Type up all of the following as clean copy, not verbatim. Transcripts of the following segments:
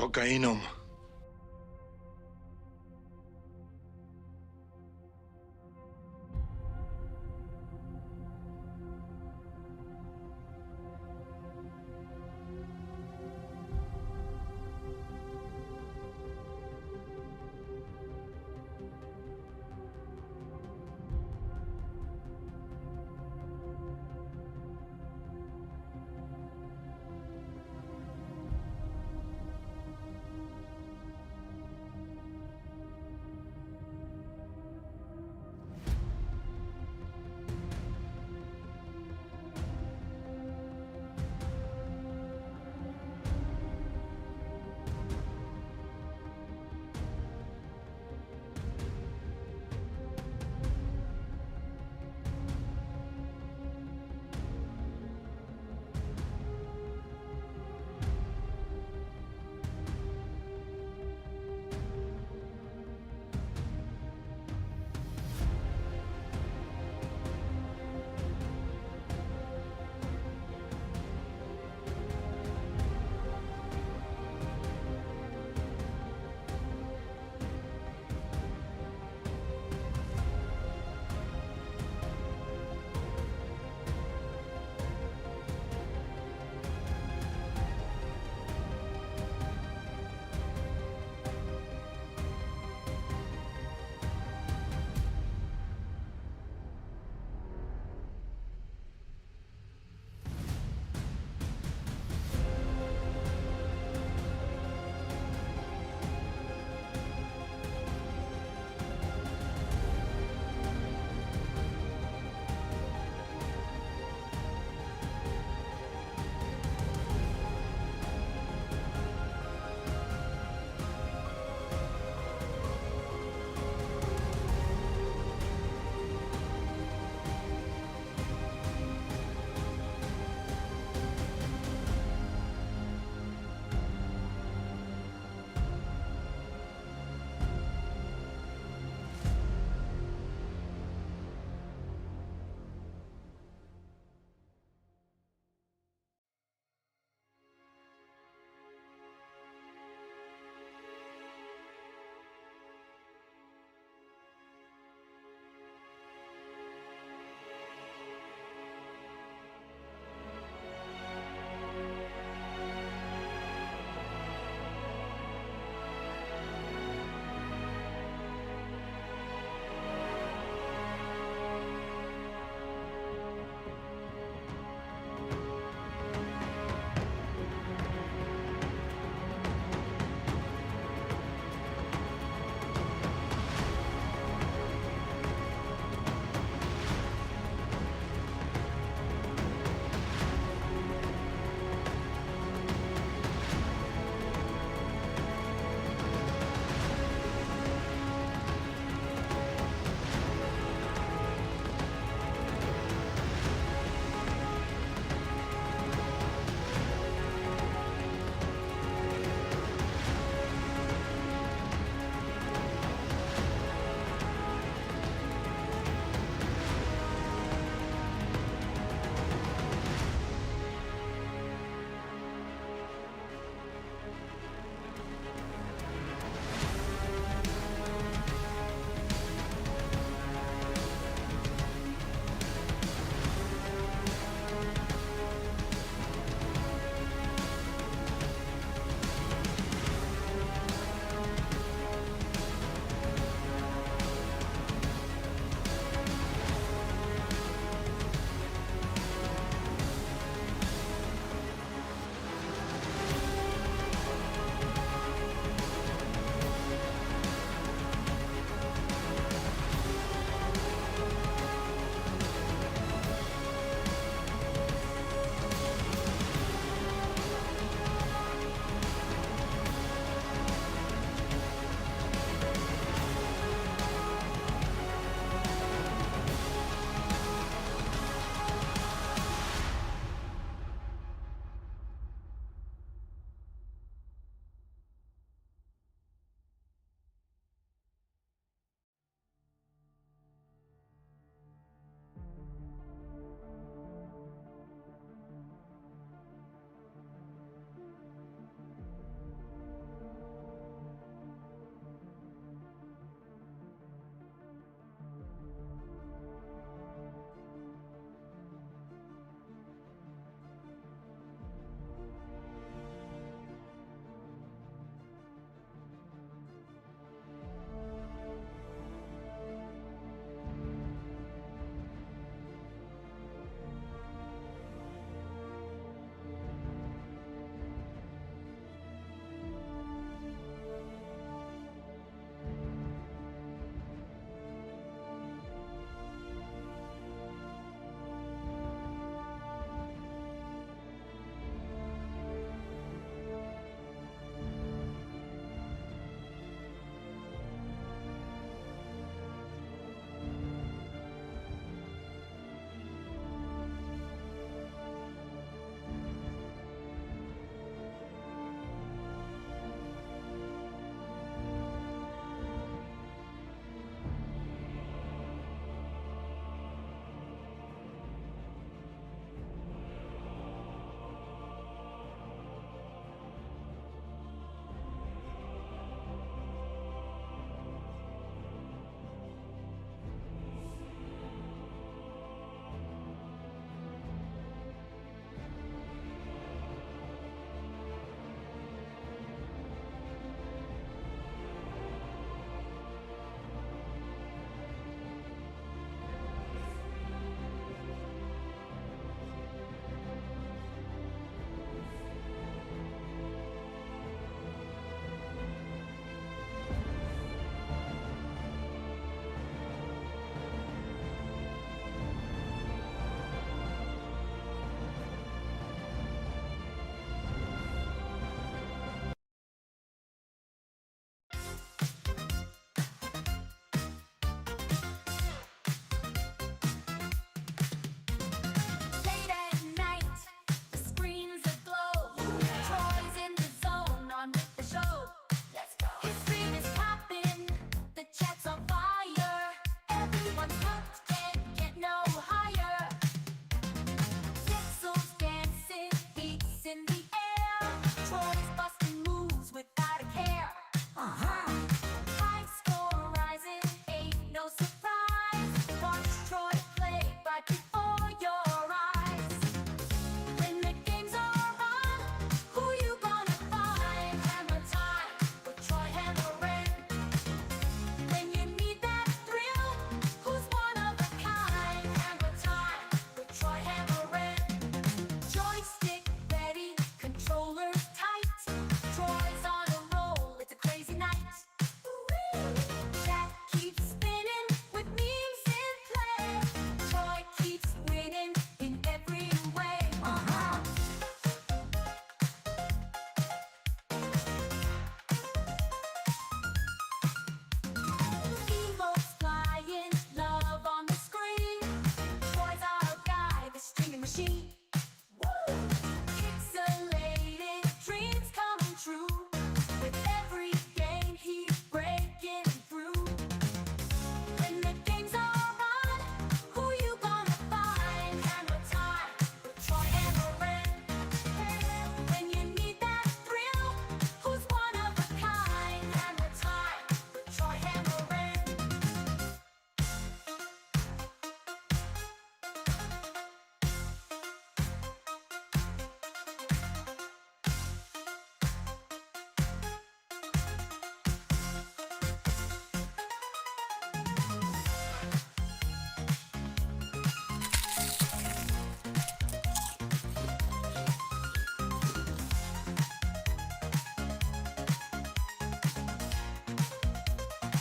Kokainum.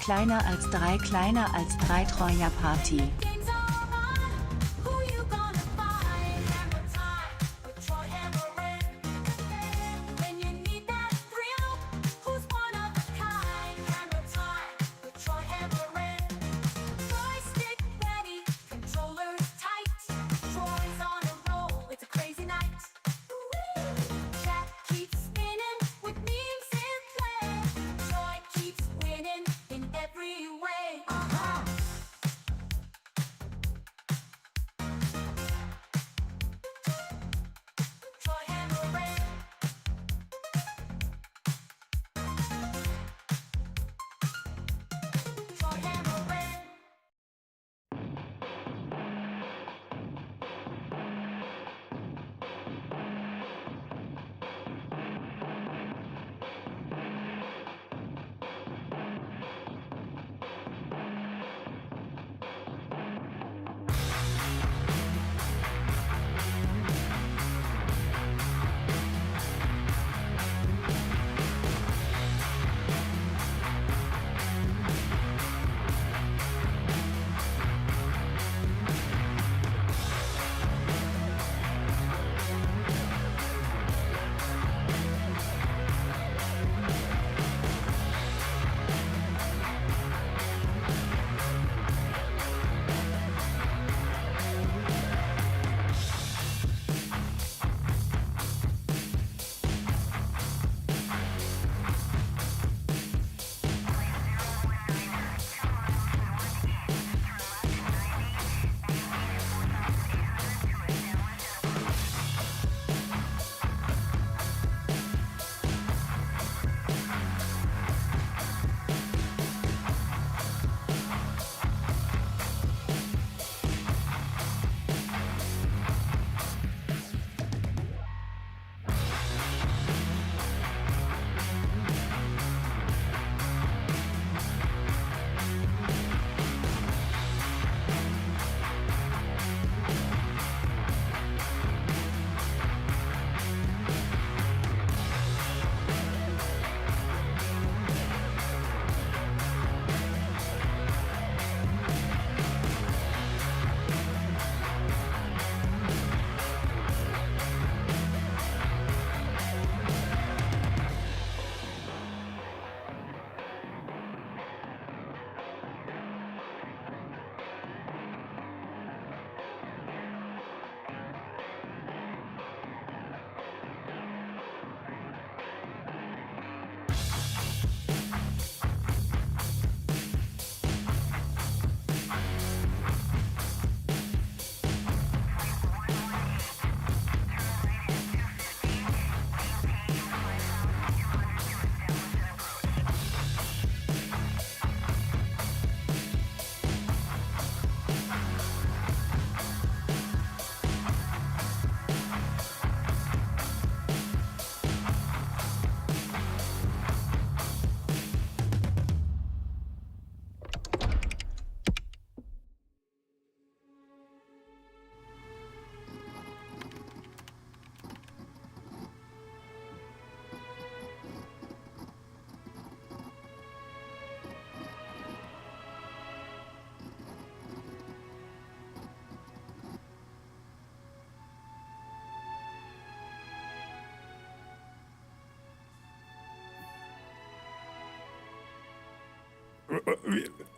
kleiner als 3 Troja Party.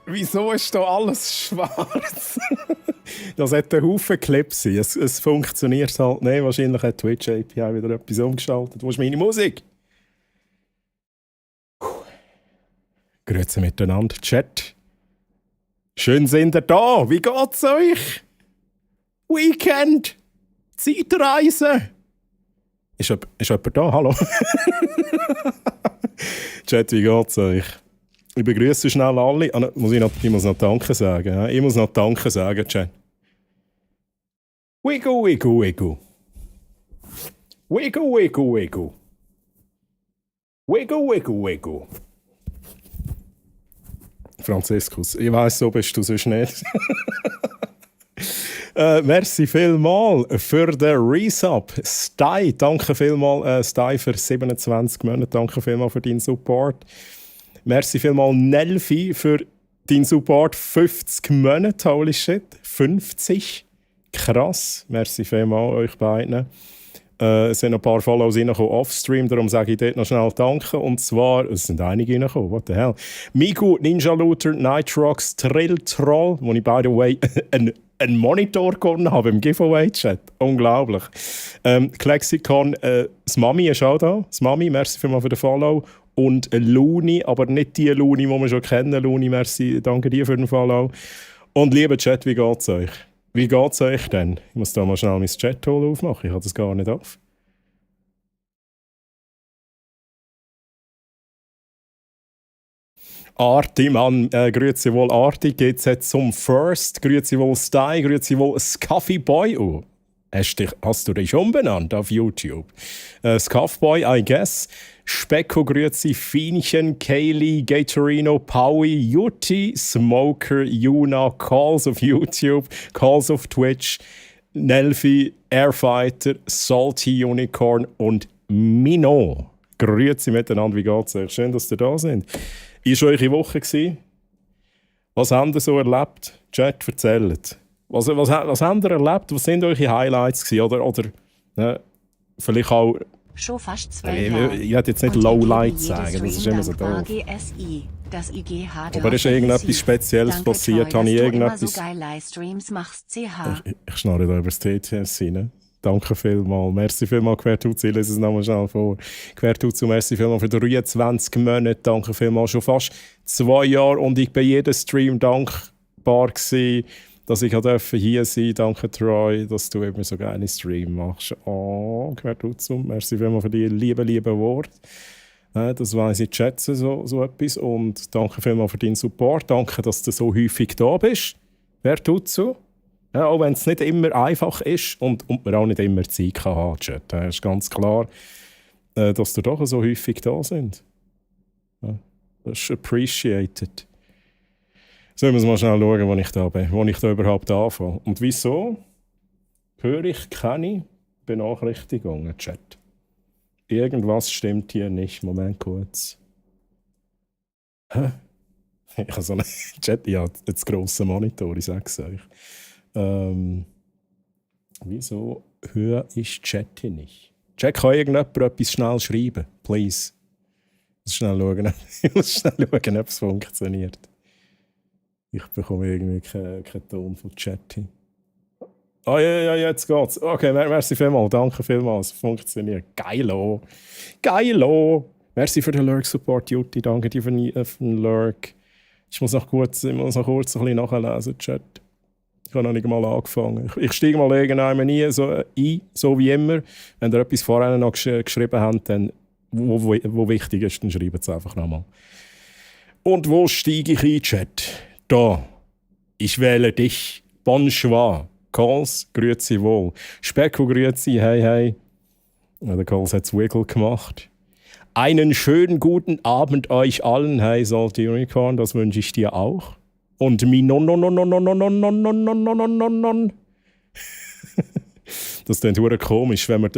Wieso ist da alles schwarz? Das hat einen Haufen Clips. Es funktioniert halt nicht. Wahrscheinlich hat Twitch API wieder etwas umgestaltet. Wo ist meine Musik? Grüezi miteinander, Chat. Schön sind ihr da. Wie geht's euch? Weekend. Zeitreise. Ist jemand da? Hallo? Chat, wie geht's euch? Ich begrüße schnell alle. Ich muss noch Danke sagen. Ja? Ich muss noch Danke sagen, Chat. Wiggle, wiggle, wiggle. Wiggle, wiggle, wiggle. Wiggle, wiggle, wiggle. Franziskus, ich weiss, so bist du sonst nicht. Merci vielmal für den Resub. Sty, danke vielmal, Sty, für 27 Monate. Danke vielmal für deinen Support. Merci vielmals Nelfi für deinen Support. 50 Monate, holy shit. 50. Krass. Merci vielmals euch beiden. Es sind noch ein paar Follows reingekommen off-stream, darum sage ich dort noch schnell Danke. Und zwar, es sind einige reingekommen, what the hell. Miku, Ninja Looter, Nitrox, Trill Troll, wo ich, by the way, einen Monitor gewonnen habe im Giveaway-Chat. Unglaublich. Klexikon, das Mami ist auch da. Das Mami, merci vielmals für den Follow. Und Luni, aber nicht die Luni, die wir schon kennen. Luni, merci, danke dir für den Follow. Und lieber Chat, wie geht's euch? Wie geht's euch denn? Ich muss da mal schnell mein Chat-Tool aufmachen. Ich habe das gar nicht auf. Arti, Mann, grüezi wohl Arti, geht's jetzt zum First, grüezi wohl Style, grüezi wohl Scuffy Boy. Oh, hast du dich umbenannt auf YouTube? Scuff Boy, I guess. Specko, grüezi, Fienchen, Kaylee, Gatorino, Powie, Jutti, Smoker, Juna, Calls auf YouTube, Calls auf Twitch, Nelfi, Airfighter, Salty Unicorn und Mino. Grüezi miteinander, wie geht's euch? Schön, dass ihr da seid. Ist eure Woche gewesen? Was habt ihr so erlebt? Chat, erzählt. Was habt ihr erlebt? Was sind eure Highlights gewesen? Oder vielleicht auch... Schon fast 2 Jahre. Ich werde jetzt nicht Lowlights sagen, das ist immer so doof. Das IG aber ist irgendetwas Spezielles passiert? Habe ich irgendetwas... so geil Livestreams machst, CH. Ich schnarre da über das TTS rein. Danke vielmals. Merci vielmals, Quertuzi. Ich lese es nochmal schnell vor. Quertuzi, merci vielmals für 23 Monate. Danke vielmals. Schon fast 2 Jahre und ich bin jeden Stream dankbar gewesen, dass ich hier sein durfte. Danke, Troy, dass du immer so geile Stream machst. Oh, Quertuzi. Merci vielmals für die lieben Worte. Das weiss ich schätze, so etwas. Und danke vielmals für deinen Support. Danke, dass du so häufig da bist. Quertuzi. Ja, auch wenn es nicht immer einfach ist und man auch nicht immer Zeit haben kann. Es ist ganz klar, dass ihr doch so häufig da sind. Ja, das ist appreciated. So, müssen wir mal schnell schauen, wo ich da bin, wo ich da überhaupt anfange. Und wieso höre ich keine Benachrichtigungen, Chat? Irgendwas stimmt hier nicht. Moment kurz. Hä? Ich habe so einen Chat, ja, jetzt grossen Monitor, ich sage es euch. Wieso höre ich Chat hier nicht? Chat, kann irgendjemand etwas schnell schreiben? Please. Ich muss schnell schauen, ob es funktioniert. Ich bekomme irgendwie keinen Ton von Chat hin. Ah, ja, jetzt geht's. Okay, merci vielmals. Danke vielmals. Es funktioniert. Geilo. Merci für den Lurk-Support, Jutti. Danke dir für den Lurk. Ich muss noch kurz ein bisschen nachlesen, Chat. Ich habe noch nicht mal angefangen. Ich steige mal irgendwann ein, so wie immer. Wenn ihr etwas vorher noch geschrieben habt, dann, wo wichtig ist, dann schreibt es einfach nochmal. Und wo steige ich ein, Chat? Da. Ich wähle dich. Bonsoir. Calls, grüezi wohl. Specko, grüezi, hey. Ja, der Calls hat Wiggle gemacht. Einen schönen guten Abend euch allen. Hey, Salty Unicorn, das wünsche ich dir auch. Und das klingt verdammt komisch, wenn man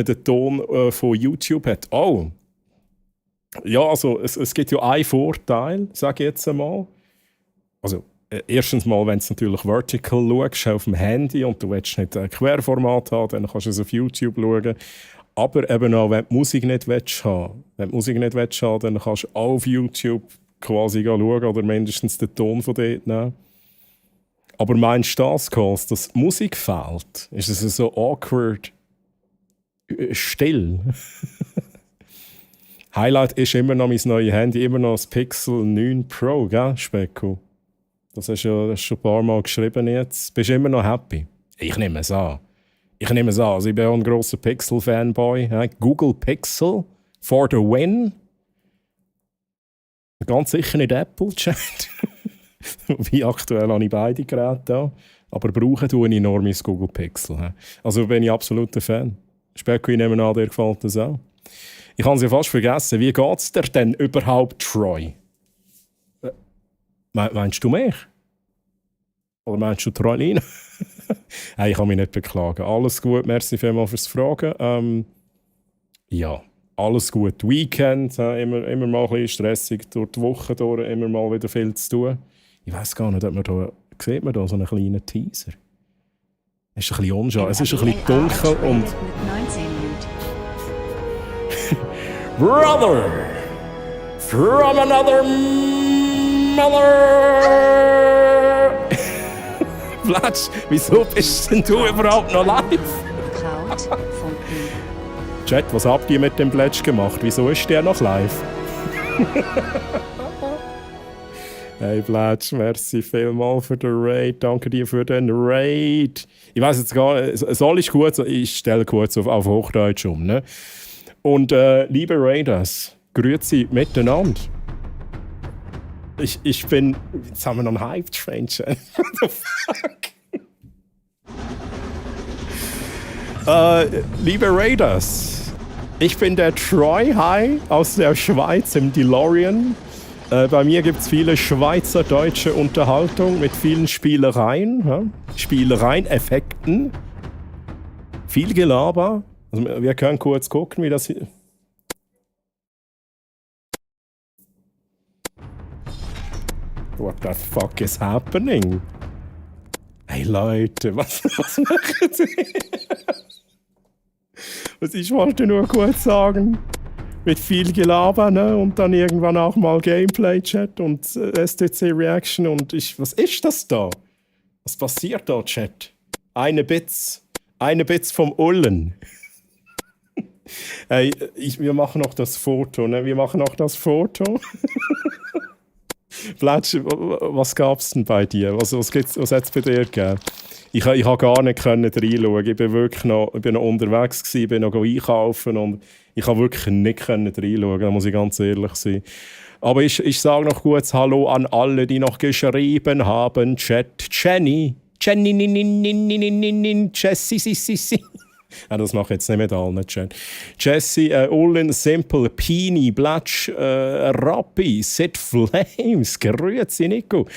den Ton von YouTube hat. Oh! Ja, also es gibt ja einen Vorteil, sage ich jetzt einmal. Also, erstens mal, wenn du natürlich vertical schaust auf dem Handy und du willst nicht ein Querformat haben, dann kannst du es auf YouTube schauen. Aber eben auch, wenn du Musik nicht haben willst, dann kannst du auch auf YouTube quasi schauen oder mindestens den Ton von dort nehmen. Aber meinst du das, Calls, dass die Musik fehlt? Ist es so awkward still? Highlight ist immer noch mein neues Handy, immer noch das Pixel 9 Pro, gell, Specko? Das hast du schon ein paar Mal geschrieben jetzt. Bist du immer noch happy? Ich nehme es an. Also ich bin auch ein grosser Pixel-Fanboy. Google Pixel for the win. Ganz sicher nicht Apple-Chat. Wie aktuell habe ich beide Geräte da. Aber brauchen tue ich enorm mein Google Pixel. Also bin ich absoluter Fan. Specko, ich nehme an, dir gefällt das auch. Ich habe es ja fast vergessen. Wie geht es dir denn überhaupt, Troy? Meinst du mich? Oder meinst du Troylina? Hey, ich kann mich nicht beklagen. Alles gut, merci vielmals fürs Fragen. Ja, alles gut. Weekend, immer mal ein bisschen stressig durch die Woche durch, immer mal wieder viel zu tun. Ich weiss gar nicht, ob man da, sieht man da so einen kleinen Teaser? Es ist ein bisschen unscharf, es ist ein bisschen dunkel und... Mit 19 Minuten. Brother! From another mother! Blatsch, wieso bist denn du überhaupt noch live? Kraut, Funken. Chat, was habt ihr mit dem Blatsch gemacht? Wieso ist der noch live? Hey Blatsch, merci vielmals für den Raid. Danke dir für den Raid. Ich weiss jetzt gar nicht, soll ich kurz, ich stelle kurz auf Hochdeutsch um. Ne? Und liebe Raiders, grüezi miteinander. Ich bin, jetzt haben wir noch einen Hype-Train, Chat. What the fuck? Liebe Raiders, ich bin der Troy High aus der Schweiz im DeLorean. Bei mir gibt es viele schweizerdeutsche Unterhaltung mit vielen Spielereien. Ja? Spielereien, Effekten. Viel Gelaber. Also wir können kurz gucken, wie das hier... What the fuck is happening? Hey Leute, was machen Sie? Was ich wollte nur kurz sagen. Mit viel Gelaber, ne? Und dann irgendwann auch mal Gameplay-Chat und STC-Reaction und was ist das da? Was passiert da, Chat? Eine Bits vom Ullen. Hey, wir machen noch das Foto, ne? Wir machen noch das Foto. Blatsch, was gab's denn bei dir? Was hat es bei dir gegeben? Ich habe gar nicht reinschauen. Ich bin wirklich noch unterwegs gewesen, bin noch einkaufen und ich habe wirklich nicht reinschauen, da muss ich ganz ehrlich sein. Aber ich sage noch kurz Hallo an alle, die noch geschrieben haben. Chat, Jenny, Jessie, das mache ich jetzt nicht mit allen, Chat. Jessie, Ullen, Simple, Pini, Blatsch, Rappi, Sid Flames, grüezi Nico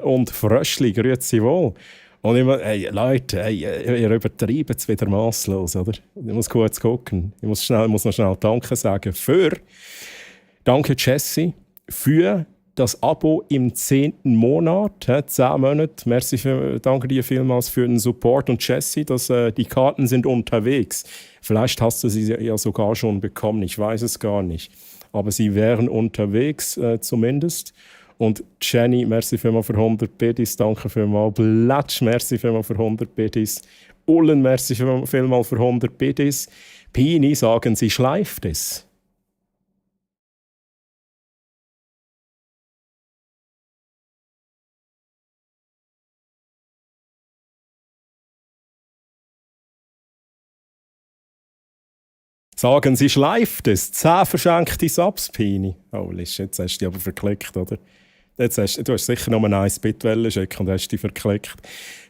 und Fröschli, grüezi wohl. Und ich meine, hey, Leute, hey, ihr übertreibt es wieder masslos, oder? Ich muss kurz gucken. Ich muss noch schnell Danke sagen Danke, Jessie, für das Abo im 10. Monat, 10 Monate. Danke dir vielmals für den Support. Und Jessie, die Karten sind unterwegs. Vielleicht hast du sie ja sogar schon bekommen, ich weiß es gar nicht. Aber sie wären unterwegs zumindest. Und Jenny, merci vielmals für 100 Biddies, danke vielmals. Blatsch, merci vielmals für 100 Biddies. Ullen, merci vielmals für 100 Biddies. Pini, sagen Sie, schleift es. Sagen Sie, schleift es. 10 verschenkte Subs, Pini. Oh, jetzt hast du dich aber verklickt, oder? Du hast sicher noch eine 1-Bit-Welle schicken und hast dich verklickt.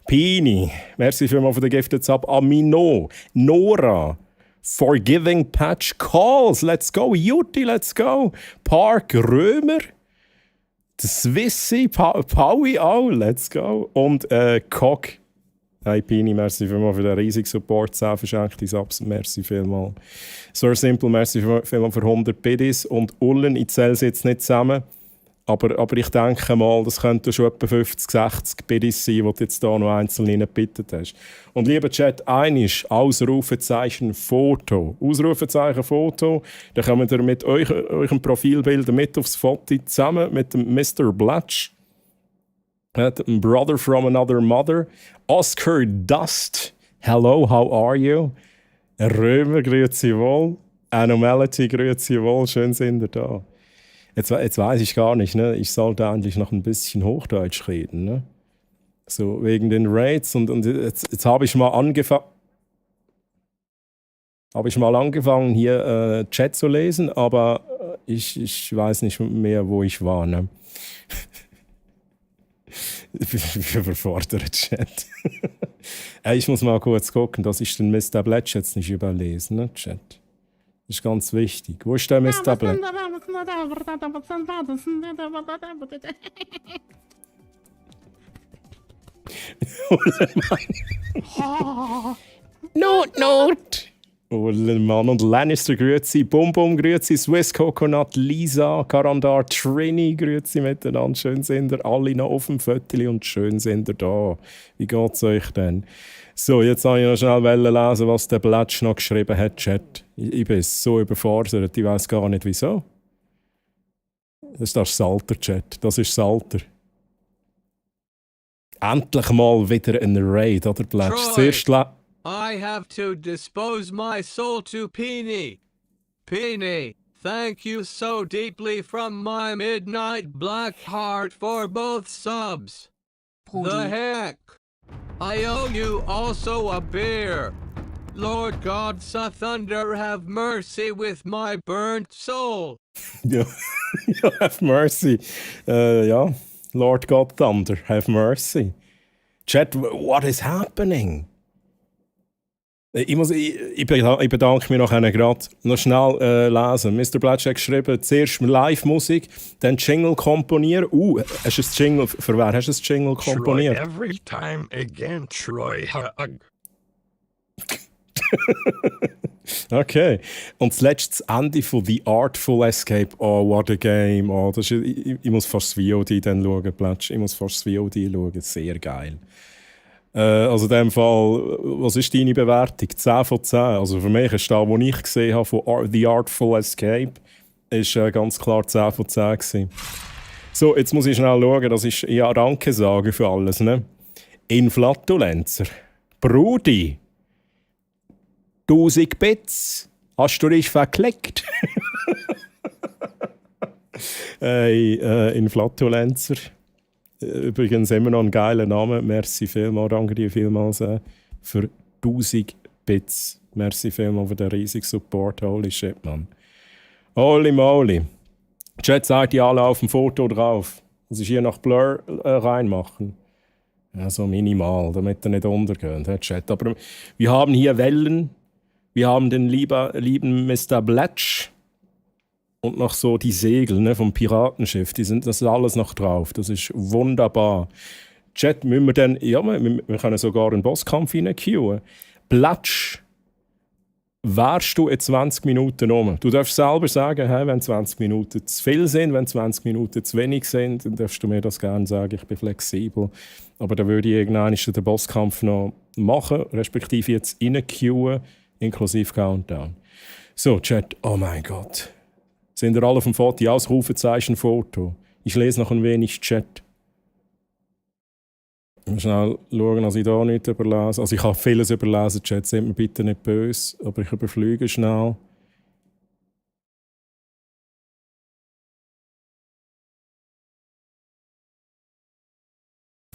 Pini, merci vielmals für den Gifted Sub. Amino, Nora, Forgiving Patch Calls, let's go. Juti, let's go. Park Römer, Swissy, Paui auch, let's go. Und Cock. Hey Pini, merci vielmals für den riesigen Support. 10 verschenkte Subs, merci vielmals. Sir Simple, merci vielmals für 100 Biddies. Und Ullen, ich zähle sie jetzt nicht zusammen. Aber ich denke mal, das könnten schon etwa 50, 60 Biddies sein, die du jetzt hier noch einzeln reingebittet hast. Und lieber Chat, einisch Ausrufezeichen Foto. Ausrufezeichen Foto, dann kommt ihr mit eurem Profilbild mit aufs Foto zusammen mit dem Mr. Blatsch. Brother from another mother. Oscar Dust, hello, how are you? Römer, grüezi wohl. Anomality, grüezi wohl, schön sind ihr da. Jetzt weiß ich gar nicht, ne? Ich sollte eigentlich noch ein bisschen Hochdeutsch reden, ne? So wegen den Raids und jetzt habe ich mal angefangen hier Chat zu lesen, aber ich weiß nicht mehr, wo ich war, ne? Ich bin überfordert, Chat. Ich muss mal kurz gucken, dass ich den Mr. Blatch jetzt nicht überlese, ne, Chat? Das ist ganz wichtig. Wo ist der Mr. Blatch? Not. Mann und Lannister, grüezi. Bum Bum, grüezi. Swiss Coconut, Lisa, Karandar, Trini, grüezi miteinander. Schön sind ihr alle noch auf dem Viertel und schön sind ihr da. Wie geht's euch denn? So, jetzt wollte ich noch schnell lesen, was der Blatsch noch geschrieben hat, Chat. Ich bin so überfordert, ich weiß gar nicht wieso. Das ist das Salter-Chat. Das ist Salter. Endlich mal wieder ein Raid, oder Blatsch? Zuerst I have to dispose my soul to Peony. Peony, thank you so deeply from my midnight black heart for both subs. The heck? I owe you also a beer. Lord God, sa thunder, have mercy with my burnt soul. Ja, have mercy. Ja, Lord God Thunder, have mercy. Chat, what is happening? Ich bedanke mich noch gerade noch schnell lesen. Mr. Blatsch hat geschrieben, zuerst Live-Musik, dann Jingle komponieren. Hast du ein Jingle, für wer hast du ein Jingle komponiert? Troy, every time again, Troy. Okay. Und zuletzt das Ende von The Artful Escape. Oh, what a game. Oh, das ist, ich muss fast das VOD dann schauen, Blatsch. Ich muss fast das VOD schauen. Sehr geil. Also in dem Fall, was ist deine Bewertung? 10 von 10. Also für mich ist das, was ich gesehen habe von The Artful Escape, ist ganz klar 10 von 10 gewesen. So, jetzt muss ich schnell schauen, das ist ja Danke sagen für alles, ne? Inflatulenzer. Brudi. 1000 Bits. Hast du dich verklickt? Inflatulenzer. Übrigens immer noch ein geiler Name. Merci vielmals, danke dir vielmals für 1000 Bits. Merci vielmals für den riesigen Support. Holy shit, Mann. Holy moly. Chat sagt die alle auf dem Foto drauf. Muss ich hier noch Blur reinmachen? Ja, so minimal, damit er nicht untergeht, Chat. Aber wir haben hier Wellen. Wir haben den lieben Mr. Blatsch. Und noch so die Segel, ne, vom Piratenschiff, das ist alles noch drauf. Das ist wunderbar. Chat, müssen wir dann, ja, wir können sogar einen Bosskampf reinqueuen. Blatsch, wärst du in 20 Minuten um? Du darfst selber sagen, hey, wenn 20 Minuten zu viel sind, wenn 20 Minuten zu wenig sind, dann darfst du mir das gerne sagen, ich bin flexibel. Aber dann würde ich irgendwann den Bosskampf noch machen, respektive jetzt reinqueuen, inklusive Countdown. So, Chat, oh mein Gott. Sind ihr alle auf dem Foto? Ja, Ausrufezeichen Foto. Ich lese noch ein wenig Chat. Ich muss schnell schauen, dass ich da nicht überlese. Also ich habe vieles überlesen, Chat. Seid mir bitte nicht böse, aber ich überfliege schnell.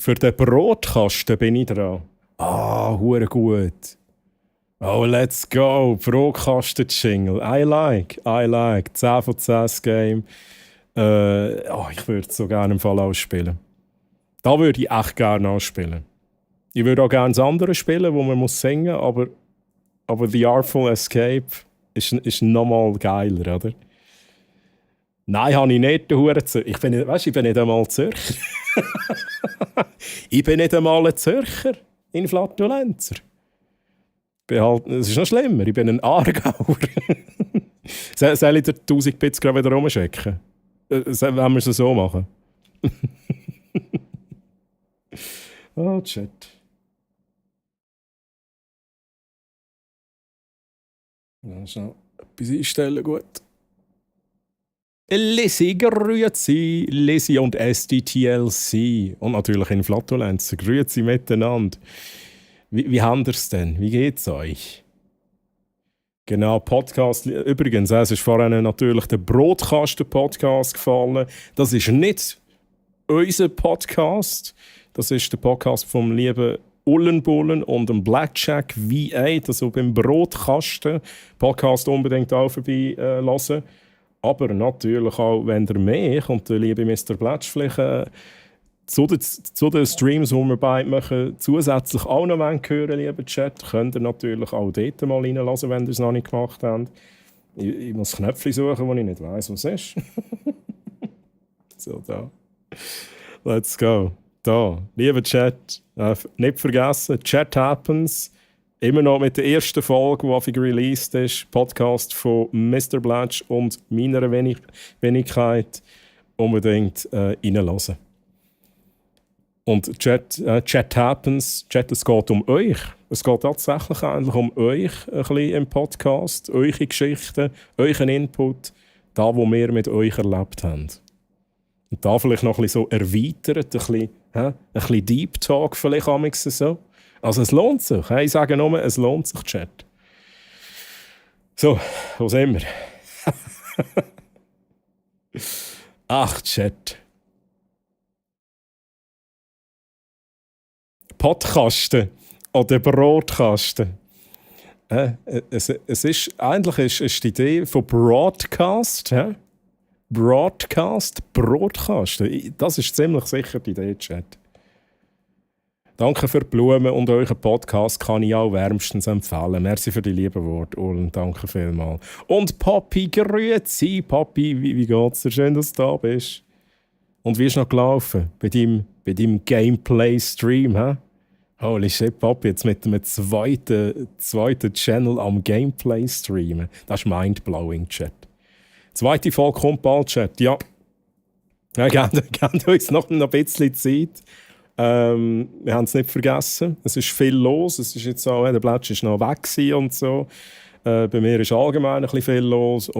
Für den Brotkasten bin ich dran. Hure gut. Oh, let's go. Brotkasten-Jingle. I like. 10 von 10 das Game. Ich würde es so gerne im Fall ausspielen. Da würde ich echt gerne ausspielen. Ich würde auch gerne das andere spielen, wo man muss singen muss, aber The Artful Escape ist nochmal geiler, oder? Nein, habe ich nicht. Ich bin nicht einmal Zürcher. Ich bin nicht einmal ein Zürcher. Inflatulenzer. Es ist noch schlimmer, ich bin ein Aargauer. Soll ich dir 1000 Bits gerade wieder rumschicken? Wenn wir es so machen? Oh, Chat. Ja, schnell etwas einstellen, gut. Lizzie, grüezi. Lizzie und SDTLC. Und natürlich Inflatulenzer. Grüezi miteinander. Wie habt ihr es denn? Wie geht's euch? Genau, Podcast. Übrigens, es ist vorhin natürlich der Brotkasten-Podcast gefallen. Das ist nicht unser Podcast. Das ist der Podcast vom lieben Ullenbullen und dem Blackjack V8, also beim Brotkasten. Podcast unbedingt auch vorbei hören. Aber natürlich auch, wenn ihr mich und der liebe Mr. Blatsch vielleicht zu den Streams, die wir beide machen, zusätzlich auch noch hören, lieber Chat, könnt ihr natürlich auch dort mal reinlassen, wenn ihr es noch nicht gemacht habt. Ich muss Knöpfchen suchen, wo ich nicht weiss, was es ist. So, da. Let's go. Da. Lieber Chat, nicht vergessen, Chat happens. Immer noch mit der ersten Folge, die released ist. Podcast von Mr. Blatch und meiner Wenigkeit. Unbedingt reinhören. Und Chat Happens. Chat, es geht um euch. Es geht tatsächlich eigentlich um euch ein bisschen im Podcast. Eure Geschichten, euren Input. Da, wo wir mit euch erlebt haben. Und da vielleicht noch ein bisschen so erweitert, ein bisschen Deep Talk vielleicht so. Also es lohnt sich. Ich sage nur, es lohnt sich, Chat. So, wo sind wir? Ach, Chat. Podcasten oder Brotkasten. Eigentlich ist die Idee von Broadcast. Brotkasten. Das ist ziemlich sicher die Idee, Chat. Danke für die Blumen und euren Podcast kann ich auch wärmstens empfehlen. Merci für die lieben Worte und danke vielmals. Und Papi, grüezi. Papi, wie geht's dir? Schön, dass du da bist. Und wie ist noch gelaufen bei deinem Gameplay-Stream? He? Holy shit, Papi, jetzt mit einem zweiten Channel am Gameplay-Streamen. Das ist mindblowing, Chat. Zweite Folge kommt bald, Chat. Ja. Gebt uns noch ein bisschen Zeit. Wir haben es nicht vergessen. Es ist viel los. Es ist jetzt auch, der Blatsch ist noch weg und so. Bei mir ist allgemein ein bisschen viel los.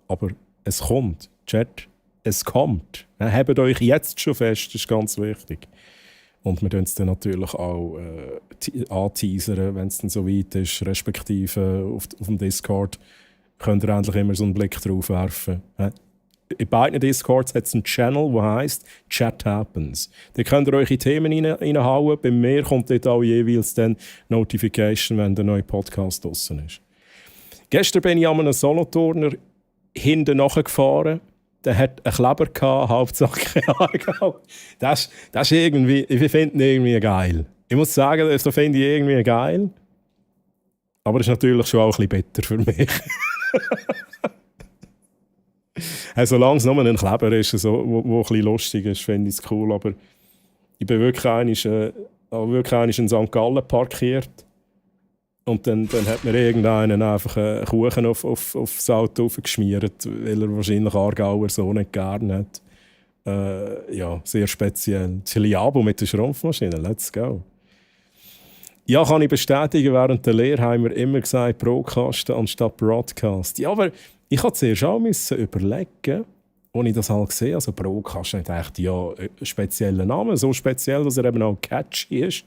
Aber es kommt. Chat, es kommt. Habt euch jetzt schon fest, das ist ganz wichtig. Und wir tun es dann natürlich auch anteasern, wenn es dann so weit ist, respektive auf dem Discord könnt ihr endlich immer so einen Blick drauf werfen. In beiden Discords hat es einen Channel, der heisst Chat Happens. Da könnt ihr eure Themen reinhauen. Bei mir kommt dort auch jeweils dann Notification, wenn der neue Podcast draussen ist. Gestern bin ich an einem Soloturner hinten nachgefahren. Der hat einen Kleber gehabt, Hauptsache keine Ahnung. Das ist irgendwie, ich finde ihn irgendwie geil. Ich muss sagen, das finde ich irgendwie geil. Aber es ist natürlich schon auch ein bisschen bitter für mich. Solange es nur ein Kleber ist, so, wo ein bisschen lustig ist, finde ich es cool. Aber ich bin wirklich einmal in St. Gallen parkiert. Und dann hat mir irgendeinen einfach einen Kuchen aufs Auto geschmiert, weil er wahrscheinlich Aargauer so nicht gerne hat. Ja, sehr speziell. Chiliabo mit der Schrumpfmaschine, let's go. Ja, kann ich bestätigen, während der Lehre haben wir immer gesagt, Broadcasten anstatt Broadcast. Ja, aber ich musste zuerst auch überlegen, als ich das halt gesehen habe. Also Broadcasten, ich dachte, ja, ein spezieller Name, so speziell, dass er eben auch catchy ist.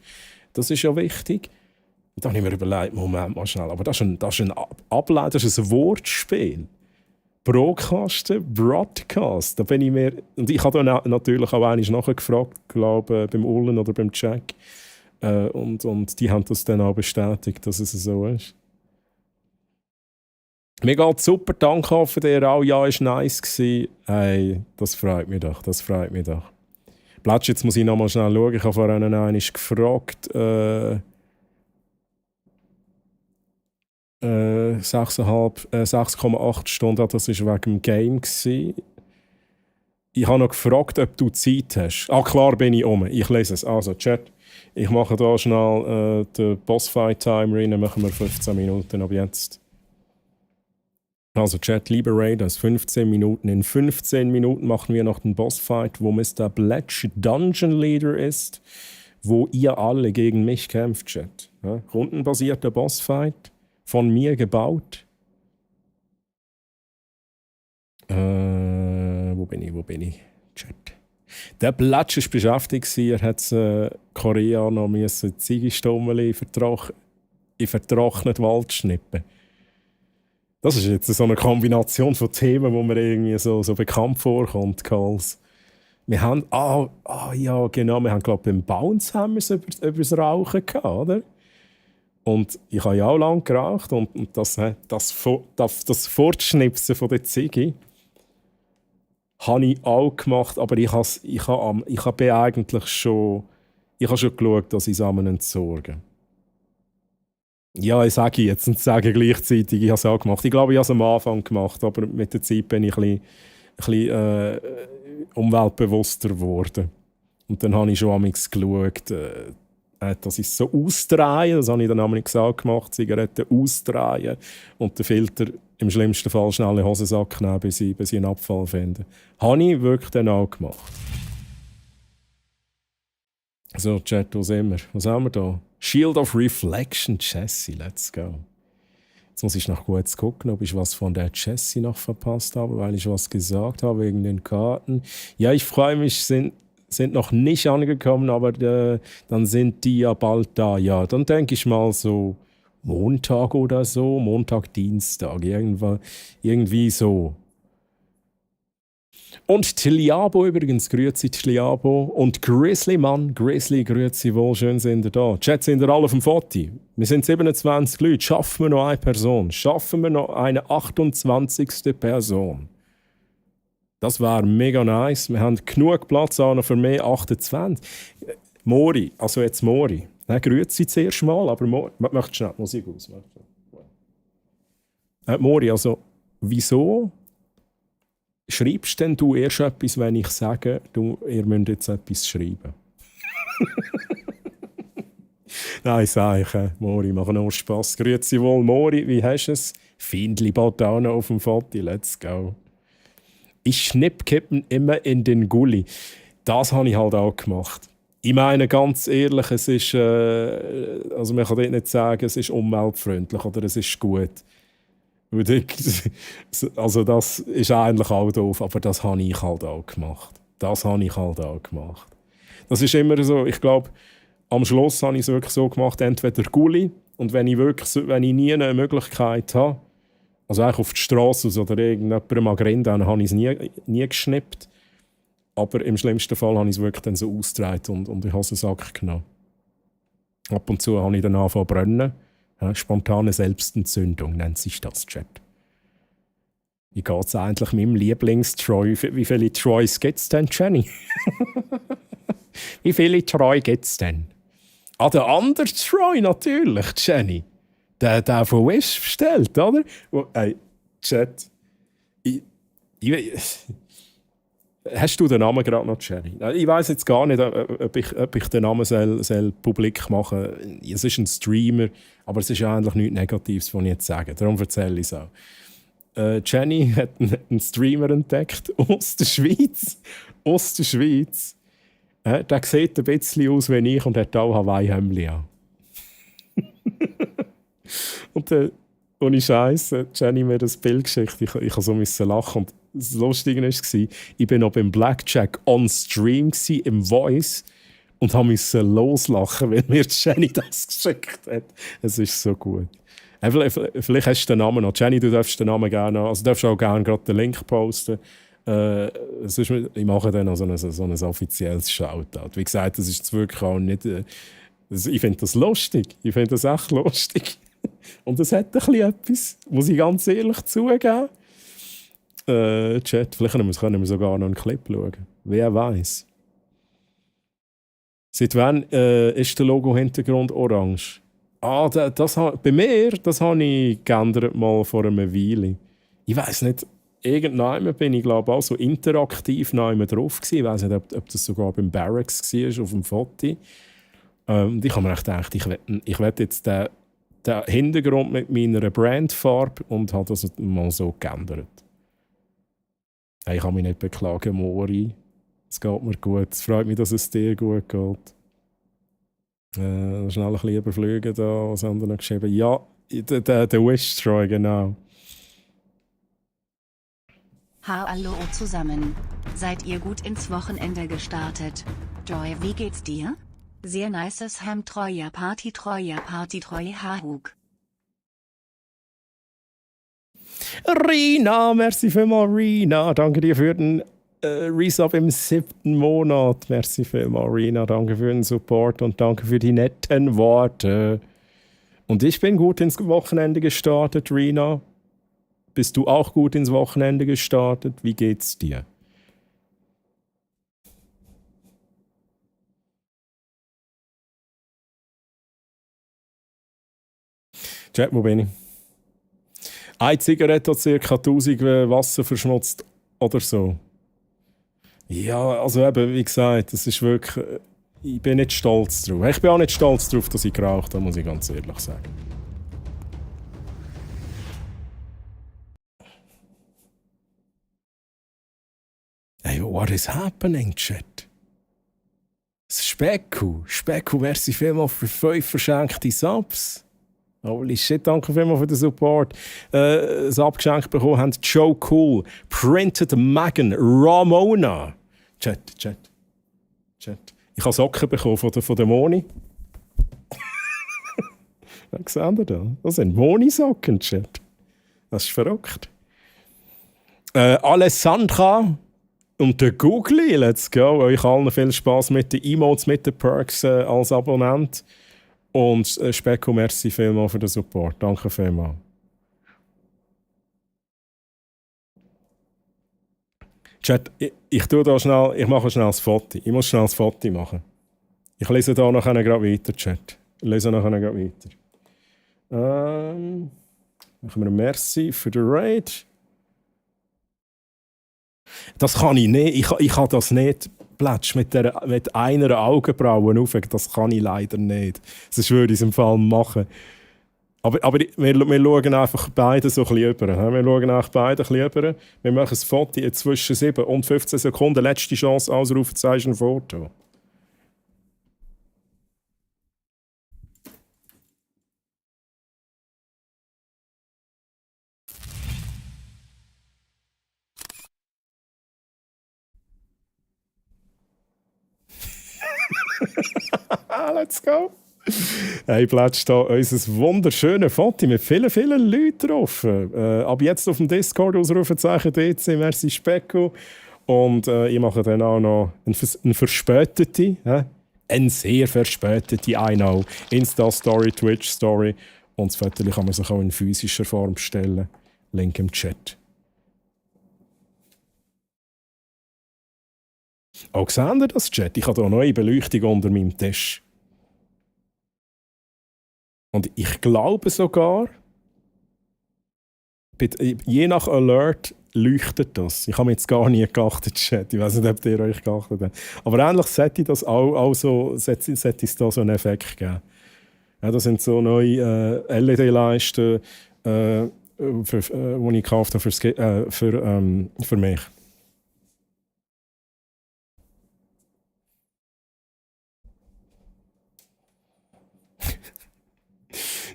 Das ist ja wichtig. Und dann habe ich mir überlegt, Moment mal schnell, aber das ist ein Ableiter, das ist ein Wortspiel. Broadcasten, Broadcast, da bin ich mir... Und ich habe dann natürlich auch einmal nachgefragt, glaube beim Ullen oder beim Jack. Und die haben das dann auch bestätigt, dass es so ist. Mir geht super, danke auch für dir auch. Ja, es war nice. Hey, das freut mich doch, das freut mich doch. Platsch, jetzt muss ich noch mal schnell schauen. Ich habe vorhin einmal gefragt. 6,8 Stunden, das war wegen dem Game. Ich habe noch gefragt, ob du Zeit hast. Ah, klar bin ich um. Ich lese es. Also, Chat. Ich mache da schnell den Bossfight-Timer rein. Machen wir 15 Minuten ab jetzt. Also, Chat, lieber Raiders, 15 Minuten. In 15 Minuten machen wir noch den Bossfight, wo Mr. Blatch Dungeon Leader ist, wo ihr alle gegen mich kämpft, Chat. Ja? Rundenbasierter Bossfight. Von mir gebaut. Wo bin ich? Chat. Der Blatsch war beschäftigt. Er hat Korea noch Ziegenstummel in vertrocknet Wald schnippen. Das ist jetzt so eine Kombination von Themen, wo mir irgendwie so bekannt vorkommt, Karls. Wir haben, ja genau, wir haben glaube beim Bounce haben wir es über das Rauchen gehabt, oder? Und ich habe ja auch lange geraucht und das Fortschnipsen von der Ziege habe ich auch gemacht, aber ich habe eigentlich schon geschaut, dass ich es entsorge. Ja, ich sage jetzt und sage gleichzeitig, ich habe es auch gemacht. Ich glaube, ich habe es am Anfang gemacht, aber mit der Zeit bin ich ein bisschen umweltbewusster geworden. Und dann habe ich schon geschaut, Das ist so ausdrehen, das habe ich dann einmal gesagt gemacht, Zigaretten ausdrehen und den Filter im schlimmsten Fall schnell in den Hosensack nehmen, bis ich einen Abfall finde. Habe ich wirklich dann auch gemacht. So, Chat, wo sind wir? Was haben wir da? Shield of Reflection, Jesse, let's go. Jetzt muss ich noch gut gucken, ob ich was von der Jessie noch verpasst habe, weil ich was gesagt habe wegen den Karten. Ja, ich freue mich, sind noch nicht angekommen, aber dann sind die ja bald da. Ja, dann denke ich mal so Montag oder so, Montag, Dienstag, irgendwie so. Und Tiliabo übrigens, grüezi Tiliabo. Und Grizzly, Mann, Grizzly, grüezi wohl, schön sind ihr da. Chat, sind ihr alle auf dem Foto? Wir sind 27 Leute, schaffen wir noch eine Person? Schaffen wir noch eine 28. Person? Das wäre mega nice. Wir haben genug Platz auch noch für mehr 28. Mori, also jetzt Mori. Grüezi zuerst mal, aber Mori, möchtest schnell Musik aus? Mori, also wieso schreibst denn du erst etwas, wenn ich sage, ihr müsst jetzt etwas schreiben? Nein, sag ich, Mori, mach noch Spass. Grüezi wohl, Mori, wie hast du es? Findli Botane auf dem Foto, let's go. Ich schnippkippen immer in den Gully. Das habe ich halt auch gemacht. Ich meine, ganz ehrlich, es ist, also man kann dort nicht sagen, es ist umweltfreundlich oder es ist gut. Also das ist eigentlich auch doof, aber das habe ich halt auch gemacht. Das ist immer so, ich glaube, am Schluss habe ich es wirklich so gemacht, entweder Gulli, und wenn ich nie eine Möglichkeit habe, also eigentlich auf die Straße oder irgendjemandem mal grinsen, dann habe ich es nie geschnippt. Aber im schlimmsten Fall habe ich es wirklich dann so ausgetragen und in den Hosensack genommen. Ab und zu habe ich dann angefangen zu brennen. Ja, spontane Selbstentzündung nennt sich das, Chat. Wie geht es eigentlich mit meinem Lieblings-Troy? Wie viele Troys gibt es denn, Jenny? Wie viele Troy gibt es denn? Ah, der andere Troy natürlich, Jenny. Der von Wisp bestellt, oder? Hey, Chat. Hast du den Namen gerade noch, Jenny? Ich weiss jetzt gar nicht, ob ich den Namen soll publik machen soll. Es ist ein Streamer, aber es ist ja eigentlich nichts Negatives, was ich jetzt sage. Darum erzähle ich es auch. Jenny hat einen Streamer entdeckt aus der Schweiz. Der sieht ein bisschen aus wie ich und hat auch Hawaii-Hemdli an. Und ohne Scheiße, Jenny mir das Bild geschickt. Ich musste so lachen. Und das Lustige war, ich war noch beim Blackjack on Stream im Voice und musste loslachen, weil mir Jenny das geschickt hat. Es ist so gut. Vielleicht hast du den Namen noch. Jenny, du darfst den Namen gerne, also du darfst auch gerne gerade den Link posten. Ich mache dann also so ein offizielles Shoutout. Wie gesagt, das ist jetzt wirklich auch nicht... ich finde das lustig. Ich finde das echt lustig. Und es hat ein bisschen etwas, muss ich ganz ehrlich zugeben. Chat, vielleicht können wir sogar noch einen Clip schauen. Wer weiß. Seit wann ist der Logo-Hintergrund orange? Ah, bei mir, das habe ich geändert mal vor einer Weile. Ich weiss nicht, irgendwann bin ich glaube auch so interaktiv drauf gewesen. Ich weiss nicht, ob das sogar beim Barracks war, auf dem Foto. Und ich habe mir gedacht, ich will jetzt den Hintergrund mit meiner Brandfarbe und habe das mal so geändert. Ich kann mich nicht beklagen, Mori. Es geht mir gut. Es freut mich, dass es dir gut geht. Schnell ein bisschen überfliegen da, was andere geschrieben. Ja, der Wish-Troy, genau. Hallo zusammen. Seid ihr gut ins Wochenende gestartet? Joy, wie geht's dir? Sehr nices Ham Treuer Party Treuer Hahug. Rina, merci vielmals, Rina. Danke dir für den Resub im 7. Monat. Merci vielmals, Rina. Danke für den Support und danke für die netten Worte. Und ich bin gut ins Wochenende gestartet, Rina. Bist du auch gut ins Wochenende gestartet? Wie geht's dir? Chat, wo bin ich? Eine Zigarette hat ca. 1000 Wasser verschmutzt oder so. Ja, also eben, wie gesagt, das ist wirklich... ich bin nicht stolz drauf. Ich bin auch nicht stolz drauf, dass ich geraucht habe, muss ich ganz ehrlich sagen. Hey, what is happening, Chat? Specku, merci vielmals für 5 verschenkte Subs. Holy shit, danke vielmals für den Support. Sub geschenkt bekommen haben Joe Cool, Printed Megan, Ramona. Chat. Ich habe Socken bekommen von der Moni. Was seht ihr da? Das sind Moni-Socken, Chat. Das ist verrückt. Alessandra und der Googly, let's go. Euch allen viel Spaß mit den Emotes, mit den Perks als Abonnent. Und Specko, merci vielmals für den Support. Danke vielmals. Chat, ich mache schnell ein Foto. Ich muss schnell ein Foto machen. Ich lese da nachher gerade weiter, Chat. Ich lese nachher gerade weiter. Machen wir Merci für den Raid. Das kann ich nicht. Ich kann das nicht plätsch mit einer Augenbraue auf. Das kann ich leider nicht. Das würde ich im Fall machen. Aber wir schauen einfach beide so ein bisschen über. Wir schauen einfach beide ein bisschen über. Wir machen ein Foto zwischen 7 und 15 Sekunden. Letzte Chance, Ausrufezeichen, Foto. Let's go! Hey, plätsch da unser wunderschönes Foto mit vielen, vielen Leuten drauf. Ab jetzt auf dem Discord Ausrufezeichen DC, merci Specko. Und ich mache dann auch noch eine verspätete, eine sehr verspätete, I know, Insta-Story, Twitch-Story. Und das Foto kann man sich auch in physischer Form stellen. Link im Chat. Auch seht ihr das, Chat? Ich habe hier eine neue Beleuchtung unter meinem Tisch. Und ich glaube sogar, je nach Alert leuchtet das. Ich habe mir jetzt gar nie geachtet, Chat. Ich weiß nicht, ob ihr euch geachtet habt. Aber ähnlich sollte das auch so, sollte es da so einen Effekt geben. Ja, das sind so neue LED-Leisten, die ich gekauft habe für mich.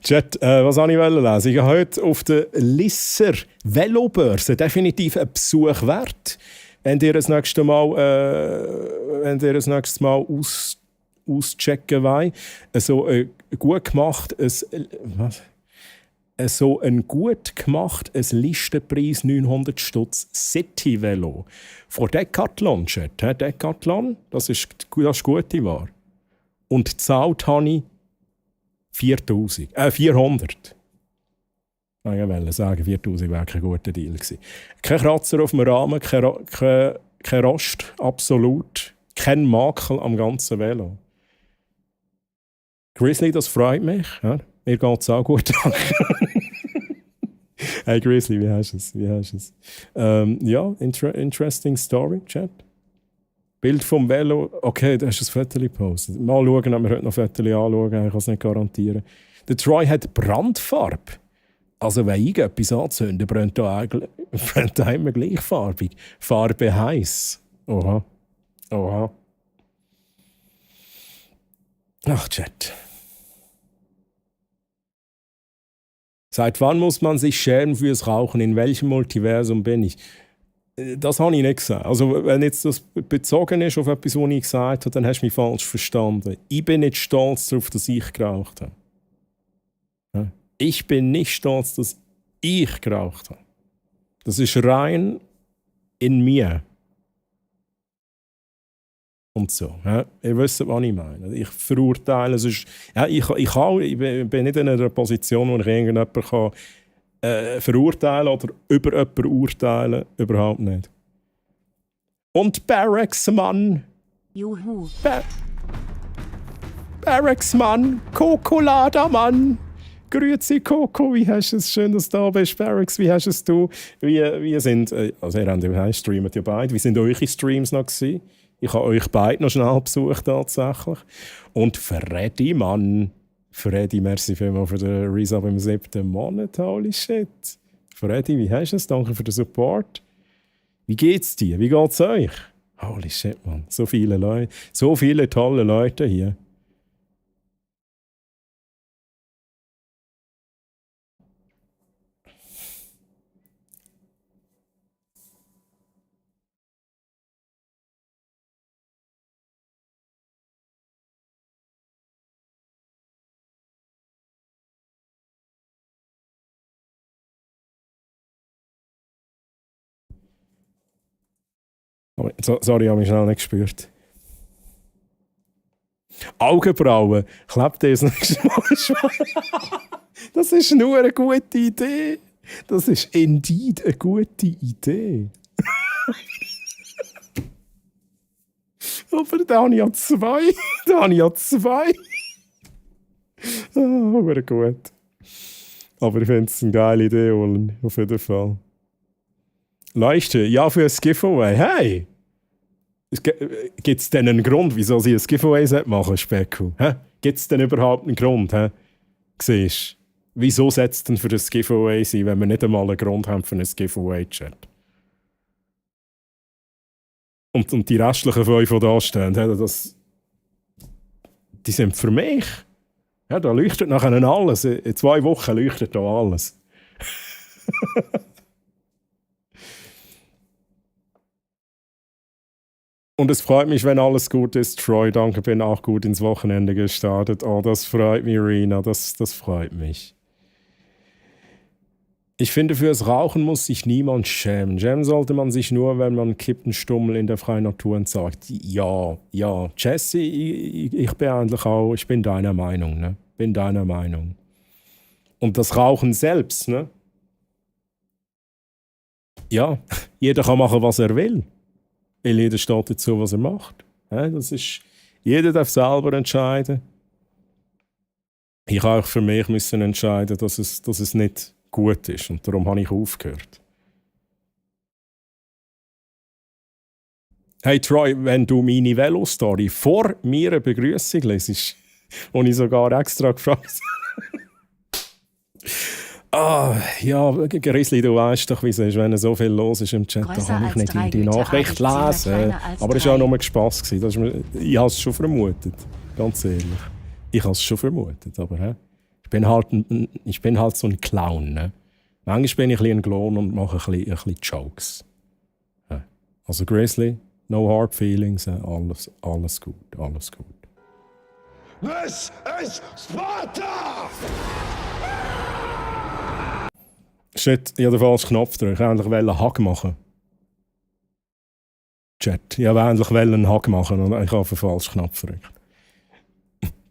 Chat, was wollte ich lesen? Ich habe heute auf der Lisser Velobörse definitiv einen Besuch wert. Wenn ihr das nächste Mal, auschecken wollt. So gut gemacht, so ein gut gemachtes Listenpreis 900 Stutz City Velo. Von Decathlon, Chat. Decathlon, das ist gute Ware. Und gezahlt habe ich 400. Ich wollte sagen, 4000 wäre kein guter Deal gewesen. Kein Kratzer auf dem Rahmen, kein Rost, absolut. Kein Makel am ganzen Velo. Grizzly, das freut mich. Ja? Mir geht es auch gut. Hey Grizzly, wie hast du es? Ja, interesting story, Chat. Bild vom Velo, okay, da hast du ein Foto gepostet. Mal schauen, ob wir heute noch Fotos anschauen, ich kann es nicht garantieren. Der Troy hat Brandfarbe. Also wenn ich etwas anzünde, brennt da immer gleichfarbig. Farbe heiß. Oha. Ach, Chat. Seit wann muss man sich schämen fürs Rauchen? In welchem Multiversum bin ich? Das habe ich nicht gesagt. Also, wenn jetzt das bezogen ist auf etwas, was ich gesagt habe, dann hast du mich falsch verstanden. Ich bin nicht stolz darauf, dass ich geraucht habe. Ja? Ich bin nicht stolz, dass ich geraucht habe. Das ist rein in mir. Und so. Ja? Ihr wisst, was ich meine. Ich verurteile es. Ja, ich bin nicht in einer Position, wo ich irgendjemanden kann verurteilen oder über jemanden urteilen. Überhaupt nicht. Und Barracks-Mann. Juhu. Barracks-Mann. Kokolada-Mann. Grüezi, Coco. Wie hast du es? Schön, dass du da bist. Barracks, wie hast es du? Wie sind... Also, ihr streamt ja beide. Wie sind eure Streams noch gewesen? Ich habe euch beide noch schnell besucht tatsächlich. Und Freddy, Mann. Freddy, merci vielmals für den Resub im 7. Monat. Holy shit. Freddy, wie hast du es? Danke für den Support. Wie geht's dir? Wie geht's euch? Holy shit, Mann. So viele Leute. So viele tolle Leute hier. Sorry, ich habe mich schnell nicht gespürt. Augenbrauen. Klebt ihr das nächste Mal? Das ist nur eine gute Idee. Das ist indeed eine gute Idee. Aber da habe ich ja zwei. Da habe ich ja zwei. Aber gut. Aber ich finde es eine geile Idee, Olin. Auf jeden Fall. Leuchte, ja, für ein Giveaway. Hey! Gibt es denn einen Grund, wieso sie ein Giveaway machen, Specku? Gibt es denn überhaupt einen Grund? Siehst du? Wieso setzt es denn für ein Giveaway sein, wenn wir nicht einmal einen Grund haben für ein Giveaway-Chat? Und die restlichen 5, die da stehen, die sind für mich. Ja, da leuchtet nachher alles. In 2 Wochen leuchtet da alles. Und es freut mich, wenn alles gut ist. Troy, danke, bin auch gut ins Wochenende gestartet. Oh, das freut mich, Rina, das freut mich. Ich finde, fürs Rauchen muss sich niemand schämen. Schämen sollte man sich nur, wenn man Kippenstummel in der freien Natur entsorgt. Ja, Jesse, ich bin eigentlich auch, ich bin deiner Meinung, ne? Bin deiner Meinung. Und das Rauchen selbst, ne? Ja, jeder kann machen, was er will. Weil jeder steht dazu, was er macht. Ja, jeder darf selber entscheiden. Ich habe auch für mich müssen entscheiden, dass es nicht gut ist. Und darum habe ich aufgehört. Hey Troy, wenn du meine Velo-Story vor meiner Begrüßung lesest, und ich sogar extra gefragt ja, Grizzly, du weißt doch, wie es ist, wenn so viel los ist im Chat. Da kann ich nicht die Nachricht lesen. Aber es war auch nur Spass. Ich habe es schon vermutet, ganz ehrlich. Ich habe es schon vermutet, aber ich bin halt so ein Clown. Ne? Manchmal bin ich ein Clown und mache ein bisschen Jokes. Also Grizzly, no hard feelings, alles gut, alles gut. This is Sparta! Shit, ich habe den falschen Knopf gedrückt. Ich wollte endlich einen Hack machen. Chat, ich wollte endlich einen Hack machen und ich habe auf den falschen Knopf gedrückt.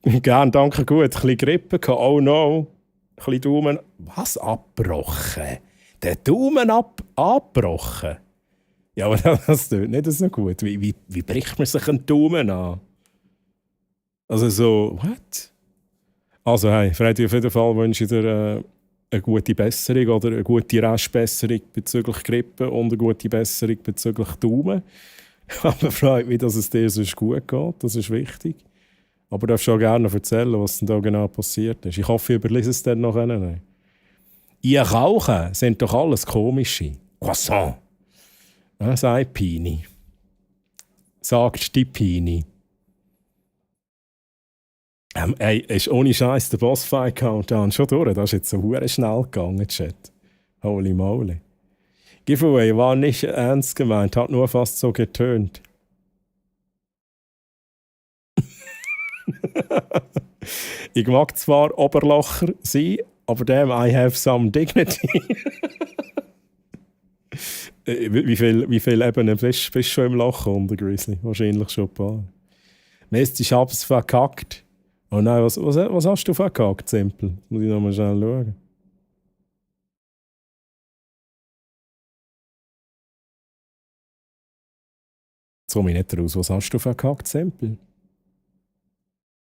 Gern, danke, gut. Ein bisschen Grippe gehabt. Oh no. Ein bisschen Daumen. Was? Abgebrochen? Der Daumen abgebrochen? Ja, aber das tut nicht so gut. Wie bricht man sich einen Daumen an? Also so, what? Also hey, Freddy, auf jeden Fall wünsche ich dir eine gute Besserung oder eine gute Restbesserung bezüglich Grippe und eine gute Besserung bezüglich Daumen. Aber freut mich, dass es dir sonst gut geht. Das ist wichtig. Aber du darfst auch gerne erzählen, was denn da genau passiert ist. Ich hoffe, ich überlese es dann noch. Ihr Rauchen sind doch alles komische. Croissant. Ja, sagt Pini. Sagt die Pini. Ey, ist ohne Scheiß der Bossfight-Countdown schon durch? Das ist jetzt so hure schnell gegangen, Chat. Holy moly. Giveaway war nicht ernst gemeint, hat nur fast so getönt. Ich mag zwar Oberlocher sein, aber damn, I have some dignity. Wie viel Ebenen bist du schon im Loch unter, Grizzly? Wahrscheinlich schon ein paar. Mist, ich hab's verkackt. Oh nein, was hast du verkackt, Simpel? Muss ich noch mal schnell schauen. Jetzt komme ich nicht raus. Was hast du verkackt, Simpel?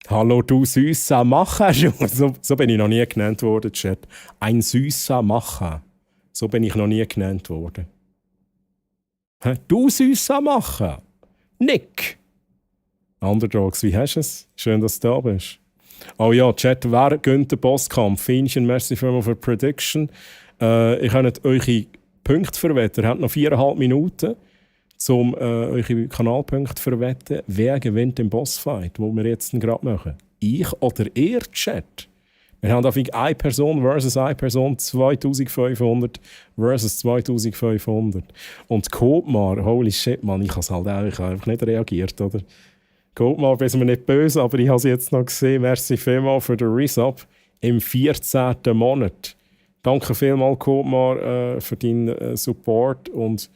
Hallo, du süßer Macher. So bin ich noch nie genannt worden, Chat. Ein süßer Macher. So bin ich noch nie genannt worden. Du süßer Macher. Nick. Underdogs, wie hast du es? Schön, dass du da bist. Oh ja, Chat, wer gönnt den Bosskampf? Fienchen, merci vielmals für die Prediction. Ihr könnt eure Punkte verwetten. Ihr habt noch 4,5 Minuten, um eure Kanalpunkte zu verwetten. Wer gewinnt den Bossfight, den wir jetzt gerade machen? Ich oder ihr, Chat? Wir haben auf eine Person versus eine Person 2500 versus 2500. Und Kotmar, holy shit, man, ich habe halt auch, ich habe einfach nicht reagiert, oder? Kotmar, bist mir nicht böse, aber ich habe es jetzt noch gesehen. Merci vielmals für den Resub im 14. Monat. Danke vielmals, Kotmar, für deinen Support und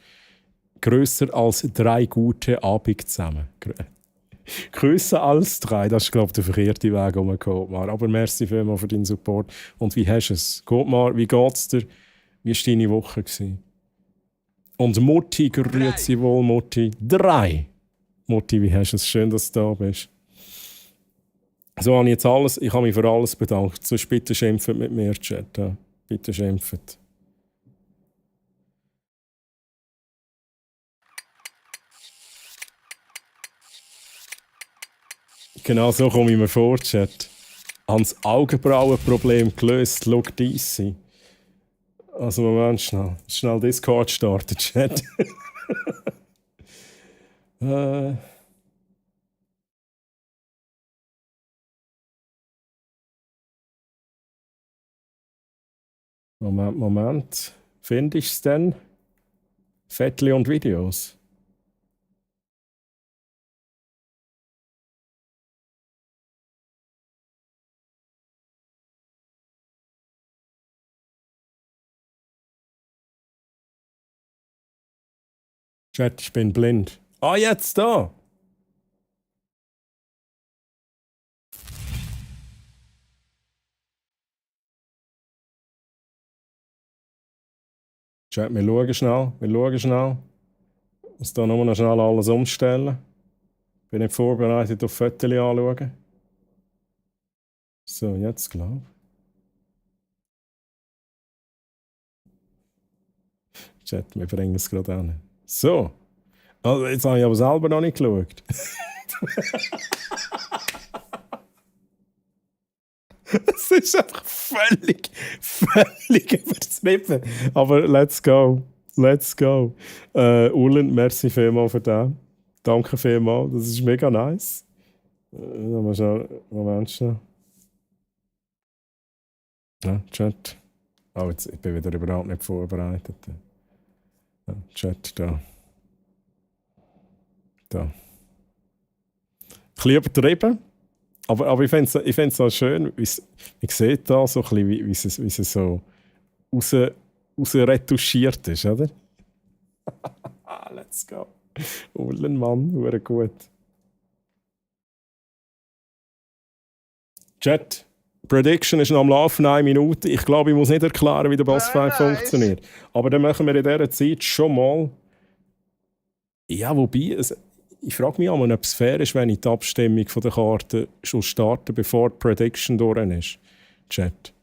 grösser als 3 gute Abende zusammen. Grösser als 3, das ist, glaube ich, der verkehrte Weg, Kotmar. Aber merci vielmals für deinen Support. Und wie hast du es? Kotmar, wie geht's dir? Wie war deine Woche? Und Mutti, grüezi wohl, Mutti. 3. Mutti, wie hast du es? Schön, dass du da bist. So habe ich jetzt alles, ich habe mich für alles bedankt. Sonst bitte schimpft mit mir, Chat. Ja. Bitte schimpft. Genau so komme ich mir vor, Chat. Ans Augenbrauenproblem gelöst, look DC. Also Moment, schnell Discord starten, Chat. Moment. Finde ich es denn? Fettli und Videos. Chat, ich bin blind. Ah, jetzt da! Chat, wir schauen schnell. Ich muss da nur noch schnell alles umstellen. Bin nicht vorbereitet auf Fotos anschauen. So, jetzt glaube ich. Chat, wir bringen es gerade an. So. Also jetzt habe ich aber selber noch nicht geschaut. Es ist einfach völlig übertrieben. Aber let's go. Ulen, merci vielmals für das. Danke vielmals, das ist mega nice. Moment schnell. Ja, Chat. Oh, jetzt, ich bin wieder überhaupt nicht vorbereitet. Ja, Chat, da. Ein bisschen übertrieben. Aber ich finde es auch schön, ich sehe da so ein bisschen, wie es so retuschiert ist, oder? Let's go. Ullen, Mann, wäre gut. Chat, Prediction ist noch am Laufen, 1 Minute. Ich glaube, ich muss nicht erklären, wie der Bossfight funktioniert. Aber dann machen wir in dieser Zeit schon mal. Ja, wobei, ich frage mich auch, ob es fair ist, wenn ich die Abstimmung der Karten schon starte, bevor die Prediction durch ist. Chat.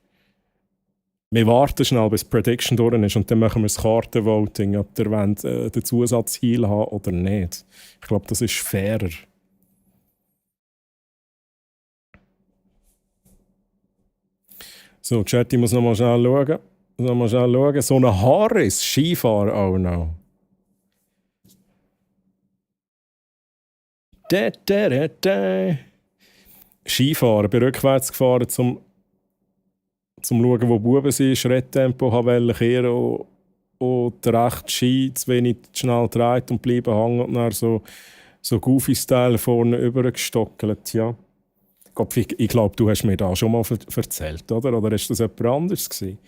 Wir warten schnell, bis die Prediction durch ist und dann machen wir das Kartenvoting, ob ihr wollt, den Zusatz Heal haben oder nicht. Ich glaube, das ist fairer. So, Chat, ich muss noch mal schnell schauen. So ein Harris, Skifahrer auch noch. Skifahren, bin rückwärts gefahren, zum schauen, wo Buben sind, Schritttempo haben kehren und der rechte Ski zu wenig schnell dreht und bleiben hängen und dann so Goofy-Style vorne übergestockelt, ja. Ich glaube, du hast mir da schon mal erzählt, oder? Oder ist das jemand anderes gewesen?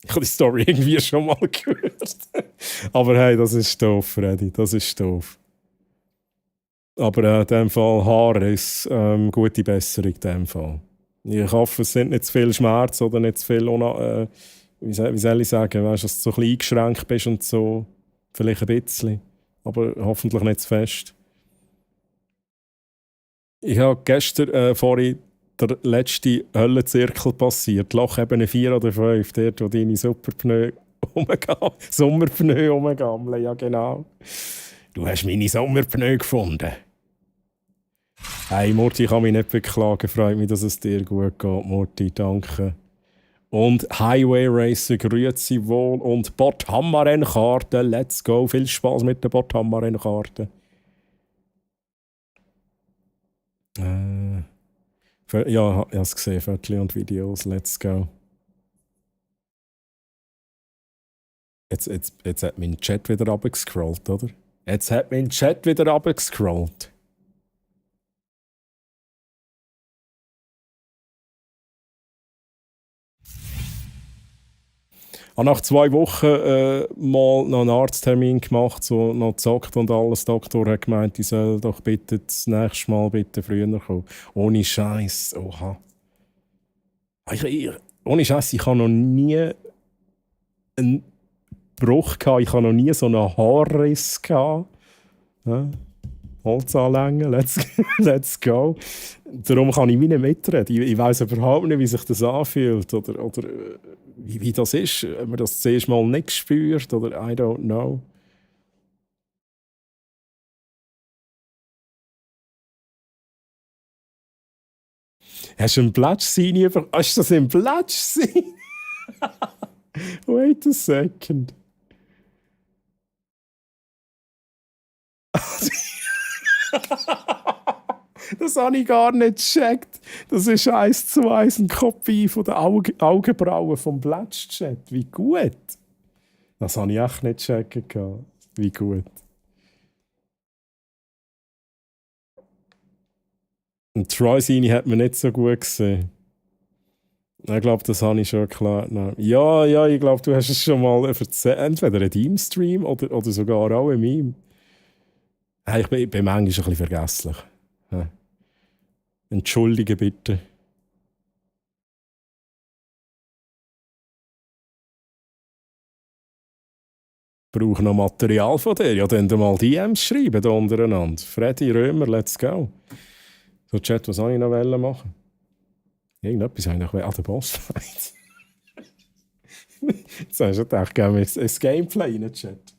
Ich habe die Story irgendwie schon mal gehört. Aber hey, das ist doof, Freddy, das ist doof. Aber in diesem Fall Harris, gute Besserung in diesem Fall. Ich hoffe, es sind nicht zu viel Schmerz oder nicht zu viel, wie soll ich sagen, weißt, dass du so ein bisschen eingeschränkt bist und so. Vielleicht ein bisschen, aber hoffentlich nicht zu fest. Ich habe gestern vorhin der letzte Höllenzirkel passiert. Lochebene 4 oder 5, dort wo deine Sommerpneu rumgammeln. Ja, genau. Du hast meine Sommerpneu gefunden. Hey Murti, ich kann mich nicht beklagen. Freut mich, dass es dir gut geht, Murti. Danke. Und Highway Racer, grüezi wohl. Und Botthammer-Rennkarte, let's go. Viel Spaß mit der Botthammer-Rennkarte. Ja, ich habe es gesehen, Fotos und Videos, let's go. Jetzt hat mein Chat wieder runtergescrollt, oder? Jetzt hat mein Chat wieder runtergescrollt. Ich habe nach 2 Wochen mal noch einen Arzttermin gemacht, so noch gezockt und alles. Der Doktor hat gemeint, ich soll doch bitte das nächste Mal bitte früher kommen. Ohne Scheiß, oha. Ohne Scheiß, ich habe noch nie einen Bruch gehabt, ich habe noch nie so einen Haarriss gehabt. Ja? Holz anlängen, let's go. Darum kann ich mich nicht mitreden. Ich weiss überhaupt nicht, wie sich das anfühlt oder wie das ist, wenn man das zuerst mal nicht spürt oder I don't know. Hast du einen Plätschsein über... Ist das ein Plätschsein? Wait a second. Das habe ich gar nicht gecheckt. Das ist 1:1 eine Kopie von der Augenbrauen vom Plätsch-Chat. Wie gut. Das habe ich echt nicht gecheckt. Wie gut. Und Troy seine hat man nicht so gut gesehen. Ich glaube, das habe ich schon erklärt. Ja, ich glaube, du hast es schon mal erzählt. Entweder in deinem Stream oder sogar auch in meinem. Ich bin manchmal ein bisschen vergesslich. Ja. Entschuldige bitte. Ich brauche noch Material von dir. Ja, dann mal DMs schreiben da untereinander. Freddy Römer, let's go. So, Chat, was soll ich noch machen? Irgendetwas habe ich noch an den Bossfight. Jetzt hast du gedacht, geben wir ein Gameplay in den Chat.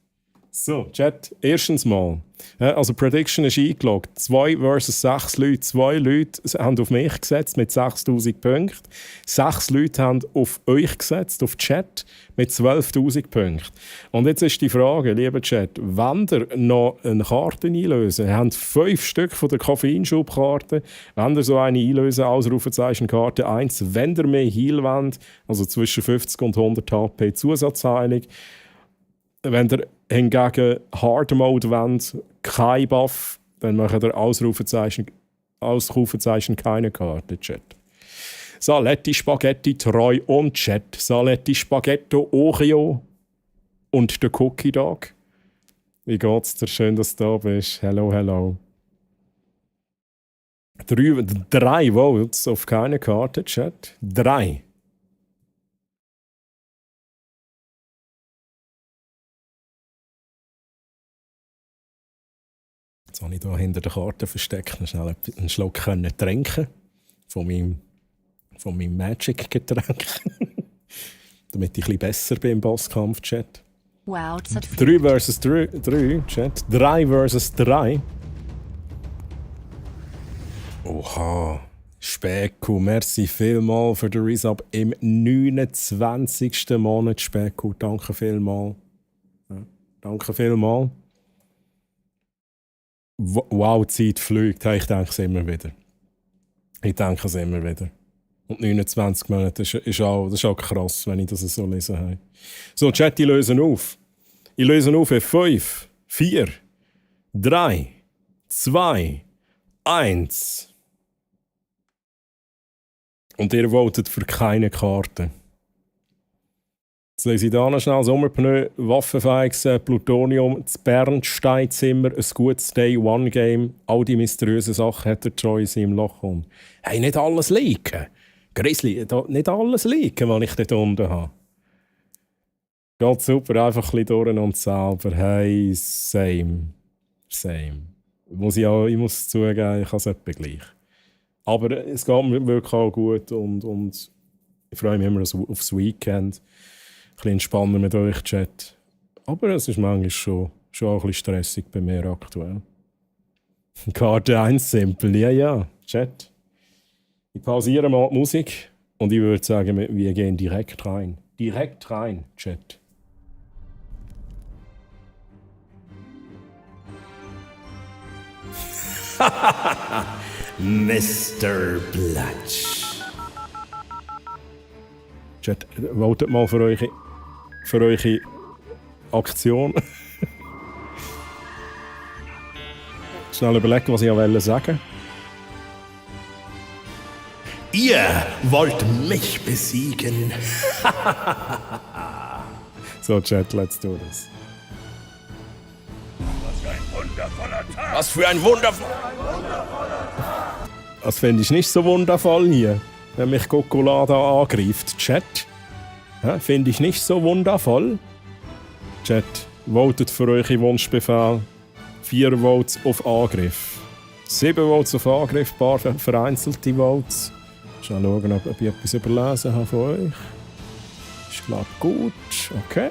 So, Chat, erstens mal. Also, Prediction ist eingeloggt. 2 versus 6 Leute. 2 Leute haben auf mich gesetzt mit 6000 Punkten. 6 Leute haben auf euch gesetzt, auf Chat, mit 12.000 Punkten. Und jetzt ist die Frage, lieber Chat, wenn ihr noch eine Karte einlösen, ihr habt 5 Stück von der Koffeinschubkarte, wenn ihr so eine einlösen, Ausrufezeichen Karte 1, wenn ihr mehr Heal wollt, also zwischen 50 und 100 HP Zusatzheilung, wenn ihr hingegen Hard Mode wollt, kein Buff, dann macht ihr Ausrufezeichen keine Karte, Chat. Saletti, Spaghetti, Treu und Chat. Saletti, Spaghetto, Oreo und der Cookie Dog. Wie geht's dir? Schön, dass du da bist. Hello, hello. 3 Votes auf keine Karte, Chat. 3. Jetzt habe ich hier hinter der Karte versteckt und schnell einen Schluck trinken von meinem Magic-Getränk. Damit ich ein bisschen besser bin im Bosskampf-Chat. Wow, 3 versus 3, Chat. 3 versus 3. Oha. Speku, merci vielmal für den Resub im 29. Monat, Speku. Danke vielmal. Ja, danke vielmal. Wow, die Zeit fliegt. Hey, ich denke es immer wieder. Und 29 Monate das ist auch krass, wenn ich das so lesen habe. So, Chat, ich löse auf. Ich löse auf in 5, 4, 3, 2, 1. Und ihr votet für keine Karte. Jetzt lese ich da noch schnell Sommerpneu, waffenfähiges Plutonium, das Bernsteinzimmer, ein gutes Day-One-Game. All die mysteriösen Sachen hat der Troy in seinem Loch. Hey, nicht alles leaken. Grizzly, nicht alles leaken, was ich dort unten habe. Geht super, einfach ein bisschen durch und selber. Hey, same. Ich muss zugeben, ich habe es etwa gleich. Aber es geht mir wirklich auch gut und ich freue mich immer aufs Weekend. Ein bisschen entspannter mit euch, Chat. Aber es ist manchmal schon Schon auch ein bisschen stressig bei mir aktuell. Karte 1 Simple, ja. Chat. Ich pausiere mal die Musik und ich würde sagen, wir gehen direkt rein. Direkt rein, Chat. Mr. Blatch. Chat, votet mal für eure Aktion. Schnell überlegen, was ich sagen wollte. Ihr wollt mich besiegen. So, Chat, let's do this. Was für ein wundervoller Tag! Das finde ich nicht so wundervoll hier, wenn mich Coca-Cola da angreift. Chat, ja, finde ich nicht so wundervoll. Chat, votet für eure Wunschbefehl. 4 Votes auf Angriff. 7 Votes auf Angriff, ein paar vereinzelte Votes. Schnell schauen, ob ich etwas überlesen habe von euch. Ich glaube gut. Okay.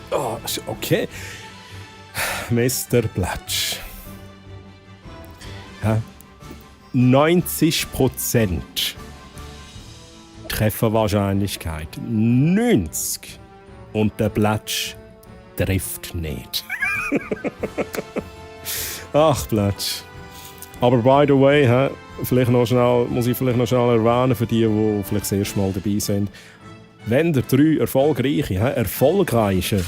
Oh, okay. Mr. Blatch. Ja. 90% Trefferwahrscheinlichkeit. 90%. Und der Blatch trifft nicht. Ach, Blatch. Aber by the way, muss ich vielleicht noch schnell erwähnen, für die vielleicht das erste Mal dabei sind. Wenn ihr 3 erfolgreiche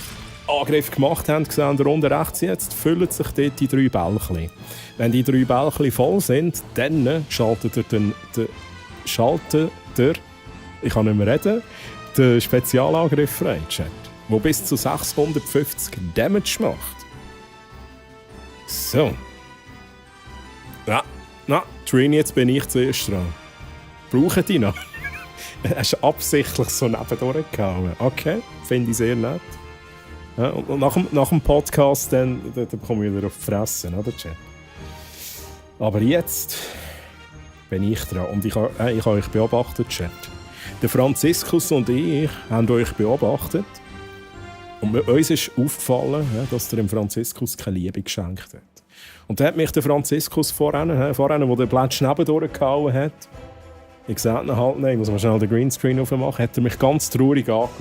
Angriffe gemacht habt, gesehen ihr unten rechts jetzt, füllen sich dort die 3 Bällchen. Wenn die 3 Bällchen voll sind, dann schaltet ihr, ich kann nicht mehr reden, den Spezialangriff frei, Chat, der bis zu 650 Damage macht. So. Na, Trini, jetzt bin ich zuerst dran. Brauchen die noch? Hast du absichtlich so nebendurch gehauen? Okay, finde ich sehr nett. Ja, und nach dem Podcast dann bekomme ich wieder auf die Fresse, oder, Chat? Aber jetzt bin ich dran und ich habe euch beobachtet, Chat. Der Franziskus und ich haben euch beobachtet und uns ist aufgefallen, dass der dem Franziskus keine Liebe geschenkt hat. Und dann hat mich der Franziskus vorhin, wo der Blatch nebendurch gehauen hat, ich sehe ihn halt nicht, ich muss mal schnell den Greenscreen aufmachen, hat er mich ganz traurig angeschaut.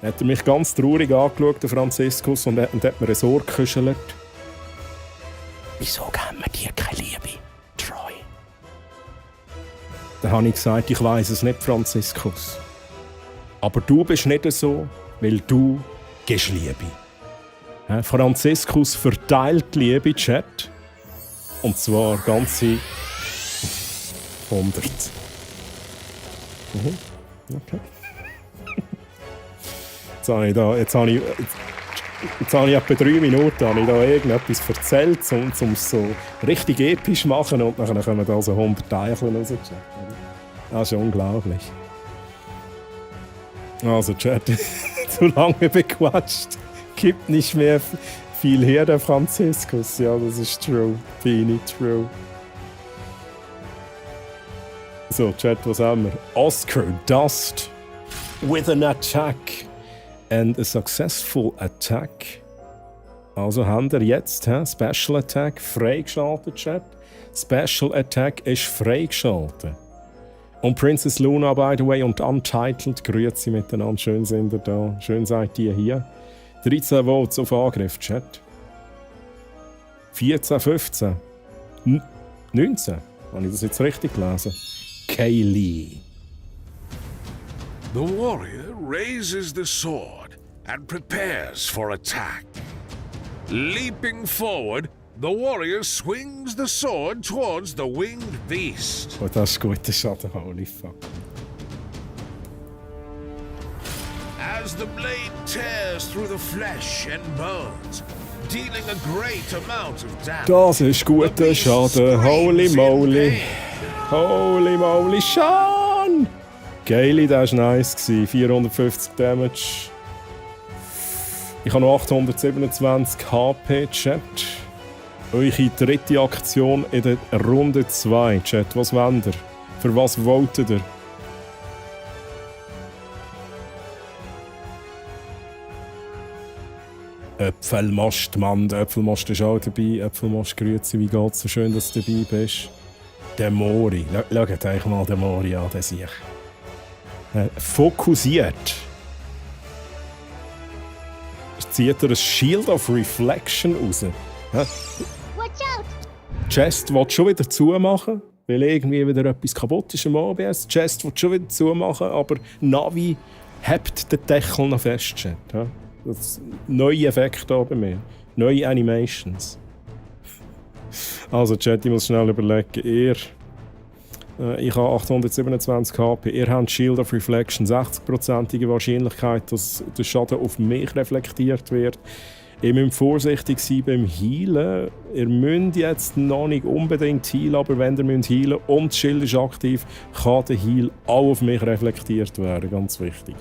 Hat er mich ganz traurig angeschaut, der Franziskus, und hat mir ein Ohr gekuschelt. Wieso geben wir dir keine Liebe, Troy? Dann habe ich gesagt, ich weiss es nicht, Franziskus. Aber du bist nicht so, weil du gibst Liebe. Franziskus verteilt Liebe, Chat. Und zwar ganze 100. Okay. Jetzt habe ich etwa 3 Minuten irgendetwas erzählt, um es so richtig episch zu machen. Und dann kommen da so 100 Teilchen raus. Das ist unglaublich. Also, Chat, zu lange bequatscht. Gibt nicht mehr viel her, der Franziskus. Ja, das ist true. Fini, true. So, Chat, was haben wir? Oscar Dust with an attack and a successful attack. Also haben wir jetzt Special Attack freigeschaltet, Chat. Special Attack ist freigeschaltet. Und Princess Luna, by the way, und Untitled, grüezi miteinander. Schön sind ihr da. Schön seid ihr hier. 13 Votes auf Angriff, Chat. 14, 15. 19. Habe ich das jetzt richtig gelesen? Kaylee. The warrior raises the sword and prepares for attack. Leaping forward, the warrior swings the sword towards the winged beast. Oh, das ist guter Schaden, holy fuck. As the blade tears through the flesh and bones, dealing a great amount of damage. Das ist guter Schaden, holy moly. Holy moly, Sean! Kaylee, das war nice, 450 Damage. Ich habe noch 827 HP, Chat. Eure dritte Aktion in der Runde 2, Chat. Was wollt ihr? Für was votet ihr? Äpfelmost, Mann, der Äpfelmost ist auch dabei. Äpfelmost, grüezi, wie geht's? So schön, dass du dabei bist. Der Mori. Schaut euch mal den Mori an, der sich. Fokussiert. Zieht er ein Shield of Reflection raus. Watch out! Chest will schon wieder zumachen, weil irgendwie wieder etwas kaputt ist am OBS. Chest will schon wieder zumachen, aber Navi hebt den Deckel noch fest. Chat. Das neue Effekte hier bei mir. Neue Animations. Also Chat, ich muss schnell überlegen. Ich habe 827 HP. Ihr habt Shield of Reflection, 60%ige Wahrscheinlichkeit, dass der Schaden auf mich reflektiert wird. Ihr müsst vorsichtig sein beim Healen. Ihr müsst jetzt noch nicht unbedingt healen, aber wenn ihr healen müsst und das Schild ist aktiv, kann der Heal auch auf mich reflektiert werden. Ganz wichtig.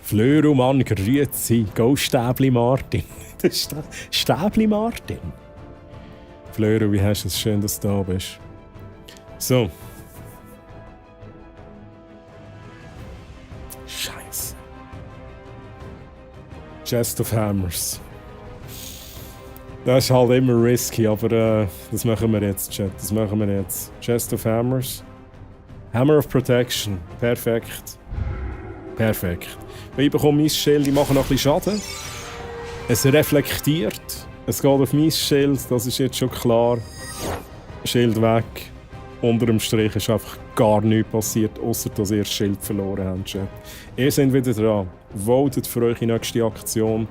Flöru, Mann, grüezi. Go Stäbli Martin. Stäbli Martin. Flöru, wie hast du es? Schön, dass du da bist. So. Scheiße. Chest of Hammers. Das ist halt immer risky, aber das machen wir jetzt, Chat. Das machen wir jetzt. Chest of Hammers. Hammer of Protection. Perfekt. Perfekt. Ich bekomme mein Schild, ich mache noch ein bisschen Schaden. Es reflektiert. Es geht auf mein Schild, das ist jetzt schon klar. Schild weg. Unter dem Strich ist einfach gar nichts passiert, außer dass ihr das Schild verloren habt, Chat. Ihr seid wieder dran. Votet für eure nächste Aktion.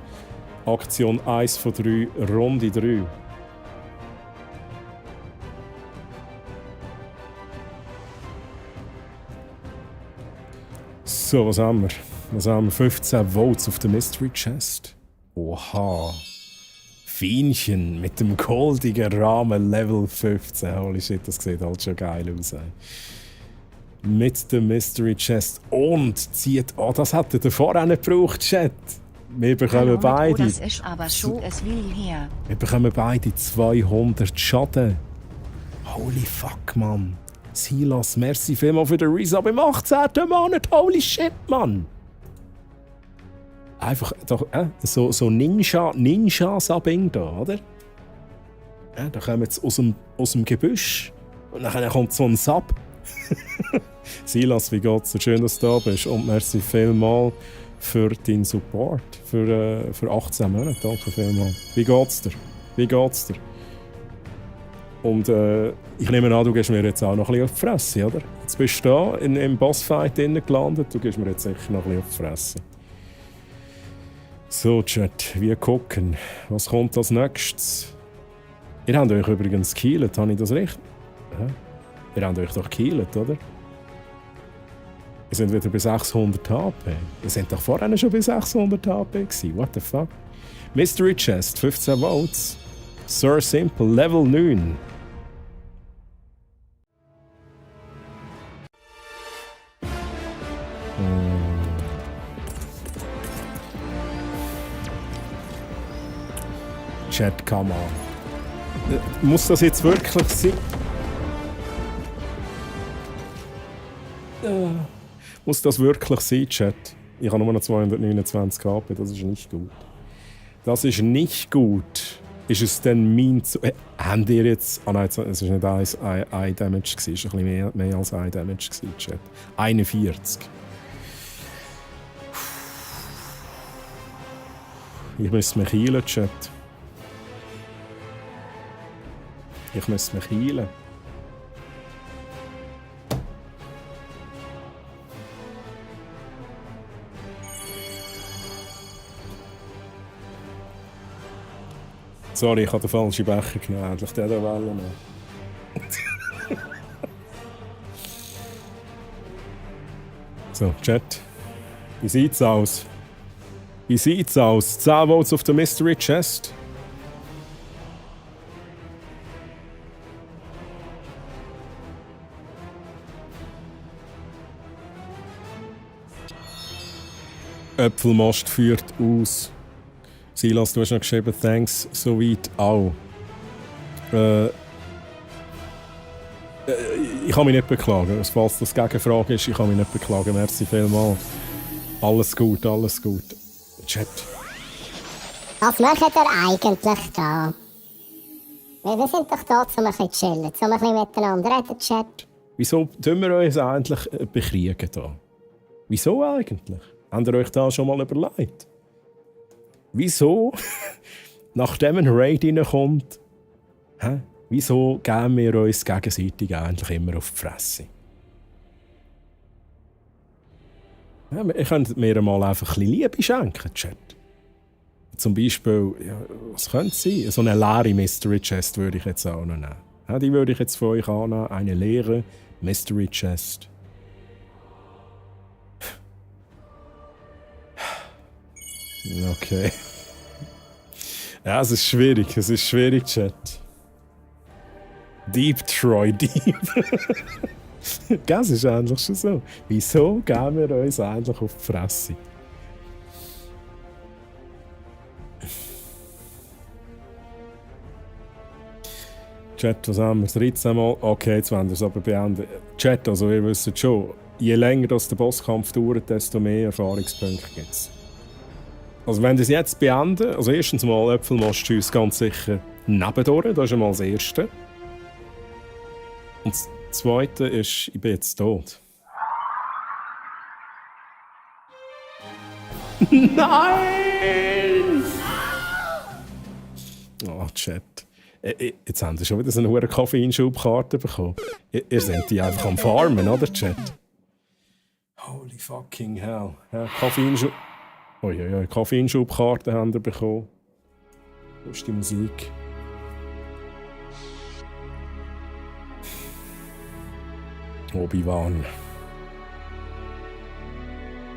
Aktion 1 von 3, Runde 3. So, was haben wir? Was haben wir? 15 Votes auf der Mystery Chest. Oha. Fienchen mit dem goldigen Rahmen Level 15. Holy shit, das sieht halt schon geil aus. Ey. Mit der Mystery Chest und zieht... Oh, das hat er davor auch nicht gebraucht, Chat. Wir bekommen beide... Das ist aber schon es will her. Wir bekommen beide 200 Schaden. Holy fuck, Mann. Silas, merci vielmals für den Resub im 18. Monat. Holy shit, Mann. Einfach doch, so Ninja-Subbing da, oder? Da kommen jetzt aus dem Gebüsch und dann kommt so ein Sub. Silas, wie geht's dir? Schön, dass du da bist und merci vielmals für deinen Support für 18 Monate. Danke vielmals. Wie geht's dir? Wie geht's dir? Und ich nehme an, du gehst mir jetzt auch noch ein bisschen auf die Fresse, oder? Jetzt bist du da im Bossfight gelandet, du gehst mir jetzt sicher noch ein bisschen auf die Fresse. So, Chat, wir gucken. Was kommt als nächstes? Ihr habt euch übrigens gekillt, habe ich das recht? Ihr habt euch doch gekillt, oder? Ihr seid wieder bei 600 HP. Ihr seid doch vorher schon bei 600 HP gewesen. What the fuck? Mystery Chest, 15 Votes. Sir Simple, Level 9. Chat, come on. Muss das jetzt wirklich sein? Muss das wirklich sein, Chat? Ich habe nur noch 229 HP, das ist nicht gut. Das ist nicht gut. Ist es denn mein... Habt ihr jetzt... Ah nein, es war nicht ein Damage, es war ein bisschen mehr als ein Damage, Chat. 41. Ich müsste mich healen, Chat. Ich muss mich heilen. Sorry, ich habe den falschen Becher genommen. Endlich den da wollen. So, Chat. Wie sieht's aus? Wie sieht's aus? 10 Votes auf der Mystery Chest. Äpfelmost führt aus. Silas, du hast noch geschrieben, thanks, soweit auch. Ich kann mich nicht beklagen. Falls das Gegenfrage ist, ich kann mich nicht beklagen. Merci vielmals. Alles gut, alles gut. Chat. Was macht ihr eigentlich da? Wir sind doch da, um ein bisschen zu chillen, um ein bisschen miteinander reden, Chat. Wieso tun wir uns eigentlich bekriegen da? Wieso eigentlich? Habt ihr euch da schon mal überlegt? Wieso, nachdem ein Raid reinkommt, wieso geben wir uns gegenseitig eigentlich immer auf die Fresse? Ja, ihr könnt mir mal einfach ein bisschen Liebe schenken, Chat. Zum Beispiel, ja, was könnte es sein? So eine leere Mystery Chest würde ich jetzt auch noch nehmen. Ja, die würde ich jetzt von euch annehmen. Eine leere Mystery Chest. Okay. Ja, es ist schwierig, Chat. Deep Troy, Deep. Das ist eigentlich schon so. Wieso geben wir uns eigentlich auf die Fresse? Chat, was haben wir? 13 Mal? Okay, jetzt wollen wir es aber beenden. Chat, also ihr wisst schon, je länger das der Bosskampf dauert, desto mehr Erfahrungspunkte gibt es. Also wenn wir es jetzt beenden, also erstens mal Äpfelmost uns ganz sicher nebendurch, das ist einmal das Erste. Und das Zweite ist, ich bin jetzt tot. Nein! Oh, Chat. Jetzt haben sie schon wieder so eine hohe Koffeinschubkarte bekommen. Ihr seid die einfach am Farmen, oder, Chat? Holy fucking hell. Ja, Koffeinschubkarte haben wir bekommen. Wo ist die Musik? Obi-Wan.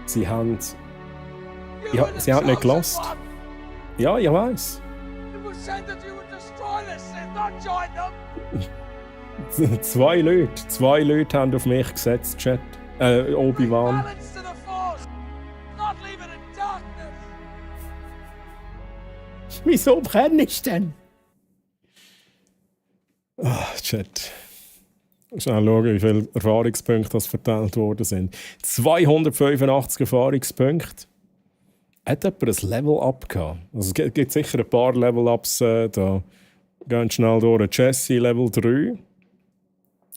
Sie haben... Ja, sie haben nicht gelost. Ja, ich weiß. Zwei Leute haben auf mich gesetzt, Chat. Obi-Wan. Wieso brenne ich denn? Chat. Schnell schauen, wie viele Erfahrungspunkte verteilt worden sind. 285 Erfahrungspunkte. Hat jemand ein Level-Up gehabt? Also es gibt sicher ein paar Level-Ups da. Ganz schnell durch. Jesse Level 3.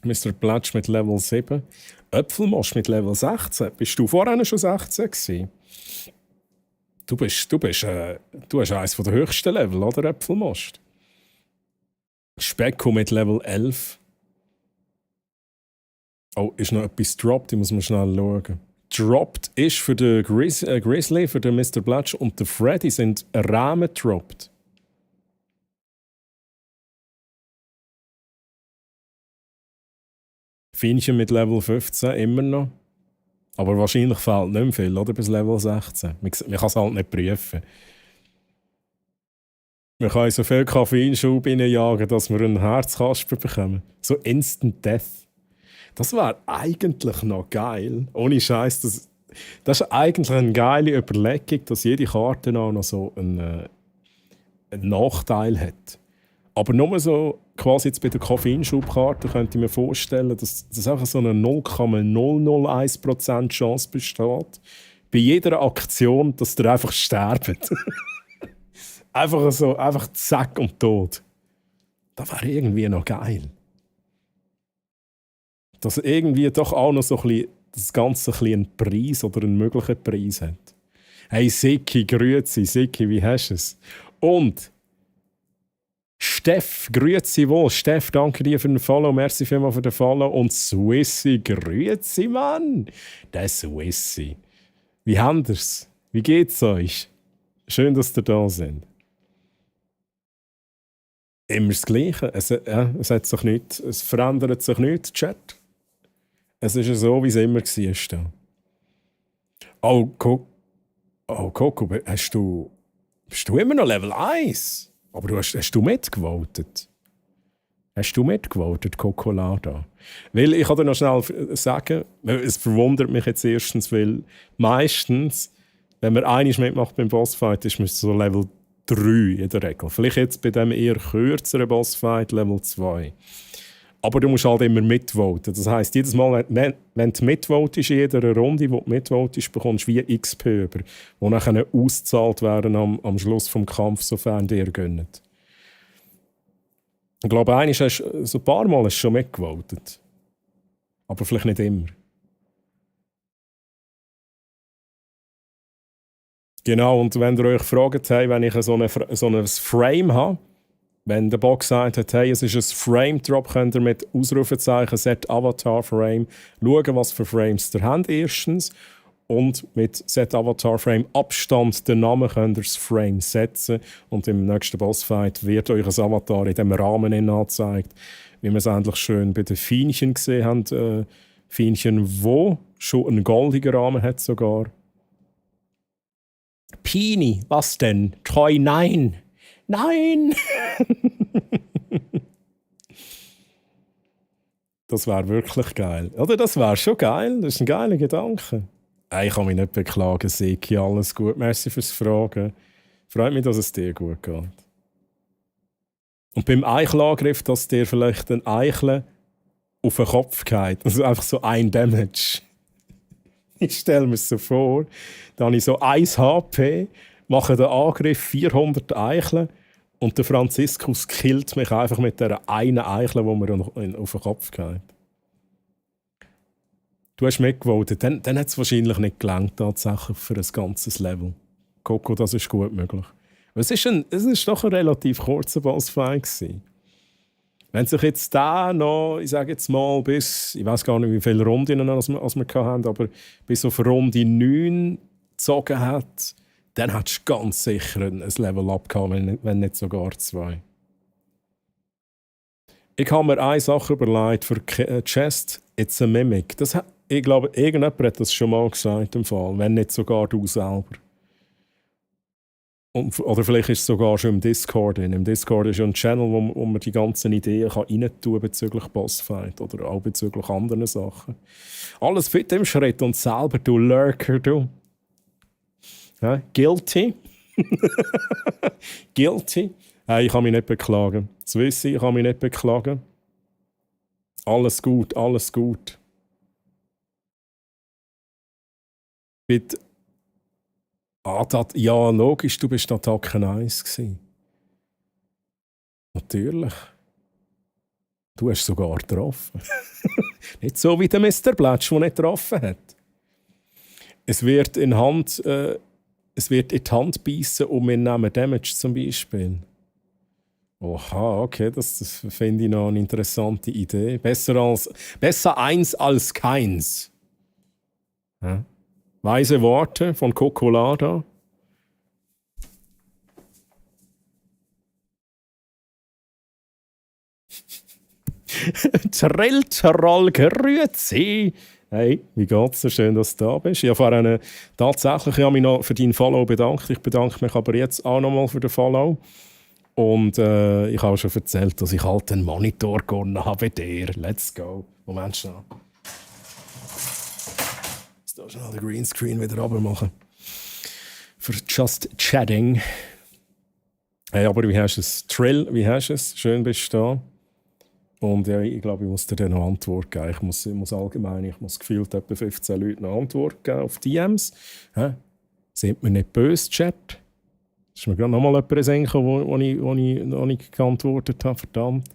Mr. Pletsch mit Level 7. Äpfelmost mit Level 16. Bist du vorher schon 16 gewesen? Du hast eines der höchsten Level, oder, Äpfelmost? Specko mit Level 11. Oh, ist noch etwas dropped? Ich muss mal schnell schauen. Dropped ist für den Grizzly, für den Mr. Blatch und den Freddy sind Rahmen dropped. Fienchen mit Level 15 immer noch. Aber wahrscheinlich fehlt nicht mehr viel, oder? Bis Level 16. Man kann es halt nicht prüfen. Wir können so viel Koffeinschub reinjagen, dass wir einen Herzkasper bekommen. So Instant Death. Das wäre eigentlich noch geil. Ohne Scheiß, das ist eigentlich eine geile Überlegung, dass jede Karte auch noch so einen Nachteil hat. Aber nur so, quasi jetzt bei der Koffeinschubkarte, könnte ich mir vorstellen, dass einfach so eine 0,001% Chance besteht, bei jeder Aktion, dass der einfach sterbt. einfach zack und tot. Das wäre irgendwie noch geil. Dass irgendwie doch auch noch so ein bisschen, das Ganze ein bisschen einen Preis oder einen möglichen Preis hat. Hey Siki, grüezi, Siki, wie hast du es? Und Steff, grüezi wohl. Steff, danke dir für den Follow, merci vielmals für den Follow. Und Swissy, grüezi, Mann. Der Swissy. Wie habt ihr's? Wie geht's euch? Schön, dass ihr da seid. Immer das Gleiche. Es verändert sich nichts, Chat. Es ist ja so, wie es immer war. Oh, Coco, bist du immer noch Level 1? Aber hast du mitgevotet? Hast du mitgevotet, Cocolada? Weil ich kann dir noch schnell sagen, es verwundert mich jetzt erstens, weil meistens, wenn man einmal mitmacht beim Bossfight, ist man so Level 3 in der Regel. Vielleicht jetzt bei dem eher kürzeren Bossfight Level 2. Aber du musst halt immer mitvoten. Das heisst, jedes Mal, wenn du mitvotest in jeder Runde, wo du mitvotest, bekommst du wie XP über, die nachher ausgezahlt werden am Schluss des Kampfes, sofern dir gönnt. Ich glaube, so ein paar Mal hast du schon mitgevotet. Aber vielleicht nicht immer. Genau, und wenn ihr euch fragt, hey, wenn ich so ein Frame habe, wenn der Box sagt, hey, es ist ein Frame-Drop, könnt ihr mit Ausrufezeichen Set Avatar Frame schauen, was für Frames ihr habt erstens. Und mit Set Avatar Frame Abstand den Namen könnt ihr das Frame setzen. Und im nächsten Bossfight wird euch ein Avatar in diesem Rahmen angezeigt. Wie wir es endlich schön bei den Fienchen gesehen haben. Fienchen, wo schon einen goldigen Rahmen hat sogar. Pini, was denn? Treu, nein! Nein! Das wäre wirklich geil. Oder das wäre schon geil. Das ist ein geiler Gedanke. Ich kann mich nicht beklagen, Siki. Alles gut. Merci fürs Fragen. Freut mich, dass es dir gut geht. Und beim Eichelangriff, dass dir vielleicht ein Eichel auf den Kopf geht. Also einfach so ein Damage. Ich stelle mir es so vor. Dann habe ich so 1 HP, mache den Angriff 400 Eicheln und der Franziskus killt mich einfach mit dieser einen Eichel, die mir auf den Kopf geht. Du hast mitgevotet. Dann hat es wahrscheinlich nicht gelangt, tatsächlich für ein ganzes Level. Coco, das ist gut möglich. Es ist doch ein relativ kurzer Bossfight gewesen. Wenn sich jetzt da noch, ich sage jetzt mal, bis, ich weiß gar nicht, wie viele Runden wir hatten, aber bis auf Runde 9 gezogen hat, dann hättest du ganz sicher ein Level-Up gehabt, wenn nicht sogar 2. Ich habe mir eine Sache überlegt für Chest, it's a Mimic. Ich glaube, irgendjemand hat das schon mal gesagt, im Fall, wenn nicht sogar du selber. Oder vielleicht ist es sogar schon im Discord. Im Discord ist ja ein Channel, wo man die ganzen Ideen rein tun kann bezüglich Bossfight oder auch bezüglich anderen Sachen. Alles fit im Schritt und selber, du Lurker, du. Ja, guilty. Guilty. Ich kann mich nicht beklagen. Swissi, ich kann mich nicht beklagen. Alles gut, alles gut. Bitte. Ja, logisch, du bist Attacke 1 gewesen. Natürlich. Du hast sogar getroffen. Nicht so wie der Mr. Blatsch, der nicht getroffen hat. Es wird in die Hand beißen und wir nehmen Damage zum Beispiel. Oha, okay, das finde ich noch eine interessante Idee. Besser eins als keins. Ja. Weise Worte von Cocolada. Troll, grüezi. Hey, wie geht's dir? Schön, dass du da bist. Ich habe tatsächlich mich noch für deinen Follow bedankt. Ich bedanke mich aber jetzt auch nochmal für den Follow. Und ich habe schon erzählt, dass ich halt einen Monitor gewonnen habe bei dir. Let's go. Moment schnell. Da schnell den Greenscreen wieder runter machen. Für Just Chatting. Hey, aber wie hast du es? Trill, wie hast du es? Schön bist du da. Und ja, ich glaube, ich muss dir dann noch Antwort geben. Ich muss gefühlt etwa 15 Leuten eine Antwort geben auf DMs. Seid mir nicht böse, Chat. Ist mir gerade noch mal jemand senken, wo ich noch nicht geantwortet habe. Verdammt.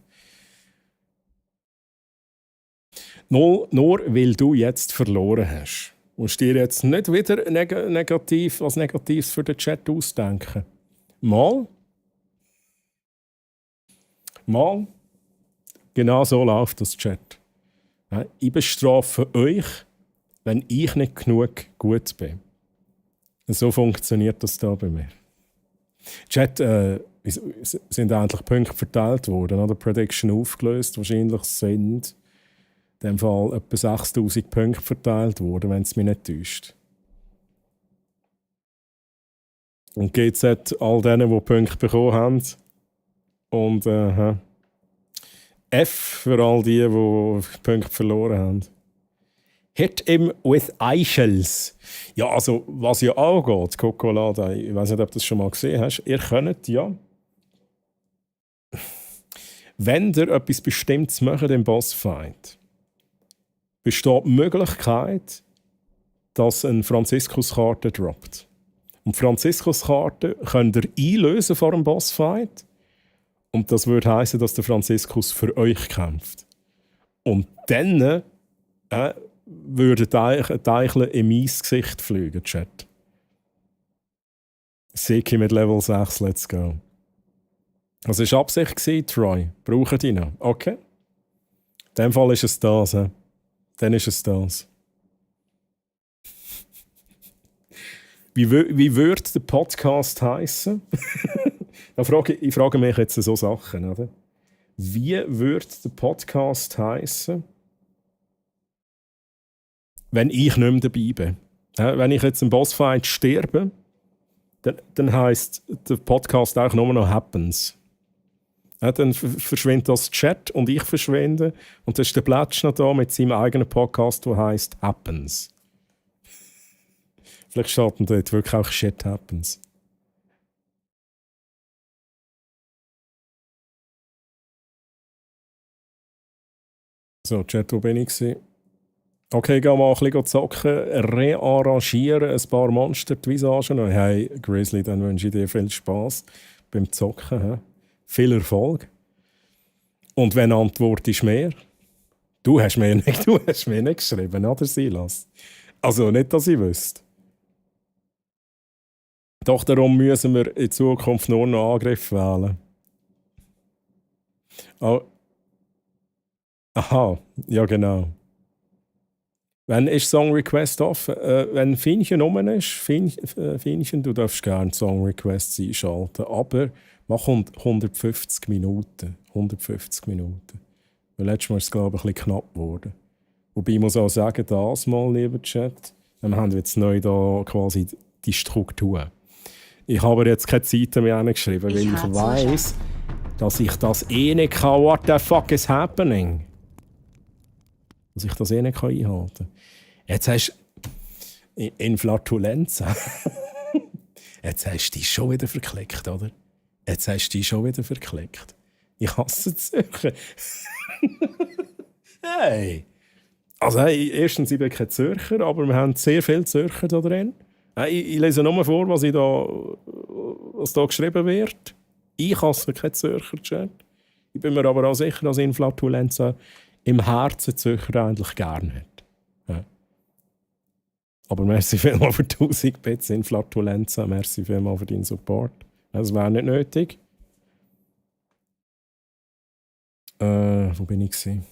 Nur weil du jetzt verloren hast. Musst du dir jetzt nicht wieder was Negatives für den Chat ausdenken. Mal. Genau so läuft das Chat. Ich bestrafe euch, wenn ich nicht genug gut bin. So funktioniert das da bei mir. Chat, sind eigentlich Punkte verteilt worden, oder? Prediction aufgelöst. Wahrscheinlich sind in dem Fall etwa 6000 Punkte verteilt worden, wenn es mich nicht täuscht. Und GZ all denen, die Punkte bekommen haben. Und F für all die Punkte verloren haben. Hit him with Eichels. Ja, also was ja auch geht, Cocolada, ich weiß nicht, ob du das schon mal gesehen hast, ihr könnt ja, wenn ihr etwas Bestimmtes macht im Bossfight, besteht die Möglichkeit, dass eine Franziskuskarte droppt. Und Franziskuskarte könnt ihr einlösen vor dem Bossfight. Und das würde heißen, dass der Franziskus für euch kämpft. Und dann würde die Eichel in mein Gesicht fliegen, Chat. Seki mit Level 6, let's go. Das war Absicht, Troy. Brauchen die noch? Okay. In dem Fall ist es das. Dann ist es das. Wie würde der Podcast heißen? Ich frage mich jetzt so Sachen, oder? Wie würde der Podcast heißen, wenn ich nicht mehr dabei bin? Wenn ich jetzt im Bossfight sterbe, dann heisst der Podcast auch nur noch Happens. Dann verschwindet das Chat und ich verschwinde. Und dann ist der Plätsch noch da mit seinem eigenen Podcast, der heisst Happens. Vielleicht steht dann dort wirklich auch Shit Happens. So, Chat, wo bin ich? Okay, gehen wir mal ein bisschen zocken, rearrangieren, ein paar Monster die Visagen. Hey, Grizzly, dann wünsche ich dir viel Spass beim Zocken. He? Viel Erfolg. Und wenn Antwort ist mehr? Du hast mir nicht geschrieben, oder Silas? Also nicht, dass ich wüsste. Doch darum müssen wir in Zukunft nur noch Angriff wählen. Oh. Aha, ja genau. Wenn ist Song Request offen? Wenn Fienchen rum ist, Fienchen, du darfst gerne Song Requests einschalten, aber mach 150 Minuten. 150 Minuten. Weil letztes Mal ist es, glaube ich, ein bisschen knapp geworden. Wobei ich muss auch sagen, das mal, lieber Chat, wir haben jetzt neu da quasi die Struktur. Ich habe jetzt keine Zeit mehr hingeschrieben, weil ich weiss, dass ich das eh nicht kann. What the fuck is happening? Dass ich das eh nicht einhalten kann. Jetzt hast du Inflatulenz. Jetzt hast du dich schon wieder verklickt, oder? Jetzt hast du dich schon wieder verklickt. Ich hasse Zürcher. Hey! Also, hey, erstens, ich bin kein Zürcher, aber wir haben sehr viele Zürcher da drin. Ich lese nur vor, was da geschrieben wird. Ich hasse keinen Zürcher Chat. Ich bin mir aber auch sicher, dass Inflatulenz im Herzen Zürcher eigentlich gerne hat. Ja. Aber merci vielmals für 1000 Bits Inflatulenz. Merci vielmals für deinen Support. Das wäre nicht nötig. Wo bin ich gewesen?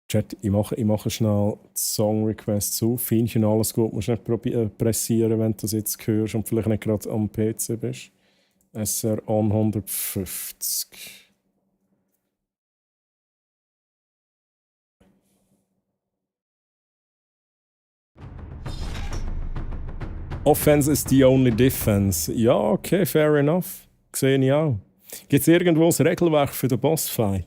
Chat, ich mache schnell Song-Requests auf. Fienchen, alles gut. Du musst nicht pressieren, wenn du das jetzt hörst und vielleicht nicht gerade am PC bist. SR on 150. Offense is the only defense. Ja, okay, fair enough. Sehe ich auch. Gibt es irgendwo ein Regelwerk für den Bossfight?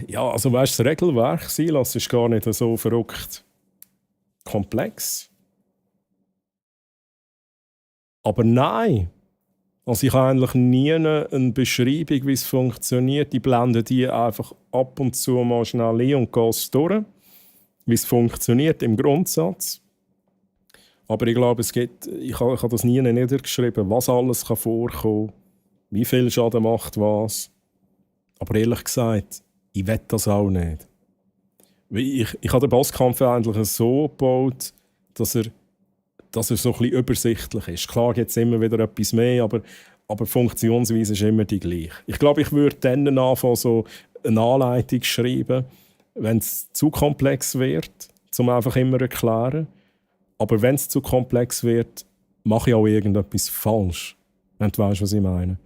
Ja, also weißt du, das Regelwerk, Silas, ist gar nicht so verrückt komplex. Aber nein. Also ich habe eigentlich nie eine Beschreibung, wie es funktioniert. Ich blende die einfach ab und zu mal schnell ein und gehe es durch, wie es funktioniert im Grundsatz. Aber ich glaube, ich habe das nie niedergeschrieben, was alles vorkommen kann, wie viel Schaden macht was. Aber ehrlich gesagt, ich will das auch nicht. Ich habe den Bosskampf eigentlich so gebaut, dass er so ein bisschen übersichtlich ist. Klar gibt es immer wieder etwas mehr, aber die Funktionsweise ist immer die gleiche. Ich glaube, ich würde dann anfangen, so eine Anleitung schreiben, wenn es zu komplex wird, um einfach immer zu erklären. Aber wenn es zu komplex wird, mache ich auch irgendetwas falsch. Wenn du weißt, was ich meine.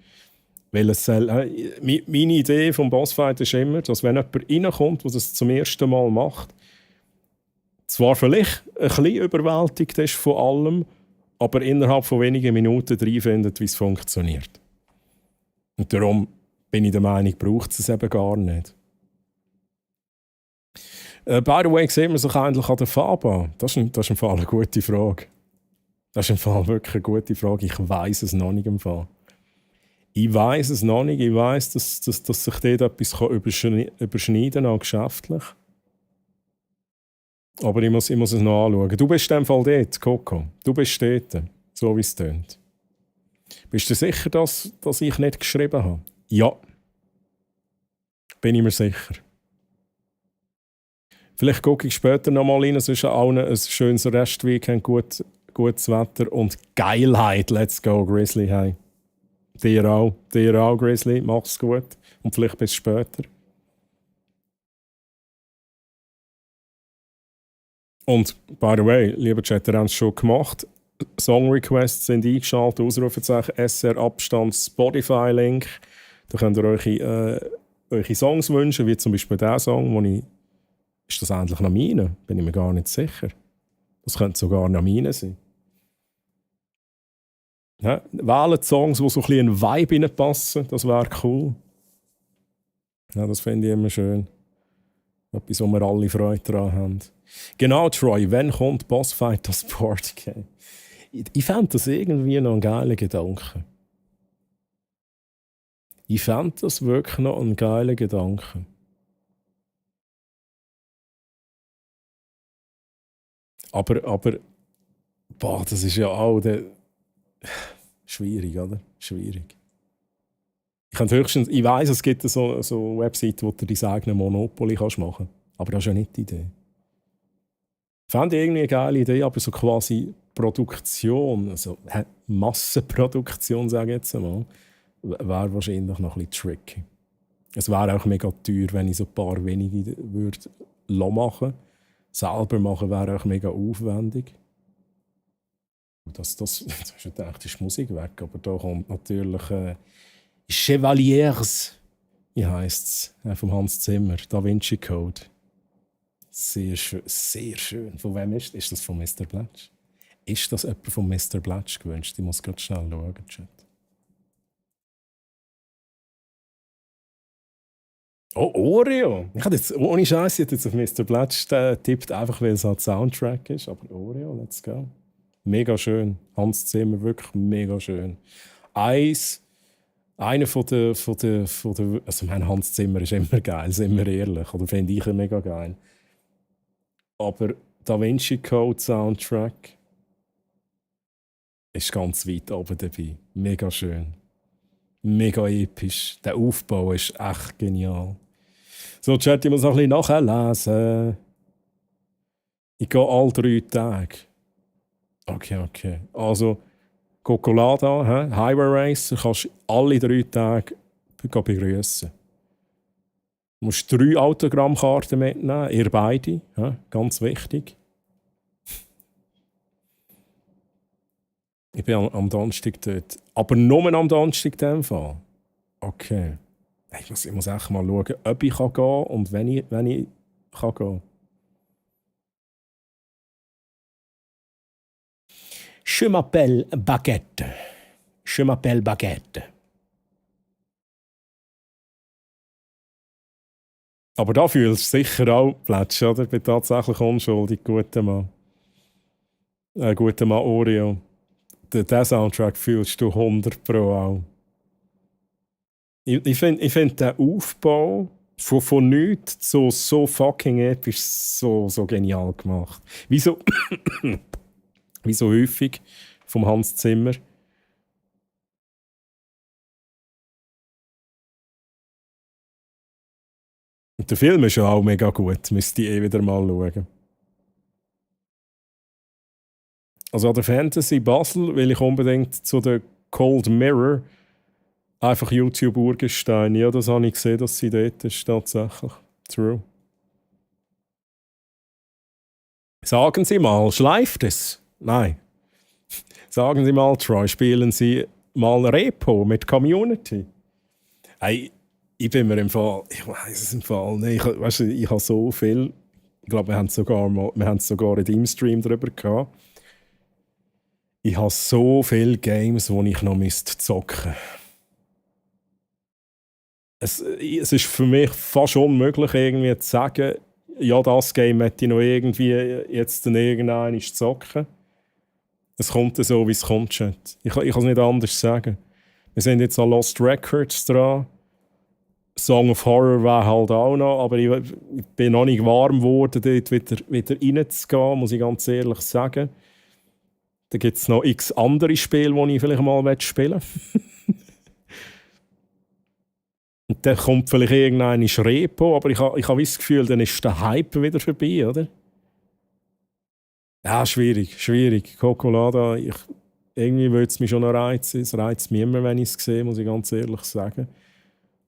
Weil meine Idee vom Bossfight ist immer, dass wenn jemand reinkommt, der das zum ersten Mal macht, zwar vielleicht ein bisschen überwältigt ist von allem, aber innerhalb von wenigen Minuten reinfindet, wie es funktioniert. Und darum bin ich der Meinung, braucht es eben gar nicht. By the way, sieht man sich eigentlich an der Farbe an? Das ist im Fall eine gute Frage. Das ist im Fall wirklich eine gute Frage. Ich weiss es noch nicht im Fall. Ich weiß es noch nicht. Ich weiss, dass sich dort etwas überschneiden kann, auch geschäftlich. Aber ich muss es noch anschauen. Du bist in dem Fall dort, Coco. Du bist dort, so wie es tönt. Bist du sicher, dass ich nicht geschrieben habe? Ja. Bin ich mir sicher. Vielleicht gucke ich später noch mal rein. Es ist allen ein schönes Restweekend, gutes Wetter und Geilheit. Let's go, Grizzly. Hey. Dir auch, Grizzly. Mach's gut. Und vielleicht bis später. Und, by the way, lieber Chat, ihr habt es schon gemacht. Song-Requests sind eingeschaltet, Ausrufezeichen, SR-Abstand, Spotify-Link. Da könnt ihr eure Songs wünschen, wie zum Beispiel diesen Song, wo ich... Ist das endlich noch meine? Bin ich mir gar nicht sicher. Das könnte sogar noch meine sein. Ja, wählen Songs, die so ein bisschen in einen Vibe reinpassen, das wäre cool. Ja, das finde ich immer schön. Etwas, wo wir alle Freude daran haben. Genau, Troy, wann kommt Bossfight das Boardgame? Ich fände das irgendwie noch einen geilen Gedanken. Ich fände das wirklich noch einen geilen Gedanken. Aber boah, das ist ja auch schwierig, oder? Schwierig. Ich weiss, es gibt so Webseiten, wo du dein eigenes Monopoly machen kannst. Aber das ist ja nicht die Idee. Ich fände irgendwie eine geile Idee, aber so quasi Produktion, also Massenproduktion, sage ich jetzt einmal, wäre wahrscheinlich noch ein bisschen tricky. Es wäre auch mega teuer, wenn ich so ein paar wenige würde machen. Selber machen wäre auch mega aufwendig. Jetzt hast du gedacht, ist Musik weg, aber da kommt natürlich Chevaliers, wie heisst es, vom Hans Zimmer, Da Vinci Code. Sehr schön, sehr schön. Von wem ist das? Ist das von Mr. Blatch? Ist das jemand von Mr. Blatch gewünscht? Ich muss gerade schnell schauen, Chat. Oh, Oreo! Ich hatte jetzt, ohne Scheiß, ich hätte jetzt auf Mr. Blatch tippt, einfach weil es halt Soundtrack ist. Aber Oreo, let's go. Mega schön. Hans Zimmer, wirklich mega schön. Einer von der, also mein Hans Zimmer ist immer geil, sind wir ehrlich. Oder finde ich ihn mega geil. Aber Da Vinci Code Soundtrack ist ganz weit oben dabei. Mega schön. Mega episch. Der Aufbau ist echt genial. So, Chat, ich muss noch ein bisschen nachlesen. Ich gehe alle 3 Tage. Okay. Also, Cocolada, Highway Racer, kannst du alle 3 Tage begrüßen. Du musst 3 Autogrammkarten mitnehmen, ihr beide, ganz wichtig. Ich bin am Donnerstag dort. Aber nur am Donnerstag in dem Fall. Okay. Ich muss echt mal schauen, ob ich gehen kann und wenn ich gehen kann. Je m'appelle Baguette. Je m'appelle Baguette. Aber da fühlst du sicher auch Plätsch, oder? Ich bin tatsächlich unschuldig, guter Mann. Guter Mann Oreo. Den Soundtrack fühlst du 100 Pro auch. Ich find den Aufbau von nichts so fucking episch, so genial gemacht. Wie so häufig vom Hans Zimmer. Und der Film ist ja auch mega gut, müsste ich wieder mal schauen. Also an der Fantasy Basel will ich unbedingt zu der Cold Mirror einfach YouTube-Urgestein. Ja, das habe ich gesehen, dass sie dort ist, tatsächlich. True. Sagen Sie mal, schleift es? Nein. Sagen Sie mal, Troy, spielen Sie mal Repo mit Community? Hey, ich bin mir im Fall, ich weiß es im Fall nicht. Ich habe so viel, ich glaube, wir haben sogar einen Teamstream darüber gehabt. Ich habe so viele Games, die ich noch zocken müsste. Es ist für mich fast unmöglich, irgendwie zu sagen, ja, das Game möchte ich noch irgendwie jetzt irgendwann zocken. Es kommt so, wie es kommt. Ich kann es nicht anders sagen. Wir sind jetzt an Lost Records dran. Song of Horror wäre halt auch noch, aber ich bin noch nicht warm geworden, dort wieder reinzugehen, muss ich ganz ehrlich sagen. Da gibt es noch x andere Spiele, die ich vielleicht mal spielen will. Und dann kommt vielleicht irgendein Repo, aber ich habe das Gefühl, dann ist der Hype wieder vorbei, oder? Ja, schwierig. Cocolada, irgendwie würde es mich schon noch reizen. Es reizt mich immer, wenn ich es sehe, muss ich ganz ehrlich sagen.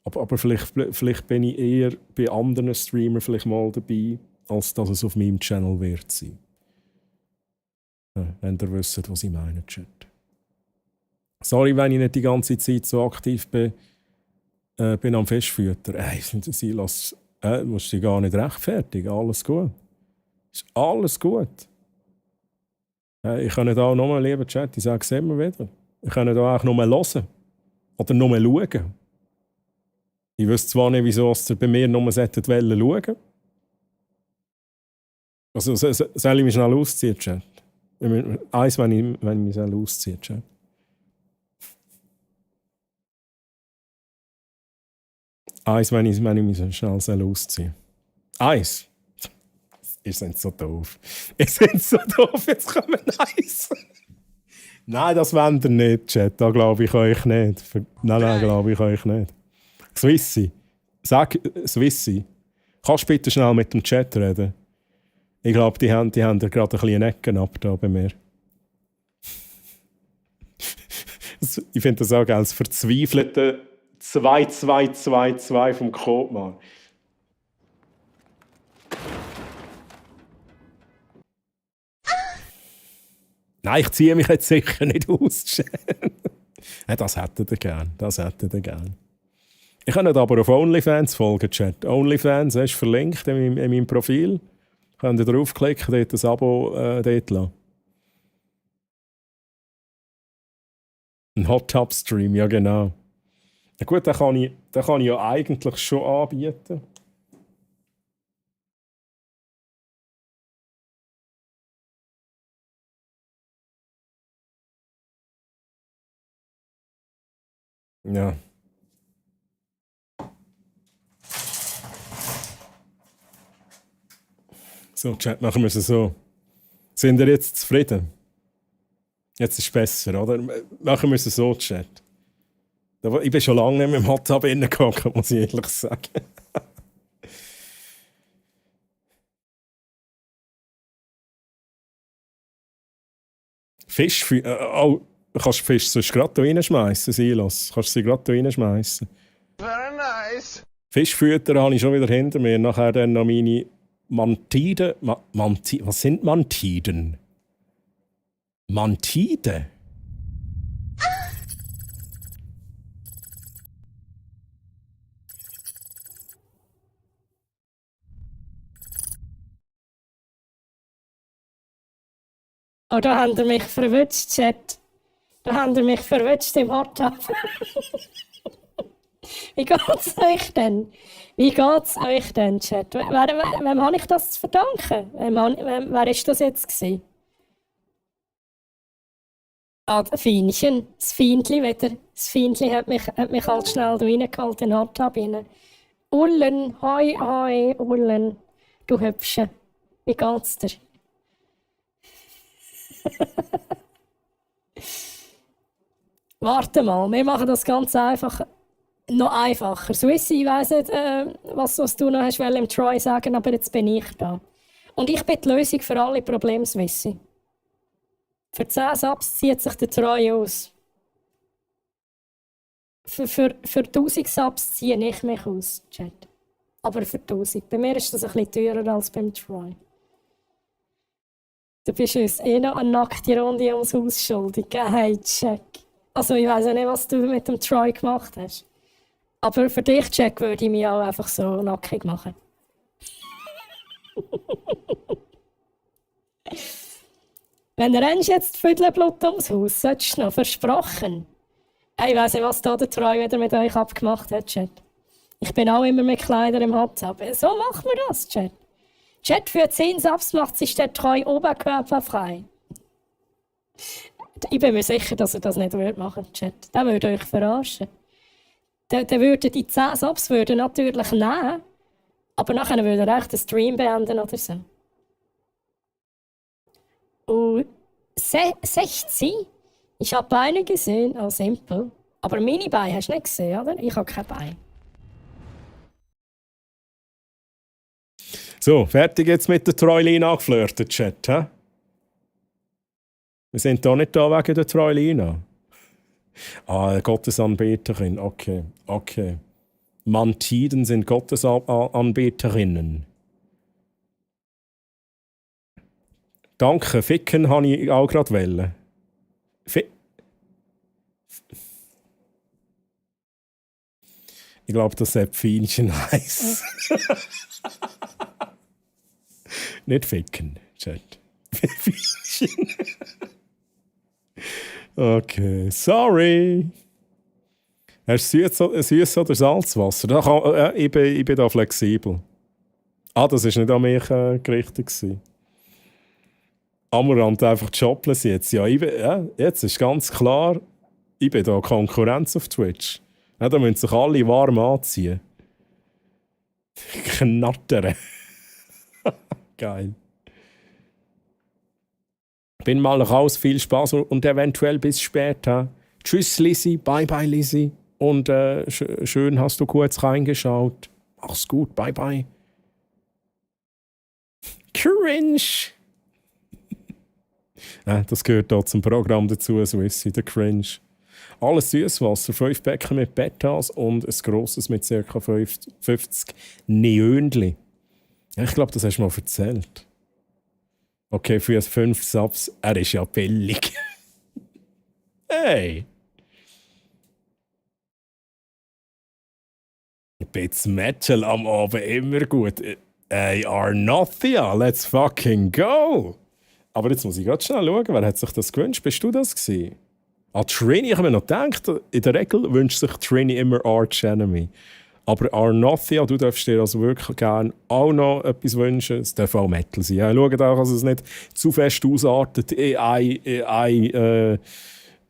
Aber vielleicht bin ich eher bei anderen Streamern vielleicht mal dabei, als dass es auf meinem Channel wird sein. Wenn ihr wisst, was ich meine, Chat. Sorry, wenn ich nicht die ganze Zeit so aktiv bin am Festfütter. Silas, du musst dich gar nicht rechtfertigen. Alles gut. Ist alles gut. Ich kann nicht auch nochmal, lieber Chat, ich sage es immer wieder. Ich kann nicht auch nur hören. Oder nur schauen. Ich wüsste zwar nicht, wieso ihr bei mir nur schauen wollt. Also, soll ich mich schnell ausziehen, Chat? Eins, wenn ich mich ausziehen, Chat. Eins, wenn ich mich schnell ausziehen. Eins. Ihr seid so doof. Jetzt kommen eins. Nein, das wollt ihr nicht, Chat. Da glaube ich euch nicht. Nein, glaube ich euch nicht. Swissy. Sag, Swissy. Kannst du bitte schnell mit dem Chat reden? Ich glaube, die haben gerade ein bisschen Ecken ab da bei mir. Ich finde das auch geil, das verzweifelte 2222 vom Codemann. Nein, ich ziehe mich jetzt sicher nicht aus. Das hättet ihr gern. Ich kann nicht aber auf OnlyFans folgen, Chat. OnlyFans ist verlinkt in meinem Profil. Könnt ihr draufklicken, dort das Abo dort lassen. Ein Hot Tub Stream, ja genau. Ja gut, den kann ich ja eigentlich schon anbieten. Ja. So, Chat, machen wir es so. Sind ihr jetzt zufrieden? Jetzt ist es besser, oder? Machen wir es so, Chat. Ich bin schon lange nicht mehr im Hot Tub reingehockt, muss ich ehrlich sagen. Fisch, kannst du Fisch sonst gerade reinschmeißen, Silas? Kannst du sie gerade reinschmeißen? Very nice. Fischfütter habe ich schon wieder hinter mir. Nachher dann noch meine Mantiden. Was sind Mantiden? Mantide? Oh, da habt ihr mich verwünscht, Chat. Da habt ihr mich verwünscht im Hot Tub. Wie geht's euch denn? Chat? Wem habe ich das zu verdanken? Wer war das jetzt gewesen? Das Fienchen. Das Fiendli wieder. Das Fiendli hat mich halt schnell reingeholt in den Hot Tub rein. Ullen, hoi, Ullen. Du Hübsche. Wie geht's dir? Warte mal, wir machen das ganz einfach. Noch einfacher. Swissy, ich weiss nicht, was du noch hast im Troy sagen, aber jetzt bin ich da. Und ich bin die Lösung für alle Probleme, Swissy. Für 10 Subs zieht sich der Troy aus. Für 1000 Subs ziehe ich mich aus, Chat. Aber für 1000. Bei mir ist das ein bisschen teurer als beim Troy. Du bist uns noch eine nackte Runde ums Haus schuldig. Hey, Jack. Also ich weiss ja nicht, was du mit dem Troy gemacht hast. Aber für dich, Jack, würde ich mich auch einfach so nackig machen. Wenn rennst jetzt Viertelblut ums Haus, solltest du noch versprochen. Ich weiss nicht, was da der Troy wieder mit euch abgemacht hat, Chat. Ich bin auch immer mit Kleidern im Hot Tub. So machen wir das, Chat. Chat, für 10 Subs macht sich der Troy oberkörperfrei. Ich bin mir sicher, dass er das nicht machen würde, Chat. Der würde euch verarschen. Der würde die 10 Subs würde natürlich nehmen, aber nachher würde er echt den Stream beenden oder so. Und 16? Ich habe Beine gesehen, oh simpel. Aber meine Beine hast du nicht gesehen, oder? Ich habe keine Beine. So, fertig jetzt mit der Troilina angeflirtet, Chat, hä? Wir sind da nicht da wegen der Troilina. Ah, Gottesanbeterin, okay, okay. Mantiden sind Gottesanbeterinnen. Danke, ficken habe ich auch gerade wollen. Ich glaube, das ist Pfeinchen heiß. Nicht ficken, Chat. Pfeinchen. Okay, sorry. Hast du süß oder Salzwasser? Da ich bin da flexibel. Ah, das war nicht an mich gerichtet. Amorant einfach jobless jetzt. Ja, jetzt ist ganz klar, ich bin da Konkurrenz auf Twitch. Ja, da müssen sich alle warm anziehen. Knattern. Geil. Bin mal noch aus, viel Spaß und eventuell bis später. Tschüss, Lisi. Bye, bye, Lisi. Und schön hast du kurz reingeschaut. Mach's gut. Bye, bye. Cringe. Das gehört da zum Programm dazu, Swissi, der Cringe. Alles Süßwasser, 5 Becken mit Betas und ein grosses mit ca. 50 Neönli. Ja, ich glaube, das hast du mal erzählt. Okay, für 5 Subs, er ist ja billig. Hey! Ein bisschen Metal am Abend immer gut. Hey, Arnothia, let's fucking go! Aber jetzt muss ich gerade schnell schauen, wer hat sich das gewünscht? Bist du das gewesen? Ah, Trini, ich habe mir noch gedacht, in der Regel wünscht sich Trini immer Arch Enemy. Aber Arnothia, du darfst dir also wirklich gerne auch noch etwas wünschen. Es darf auch Metal sein. Ja, schaut auch, dass es nicht zu fest ausartet in eine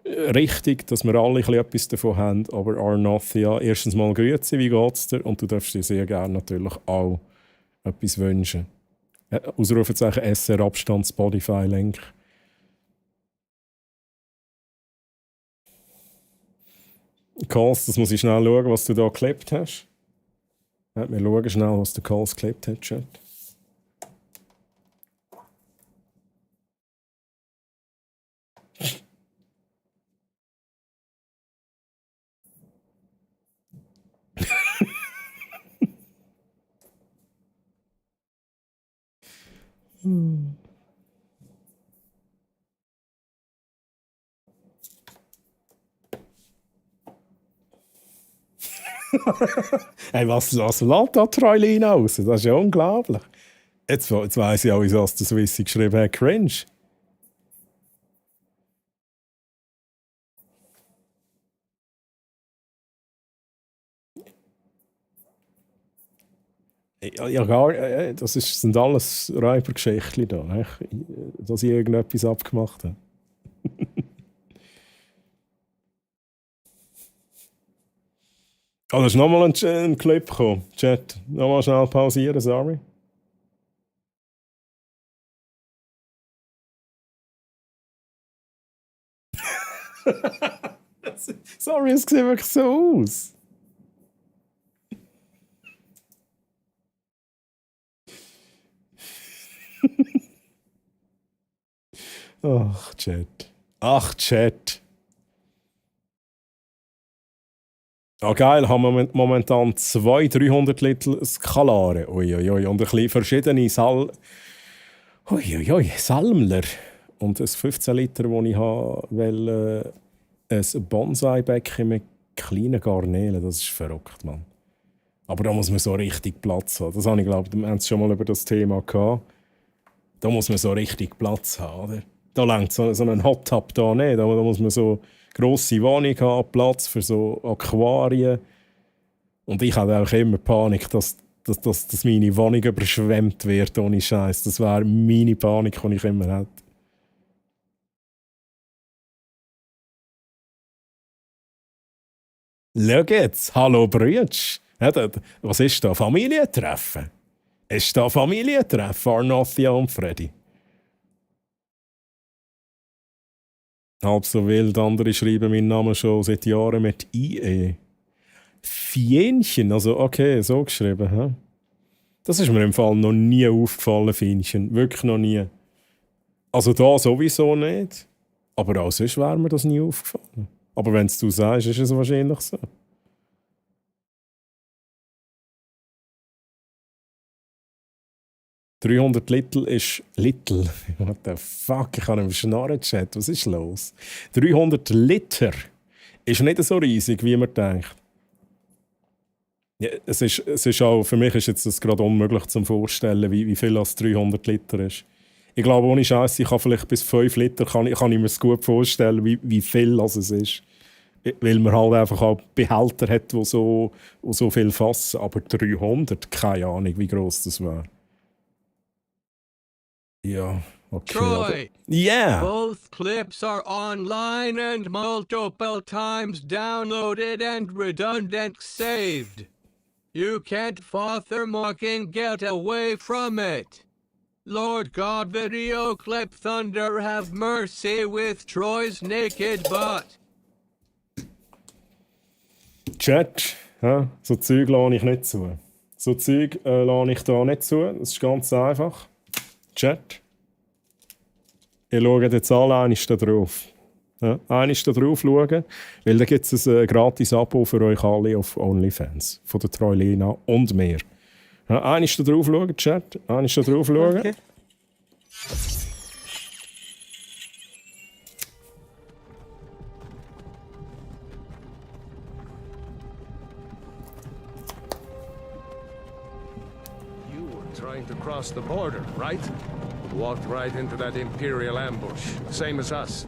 Richtung, dass wir alle etwas davon haben. Aber Arnothia, erstens mal grüezi, wie geht's dir? Und du darfst dir sehr gerne natürlich auch etwas wünschen. Ausrufezeichen SR Abstand Spotify-Link. Calls, das muss ich schnell schauen, was du da geklebt hast. Ja, wir schauen schnell, was der Calls geklebt hat, Chat. Hey, was lässt da Troilina raus? Das ist ja unglaublich. Jetzt weiss ich auch, was der Swissi geschrieben hat. Cringe. Ja, das sind alles Räubergeschichten da, dass ich irgendetwas abgemacht habe. Da ist nochmal ein Clip gekommen. Chat, nochmal schnell pausieren, sorry. Sorry, es sieht wirklich so aus. Ach, Chat. Ach, Chat. Ja, geil, haben wir momentan 200-300 Liter Skalare. Uiuiui. Und ein bisschen verschiedene Salmler. Und ein 15 Liter, das ich habe, weil ein Bonsai-Becken mit kleinen Garnelen. Das ist verrückt, Mann. Aber da muss man so richtig Platz haben. Das habe ich, glaube ich, wir haben es schon mal über das Thema gehabt. Da muss man so richtig Platz haben, oder? Da längt so ein Hot Tub da nicht. Da muss man so grosse Wohnung haben, Platz für so Aquarien. Und ich hatte auch immer Panik, dass meine Wohnung überschwemmt wird, ohne Scheiß. Das wäre meine Panik, die ich immer hatte. Schau jetzt, hallo Brütsch. Was ist da? Familientreffen? Ist da Familientreffen, Arnothia und Freddy? Halb so wild, andere schreiben meinen Namen schon seit Jahren mit IE. Fienchen, also okay, so geschrieben. Hä? Das ist mir im Fall noch nie aufgefallen, Fienchen. Wirklich noch nie. Also da sowieso nicht. Aber auch sonst wäre mir das nie aufgefallen. Aber wenn du sagst, ist es wahrscheinlich so. «300 Little» ist «Little». What the fuck, ich habe im Schnarren Chat. Was ist los? 300 Liter ist nicht so riesig, wie man denkt. Ja, es ist auch, für mich ist jetzt das gerade unmöglich zu vorstellen, wie viel das 300 Liter ist. Ich glaube, ohne Scheiß, ich kann vielleicht bis 5 Liter kann ich mir es gut vorstellen, wie viel das es ist. Weil man halt einfach auch Behälter hat, die so viel fassen. Aber 300, keine Ahnung, wie gross das wäre. Ja, okay. Troy, Yeah! both clips are online and multiple times downloaded and redundant saved. You can't father mocking get away from it. Lord God, video clip thunder have mercy with Troy's naked butt. Chat, ja, so Zeug lasse ich nicht zu. So Zeug lasse ich da nicht zu. Das ist ganz einfach. Chat. Ihr schaut jetzt alle einmal da drauf. Ja, einmal da drauf schauen, weil da gibt es ein gratis Abo für euch alle auf OnlyFans. Von der Troilina und mehr. Ja, einmal da drauf schauen, Chat. Einmal da drauf schauen. Okay. You were trying to cross the border, right? Walked right into that Imperial ambush, same as us.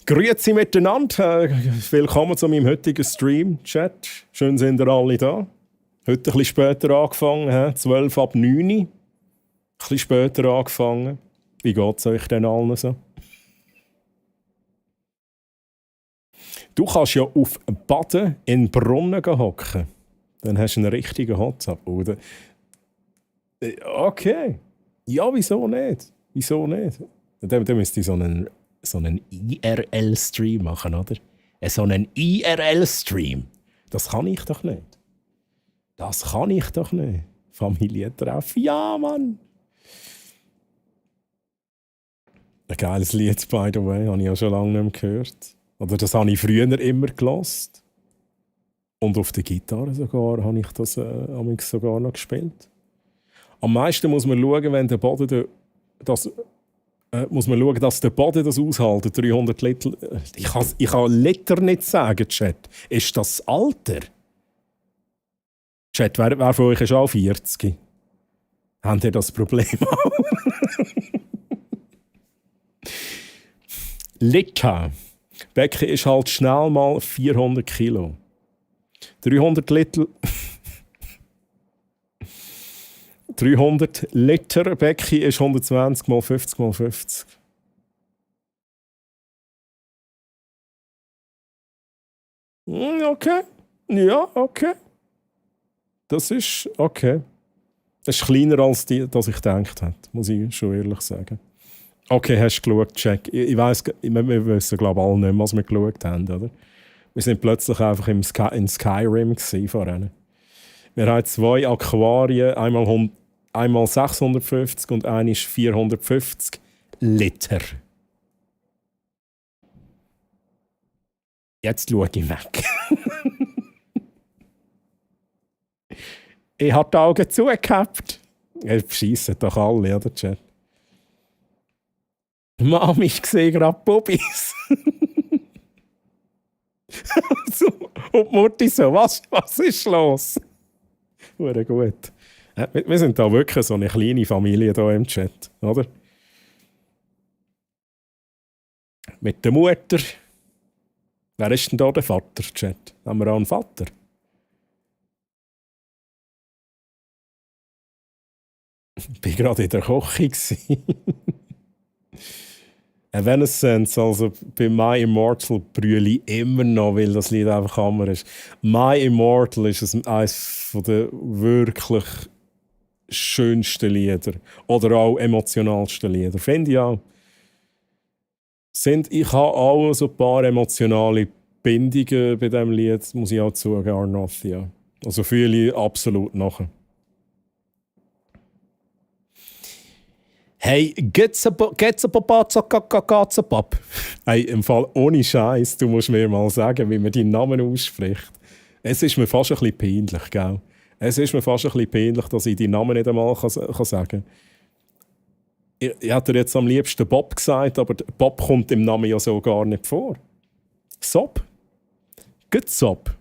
Grüezi miteinander. Willkommen zu meinem heutigen Stream, Chat. Schön sind ihr alle da. Heute ein bisschen später angefangen, 12 ab 9. Ein bisschen später angefangen. Wie geht es euch denn allen so? Du kannst ja auf Baden in Brunnen hocken. Dann hast du einen richtigen Hot-Tub, oder? Okay. Ja, wieso nicht? Wieso nicht? Dann müsste ich so einen IRL-Stream machen, oder? So einen IRL-Stream. Das kann ich doch nicht. Das kann ich doch nicht. Familientreffen, ja, Mann. Ein geiles Lied, by the way, habe ich ja schon lange nicht mehr gehört. Oder das habe ich früher immer gehört. Und auf der Gitarre sogar habe ich das sogar noch gespielt. Am meisten muss man schauen, wenn der Boden muss man schauen, dass der Boden das aushält. 300 Liter. Ich kann Liter nicht sagen, Chat. Ist das Alter? Chat, wer von euch ist auch 40? Habt ihr das Problem auch? Liter. Becken ist halt schnell mal 400 Kilo. 300 Liter. 300 Liter Becken ist 120 mal 50 mal 50. Okay. Ja, okay. Das ist okay. Das ist kleiner als das ich gedacht habe, muss ich schon ehrlich sagen. Okay, hast du geschaut, Check. Ich weiss, wir wissen glaube ich alle nicht mehr, was wir geschaut haben, oder? Wir sind plötzlich einfach in Skyrim vorhin. Wir haben 2 Aquarien, einmal 650 und eines 450 Liter. Jetzt schaue ich weg. Ich habe die Augen zugehabt. Beschissen doch alle, oder, Chat? Mami, ich sehe gerade Bubis. Und Mutti so, was ist los? Hure gut. Wir sind da wirklich so eine kleine Familie hier im Chat, oder? Mit der Mutter. Wer ist denn da der Vater, Chat? Haben wir auch einen Vater? Ich war gerade in der Küche. Evanescence, also bei My Immortal brülle ich immer noch, weil das Lied einfach Hammer ist. My Immortal ist eines der wirklich schönsten Lieder. Oder auch emotionalsten Lieder. Finde ich auch. Ich habe auch so ein paar emotionale Bindungen bei diesem Lied, muss ich auch zugeben, Arnothia. Also fühle ich absolut nachher. Hey, geht's a pop? Hey, im Fall ohne Scheiß, du musst mir mal sagen, wie man deinen Namen ausspricht. Es ist mir fast ein bisschen peinlich, gell? Es ist mir fast ein bisschen peinlich, dass ich deinen Namen nicht einmal kann sagen. Ich hätte dir jetzt am liebsten Bob gesagt, aber Bob kommt im Namen ja so gar nicht vor. Sob? Gut Sob.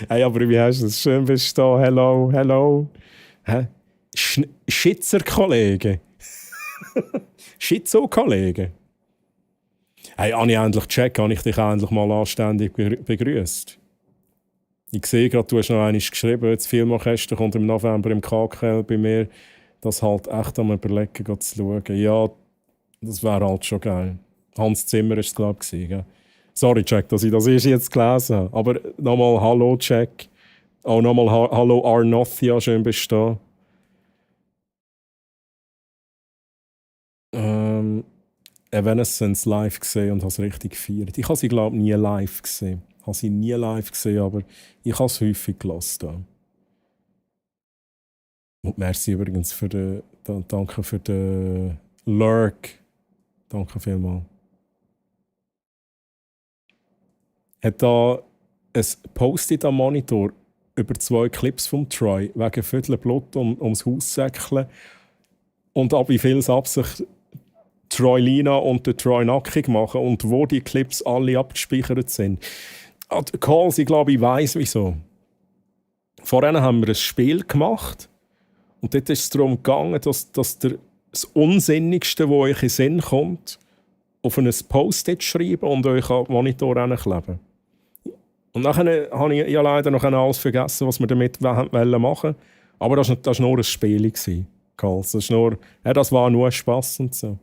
Hey, aber wie hast du das? Schön bist du da. Hello, hello. Hä? Schitzer-Kollege. Schizo-Kollege. Hey, habe ich endlich gecheckt, habe ich dich endlich mal anständig begrüßt. Ich sehe gerade, du hast noch einmal geschrieben, das Filmorchester kommt im November im KKL bei mir. Das halt echt am Überlegen zu schauen. Ja, das wäre halt schon geil. Hans Zimmer war es, glaube ich. Gell? Sorry, Jack, dass ich das erst jetzt gelesen habe. Aber nochmal Hallo, Jack. Auch nochmal Hallo, Arnothia, schön bist du da. Evanescence live gesehen und habe es richtig gefeiert. Ich habe sie, glaube ich, nie live gesehen. Ich habe sie nie live gesehen, aber ich habe es häufig gehört. Und merci übrigens für den, danke für den Lurk. Danke vielmals. Hat da ein Post-it am Monitor über 2 Clips vom Troy wegen Viertel Blut ums Haus säckeln und ab wie viel Absicht Troy Lina und den Troy nackig machen und wo die Clips alle abgespeichert sind. Calls, ich glaube, ich weiss wieso. Vorhin haben wir ein Spiel gemacht und dort ist es darum gegangen, dass das Unsinnigste, was euch in den Sinn kommt, auf ein Post-it schreiben und euch am Monitor kleben. Und dann habe ich ja leider noch alles vergessen, was wir damit machen wollten. Aber das war nur ein Spiel, Calls. Das war nur Spass und so.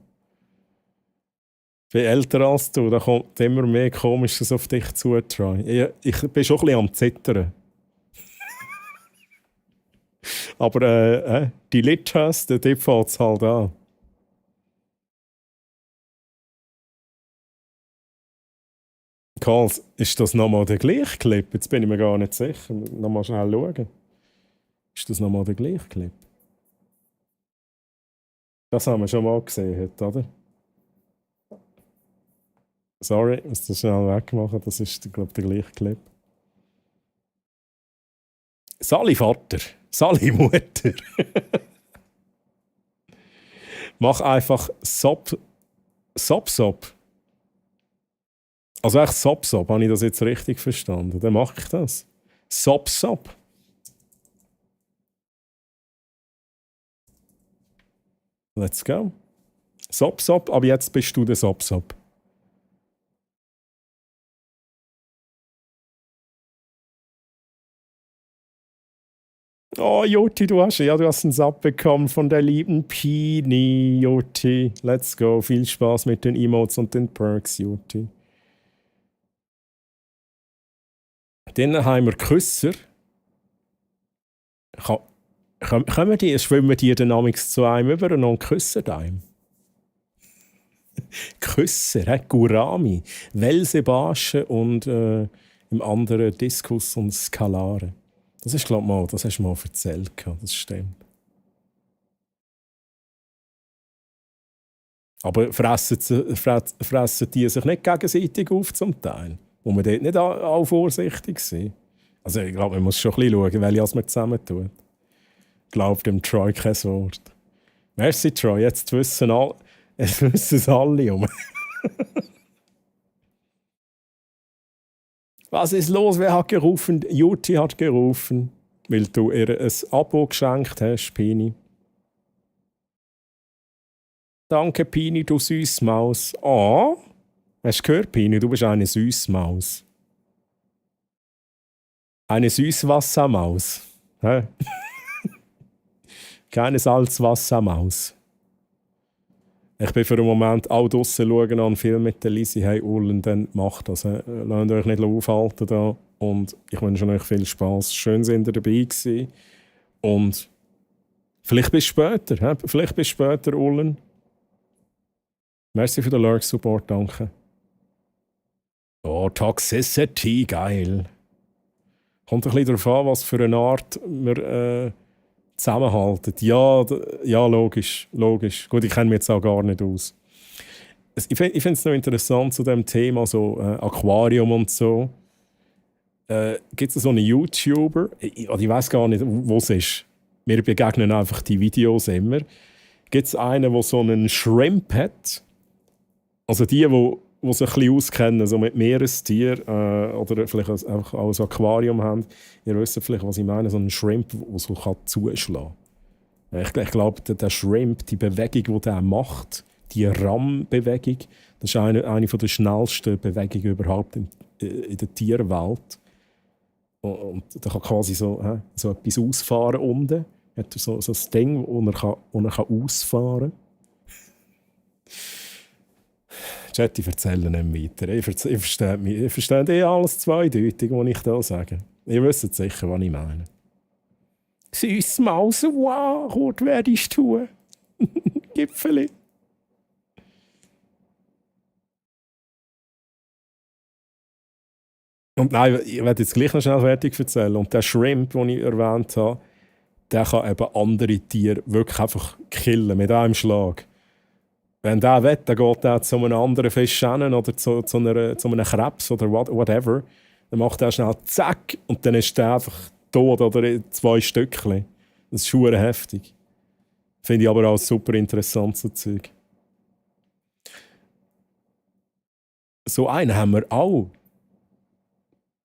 Ich bin älter als du, da kommt immer mehr Komisches auf dich zu, Troy. Ich bin schon ein bisschen am Zittern. Aber die Liedtaste, die fällt es halt an. Karls, ist das nochmal der gleiche Clip? Jetzt bin ich mir gar nicht sicher. Nochmal schnell schauen. Ist das nochmal der gleiche Clip? Das haben wir schon mal gesehen heute, oder? Sorry, ich muss das schnell wegmachen. Das ist, glaube ich, der gleiche Clip. Sali Vater, Sali Mutter. Mach einfach Sop. Also echt Sop. Habe ich das jetzt richtig verstanden? Dann mache ich das. Sop. Let's go. Sop, aber jetzt bist du der Sop. Oh, Joti, du hast einen Sub bekommen von der lieben Pini, Joti. Let's go. Viel Spaß mit den Emotes und den Perks, Joti. Dann haben wir Küsser. Schwimmen die Dynamics zu einem über und küssen einem? Küsser, Gurami, Welsebasche und im anderen Diskus und Skalare. Das ist, glaube ich, mal, das hast du mal erzählt. Das stimmt. Aber fressen die sich nicht gegenseitig auf zum Teil? Wo wir dort nicht auch vorsichtig sind? Also ich glaube, man muss schon ein bisschen schauen, welche man zusammen tut. Ich glaube dem Troy kein Wort. Merci, Troy. Jetzt wissen es alle um. Was ist los? Wer hat gerufen? Juti hat gerufen, weil du ihr ein Abo geschenkt hast, Pini. Danke, Pini, du Süßmaus. Oh, hast du gehört, Pini? Du bist eine Süßmaus. Eine Süßwassermaus. Hä? Keine Salzwassermaus. Ich bin für einen Moment auch draussen schauen an einen Film mit der Lisi. Hey, Ullen, dann macht das. Lasst euch nicht aufhalten da. Und ich wünsche euch viel Spass. Schön, sind ihr dabei gewesen. Und vielleicht bis später. He? Vielleicht bis später, Ullen. Merci für den Lurk-Support, danke. Oh, Toxicity, geil. Kommt ein bisschen darauf an, was für eine Art wir zusammenhalten. Ja, ja, logisch. Gut, ich kenne mich jetzt auch gar nicht aus. Ich finde es noch interessant zu dem Thema, so Aquarium und so. Gibt es so einen YouTuber, ich weiß gar nicht, wo es ist. Mir begegnen einfach die Videos immer. Gibt es einen, der so einen Shrimp hat? Also die sich ein bisschen auskennen, so mit Meerestieren oder vielleicht einfach auch ein Aquarium haben. Ihr wisst vielleicht, was ich meine, so ein Shrimp, der so zuschlagen kann. Ich glaube, der Shrimp, die Bewegung, die er macht, die Ram-Bewegung, das ist eine der schnellsten Bewegungen überhaupt in der Tierwelt. Und da kann quasi so etwas ausfahren unten. Er hat so ein Ding, wo er ausfahren kann. Chat, ich erzähle nicht weiter. Ich verstehe alles zweideutig, was ich da sage. Ihr wisst sicher, was ich meine. Süß Maus, wow, Kurt, werdest du tun? Gipfeli. Und nein, ich werde jetzt gleich noch schnell fertig erzählen. Und der Shrimp, den ich erwähnt habe, der kann eben andere Tiere wirklich einfach killen mit einem Schlag. Wenn der will, dann geht er zu einem anderen Fisch hin oder zu einem Krebs oder whatever. Dann macht er schnell zack und dann ist der einfach tot oder in 2 Stückchen. Das ist schon heftig. Finde ich aber auch super interessant, so Zeug. So einen haben wir auch.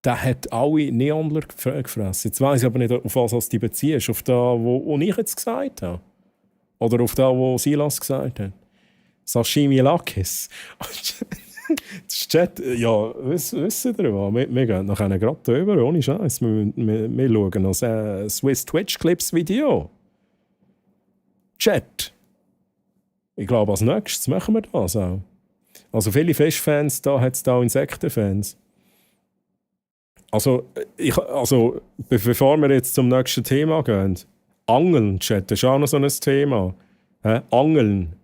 Der hat alle Neonler gefressen. Jetzt weiss ich aber nicht, auf was du dich beziehst. Auf das, was ich jetzt gesagt habe. Oder auf das, was Silas gesagt hat. Sashimi Lakis. Das Chat, ja, wisst ihr was? Wir gehen nachher gerade drüber, ohne Scheiß. Wir schauen noch ein Swiss Twitch Clips Video. Chat. Ich glaube, als nächstes machen wir das auch. Also viele Fischfans, da hat es da Insektenfans. Also, bevor wir jetzt zum nächsten Thema gehen. Angeln, Chat, das ist auch noch so ein Thema. Angeln.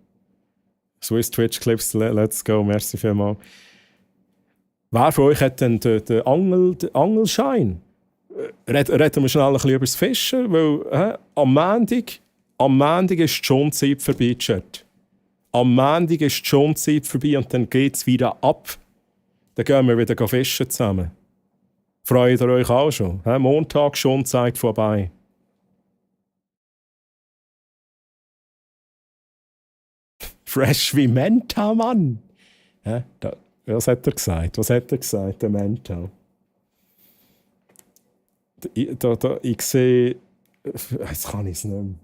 Swiss Twitch Clips, let's go, merci vielmals. Wer von euch hat denn den Angelschein? Reden wir schnell ein bisschen über das Fischen, weil am Montag ist die Schonzeit vorbei, Chat. Am Montag ist die Schonzeit vorbei und dann geht es wieder ab. Dann gehen wir wieder fischen zusammen. Freut ihr euch auch schon? Montag, Schonzeit vorbei. Fresh wie Menta, Mann! Was hat er gesagt? Der Menta? Ich sehe... Jetzt kann ich es nicht mehr.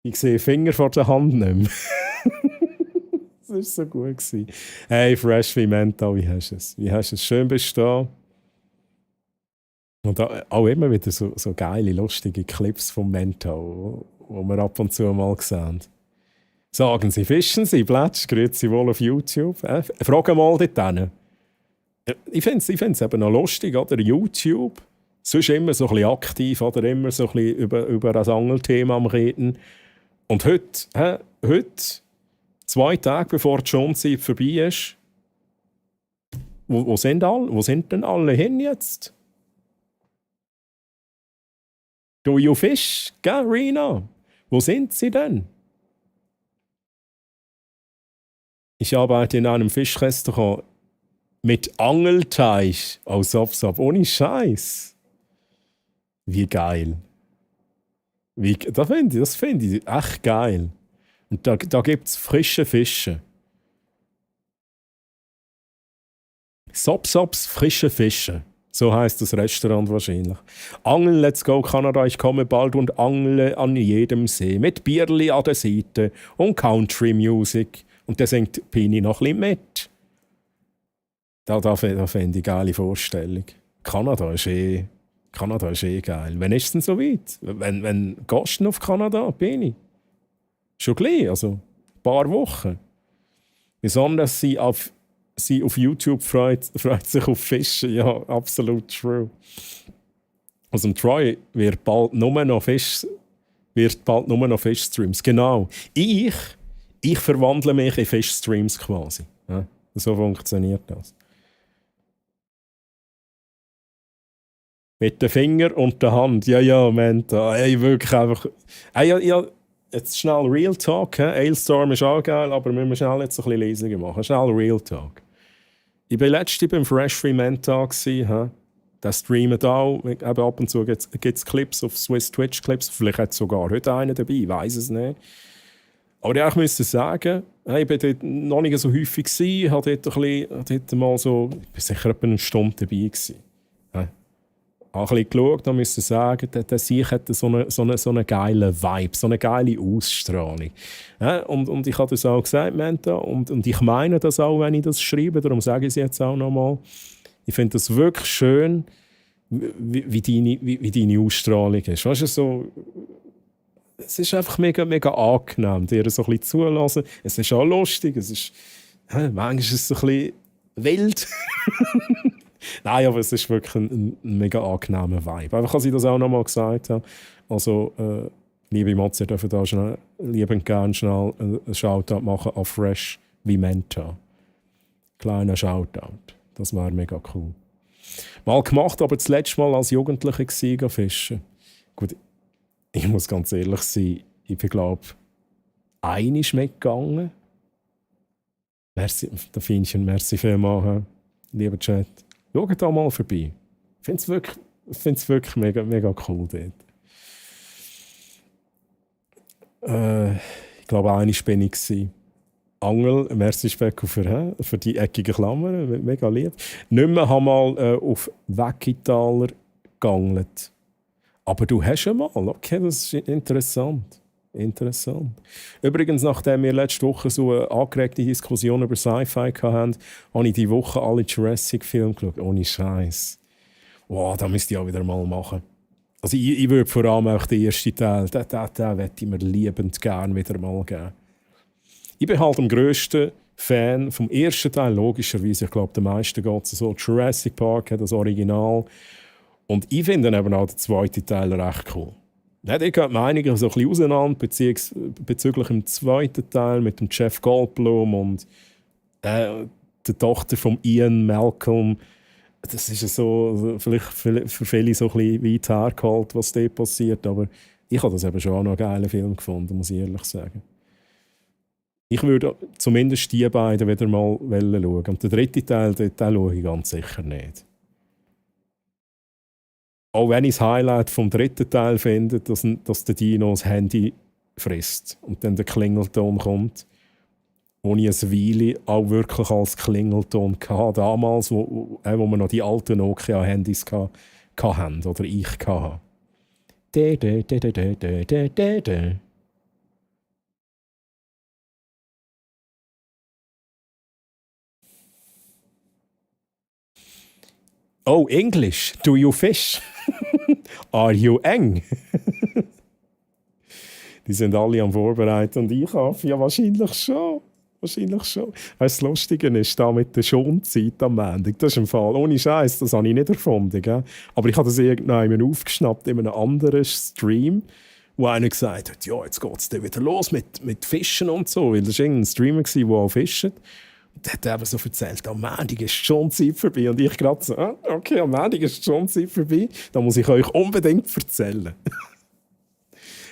Ich sehe Finger vor der Hand nicht mehr. Das war so gut. Hey, Fresh wie Menta, wie hast du es? Wie hast du es? Schön bist du da. Und auch immer wieder so geile, lustige Clips vom Menta, die wir ab und zu mal sehen. Sagen Sie, fischen Sie, Plätsch, grüezi wohl auf YouTube. Fragen mal dort hin. Ich finde es eben noch lustig, oder? YouTube. Sonst immer so ein bisschen aktiv, oder? Immer so ein bisschen über ein Angelthema am Reden. Und heute, 2 Tage bevor die Schonzeit vorbei ist, wo sind denn alle hin jetzt? Do you fish, gell, Rina? Wo sind sie denn? Ich arbeite in einem Fischrestaurant mit Angelteich aus Sop. Ohne Scheiß. Wie geil. Das finde ich echt geil. Und da gibt es frische Fische. Sops, frische Fische. So heisst das Restaurant wahrscheinlich. Angeln, let's go Kanada, ich komme bald und angle an jedem See. Mit Bierli an der Seite und Country Music. Und der singt Pini noch ein bisschen mit. Da finde ich eine geile Vorstellung. Kanada ist eh geil. Wann ist es denn so weit? Wenn gehst du auf Kanada, Pini? Schon gleich, also paar Wochen. Besonders sie auf YouTube freut sich auf Fischen. Ja, absolut true. Also im Troy wird bald nur noch Fischstreams. Genau. Ich verwandle mich in Fischstreams quasi. Ja, so funktioniert das. Mit den Finger und der Hand. Ja, Menta. Hey, wirklich einfach. Ja, jetzt schnell Real Talk. Ailstorm ist auch geil, aber wir müssen schnell jetzt ein bisschen Lesungen machen. Schnell Real Talk. Ich war letztens beim Fresh Free Menta. Der streamt auch. Eben ab und zu gibt es Clips auf Swiss Twitch Clips. Vielleicht hat es sogar heute einen dabei, ich weiß es nicht. Aber ich musste sagen, ich war dort noch nicht so häufig. Ich war dort mal so, ich war sicher etwa eine Stunde dabei. Ich habe ein bisschen geschaut und musste sagen, der Sieg hat so einen geilen Vibe, so eine geile Ausstrahlung. Und ich habe das auch gesagt, Menta, und ich meine das auch, wenn ich das schreibe, darum sage ich es jetzt auch nochmal. Ich finde das wirklich schön, wie deine Ausstrahlung ist. Weißt du, so, es ist einfach mega, mega angenehm, dir so ein bisschen zulassen. Es ist auch lustig, manchmal ist es so ein bisschen wild. Nein, aber es ist wirklich ein mega angenehmer Vibe. Einfach, als ich das auch noch mal gesagt habe. Also, liebe Motze, dürfen da liebend gerne schnell einen Shoutout machen an Fresh wie Menta. Kleiner Shoutout. Das wäre mega cool. Mal gemacht, aber das letzte Mal als Jugendlicher gehen fischen. Gut, ich muss ganz ehrlich sein, ich bin, glaube ich, einmal mitgegangen. Merci, da findest du merci vielmals, lieber Chat. Schaut da mal vorbei. Ich finde es wirklich mega, mega cool dort. Ich glaube, einmal war ich. Angel, merci Specko für die eckigen Klammern, mega lieb. Nicht mehr haben mal auf Weckitaler geangelt. Aber du hast ja mal, okay, das ist interessant. Übrigens, nachdem wir letzte Woche so eine angeregte Diskussion über Sci-Fi hatten, habe ich diese Woche alle Jurassic-Filme geschaut. Ohne Scheiß. Wow, das müsste ich auch wieder mal machen. Also ich würde vor allem auch den ersten Teil, den möchte ich mir liebend gerne wieder mal geben. Ich bin halt am grössten Fan vom ersten Teil, logischerweise. Ich glaube, den meisten geht es so. Jurassic Park hat das Original. Und ich finde eben auch den zweiten Teil recht cool. Ja, da gehen die Meinungen so ein bisschen auseinander bezüglich dem zweiten Teil mit dem Jeff Goldblum und der Tochter von Ian Malcolm. Das ist so, vielleicht für viele so ein bisschen weit hergeholt, was dort passiert. Aber ich habe das eben schon auch noch einen geilen Film gefunden, muss ich ehrlich sagen. Ich würde zumindest die beiden wieder mal schauen. Und den dritten Teil, den schaue ich ganz sicher nicht. Auch wenn ich das Highlight vom dritten Teil finde, dass der Dino das Handy frisst und dann der Klingelton kommt, wo ich eine Weile auch wirklich als Klingelton hatte. Damals, wo wir noch die alten Nokia-Handys hatten, oder ich hatte. Oh, English. Do you fish? Are you eng? Die sind alle am Vorbereiten und ich hoffe, ja, wahrscheinlich schon. Das Lustige ist, da mit der Schonzeit am Ende. Das ist im Fall, ohne Scheiß, das habe ich nicht erfunden. Gell? Aber ich habe das irgendwann aufgeschnappt in einem anderen Stream, wo einer gesagt hat, ja, jetzt geht es wieder los mit Fischen und so. Weil das war irgendein Streamer, der auch fischt. Und der hat eben so erzählt, am Montag ist schon Zeit vorbei. Und ich gerade so, okay, am Montag ist schon Zeit vorbei. Da muss ich euch unbedingt erzählen.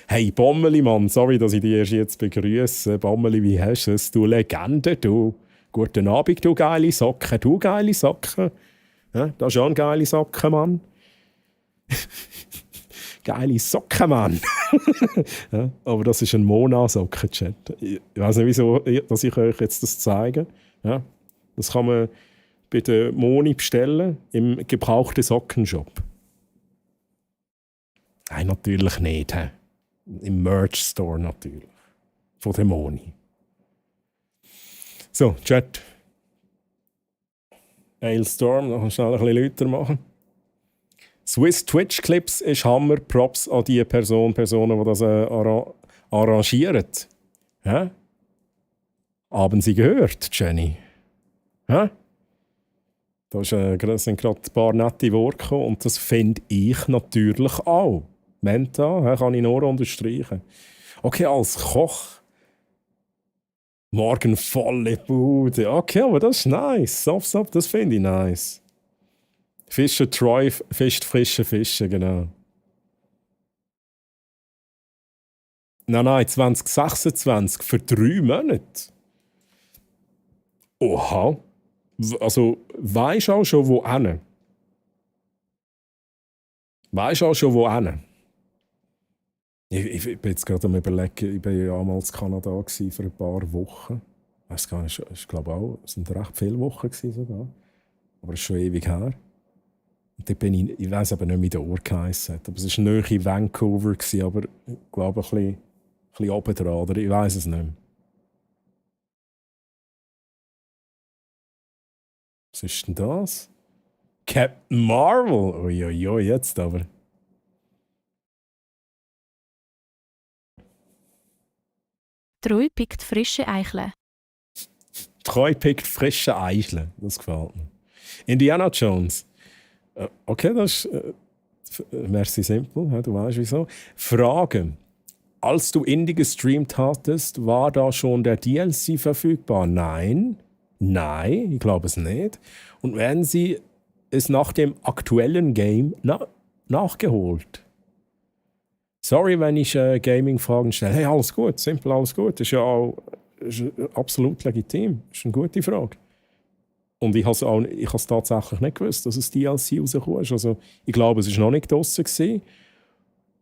Hey, Bommeli, Mann, sorry, dass ich dich erst jetzt begrüße. Bommeli, wie hast du es? Du Legende, du. Guten Abend, du geile Socken. Du geile Socken. Ja, das ist auch ein geile Socken, Mann. Geile Socken, Mann. Ja, aber das ist ein Mona-Socken-Chat. Ich weiß nicht, wieso dass ich euch jetzt das zeige. Ja, das kann man bei der Moni bestellen, im gebrauchten Sockenshop. Nein, natürlich nicht. He? Im Merch-Store natürlich. Von der Moni. So, Chat. Ailstorm, noch schnell ein bisschen lauter machen. Swiss Twitch Clips ist Hammer. Props an die Personen, die das arrangieren. Ja? Haben Sie gehört, Jenny? Hä? Da sind gerade ein paar nette Worte gekommen und das finde ich natürlich auch. Menta, kann ich nur unterstreichen. Okay, als Koch. Morgen volle Bude. Okay, aber das ist nice. Sop, das finde ich nice. Fische Troy, fischt frische Fische, genau. Nein, 2026 für 3 Monate. Oha. Also, weisst du auch schon, wo hin? Weisst du auch schon, wo hin? Ich bin jetzt gerade am Überlegen, ich war ja damals in Kanada für ein paar Wochen. Ich weiß gar nicht, ich glaube auch, es waren recht viele Wochen sogar. Aber es ist schon ewig her. Und dort bin ich weiss aber nicht, wie der Ort geheissen hat. Aber es war nahe in Vancouver, aber ich glaube ein bisschen oben dran, oder ich weiss es nicht mehr. Was ist denn das? Captain Marvel! Uiuiui, jetzt aber. Treu pickt frische Eicheln. Treu pickt frische Eicheln. Das gefällt mir. Indiana Jones. Okay, das ist merci simpel, du weißt wieso. Frage. Als du Indie gestreamt hattest, war da schon der DLC verfügbar? Nein, ich glaube es nicht. Und werden sie es nach dem aktuellen Game nachgeholt? Sorry, wenn ich Gaming-Fragen stelle. Hey, alles gut, simpel, alles gut. Das ist ja auch absolut legitim. Das ist eine gute Frage. Und ich habe es tatsächlich nicht gewusst, dass es DLC rausgekommen ist. Also, ich glaube, es war noch nicht draussen gewesen.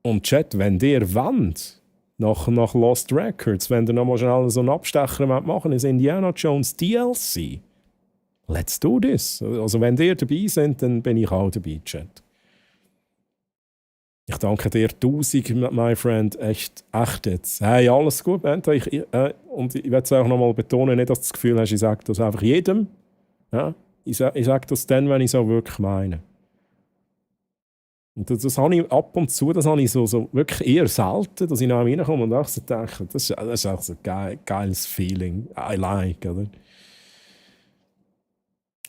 Und Chat, wenn ihr wollt, nach Lost Records, wenn ihr noch mal schnell so einen Abstecher machen ist Indiana Jones DLC. Let's do this. Also, wenn ihr dabei seid, dann bin ich auch dabei, Chat. Ich danke dir 1000, my friend. Echt jetzt. Hey, alles gut, Bento. Und ich will es auch noch mal betonen, nicht, dass du das Gefühl hast, ich sage das einfach jedem. Ja? Ich sage das dann, wenn ich es auch wirklich meine. Und das habe ich ab und zu, das habe ich so wirklich eher selten, dass ich nach mir reinkomme und auch so denke, das ist auch so ein geiles Feeling. I like, oder?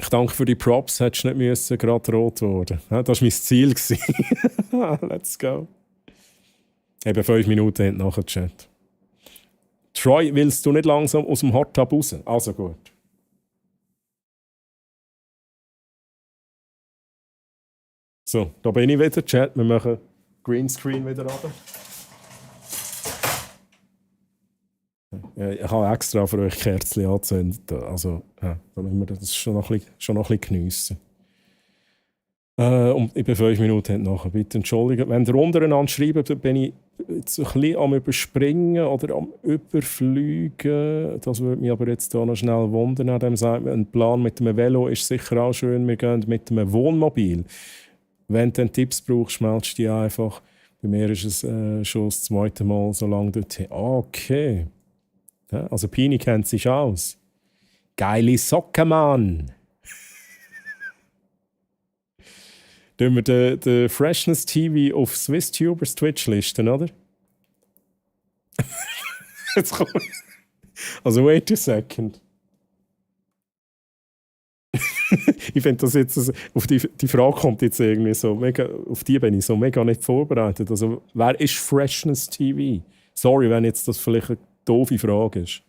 Ich danke für die Props, hättest nicht müssen, gerade rot worden. Ja, das war mein Ziel. Let's go. Eben 5 Minuten hinten nachher Chat. Troy, willst du nicht langsam aus dem Hot Tub raus? Also gut. So, da bin ich wieder, Chat. Wir machen Greenscreen wieder runter. Ich habe extra für euch Kerzen angezündet. Also, damit wir das schon noch ein bisschen geniessen. Und ich bin 5 Minuten nachher. Bitte entschuldigen. Wenn ihr untereinander schreibt, bin ich jetzt ein bisschen am Überspringen oder am Überfliegen. Das würde mich aber jetzt hier noch schnell wundern. Dem sagt man, ein Plan mit einem Velo ist sicher auch schön. Wir gehen mit einem Wohnmobil. Wenn du dann Tipps brauchst, meldest du dich einfach. Bei mir ist es schon das zweite Mal so lange dorthin. Okay. Ja, also Pini kennt sich aus. Geile Socken, Mann! Tun wir den Freshness TV auf SwissTubers Twitch listen, oder? Jetzt komm ich. Also wait a second. Ich finde das jetzt, auf die Frage kommt jetzt irgendwie so mega, auf die bin ich so mega nicht vorbereitet. Also wer ist Freshness TV? Sorry, wenn jetzt das vielleicht eine doofe Frage ist.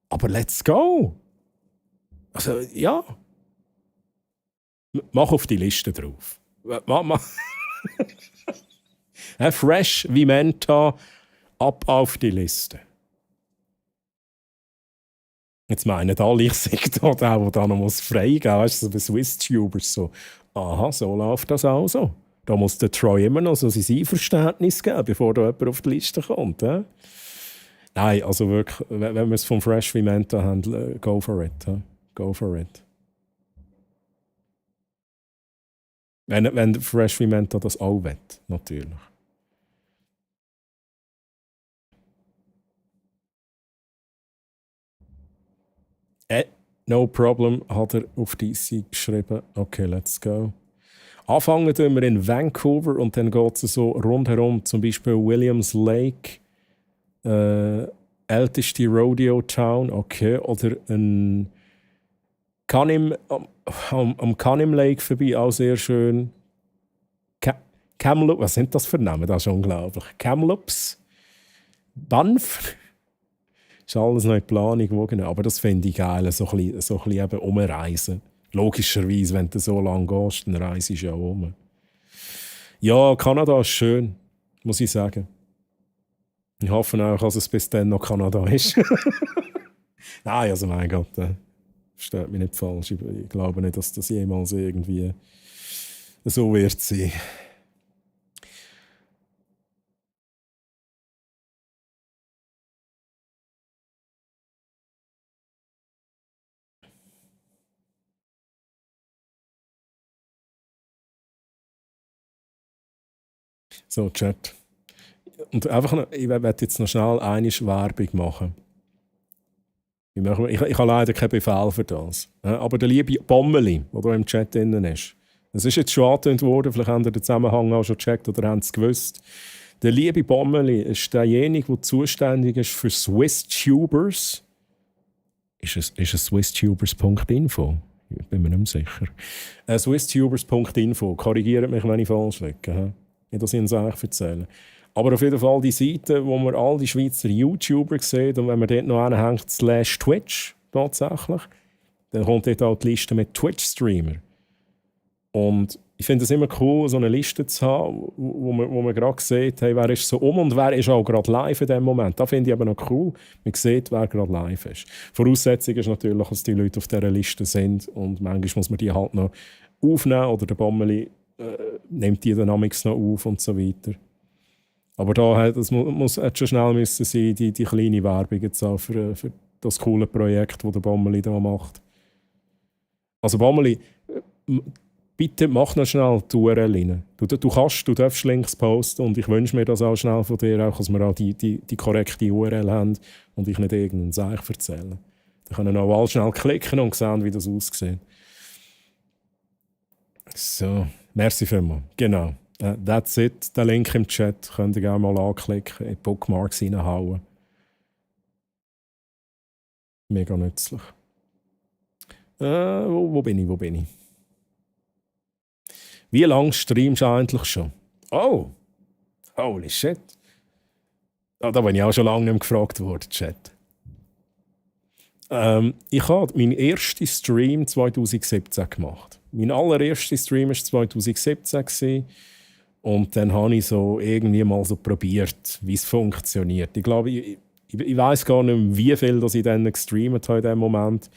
Aber let's go! Also ja. Mach auf die Liste drauf. Mach. Fresh wie Menta, ab auf die Liste. Jetzt meinen alle, ich sage da, der da noch freigeben muss. Weißt du, so bei SwissTubers so. Aha, so läuft das auch so. Da muss der Troy immer noch so sein Einverständnis geben, bevor da jemand auf die Liste kommt. Nein, also wirklich, wenn wir es vom Fresh wie Menta haben, go for it. Go for it. Wenn Fresh wie Menta das auch will, natürlich. No problem, hat er auf DC geschrieben. Okay, let's go. Anfangen tun wir in Vancouver und dann geht es so rundherum, zum Beispiel Williams Lake, älteste Rodeo-Town, okay. Oder ein am Canim Lake vorbei, auch sehr schön. Kamloops, was sind das für Namen? Das ist unglaublich. Kamloops, Banff. Ist alles noch in Planung, wo genau. Aber das finde ich geil, so ein bisschen eben umreisen. Logischerweise, wenn du so lange gehst, dann reist du ja um. Ja, Kanada ist schön, muss ich sagen. Ich hoffe auch, dass es bis dann noch Kanada ist. Nein, also mein Gott, versteht mich nicht falsch. Ich glaube nicht, dass das jemals irgendwie so wird sein. So, Chat. Und einfach noch, ich werde jetzt noch schnell eine Werbung machen. Ich habe leider keinen Befehl für das. Aber der liebe Bommeli, der hier im Chat drin ist, das ist jetzt schon angetönt worden, vielleicht habt ihr den Zusammenhang auch schon gecheckt oder habt es gewusst. Der liebe Bommeli ist derjenige, der zuständig ist für SwissTubers. Ist es swisstubers.info? Ich bin mir nicht mehr sicher. swisstubers.info. Korrigiert mich, wenn ich falsch liege. Nicht, dass ich es euch erzähle. Aber auf jeden Fall die Seite, wo man all die Schweizer YouTuber sieht, und wenn man dort noch anhängt, /Twitch tatsächlich, dann kommt dort auch die Liste mit Twitch-Streamer. Und ich finde es immer cool, so eine Liste zu haben, wo man gerade sieht, hey, wer ist so und wer ist auch gerade live in dem Moment. Das finde ich aber noch cool. Man sieht, wer gerade live ist. Voraussetzung ist natürlich, dass die Leute auf dieser Liste sind und manchmal muss man die halt noch aufnehmen oder der Bommeli nimmt die Dynamics noch auf und so weiter. Aber da hat schon schnell müssen sein, die kleine Werbung jetzt auch für das coole Projekt, das der Bommeli da macht. Also Bommeli, bitte mach noch schnell die URL rein. Du darfst Links posten und ich wünsche mir das auch schnell von dir, auch, dass wir auch die korrekte URL haben und ich nicht irgendeinen Seich erzähle. Da können auch alle schnell klicken und sehen, wie das aussieht. So, merci vielmals. Genau. That's it. Der Link im Chat könnt ihr gerne mal anklicken, in die Bookmarks reinhauen. Mega nützlich. Wo bin ich? Wie lange streamst du eigentlich schon? Oh! Holy shit! Da bin ich auch schon lange nicht mehr gefragt worden, Chat. Ich habe meinen ersten Stream 2017 gemacht. Mein allererster Stream war 2017. Und dann habe ich so irgendwie mal so probiert, wie es funktioniert. Ich glaube, ich weiss gar nicht mehr, wie viel dass ich dann gestreamt habe in diesem Moment.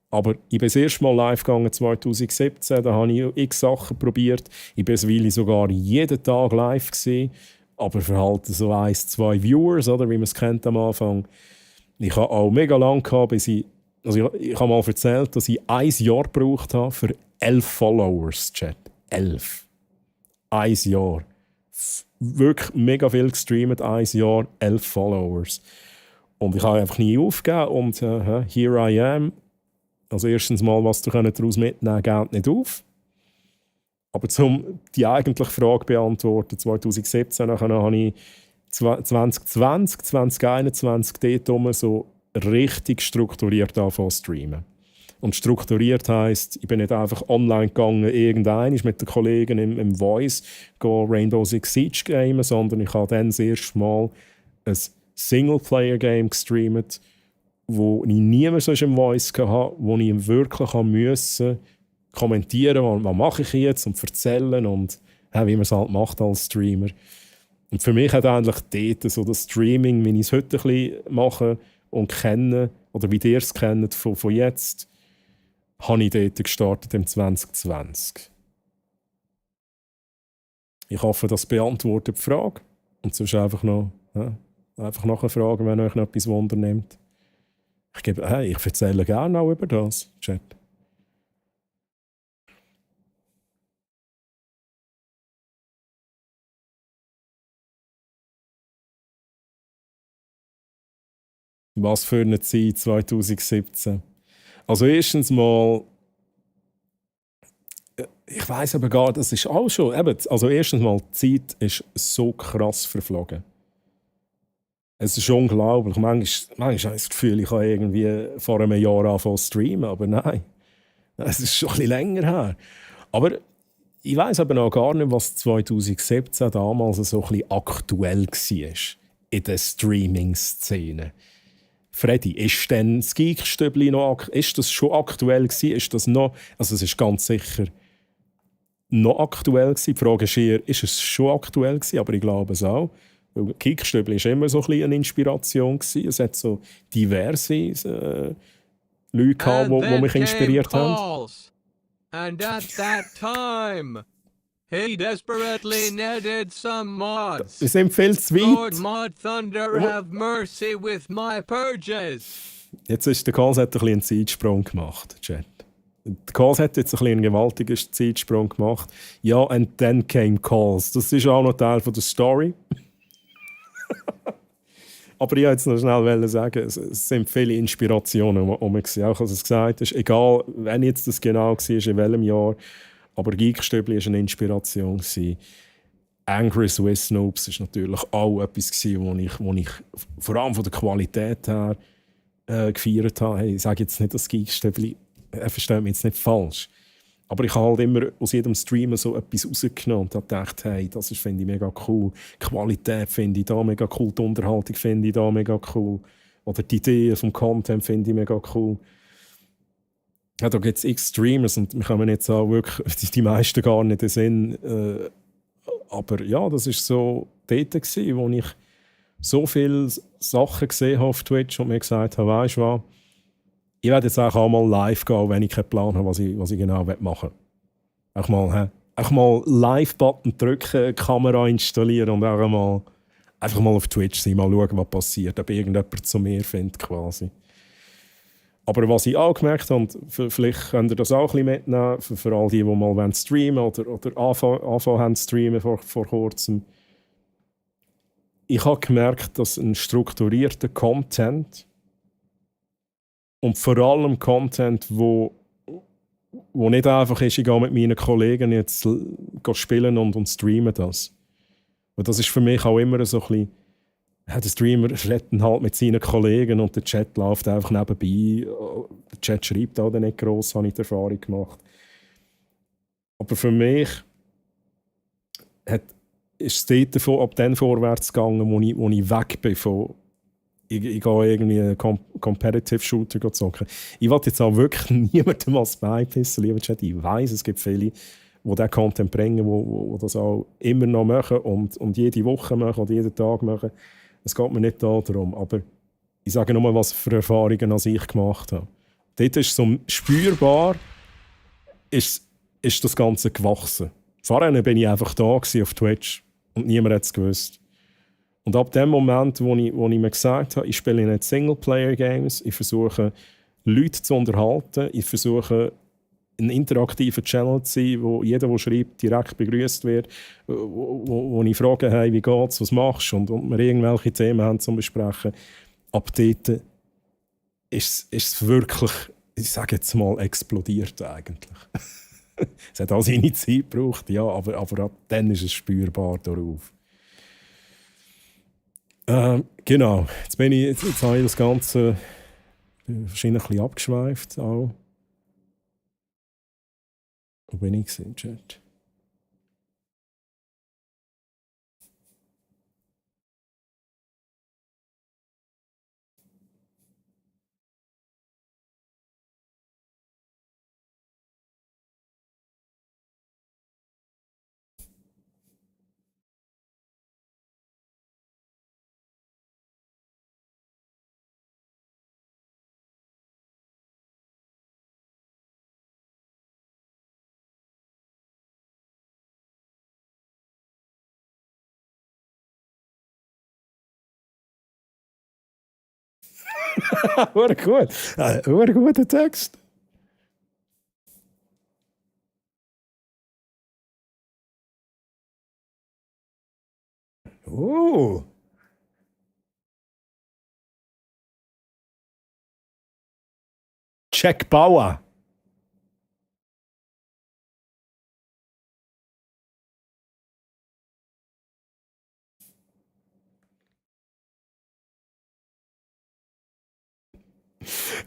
Aber ich bin das erste Mal live gegangen 2017. Da habe ich x Sachen probiert. Ich war sogar jeden Tag live gewesen, aber für halt so 1-2 Viewers, oder, wie man es kennt am Anfang. Ich habe auch mega lang gehabt, bis ich habe mal erzählt, dass ich 1 Jahr gebraucht habe für 11 Followers, Chat. 11. 1 Jahr. Wirklich mega viel gestreamt, 1 Jahr, 11 Followers. Und ich habe einfach nie aufgegeben und here I am. Also erstens mal, was du daraus mitnehmen könnt, geht nicht auf. Aber um die eigentliche Frage beantworten, 2017 habe ich 2020, 2021 dort so richtig strukturiert angefangen zu streamen. Und strukturiert heisst, ich bin nicht einfach online gegangen, irgendein mit den Kollegen im Voice Rainbow Six Siege gamen, sondern ich habe dann das erste Mal ein Singleplayer-Game gestreamt, wo ich niemand sonst im Voice hatte, wo ich wirklich musste kommentieren, was mache ich jetzt und erzählen und wie man es halt macht als Streamer. Und für mich hat eigentlich dort so das Streaming, wie ich es heute ein bisschen mache und kenne, oder wie ihr es kennt von jetzt, habe ich dort gestartet im 2020. Ich hoffe, das beantwortet die Frage. Und sonst einfach noch nachher fragen, wenn euch noch etwas Wunder nimmt. Ich erzähle gerne auch über das, Chat. Was für eine Zeit 2017. Also erstens mal, ich weiss aber gar, das ist auch schon, also erstens mal, die Zeit ist so krass verflogen. Es ist unglaublich. Manchmal habe ich das Gefühl, ich habe irgendwie vor einem Jahr angefangen zu streamen, aber nein. Es ist schon ein bisschen länger her. Aber ich weiss aber noch gar nicht, was 2017 damals so ein bisschen aktuell war in der Streaming-Szene. Freddy, ist denn das Geekstübli ist das schon aktuell gewesen? Ist das noch, also es ist ganz sicher noch aktuell gewesen. Die Frage ist eher, ist es schon aktuell gewesen? Aber ich glaube es auch. Weil Geekstübli war immer so ein bisschen eine Inspiration gewesen. Es hat so diverse Leute gehabt, And die then mich inspiriert came haben. calls. And at that time, he desperately needed some mods. Wir sind viel zu Lord weit. Mod Thunder, have mercy with my purges. Jetzt ist der Kals hat ein bisschen einen Zeitsprung gemacht, Chat. Der Kals hat jetzt ein bisschen einen gewaltigen Zeitsprung gemacht. Ja, and then came Calls. Das ist auch noch Teil von der Story. Aber ich wollte jetzt noch schnell sagen, es sind viele Inspirationen, die man sieht. Auch als es gesagt ist, egal, wenn jetzt das genau war, in welchem Jahr, aber Geekstübli war eine Inspiration. Angry Swiss Noobs war natürlich auch etwas, wo ich vor allem von der Qualität her gefeiert habe. Hey, ich sage jetzt nicht, dass Geekstübli, versteht mich jetzt nicht falsch. Aber ich habe halt immer aus jedem Streamer so etwas rausgenommen und habe gedacht, hey, das finde ich mega cool. Die Qualität finde ich da mega cool, die Unterhaltung finde ich da mega cool. Oder die Ideen vom Content finde ich mega cool. Ja, da gibt es x Streamers und wir kommen jetzt auch wirklich die meisten gar nicht in den Sinn. Aber ja, das war so dort gewesen, wo ich so viele Sachen gesehen habe auf Twitch und mir gesagt habe, weisst du was, ich werde jetzt auch mal live gehen, wenn ich keinen Plan habe, was ich genau machen will. Auch mal Live-Button drücken, Kamera installieren und auch einfach mal auf Twitch sein, mal schauen, was passiert, ob irgendjemand zu mir findet quasi. Aber was ich auch gemerkt habe, und vielleicht könnt ihr das auch ein bisschen mitnehmen, für all die mal streamen oder anfangen haben zu streamen vor kurzem. Ich habe gemerkt, dass ein strukturierter Content und vor allem Content, wo nicht einfach ist, ich gehe mit meinen Kollegen jetzt spielen und streamen das. Und das ist für mich auch immer so ein bisschen, der Streamer redet halt mit seinen Kollegen und der Chat läuft einfach nebenbei. Der Chat schreibt auch nicht gross, habe ich die Erfahrung gemacht. Aber für mich ist es dort ab dann vorwärts gegangen, wo ich weg bin von ich gehe irgendwie einen Competitive Shooter zocken. Ich will jetzt auch wirklich niemandem als beipissen, lieber Chat. Ich weiss, es gibt viele, die diesen Content bringen, die das auch immer noch machen und jede Woche machen oder jeden Tag machen. Es geht mir nicht darum, aber ich sage nur, was für Erfahrungen ich gemacht habe. Dort ist so spürbar ist das Ganze gewachsen. Vorher bin ich einfach da auf Twitch und niemand hat es gewusst. Und ab dem Moment, wo ich mir gesagt habe, ich spiele nicht Singleplayer-Games, ich versuche Leute zu unterhalten, ich versuche ein interaktiver Channel zu sein, wo jeder, der schreibt, direkt begrüßt wird, wo ich frage, hey, wie geht's, was machst du, und wir irgendwelche Themen haben zum Besprechen. Ab dort ist es wirklich, ich sage jetzt mal, explodiert eigentlich. Es hat auch seine Zeit gebraucht, ja, aber ab dann ist es spürbar darauf. Genau, jetzt habe ich das Ganze wahrscheinlich ein bisschen abgeschweift. Auch. Wo bin ich im Chat? War gut. War ein guter Text. Oh. Jack Bauer.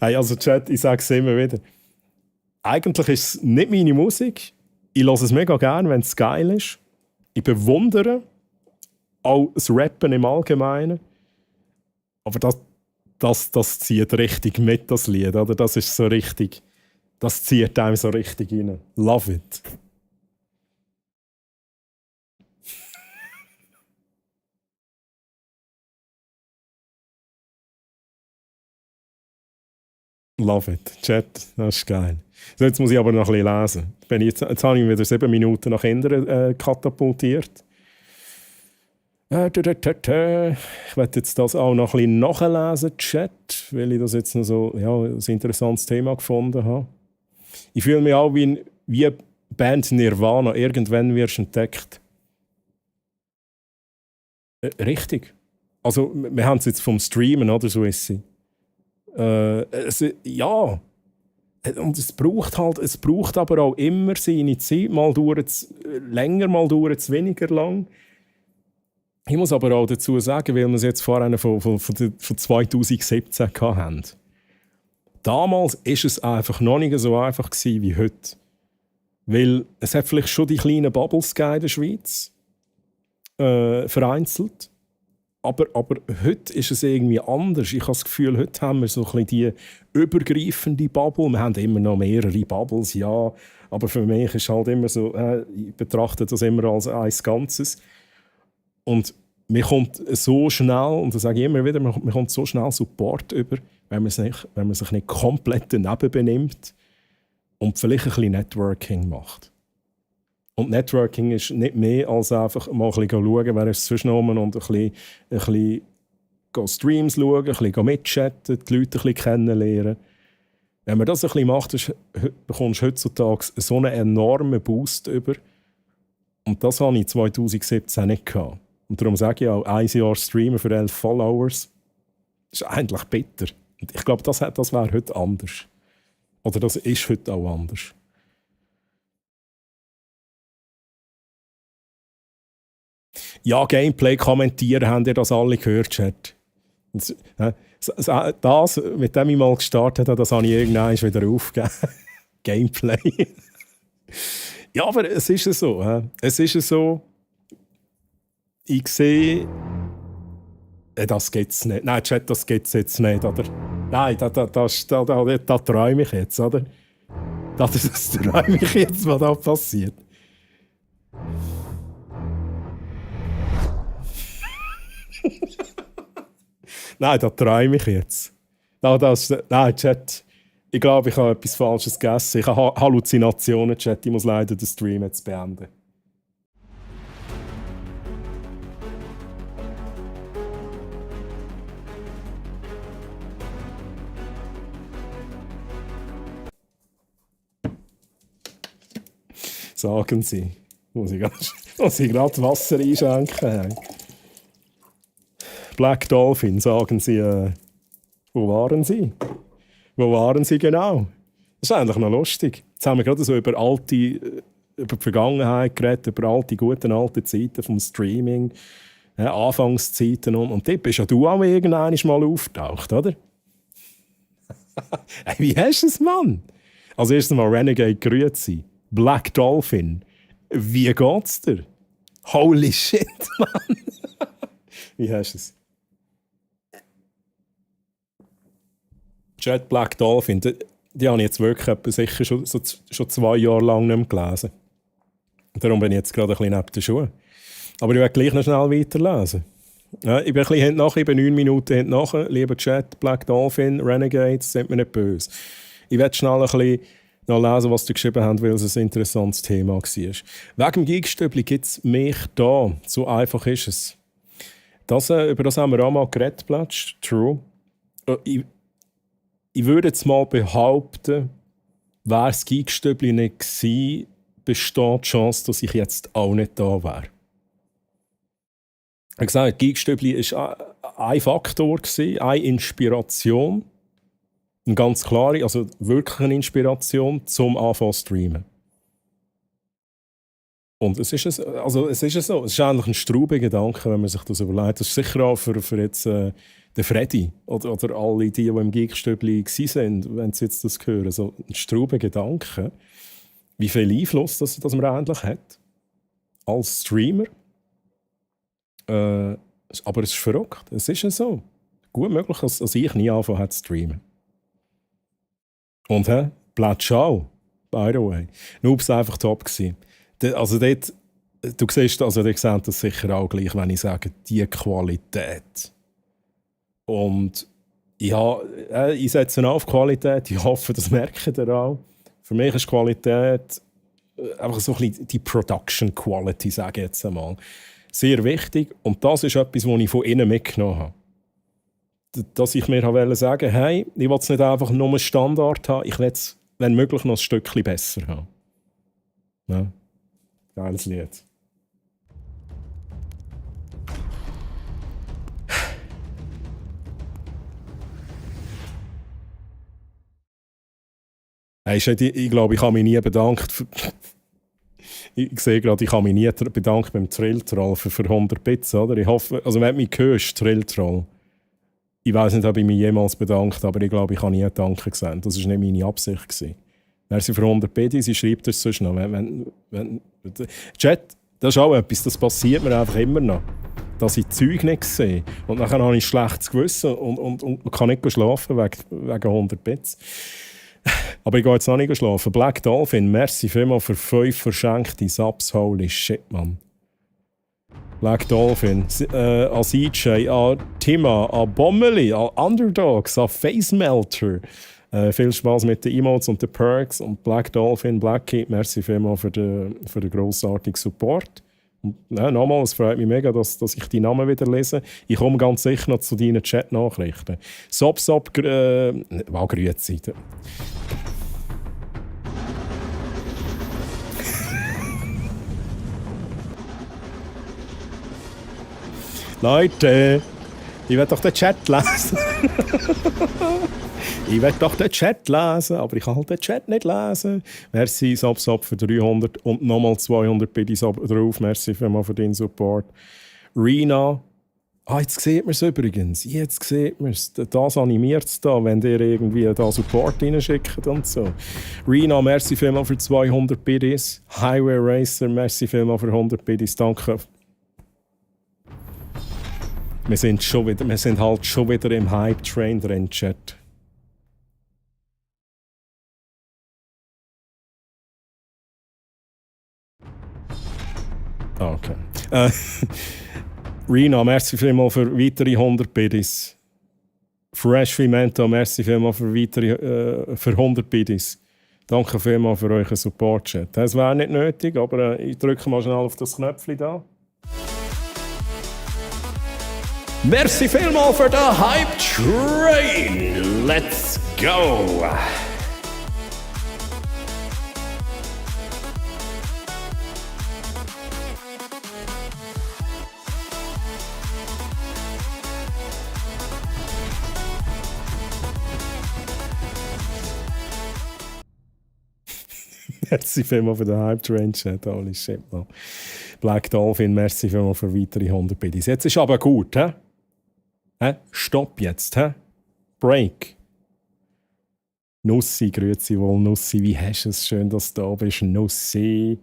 Hey, also Chat, ich sage es immer wieder. Eigentlich ist es nicht meine Musik. Ich höre es mega gerne, wenn es geil ist. Ich bewundere auch das Rappen im Allgemeinen. Aber das zieht richtig mit, das Lied. Oder? Das ist so richtig, das zieht einem so richtig rein. Love it. Love it. Chat, das ist geil. So, jetzt muss ich aber noch ein bisschen lesen. Jetzt habe ich mich wieder 7 Minuten nach hinten katapultiert. Ich werde jetzt das auch noch ein bisschen nachlesen, Chat, weil ich das jetzt noch so ein interessantes Thema gefunden habe. Ich fühle mich auch wie Band Nirvana. Irgendwann wirst du entdeckt. Richtig. Also, wir haben es jetzt vom Streamen, oder so ist sie. Ja. Und es braucht aber auch immer seine Zeit. Mal dauert es länger, mal dauert es weniger lang. Ich muss aber auch dazu sagen, weil wir es jetzt vorhin von 2017 hatten. Damals war es einfach noch nicht so einfach wie heute. Weil es hat vielleicht schon die kleinen Bubbles in der Schweiz. Vereinzelt. Aber heute ist es irgendwie anders. Ich habe das Gefühl, heute haben wir so ein bisschen die übergreifende Bubble. Wir haben immer noch mehrere Bubbles, ja. Aber für mich ist halt immer so, ich betrachte das immer als ein Ganzes. Und mir kommt so schnell, und das sage ich immer wieder, mir kommt so schnell Support über, wenn man sich nicht komplett daneben benimmt und vielleicht ein bisschen Networking macht. Und Networking ist nicht mehr als einfach mal ein bisschen schauen, wer ist zwischen und ein bisschen Streams schauen, ein bisschen mitchatten, die Leute ein bisschen kennenlernen. Wenn man das ein bisschen macht, bekommst du heutzutage so einen enormen Boost über. Und das hatte ich 2017 nicht gehabt. Und darum sage ich auch, 1 Jahr streamen für 11 Followers, das ist eigentlich bitter. Und ich glaube, das wäre heute anders. Oder das ist heute auch anders. Ja, Gameplay kommentieren, habt ihr das alle gehört, Chat? Das, mit dem ich mal gestartet habe, das habe ich irgendwann wieder aufgegeben. Gameplay. Ja, aber es ist so. Es ist so. Ich sehe. Das gibt es nicht. Nein, Chat, das gibt es jetzt nicht, oder? Nein, da träume ich jetzt, oder? Das träume ich jetzt, was da passiert. Nein, da träume ich jetzt. Nein, Chat. Ich glaube, ich habe etwas Falsches gegessen. Ich habe Halluzinationen, Chat. Ich muss leider den Stream jetzt beenden. Sagen Sie. Muss ich gerade Wasser einschenken? Black Dolphin, sagen Sie, wo waren Sie? Wo waren Sie genau? Das ist eigentlich noch lustig. Jetzt haben wir gerade so über die Vergangenheit geredet, über alte, gute alte Zeiten vom Streaming, Anfangszeiten und dort bist ja du auch irgendwann mal auftaucht, oder? Hey, wie hast du es, Mann? Als erstes mal Renegade grüezi. Black Dolphin. Wie geht's dir? Holy shit, Mann! Wie hast du es? Jet Black Dolphin, die habe ich jetzt wirklich sicher schon 2 Jahre lang nicht mehr gelesen. Darum bin ich jetzt gerade ein bisschen neben den Schuhen. Aber ich werde gleich noch schnell weiterlesen. Ja, ich bin ein bisschen hinten nach, ich bin 9 Minuten hinten nach. Lieber Chat, Black Dolphin, Renegades, sind mir nicht böse. Ich werde schnell ein bisschen noch lesen, was die geschrieben haben, weil es ein interessantes Thema war. Wegen dem Geekstübli gibt es mich da. So einfach ist es. Über das haben wir auch mal geredet, Platsch. True. Ich würde jetzt mal behaupten, wäre das Geekstübli nicht gewesen, besteht die Chance, dass ich jetzt auch nicht da wäre. Ich habe gesagt, Geekstübli war ein Faktor, eine Inspiration. Eine ganz klare, also wirklich eine Inspiration zum Anfang zu streamen. Und es ist so. Es ist eigentlich ein straubiger Gedanke, wenn man sich das überlegt. Das ist sicher auch für jetzt der Freddy oder alle die im Geekstübli waren, wenn sie jetzt das hören, so ein strauber Gedanke, wie viel Einfluss das man eigentlich hat als Streamer. Aber es ist verrückt, es ist ja so. Gut möglich, dass ich nie angefangen habe zu streamen. Und Blatt Schau, by the way. Noobs war einfach top gewesen. Also dort, du siehst, also ihr seht das sicher auch gleich, wenn ich sage, die Qualität. Und ja, ich setze auf Qualität, ich hoffe, das merkt ihr auch. Für mich ist Qualität einfach so ein bisschen die Production Quality, sage ich jetzt einmal. Sehr wichtig. Und das ist etwas, was ich von innen mitgenommen habe. Dass ich mir sagen wollte, hey, ich will es nicht einfach nur einen Standard haben, ich will es, wenn möglich, noch ein Stückchen besser haben. Ja. Geiles Lied. Hey, ich glaube, ich habe mich nie bedankt. Ich sehe gerade, ich habe mich nie bedankt beim Trill-Troll für 100 Bits. Oder? Ich hoffe, also wenn du mich hörst, Trill-Troll, ich weiß nicht, ob ich mich jemals bedankt habe, aber ich glaube, ich habe nie Danke gesagt. Das war nicht meine Absicht gewesen. Merci für 100 Bits, sie schreibt es sonst noch. Chat, das ist auch etwas, das passiert mir einfach immer noch. Dass ich Zeug nicht sehe. Und dann habe ich ein schlechtes Gewissen und kann nicht schlafen wegen 100 Bits. Aber ich gehe jetzt noch nicht schlafen. Black Dolphin, merci vielmals für 5 verschenkte Subs. Holy shit, Mann. Black Dolphin, an CJ, an Tima, an Bommeli, an Underdogs, an Facemelter. Viel Spaß mit den Emotes und den Perks. Und Black Dolphin, Blackie, merci vielmals für den grossartigen Support. Und nochmal, es freut mich mega, dass ich die Namen wieder lese. Ich komme ganz sicher noch zu deinen Chat-Nachrichten. Grüezi. Leute, ich werde doch den Chat lesen. Ich werde doch den Chat lesen, aber ich kann halt den Chat nicht lesen. Merci, Sub für 300 und nochmal 200 bitte Sub drauf. Merci für deinen Support. Rina. Jetzt sieht man es übrigens. Jetzt sieht man es. Das animiert es da, wenn ihr irgendwie da Support reinschickt und so. Rina, merci vielmals für 200 Biddies. Highway Racer, merci vielmals für 100 Biddies. Danke. Wir sind halt schon wieder im Hype-Train drin, Chat. Okay. Rina, merci vielmals für weitere 100 Biddies. Fresh Fimento, merci vielmals für weitere für 100 Biddies. Danke vielmals für euren Support-Chat. Das wäre nicht nötig, aber ich drücke mal schnell auf das Knöpfchen da. Merci vielmals für den Hype Train. Let's go! Merci vielmals für den Hype-Train-Chat. Holy shit, man. Black Dolphin, merci vielmals für weitere 100 Biddies. Jetzt ist aber gut, hä? Stopp jetzt, hä? Break. Nussi, grüezi wohl, Nussi. Wie hast du es? Schön, dass du da bist, Nussi.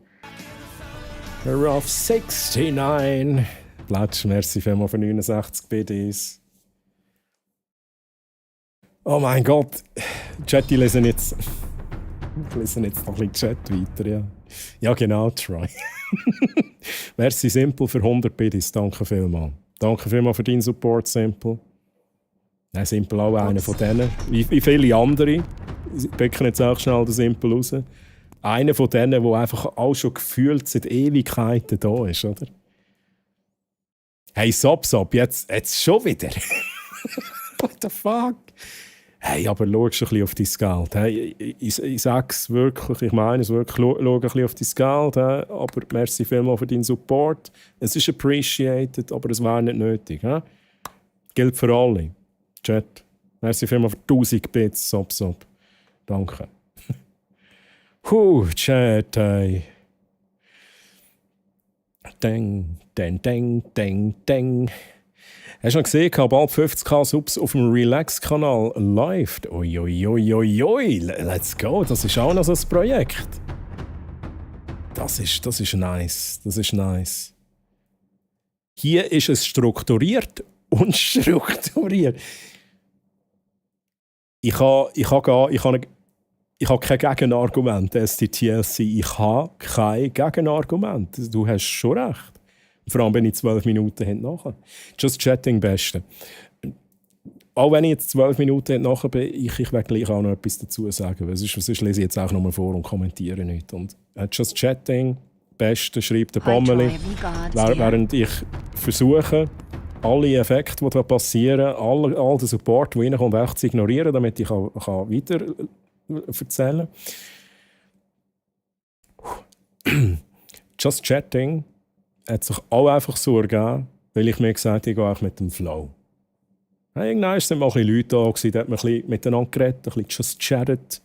Rough 69. Platsch, merci vielmals für 69 Biddies. Oh mein Gott. Chat, die lesen jetzt. Ich lese jetzt noch ein bisschen Chat weiter, ja. Ja, genau, Troy. Merci Simple für 100 Biddies, danke vielmals. Danke vielmals für deinen Support, Simple. Ja, Simple auch einer von denen. Wie viele andere. Ich picke jetzt auch schnell den Simple raus. Einer von denen, der einfach auch schon gefühlt seit Ewigkeiten da ist, oder? Hey, Sop, jetzt schon wieder? What the fuck? Hey, aber schau ein bisschen auf dein Geld. Hey, ich sage es wirklich, ich meine es wirklich, schau ein bisschen auf dein Geld. Hey. Aber merci vielmals für deinen Support. Es ist appreciated, aber es wäre nicht nötig. Hey. Gilt für alle. Chat. Merci vielmals für 1000 Bits, Sop. Danke. Chat, hey. Deng. Hast du noch gesehen, bald 50k Subs auf dem Relax-Kanal läuft? Ui, let's go. Das ist auch noch so ein Projekt. Das ist nice. Das ist nice. Hier ist es strukturiert und strukturiert. Ich habe kein Gegenargument, STTLC. Ich habe kein Gegenargument. Du hast schon recht. Vor allem, wenn ich 12 Minuten hinten nachher. Just Chatting Beste. Auch wenn ich jetzt 12 Minuten hinten nachher bin, ich werde gleich auch noch etwas dazu sagen. Weil sonst lese ich jetzt auch noch mal vor und kommentiere nicht. Und Just Chatting Beste schreibt der Bommeli, während ich versuche, alle Effekte, die da passieren, all den Support, der reinkommt, echt zu ignorieren, damit ich kann weiter erzählen kann. Just Chatting hat sich auch einfach so ergeben, weil ich mir gesagt habe, ich gehe auch mit dem Flow. Irgendwann waren mal ein bisschen Leute da, die haben ein bisschen miteinander geredet, ein bisschen just chattet.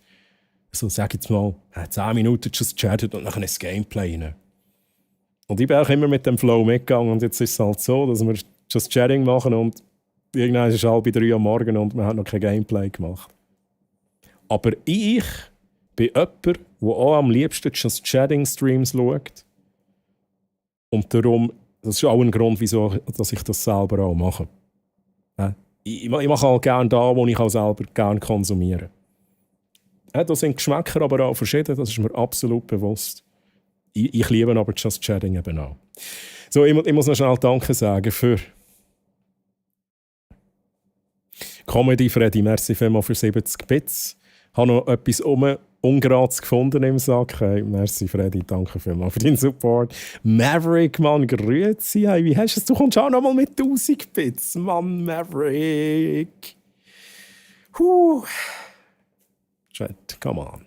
So, sag jetzt mal, 10 Minuten just chattet und dann ins Gameplay rein. Und ich bin auch immer mit dem Flow mitgegangen und jetzt ist es halt so, dass wir just chatting machen und irgendwann ist es 2:30 am Morgen und man hat noch kein Gameplay gemacht. Aber ich bin jemand, der auch am liebsten just chatting Streams schaut. Und darum, das ist auch ein Grund, wieso dass ich das selber auch mache. Ich mache halt gerne da, wo ich auch selber gerne konsumiere. Da sind Geschmäcker aber auch verschieden, das ist mir absolut bewusst. Ich liebe aber Just Chatting eben auch. So, ich muss noch schnell Danke sagen für Comedy Freddy, merci vielmals für 70 Bits. Ich habe noch etwas Ungerades gefunden im Sack. Hey, merci Freddy, danke vielmals für deinen Support. Maverick, Mann, grüezi. Hey, wie hast du es? Du kommst auch noch mal mit 1000 Bits. Mann, Maverick. Chat, come on.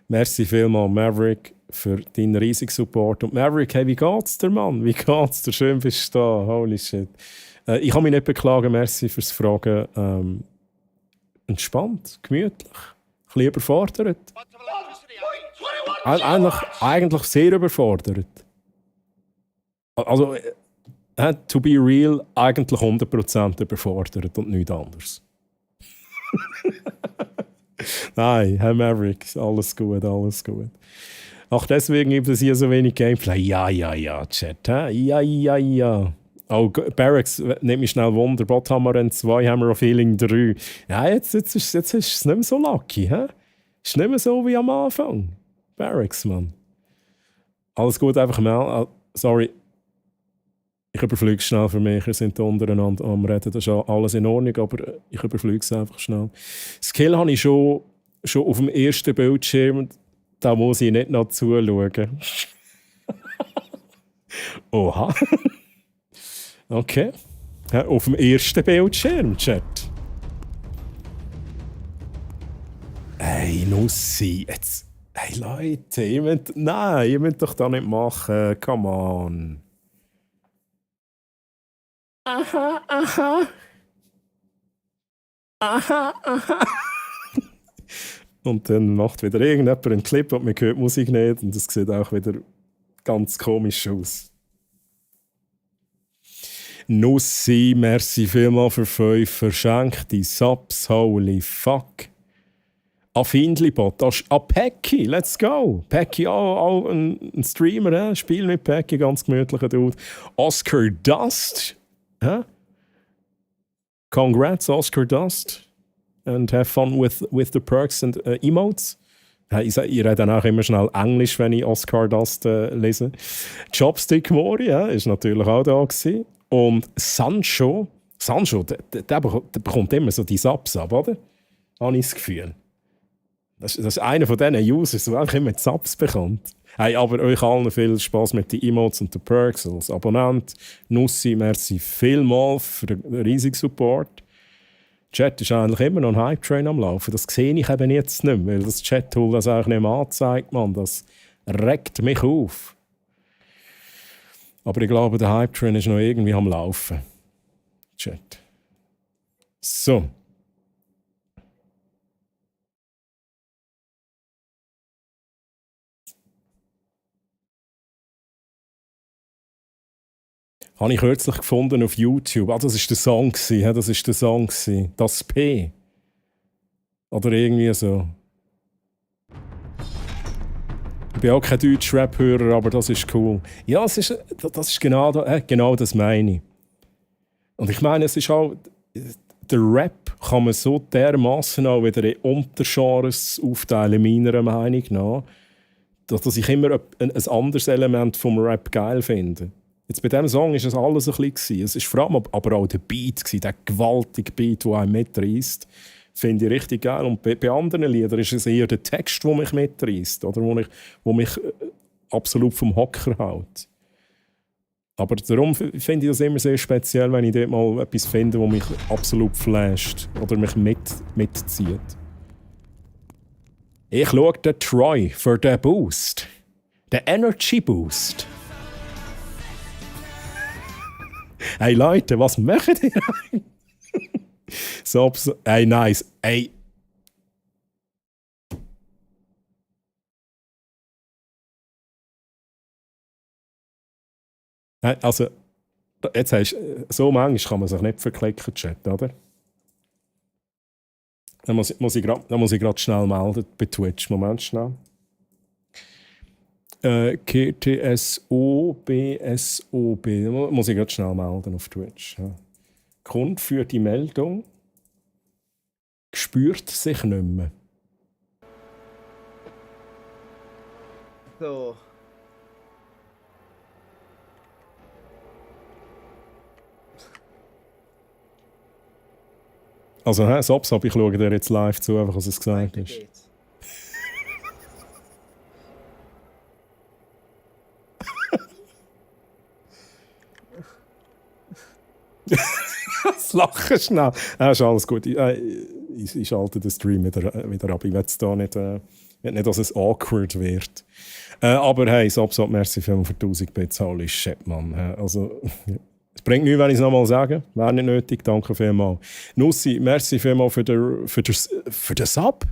Merci vielmals, Maverick, für deinen riesigen Support. Und Maverick, hey, wie geht's dir, Mann? Wie geht's dir? Schön bist du da. Holy shit. Ich kann mich nicht beklagen, merci fürs Fragen. Entspannt, gemütlich. Ein bisschen überfordert. Eigentlich sehr überfordert. Also, to be real, eigentlich 100% überfordert und nichts anderes. Nein, Herr Maverick, alles gut, alles gut. Ach, deswegen gibt es hier so wenig Gameplay. Ja, Chat. Ja. Oh, Barracks, nimmt mich schnell Wunder. Bothammer n 2, Hammer of Healing 3. Ja, jetzt ist es nicht mehr so lucky. He? Ist nicht mehr so wie am Anfang. Barracks, Mann. Alles gut, einfach mal. Sorry. Ich überfliege es schnell für mich. Wir sind hier untereinander am Reden. Das ist alles in Ordnung, aber ich überfliege es einfach schnell. Skill habe ich schon auf dem ersten Bildschirm. Da muss ich nicht noch zuschauen. Oha. Okay. Ja, auf dem ersten Bildschirm, Chat. Hey, Nussi, jetzt... Hey, Leute, ihr müsst doch da nicht machen. Come on. Aha. Und dann macht wieder irgendjemand einen Clip und man hört die Musik nicht und es sieht auch wieder ganz komisch aus. Nussi, merci vielmals für 5 verschenkte Subs, holy fuck. Findlibot, Pecky, let's go. Pecky, auch ein Streamer, Spiel mit Pecky, ganz gemütlicher Dude. Oscar Dust, Congrats, Oscar Dust. And have fun with the perks and emotes. Ich rede dann auch immer schnell Englisch, wenn ich Oscar Dust lese. Chopstick Mori, ist natürlich auch da gewesen. Und Sancho, der bekommt immer so die Subs ab, oder? Habe ich das Gefühl. Das ist einer von diesen Users, der einfach immer die Subs bekommt. Hey, aber euch allen viel Spaß mit den Emotes und den Perks als Abonnent. Nussi, merci vielmals für den riesigen Support. Chat ist eigentlich immer noch ein Hype-Train am Laufen. Das sehe ich eben jetzt nicht mehr, weil das Chat-Tool das eigentlich nicht mehr anzeigt. Man. Das regt mich auf. Aber ich glaube, der Hype-Train ist noch irgendwie am Laufen. Chat. So. Habe ich kürzlich gefunden auf YouTube. Ah, das war der Song. Das war der Song. Das P. Oder irgendwie so. Ich bin auch kein deutscher Rap-Hörer, aber das ist cool. Ja, das ist genau das meine ich. Und ich meine, es ist auch... Der Rap kann man so dermassen auch wieder in Untergenres aufteilen, meiner Meinung nach, dass ich immer ein anderes Element vom Rap geil finde. Jetzt bei diesem Song war es alles ein bisschen. Es war vor allem aber auch der Beat, der gewaltige Beat, der einen mitreißt. Finde ich richtig geil. Und bei anderen Liedern ist es eher der Text, der mich mitreißt, oder wo mich absolut vom Hocker hält. Aber darum finde ich das immer sehr speziell, wenn ich dort mal etwas finde, das mich absolut flasht oder mich mitzieht. Ich schaue den Troy für den Boost. Den Energy Boost. Hey Leute, was macht ihr eigentlich? Hey, nice. Hey. Also, jetzt so manchmal kann man sich nicht verklicken, Chat, oder? Da muss ich gerade schnell melden bei Twitch. Moment, schnell. GTSO, BSOB. Muss ich gerade schnell melden auf Twitch. Ja. Kunde für die Meldung spürt sich nicht mehr. So. Also, Sopsop, ich schaue dir jetzt live zu, einfach was es gesagt ist. Das Lachen schnell. Ist alles gut. Ich schalte den Stream wieder ab. Ich will es da nicht, dass es awkward wird. Aber hey, Sopsop, merci vielmals für 1000 Bits. Holy shit, Mann. Also, es bringt nichts, wenn ich es nochmal sage. Wäre nicht nötig. Danke vielmals. Nussi, merci vielmals für den Sub.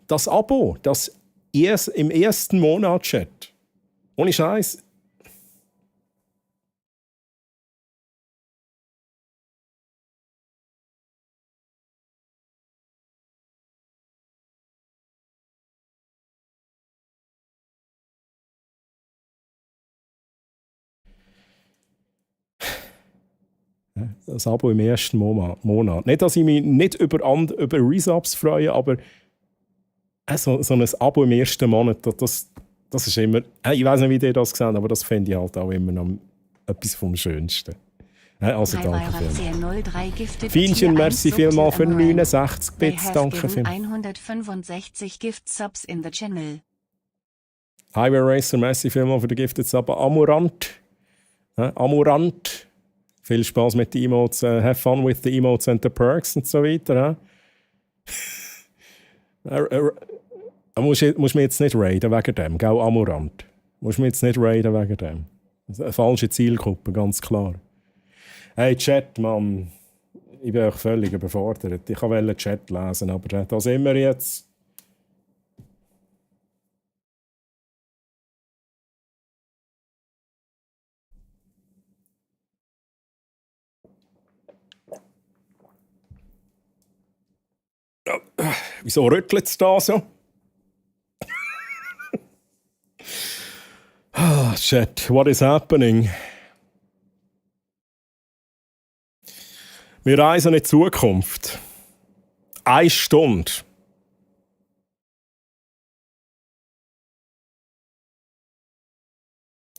Das Abo. Das im ersten Monat, Chat. Ohne Scheiß. Das Abo im ersten Monat. Nicht, dass ich mich nicht über Resubs freue, aber so ein Abo im ersten Monat, das ist immer... Ich weiß nicht, wie ihr das seht, aber das finde ich halt auch immer noch etwas vom Schönsten. Also danke vielmals. Fienchen, merci vielmals für 69 Bits. Danke vielmals. 165 Gift Subs in the channel. Highway Racer, merci vielmals für den Gifted Sub. Amurant. Viel Spaß mit den Emotes. Have fun with the Emotes and the Perks und so weiter. Musst mich jetzt nicht raiden wegen dem, gell, Amurant? Musst mich jetzt nicht raiden wegen dem. Das ist eine falsche Zielgruppe, ganz klar. Hey, Chat, Mann. Ich bin euch völlig überfordert. Ich wollte den Chat lesen, aber da sind wir jetzt. Wieso rüttelt es da so? Chat, what is happening? Wir reisen in die Zukunft. 1 Stunde.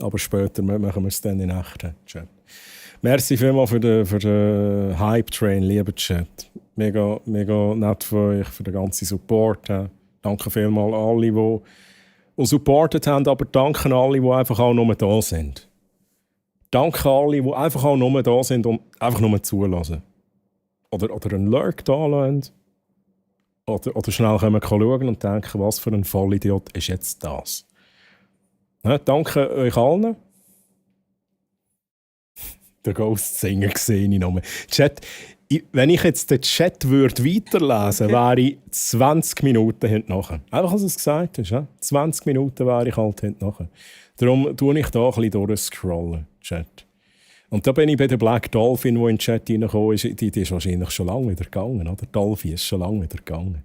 Aber später machen wir es dann in echten Chat. Merci vielmals für den Hype-Train, lieber Chat. Mega, mega nett für euch, für den ganzen Support. Danke vielmals alle, die supportet haben, aber danke alle, die einfach auch nur da sind. Danke alle, die einfach auch nur da sind und einfach nur zulassen. Oder einen Lurk da lassen. Oder schnell schauen und denken, was für ein Vollidiot ist jetzt das. Danke euch allen. Der Ghost Singer sehe ich noch. Chat, wenn ich jetzt den Chat würde weiterlesen würde, wäre ich 20 Minuten hinten nachher. Einfach, als du es gesagt hast. Ja? 20 Minuten wäre ich halt hinten nachher. Darum tue ich da ein bisschen durchscrollen, Chat. Und da bin ich bei der Black Dolphin, die in den Chat reingekommen ist. Die ist wahrscheinlich schon lange wieder gegangen, oder? Dolphin ist schon lange wieder gegangen.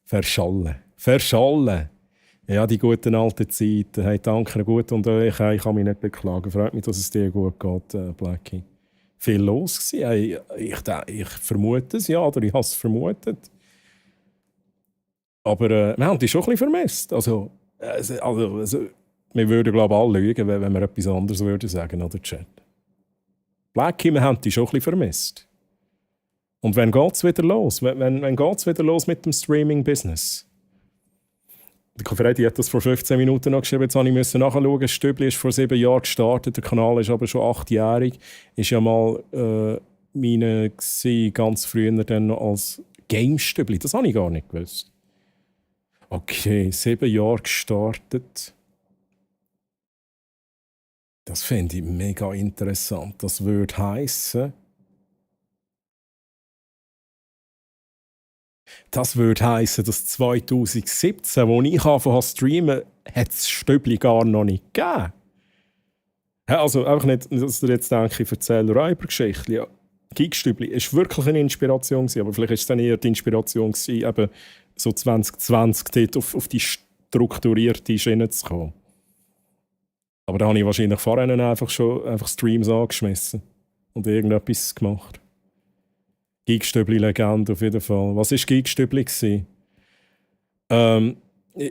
Verschollen. Ja, die guten alten Zeiten. Hey, danke, gut. Und ich kann mich nicht beklagen. Freut mich, dass es dir gut geht, Blackie. Viel los gewesen. Hey, ich vermute es, ja, oder ich habe es vermutet. Aber wir haben die schon ein bisschen vermisst. Also, wir würden, glaube ich, alle lügen, wenn wir etwas anderes würden sagen, oder Chat. Blackie, wir haben die schon ein bisschen vermisst. Und wann geht es wieder los? Wann geht es wieder los mit dem Streaming-Business? Der Freddy hat das vor 15 Minuten noch geschrieben, jetzt musste ich nachschauen. Das Stübli ist vor 7 Jahren gestartet, der Kanal ist aber schon 8-jährig. Ist ja mal meine ganz früher dann noch als Game-Stübli. Das habe ich gar nicht gewusst. Okay, 7 Jahre gestartet. Das finde ich mega interessant. Das würde heissen, dass 2017, als ich angefangen streamen, hat es Stübli gar noch nicht gegeben. Ja, also einfach nicht, dass ihr jetzt denkt, ich erzähle Räubergeschichten. Ja, Geekstübli war wirklich eine Inspiration, aber vielleicht war es dann eher die Inspiration, eben so 2020 dort auf die strukturierte Schiene zu kommen. Aber da habe ich wahrscheinlich vorher einfach Streams angeschmissen und irgendetwas gemacht. Geekstübli-Legende auf jeden Fall. Was war Geekstübli?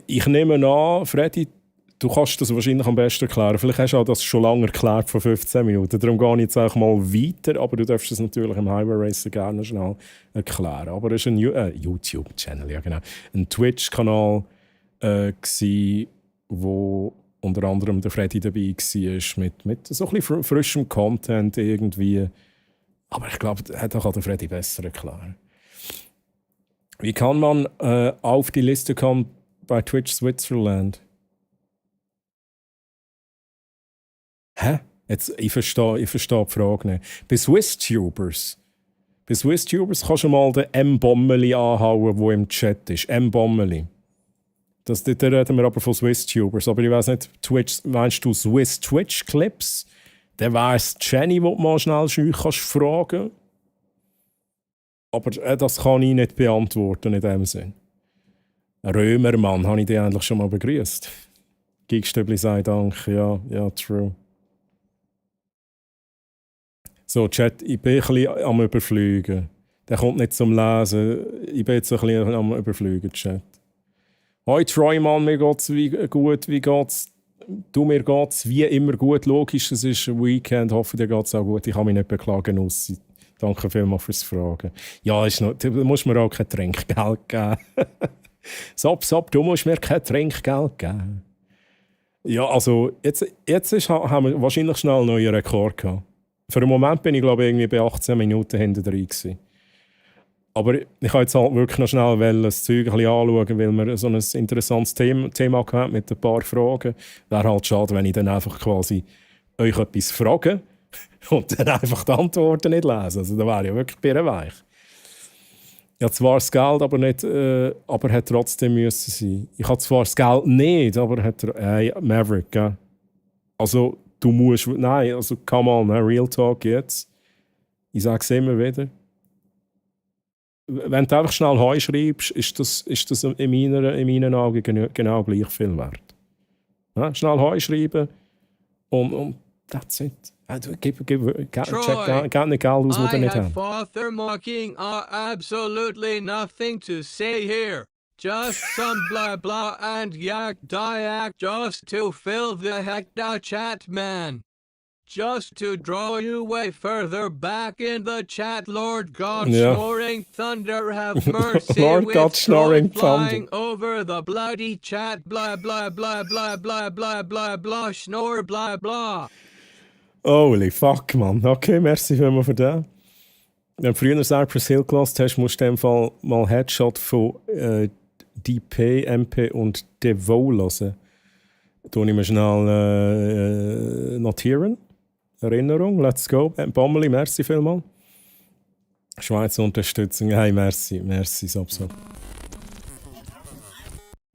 Ich nehme an, Freddy, du kannst das wahrscheinlich am besten erklären. Vielleicht hast du auch das schon lange erklärt, vor 15 Minuten. Darum gehe ich jetzt auch mal weiter, aber du darfst es natürlich im Highway Racer gerne schnell erklären. Aber es ist ein YouTube-Channel, ja genau. Ein Twitch-Kanal, wo unter anderem der Freddy dabei war, mit so ein bisschen frischem Content irgendwie. Aber ich glaube, da kann der Freddy besser erklären. Wie kann man auf die Liste kommen bei Twitch Switzerland? Hä? Jetzt, ich verstehe die Frage nicht. Bei SwissTubers kannst du mal den M. Bommeli anhauen, der im Chat ist. M. Bommeli. Da reden wir aber von SwissTubers. Aber ich weiss nicht, Twitch, meinst du Swiss Twitch Clips? Dann weiss Jenny, wo du mal schnell kannst fragen. Aber das kann ich nicht beantworten in dem Sinn. Römermann, habe ich dich eigentlich schon mal begrüßt. Geekstübli sei Dank, ja, true. So, Chat, ich bin ein bisschen am Überfliegen. Der kommt nicht zum Lesen. Ich bin jetzt ein bisschen am Überfliegen, Chat. Hoi Troy, Mann, mir geht's gut, wie geht's? Du, mir geht's wie immer gut. Logisch, es ist ein Weekend, hoffe dir geht's auch gut. Ich kann mich nicht beklagen, Ussi. Danke vielmals fürs Fragen. Ja, du musst mir auch kein Trinkgeld geben. Sop, du musst mir kein Trinkgeld geben. Ja, also, jetzt haben wir wahrscheinlich schnell einen neuen Rekord gehabt. Für einen Moment bin ich, glaube ich, irgendwie bei 18 Minuten hinten drin gewesen. Aber ich habe jetzt halt wirklich noch schnell das Zeug ein bisschen anschauen, weil wir so ein interessantes Thema hatten mit ein paar Fragen. Wäre halt schade, wenn ich dann einfach quasi euch etwas frage und dann einfach die Antworten nicht lese. Also da wäre ja wirklich birrenweich. Ja, zwar das Geld, aber nicht, aber hat trotzdem müssen sein. Ich habe zwar das Geld nicht, aber hat Maverick, gell? Also du musst, nein, also come on, Real Talk jetzt. Ich sage es immer wieder. Wenn du einfach schnell Heu schreibst, ist das in meinen Augen genau gleich viel wert. Ja, schnell Heu schreiben und that's it. Check nicht Geld aus, was wir nicht haben. Father mocking absolutely nothing to say here. Just some blah blah and yak diak just to fill the hecta chat, man. Just to draw you way further back in the chat, Lord God, snoring thunder, have mercy. Lord God, snoring flying over the bloody chat, blah blah blah blah blah blah blah blah, snore blah blah. Holy fuck, man. Okay, merci vielmals für das. Wenn du früher Cypress Hill gelassen hast, musst du in dem Fall mal Headshot von DP, MP und Devo hören. Da tue ich mir schnell notieren. Erinnerung, let's go. Bommeli, merci vielmals. Schweizer Unterstützung. Hey, merci, Sopsop.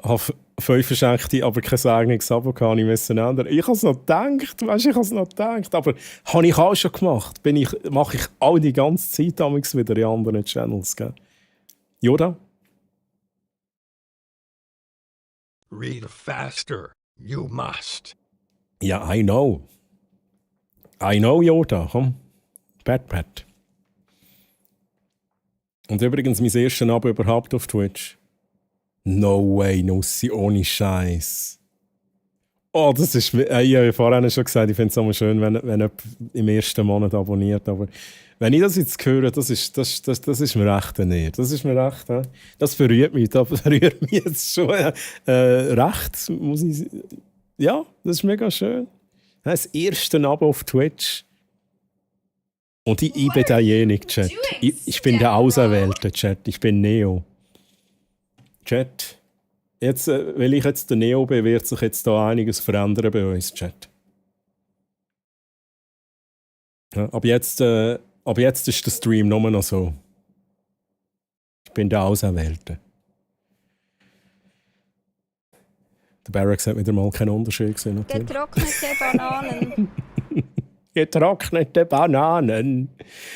Ich habe 5 verschenkte, aber kein eigenes Abo gehabt, ich müssen ändern. Ich habe es noch gedacht, weißt, aber habe ich auch schon gemacht. Mache ich auch die ganze Zeit damals wieder in anderen Channels, gell? Yoda? Read faster. You must. Ja, I know. Yoda, komm. Pat. Und übrigens, mein erstes Abo überhaupt auf Twitch. No way, Nussi, ohne Scheiß. Oh, das ist... ich habe vorhin schon gesagt, ich finde es immer schön, wenn jemand im ersten Monat abonniert. Aber wenn ich das jetzt höre, das ist mir echt näher. Das ist mir echt... Das berührt mich. Das berührt mich jetzt schon recht, muss ich... Ja, das ist mega schön. Das erste Abo auf Twitch. Und ich bin derjenige, Chat. Ich bin der Auserwählte, Chat. Ich bin Neo. Chat. Jetzt, weil ich jetzt der Neo bin, wird sich jetzt da einiges verändern bei uns, Chat. Ja, ab jetzt ist der Stream nur noch so. Ich bin der Auserwählte. Der Barracks hat wieder mal keinen Unterschied gesehen, natürlich. Getrocknete Bananen. Getrocknete Bananen.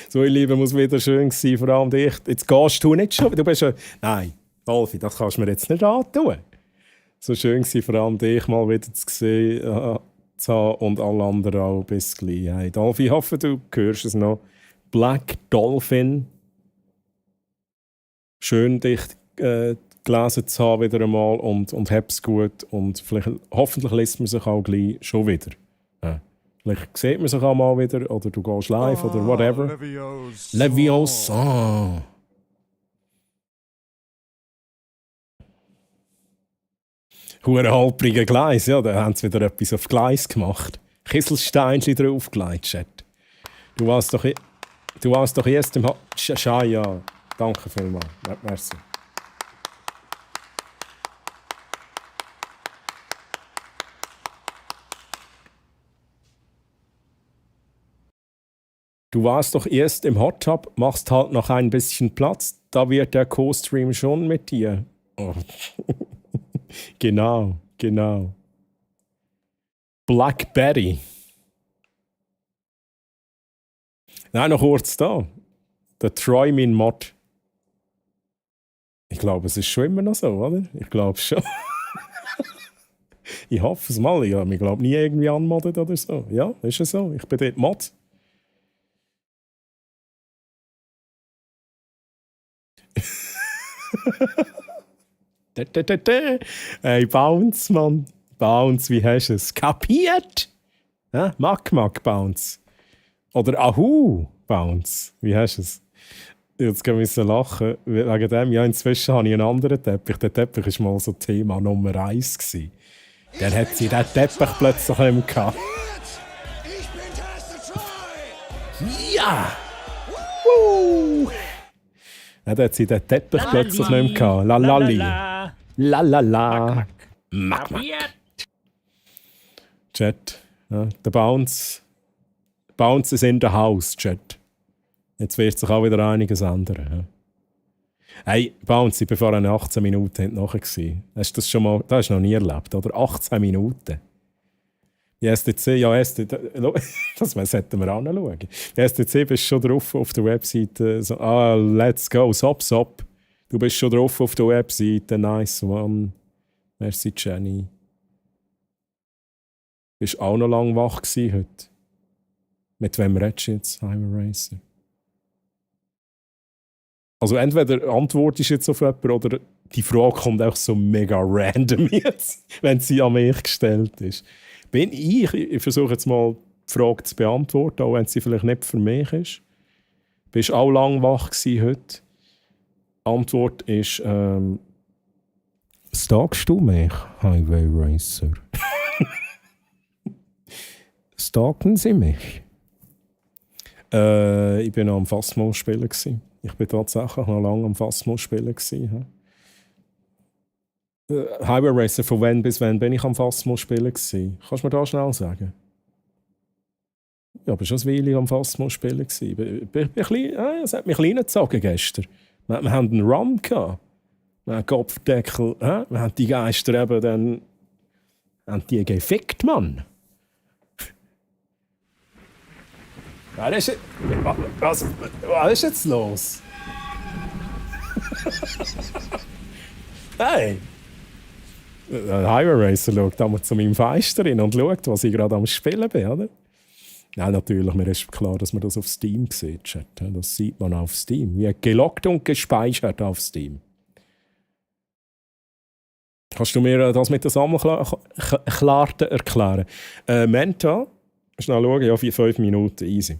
So, ihr Lieben, muss wieder schön sein, vor allem dich. Jetzt gehst du nicht schon, du bist ja... Nein, Wolfi, das kannst du mir jetzt nicht antun. So schön war vor allem dich mal wieder zu sehen zu haben und alle anderen auch. Bis gleich. Hey, Wolfi, ich hoffe, du hörst es noch. Black Dolphin. Schön, dich gelesen zu haben wieder einmal und hab's gut. Und hoffentlich lässt man sich auch gleich schon wieder. Ja. Vielleicht sieht man sich auch mal wieder oder du gehst live oder whatever. Leviosa. Hure halbrige Gleis, ja, da haben sie wieder etwas auf Gleis gemacht. Kieselsteinchen draufgelegt, Chat. Du warst doch erst im Shaya. Danke vielmals. Merci. Du warst doch erst im Hot Tub, machst halt noch ein bisschen Platz, da wird der Co-Stream schon mit dir. Oh. Genau. Blackberry. Nein, noch kurz da. Der Troy-Min-Mod. Ich glaube, es ist schon immer noch so, oder? Ich glaube schon. Ich hoffe es mal. Ich habe mich, glaube nie irgendwie anmoddet oder so. Ja, ist es so. Ich bin dort Mod. Hey, Bounce, Mann. Bounce, wie hast du es? Kapiert? Ja? Mag, Bounce. Oder Ahu, Bounce. Wie hast du es? Jetzt müssen wir lachen. Wegen dem, ja, inzwischen habe ich einen anderen Teppich. Der Teppich war mal so Thema Nummer 1 gewesen. Dann hat sie den Teppich plötzlich nicht mehr gehabt. Ja! Dann hat sie den Teppich plötzlich nicht mehr gehabt. Lalali. Lalala. Mack. Chat. Ja, der Bounce. Bounce ist in der House, Chat. Jetzt wird sich auch wieder einiges ändern. Ja. Hey, Bounce, ich war vorhin 18 Minuten nachher. Hast du das schon mal, das hast du noch nie erlebt, oder? 18 Minuten. Die STC, ja, das sollten wir anschauen. Die STC bist schon drauf auf der Webseite. So, let's go, Sop. Du bist schon drauf auf der Webseite. Nice one. Merci, Jenny. Bist auch noch lang wach gewesen heute? Mit wem redest du jetzt, Highway Racer? Also entweder antwortest du jetzt auf jemanden oder die Frage kommt auch so mega random jetzt, wenn sie an mich gestellt ist. Ich versuche jetzt mal die Frage zu beantworten, auch wenn sie vielleicht nicht für mich ist. Bist auch lang wach gewesen heute? Antwort ist, stalkst du mich, Highway Racer? Stalken Sie mich? Ich war noch am Phasmo spielen. Ich war tatsächlich noch lange am Phasmo spielen. Highway Racer, von wann bis wann bin ich am Phasmo spielen? Kannst du mir da schnell sagen? Ja, aber schon ein Weile am Phasmo spielen. Es hat mich klein gezogen gestern. Wir haben einen Run gehabt. Wir haben Kopfdeckel. Wir haben die Geister eben dann... haben die gefickt, Mann. Was ist jetzt los? Hey! Ein Highway Racer schaut einmal zu meinem Fenster rein und schaut, was ich gerade am Spielen bin, oder? Ja, natürlich, mir ist klar, dass man das auf Steam sieht. Chat. Das sieht man auf Steam. Wie gelockt und gespeichert auf Steam. Kannst du mir das mit der Sammelkarte erklären? Mental, schnell schauen, ja, 5 Minuten, easy.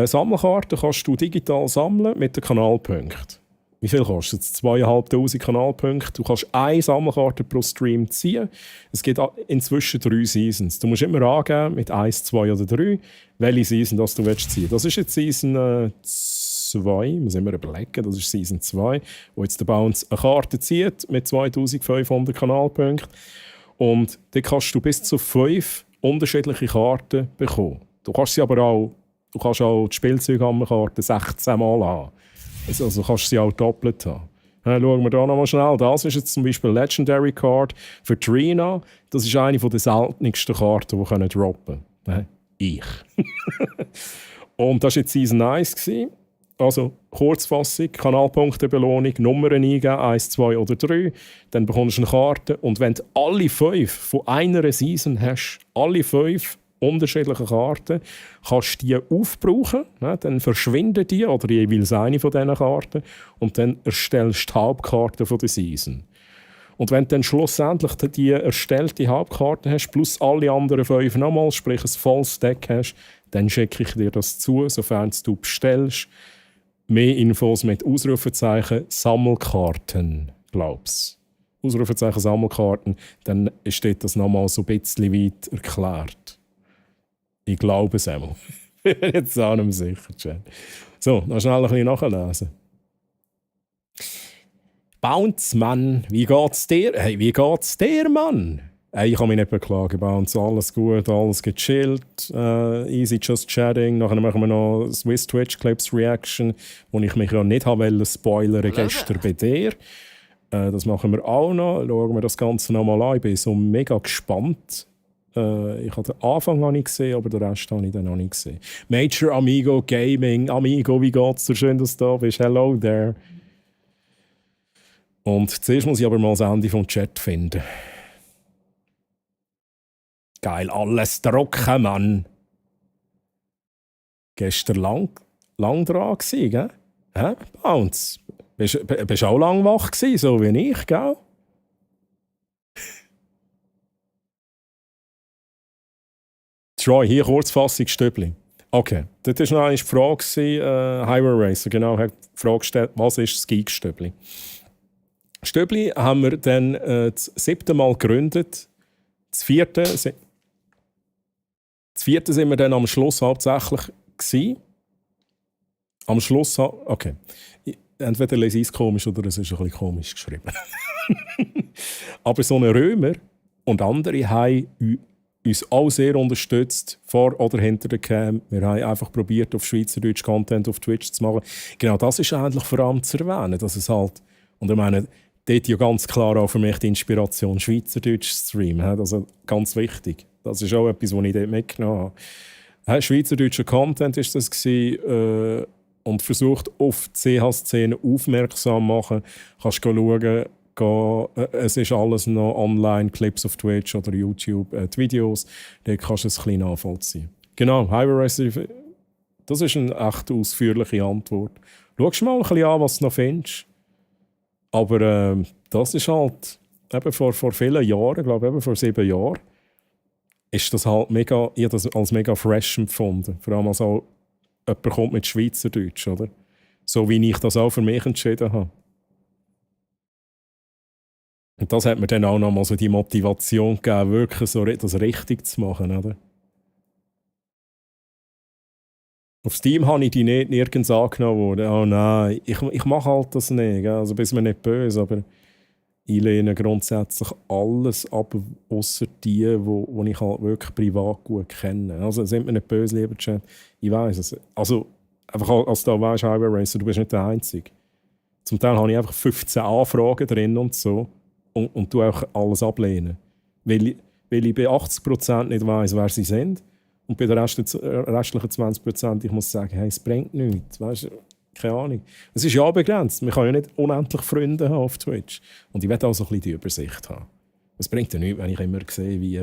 Sammelkarten kannst du digital sammeln mit den Kanalpunkten. Wie viel kostet es? 2500 Kanalpunkte. Du kannst eine Sammelkarte pro Stream ziehen. Es gibt inzwischen 3 Seasons. Du musst immer angeben, mit 1, 2 oder 3, welche Season das du ziehen willst. Das ist jetzt Season 2. Ich muss immer überlegen, das ist Season 2, wo jetzt der Bounce eine Karte zieht mit 2500 Kanalpunkten. Und dann kannst du bis zu 5 unterschiedliche Karten bekommen. Du kannst sie aber auch, du kannst auch die Spielzeughammerkarte 16 Mal haben. Also kannst du sie auch doppelt haben. Schauen wir hier nochmal schnell. Das ist jetzt zum Beispiel Legendary Card für Trina. Das ist eine der seltensten Karten, die droppen können. Ich. Und das war jetzt Season 1. Also Kurzfassung, Kanalpunktebelohnung, Nummern eingeben, 1, 2 oder 3. Dann bekommst du eine Karte. Und wenn du alle 5 von einer Season hast, alle 5 unterschiedliche Karten, kannst du die aufbrauchen, ne? Dann verschwinden die oder jeweils eine von diesen Karten und dann erstellst du die Hauptkarte von der Season. Und wenn du dann schlussendlich die erstellte Hauptkarte hast, plus alle anderen 5 nochmal, sprich ein volles Deck hast, dann schicke ich dir das zu, sofern du bestellst. Mehr Infos mit Ausrufezeichen Sammelkarten, glaub's. Ausrufezeichen Sammelkarten, dann steht das nochmal so ein bisschen weit erklärt. Ich glaube es einmal. Ich bin jetzt auch nicht mehr sicher. So, noch schnell ein bisschen nachlesen. Bounce, Mann, wie geht's dir? Hey, wie geht's dir, Mann? Hey, ich kann mich nicht beklagen, Bounce, alles gut, alles gechillt, easy just chatting. Nachher machen wir noch Swiss Twitch Clips Reaction, wo ich mich ja nicht habe spoilern gestern bei dir. Das machen wir auch noch. Schauen wir das Ganze nochmal an. Ich bin so mega gespannt. Ich habe den Anfang noch nicht gesehen, aber den Rest habe ich dann noch nicht gesehen. Major Amigo Gaming. Amigo, wie geht's dir? Schön, dass du da bist. Hello there. Und zuerst muss ich aber mal das Ende vom Chat finden. Geil, alles trocken, Mann. Gestern lang dran gewesen, gell? Hä? Bounce. Bist du auch lang wach gewesen, so wie ich, gell? Troy, hier Kurzfassung Stöbli. Okay, das war noch eine Frage, Highway Racer, genau, hat die Frage gestellt, was ist das Geek-Stöbli? Stöbli haben wir dann das 7. Mal gegründet. Das 4. sind wir dann am Schluss hauptsächlich gewesen. Am Schluss, okay. Entweder lese ich es komisch oder es ist ein bisschen komisch geschrieben. Aber so ein Römer und andere haben uns auch sehr unterstützt, vor oder hinter der Cam. Wir haben einfach probiert, auf Schweizerdeutsch Content auf Twitch zu machen. Genau das ist eigentlich vor allem zu erwähnen, dass es halt, und ich meine, dort ja ganz klar auch für mich die Inspiration Schweizerdeutsch Stream. Also ganz wichtig. Das ist auch etwas, was ich dort mitgenommen habe. Schweizerdeutscher Content war das gewesen, und versucht auf die CH-Szene aufmerksam zu machen. Kannst du schauen, es ist alles noch online, Clips auf Twitch oder YouTube, die Videos. Dort kannst du es ein bisschen nachvollziehen. Genau, Highway Racer, das ist eine echt ausführliche Antwort. Schau mal ein bisschen an, was du noch findest. Aber das ist halt, eben vor vielen Jahren, ich glaube eben vor 7 Jahren, ist das halt mega, ich habe das als mega fresh empfunden. Vor allem als auch jemand kommt mit Schweizerdeutsch, oder? So wie ich das auch für mich entschieden habe. Und das hat mir dann auch nochmal so die Motivation gegeben, wirklich so das richtig zu machen, oder? Auf Steam habe ich die nicht nirgends angenommen worden. Oh nein, ich mache halt das nicht. Also bist mir nicht böse, aber Ich lehne grundsätzlich alles ab, außer die, wo ich halt wirklich privat gut kenne. Also sind wir nicht böse, lieber Chat. Ich weiss es. Also, einfach als du weißt, Highway Racer, du bist nicht der Einzige. Zum Teil habe ich einfach 15 Anfragen drin und so und du auch alles ablehnen. Weil ich bei 80% nicht weiss, wer sie sind. Und bei den restlichen 20% ich muss sagen, hey, es bringt nichts. Weißt, keine Ahnung. Es ist ja begrenzt. Man kann ja nicht unendlich Freunde haben auf Twitch. Und ich will auch so ein bisschen die Übersicht haben. Es bringt ja nichts, wenn ich immer sehe, wie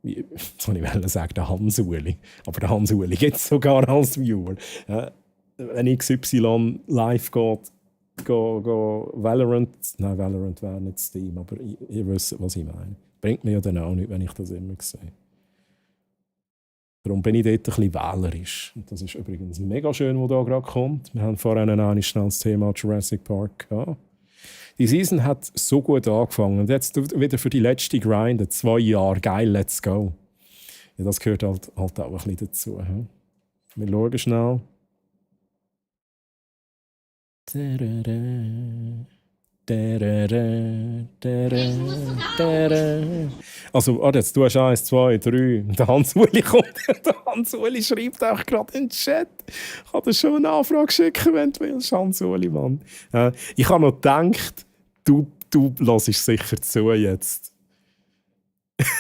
jetzt wollte ich sagen, der Hans-Uli. Aber der Hans-Uli gibt es sogar als Viewer. Wenn XY live geht, Valorant, nein, Valorant wäre nicht Steam, aber ihr wisst, was ich meine. Bringt mir ja dann auch nicht, wenn ich das immer sehe. Darum bin ich dort ein bisschen wählerisch. Und das ist übrigens mega schön, was da gerade kommt. Wir haben vorhin ein schnell das Thema Jurassic Park gehabt. Die Season hat so gut angefangen. Und jetzt wieder für die letzte Grind, 2 Jahre, geil, let's go. Ja, das gehört halt auch ein bisschen dazu. He? Wir schauen schnell. Also, jetzt du hast 1, 2, 3. Der Hans-Uli kommt. Der Hans-Uli schreibt auch gerade in den Chat. Ich kann dir schon eine Anfrage schicken, wenn du willst, Hans-Uli, Mann. Ich habe noch gedacht, du hörst sicher zu jetzt.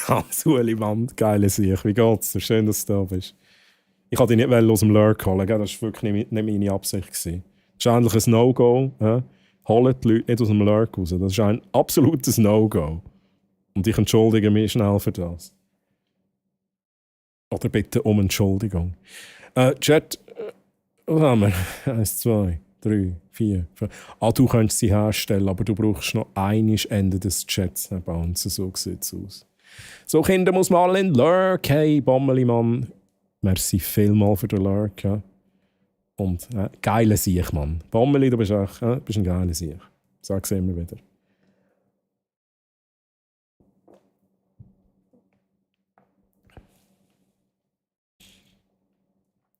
Hans-Uli, Mann, geile Sicht. Wie geht's dir? Schön, dass du da bist. Ich wollte dich nicht aus dem Lurk holen. Das war wirklich nicht meine Absicht. Das ist eigentlich ein No-Go. Holt die Leute nicht aus dem Lurk raus. Das ist ein absolutes No-Go. Und ich entschuldige mich schnell für das. Oder bitte um Entschuldigung. Chat, was haben wir? 1, 2, 3, 4, 5. Du könntest sie herstellen, aber du brauchst noch einiges Ende des Chats bauen. So sieht es aus. So, Kinder, muss man alle in Lurk. Hey, Bommeli-Mann. Merci vielmals für den Lurk. Ja. Und geiler Sieg, Mann. Bommeli, du bist ein geiler Sieg. Sag's immer wieder.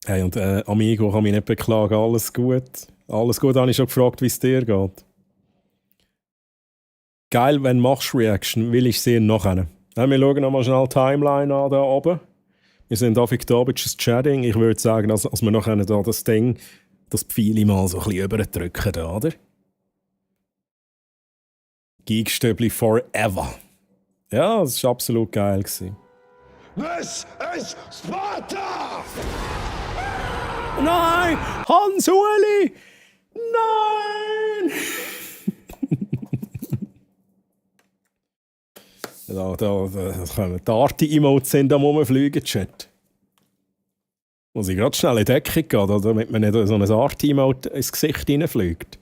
Hey, und Amigo kann mich nicht beklagen. Alles gut. Alles gut, habe ich schon gefragt, wie es dir geht. Geil, wenn du machst Reaction, will ich sehen nachher. Wir schauen nochmal schnell die Timeline an, da oben. Wir sind auf Victoria's Chatting. Ich würde sagen, dass wir nachher da das Ding, das Pfeile mal so ein bisschen überdrücken, da, oder? Geekstöbli forever. Ja, das war absolut geil. This is Sparta! Nein! Hans-Uli! Nein! da kommen die Arti-Emotes sind am Rumfliegen, Chat. Muss ich gerade schnell in die Deckung gehen, damit man nicht so ein Arti-Emote ins Gesicht reinfliegt.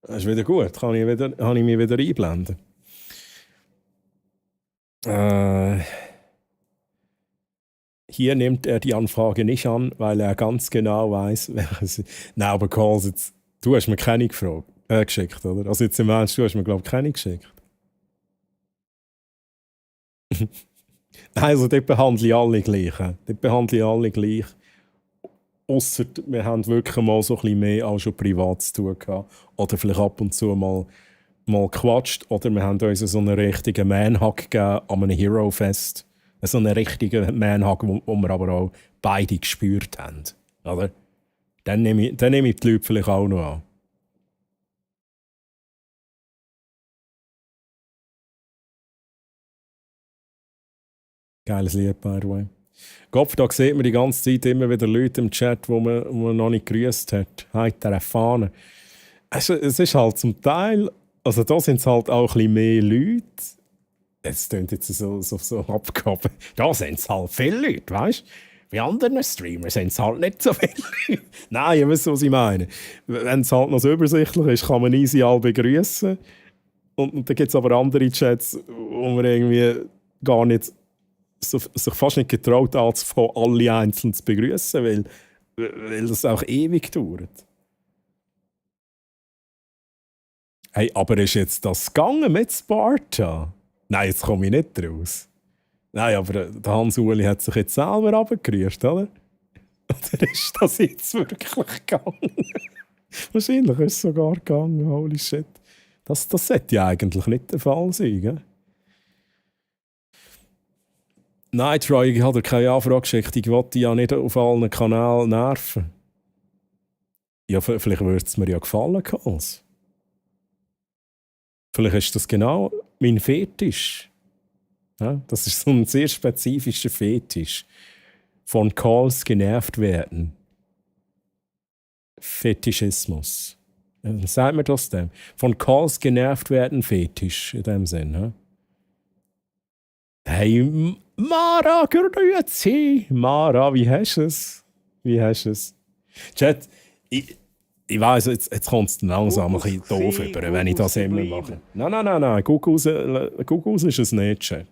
Das ist wieder gut, kann ich mich wieder einblenden. Hier nimmt er die Anfrage nicht an, weil er ganz genau weiß, welches. Nein, aber Calls, jetzt, du hast mir keine geschickt, oder? Also jetzt im Ernst, du hast mir, glaube ich, keine geschickt. Nein, also dort behandle ich alle gleich. Dort behandle ich alle gleich. Ausser wir haben wirklich mal so ein bisschen mehr auch schon privat zu tun gehabt. Oder vielleicht ab und zu mal gequatscht. Oder wir haben uns so einen richtigen Manhug gegeben an einem Hero-Fest. So einen richtigen Manhug, wo wir aber auch beide gespürt haben. Oder? Dann nehme ich die Leute vielleicht auch noch an. Geiles Lied, by the way. Kopf, da sieht man die ganze Zeit immer wieder Leute im Chat, wo man noch nicht gegrüßt hat. Hey, der Fahne. Es ist halt zum Teil, also da sind es halt auch ein bisschen mehr Leute. Es klingt jetzt so abgehoben. Da sind es halt viele Leute, weißt du? Bei anderen Streamern sind es halt nicht so viele Leute. Nein, ihr wisst, was ich meine. Wenn es halt noch so übersichtlich ist, kann man easy alle begrüßen. Und dann gibt es aber andere Chats, wo man irgendwie gar nicht sich fast nicht getraut anzufangen, alle einzeln zu begrüßen, weil das auch ewig dauert. Hey, aber ist jetzt das gegangen mit Sparta? Nein, jetzt komme ich nicht raus. Nein, aber der Hans-Uli hat sich jetzt selber runtergerührt, oder? Oder ist das jetzt wirklich gegangen? Wahrscheinlich ist es sogar gegangen, holy shit. Das sollte ja eigentlich nicht der Fall sein, gell? Nein, Troy, ich habe dir keine Anfrage geschickt. Ich wollte dich ja nicht auf allen Kanälen nerven. Ja, vielleicht würde es mir ja gefallen, Karls. Vielleicht ist das genau mein Fetisch. Ja, das ist so ein sehr spezifischer Fetisch. Von Calls genervt werden. Fetischismus. Sagt mir das denn? Von Calls genervt werden, Fetisch in dem Sinn. Ja? Hey, Mara, grüezi! Mara, wie hast du es? Wie hast du es? Chat, ich weiss, jetzt kommt es langsam ein bisschen doof über, wenn ich das immer mache. Nein. Guck raus ist es nicht, Chat.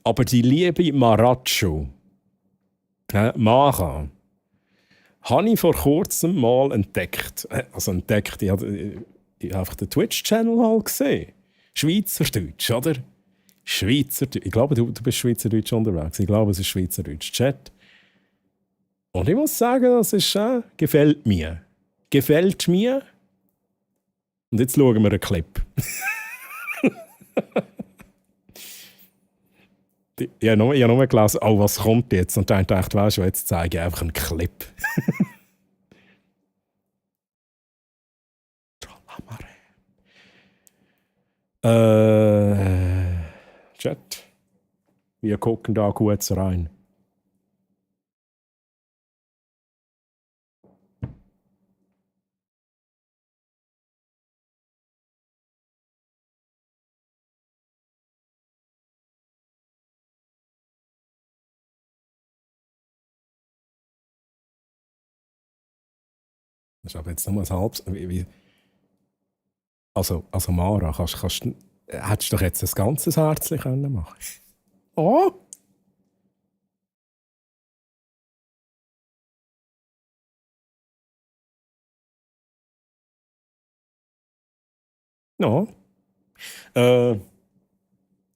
Aber die liebe Maracho, Mara, habe ich vor kurzem mal entdeckt. Also entdeckt, ich habe einfach den Twitch-Channel halt gesehen. Schweizerdeutsch, oder? Schweizerdeutsch. Ich glaube, du bist Schweizerdeutsch unterwegs. Ich glaube, es ist Schweizerdeutsch. Chat. Und ich muss sagen, das ist, gefällt mir. Gefällt mir. Und jetzt schauen wir einen Clip. Ich habe nur gelesen, oh, was kommt jetzt? Und dann dachte ich, weißt du, jetzt zeige ich einfach einen Clip. Chat. Wir gucken da kurz rein. Das ist aber jetzt nur ein halbes. Also Mara, hättest du doch jetzt ein ganzes Herzchen können machen. Oh! No.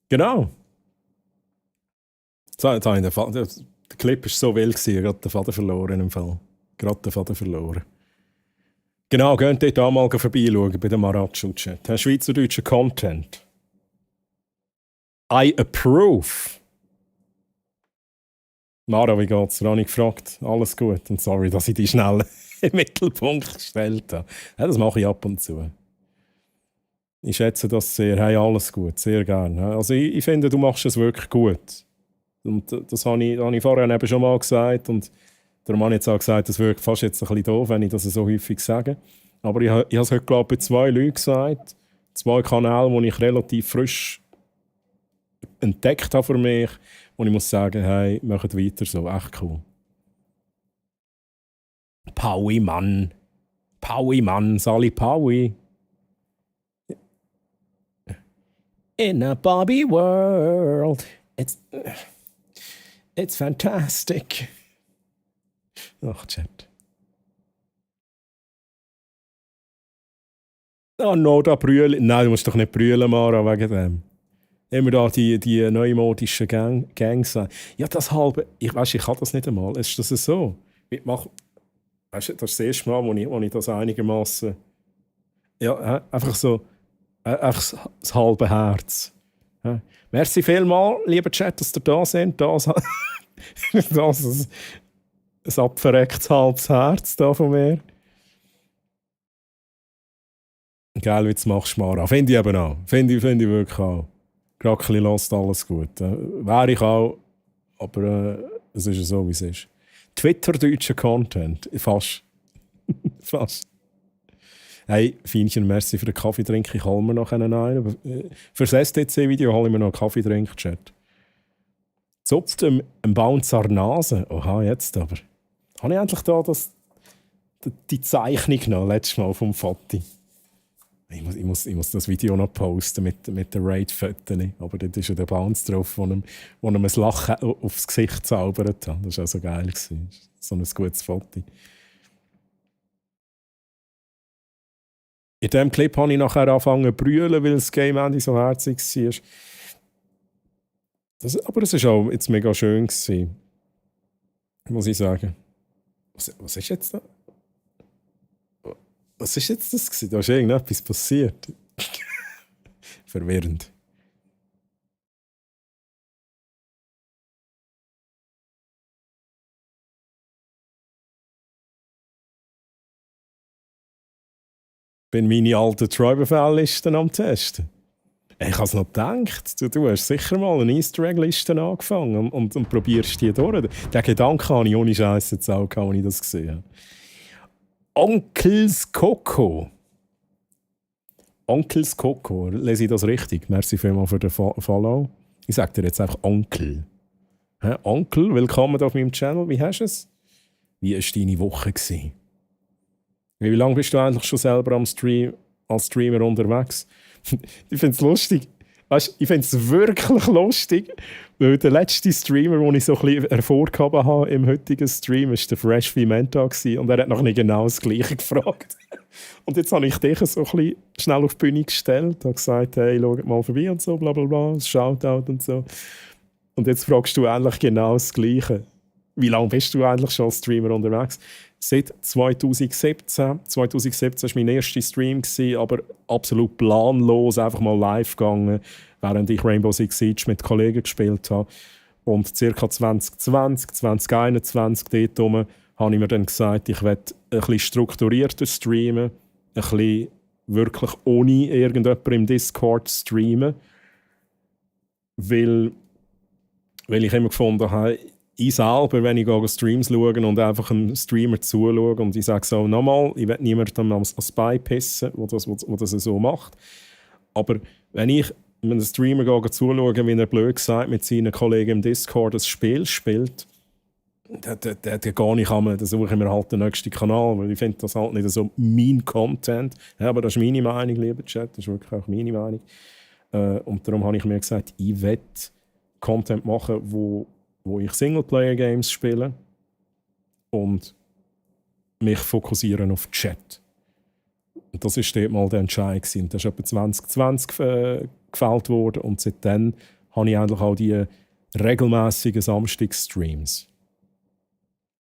Genau. Der Clip war so wild, gerade den Faden verloren im Fall. Gerade den Faden verloren. Genau, geht dort auch mal vorbeischauen bei dem Maracho-Chat. Schweizerdeutscher Content. I approve. Mara, wie geht's? Rani gefragt. Alles gut. Und sorry, dass ich dich schnell im Mittelpunkt gestellt habe. Ja, das mache ich ab und zu. Ich schätze das sehr. Hey, alles gut. Sehr gerne. Also ich finde, du machst es wirklich gut. Und das habe ich vorher eben schon mal gesagt. Und darum habe ich jetzt auch gesagt, das wirkt fast jetzt ein bisschen doof, wenn ich das so häufig sage. Aber ich habe es heute, glaube ich, bei 2 Leuten gesagt. 2 Kanäle, die ich relativ frisch entdeckt habe für mich. Und ich muss sagen, hey, macht weiter so. Echt cool. Paui, Mann. Paui, Mann. Sali Paui. In a Barbie world. It's fantastic. Ach, Chat. Oh no, da brüllen. Nein, du musst doch nicht brüllen, Mara, wegen dem. Immer da die neumodischen Gangs. Ja, das halbe. Ich kann das nicht einmal. Ist das so? Weißt du, das ist das erste Mal, wo ich das einigermaßen. Ja, einfach so. Einfach das halbe Herz. Ja. Merci vielmals, lieber Chat, dass ihr da sind. Das ein abverrecktes halbes Herz da von mir. Geil, wie du es machst, Mara. Finde ich eben auch. Finde ich wirklich auch. Gerade ein bisschen lost, alles gut. Wäre ich auch, aber es ist ja so, wie es ist. Twitter-deutscher Content. Fast. Fast. Hey, Feinchen, merci für den Kaffeetrink. Ich hole mir noch einen ein. Für das STC-Video hole ich mir noch einen Kaffeetrink, Chat. Zupft ein Bouncer an der Nase. Oha, jetzt aber. Habe ich endlich da die Zeichnung noch, letztes Mal vom Fati. Ich muss das Video noch posten mit den Raid-Fotos. Aber dort ist ja der Bounce drauf, wo ihm ein Lachen aufs Gesicht zaubert hat. Das war auch so geil. So ein gutes Foto. In diesem Clip habe ich nachher angefangen zu brüllen, weil das Game Ende so herzig war. Aber es war auch jetzt mega schön gewesen, muss ich sagen. Was ist jetzt da? Was ist jetzt das gewesen? Da ist irgendetwas passiert. Verwirrend. Bin meine alten Troy-Befehl-Listen am Testen. Ich habe es noch gedacht. Du hast sicher mal eine Easter Egg-Liste angefangen und probierst die durch. Den Gedanken habe ich ohne Scheiß jetzt auch, als ich das gesehen habe. Onkels Coco. Onkels Coco. Lese ich das richtig? Merci vielmals für den Follow. Ich sage dir jetzt einfach Onkel. Onkel, willkommen auf meinem Channel. Wie hast du es? Wie war deine Woche? Wie lange bist du eigentlich schon selber als Streamer unterwegs? Ich finde es lustig. Weißt, ich finde es wirklich lustig, weil der letzte Streamer, den ich so ein bisschen hervorgehoben habe im heutigen Stream, war der Fresh Vimenta und er hat noch nicht genau das Gleiche gefragt. Und jetzt habe ich dich so ein bisschen schnell auf die Bühne gestellt und gesagt, hey, schau mal vorbei und so, bla bla bla, Shoutout und so. Und jetzt fragst du eigentlich genau das Gleiche. Wie lange bist du eigentlich schon als Streamer unterwegs? Seit 2017. 2017 war mein erster Stream, aber absolut planlos, einfach mal live gegangen, während ich Rainbow Six Siege mit Kollegen gespielt habe. Und ca. 2020, 2021, dort rum, habe ich mir dann gesagt, ich werde ein bisschen strukturierter streamen, ein bisschen wirklich ohne irgendjemanden im Discord streamen, weil ich immer gefunden habe, ich selber, wenn ich Streams schaue und einfach einem Streamer zuschaue und ich sage so, nochmal, ich will niemandem als beipissen, der das so macht. Aber wenn ich einem Streamer zuschaue, wie er blöd gesagt mit seinen Kollegen im Discord ein Spiel spielt, dann gehe ich dann suche ich mir halt den nächsten Kanal, weil ich finde das halt nicht so mein Content. Ja, aber das ist meine Meinung, lieber Chat, das ist wirklich auch meine Meinung. Und darum habe ich mir gesagt, ich will Content machen, wo ich Singleplayer-Games spiele und mich fokussieren auf Chat. Und das war dort mal der Entscheid. Und das ist etwa 2020 gefällt worden und seitdem habe ich eigentlich auch die regelmäßigen Samstagsstreams.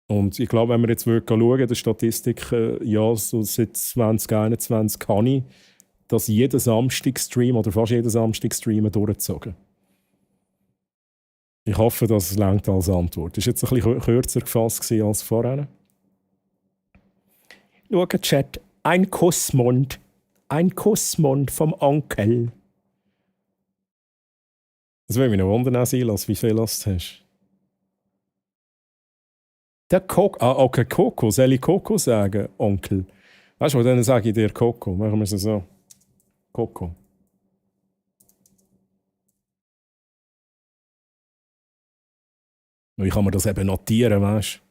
Und ich glaube, wenn wir jetzt wirklich schauen, die Statistik, ja, so seit 2021 kann ich das jeden Samstagsstream oder fast jeden Samstagsstream durchgezogen. Ich hoffe, dass es reicht als Antwort. Das war jetzt ein bisschen kürzer gefasst als vorher. Schau, Chat. Ein Kussmund. Ein Kussmund vom Onkel. Das würde mich noch wundern, Silas, wie viel du hast. Der Coco. Ah, okay, Coco. Soll ich Coco sagen, Onkel? Weißt du, dann sage ich dir Coco. Machen wir es so. Coco. Wie kann man das eben notieren, weißt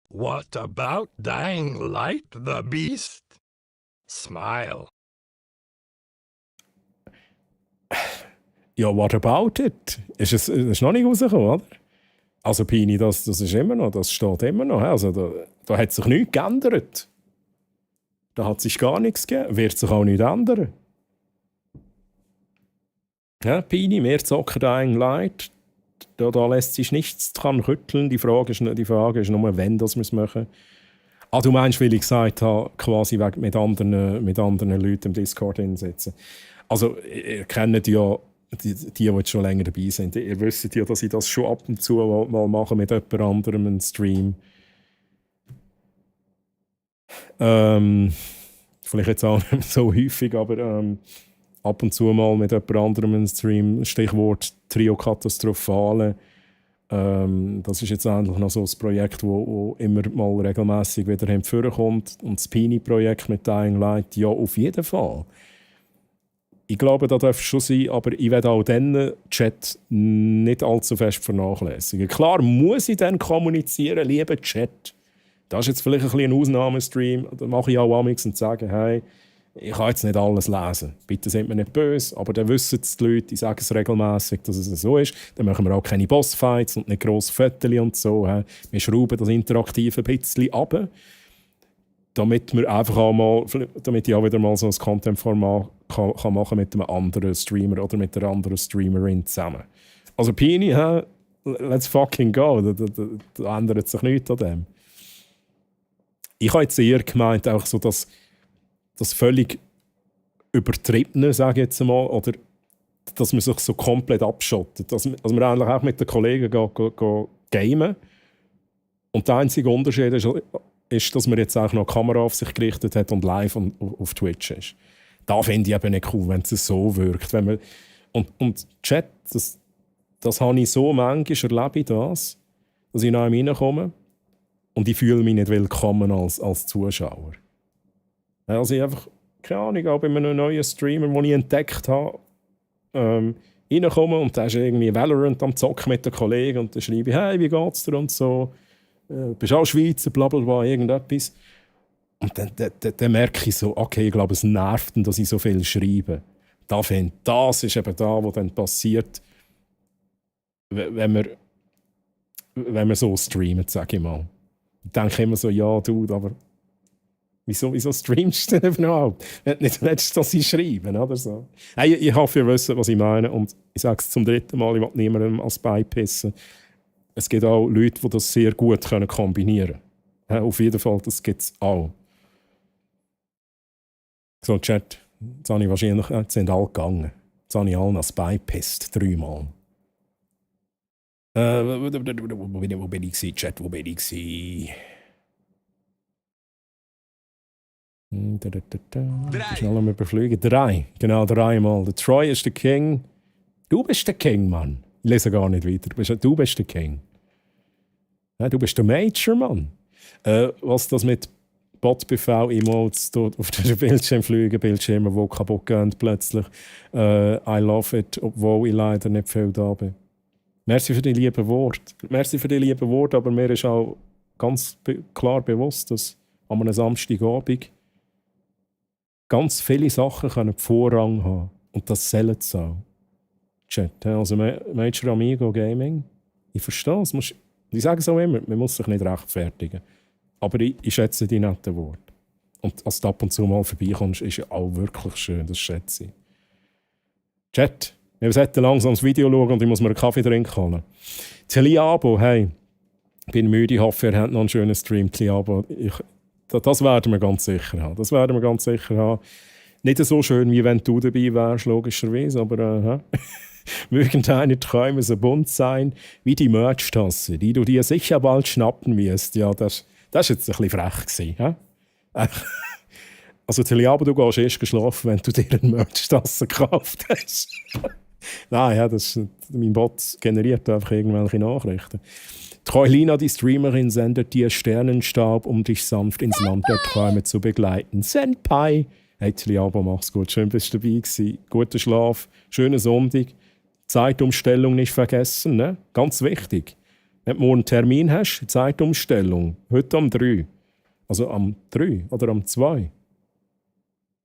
du? What about Dying Light the Beast? Smile. Ja, what about it? Das ist noch nicht rausgekommen, oder? Also Pini, das ist immer noch, das steht immer noch. Also da hat sich nichts geändert. Da hat sich gar nichts gegeben. Wird sich auch nicht ändern. Ja, Pini, wir zocken Dying Light. Da lässt sich nichts dran rütteln. Die Frage ist nur, wenn das wir es machen. Ah, du meinst, weil ich gesagt habe, quasi mit anderen Leuten im Discord hinsetzen. Also, ihr kennt ja die jetzt schon länger dabei sind. Ihr wisst ja, dass ich das schon ab und zu mal mache mit jemand anderem einen Stream. Vielleicht jetzt auch nicht so häufig, aber ab und zu mal mit jemand anderem einen Stream. Stichwort Trio Katastrophale. Das ist jetzt eigentlich noch so ein Projekt, wo immer mal regelmäßig wieder vorkommt. Und das Pini-Projekt mit Dying Light, ja, auf jeden Fall. Ich glaube, das darf schon sein, aber ich werde auch diesen Chat nicht allzu fest vernachlässigen. Klar muss ich dann kommunizieren, lieber Chat. Das ist jetzt vielleicht ein bisschen ein Ausnahmestream. Da mache ich auch amigs und sage, hey, ich kann jetzt nicht alles lesen. Bitte seid mir nicht böse, aber dann wissen es die Leute, ich sage es regelmäßig, dass es so ist. Dann machen wir auch keine Bossfights und nicht grosse Fotos und so. Wir schrauben das Interaktive ein bisschen ab, damit ich auch wieder mal so ein Content-Format kann machen mit einem anderen Streamer oder mit einer anderen Streamerin zusammen. Also Pini, let's fucking go. Da ändert sich nichts an dem. Ich habe jetzt eher gemeint, auch so, dass das völlig Übertriebene, sage ich jetzt mal, oder dass man sich so komplett abschottet. Dass wir eigentlich auch mit den Kollegen gamen. Und der einzige Unterschied ist, dass man jetzt auch noch die Kamera auf sich gerichtet hat und live auf Twitch ist. Da finde ich eben nicht cool, wenn es so wirkt. Wenn man, und Chat, das habe ich so manchmal erlebe ich das, dass ich nach ihm reinkomme und ich fühle mich nicht willkommen als Zuschauer. Also ich einfach, keine Ahnung, auch bei einem neuen Streamer, den ich entdeckt habe, reinkomme und der ist irgendwie Valorant am Zocken mit den Kollegen und dann schreibe ich, hey, wie geht's dir und so, bist auch Schweizer, blablabla, irgendetwas. Und dann merke ich so, okay, ich glaube, es nervt, dass ich so viel schreibe. Das ist eben da, was dann passiert, wenn wir so streamen, sage ich mal. Ich denke immer so, ja, Dude, aber wieso streamst du denn überhaupt? Wenn du nicht willst, dass ich schreibe, oder so. Hey, ich hoffe, ihr wisst, was ich meine. Und ich sage es zum dritten Mal, ich will niemandem als beipissen. Es gibt auch Leute, die das sehr gut kombinieren können. Ja, auf jeden Fall, das gibt es auch. So, Chat, jetzt habe ich wahrscheinlich, jetzt sind alle gegangen. Jetzt habe ich allen als beipisst, 3 Mal. Wo bin ich gewesen, Chat, wo bin ich gewesen? Schnell am Überfliegen. 3, genau, 3 Mal. Der Troy ist der King. Du bist der King, Mann. Ich lese gar nicht weiter. Du bist der King. Ja, du bist der Major, Mann. Was das mit Bot-BV-Emotes auf den Bildschirmen, die kaputt gehen plötzlich. I love it, obwohl ich leider nicht viel da bin. Merci für die lieben Worte. Aber mir ist auch ganz klar bewusst, dass an einem Samstagabend ganz viele Sachen können Vorrang haben. Und das sollen sie auch. Chat, also Major Amigo Gaming. Ich verstehe es. Ich sage es auch immer, man muss sich nicht rechtfertigen. Aber ich schätze die netten Worte. Und als du ab und zu mal vorbeikommst, ist ja auch wirklich schön, das schätze ich. Chat, wir sollten langsam das Video schauen und ich muss mir einen Kaffee trinken. Teliabo, hey, ich bin müde, ich hoffe, ihr habt noch einen schönen Stream. Teliabo, das werden wir ganz sicher haben. Nicht so schön, wie wenn du dabei wärst, logischerweise, aber mögen deine Träume so bunt sein wie die Merch-Tasse, die du dir sicher bald schnappen wirst. Ja, das war jetzt ein bisschen frech gewesen. Also Teliabo, du gehst erst geschlafen, wenn du dir eine Merch-Tasse gekauft hast. Nein, ja, mein Bot generiert einfach irgendwelche Nachrichten. Troilina, die Streamerin, sendet dir Sternenstaub, um dich sanft ins Land der Träume zu begleiten. Senpai! Hey Teliabo, mach's gut. Schön, bist du dabei gewesen. Guten Schlaf, schönen Sonntag. Zeitumstellung nicht vergessen, ne? Ganz wichtig. Wenn du morgen einen Termin hast, Zeitumstellung. Heute um 3. Also am 3 oder am 2.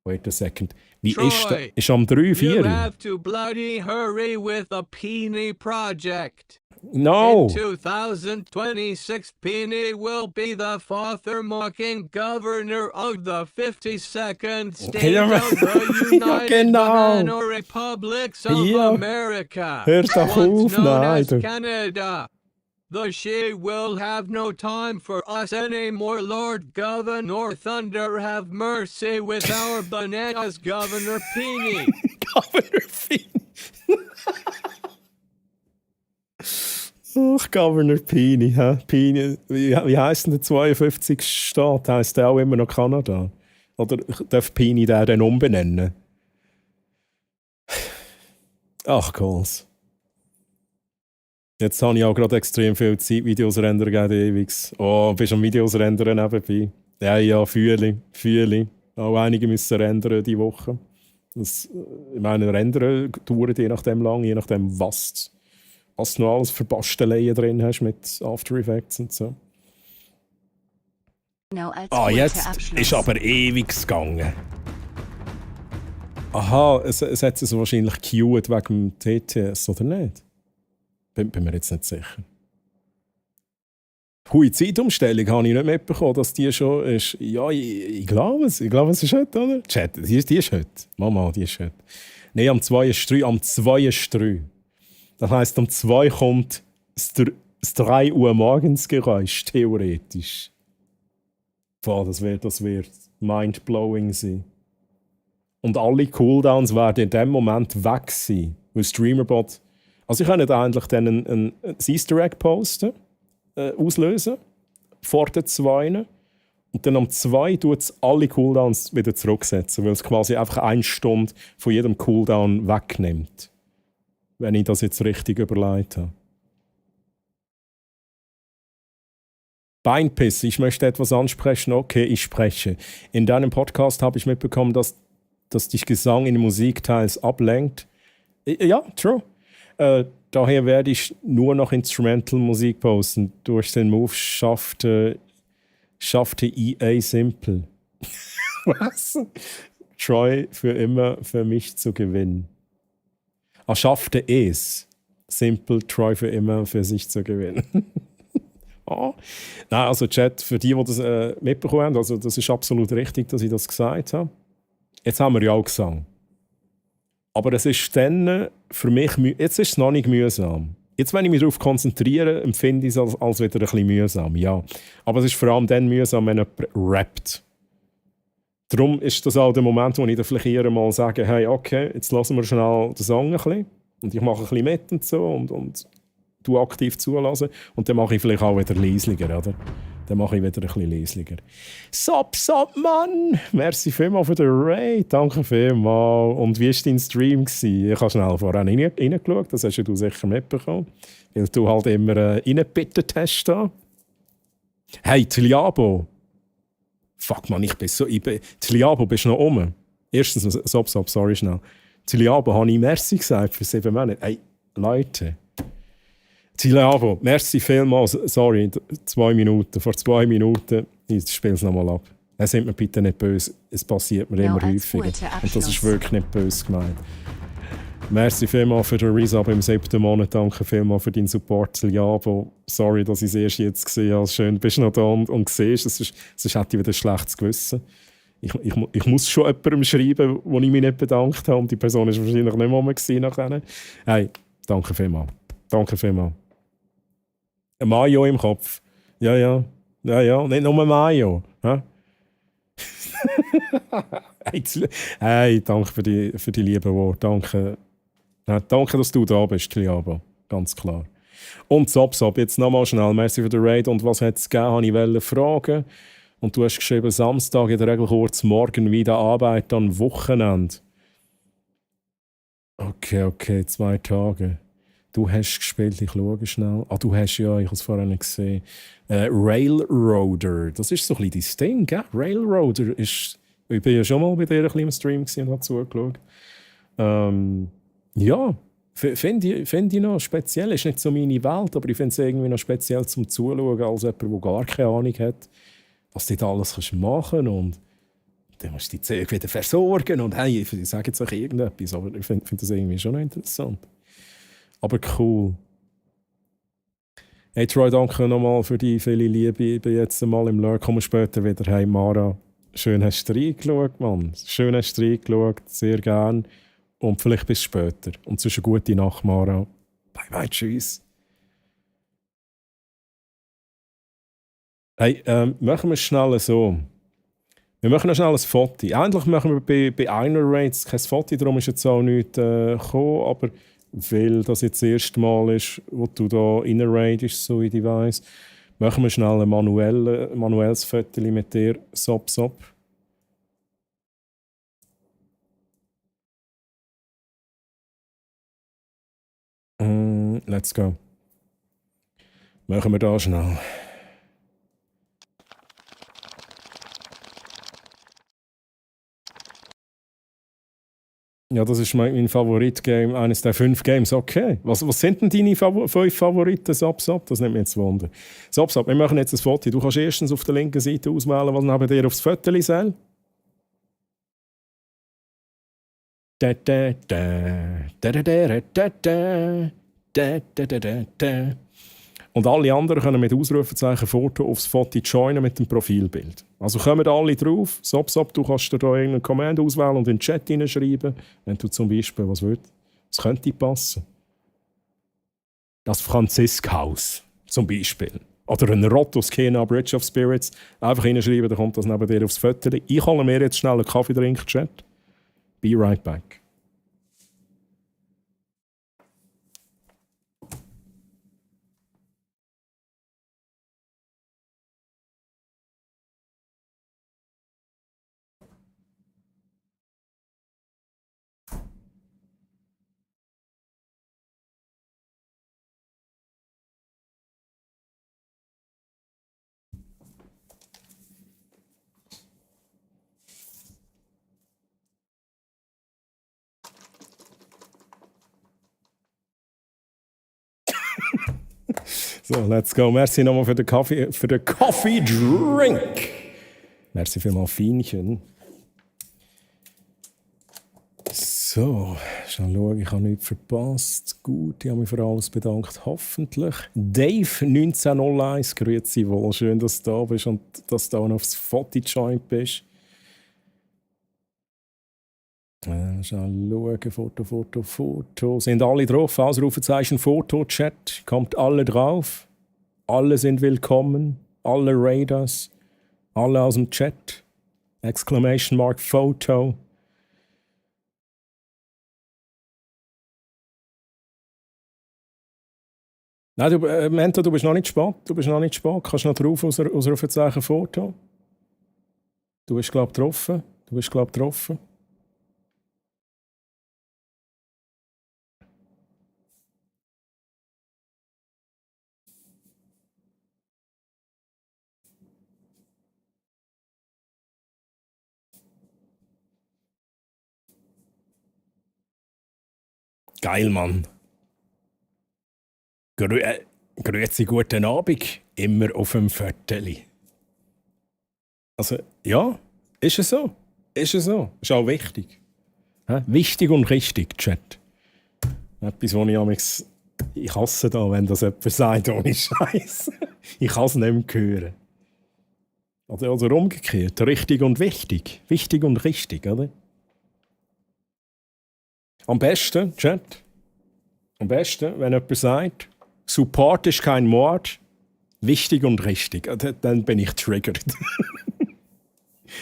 Wait a second. Wie Troy, ist das? Ist am 3, 4? You have to bloody hurry with the Peony project. No! In 2026, Peony will be the father-mocking governor of the 52nd state Ja, of the United genau. Banana Republics of Ja. America, Hör doch once auf, known nein, as du. Canada. The she will have no time for us anymore, Lord Governor Thunder, have mercy with our bananas, Governor Peony. Governor Peeny. Ach, Governor Peeny. Peeny. Wie heisst denn der 52. Staat? Heisst der auch immer noch Kanada? Oder darf Peeny den dann umbenennen? Ach, Calls. Jetzt habe ich auch gerade extrem viel Zeit, Videos rendern gegen ewig. Oh, bist am Videos rendern nebenbei? Ja, fühle ich. Auch einige müssen rendern diese Woche. Ich meine, rendern dauert je nachdem lang, je nachdem was du noch alles für Basteleien drin hast mit After Effects und so. Genau als Jetzt Abschluss. ist aber ewig gegangen. Aha, es hat es wahrscheinlich queued wegen dem TTS, oder nicht? Bin mir jetzt nicht sicher. Hui, Zeitumstellung habe ich nicht mitbekommen, dass die schon ist. Ja, ich glaube es. Ich glaube, es ist heute, oder? Chat, die ist heute. Mama, die ist heute. Nein, am 2 ist 3. Am 2 ist 3. Das heisst, am 2 kommt das 3 Uhr morgens Geräusch, theoretisch. Boah, das wird mind-blowing sein. Und alle Cooldowns werden in dem Moment weg sein. Weil Streamerbot. Also, ich könnte eigentlich dann ein Easter Egg posten, auslösen, vor den 2. Und dann am 2 tut es alle Cooldowns wieder zurücksetzen, weil es quasi einfach 1 Stunde von jedem Cooldown wegnimmt. Wenn ich das jetzt richtig überlegt habe. Beinpiss, ich möchte etwas ansprechen. Okay, ich spreche. In deinem Podcast habe ich mitbekommen, dass dich Gesang in Musik teils ablenkt. Ja, true. Daher werde ich nur noch Instrumental-Musik posten. Durch den Move schaffte EA Simple. Was? Troy für immer für mich zu gewinnen. Schaffte es. Simple, Troy für immer für sich zu gewinnen. Oh. Nein, also Chat, für die das mitbekommen haben, also das ist absolut richtig, dass ich das gesagt habe. Jetzt haben wir ja auch Gesang. Aber es ist dann für mich, jetzt ist es noch nicht mühsam. Jetzt, wenn ich mich darauf konzentriere, empfinde ich es als wieder ein bisschen mühsam, ja. Aber es ist vor allem dann mühsam, wenn jemand rappt. Darum ist das auch der Moment, wo ich dann vielleicht eher mal sage, hey, okay, jetzt lassen wir schnell den Song ein bisschen. Und ich mache ein bisschen mit und so und du aktiv zulassen. Und dann mache ich vielleicht auch wieder leislicher, oder? Dann mache ich wieder ein bisschen leisliger. Sop, Mann! Merci vielmals für den Raid. Danke vielmals. Und wie war dein Stream? Ich habe schnell vorher reingeschaut, das hast du sicher mitbekommen. Weil du halt immer reingebittet hast da. Hey, Tiliabo! Fuck man, Tiliabo, bist du noch rum? Erstens, Sop, sorry schnell. Tiliabo, habe ich Merci gesagt für 7 Monate. Hey, Leute. Tiliabo, merci vielmals. Sorry, 2 Minuten. Vor 2 Minuten. Ich spiele es nochmal ab. Seid mir bitte nicht böse. Es passiert mir immer häufiger. Und das ist wirklich nicht böse gemeint. Merci vielmals für den Resub im 7. Monat. Danke vielmals für deinen Support, Tiliabo. Sorry, dass ich es erst jetzt gesehen habe. Schön, bist du noch da und siehst. Sonst hätte ich wieder ein schlechtes Gewissen. Ich muss schon jemandem schreiben, wo ich mich nicht bedankt habe. Und die Person ist wahrscheinlich nicht mehr gewesen nachher. Hey, danke vielmals. Danke vielmals. Ein Mayo im Kopf. Ja. Nicht nur ein Mayo. Hey, danke für die lieben Worte. Danke. Danke, dass du da bist, Tiliabo. Ganz klar. Und Sop, jetzt nochmal schnell. Merci für den Raid. Und was hat es gegeben, habe ich wollte fragen. Und du hast geschrieben, Samstag in der Regel kurz, morgen wieder Arbeit, dann Wochenende. Okay, 2 Tage. Du hast gespielt, ich schaue schnell. Du hast ja, ich habe es vorher nicht gesehen. Railroader, das ist so ein bisschen dein Ding, gell? Railroader ist... Ich bin ja schon mal bei dir ein bisschen im Stream und habe zugeschaut. Ja, finde ich noch speziell. Ist nicht so meine Welt, aber ich finde es irgendwie noch speziell zum Zuschauen, als jemand, der gar keine Ahnung hat, was du da alles machen kannst. Und dann musst du die Zeug wieder versorgen. Und hey, ich sage jetzt auch irgendetwas, aber ich finde das irgendwie schon noch interessant. Aber cool. Hey Troy, danke nochmal für die viele Liebe. Ich bin jetzt mal im Lurk, komme später wieder. Hey Mara, schön hast du reingeschaut, Mann. Schön hast du reingeschaut, sehr gern. Und vielleicht bis später. Und sonst eine gute Nacht, Mara. Bye, tschüss. Hey, machen wir schnell so. Wir machen noch schnell ein Foto. Eigentlich machen wir bei einer Raids kein Foto, darum ist jetzt auch nichts gekommen, aber weil das jetzt das erste Mal ist, wo du da raidest, so wie ich weiss, machen wir schnell ein manuelles Foto mit dir, Sop. Let's go. Machen wir da schnell. Ja, das ist mein Favorit-Game, eines der 5 Games. Okay, was sind denn deine 5 Favoriten, Sop? Das nimmt mich jetzt Wunder. Sop, wir machen jetzt ein Foto. Du kannst erstens auf der linken Seite auswählen, was neben dir aufs Foto soll. Und alle anderen können mit Ausrufezeichen Foto aufs Foto joinen mit dem Profilbild. Also kommen alle drauf. Sop, du kannst dir da irgendeine Command auswählen und in den Chat hineinschreiben. Wenn du zum Beispiel, was könnte passen? Das Franziskhaus zum Beispiel. Oder ein Rotoskena Bridge of Spirits. Einfach hineinschreiben, dann kommt das neben dir aufs Foto. Ich hole mir jetzt schnell einen Kaffee trinken, Chat. Be right back. So, let's go. Merci nochmal für den Coffee Drink. Merci vielmals, Fienchen. So, schnell schauen, ich habe nichts verpasst. Gut, ich habe mich für alles bedankt, hoffentlich. Dave 1901, grüezi wohl. Schön, dass du da bist und dass du auch noch aufs Foto joint bist. Schnell schauen, Foto. Sind alle drauf? Ausrufezeichen, Foto-Chat. Kommt alle drauf? Alle sind willkommen. Alle Raiders. Alle aus dem Chat. Exclamation Mark Foto. Nein, Mento, du bist noch nicht spät. Kannst noch drauf, Ausrufezeichen, Foto. Du bist, glaube ich, getroffen. Geil, Mann. Grüezi, guten Abend. Immer auf dem Viertel. Also, ja, ist es so. Ist auch wichtig. Wichtig und richtig, Chat. Etwas, was ich hasse da, wenn das jemand sagt, ohne Scheiß. Ich kann es nicht mehr hören. Also umgekehrt, richtig und wichtig. Wichtig und richtig, oder? Am besten, Chat, wenn jemand sagt, Support ist kein Mord, wichtig und richtig, dann bin ich triggert.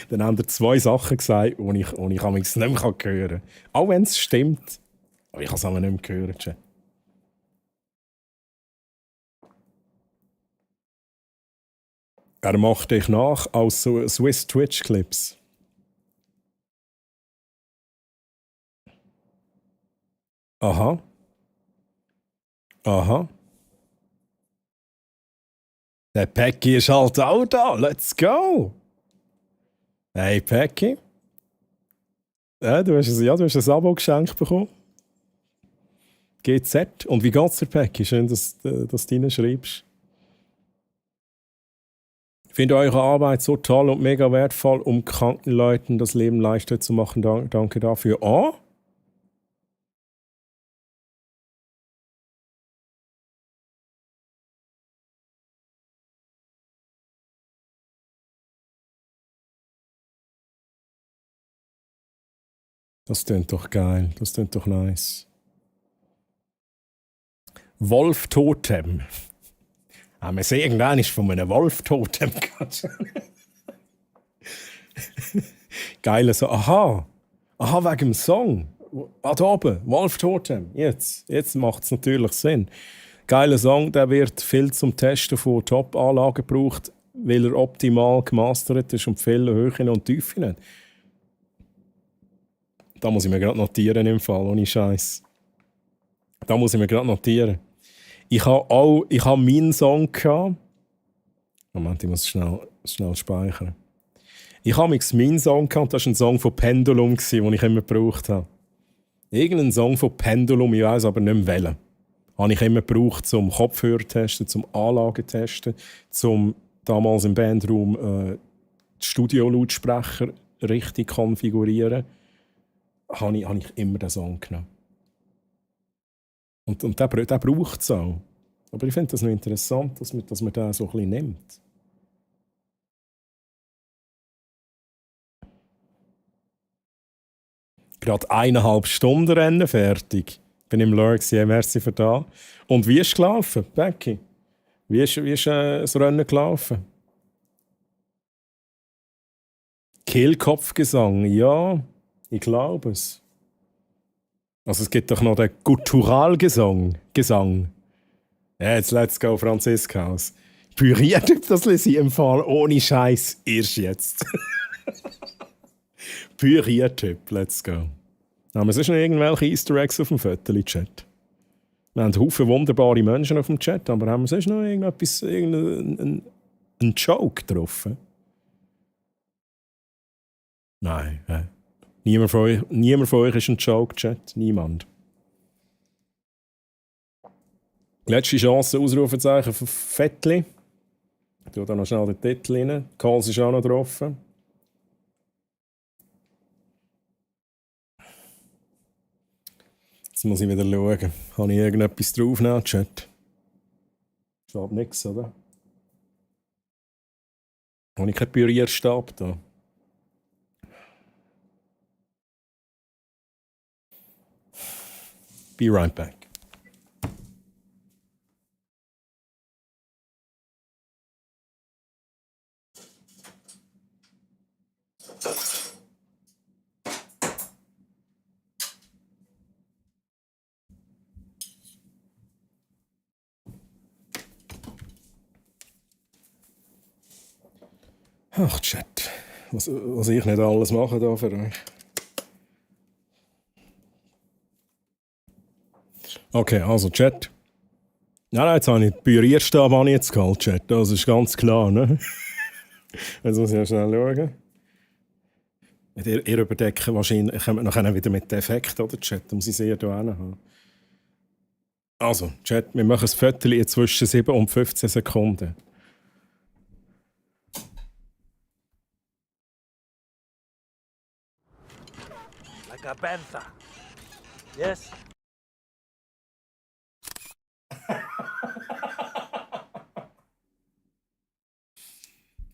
Dann haben er 2 Sachen gesagt, die ich nicht mehr hören kann. Auch wenn es stimmt, aber ich kann es aber nicht mehr hören, Chat. Er macht dich nach aus so Swiss Twitch Clips. Aha. Der Päcki ist halt auch da. Let's go. Hey, Päcki. Ja, du hast ein Abo geschenkt bekommen. GZ. Und wie geht's dir, Päcki? Schön, dass du reinschreibst. Ich finde eure Arbeit so toll und mega wertvoll, um kranken Leuten das Leben leichter zu machen. Danke dafür. Oh? Das klingt doch geil, das klingt doch nice. Wolf-Totem. Haben wir es irgendwann von einem Wolf-Totem gehabt? Geil, so, aha, wegen dem Song. Da oben, Wolf-Totem, jetzt macht es natürlich Sinn. Geiler Song, der wird viel zum Testen von Top-Anlagen gebraucht, weil er optimal gemastert ist und viele Höhen und Tiefen hat. Da muss ich mir gerade notieren im Fall, ohne Scheiß. Da muss ich mir gerade notieren. Ich habe meinen Song gehabt. Moment, ich muss schnell speichern. Ich habe meinen Song gehabt, das war ein Song von Pendulum, den ich immer gebraucht habe. Irgendein Song von Pendulum, ich weiß aber nicht mehr welchen. Habe ich immer gebraucht, zum Kopfhörer testen, zum Anlagen testen, zum damals im Bandraum die Studio-Lautsprecher richtig konfigurieren. Habe ich immer den Song genommen. Und der braucht es auch. Aber ich finde das noch interessant, dass man den so ein bisschen nimmt. Gerade 1,5 Stunden Rennen fertig. Bin im Lurks, merci für da. Und wie ist es gelaufen, Becky? Wie ist das Rennen gelaufen? Kehlkopfgesang, ja. Ich glaube es. Also es gibt doch noch den Gutturalgesang. Ja, jetzt let's go, Franziskus. Püriertyp, das lese ich im Fall ohne Scheiß erst jetzt. Püriertyp, let's go. Aber es ist noch irgendwelche Easter Eggs auf dem Foto-Chat. Wir haben Haufen wunderbare Menschen auf dem Chat, aber haben wir sonst noch irgendeinen Joke getroffen? Nein. Niemand von euch ist ein Joke-Chat. Niemand. Letzte Chance, Ausrufezeichen für Fettli. Ich tue da noch schnell den Titel rein. Calls ist auch noch drauf. Jetzt muss ich wieder schauen. Habe ich irgendetwas draufgenommen, Chat? Steht nichts, oder? Habe ich keinen Pürierstab da? Be right back. Ach, Chat. Was ich nicht alles mache da für euch. Okay, also Chat. Nein, jetzt habe ich den Pürierstab jetzt geholt, Chat. Das ist ganz klar, ne? Jetzt muss ich ja schnell schauen. Ihr überdecken wahrscheinlich, kommt nachher wieder mit dem Effekt, oder Chat? Da muss ich sehr hier haben. Also, Chat, wir machen das Viertel zwischen 7 und 15 Sekunden. Like a panther. Yes.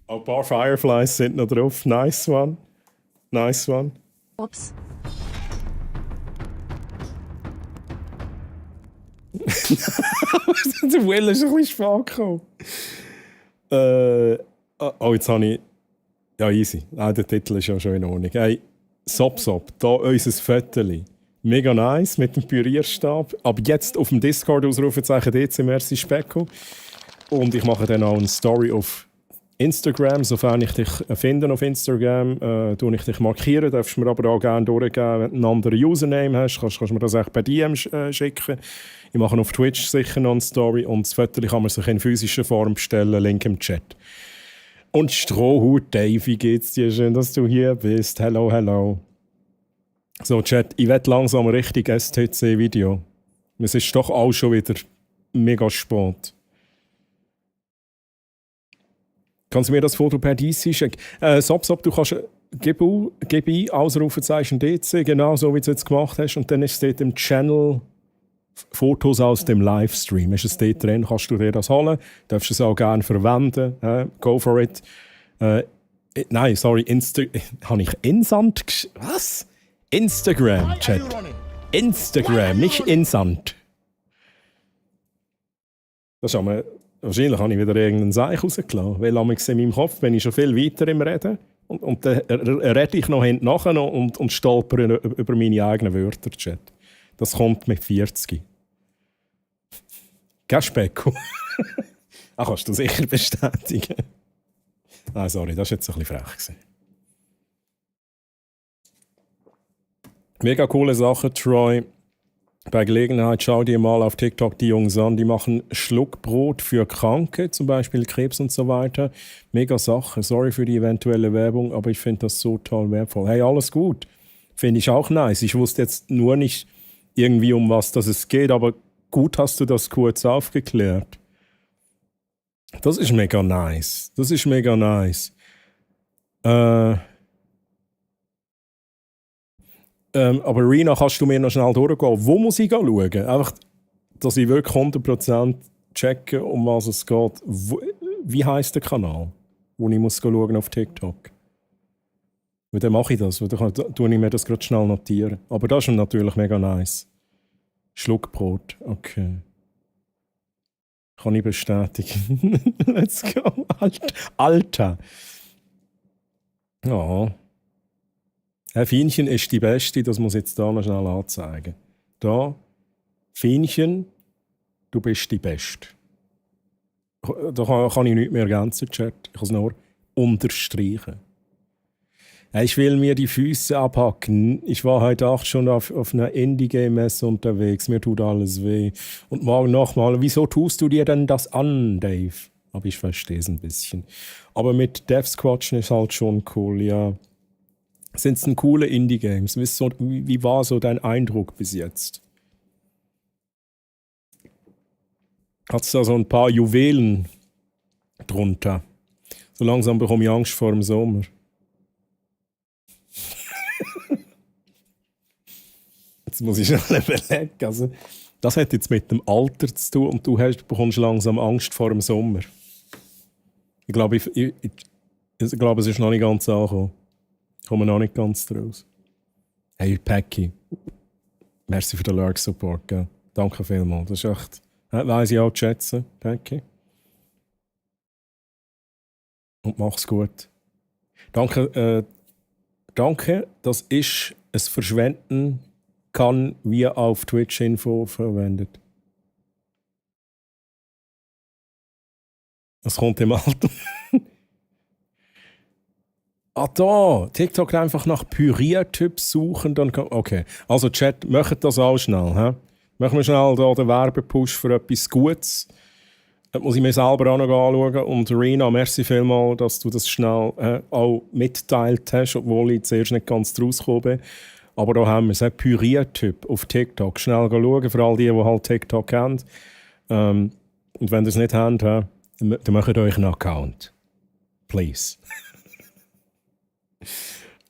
Ein paar Fireflies sind noch drauf. Nice one. Nice one. Ups. Der Will ist ein bisschen spät gekommen. Oh, jetzt habe ich... Ja, easy. Der Titel ist ja schon in Ordnung. Hey, Sop, da unser Foto. Mega nice mit dem Pürierstab. Aber jetzt auf dem Discord Ausrufezeichen DC Merci Specko. Und ich mache dann auch eine Story auf Instagram. Sofern ich dich finde auf Instagram, tue ich dich markieren. Darfst du mir aber auch gerne durchgeben, wenn du einen anderen Username hast. Kannst du mir das echt per DM schicken. Ich mache auf Twitch sicher noch eine Story. Und das Foto kann man sich in physischer Form bestellen. Link im Chat. Und Strohhut Dave, wie geht's dir? Schön, dass du hier bist. Hello. So, Chat, ich will langsam richtig STC-Video. Es ist doch auch schon wieder mega spät. Kannst du mir das Foto per DC schicken? Sop, du kannst gib ein, Ausrufezeichen DC, genau so wie du es jetzt gemacht hast. Und dann ist es dort im Channel Fotos aus dem Livestream. Ist es dort drin, kannst du dir das holen. Darfst es auch gerne verwenden. Go for it. Nein, sorry, habe ich Insant was? Instagram, Chat. Instagram, nicht Insant. Das ist wahrscheinlich habe ich wieder irgendeinen Seich rausgelassen. Weil in meinem Kopf bin ich schon viel weiter im Reden. Und dann rede ich noch hinten nachher und stolpere über meine eigenen Wörter, Chat. Das kommt mit 40. Gell, Specko? Kannst du sicher bestätigen. Ah, sorry, das war jetzt ein bisschen frech. Mega coole Sache, Troy. Bei Gelegenheit schau dir mal auf TikTok die Jungs an. Die machen Schluckbrot für Kranke, zum Beispiel Krebs und so weiter. Mega Sache. Sorry für die eventuelle Werbung, aber ich finde das so toll wertvoll. Hey, alles gut. Finde ich auch nice. Ich wusste jetzt nur nicht irgendwie, um was das es geht, aber gut hast du das kurz aufgeklärt. Das ist mega nice. Aber Rina, kannst du mir noch schnell durchgehen? Wo muss ich schauen? Einfach, dass ich wirklich 100% checke, um was es geht. Wie heisst der Kanal, wo ich muss schauen auf TikTok? Weil dann mache ich das. Dann tue ich mir das gerade schnell notieren. Aber das ist natürlich mega nice. Schluckbrot, okay. Kann ich bestätigen. Let's go. Alter. Ja. Fienchen ist die Beste, das muss ich jetzt hier noch schnell anzeigen. Da, Fienchen, du bist die Beste. Da kann ich nichts mehr ergänzen, Chat. Ich kann es nur unterstreichen. Ich will mir die Füße abhacken. Ich war heute 8 Stunden auf einer Indie-Game-Messe unterwegs. Mir tut alles weh. Und morgen nochmal. Wieso tust du dir denn das an, Dave? Aber ich verstehe es ein bisschen. Aber mit Devs quatschen ist halt schon cool, ja. Sind es denn coole Indie-Games? Wie war so dein Eindruck bis jetzt? Hat es da so ein paar Juwelen drunter? So langsam bekomme ich Angst vor dem Sommer. Jetzt muss ich schnell überlegen. Also, das hat jetzt mit dem Alter zu tun und du bekommst langsam Angst vor dem Sommer. Ich glaube, es ist noch nicht ganz angekommen. Ich komme noch nicht ganz draus. Hey, Packy. Merci für den Lurk-Support. Gell? Danke vielmals. Das ist echt... Weiss ich auch zu schätzen, Packy. Und mach's gut. Danke, das ist ein Verschwenden, kann wie auf Twitch-Info verwendet. Das kommt im Alter. Da! TikTok einfach nach Püriertipps suchen, dann kann... Okay, also Chat, macht das auch schnell. He? Machen wir schnell da den Werbepush für etwas Gutes. Das muss ich mir selber auch noch anschauen. Und Rina, merci vielmals, dass du das schnell auch mitteilt hast, obwohl ich zuerst nicht ganz draus gekommen bin. Aber da haben wir es, ein Püriertyp auf TikTok. Schnell schauen, für all die halt TikTok kennen. Und wenn ihr es nicht habt, dann macht euch einen Account. Please.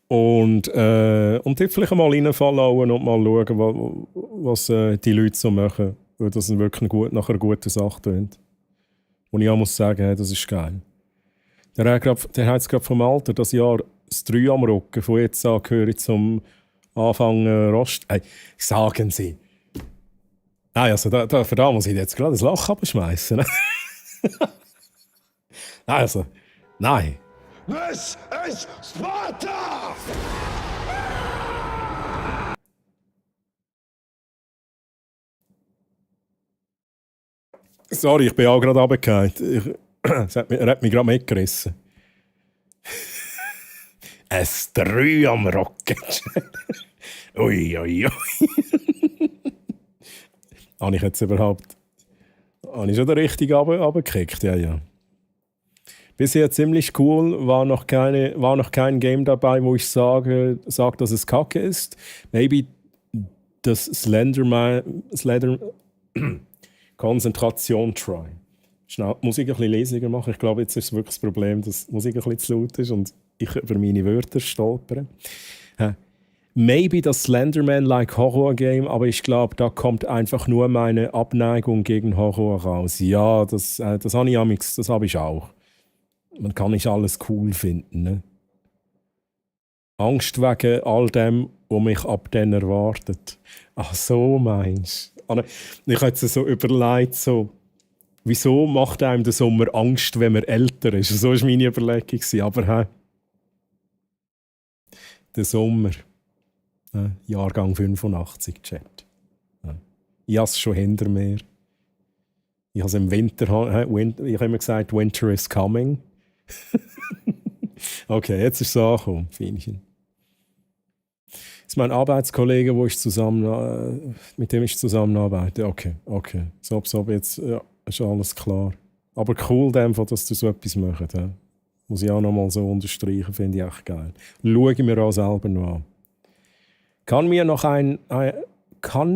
Und dort vielleicht mal reinfollowen und mal schauen, was die Leute so machen. Weil das wirklich nach einer guten Sache tönt. Und ich auch muss sagen, hey, das ist geil. Der hat jetzt gerade vom Alter das Jahr das 3 am Rücken. Von jetzt an gehöre ich zum Anfang Rost. Hey, sagen Sie. Nein, also für da muss ich jetzt gerade das Lachen abschmeißen. Nein. This is Sparta! Sorry, ich bin auch gerade runtergefallen. Er hat mich gerade mitgerissen. Ein 3 am Rocket. Ui. Habe ich jetzt überhaupt... Habe ich schon den richtigen runtergekickt? Ja. Bisher ziemlich cool, war noch kein Game dabei, wo ich sage, dass es kacke ist. Maybe das Slender Konzentration try. Schnell Musik ein bisschen leisiger machen. Ich glaube, jetzt ist es wirklich das Problem, dass die Musik ein bisschen zu laut ist und ich über meine Wörter stolpere. Maybe das Slenderman-like Horror-Game, aber ich glaube, da kommt einfach nur meine Abneigung gegen Horror raus. Ja, das habe ich auch. Man kann nicht alles cool finden. Ne? Angst wegen all dem, was mich ab dann erwartet. Ach so, meinst du? Ich habe jetzt so überlegt, wieso macht einem der Sommer Angst, wenn man älter ist? So war meine Überlegung. Aber der Sommer, Jahrgang 85, Chat. Ich habe es schon hinter mir. Ich habe es im Winter, ich habe immer gesagt, Winter is coming. Okay, jetzt ist es angekommen, Fienchen. Das ist mein Arbeitskollege, mit dem ich zusammenarbeite. Okay. So jetzt ist alles klar. Aber cool, dass du so etwas machst. Muss ich auch noch mal so unterstreichen, finde ich echt geil. Schaue ich mir auch selber noch an. Kann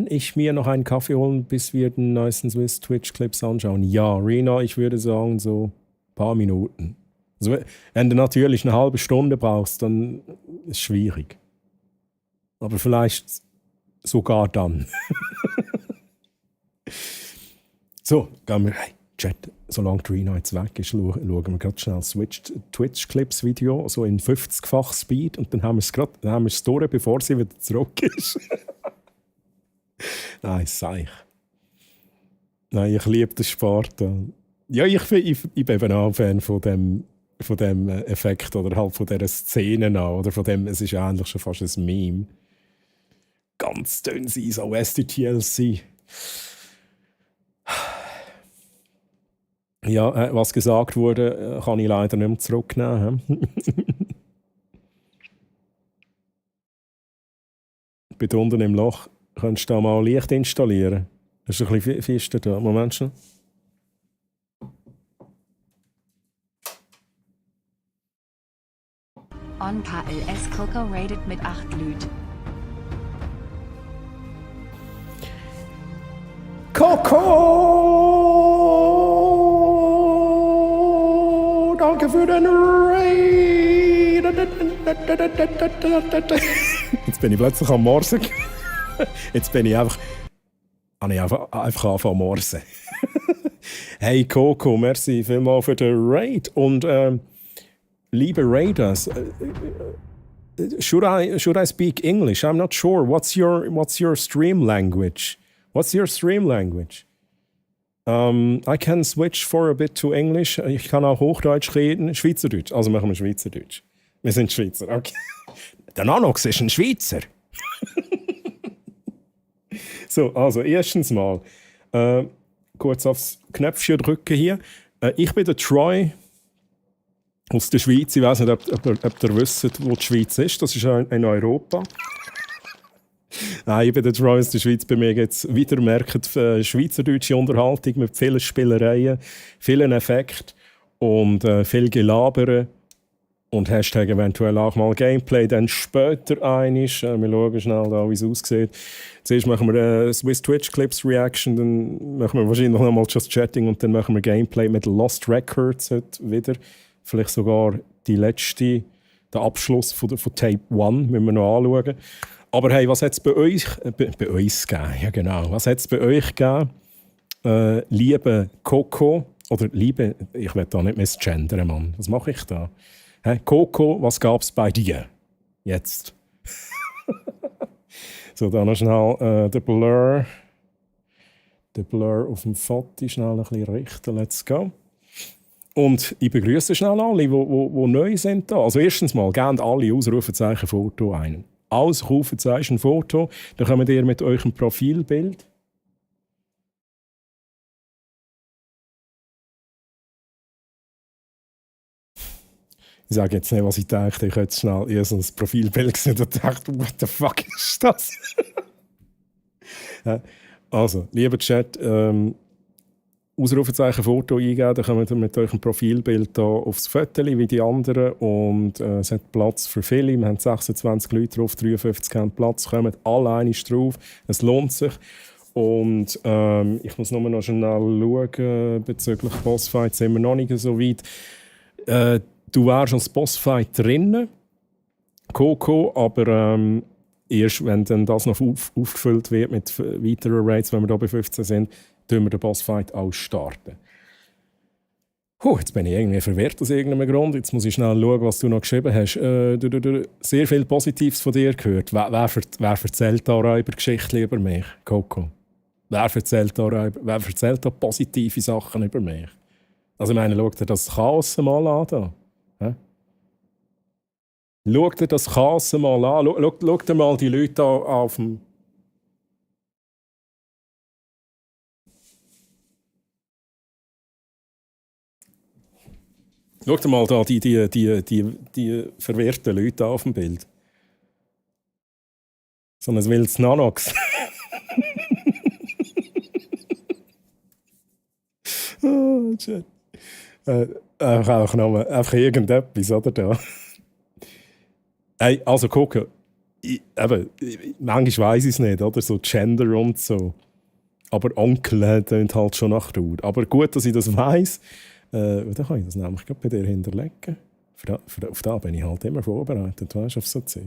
ich mir noch einen Kaffee holen, bis wir den neuesten Swiss Twitch-Clips anschauen? Ja, Rina, ich würde sagen, so ein paar Minuten. Also, wenn du natürlich eine halbe Stunde brauchst, dann ist es schwierig. Aber vielleicht sogar dann. So, gehen wir. Hey, Chat, solange Rina jetzt weg ist, schauen wir gerade schnell das Twitch-Clips-Video, so in 50-fach Speed, und dann haben wir es durch, bevor sie wieder zurück ist. Nein, Seich. Nein, ich liebe den Sport. Ja, ich bin eben auch Fan von dem von dem Effekt oder halt von dieser Szene an. Oder von dem, es ist ja eigentlich schon fast ein Meme. Ganz dünn sein, so STTLC. Ja, was gesagt wurde, kann ich leider nicht mehr zurücknehmen. Bei unten im Loch könntest du da mal Licht installieren. Das ist ein bisschen fister da. Moment schon. On KLS Coco rated mit 8 Lüt. Coco! Danke für den Raid! Jetzt bin ich plötzlich am Morsen. Jetzt bin ich einfach... Habe ich einfach angefangen zu morsen. Hey Coco, merci vielmals für den Raid. Und liebe Raiders, should I speak English? I'm not sure. What's your stream language? What's your stream language? I can switch for a bit to English. Ich kann auch Hochdeutsch reden. Schweizerdeutsch. Also machen wir Schweizerdeutsch. Wir sind Schweizer, okay. Der Nanox ist ein Schweizer. So, also erstens mal. Kurz aufs Knöpfchen drücken hier. Ich bin der Troy aus der Schweiz. Ich weiß nicht, ob ihr wisst, wo die Schweiz ist. Das ist in Europa. Nein, ich bin der Troy aus der Schweiz. Bei mir gibt es wieder schweizerdeutsche Unterhaltung mit vielen Spielereien, vielen Effekten und viel Gelabere. Und Hashtag eventuell auch mal Gameplay, dann später einiges. Wir schauen schnell, da, wie es aussieht. Zuerst machen wir Swiss Twitch Clips Reaction, dann machen wir wahrscheinlich noch mal Just Chatting und dann machen wir Gameplay mit Lost Records heute wieder. Vielleicht sogar der Abschluss von Tape 1 müssen wir noch anschauen. Aber hey, was hat es bei uns gegeben? Ja, genau. Was hat es bei euch gegeben? Liebe Coco, oder liebe, ich will da nicht misgendern, Mann. Was mache ich da? Hey, Coco, was gab es bei dir? Jetzt. So, dann noch schnell den Blur auf dem Foto schnell ein bisschen richten. Let's go. Und ich begrüße schnell alle, die neu sind da. Also erstens mal, gebt alle Ausrufezeichen Foto ein. Ausrufezeichen Foto, dann kommt ihr mit eurem Profilbild. Ich sage jetzt nicht, was ich dachte. Ich hätte jetzt schnell eher so ein Profilbild gesehen und dachte, what the fuck ist das? Ja, also, lieber Chat, Ausrufezeichen Foto eingeben, dann kommt ihr mit eurem Profilbild hier aufs Foto wie die anderen und es hat Platz für viele. Wir haben 26 Leute drauf, 53 haben Platz, kommen alle einig drauf. Es lohnt sich. Und ich muss noch schnell schauen, bezüglich Bossfight sind wir noch nicht so weit. Du wärst als Bossfight drinnen, Coco, aber erst wenn dann das noch aufgefüllt wird mit weiteren Raids, wenn wir hier bei 15 sind, tun wir den Bossfight auch starten. Jetzt bin ich irgendwie verwirrt aus irgendeinem Grund. Jetzt muss ich schnell schauen, was du noch geschrieben hast. Du sehr viel Positives von dir gehört. Wer erzählt da über Geschichten über mich, Coco? Wer erzählt da positive Sachen über mich? Also ich meine, schau dir das Chaos mal an. Da. Schau dir das Chaos mal an. Schau dir mal die Leute auf dem... Schau dir mal da die verwirrten Leute auf dem Bild. So ein wildes Nanox. Oh, shit. Einfach irgendetwas, oder? Da. Hey, also gucken. Manchmal weiss ich es nicht, oder? So Gender und so. Aber Onkel tönt halt schon nach Dauer. Aber gut, dass ich das weiss. Dann kann ich das nämlich bei dir hinterlegen. Auf da bin ich halt immer vorbereitet, weißt du, auf so Zeug.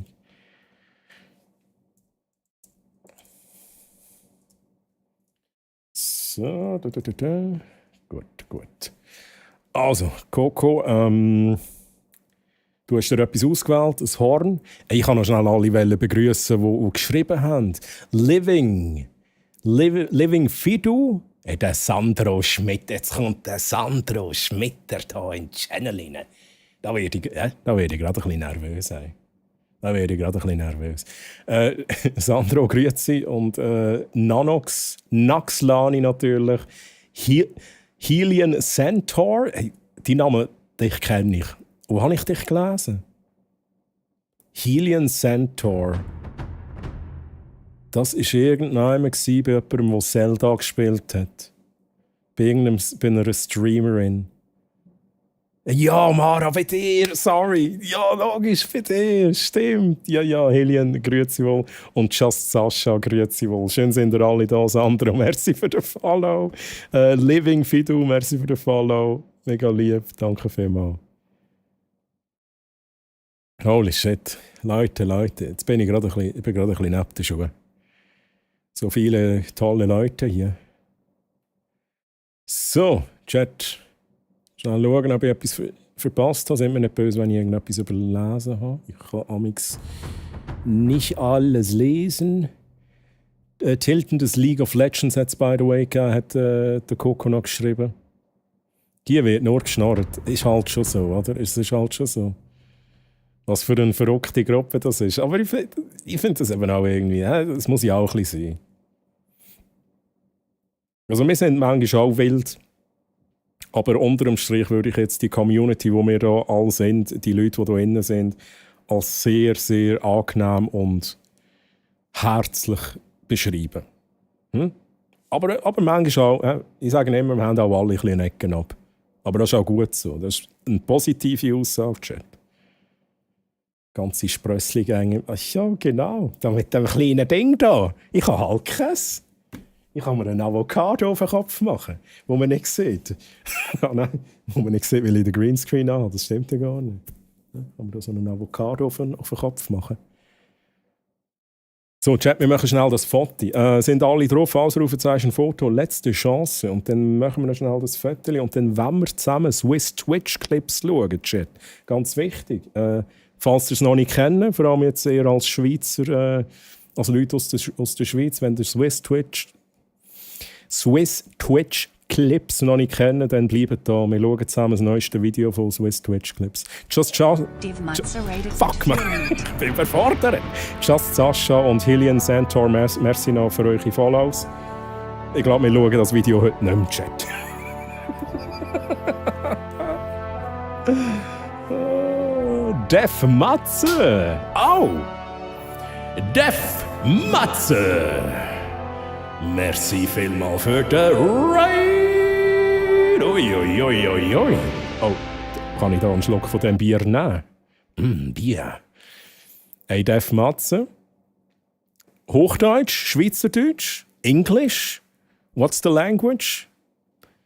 So, Gut. Also, Coco, du hast dir etwas ausgewählt, ein Horn. Ich kann noch schnell alle begrüßen, die geschrieben haben. Living Fidu. Der Sandro Schmidt. Jetzt kommt der Sandro Schmitter hier in den Channel rein. Da werde ich gerade ein bisschen nervös sein. Sandro, grüezi. Und Nanox, Naxlani natürlich. Helian Centaur. Hey, die Namen, dich kenne ich. Wo habe ich dich gelesen? Helian Centaur. Das war irgendjemand bei jemandem, der Zelda gespielt hat. Bei einer Streamerin. Ja, Mara, bei dir, sorry. Ja, logisch, bei dir, stimmt. Ja, Helian, grüezi wohl. Und Just Sascha, grüezi wohl. Schön sind ihr alle da. Sandro, merci für den Follow. Living Fidu, merci für den Follow. Mega lieb, danke vielmals. Holy shit. Leute, jetzt bin ich gerade ein bisschen neben den Schuhen. So viele tolle Leute hier. So, Chat. Schnell schauen, ob ich etwas verpasst habe. Seid mir nicht böse, wenn ich irgendetwas überlesen habe. Ich kann amigs nicht alles lesen. Tilton, das League of Legends hat es, by the way, gegeben, hat der Coco noch geschrieben. Die wird nur geschnarrt. Ist halt schon so, oder? Es ist halt schon so. Was für eine verrückte Gruppe das ist. Aber ich finde das eben auch irgendwie, das muss ja auch ein bisschen sein. Also wir sind manchmal auch wild. Aber unter dem Strich würde ich jetzt die Community, wo wir hier alle sind, die Leute, die hier innen sind, als sehr, sehr angenehm und herzlich beschreiben. Aber manchmal auch, ich sage immer, wir haben auch alle ein bisschen Ecken ab. Aber das ist auch gut so. Das ist eine positive Aussage, Chat. Ganze Sprössli-Gänge. Ja, genau. Da mit dem kleinen Ding da. Ich habe halt keins. Ich kann mir einen Avocado auf den Kopf machen, wo man nicht sieht. Nein, wo man nicht sieht, weil ich den Greenscreen habe. Das stimmt ja gar nicht. Ja, kann man da so einen Avocado auf den Kopf machen. So, Chat, wir machen schnell das Foto. Sind alle drauf? Ausrufezeichen Foto, letzte Chance. Und dann machen wir noch schnell das Foto. Und dann wollen wir zusammen Swiss Twitch-Clips schauen, Chat. Ganz wichtig. Falls ihr es noch nicht kennt, vor allem jetzt eher als Schweizer, also Leute aus der Schweiz, wenn ihr Swiss Twitch Clips noch nicht kennen, dann bleibt da. Wir schauen zusammen das neueste Video von Swiss Twitch Clips. Fuck, man. Ich bin überfordert. Just Sascha und Helian Centaur, merci noch für eure Follows. Ich glaube, wir schauen das Video heute nicht im Chat. Def Matze! Oh! Def Matze! Merci vielmals für den Raid! Ui. Oh, kann ich da einen Schluck von dem Bier nehmen? Bier. Hey, Def Matze. Hochdeutsch, Schweizerdeutsch, Englisch. What's the language?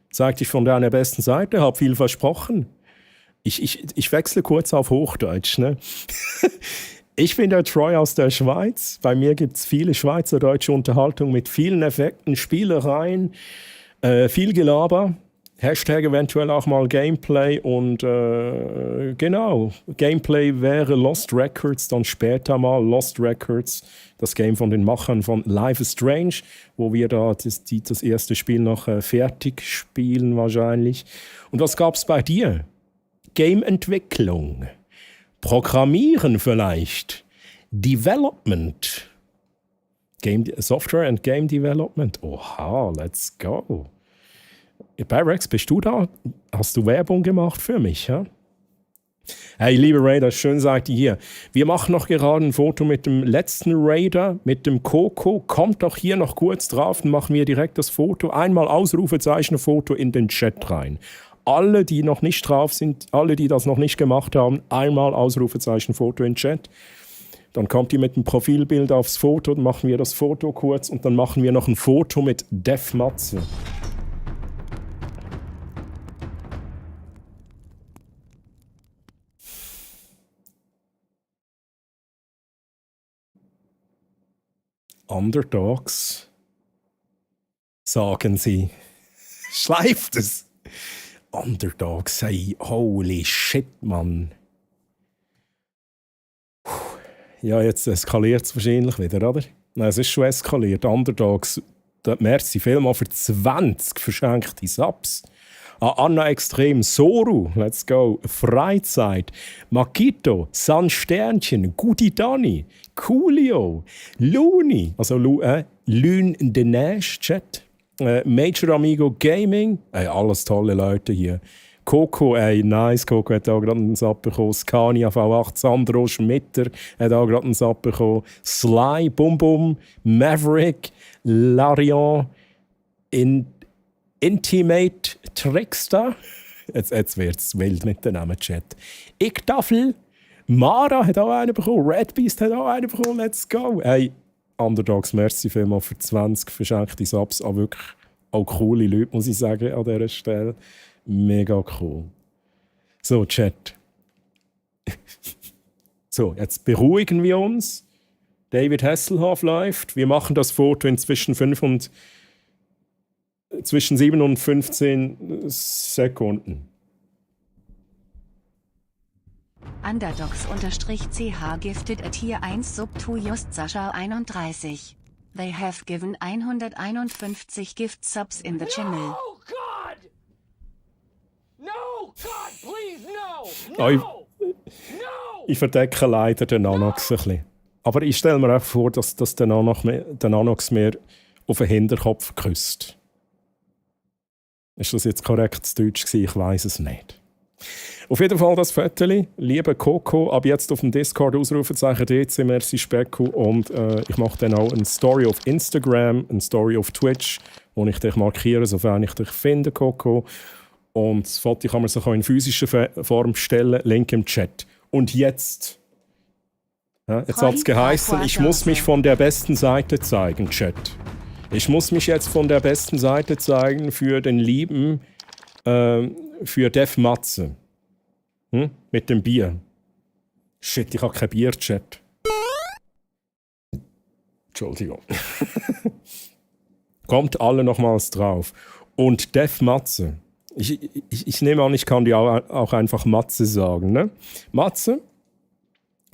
Zeig dich von deiner besten Seite, hab viel versprochen. Ich wechsle kurz auf Hochdeutsch. Ne? Ich bin der Troy aus der Schweiz. Bei mir gibt es viele schweizerdeutsche Unterhaltung mit vielen Effekten, Spielereien, viel Gelaber. Hashtag eventuell auch mal Gameplay und genau, Gameplay wäre Lost Records, dann später mal Lost Records, das Game von den Machern von Life is Strange, wo wir da das erste Spiel noch fertig spielen wahrscheinlich. Und was gab es bei dir? Game-Entwicklung, Programmieren vielleicht, Development, Software and Game Development. Oha, let's go. Pyrex, bist du da? Hast du Werbung gemacht für mich? Ja? Hey, liebe Raider, schön seid ihr hier. Wir machen noch gerade ein Foto mit dem letzten Raider, mit dem Coco. Kommt doch hier noch kurz drauf, dann machen wir direkt das Foto. Einmal Ausrufezeichen Foto in den Chat rein. Alle, die noch nicht drauf sind, alle, die das noch nicht gemacht haben, einmal Ausrufezeichen Foto in den Chat. Dann kommt ihr mit dem Profilbild aufs Foto, dann machen wir das Foto kurz und dann machen wir noch ein Foto mit Def Matze. Underdogs, sagen sie. Schleift es. Underdogs, hey, holy shit, Mann. Ja, jetzt eskaliert es wahrscheinlich wieder, oder? Nein, es ist schon eskaliert. Underdogs, merci vielmals für 20 verschenkte Subs. Anna Extrem, Soru, let's go, Freizeit, Makito, San Sternchen, Gudi Dani, Coolio, Luni, also Lün de Nash Chat, Major Amigo Gaming, alles tolle Leute hier. Coco, nice, Coco hat auch gerade einen Sub bekommen. Scania V8, Sandro Schmitter hat auch gerade einen Sub bekommen. Sly, Bum Bum, Maverick, Larion, Intimate Trickster. Jetzt wird es wild mit dem Namen Chat. Iktafel, Mara hat auch einen bekommen. Red Beast hat auch einen bekommen. Let's go. Underdogs, merci vielmals für 20 verschenkte Subs. Auch wirklich auch coole Leute, muss ich sagen, an dieser Stelle. Mega cool. So, Chat. So, jetzt beruhigen wir uns. David Hasselhoff läuft. Wir machen das Foto in zwischen 7 und 15 Sekunden. Underdogs_CH gifted a Tier 1 Sub to Just Sascha 31. They have given 151 Gift Subs in the channel. No, God! No, God, please, no! No! Ich verdecke leider den Nanox ein bisschen. Aber ich stelle mir auch vor, dass der Nanox mir auf den Hinterkopf küsst. Ist das jetzt korrekt zu Deutsch gewesen? Ich weiß es nicht. Auf jeden Fall das Foto. Liebe Coco, ab jetzt auf dem Discord Ausrufezeichen DC, merci Specku. Und ich mache dann auch eine Story auf Instagram, eine Story auf Twitch, wo ich dich markiere, sofern ich dich finde, Coco. Und das Foto kann man sich auch in physischer Form stellen, Link im Chat. Und jetzt... Ja, jetzt hat es geheißen, ich muss mich von der besten Seite zeigen, Chat. Ich muss mich jetzt von der besten Seite zeigen für den lieben, für Def Matze. Mit dem Bier. Shit, ich habe kein Bier, Chat. Entschuldigung. Kommt alle nochmals drauf. Und Def Matze. Ich nehme an, ich kann dir auch einfach Matze sagen. Ne? Matze?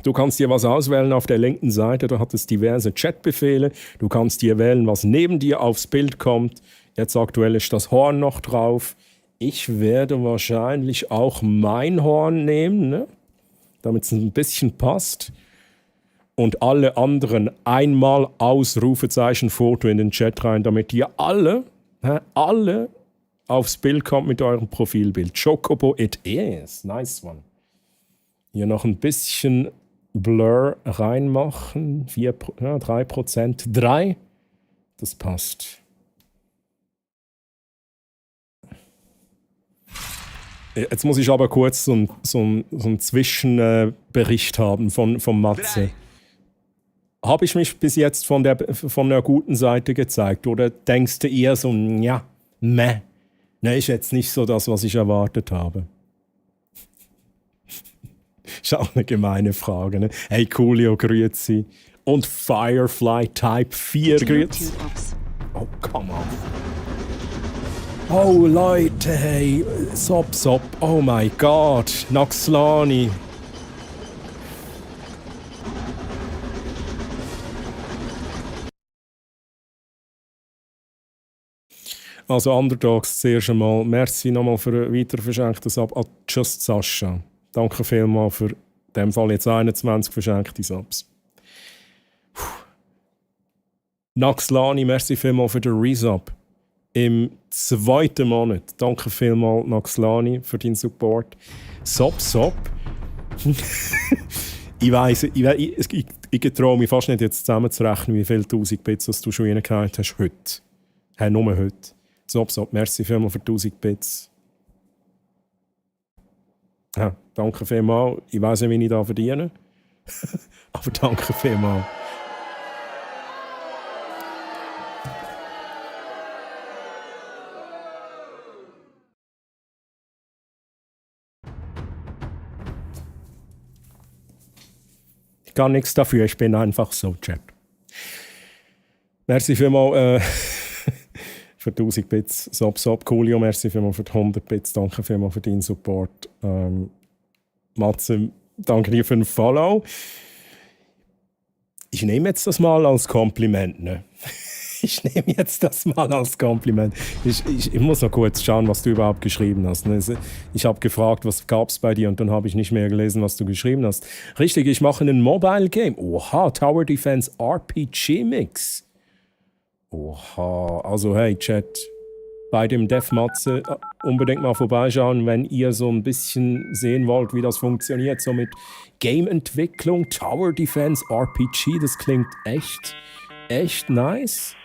Du kannst dir was auswählen auf der linken Seite, da hat es diverse Chatbefehle. Du kannst dir wählen, was neben dir aufs Bild kommt. Jetzt aktuell ist das Horn noch drauf. Ich werde wahrscheinlich auch mein Horn nehmen, ne? Damit es ein bisschen passt. Und alle anderen einmal Ausrufezeichen Foto in den Chat rein, damit ihr alle aufs Bild kommt mit eurem Profilbild. Chocobo it is. Nice one. Hier noch ein bisschen Blur reinmachen. 3%. 3. Das passt. Jetzt muss ich aber kurz so einen Zwischenbericht haben von Matze. Habe ich mich bis jetzt von der guten Seite gezeigt? Oder denkst du eher so, ja, meh? Ne, ist jetzt nicht so das, was ich erwartet habe. Ist auch eine gemeine Frage, ne? Hey, Coolio, grüezi. Und Firefly Type 4, grüezi. Oh, come on. Oh, Leute, hey. Sop. Oh mein Gott. Naxlani. Also Underdogs zuerst einmal. Merci nochmal für ein weiter verschenktes Sub an Just Sascha. Danke vielmals für in dem Fall jetzt 21 verschenkte Subs. Naxlani, merci vielmals für den Resub. Im 2. Monat. Danke vielmals, Naxlani, für deinen Support. Sop. Ich weiss, ich traue mich fast nicht jetzt zusammenzurechnen, wie viele 1000 Bits du schon reingehauen hast heute. Hey, nur heute. Sop, merci vielmals für 1000 Bits. Ja, danke vielmals. Ich weiss nicht, wie ich da verdiene. Aber danke vielmals. Ich kann nichts dafür, ich bin einfach so, Chat. Merci vielmals für 1000 Bits. Sop, Coolio, merci vielmals für die 100 Bits. Danke vielmals für deinen Support. Matze, danke dir für den Follow. Ich nehme jetzt das mal als Kompliment. Ne? Ich nehme jetzt das mal als Kompliment. Ich muss noch kurz schauen, was du überhaupt geschrieben hast. Ich habe gefragt, was gab es bei dir und dann habe ich nicht mehr gelesen, was du geschrieben hast. Richtig, ich mache ein Mobile Game. Oha, Tower Defense RPG Mix. Oha, also hey Chat, bei dem Dev-Matze unbedingt mal vorbeischauen, wenn ihr so ein bisschen sehen wollt, wie das funktioniert. So mit Game-Entwicklung, Tower Defense RPG, das klingt echt nice.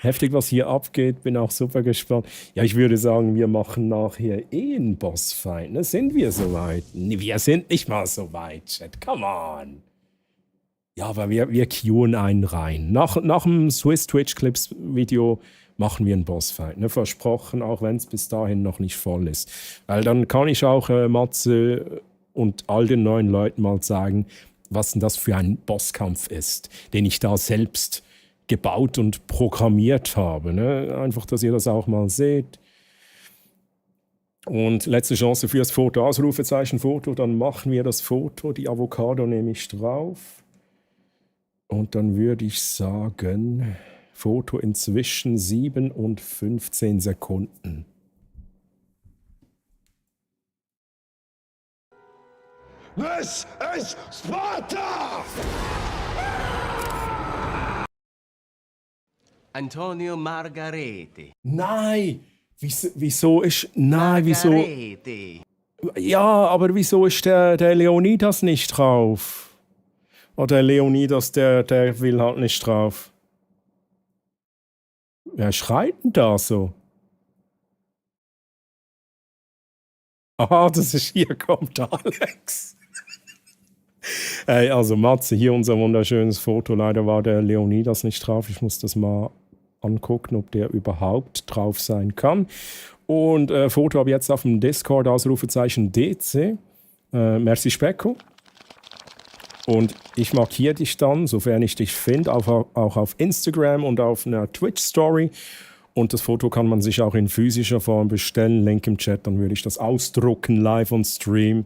Heftig, was hier abgeht, bin auch super gespannt. Ja, ich würde sagen, wir machen nachher einen Bossfight. Ne? Sind wir soweit? Nee, wir sind nicht mal so weit, Chat. Come on. Ja, aber wir queuen einen rein. Nach dem Swiss Twitch Clips Video machen wir einen Bossfight. Ne? Versprochen, auch wenn es bis dahin noch nicht voll ist. Weil dann kann ich auch Matze und all den neuen Leuten mal sagen, was denn das für ein Bosskampf ist, den ich da selbst gebaut und programmiert habe. Ne? Einfach, dass ihr das auch mal seht. Und letzte Chance fürs Foto, Ausrufezeichen Foto, dann machen wir das Foto, die Avocado nehme ich drauf. Und dann würde ich sagen, Foto inzwischen 7 und 15 Sekunden. This is Sparta! Antonio Margarete. Nein! Wieso ist... Nein, wieso... Margarete. Ja, aber wieso ist der Leonidas nicht drauf? Oder Leonidas, der will halt nicht drauf. Wer schreit denn da so? Aha, das ist hier, kommt Alex. Hey, also Matze, hier unser wunderschönes Foto. Leider war der Leonidas nicht drauf. Ich muss das mal angucken, ob der überhaupt drauf sein kann. Und Foto habe ich jetzt auf dem Discord, Ausrufezeichen DC. Merci Specko. Und ich markiere dich dann, sofern ich dich finde, auch auf Instagram und auf einer Twitch-Story. Und das Foto kann man sich auch in physischer Form bestellen. Link im Chat, dann würde ich das ausdrucken live on Stream.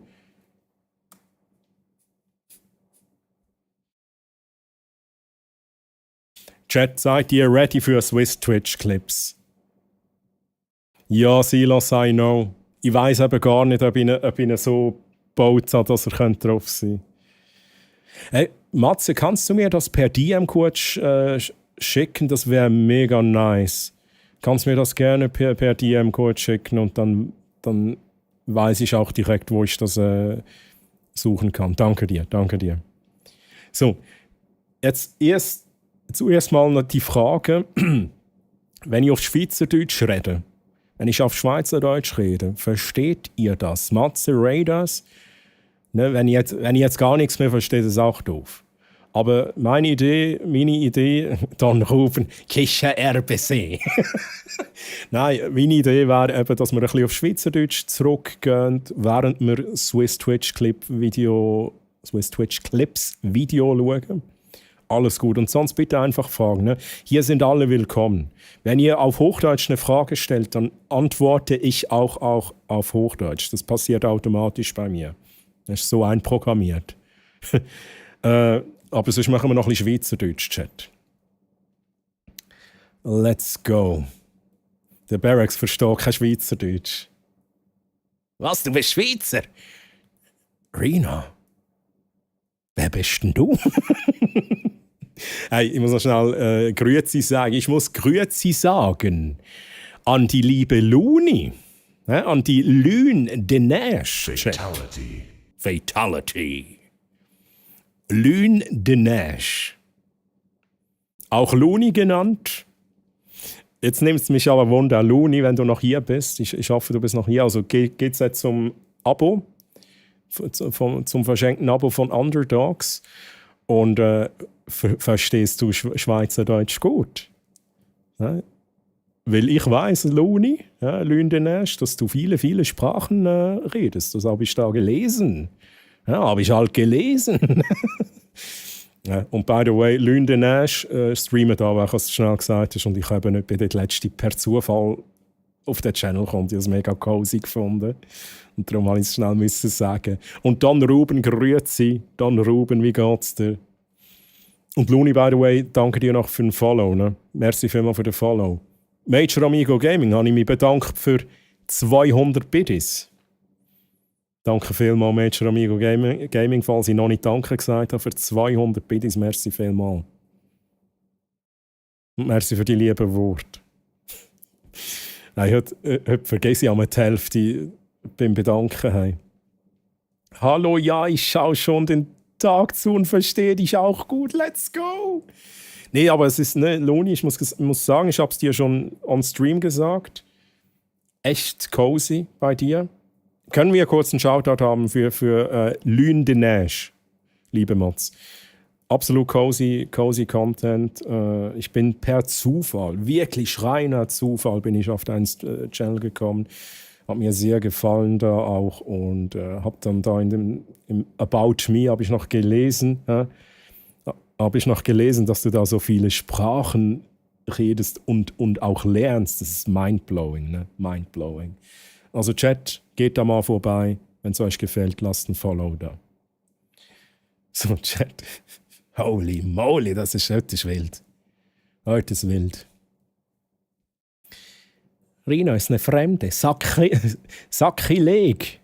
Chat, seid ihr ready für Swiss Twitch Clips? Ja, Silas, I know. Ich weiss eben gar nicht, ob ich so gebaut habe, dass er drauf sein könnte. Hey, Matze, kannst du mir das per DM kurz schicken? Das wäre mega nice. Kannst mir das gerne per DM kurz schicken und dann weiß ich auch direkt, wo ich das suchen kann. Danke dir. So, zuerst mal noch die Frage, wenn ich auf Schweizerdeutsch rede, versteht ihr das? Matze, Raiders? Ne, wenn ich jetzt gar nichts mehr verstehe, ist es auch doof. Aber meine Idee, dann rufen, Kische RBC. Nein, meine Idee wäre eben, dass wir ein bisschen auf Schweizerdeutsch zurückgehen, während wir Swiss Twitch Clips Video schauen. Alles gut. Und sonst bitte einfach fragen. Ne? Hier sind alle willkommen. Wenn ihr auf Hochdeutsch eine Frage stellt, dann antworte ich auch auf Hochdeutsch. Das passiert automatisch bei mir. Das ist so einprogrammiert. Aber sonst machen wir noch ein bisschen Schweizerdeutsch-Chat. Let's go. Der Barracks versteht kein Schweizerdeutsch. Was, du bist Schweizer? Rina, wer bist denn du? Hey, ich muss noch schnell Grüezi sagen. Ich muss Grüezi sagen an die liebe Luni, an die Lune de Neige. Fatality. Lune de Neige. Auch Luni genannt. Jetzt nimmt es mich aber Wunder, Luni, wenn du noch hier bist. Ich hoffe, du bist noch hier. Also geht's jetzt zum Abo, zum verschenkten Abo von Underdogs. Und verstehst du Schweizerdeutsch gut? Ja? Weil ich weiss, Luni, Lune de Neige, dass du viele Sprachen redest. Das habe ich da gelesen. Ja, habe ich halt gelesen. Ja, und by the way, Lune de Neige streamt da, weil es schnell gesagt hast. Und ich habe nicht bei der letzten per Zufall auf den Channel gekommen. Ich habe es mega cozy gefunden. Und darum musste ich es schnell sagen. Und dann Ruben, grüezi. Dann Ruben, wie geht's dir? Und Luni, by the way, danke dir noch für den Follow. Ne? Merci vielmals für den Follow. Major Amigo Gaming habe ich mich bedankt für 200 Biddies. Danke vielmals, Major Amigo Gaming, falls ich noch nicht Danke gesagt habe, für 200 Biddies. Merci vielmals. Und merci für die lieben Worte. Nein, heute vergesse ich einmal die Hälfte beim Bedanken. Hey. Hallo, ja, ich schaue schon den Tag zu und verstehe dich auch gut. Let's go! Nee, aber es ist, ne, Loni, ich muss sagen, ich habe es dir schon on Stream gesagt. Echt cozy bei dir. Können wir kurz einen Shoutout haben für Lune de Neige, liebe Mods. Absolut cozy Content. Ich bin per Zufall, wirklich reiner Zufall, bin ich auf deinen Channel gekommen. Hat mir sehr gefallen da auch und habe dann da im About Me habe ich noch gelesen, dass du da so viele Sprachen redest und auch lernst. Das ist mindblowing, ne? Mindblowing. Also Chat, geht da mal vorbei. Wenn es euch gefällt, lasst ein Follow da. So, Chat. Holy moly, heute ist wild. Heute ist wild. Rina ist eine Fremde. Sakrileg.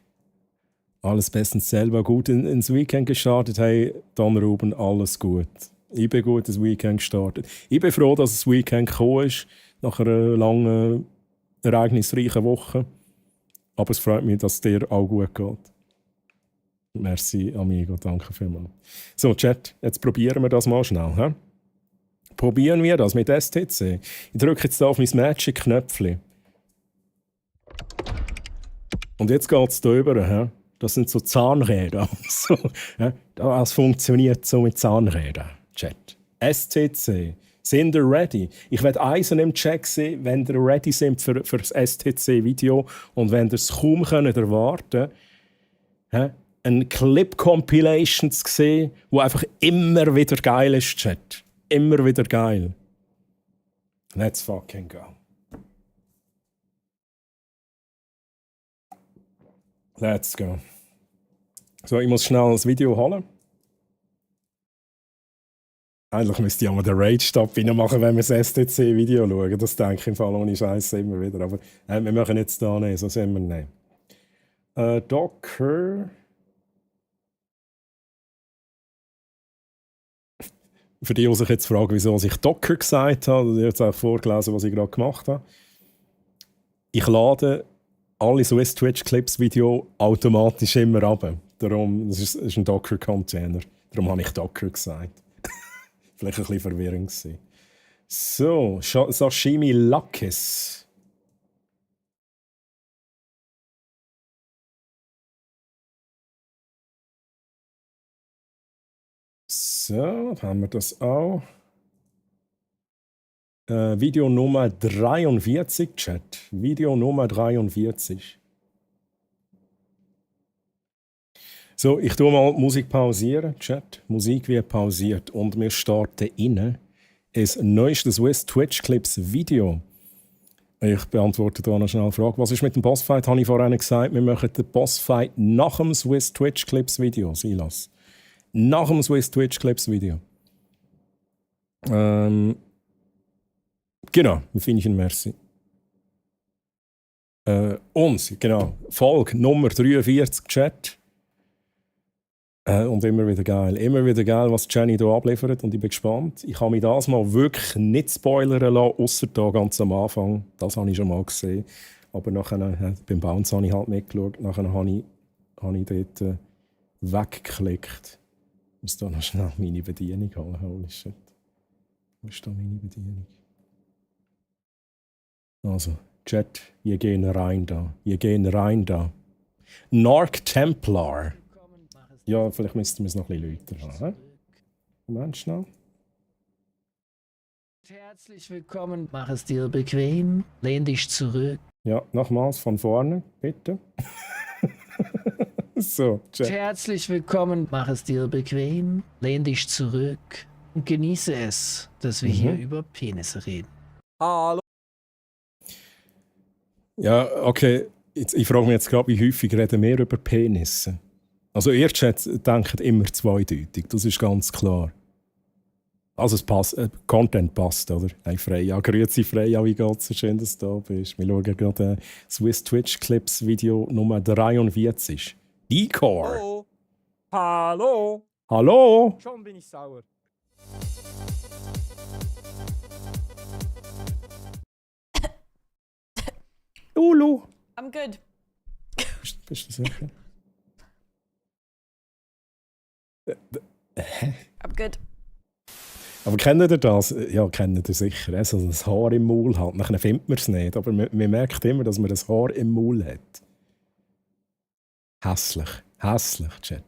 Alles bestens selber gut ins Weekend gestartet. Hey, Don Ruben, alles gut. Ich bin gut ins Weekend gestartet. Ich bin froh, dass das Weekend gekommen ist, nach einer langen, ereignisreichen Woche. Aber es freut mich, dass es dir auch gut geht. Merci, Amigo, danke vielmals. So, Chat, jetzt probieren wir das mal schnell. He? Probieren wir das mit STC. Ich drücke jetzt hier auf mein Magic-Knöpfchen. Und jetzt geht es hier rüber. He? Das sind so Zahnräder. So, das funktioniert so mit Zahnrädern. Chat. STC. Sind ihr ready? Ich werde Eisen im Check sehen, wenn ihr ready sind für das STC-Video und wenn ihr es kaum erwarten könnt, eine Clip-Compilation zu sehen, die einfach immer wieder geil ist, Chat. Immer wieder geil. Let's fucking go. Let's go. So, ich muss schnell das Video holen. Eigentlich müsste ich auch mal den Rage-Stop machen, wenn wir das STC-Video schauen. Das denke ich im Fall ohne Scheiße immer wieder. Aber wir machen jetzt da nicht, so sind wir nicht. Docker. Für die, die sich jetzt fragen, wieso ich Docker gesagt habe, ich habe jetzt auch vorgelesen, was ich gerade gemacht habe. Ich lade alle Swiss-Twitch-Clips-Video automatisch immer ab. Darum, das ist ein Docker-Container. Darum habe ich Docker gesagt. Vielleicht ein bisschen verwirrend gewesen. So, Sashimi Lakis. So, haben wir das auch. Video Nummer 43, Chat. Video Nummer 43. So, ich tue mal Musik pausieren, Chat. Musik wird pausiert und wir starten rein ins neueste Swiss Twitch Clips Video. Ich beantworte hier noch schnell eine Frage. Was ist mit dem Bossfight? Habe ich vorhin gesagt, wir machen den Bossfight nach dem Swiss Twitch Clips Video, Silas. Nach dem Swiss Twitch Clips Video. Genau, wie finde ich ihn? Merci. Und, genau, Folge Nummer 43, Chat. Und immer wieder geil, was Jenny hier abliefert. Und ich bin gespannt. Ich habe mich das mal wirklich nicht spoilern lassen, außer da ganz am Anfang. Das habe ich schon mal gesehen. Aber nachher, beim Bounce habe ich halt mitgeschaut. Nachher habe ich dort weggeklickt. Ich muss da noch schnell meine Bedienung holen. Holy shit. Wo ist da meine Bedienung? Also, Chat, wir gehen rein da. Narc Templar. Ja, vielleicht müssten wir es noch ein bisschen lauter haben. Moment schnell. Herzlich willkommen, mach es dir bequem, lehn dich zurück. Ja, nochmals von vorne, bitte. So, Chat. Herzlich willkommen, mach es dir bequem, lehn dich zurück und genieße es, dass wir hier über Penisse reden. Hallo. Ja, okay. Ich frage mich jetzt gerade, wie häufig reden wir über Penisse? Also ihr Chat denkt immer zweideutig, das ist ganz klar. Also es passt, Content passt, oder? Hey Freya, grüezi Freya, wie geht's? So schön, dass du da bist. Wir schauen gerade Swiss Twitch Clips Video Nummer 43. Decor! Hallo! Hallo! Hallo! Schon bin ich sauer. Lulu! I'm good. Bist du sicher? I'm good. Aber kennt ihr das? Ja, kennt ihr sicher. Also ein Haar im Maul hat. Nachher findet man es nicht. Aber man merkt immer, dass man ein Haar im Maul hat. Hässlich. Hässlich, Chat.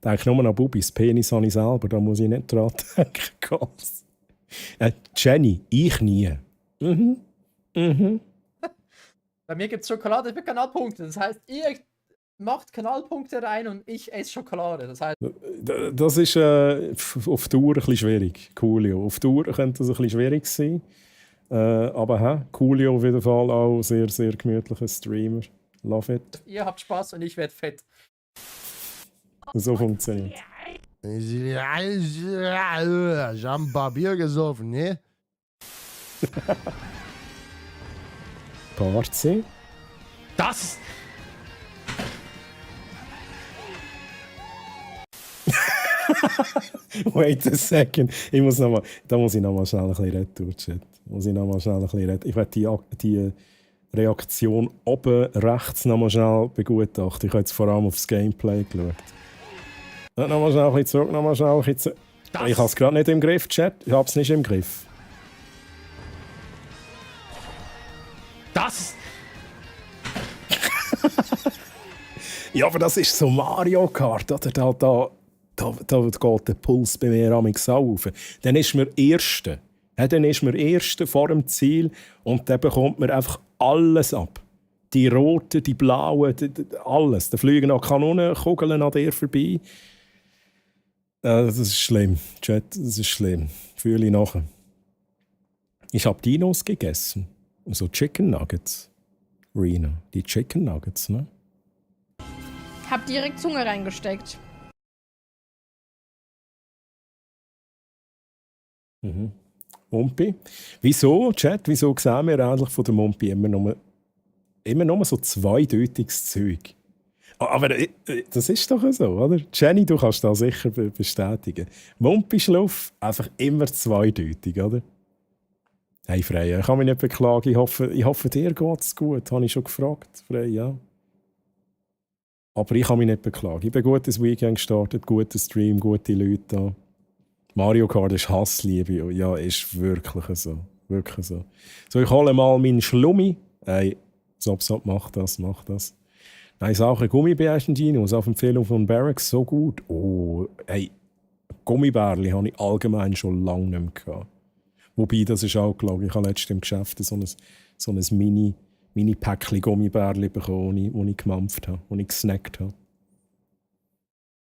Denke nur an Bubis. Penis habe ich selber. Da muss ich nicht dran denken. Jenny, ich nie. Mhm. Mhm. Bei mir gibt es Schokolade für Kanalpunkte. Das heißt, ihr macht Kanalpunkte rein und ich esse Schokolade. Das heißt... Das ist auf Dauer ein bisschen schwierig. Coolio. Auf Dauer könnte das ein bisschen schwierig sein. Aber Coolio auf jeden Fall auch sehr, sehr gemütlicher Streamer. Love it. Ihr habt Spaß und ich werde fett. So funktioniert. Ich hab ein paar Bier gesoffen, ne? Parzi. Das! Wait a second. Da muss ich noch mal schnell ein bisschen retour, Chat. Ich werde die Reaktion oben rechts noch mal schnell begutachten. Ich habe jetzt vor allem aufs Gameplay geschaut. Noch mal schnell ein bisschen zurück, noch mal schnell ein bisschen Ich habe es gerade nicht im Griff, Chat. Ich habe es nicht im Griff. Das! Ja, aber das ist so Mario Kart, oder? Da geht der Puls bei mir auch auf. Dann ist man Erster. Ja, dann ist man Erster vor dem Ziel und dann bekommt man einfach alles ab. Die roten, die blauen, alles. Da fliegen auch Kanonenkugeln an dir vorbei. Das ist schlimm, Chat, das ist schlimm. Fühle ich nachher. Ich habe Dinos gegessen. So Chicken Nuggets. Rena, die Chicken Nuggets, ne? Hab direkt Zunge reingesteckt. Mhm. Mumpi. Wieso, Chat, wieso sehen wir eigentlich von der Mumpi immer nur so zweideutiges Zeug? Aber das ist doch so, oder? Jenny, du kannst das sicher bestätigen. Mumpi-Schluff, einfach immer zweideutig, oder? Hey Freya, ich kann mich nicht beklagen. Ich hoffe dir geht es gut. Habe ich schon gefragt, Freya. Aber ich kann mich nicht beklagen. Ich bin gut ins Weekend gestartet, guter Stream, gute Leute da. Mario Kart ist Hassliebe. Ja, ist wirklich so. Wirklich so. So, ich hole mal meinen Schlummi. Hey, Sop, mach das. Nein, Sache Gummibärchen-Dinos auf Empfehlung von Barracks, so gut. Oh, hey, Gummibärli habe ich allgemein schon lange nicht mehr gehabt. Wobei, das ist auch gelogen. Ich habe letztens im Geschäft so ein Mini-Päckchen Gummibärli bekommen, das ich gemampft habe, das ich gesnackt habe.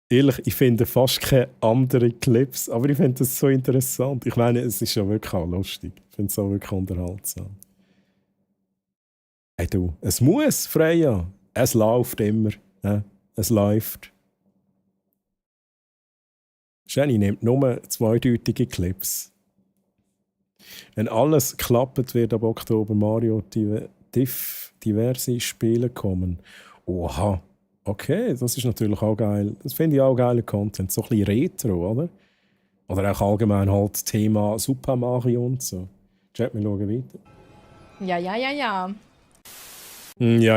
Ehrlich, ich finde fast keine anderen Clips, aber ich finde das so interessant. Ich meine, es ist ja wirklich auch lustig. Ich finde es auch wirklich unterhaltsam. Hey du, es muss, Freya. Es läuft immer. Ja? Es läuft. Jenny nimmt nur zweideutige Clips. Wenn alles klappt, wird ab Oktober Mario diverse Spiele kommen. Oha. Okay, das ist natürlich auch geil. Das finde ich auch geiler Content. So ein bisschen Retro, oder? Oder auch allgemein halt Thema Super Mario und so. Chat, wir schauen weiter. Ja.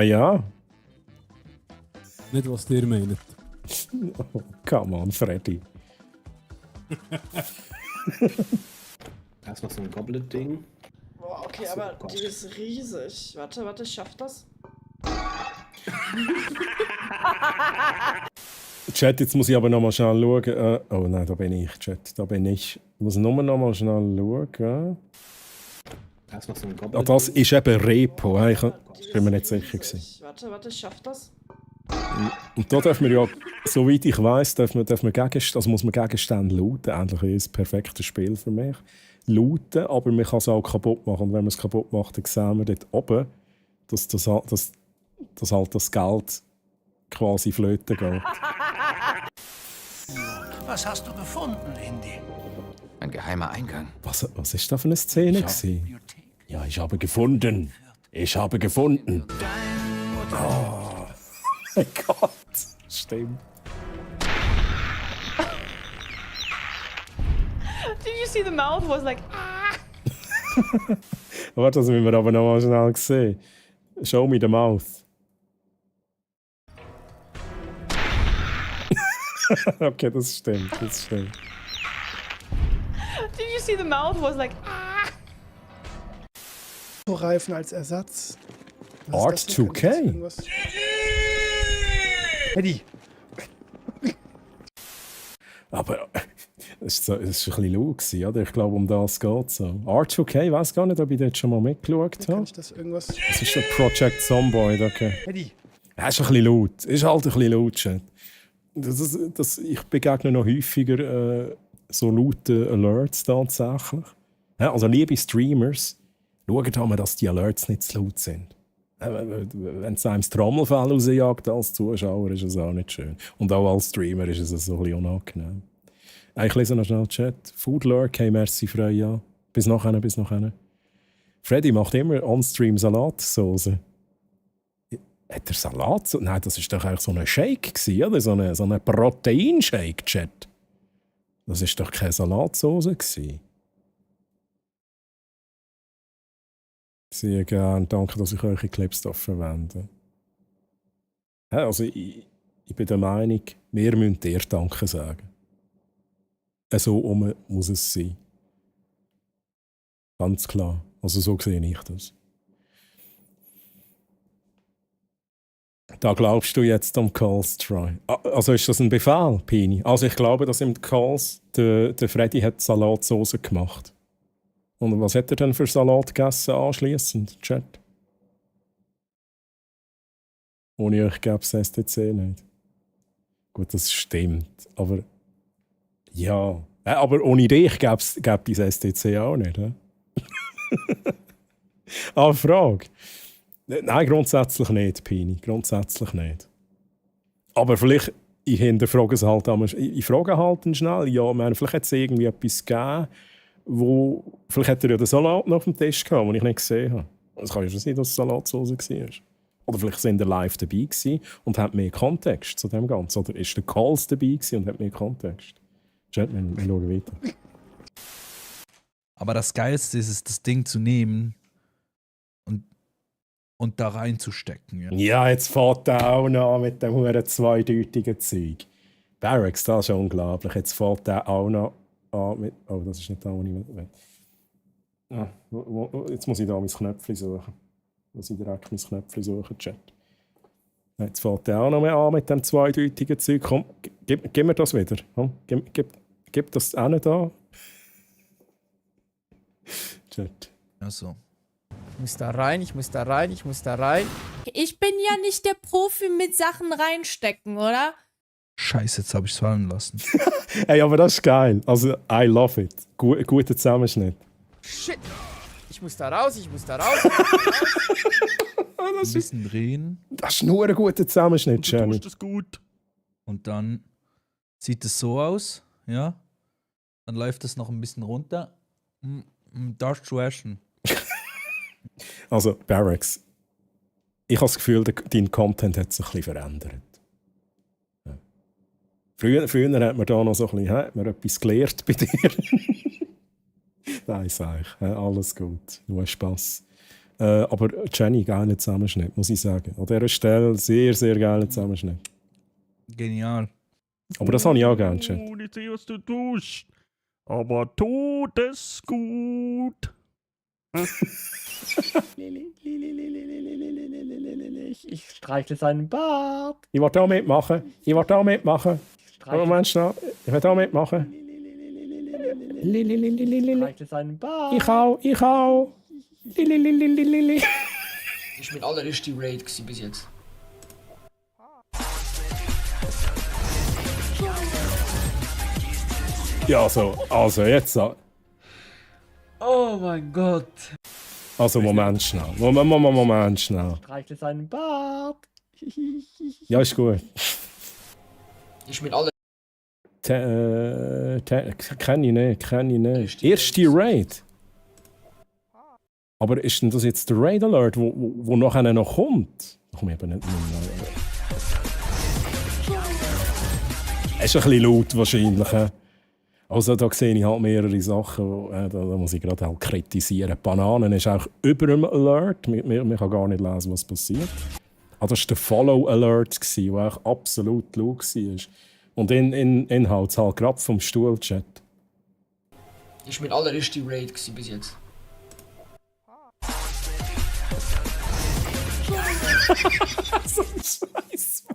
Ja. Nicht, was dir meint. Oh, come on, Freddy. Erstmal so ein Goblet-Ding. Boah, okay, so, aber Gott. die ist riesig. Warte, schafft das? Chat, jetzt muss ich aber noch mal schnell schauen. Oh nein, da bin ich, Chat. Da bin ich. Ich muss nur noch mal schnell schauen. Erstmal so ein Goblet. Das ist eben Repo. Ich bin mir nicht sicher gewesen. Warte, schafft das? Und da darf man ja, soweit ich weiss, muss man Gegenstände looten. Endlich ist es ein perfektes Spiel für mich. Looten, aber man kann es auch kaputt machen. Und wenn man es kaputt macht, dann sehen wir dort oben, dass halt das Geld quasi flöten geht. Was hast du gefunden, Indy? ein geheimer Eingang. Was ist da für eine Szene gewesen? Ja, ich habe gefunden. Ich habe gefunden. Oh mein Gott. Stimmt. Did you see the mouth was like, ah? Warte, das müssen wir aber noch mal schnell sehen. Show me the mouth. Okay, das stimmt. Did you see the mouth was like, ah? Reifen als Ersatz. Art 2K. Eddie. Aber es war ein bisschen laut, oder? Ich glaube, um das geht es. Art 2K, ich weiß gar nicht, ob ich dort schon mal mitgeschaut habe. Kann ich das irgendwas? Das ist der Project Zomboid, okay. Eddie. Ja, ist ein bisschen laut. Ist halt ein bisschen laut, Chat. Ich begegne noch häufiger so laute Alerts tatsächlich. Ja, also liebe Streamers, schaut einmal, dass die Alerts nicht zu laut sind. Wenn es einem das Trommelfell rausjagt als Zuschauer, ist es auch nicht schön. Und auch als Streamer ist es so ein bisschen unangenehm. Ich lese noch schnell den Chat. Foodlurk, hey, merci, Freya. Bis nachher. Freddy macht immer on-stream Salatsauce. Hat er Salatsauce? Nein, das war doch eigentlich so ein Shake gewesen, oder? So ein Proteinshake, Chat. Das war doch keine Salatsauce gewesen. Sehr gerne. Danke, dass ich eure Clips verwende. Ja, also ich bin der Meinung, wir müssen dir Danke sagen. So muss es sein. Ganz klar. Also so sehe ich das. Da glaubst du jetzt am Calls Try. Also ist das ein Befehl, Pini? Also ich glaube, dass im Calls der Freddy hat Salatsauce gemacht. Und was hat er denn für Salat gegessen anschliessend, Chat? Ohne euch gäbe es STC nicht. Gut, das stimmt. Aber ja. Aber ohne dich gäbe es dieses STC auch nicht. Aber Frage. Nein, grundsätzlich nicht, Pini. Grundsätzlich nicht. Aber vielleicht, ich hinterfrage es halt einmal. Ich frage halt schnell. Ja, meine, vielleicht hat es irgendwie etwas gegeben, wo... Vielleicht hat er ja den Salat noch auf dem Tisch gehabt, den ich nicht gesehen habe. Es kann ja schon sein, dass es Salatsauce war. Oder vielleicht sind er live dabei gewesen und hat mehr Kontext zu dem Ganzen. Oder ist der Calls dabei gewesen und hat mehr Kontext. Chat, wir schauen weiter. Aber das Geilste ist es, das Ding zu nehmen und da reinzustecken. Ja, ja, jetzt fährt er auch noch an mit dem huren zweideutigen Zeug. Barracks, das ist schon unglaublich. Jetzt fährt er auch noch an mit... Oh, das ist nicht da, wo ich will. Jetzt muss ich da mein Knöpfchen suchen. Muss ich direkt mein Knöpfchen suchen, Chat. Jetzt fährt er auch noch mehr an mit dem zweideutigen Zeug. Komm, gib mir das wieder. Komm, gib das auch nicht da. Chat. Also. Ich muss da rein. Ich Ich bin ja nicht der Profi mit Sachen reinstecken, oder? Scheiße, jetzt habe ich es fallen lassen. Ey, aber das ist geil. Also, I love it. Guter Zusammenschnitt. Shit. Ich muss da raus. Ein bisschen drehen. Das ist nur ein guter Zusammenschnitt, Jenny. Du tust das gut. Und dann sieht es so aus, ja. Dann läuft es noch ein bisschen runter. Das zu essen. Also, Barracks, ich habe das Gefühl, dein Content hat sich ein bisschen verändert. Ja. Früher hat man da noch so ein bisschen, hat man etwas gelernt bei dir. Nein, sag ich. Alles gut. Nur Spass. Aber Jenny, geiler Zusammenschnitt, muss ich sagen. An dieser Stelle sehr, sehr geiler Zusammenschnitt. Genial. Aber das habe ich auch gerne, Chat. Ich sehe, was du tust. Aber tut es gut. Ich streichle seinen Bart. Ich will auch mitmachen. Moment schnell. Ich will auch mitmachen. Streichle seinen Bart. Ich auch. Ich bin allererste Raid bis jetzt. Ja, also jetzt. Oh mein Gott. Also Moment schnell. Moment schnell. Streichle seinen Bart. Ja, ist gut. Ich bin alle. Kenne ich nicht. Erste Raid. Aber ist denn das jetzt der Raid Alert, wo nachher noch kommt? Da komme ich eben nicht mehr. Es ist ein bisschen laut wahrscheinlich. Also da sehe ich halt mehrere Sachen, da muss ich gerade halt kritisieren. Bananen ist auch über dem Alert, man kann gar nicht lesen, was passiert. Das war der Follow-Alert, der auch absolut laut war. Und Inhalt halt gerade vom Stuhlchat. Das war mein allererster Raid bis jetzt. So ein Scheiß.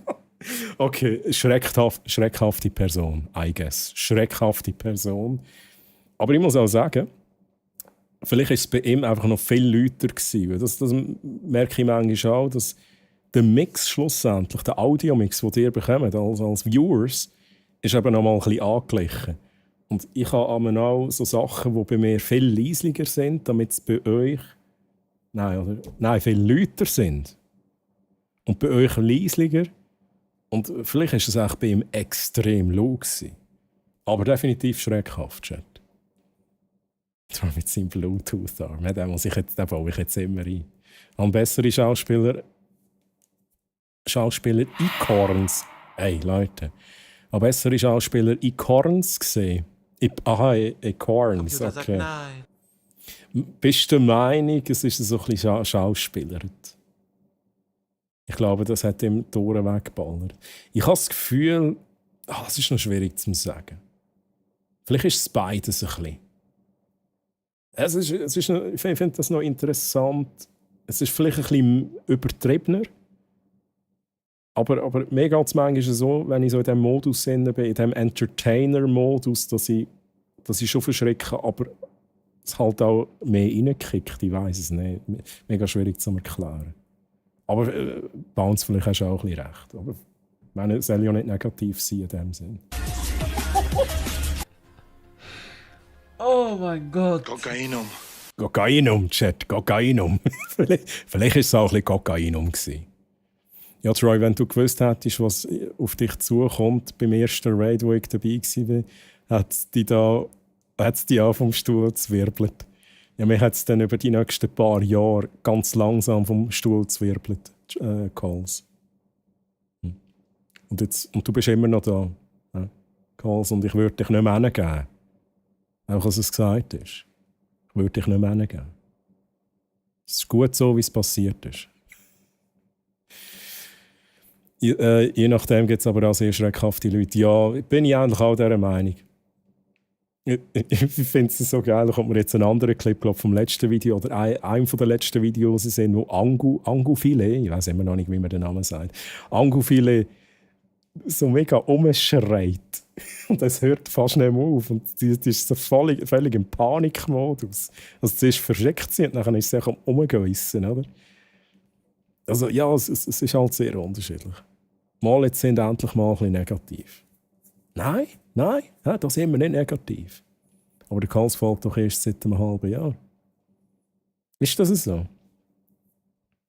Okay, schreckhafte Person, I guess. Schreckhafte Person. Aber ich muss auch sagen, vielleicht war es bei ihm einfach noch viel lauter gewesen. Das merke ich manchmal auch, dass der Mix schlussendlich, der Audio-Mix, den ihr bekommt als Viewers, ist eben noch mal ein bisschen angeglichen. Und ich habe auch so Sachen, die bei mir viel leislicher sind, damit es bei euch viel lauter sind. Und bei euch leislicher. Und vielleicht war es auch bei ihm extrem laut gewesen. Aber definitiv schreckhaft, Chat. Mit seinem Bluetooth-Arm. Den baue ich jetzt immer ein. An bessere Schauspieler Icons. Hey, Leute. An bessere Schauspieler Icons gesehen. Icons, okay. Bist du der Meinung, es ist so ein bisschen schauspielert? Ich glaube, das hat ihm die Ohren weggeballert. Ich habe das Gefühl, es ist noch schwierig zu sagen. Vielleicht ist es beides ein bisschen. Ich finde das noch interessant. Es ist vielleicht ein bisschen übertriebener. Aber mir geht es manchmal so, wenn ich so in diesem Modus bin, in diesem Entertainer-Modus, dass ich schon verschrecke, aber es halt auch mehr reinkickt. Ich weiss es nicht. Mega schwierig zu erklären. Aber Bounce, vielleicht hast du auch ein bisschen recht. Aber ich meine, es soll ja nicht negativ sein in dem Sinn. Oh mein Gott. Kokainum, Chat, Kokainum. Vielleicht war es auch ein bisschen Kokainum gewesen. Ja, Troy, wenn du gewusst hättest, was auf dich zukommt beim ersten Raid, wo ich dabei war, hat es dich vom Stuhl zwirbelt. Ja, mich hat es dann über die nächsten paar Jahre ganz langsam vom Stuhl zwirbelt, Calls. Und du bist immer noch da, Calls, und ich würde dich nicht mehr hingeben. Auch als es gesagt ist. Ich würde dich nicht mehr hingeben. Es ist gut so, wie es passiert ist. Je nachdem gibt es aber auch sehr schreckhafte Leute. Ja, bin ich eigentlich auch dieser Meinung. Ich finde es so geil, da kommt mir jetzt ein anderer Clip vom letzten Video oder einem der letzten Videos sehen, wo Angufilet, ich weiß immer noch nicht, wie man den Namen sagt, Angufilet so mega umschreit. Und es hört fast nicht mehr auf. Und die ist so völlig im Panikmodus. Also zuerst verschreckt sie und dann ist sie auch umgewissen, oder? Also ja, es ist halt sehr unterschiedlich. Mal jetzt sind endlich mal ein bisschen negativ. Nein, da sind wir nicht negativ. Aber der Calls folgt doch erst seit einem halben Jahr. Ist das so?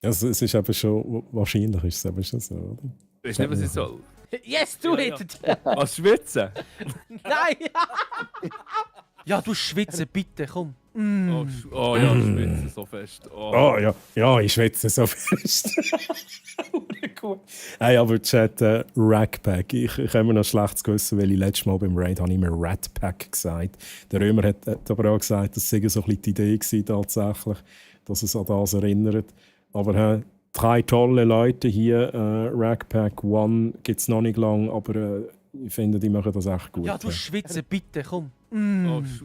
Also, es ist eben schon, wahrscheinlich ist es eben schon so, oder? Weißt du nicht, was ich soll? Yes, do it! Was schwitzen? Nein! Ja, du schwitze, bitte, komm. Oh ja, ich schwitze so fest. Oh ja, ich schwitze so fest. Hey, aber Chat, Rackpack. Ich habe immer noch schlechtes Gewissen, weil ich letztes Mal beim Raid habe ich immer Ratpack gesagt. Der Römer hat aber auch gesagt, das sei so ein bisschen die Idee gewesen, tatsächlich, dass es an das erinnert. Aber 3 tolle Leute hier, Rackpack One gibt es noch nicht lange, aber ich finde, die machen das echt gut. Ja, du schwitze, bitte, komm.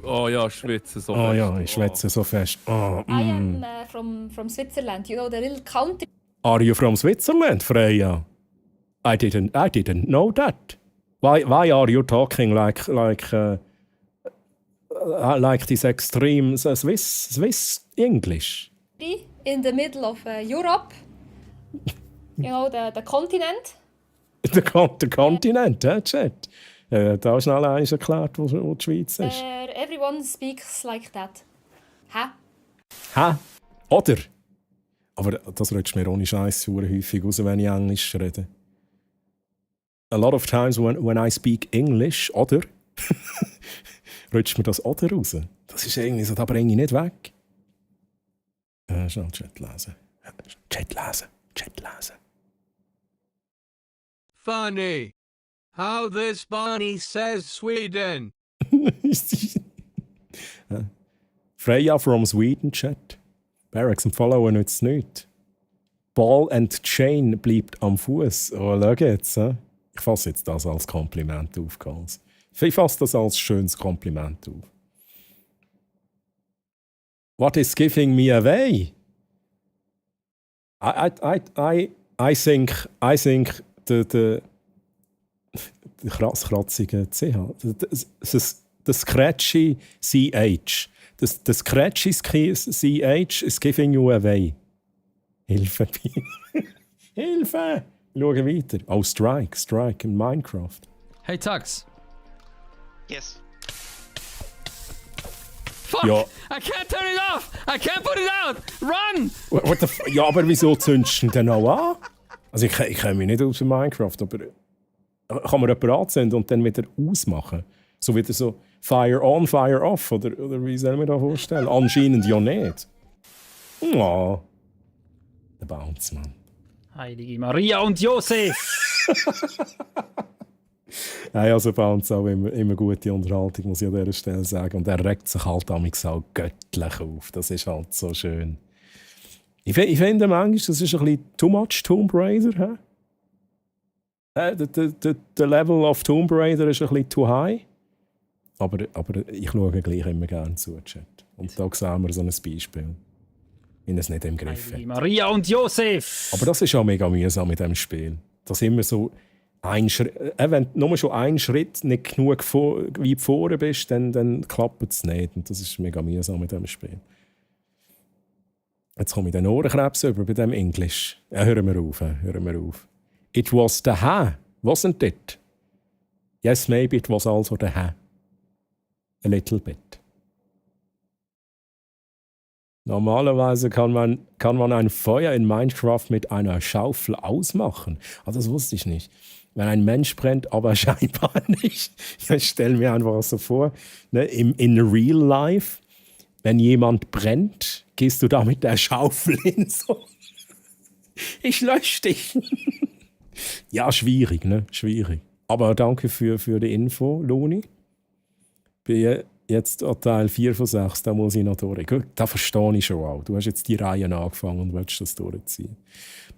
Oh ja, schwitze so fest. Oh ja, ich schwitze so fest. I am from Switzerland, you know, the little country. Are you from Switzerland, Freya? I didn't know that. Why are you talking like this extreme Swiss English? In the middle of Europe. You know, the continent. Der Kontinent, Chat. Da ist schnell eins erklärt, wo die Schweiz ist. Everyone speaks like that. Ha? Oder? Aber das rutscht mir ohne Scheiß häufig raus, wenn ich Englisch rede. a lot of times when I speak English, oder? Rutscht mir das oder raus. Das ist irgendwie so, da bringe ich nicht weg. Schnell Chat lesen. Chat lesen. Funny. How this bunny says Sweden. Freya from Sweden, Chat. Barracks und Followen nützt nichts. Ball and Chain bleibt am Fuß. Oh, schau jetzt. Ich fasse jetzt das als Kompliment auf, Gals. Ich fasse das als schönes Kompliment auf. What is giving me away? I think the kratzige CH. The scratchy CH. The scratchy CH is giving you away. Hilfe. Hilfe! Schau weiter. Oh, Strike in Minecraft. Hey, Tux. Yes. Fuck! Ja. I can't turn it off! I can't put it out! Run! What the ja, aber wieso zündest du denn auch an? Also ich kenne mich nicht aus Minecraft, aber kann man jemanden anzünden und dann wieder ausmachen? So wieder so Fire on, Fire off? Oder wie soll man das vorstellen? Anscheinend ja nicht. Oh. Der Bounce, Mann. Heilige Maria und Josef! Nein, also Bounce auch immer gute Unterhaltung, muss ich an dieser Stelle sagen. Und er regt sich halt auch göttlich auf. Das ist halt so schön. Ich finde manchmal, das ist ein bisschen too much Tomb Raider. Der Level of Tomb Raider ist ein bisschen too high. Aber ich schaue gleich immer gerne zu, Chat. Und da sehen wir so ein Beispiel. Wenn es nicht im Griff hat. Maria und Josef! Aber das ist auch mega mühsam mit diesem Spiel. Dass immer so wenn du nur schon einen Schritt nicht genug weit vorne bist, dann klappt es nicht. Und das ist mega mühsam mit diesem Spiel. Jetzt komme ich den Ohrenkrebs über bei dem Englisch. Ja, hören wir auf. It was the ha, wasn't it? Yes, maybe it was also the ha. A little bit. Normalerweise kann man ein Feuer in Minecraft mit einer Schaufel ausmachen. Ah, das wusste ich nicht. Wenn ein Mensch brennt, aber scheinbar nicht. Ich stelle mir einfach so vor, ne, in real life, wenn jemand brennt, gehst du da mit der Schaufel hin so. Ich lösche dich. Ja, schwierig, ne? Schwierig. Aber danke für die Info, Loni. Bin jetzt an Teil 4 von 6, da muss ich noch durch. Gut, da verstehe ich schon auch. Du hast jetzt die Reihe angefangen und willst das durchziehen.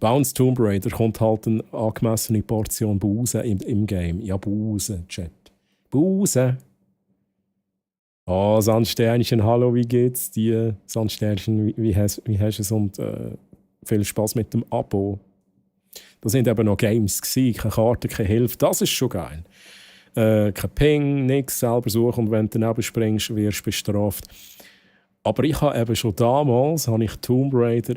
Bounce Tomb Raider kommt halt eine angemessene Portion Buße im Game. Ja, Buße, Chat. Buße. Oh, Sandsternchen, hallo, wie geht's dir? Sandsternchen, wie hast du es? Und viel Spaß mit dem Abo. Das sind eben noch Games gewesen, keine Karte, keine Hilfe. Das ist schon geil. Kein Ping, nichts, selber suchen und wenn du daneben springst, wirst du bestraft. Aber ich habe eben schon damals Tomb Raider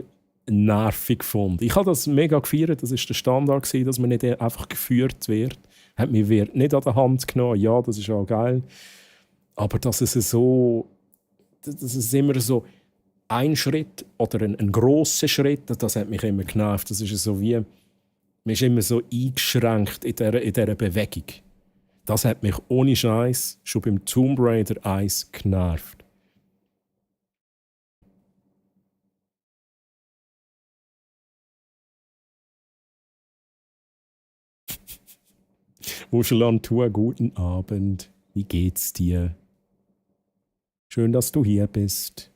nervig gefunden. Ich habe das mega gefeiert, das war der Standard, dass man nicht einfach geführt wird. Man wird nicht an der Hand genommen, ja, das ist auch geil. Aber das ist immer so ein Schritt oder ein grosser Schritt, das hat mich immer genervt. Das ist so wie, man ist immer so eingeschränkt in dieser Bewegung. Das hat mich ohne Scheiß schon beim Tomb Raider 1 genervt. Wuschelantur, guten Abend. Wie geht's dir? Schön, dass du hier bist.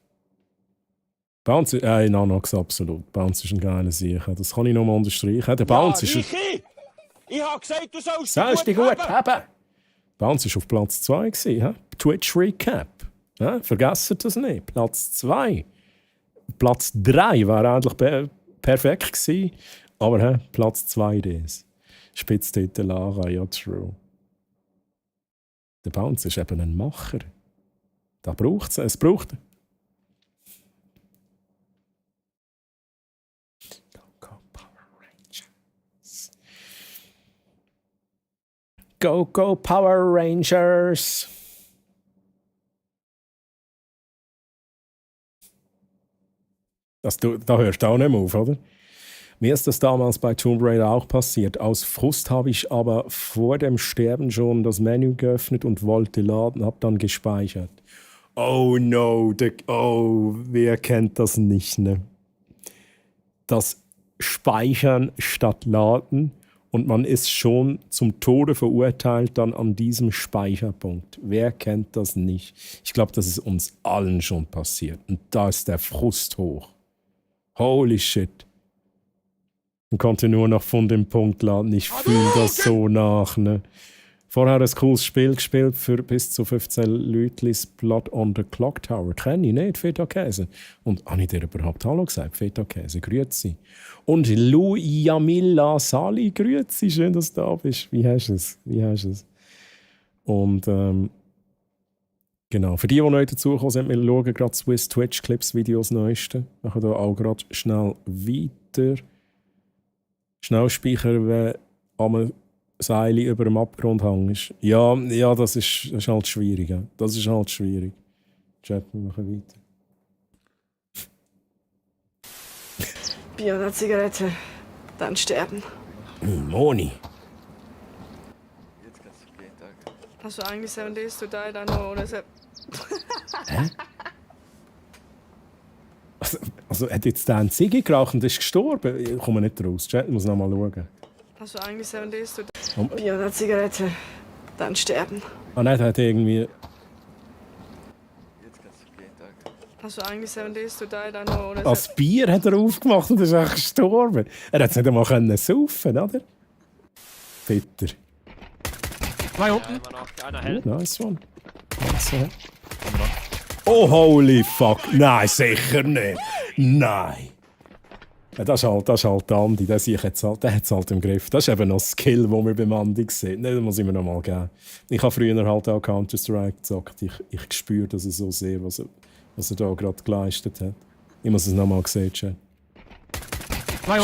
Bounce, Nanox, absolut. Bounce ist ein geiler Sicher. Das kann ich nochmal unterstreichen. Der Bounce ist... Ich habe gesagt, du sollst dich gut haben. Bounce war auf Platz 2. Twitch Recap. Vergesst das nicht. Platz 2. Platz 3 war eigentlich perfekt gewesen. Aber Platz 2 das. Spitztitel Lara, ja, true. Der Bounce ist eben ein Macher. Da braucht es braucht. Go, go, Power Rangers! Da hörst du auch nicht mehr auf, oder? Mir ist das damals bei Tomb Raider auch passiert. Aus Frust habe ich aber vor dem Sterben schon das Menü geöffnet und wollte laden, habe dann gespeichert. Oh no, wer kennt das nicht, ne? Das Speichern statt Laden und man ist schon zum Tode verurteilt dann an diesem Speicherpunkt. Wer kennt das nicht? Ich glaube, das ist uns allen schon passiert. Und da ist der Frust hoch. Holy shit. Man konnte nur noch von dem Punkt laden. Ich fühle das so nach. Ne? Vorher ein cooles Spiel gespielt für bis zu 15 Leute, Blood on the Clock Tower. Kenne ich nicht, Feta-Käse. Und habe ich dir überhaupt Hallo gesagt? Feta-Käse, grüezi. Und Lou Yamila Sali, grüezi. Schön, dass du da bist. Wie hast du es? Und genau, für die neu dazugekommen sind, wir schauen gerade Swiss Twitch Clips Videos neueste. Wir machen hier auch gerade schnell weiter. Schnell speichern, wenn am Seil über dem Abgrund hängst. Ja, das ist halt schwierig. Ja. Das ist halt schwierig. Chat, wir machen weiter. Bier oder Zigarette, dann sterben. Moni. Hast du eigentlich 7 Days to Die dann noch oder so? Hä? Also hat jetzt der eine Ziege geraucht und ist gestorben? Ich komme nicht raus. Chat, muss noch mal schauen. Hast du eigentlich 7 Days to Die? Bier oder Zigarette, dann sterben. Ah nein, der hat irgendwie... Hast du eigentlich 7 Days to Die dann noch oder so? Das Bier hat er aufgemacht und ist echt gestorben. Er hat es nicht einmal können saufen, oder? Bitter. 2 unten. Nice one. Oh, holy fuck. Nein, sicher nicht. Nein. Ja, das ist halt Andi. Der hat es halt im Griff. Das ist eben noch ein Skill, den wir beim Andi sehen. Das muss ich mir noch mal geben. Ich habe früher halt auch Counter-Strike gezockt. Ich spüre das so sehr, was er da gerade geleistet hat. Ich muss es noch mal sehen, Chat.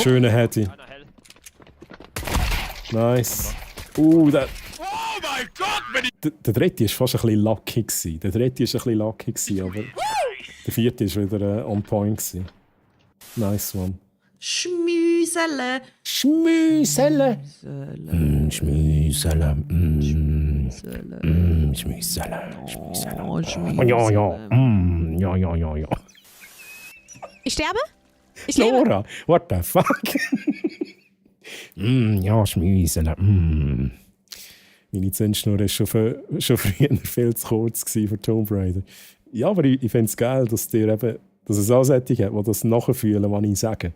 Schöner Hattie. Nice. Der... Oh mein Gott! Der dritte war fast ein bisschen lucky. Aber der vierte war wieder on point. Nice one. Schmüsele. Schmüsele. Schmüsele. Ja. Ich sterbe? Ich Laura, what the fuck? Ja, Schmüsele. Meine Zündschnur war schon früher viel zu kurz für Tomb Raider. Ja, aber ich finde es geil, dass es Ansätze hat, die das nachfühlen, was ich sage.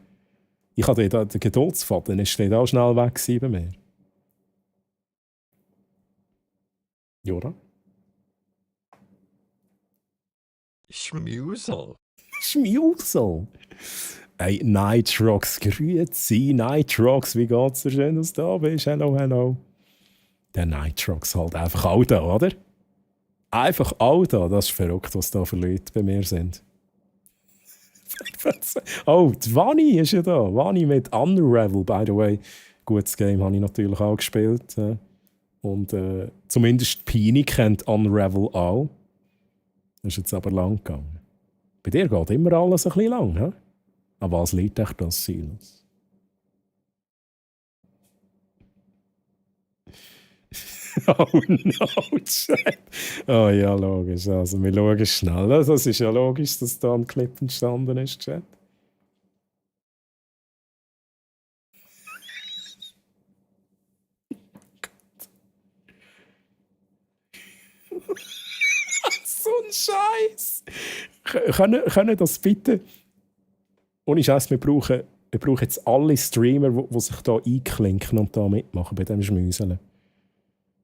Ich hatte den Geduldsfaden, es steht auch schnell weg bei mir. Jora? Schmusel. Hey, Nitrox, grüezi. Nitrox, wie geht's dir? Schön, dass du da bist. Hello. Der Nitrox halt einfach auch da, oder? Einfach auch da. Das ist verrückt, was da für Leute bei mir sind. Oh, die Vanni ist ja da. Vanni mit Unravel, by the way. Gutes Game habe ich natürlich auch gespielt. Und zumindest Pini kennt Unravel auch. Das ist jetzt aber lang gegangen. Bei dir geht immer alles ein bisschen lang, he? An was liegt echt das, Silas? Oh no, Chat. Oh ja, logisch. Also, wir schauen schnell. Das ist ja logisch, dass da ein Clip entstanden ist, Chat. So ein Scheiß. Können das bitte... Ohne Scheiß, wir brauchen jetzt alle Streamer, die sich da einklinken und da mitmachen bei diesem Schmüseln.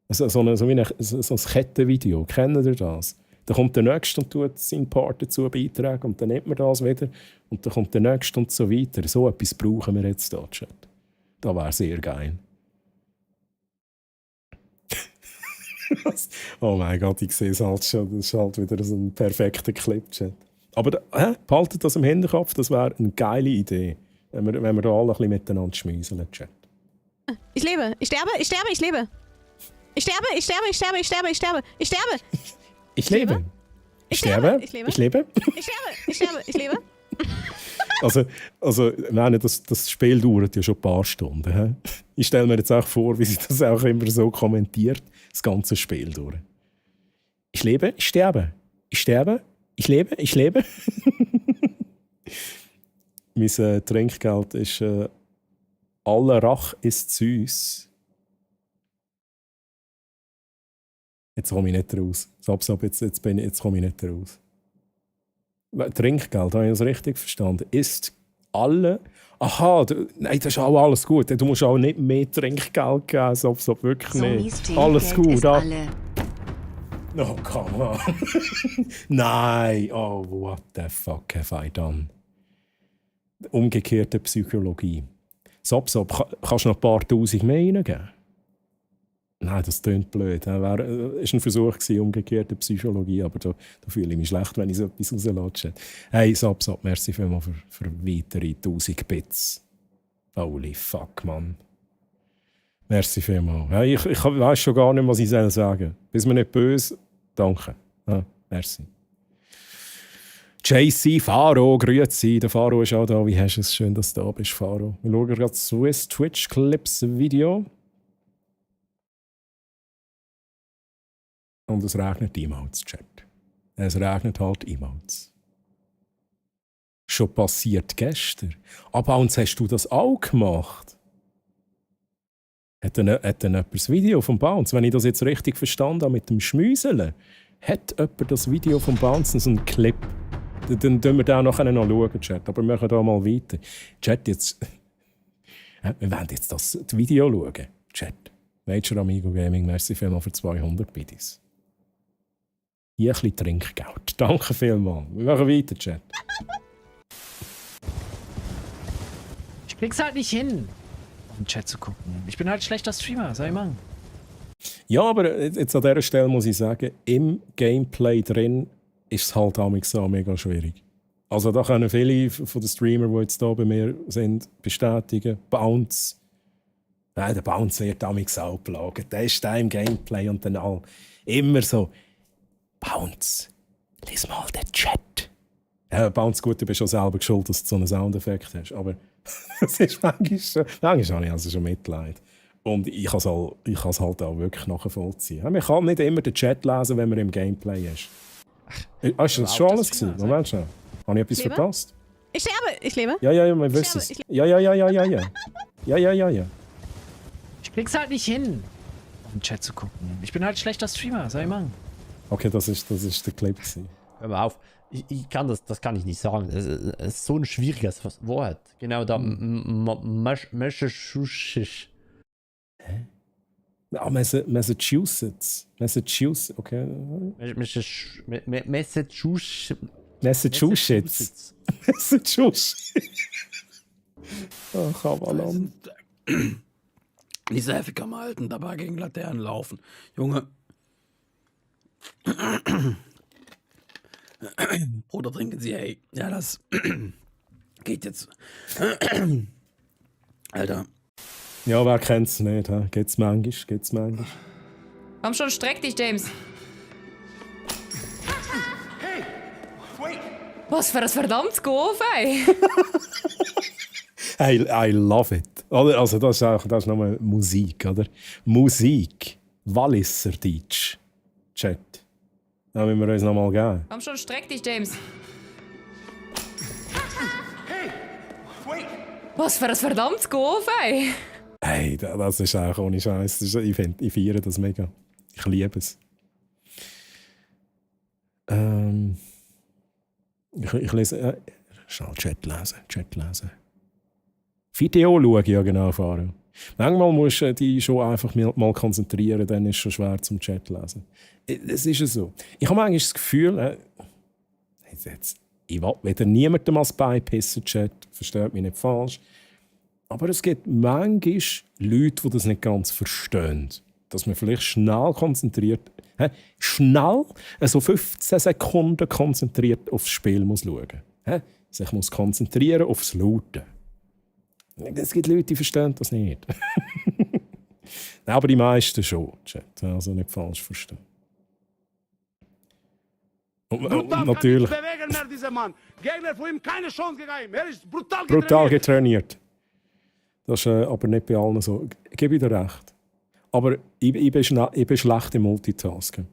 Also so ein Kettenvideo, kennt ihr das? Dann kommt der Nächste und tut seinen Part dazu beitragen und dann nimmt man das wieder und dann kommt der Nächste und so weiter. So etwas brauchen wir jetzt da, Chat. Das wäre sehr geil. Oh mein Gott, ich sehe es halt schon. Das ist halt wieder so ein perfekter Clip, Chat. Aber behaltet das im Hinterkopf, das wäre eine geile Idee, wenn wir da alle ein bisschen miteinander schmüseln, Chat. Ich lebe. Ich sterbe. Ich sterbe. Ich lebe. Ich sterbe. Ich sterbe. Ich sterbe. Ich sterbe. Ich sterbe. Ich sterbe. Ich lebe. Ich sterbe. Ich lebe. Ich sterbe. Ich sterbe. Ich lebe. Ich meine, das Spiel dauert ja schon ein paar Stunden. He? Ich stelle mir jetzt auch vor, wie sie das auch immer so kommentiert, das ganze Spiel durch. Ich lebe, ich sterbe. Ich sterbe, ich lebe, ich lebe. Mein Trinkgeld ist «Aller Rach ist süß». Jetzt komme ich nicht raus. Jetzt komme ich nicht raus. Trinkgeld, habe ich das richtig verstanden? Ist alle... Aha, nein, das ist auch alles gut. Du musst auch nicht mehr Trinkgeld geben, wirklich nicht. Alles gut. Oh, come on. Nein, oh, what the fuck have I done? Umgekehrte Psychologie. Kannst du noch ein paar Tausend mehr reingeben? Nein, das klingt blöd. Das war ein Versuch, umgekehrte Psychologie, aber da fühle ich mich schlecht, wenn ich so etwas rauslasse. Hey, Sop, merci vielmals für weitere 1000 Bits. Holy fuck, Mann. Merci vielmals. Hey, ich weiss schon gar nicht, was ich sagen soll. Bist mir nicht böse? Danke. Ja, merci. JC, Faro, grüezi. Der Faro ist auch da. Wie hast du es? Schön, dass du da bist, Faro. Wir schauen gerade Swiss Twitch Clips Video. Und es regnet Emotes, Chat. Es regnet halt Emotes. Schon passiert gestern. Aber uns hast du das auch gemacht? Hat dann jemand das Video vom Bounce? Wenn ich das jetzt richtig verstanden habe mit dem Schmüseln, hat jemand das Video vom Bounce, so einen Clip? Dann schauen wir da noch schauen, Chat. Aber wir machen da mal weiter. Chat, jetzt... Wir wollen jetzt das Video schauen. Chat. Major Amigo Gaming, merci vielmals für 200 Biddies. Hier ein bisschen Trinkgeld. Danke vielmals. Wir machen weiter, Chat. Ich krieg's halt nicht hin, im Chat zu gucken. Ich bin halt schlechter Streamer, soll ich machen? Ja, aber jetzt an dieser Stelle muss ich sagen, im Gameplay drin ist es halt auch mega schwierig. Also da können viele von den Streamern, die jetzt hier bei mir sind, bestätigen. Bounce. Nein, der Bounce wird damals auch plagen. Der ist da im Gameplay und dann all immer so... Bounce, lies mal den Chat. Ja, Bounce, gut, du bist schon selber schuld, dass du so einen Soundeffekt hast. Aber es ist manchmal habe ich also schon Mitleid. Und ich kann es halt auch wirklich nachvollziehen. Man kann nicht immer den Chat lesen, wenn man im Gameplay ist. Hast du das schon alles gesehen? Moment schon. Habe ich etwas verpasst? Ich sterbe, ich lebe. Ja, wir wissen es. Ja. Ich krieg's halt nicht hin, im Chat zu gucken. Ich bin halt schlechter Streamer, soll ich machen? Okay, das ist der Clip. Hör mal auf. Ich kann das kann ich nicht sagen. Es ist so ein schwieriges Wort. Genau da. Massachusetts. Hä? Ah, Massachusetts, okay. Massachusetts. Oh, Kavalon. Die Seife kann man halten, dabei gegen Laternen laufen. Junge. Bruder, trinken Sie, hey. Ja, das geht jetzt. Alter. Ja, wer kennt's nicht, he? Geht's manchmal. Komm schon, streck dich, James. Was für ein verdammtes Golf, ey. Hey, I love it. Also das ist nochmal Musik, oder? Musik. Walliserdeutsch. Chat. Da müssen wir uns nochmal geben. Komm schon, streck dich, James. Was für ein verdammtes Golf, ey. Hey, das ist auch ohne Scheiß. Ich feiere das mega. Ich liebe es. Ich lese... schnell Chat lesen. Video schaue ich ja genau, Faro. Manchmal musst du dich schon einfach mal konzentrieren, dann ist es schon schwer zum Chat lesen. Es ist ja so. Ich habe manchmal das Gefühl, ich will wieder niemandem als beipissen, Chat, versteht mich nicht falsch. Aber es gibt manchmal Leute, die das nicht ganz verstehen. Dass man vielleicht schnell konzentriert, also 15 Sekunden konzentriert aufs Spiel muss schauen. Sich muss konzentrieren aufs Lauten. Es gibt Leute, die verstehen das nicht. Aber die meisten schon, Chat. Also nicht falsch verstehen. Natürlich. Bewegen mehr dieser Mann. Gegner von ihm keine Chance gegeben. Er ist brutal Brutal getrainiert. Das ist aber nicht bei allen so. Gebe ich dir recht. Aber ich bin schlecht im Multitasken.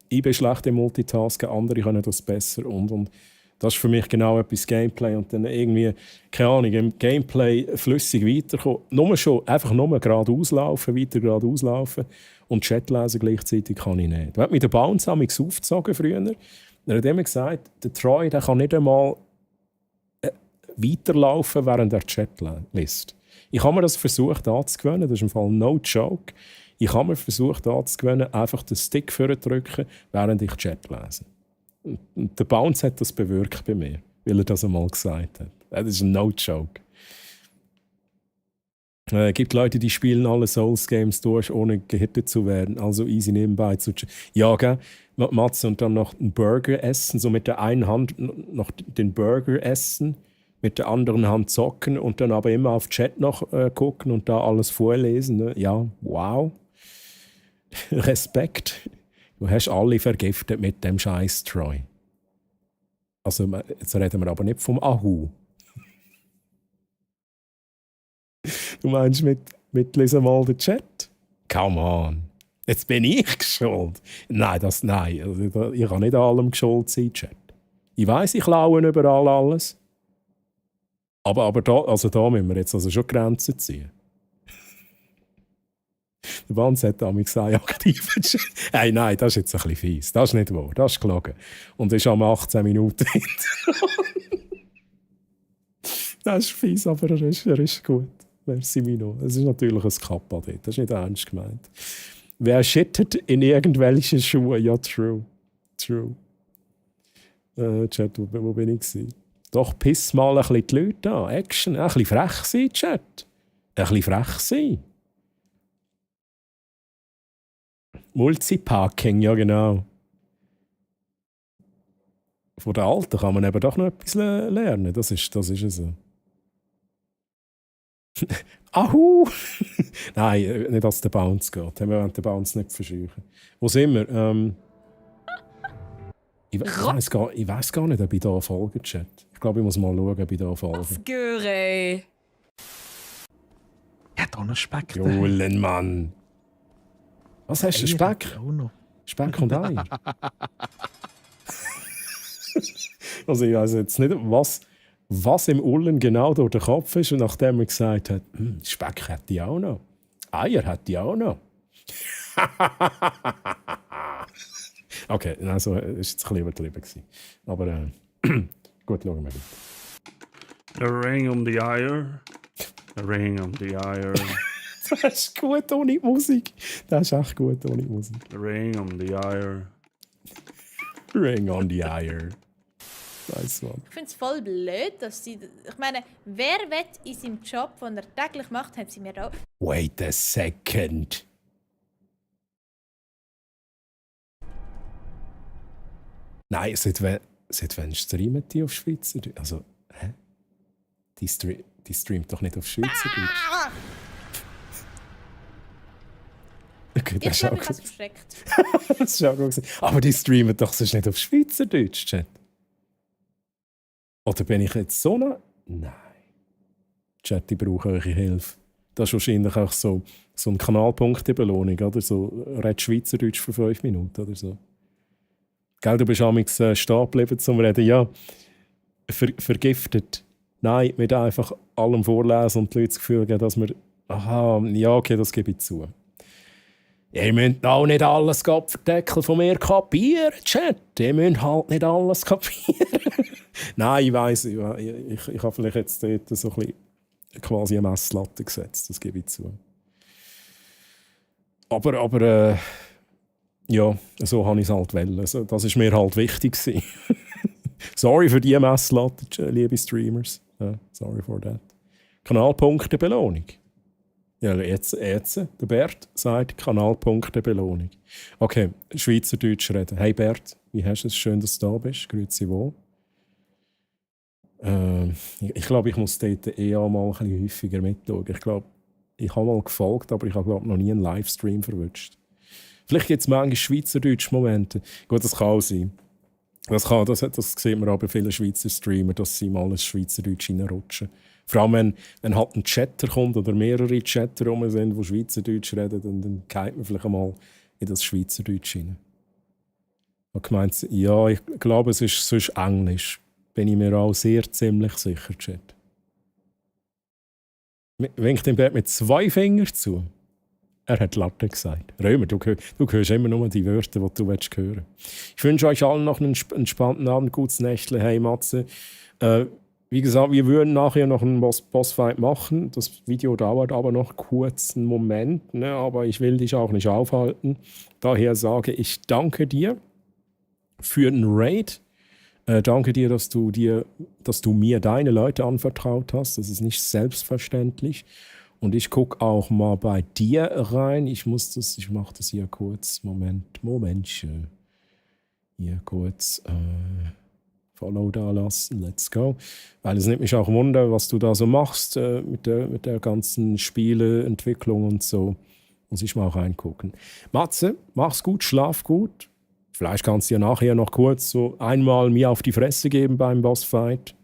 Ich bin schlecht im Multitasken, andere können das besser. Und das ist für mich genau etwas Gameplay. Und dann irgendwie, keine Ahnung, im Gameplay flüssig weiterkommen. Einfach nur geradeaus laufen, weiter geradeaus laufen. Und Chat lesen gleichzeitig kann ich nicht. Da hat mich der Bounce aufgezogen früher. Er hat immer gesagt, der Troy der kann nicht einmal weiterlaufen, während er Chat liest. Ich habe mir das versucht anzugewöhnen, das ist im Fall no joke. Ich habe mir versucht anzugewöhnen, einfach den Stick vorzudrücken, während ich Chat lese. Und der Bounce hat das bewirkt bei mir, weil er das einmal gesagt hat. Das ist ein no joke. Es gibt Leute, die spielen alle Souls-Games durch, ohne gehittet zu werden. Also easy nebenbei zu ja, gell? Matze, und dann noch einen Burger essen, so mit der einen Hand noch den Burger essen, mit der anderen Hand zocken und dann aber immer auf Chat noch gucken und da alles vorlesen. Ne? Ja, wow. Respekt. Du hast alle vergiftet mit dem Scheiß Troy. Also, jetzt reden wir aber nicht vom Ahu. Du meinst mit «Lesen mal den Chat»? Come on. Jetzt bin ich schuld. Nein. Also, ich kann nicht an allem schuld sein, Chat. Ich weiss, ich klaue überall alles. Aber da müssen wir jetzt also schon Grenzen ziehen. Der Banz hat damals gesagt, aktiven Chat. Hey, nein, das ist jetzt ein bisschen fies. Das ist nicht wahr. Das ist gelogen. Und ist am 18 Minuten Das ist fies, aber er ist gut. Merci, Mino. Es ist natürlich ein Kappa dort. Das ist nicht ernst gemeint. Wer shittet in irgendwelchen Schuhen? Ja, true. Chat, wo bin ich gewesen? Doch, piss mal ein bisschen die Leute an. Action. Ein bisschen frech sein, Chat. Ein bisschen frech sein. Multipacking, ja genau. Von den Alten kann man eben doch noch etwas lernen. Das ist es so. Ahu! Nein, nicht als der Bounce geht. Wir wollen den Bounce nicht verscheuchen. Wo sind wir? Ich weiss gar nicht, ob ich da folge, Chat. Ich glaube, ich muss mal schauen, ob ich da folge. Was göre? Ja, da noch Speck. Jullen, Mann. Was hast du? Speck? Speck und Eier. Also ich weiß jetzt nicht, was im Ullen genau durch den Kopf ist, und nachdem er gesagt hat, Speck hätte ich auch noch. Eier hätte ich auch noch. Okay, also es war jetzt ein bisschen übertrieben. Aber gut, schauen wir weiter. A ring um the Eier. A ring um the Eier. Das ist gut ohne Musik. Das ist echt gut ohne Musik. A ring um the Eier. Ring on the Eier. Nice one. Ich finde es voll blöd, dass sie... Ich meine, wer will in seinem Job, den er täglich macht, haben sie mir auch... Wait a second. Nein, seit wann streamen die auf Schweizerdeutsch? Also, hä? Die streamt doch nicht auf Schweizerdeutsch. Okay, das ist auch gut. Das ist auch gut. Aber die streamen doch sonst nicht auf Schweizerdeutsch, Chat. Oder bin ich jetzt so noch? Nein. Chat, ich brauche eure Hilfe. Das ist wahrscheinlich auch so eine Kanalpunktebelohnung, oder? So, red Schweizerdeutsch für 5 Minuten oder so. Gell, du bist amigs stehen geblieben zum Reden. Ja, vergiftet. Nein, mit einfach allem vorlesen und die Leute das Gefühl geben, dass wir... Aha, ja, okay, das gebe ich zu. Ihr müsst auch nicht alles verdeckeln von mir kapieren, Chat. Ihr müsst halt nicht alles kapieren. Nein, ich weiss, ich habe vielleicht jetzt dort so ein bisschen quasi eine Messlatte gesetzt, das gebe ich zu. Aber ja, so habe ich es halt wollen. Also, das war mir halt wichtig. Sorry für die Messlatte, liebe Streamers. Sorry for that. Kanalpunktebelohnung. Ja, jetzt, der Bert sagt Kanalpunktebelohnung. Okay, Schweizerdeutsch reden. Hey Bert, wie hast du es? Schön, dass du da bist. Grüezi wohl. Ich glaube, ich muss dort mal ein bisschen häufiger mitschauen. Ich glaube, ich habe mal gefolgt, aber ich habe noch nie einen Livestream verwünscht. Vielleicht gibt es manchmal Schweizerdeutsche Momente. Gut, das kann auch sein. Das sieht man auch bei vielen Schweizer Streamer, dass sie mal ins Schweizerdeutsch reinrutschen. Vor allem, wenn halt ein Chatter kommt oder mehrere Chatter rum sind, die Schweizerdeutsch reden, dann geht man vielleicht einmal in das Schweizerdeutsch rein. Ich gemeint, ja, ich glaube, es ist sonst Englisch. Bin ich mir auch sehr ziemlich sicher, Chat. Winkt dem Bert mit 2 Fingern zu. Er hat Latte gesagt. Römer, du hörst immer nur die Wörter, die du hören willst. Ich wünsche euch allen noch einen entspannten Abend, gutes Nächtle. Hey Matze. Wie gesagt, wir würden nachher noch einen Bossfight machen. Das Video dauert aber noch kurz einen Moment, ne? Aber ich will dich auch nicht aufhalten. Daher sage ich danke dir für den Raid. Danke dir, dass du mir deine Leute anvertraut hast. Das ist nicht selbstverständlich. Und ich gucke auch mal bei dir rein. Ich mache das hier kurz. Momentchen. Hier kurz Follow da lassen. Let's go. Weil es nimmt mich auch Wunder, was du da so machst mit der ganzen Spieleentwicklung und so. Muss ich mal reingucken. Matze, mach's gut, schlaf gut. Vielleicht kannst du ja nachher noch kurz so einmal mir auf die Fresse geben beim Bossfight.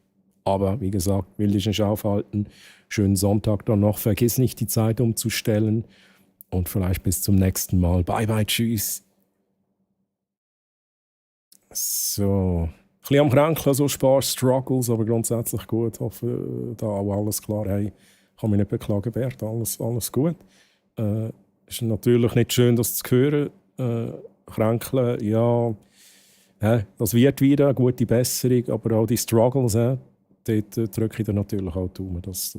Aber wie gesagt, will dich nicht aufhalten. Schönen Sonntag dann noch. Vergiss nicht, die Zeit umzustellen. Und vielleicht bis zum nächsten Mal. Bye, bye, tschüss. So. Ein bisschen am Kränkeln, so Struggles, aber grundsätzlich gut. Ich hoffe, da auch alles klar. Hey, kann mich nicht beklagen, Bert. Alles gut. Ist natürlich nicht schön, das zu hören. Kränkeln, ja. Das wird wieder, gute Besserung. Aber auch die Struggles, dort drücke ich dir natürlich auch die Daumen, dass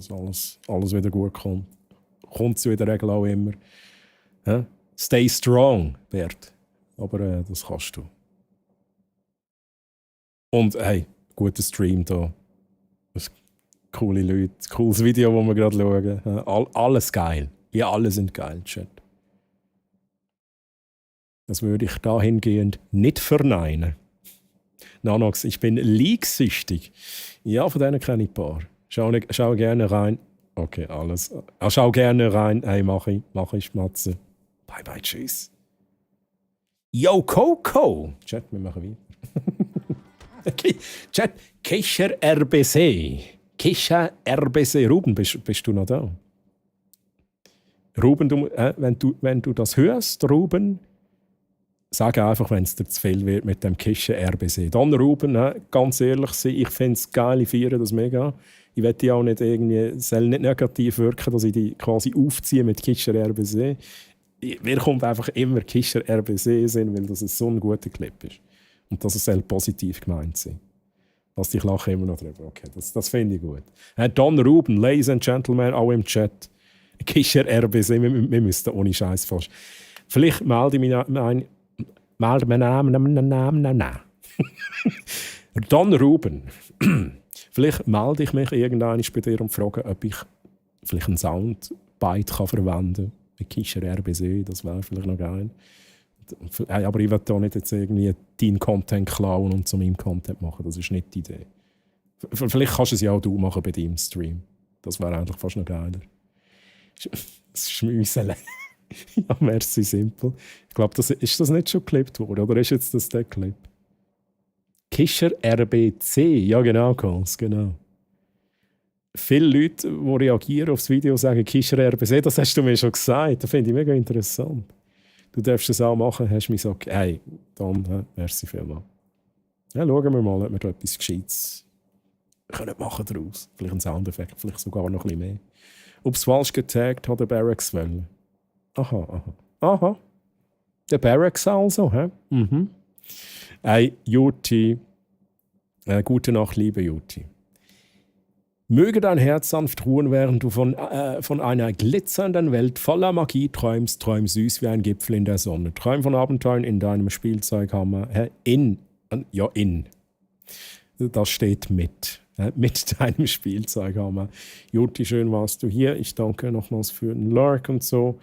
alles wieder gut kommt. Kommt es in der Regel auch immer. Stay strong, Bert. Aber das kannst du. Und hey, guter Stream da. Coole Leute, cooles Video, das wir gerade schauen. Alles geil. Ja, alle sind geil, Chat. Das würde ich dahingehend nicht verneinen. Nanox, ich bin league-süchtig. Ja, von denen kenne ich ein paar. Schau gerne rein. Okay, alles. Schau gerne rein. Hey, mach ich, Matze. Bye, bye, tschüss. Yo, Coco! Chat, wir machen weiter. Chat, Kischer RBC. Kischer RBC. Ruben, bist du noch da? Ruben, wenn du das hörst, Ruben, sag einfach, wenn es dir zu viel wird mit dem Kischer RBC. Dann, Ruben, ganz ehrlich sein, ich finde es geil, ich feiere das mega. Ich will die auch nicht irgendwie, soll nicht negativ wirken, dass ich die quasi aufziehe mit Kischer RBC. Mir kommt einfach immer Kischer RBC in, weil das so ein guter Clip ist. Und dass es soll positiv gemeint sein. Also ich lache immer noch drüber. Okay, das finde ich gut. Don Ruben, Ladies and Gentlemen, auch im Chat. Kischer RBC, wir müssten ohne Scheiß fast. Vielleicht melde ich mich ein. Melde meinen Namen. Don Ruben. Vielleicht melde ich mich irgendwann bei dir und frage, ob ich vielleicht einen Soundbite verwenden kann. Mit Kischer RBC, das wäre vielleicht noch geil. Aber ich will da nicht jetzt irgendwie deinen Content klauen und zu meinem Content machen. Das ist nicht die Idee. Vielleicht kannst du es ja auch du machen bei deinem Stream. Das wäre eigentlich fast noch geiler. Das Schmüsseln. Ja, merci, simpel. Ich glaube, ist das nicht schon geklippt worden? Oder ist jetzt das der Clip? Kischer RBC. Ja, genau, Kons, genau. Viele Leute, die reagieren auf das Video, sagen Kischer RBC. Das hast du mir schon gesagt. Das finde ich mega interessant. Du darfst das auch machen, hast du mir gesagt, hey, dann, merci vielmals. Ja, schauen wir mal, ob wir da etwas Gescheites machen daraus. Vielleicht ein Soundeffekt, vielleicht sogar noch ein bisschen mehr. Ob es falsch getaggt hat, der Barracks wollen. Aha. Der Barracks also, hä? Mhm. Hey, Juti. Gute Nacht, liebe Juti. Möge dein Herz sanft ruhen, während du von einer glitzernden Welt voller Magie träumst. Träum süß wie ein Gipfel in der Sonne. Träum von Abenteuern in deinem Spielzeughammer. Das steht mit deinem Spielzeughammer. Juti, schön warst du hier. Ich danke nochmals für den Lurk und so.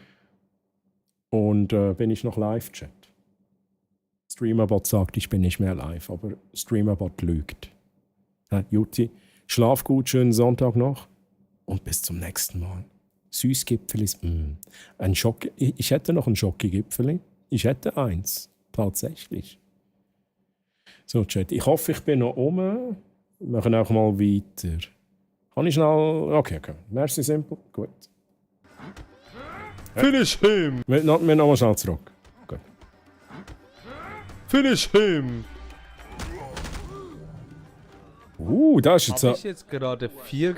Und bin ich noch live, Chat? Streamerbot sagt, ich bin nicht mehr live, aber Streamerbot lügt. Juti, schlaf gut, schönen Sonntag noch und bis zum nächsten Mal. Süßgipfel ist ein Schock. Ich hätte noch ein Schocki-Gipfeli. Ich hätte eins, tatsächlich. So, Chat. Ich hoffe, ich bin noch oben. Wir machen auch mal weiter. Kann ich schnell... Okay. Merci, simpel. Gut. Finish him! Wir nochmal schnell zurück. Gut. Finish him! Das ist jetzt... Habe ich jetzt gerade 4...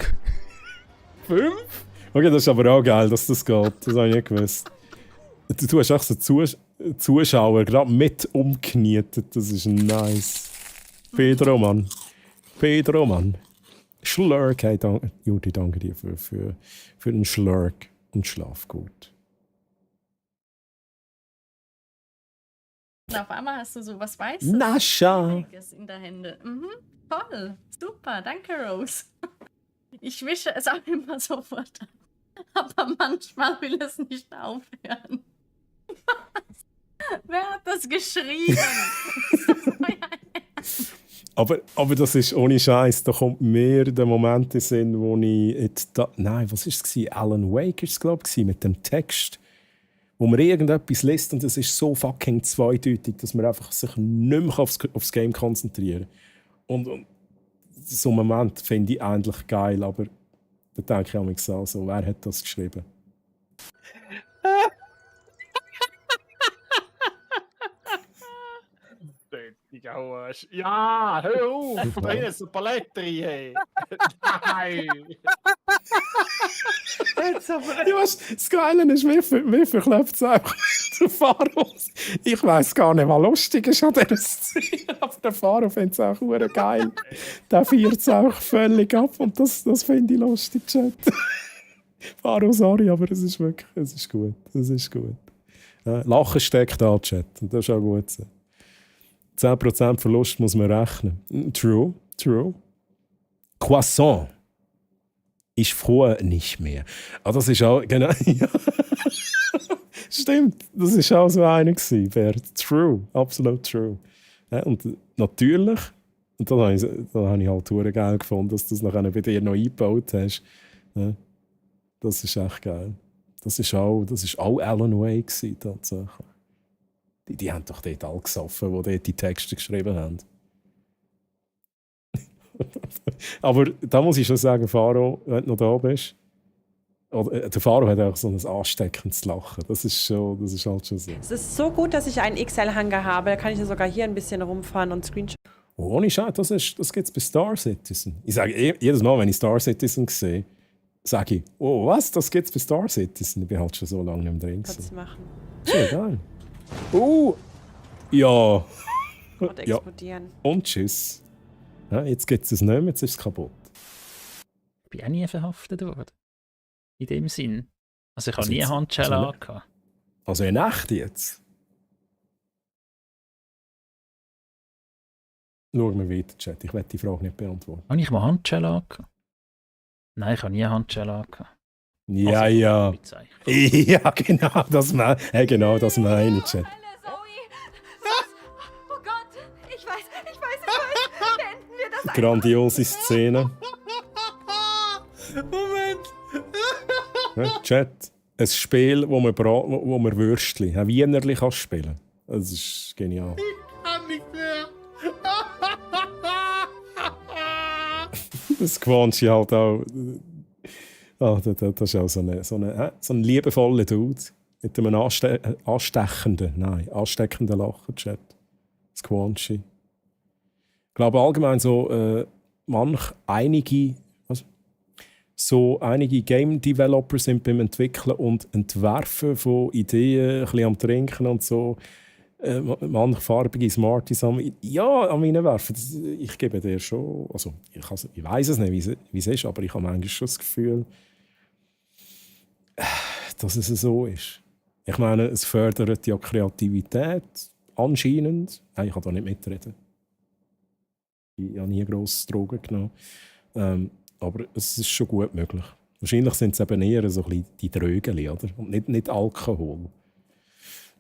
5? Okay, das ist aber auch geil, dass das geht. Das habe ich nicht gewusst. Du hast auch so Zuschauer gerade mit umgenietet. Das ist nice. Pedro, Mann. Schlurk. Hey, Judy, danke dir für den Schlurk. Und schlaf gut. Und auf einmal hast du so was Weißes. Nascha! In der Hände. Toll. Super. Danke, Rose. Ich wische es auch immer sofort an. Aber manchmal will es nicht aufhören. Was? Wer hat das geschrieben? aber das ist ohne Scheiß. Da kommt mir der Moment in den Sinn, wo ich jetzt nein, was war es? Alan Wake war es, glaube ich, mit dem Text, wo man irgendetwas liest und es ist so fucking zweideutig, dass man einfach sich nicht mehr aufs Game konzentrieren kann. Und so einen Moment finde ich eigentlich geil, aber da denke ich auch mich so, wer hat das geschrieben? Ja, hör auf! Da ist eine Palette rein, hey! Nein! Das Geile ist, wie verklebt es einfach der Faro. Ich weiss gar nicht, was lustig ist an dieser Szene, aber der Faro findet es auch verdammt geil. Der feiert es auch völlig ab und das finde ich lustig, Chat. Faro, sorry, aber es ist wirklich, es ist gut. Lachen steckt an, Chat, und das ist auch gut so. 10% Verlust muss man rechnen. True. Croissant ist vorher nicht mehr. Das ist auch, genau, ja. Stimmt, das war auch so einer gewesen, Bert. True, absolut true. Ja, und natürlich, und dann habe ich halt verdammt geil gefunden, dass du das nachher bei dir noch eingebaut hast. Ja, das ist echt geil. Das ist auch Alan Wake gewesen, tatsächlich. Die haben doch dort alle gesoffen, die dort die Texte geschrieben haben. Aber da muss ich schon sagen, Faro, wenn du noch da bist, der Faro hat auch so ein ansteckendes Lachen. Das ist halt schon so. Es ist so gut, dass ich einen XL-Hanger habe. Da kann ich sogar hier ein bisschen rumfahren und Screenshot. Oh, ohne Scheiß, das gibt es bei Star Citizen. Ich sage jedes Mal, wenn ich Star Citizen sehe, sage ich, oh, was, das gibt es bei Star Citizen. Ich bin halt schon so lange nicht mehr drin. Kannst du machen. Sehr geil. Ja. Und explodieren. Ja. Und tschüss. Ja, jetzt gibt es nicht mehr, jetzt ist es kaputt. Ich bin auch nie verhaftet worden. In dem Sinn. Also ich habe nie Handschellen angehabt. Also in echt jetzt? Schauen wir weiter, Chat. Ich werde die Frage nicht beantworten. Habe ich mal Handschellen angehabt? Nein, ich habe nie Handschellen angehabt. Ja, also, ja. Ja, genau, das meine ich, Chat. Oh Gott, ich weiß. Beenden wir das Grandiose Szene. Moment! Ja, Chat, ein Spiel, wo man Würstchen, ein Wienerli kann spielen. Das ist genial. Ich kann nicht mehr! Das gewöhnst du halt auch. Das ist auch so ein liebevoller Dude mit einem ansteckenden Lachen, Chat. Das gewöhnst du. Ich glaube allgemein so einige Game Developer sind beim Entwickeln und Entwerfen von Ideen, ein bisschen am Trinken und so. Manche farbige Smarties an meinen werfen. Ich gebe dir schon, also ich weiß es nicht, wie es ist, aber ich habe manchmal schon das Gefühl, dass es so ist. Ich meine, es fördert ja Kreativität, anscheinend. Ich kann da nicht mitreden. Ich habe nie grosse Drogen genommen. Aber es ist schon gut möglich. Wahrscheinlich sind es eben eher so ein bisschen die Drögeli, oder? Und nicht Alkohol.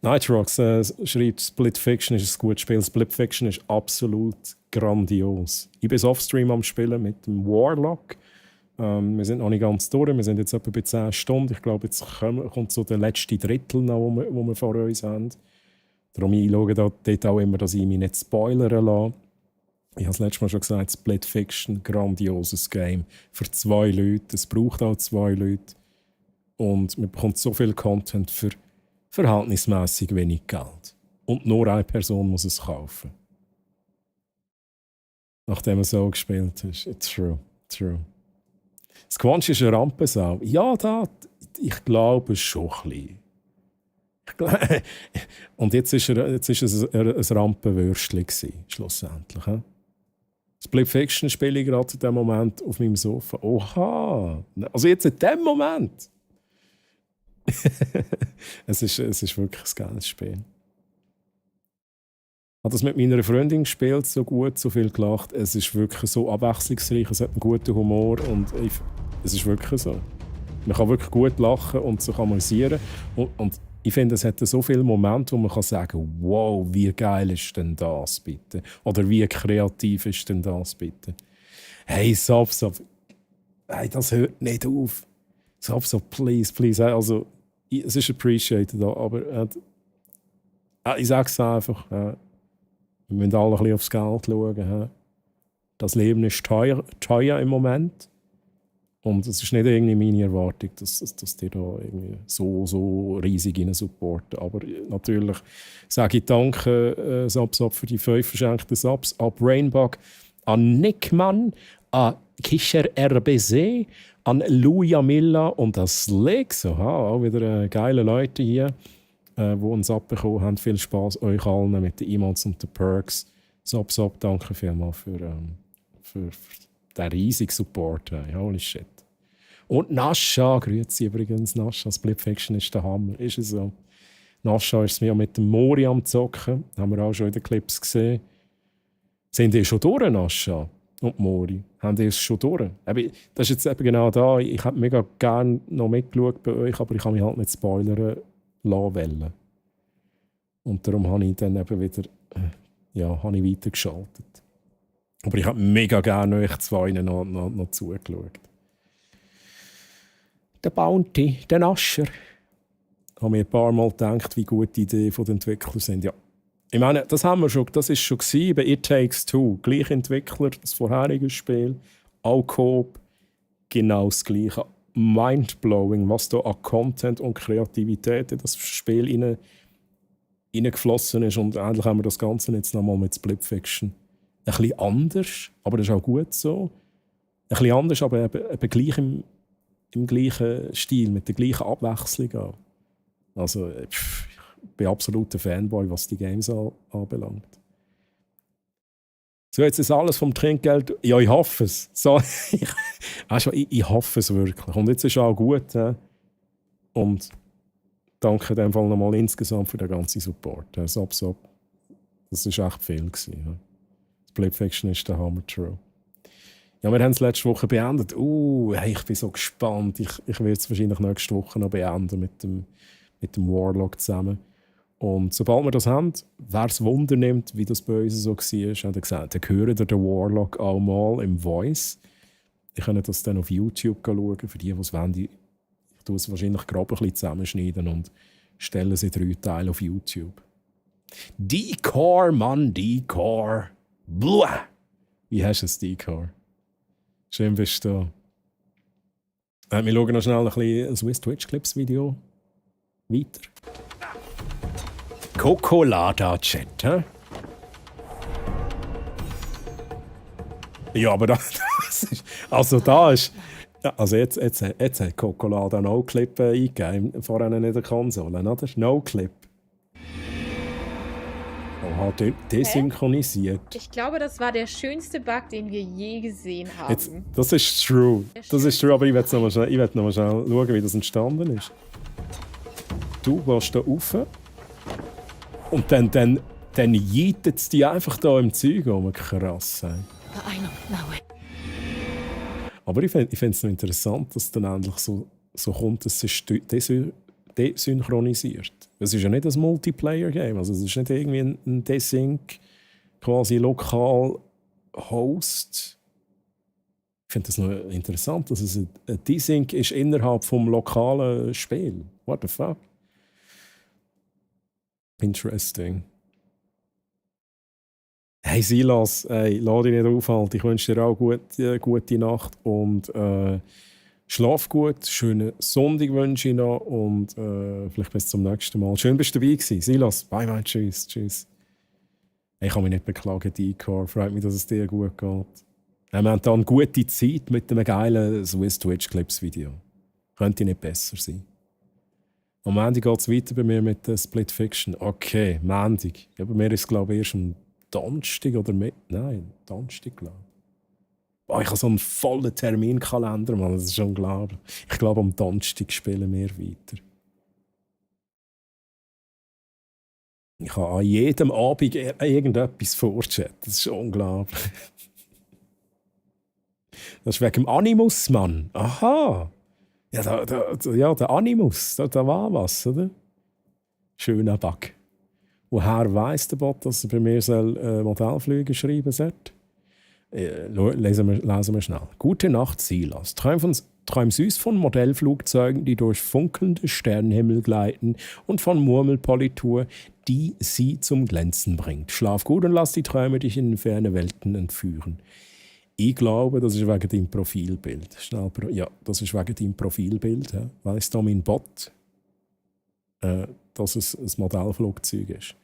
Nitrox schreibt, Split Fiction ist ein gutes Spiel. Split Fiction ist absolut grandios. Ich bin Offstream am Spielen mit dem Warlock. Wir sind noch nicht ganz durch. Wir sind jetzt etwa bei 10 Stunden. Ich glaube, jetzt kommt so der letzte Drittel noch, wo wir vor uns haben. Darum schaue ich dort auch immer, dass ich mich nicht spoilern lasse. Ich habe es letztes Mal schon gesagt, Split Fiction, grandioses Game. Für 2 Leute, es braucht auch 2 Leute. Und man bekommt so viel Content für verhältnismäßig wenig Geld. Und nur eine Person muss es kaufen. Nachdem er so gespielt hat. True. Squanch ist eine Rampensau. Ja, ich glaube schon ein bisschen. Und jetzt ist es ein Rampenwürstchen gewesen, schlussendlich. He? Split Fiction spiele ich gerade in dem Moment auf meinem Sofa. Oha! Also jetzt in dem Moment! es ist wirklich ein geiles Spiel. Ich habe das mit meiner Freundin gespielt, so gut, so viel gelacht. Es ist wirklich so abwechslungsreich, es hat einen guten Humor und es ist wirklich so. Man kann wirklich gut lachen und sich amüsieren. Und ich finde, es hat so viele Momente, wo man kann sagen, wow, wie geil ist denn das, bitte? Oder wie kreativ ist denn das, bitte? Hey, Sub, hey, das hört nicht auf. Sub, please. Also, es ist appreciated, aber ich sage es einfach, wir müssen alle ein bisschen aufs Geld schauen. Das Leben ist teuer im Moment. Und es ist nicht irgendwie meine Erwartung, dass die da irgendwie so riesig supporten. Aber natürlich sage ich danke Sub für die 5 verschenkten Subs an Brainbug, an Nickmann, an Kischer RBC, an Luja Milla und an Slicks. Auch wieder geile Leute hier, die uns abbekommen haben. Viel Spaß euch allen mit den Emotes und den Perks. Sub, danke vielmals für den riesigen Support. Holy shit. Und Nascha, grüezi übrigens, Nascha, Split Fiction ist der Hammer, ist es so. Nascha ist mir mit dem Mori am Zocken, haben wir auch schon in den Clips gesehen. Sind die schon durch, Nascha und Mori? Haben die es schon durch? Das ist jetzt eben genau da, ich hätte mega gerne noch mitgeschaut bei euch, aber ich kann mich halt nicht spoilern lassen. Und darum habe ich dann eben wieder weitergeschaltet. Aber ich habe mega gerne euch 2 noch zugeschaut. Der Bounty, der Nascher. Ich habe mir ein paar Mal gedacht, wie gut die Ideen der Entwickler sind. Ja. Ich meine, das ist schon gewesen bei It Takes Two. Gleich Entwickler, das vorherige Spiel, auch Coop, genau das Gleiche. Mindblowing, was da an Content und Kreativität in das Spiel reingeflossen ist. Und endlich haben wir das Ganze jetzt nochmal mit Split Fiction. Ein bisschen anders, aber das ist auch gut so. Ein bisschen anders, aber eben gleich im gleichen Stil, mit der gleichen Abwechslung auch. Also, ich bin absoluter Fanboy, was die Games anbelangt. So, jetzt ist alles vom Trinkgeld. Ja, ich hoffe es. So, ich hoffe es wirklich. Und jetzt ist es auch gut. Und danke in dem Fall nochmal insgesamt für den ganzen Support. Sub. Das war echt viel gewesen. Split Fiction ist der Hammer True. Ja, wir haben es letzte Woche beendet. Hey, ich bin so gespannt. Ich werde es wahrscheinlich nächste Woche noch beenden mit dem Warlock zusammen. Und sobald wir das haben, wer es Wunder nimmt, wie das bei uns so war, hat er gesagt, dann hören den Warlock auch mal im Voice. Ich kann das dann auf YouTube schauen. Für die es wollen, ich tue es wahrscheinlich grob ein bisschen zusammenschneiden und stelle es in 3 Teile auf YouTube. Decor, Mann, Decor. Blah! Wie hast du es, Decor? Schön bist du da. Wir schauen noch schnell ein bisschen Swiss Twitch Clips Video weiter. Cocolada Chat, hä? Ja, aber das ist. Also da ist. Also jetzt hat Cocolada No Clip eingegeben, vorhin in der Konsole, oder? No Clip. Oha, desynchronisiert. Ich glaube, das war der schönste Bug, den wir je gesehen haben. Jetzt, das ist true. Das ist true, aber ich will noch mal schnell schauen, wie das entstanden ist. Du gehst da rauf und dann jeitet es dich einfach da im Zeug um. Krass. Aber ich finde es noch interessant, dass dann endlich so kommt, dass es desynchronisiert. Es ist ja nicht ein Multiplayer-Game, also es ist nicht irgendwie ein Desync, quasi lokal Host. Ich finde das noch interessant, dass es ein Desync ist innerhalb vom lokalen Spiel. What the fuck? Interesting. Hey Silas, hey, lass dich nicht aufhalten. Ich wünsche dir auch gute Nacht und schlaf gut. Schönen Sonntag wünsche ich noch und vielleicht bis zum nächsten Mal. Schön, bist du dabei gewesen. Silas, bye bye, tschüss. Ich kann mich nicht beklagen, Decor. Freut mich, dass es dir gut geht. Wir haben dann eine gute Zeit mit einem geilen Swiss Twitch Clips Video. Könnte nicht besser sein. Am Montag geht es weiter bei mir mit der Split Fiction. Okay, Montag. Ja, bei mir ist es, glaube ich, erst am Donnerstag oder Nein, Donnerstag, glaube ich. Ich habe so einen vollen Terminkalender, Mann. Das ist unglaublich. Ich glaube, am Donnerstag spielen wir weiter. Ich habe an jedem Abend irgendetwas vorgestellt. Das ist unglaublich. Das ist wegen dem Animus, Mann. Aha. Ja, der Animus, da war was, oder? Schöner Bug. Woher weiss der Bot, dass er bei mir Modellflüge schreiben sollte? Lesen wir schnell. Gute Nacht, Silas. Träum süß von Modellflugzeugen, die durch funkelnde Sternenhimmel gleiten und von Murmelpolitur, die sie zum Glänzen bringt. Schlaf gut und lass die Träume dich in ferne Welten entführen. Ich glaube, das ist wegen deinem Profilbild. Ja, das ist wegen deinem Profilbild. Ja. Weiss da mein Bot, dass es ein Modellflugzeug ist?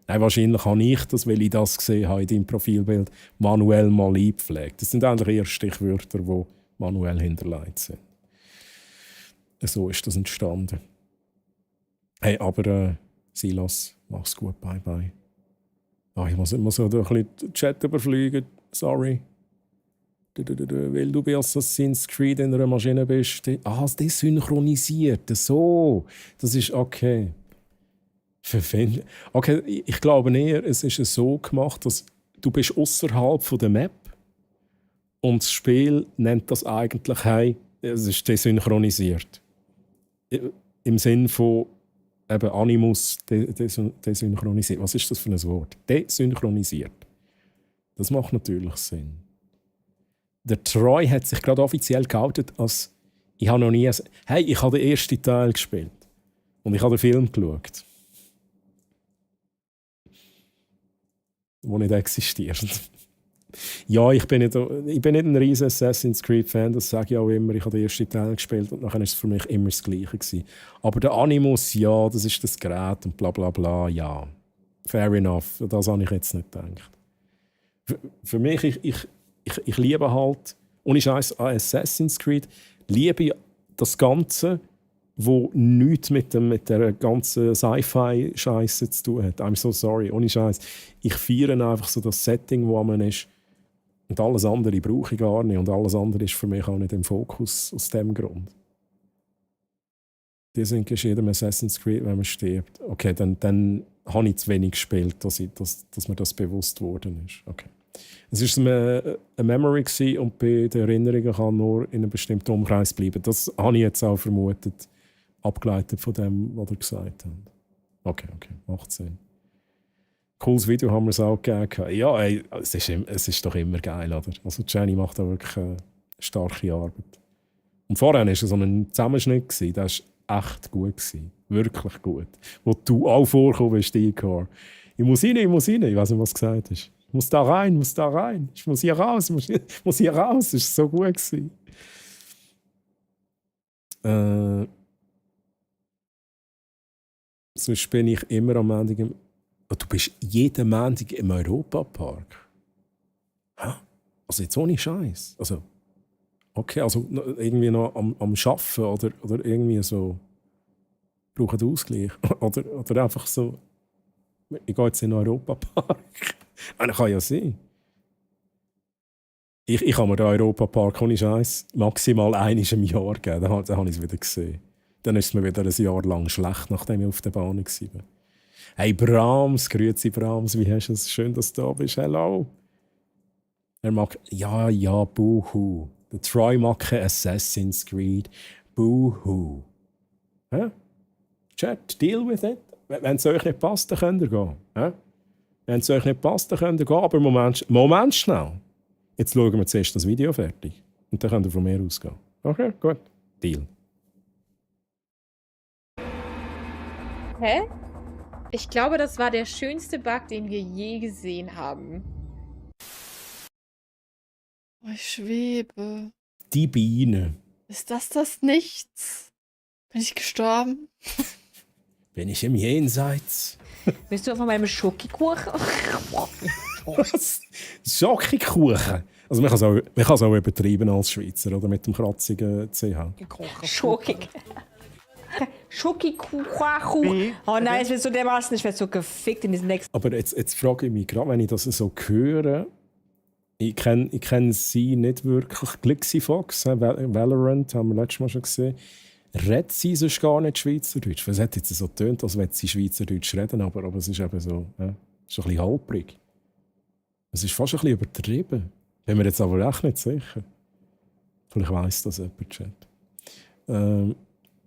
Nein, wahrscheinlich habe ich das, weil ich das gesehen habe in deinem Profilbild, manuell mal eingepflegt. Das sind eigentlich eher Stichwörter, die manuell hinterlegt sind. So ist das entstanden. Hey, aber Silas, mach's gut, bye bye. Ich muss immer so ein bisschen den Chat überfliegen, sorry. Weil du bei Assassin's Creed in einer Maschine bist. Das desynchronisiert. So, das ist okay. Okay, ich glaube eher, es ist so gemacht, dass du bist außerhalb der Map und das Spiel nennt das eigentlich, hey, es ist desynchronisiert. Im Sinn von eben Animus desynchronisiert. Was ist das für ein Wort? Desynchronisiert. Das macht natürlich Sinn. Der Troy hat sich gerade offiziell geoutet als ich habe noch nie... Hey, ich habe den ersten Teil gespielt. Und ich habe den Film geschaut. Der nicht existiert. Ja, ich bin nicht ein riesen Assassin's Creed-Fan, das sage ich auch immer. Ich habe den ersten Teil gespielt und nachher war es für mich immer das Gleiche gewesen. Aber der Animus, ja, das ist das Gerät und bla bla bla, ja. Fair enough, das habe ich jetzt nicht gedacht. Für mich, ich liebe halt, ohne Scheiß an Assassin's Creed, liebe ich das Ganze, wo nichts mit der ganzen Sci-Fi-Scheiße zu tun hat. I'm so sorry, ohne Scheiß. Ich feiere einfach so das Setting, wo man ist. Und alles andere brauche ich gar nicht. Und alles andere ist für mich auch nicht im Fokus aus dem Grund. Die sind in jedem Assassin's Creed, wenn man stirbt. Okay, dann habe ich zu wenig gespielt, dass mir das bewusst geworden ist. Okay. Es war eine Memory und bei den Erinnerungen kann nur in einem bestimmten Umkreis bleiben. Das habe ich jetzt auch vermutet, abgeleitet von dem, was ihr gesagt habt. Okay, macht Sinn. Cooles Video haben wir es auch gegeben. Ja, ey, es ist doch immer geil, oder? Also Jenny macht da wirklich starke Arbeit. Und vorher war es so ein Zusammenschnitt, der war echt gut gewesen. Wirklich gut. Wo du auch vorgekommen bist, Decor. Ich muss rein. Ich weiß nicht, was du gesagt hast. Ich muss da rein. Ich muss hier raus. Das war so gut gewesen. Sonst bin ich immer am Montag du bist jeden Montag im Europapark? Hä? Also jetzt ohne Scheiß. Also, okay, also irgendwie noch am Arbeiten oder irgendwie so brauchen Ausgleich. oder einfach so, ich gehe jetzt in den Europapark. Das kann ja sein. Ich habe mir den Europapark ohne Scheiß maximal einmal im Jahr gegeben. Dann habe ich es wieder gesehen. Dann ist es mir wieder ein Jahr lang schlecht, nachdem ich auf der Bahn war. Hey Brahms, grüezi Brahms, wie hast du es? Schön, dass du da bist. Hello. Er mag... Ja, Boohoo. Der Troy mag kein Assassin's Creed. Boohoo. Hä? Chat, deal with it. Wenn es euch nicht passt, dann könnt ihr gehen. Hä? Wenn es euch nicht passt, dann könnt ihr gehen. Aber Moment schnell. Jetzt schauen wir zuerst das Video fertig. Und dann könnt ihr von mir ausgehen. Okay, gut. Deal. Hä? Ich glaube, das war der schönste Bug, den wir je gesehen haben. Oh, ich schwebe. Die Biene. Ist das Nichts? Bin ich gestorben? Bin ich im Jenseits? Bist du von meinem Schokikuchen? Was? Schokikuchen? Also man kann es auch übertreiben als Schweizer, oder? Mit dem kratzigen CH. Schokik. Schokikuchen. Oh nein, es wird so dermaßen, ich werde so gefickt in diesen nächsten... Aber jetzt frage ich mich gerade, wenn ich das so höre, ich kenn sie nicht wirklich. Glixi Fox, Valorant, haben wir letztes Mal schon gesehen. Redet sie sonst gar nicht Schweizerdeutsch? Es hat jetzt so getönt, als wenn sie Schweizerdeutsch reden, aber es ist eben so, ist ein bisschen halbrig. Es ist fast ein bisschen übertrieben. Bin mir jetzt aber echt nicht sicher. Vielleicht weiss das jemand, Chat.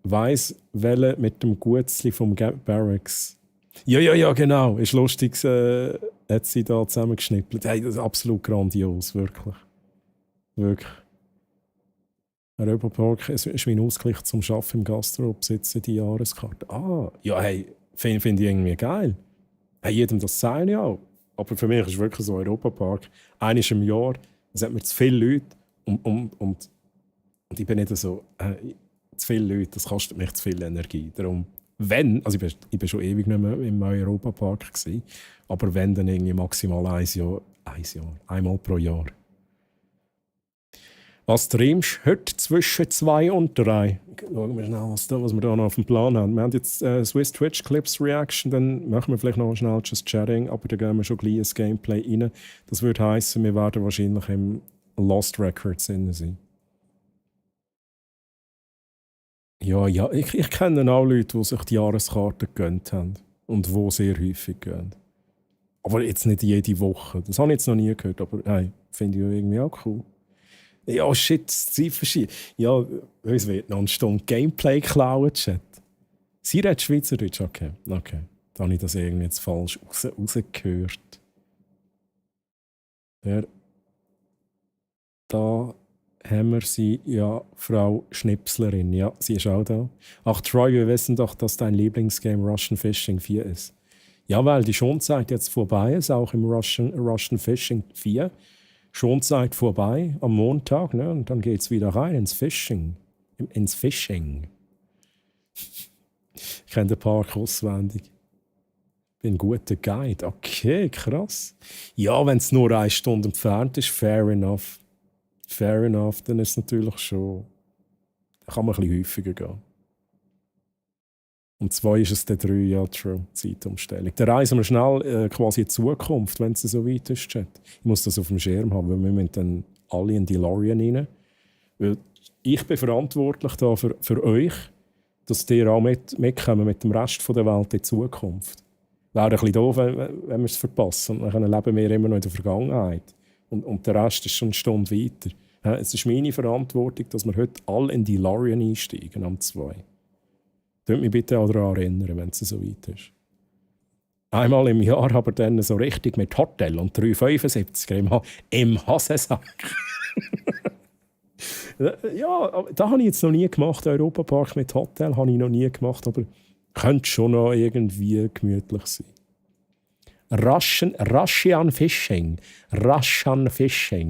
Weiss, welche mit dem Gutzli vom Barracks. Ja, genau. Ist lustig, hat sie da zusammengeschnippelt. Hey, das ist absolut grandios, wirklich. Wirklich. Europapark ist mein Ausgleich zum Arbeiten im Gastro, besitzen die Jahreskarte. Ja, hey, finde ich irgendwie geil. Hey, jedem das sein ja auch. Aber für mich ist wirklich so Europapark. Einmal im Jahr, es hat mir zu viele Leute und ich bin nicht so, zu viele Leute, das kostet mich zu viel Energie. Darum, also ich bin schon ewig nicht mehr im Europapark gewesen, aber wenn, dann irgendwie maximal einmal pro Jahr. Was streamst du heute zwischen 2 und 3? Schauen wir schnell, was wir da noch auf dem Plan haben. Wir haben jetzt Swiss Twitch Clips Reaction, dann machen wir vielleicht noch schnell Just Chatting, aber da gehen wir schon gleich ins Gameplay rein. Das würde heissen, wir werden wahrscheinlich im Lost Records sein. Ja, ich kenne auch Leute, die sich die Jahreskarte gegönnt haben und die sehr häufig gehen. Aber jetzt nicht jede Woche. Das habe ich jetzt noch nie gehört, aber hey, finde ich irgendwie auch cool. Ja, shit, Zeit verschieben. Ja, uns wird noch eine Stunde Gameplay klauen, Chat. Sie redet Schweizerdeutsch? Okay. Da habe ich das irgendwie jetzt falsch rausgehört. Da haben wir sie, ja, Frau Schnipslerin. Ja, sie ist auch da. Ach, Troy, wir wissen doch, dass dein Lieblingsgame Russian Fishing 4 ist. Ja, weil die Schonzeit jetzt vorbei ist, auch im Russian Fishing 4. Schonzeit vorbei am Montag, ne? Und dann geht es wieder rein ins Fishing. Ich kenne den Park auswendig. Bin ein guter Guide. Okay, krass. Ja, wenn es nur 1 Stunde entfernt ist, fair enough. Dann ist es natürlich schon... Da kann man ein bisschen häufiger gehen. Um 2 ist es dann 3, ja, true, Zeitumstellung. Dann reisen wir schnell quasi in die Zukunft, wenn es so weit ist, Chat. Ich muss das auf dem Schirm haben, weil wir müssen dann alle in die DeLorean rein. Weil ich bin verantwortlich da für euch, dass ihr auch mitkommen mit dem Rest der Welt in die Zukunft. Wäre ein bisschen doof, wenn wir es verpassen. Und dann leben wir immer noch in der Vergangenheit. Und der Rest ist schon eine Stunde weiter. Es ist meine Verantwortung, dass wir heute alle in die DeLorean einsteigen, am 2. Könnt mich bitte auch daran erinnern, wenn es so weit ist. Einmal im Jahr aber dann so richtig mit Hotel und 3,75 im Hasensack. Ja, das habe ich jetzt noch nie gemacht. Europapark mit Hotel habe ich noch nie gemacht, aber könnte schon noch irgendwie gemütlich sein. Russian Fishing.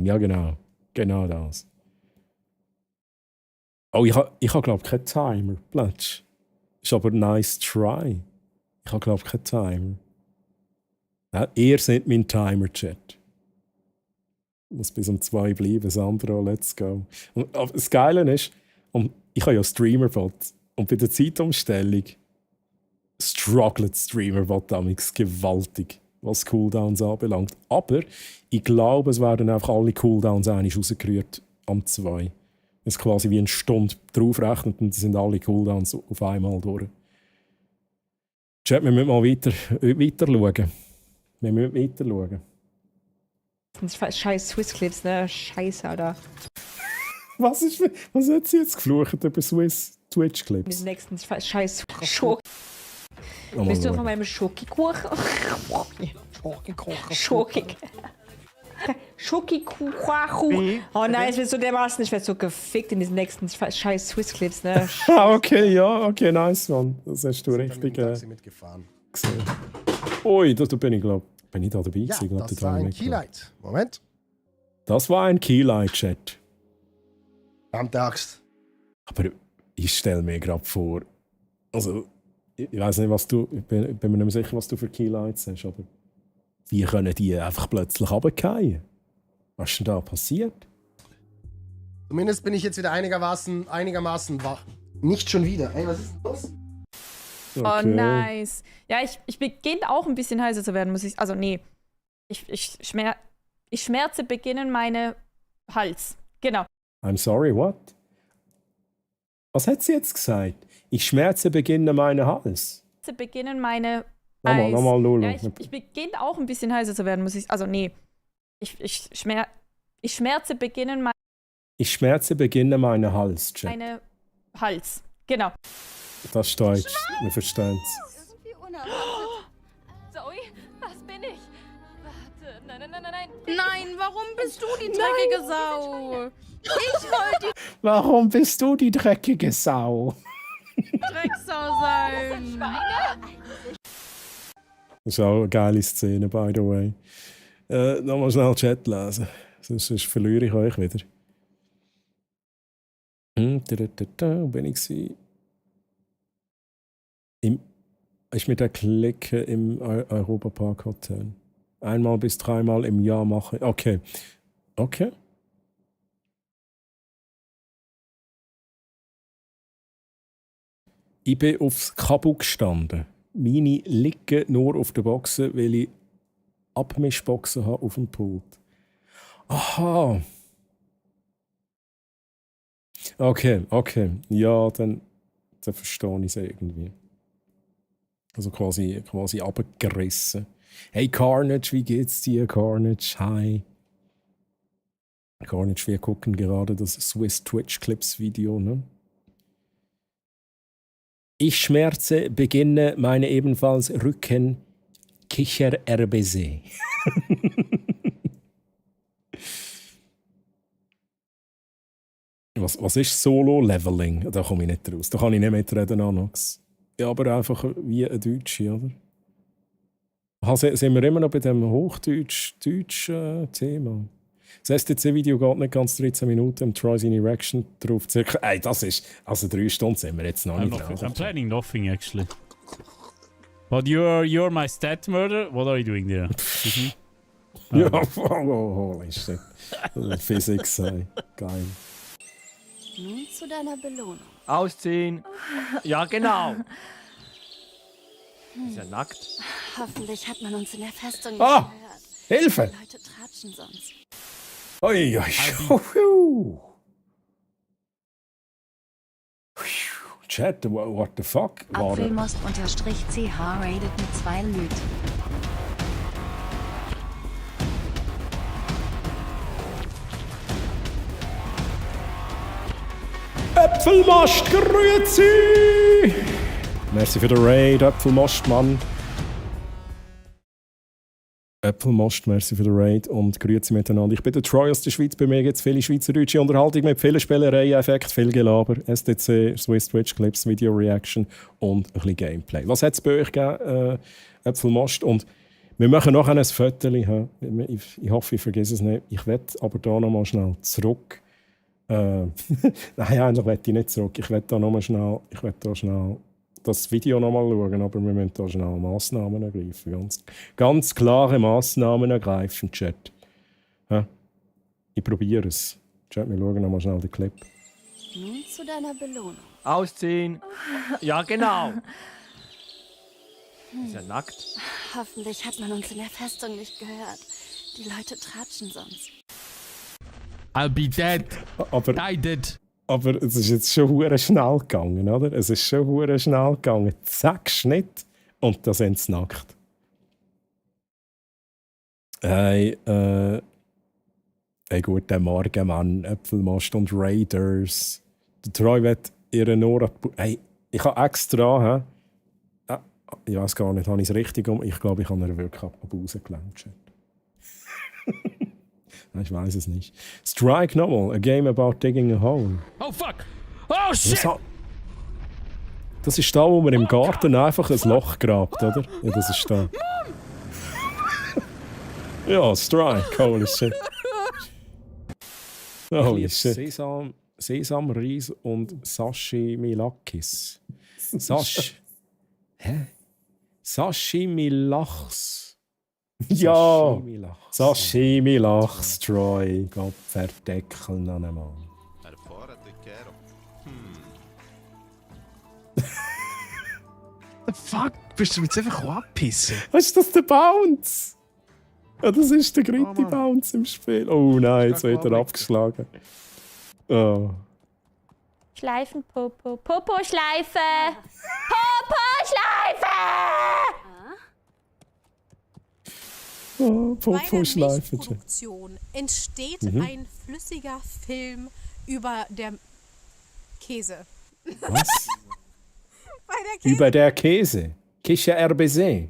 Ja, genau. Genau das. Oh, ich habe glaube ich, keinen Timer. Platsch. Ist aber nice try. Ich habe glaube ich, keinen Timer. Ja, ihr seid mein Timer-Chat. Muss bis um 2 bleiben, Sandro, let's go. Und, aber das Geile ist, ich habe ja Streamerbot. Und bei der Zeitumstellung struggelt Streamerbot damals gewaltig, was Cooldowns anbelangt. Aber ich glaube, es werden einfach alle Cooldowns einmal rausgerührt am 2. Es ist quasi wie eine Stunde draufrechnet und dann sind alle Cooldowns auf einmal durch. Chat, wir müssen mal weiter schauen. Wir müssen weiter schauen. Das sind scheiß Swiss-Clips, ne? Scheiße, Alter. Was hat sie jetzt geflucht über Swiss-Twitch-Clips? Mit den nächsten scheiß Schok. Bist du von meinem Schokikuchen? Schokik. Schokikuchen. Oh nein, es wird so dermaßen, ich werde so gefickt in diesen nächsten scheiß Swiss-Clips, ne? Okay, nice, Mann. Das hast du richtig gesehen. Ui, da bin ich, glaube ich, da dabei gewesen. Ja, das war ein Keylight. Moment. Das war ein Keylight-Chat. Verdammte Axt. Aber ich stelle mir gerade vor, also ich weiß nicht, was du, ich bin mir nicht mehr sicher, was du für Keylights hast, aber wie können die einfach plötzlich runterfallen? Was ist denn da passiert? Zumindest bin ich jetzt wieder einigermaßen wach. Nicht schon wieder. Ey, was ist denn los? Oh, nice. Ja, ich beginne auch ein bisschen heiser zu werden, muss ich. Also, nee. Ich schmerze beginnen meine Hals. Genau. I'm sorry, what? Was hat sie jetzt gesagt? Ich schmerze beginnen meinen Hals. Beginnen meine Nochmal, Lulu. Ja, ich beginne auch ein bisschen heiser zu werden, muss ich. Also, nee. Ich schmerze beginnen Ich schmerze beginnen meinen Hals, Chat. meine Hals. Genau. Das ist Deutsch. Wir verstehen es. Irgendwie unerwartet. Zoe, was bin ich? Warte, nein. Nein, warum bist du die dreckige Sau? Ich wollte Warum bist du die dreckige Sau? die Drecksau sein. Das ist auch eine geile Szene, by the way. Nochmal schnell Chat lesen, sonst verliere ich euch wieder. Wo bin ich gewesen? Ist mit der Clique im Europapark Hotel. 1 bis 3 Mal im Jahr machen. Okay. Ich bin aufs Kabu gestanden. Meine liegen nur auf der Boxen, weil ich Abmischboxen habe auf dem Pult. Aha. Okay. Ja, dann verstehe ich es irgendwie. Also quasi abgerissen. Hey Carnage, wie geht's dir, Carnage? Hi. Carnage, wir gucken gerade das Swiss Twitch Clips Video, ne? Ich schmerze, beginne meine ebenfalls Rücken Kicher RBC. Was ist Solo-Leveling? Da komme ich nicht raus. Da kann ich nicht mitreden, Anox. Ja, aber einfach wie ein Deutsche, oder? Sind wir immer noch bei dem Hochdeutsch-Thema? Das STC-Video geht nicht ganz 13 Minuten, Troy seine Reaction drauf circa. Ey, das ist. Also 3 Stunden sind wir jetzt noch nicht dran. I'm planning nothing actually. But you're my stat murder. What are you doing there? Ja, holy shit. Physik sei. Geil. Nun zu deiner Belohnung. Ausziehen. Ja, genau. Ist ja nackt. Hoffentlich hat man uns in der Festung nicht gehört. Hilfe! Die Leute tratschen sonst. Ui. Chat, what the fuck? Apfelmost_CH rated mit 2 Lüt. Äpfelmost, grüezi! Merci für den Raid, Äpfelmost, Mann. Äpfelmost, merci für den Raid und grüezi miteinander. Ich bin der Troy aus der Schweiz. Bei mir gibt es viele schweizerdeutsche Unterhaltung mit vielen Spielerei-Effekten, viel Gelaber, STC, Swiss Twitch Clips, Video Reaction und ein bisschen Gameplay. Was hat es bei euch gegeben, Äpfelmost? Und wir machen nachher ein Foto. Ich hoffe, ich vergesse es nicht. Ich werde aber hier nochmal schnell zurück. Nein, eigentlich will ich nicht zurück. Ich will da schnell das Video nochmal schauen, aber wir müssen da schnell Massnahmen ergreifen. Ganz klare Massnahmen ergreifen, Chat. Ich probiere es. Chat, wir schauen nochmal schnell den Clip. Nun zu deiner Belohnung. Ausziehen. Ja, genau. Ist ja nackt. Hoffentlich hat man uns in der Festung nicht gehört. Die Leute tratschen sonst. I'll be dead. Aber es ist jetzt schon hure schnell gegangen, oder? Es ist schon hure schnell gegangen. Zack, Schnitt und da sind sie nackt. Hey, guten Morgen, Mann. Äpfelmost und Raiders. Der Troy wird ihre Nora. Hey, ich habe extra. Ich weiß gar nicht, habe ich es richtig um? Ich glaube, ich habe ihr wirklich ab Pause gelangt. Ich weiß es nicht. Strike nochmal. A game about digging a hole. Oh fuck! Oh shit! Das ist da, wo man im Garten einfach ein Loch grabt, oder? Ja, das ist da. Ja, Strike. Holy shit. Holy shit. Sesam, Reis und Sashimi-Lakis. Hä? Sashimi-Lachs. Ja! Sashimi-Lachs, Troy. Gott verdeckeln an einem Mann. The fuck? Bist du jetzt einfach abpissen? Was ist das, der Bounce? Ja, das ist der dritte Bounce im Spiel. Oh nein, jetzt wird er abgeschlagen. Oh. Schleifen, Popo. Popo-Schleife! Popo-Schleife! Oh, Bei der Popo-Schleife. Milchproduktion entsteht Mhm. ein flüssiger Film über der Käse. Was? Bei der Käseproduktion Über der Käse. Kische RBC.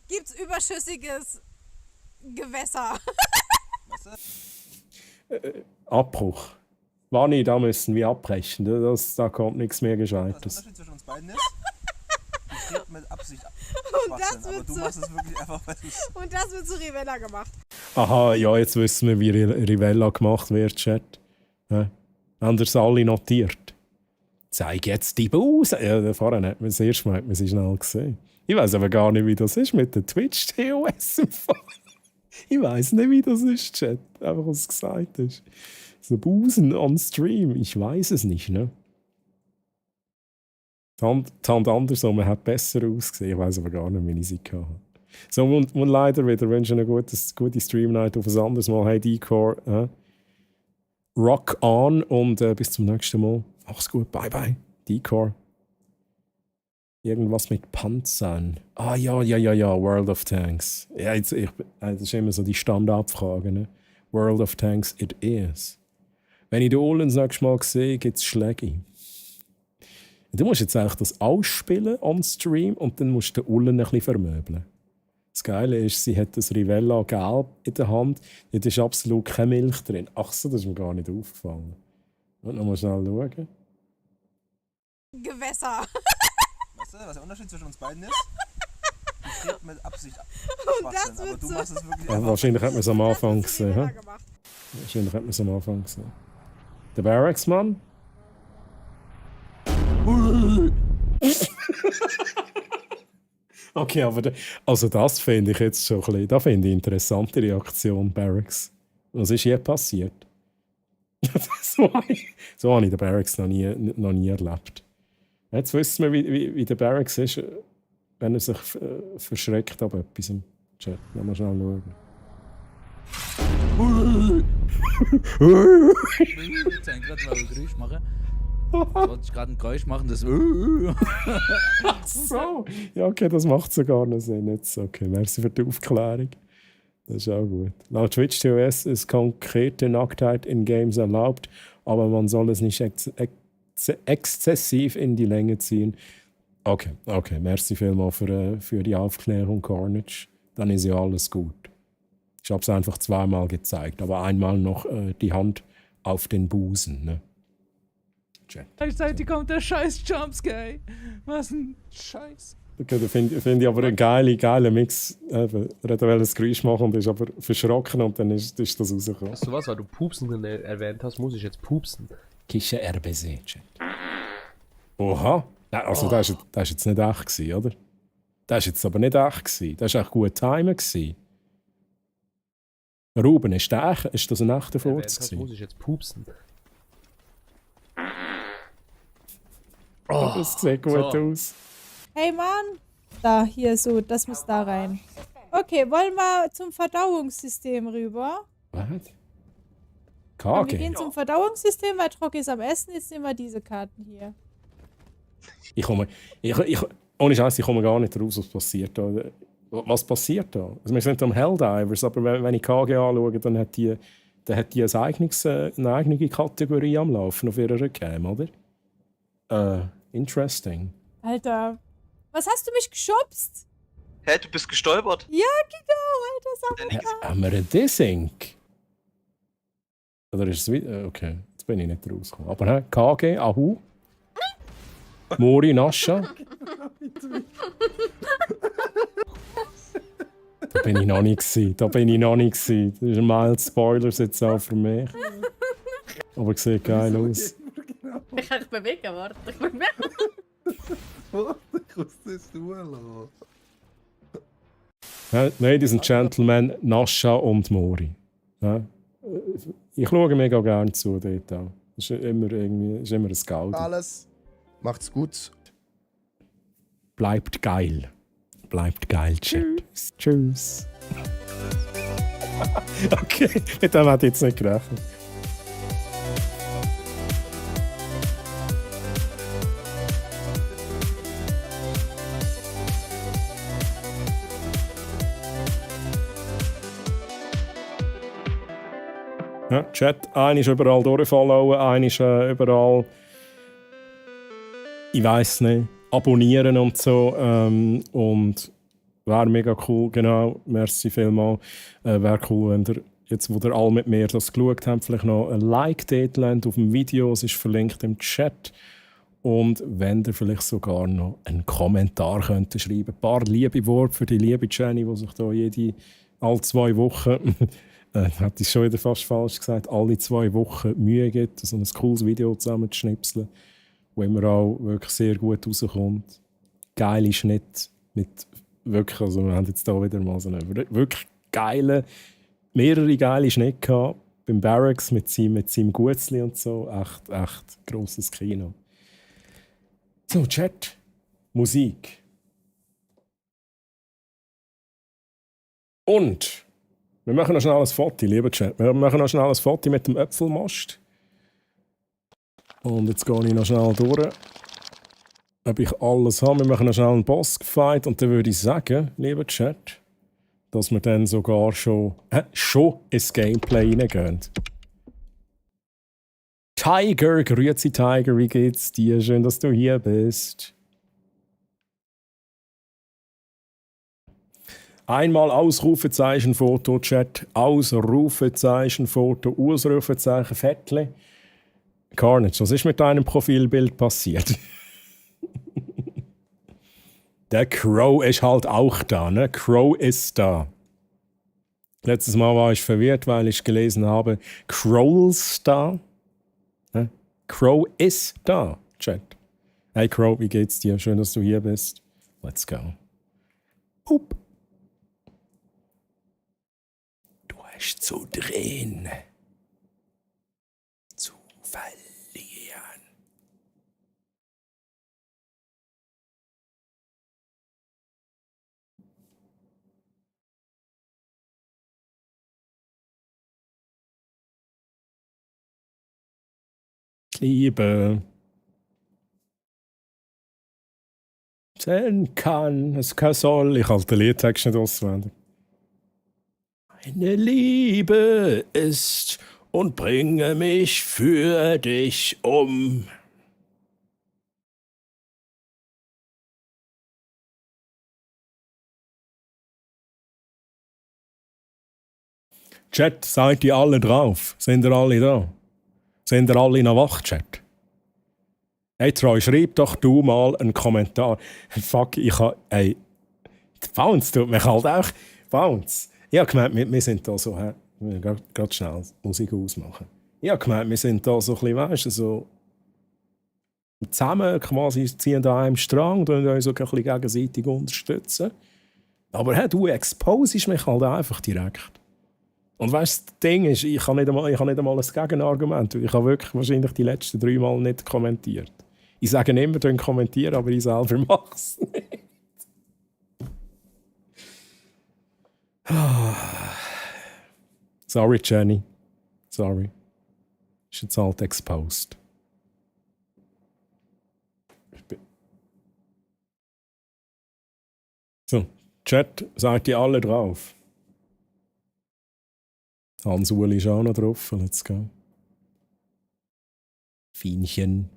gibt's überschüssiges Gewässer. Abbruch. Wanni, da müssen wir abbrechen. Da kommt nichts mehr Gescheites. Was der Unterschied zwischen uns beiden ist? Ich rede mit Absicht Und das Schwachsinn, aber wird du so- machst es wirklich einfach, weil du es... Und das wird zu Rivella gemacht. Aha, ja, jetzt wissen wir, wie Rivella gemacht wird, Chat. Ja. Haben das alle notiert? Zeig jetzt die Buse. Ja, vorhin hat man es erst mal schnell gesehen. Ich weiß aber gar nicht, wie das ist mit der Twitch-TOS im Fall. Ich weiß nicht, wie das ist, Chat. Einfach, was es gesagt ist. So Busen on Stream, ich weiß es nicht, ne? Die Hand andersrum hat besser ausgesehen. Ich weiß aber gar nicht, wie ich sie hatte. So, und leider wieder wünschen eine gute Stream-Night auf ein anderes Mal. Hey, Decor, rock on und bis zum nächsten Mal. Mach's gut, bye bye. Decor. Irgendwas mit Panzern. Ah, ja, World of Tanks. Ja, das ist immer so die Standardfrage, ne? World of Tanks, it is. Wenn ich den Ullen das nächste Mal sehe, gibt es Schläge. Du musst jetzt eigentlich das ausspielen on Stream und dann musst du den Ullen ein bisschen vermöbeln. Das Geile ist, sie hat das Rivella gelb in der Hand. Da ist absolut keine Milch drin. Ach so, das ist mir gar nicht aufgefallen. Und noch mal schnell schauen. Gewässer. Weißt du, was der Unterschied zwischen uns beiden ist? Ich rede mit Absicht Und das Schwachsinn, aber wird du so- machst es wirklich Ja, einfach... wahrscheinlich hat man es am Anfang gesehen. Hä? Wahrscheinlich hat man es am Anfang gesehen. Der Barracks-Mann? Okay, aber also das finde ich jetzt schon ein bisschen, da finde ich interessante Reaktion, Barracks. Was ist hier passiert? so habe ich den Barracks noch nie erlebt. Jetzt wissen wir, wie der Barracks ist, wenn er sich verschreckt ab etwas im Chat. Lass mal schnell schauen. Jetzt gerade mal ein Geräusch machen. Jetzt wollte ich gerade ein Geräusch machen, das. Ach so. Ja, okay, das macht sogar noch Sinn. Jetzt, okay, merci für die Aufklärung. Das ist auch gut. Laut Twitch TOS ist konkrete Nacktheit in Games erlaubt, aber man soll es nicht exzessiv in die Länge ziehen. Okay, merci vielmals für die Aufklärung, Carnage. Dann ist ja alles gut. Ich habe es einfach zweimal gezeigt, aber einmal noch die Hand auf den Busen. Ne? Gleichzeitig kommt der scheiß Jumpscare. Was ein Scheiß. Okay, da finde ich aber einen geilen Mix. Er wollte ein Geräusch machen und ist aber verschrocken und dann ist das rausgekommen. Weißt du was, weil du Pupsen erwähnt hast, muss ich jetzt pupsen. Kische RBC. Oha. Nein, also das war jetzt nicht echt gewesen, oder? Das war jetzt aber nicht echt gewesen. Das war echt gut Timing gewesen. Ruben, ist das ein echter Furz Das gewesen? muss ich jetzt pupsen. Das sieht gut aus. Hey Mann! Da, hier so, das muss da rein. Okay, wollen wir zum Verdauungssystem rüber? Was? Wir Kage? gehen zum Verdauungssystem, weil Trock ist am Essen. Jetzt nehmen wir diese Karten hier. Ohne Scheiß, ich komme gar nicht raus, was passiert da. Was passiert da? Also wir sind am Helldivers, aber wenn ich KG anschaue, dann hat die eine eigene Kategorie am Laufen auf ihrer Cam, oder? Interesting. Alter, was hast du mich geschubst? Hä, du bist gestolpert? Ja, genau, Alter, sag Haben wir einen Desync? Oder ist es wieder? Okay, jetzt bin ich nicht rausgekommen. Aber KG, Ahu, Mori, Nascha. Der bin ich noch nicht gewesen. Da bin ich noch nicht gewesen. Das ist ein mild Spoilers jetzt auch für mich. Aber sieht geil aus. Ich kann mich bewegen, warte. Ich bewege. Warte, ich muss das tun. Ja, Ladies and Gentlemen, Nascha und Mori. Ja, ich schaue mega gerne zu dort auch. Das ist immer ein Gaudi. Alles. Macht's gut. Bleibt geil. Bleibt geil, Chat. Tschüss. Okay, mit dem hätte ich jetzt nicht gerechnet. Ja, Chat, einer ist überall durchfollowen, einer ist überall, ich weiss nicht, abonnieren und so. Und wäre mega cool, genau, merci vielmals. Wäre cool, wenn ihr, jetzt wo ihr alle mit mir das geschaut habt, vielleicht noch ein Like dort lasst auf dem Video, es ist verlinkt im Chat. Und wenn ihr vielleicht sogar noch einen Kommentar könnt schreiben, ein paar liebe Worte für die liebe Jenny, die sich da alle 2 Wochen hat ich schon wieder fast falsch gesagt, alle 2 Wochen Mühe gibt, so ein cooles Video zusammenzuschnipseln, wo immer auch wirklich sehr gut rauskommt. Geile Schnitt mit wirklich, also wir haben jetzt da wieder mal so einen wirklich mehrere geile Schnitte gehabt, beim Barracks mit seinem Gutzli und so, echt grosses Kino. So, Chat, Musik. Und wir machen noch schnell ein Foto, lieber Chat. Wir machen noch schnell ein Foto mit dem Äpfelmast. Und jetzt gehe ich noch schnell durch, ob ich alles habe. Wir machen noch schnell einen Bossfight und dann würde ich sagen, lieber Chat, dass wir dann sogar schon ins Gameplay reingehen. Tiger, grüezi Tiger, wie geht's dir? Schön, dass du hier bist. Einmal Ausrufezeichen Foto, Chat, Ausrufezeichen Foto, Ausrufezeichen Fettli. Carnage, was ist mit deinem Profilbild passiert? Der Crow ist halt auch da, ne? Crow ist da. Letztes Mal war ich verwirrt, weil ich gelesen habe, Crow's da. Ne? Crow ist da, Chat. Hey Crow, wie geht's dir? Schön, dass du hier bist. Let's go. Hup. Zu drehen. Zu verlieren. Liebe. Sein kann, es kann soll. Ich halte den Liedtext nicht auswendig. Meine Liebe ist und bringe mich für dich um. Chat, seid ihr alle drauf? Sind ihr alle da? Sind ihr alle noch wach, Chat? Hey Troy, schreib doch du mal einen Kommentar. Fuck, Bounce tut mich halt auch. Bounce. Ich habe gemeint, wir sind da so, wir gerade schnell Musik ausmachen. Ich habe gemeint, wir sind da so ein bisschen, weißt du, so zusammen quasi ziehen da einem Strang und uns so ein bisschen gegenseitig unterstützen. Aber du exposest mich halt einfach direkt. Und weißt du, das Ding ist, ich habe nicht einmal ein Gegenargument. Ich habe wirklich wahrscheinlich die letzten 3 Mal nicht kommentiert. Ich sage immer, dann kommentieren, aber ich selber mache es nicht. Sorry, Jenny. Sorry. Ist jetzt halt exposed. So, Chat, seid ihr alle drauf? Hans-Uli ist auch noch drauf. Let's go. Fienchen.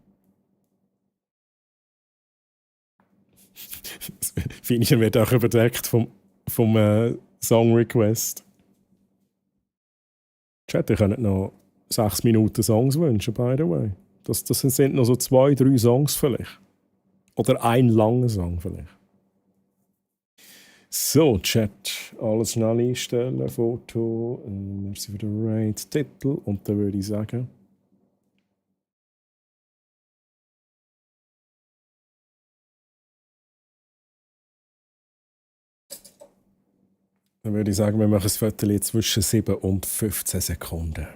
Fienchen wird auch überdeckt vom Song Request. Chat, ihr könnt noch 6 Minuten Songs wünschen, by the way. Das sind noch so 2, 3 Songs vielleicht. Oder ein langer Song vielleicht. So, Chat, alles schnell einstellen, Foto, merci für den Raid, Titel und dann würde ich sagen... Dann würde ich sagen, wir machen das Foto zwischen 7 und 15 Sekunden.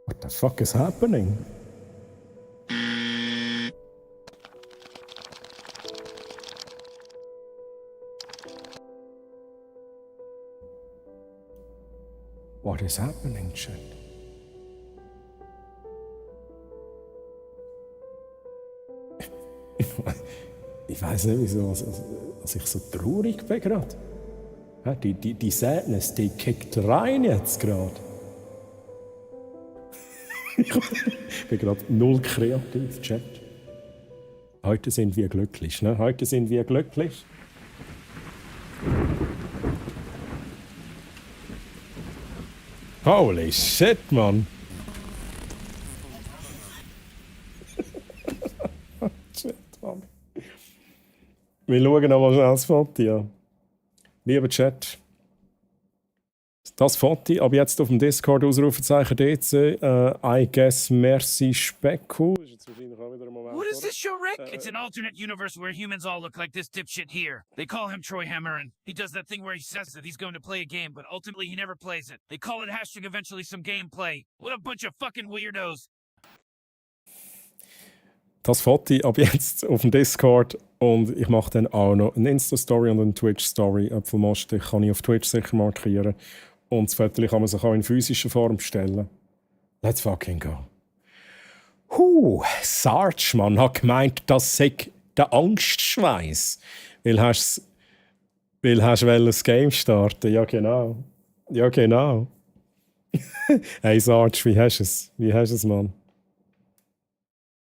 What the fuck is happening? What is happening, chat? Ich weiß nicht, wieso dass ich so traurig bin gerade. Ja, die Sadness, die kickt rein jetzt gerade. Ich bin gerade null kreativ, Chat. Heute sind wir glücklich, ne? Heute sind wir glücklich. Holy shit, Mann! Shit, Mann. Wir schauen nochmal schnell das Foto an. Lieber Chat, das Foto, ab jetzt auf dem Discord Ausrufezeichen DC, I guess merci Specku. What is this show, Rick? It's an alternate universe where humans all look like this dipshit here. They call him Troy Hammer, and he does that thing where he says that he's going to play a game, but ultimately he never plays it. They call it hashtag eventually some gameplay. What a bunch of fucking weirdos. Das Foto ab jetzt auf dem Discord und ich mache dann auch noch eine Insta-Story und eine Twitch-Story. Äpfelmost kann ich auf Twitch sicher markieren. Und das Foto kann man sich auch in physischer Form bestellen. Let's fucking go. Sarge, Mann, hat gemeint, das sei der Angstschweiß. Weil hast das Game starten. Ja, genau. Ja, genau. Hey Sarge, wie hast du es? Wie hast du es, Mann?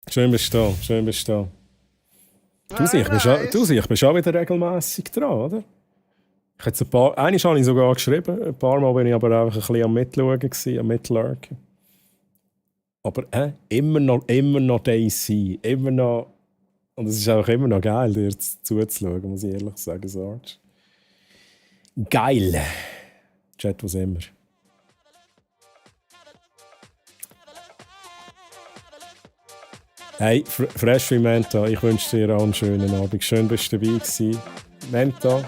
Schön bist du da, schön bist du da. Ich bin schon wieder regelmässig dran, oder? Einmal habe ich sogar geschrieben, ein paar Mal bin ich aber einfach ein bisschen am Mitschauen, am Mitlurken. Aber immer noch Daisy, immer noch... Und es ist auch immer noch geil, dir zuzuschauen, muss ich ehrlich sagen, Sarge. Geil! Chat, was immer. Hey, Fresh wie Menta, ich wünsche dir auch einen schönen Abend. Schön, dass du dabei warst. Menta,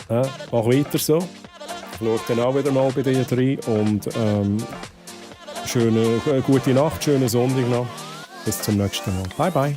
mach weiter so. Ich schaue dann auch wieder mal bei dir rein. Und gute Nacht, schönen Sonntag noch. Bis zum nächsten Mal. Bye, bye.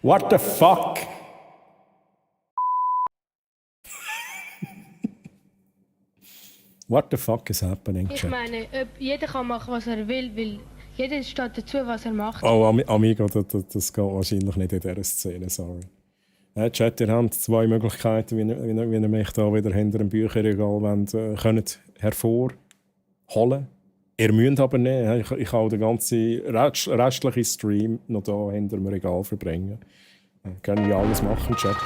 What the fuck? What the fuck is happening? Ich meine, jeder kann machen, was er will, weil jeder steht dazu, was er macht. Oh, Amigo, das geht wahrscheinlich nicht in dieser Szene, sorry. Chat, ihr habt zwei Möglichkeiten, wie ihr mich da wieder hinter dem Bücherregal könnt hervorholen. Ihr müsst aber nicht. Ich kann den ganzen restlichen Stream noch hier hinter dem Regal verbringen. Können wir alles machen, Chat.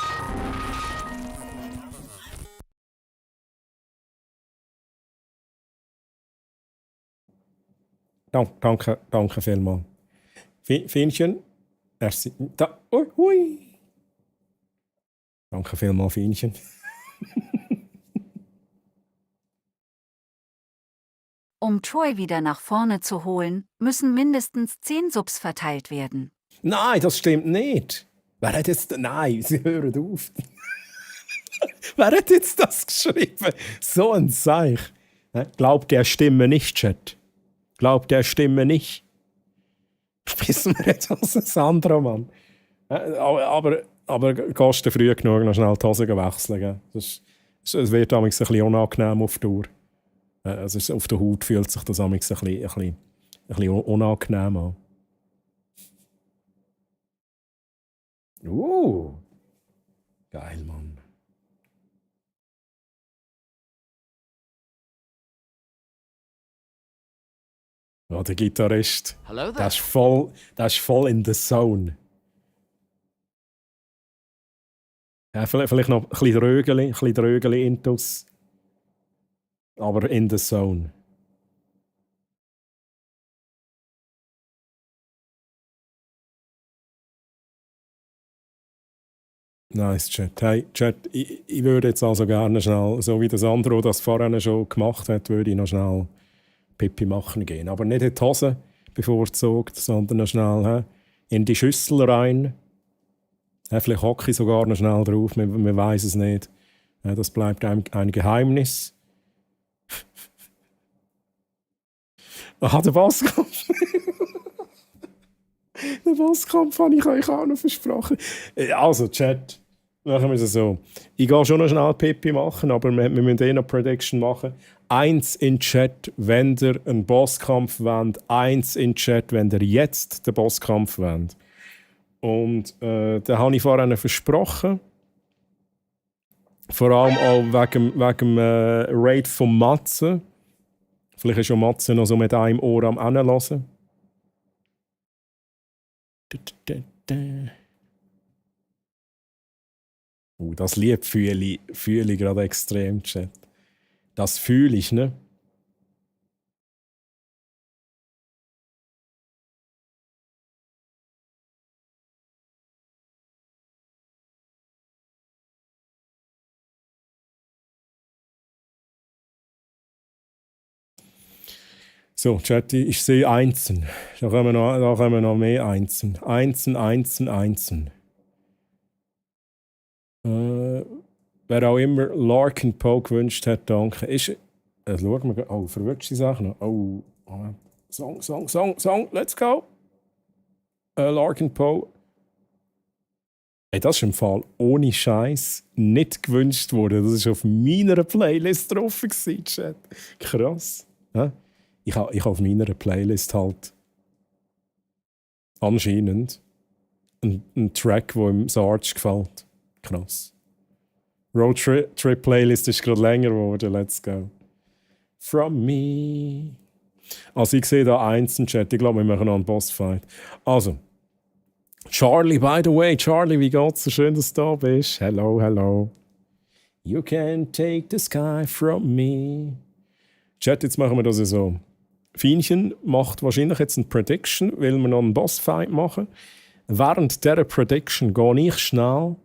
Danke vielmals. Fienchen. Merci. Ui. Danke vielmals, Fienchen. Um Troy wieder nach vorne zu holen, müssen mindestens 10 Subs verteilt werden. Nein, das stimmt nicht. Wer hat jetzt... Nein, sie hören auf. Wer hat jetzt das geschrieben? So ein Seich. Glaubt der Stimme nicht, Chat. Glaubt der Stimme nicht. Wissen wir jetzt als ein anderer Mann. Aber gehst du früh genug noch schnell die Hose wechseln. Gell? Es wird ein bisschen unangenehm auf die Tour. Also auf der Haut fühlt sich das ein bisschen unangenehm an. Geil, Mann. Ja, der Gitarrist. Hello there. Das ist voll in the zone. Ja, vielleicht noch ein bisschen Drögeli intus. Aber in the zone. Nice, Chat. Hey, Chat, ich würde jetzt also gerne schnell, so wie das Andro das vorhin schon gemacht hat, würde ich noch schnell Pipi machen gehen. Aber nicht in die Hose bevorzugt, sondern noch schnell in die Schüssel rein. Vielleicht hocke ich sogar noch schnell drauf, man weiß es nicht. Das bleibt ein Geheimnis. Der Bosskampf. Den Bosskampf habe ich euch auch noch versprochen. Also, Chat, machen wir es so. Ich gehe schon noch schnell Pipi machen, aber wir müssen noch Prediction machen. 1 in Chat, wenn ihr einen Bosskampf wollt. 1 in Chat, wenn ihr jetzt den Bosskampf wollt. Und den habe ich vorhin versprochen. Vor allem auch wegen dem Raid von Matze. Vielleicht ist schon Matze noch so mit einem Ohr am Anhören. Das Lied fühle ich gerade extrem, Chat. Das fühle ich, ne? So, Chat, ich sehe Einsen. Da kommen noch mehr Einsen. Einsen. Wer auch immer Larkin Poe gewünscht hat, danke. Schauen wir. Oh, verwirrte Sachen noch. Oh, Song, let's go. Larkin Poe. Ey, das ist im Fall ohne Scheiß nicht gewünscht worden. Das war auf meiner Playlist drauf, Chat. Krass. Ja? Ich habe auf meiner Playlist halt anscheinend einen Track, der im Sarge gefällt. Krass. Road Trip Playlist ist gerade länger geworden. Let's go. From me. Also ich sehe da eins im Chat. Ich glaube, wir machen noch einen Bossfight. Also, Charlie, by the way. Charlie, wie geht's? So schön, dass du da bist. Hello. You can take the sky from me. Chat, jetzt machen wir das so. Fienchen macht wahrscheinlich jetzt eine Prediction, weil wir noch einen Bossfight machen. Während dieser Prediction gehe ich schnell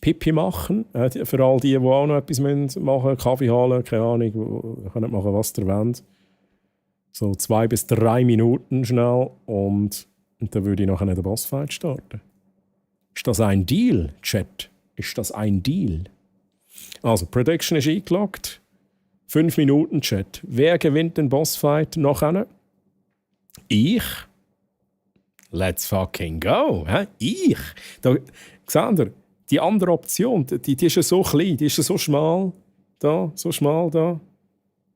Pipi machen. Für all die auch noch etwas machen müssen. Kaffee holen, keine Ahnung. Ihr könnt machen, was ihr wollt. So 2 bis 3 Minuten schnell. Und dann würde ich nachher den Bossfight starten. Ist das ein Deal, Chat? Ist das ein Deal? Also, Prediction ist eingeloggt. 5 Minuten Chat. Wer gewinnt den Bossfight nachher? Ich? Let's fucking go. Ich? Da, seht ihr, die andere Option, die ist ja so klein, die ist ja so schmal. Da, so schmal da.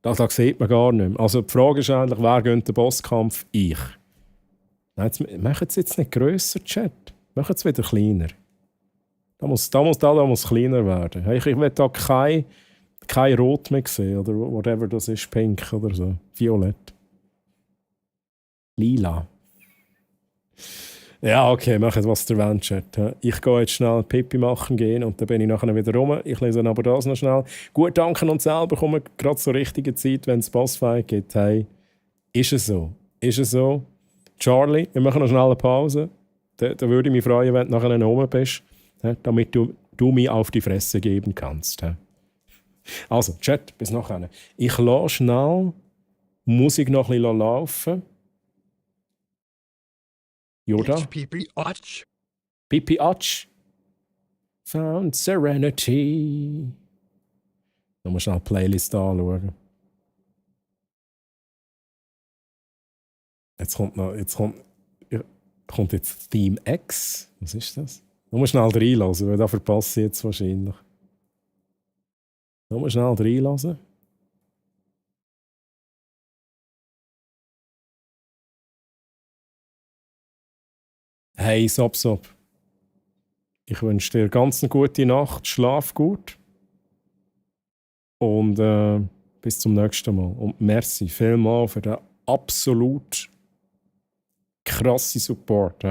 Da sieht man gar nicht mehr. Also die Frage ist eigentlich, wer gewinnt den Bosskampf? Ich. Nein, machen es jetzt nicht grösser, Chat. Machen es wieder kleiner. Da muss kleiner werden. Ich will da kein Rot mehr sehen, oder whatever das ist, pink oder so. Violett. Lila. Ja, okay, macht was der wollt, Chat. Ich gehe jetzt schnell Pipi machen gehen und dann bin ich nachher wieder rum. Ich lese aber das noch schnell. Gut, danke und selber kommen gerade zur richtigen Zeit, wenn es Bossfight gibt. Hey, ist es so? Ist es so? Charlie, wir machen noch schnell eine Pause. Da würde ich mich freuen, wenn du nachher noch rum bist, damit du mir auf die Fresse geben kannst. Also, Chat, bis nachher. Ich lasse schnell Musik noch ein bisschen laufen. Yoda? Pipi Atsch. Pipi Atsch. Found Serenity. Da musst du schnell die Playlist anschauen. Kommt jetzt Theme X. Was ist das? Du musst schnell reinlassen, weil da verpasse ich jetzt wahrscheinlich. Du musst schnell reinlassen. Hey, Sop. Ich wünsche dir ganz eine gute Nacht, schlaf gut. Und bis zum nächsten Mal. Und merci vielmals für den absolut krassen Support,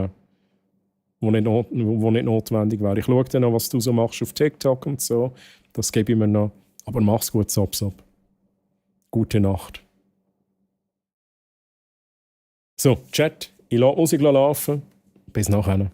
wo nicht notwendig wäre. Ich schaue dann noch, was du so machst auf TikTok und so. Das gebe ich mir noch. Aber mach's gut, Sop. Gute Nacht. So, Chat, ich lasse Musik laufen. Bis nachher.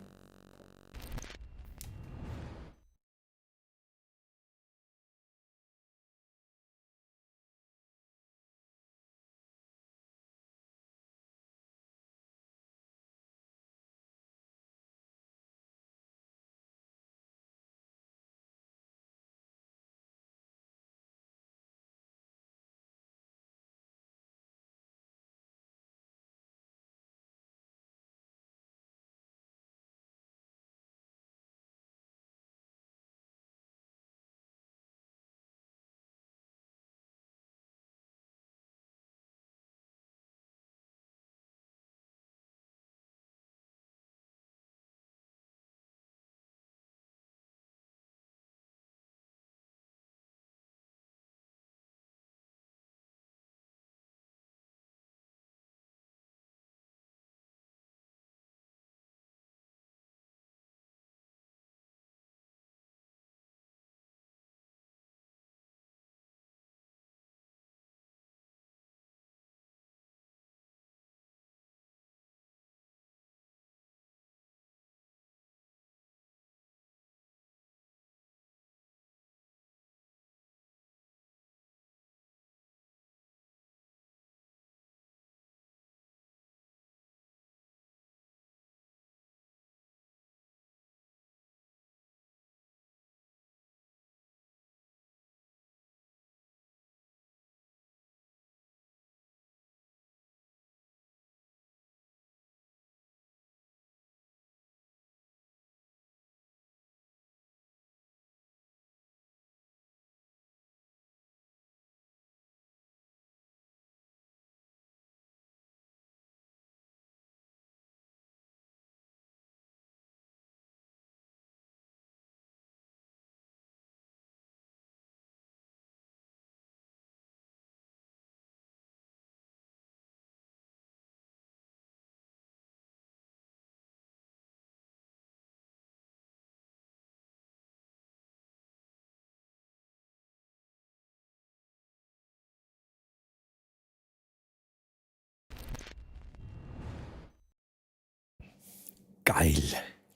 Geil,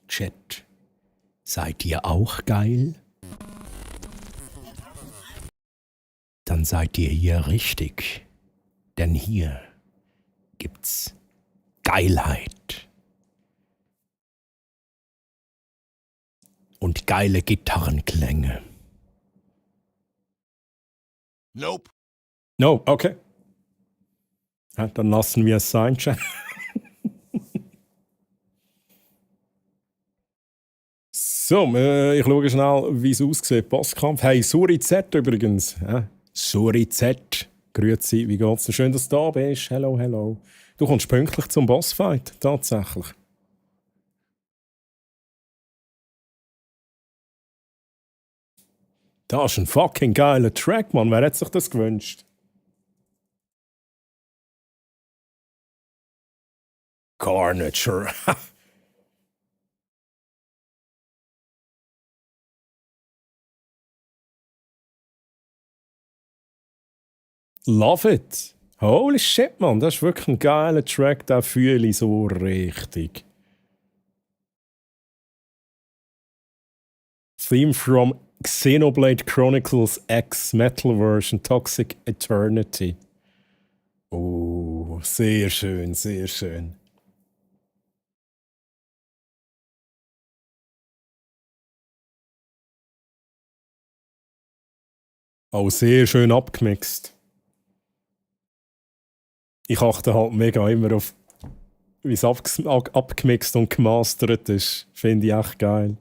Chat. Seid ihr auch geil? Dann seid ihr hier richtig. Denn hier gibt's Geilheit. Und geile Gitarrenklänge. Nope. No, okay. Ja, dann lassen wir es sein, Chat. So, ich schaue schnell, wie es aussieht. Bosskampf. Hey, Suri Z übrigens. Ja, Suri Z. Grüezi, wie geht's dir? Schön, dass du da bist. Hello, hello. Du kommst pünktlich zum Bossfight, tatsächlich. Das ist ein fucking geiler Track, Mann. Wer hat sich das gewünscht? Carnage. Love it. Holy shit, man. Das ist wirklich ein geiler Track. Den fühle ich so richtig. Theme from Xenoblade Chronicles X Metal Version Toxic Eternity. Oh, sehr schön, sehr schön. Oh, sehr schön abgemixt. Ich achte halt mega immer auf, wie es abgemixt und gemastert ist. Finde ich echt geil.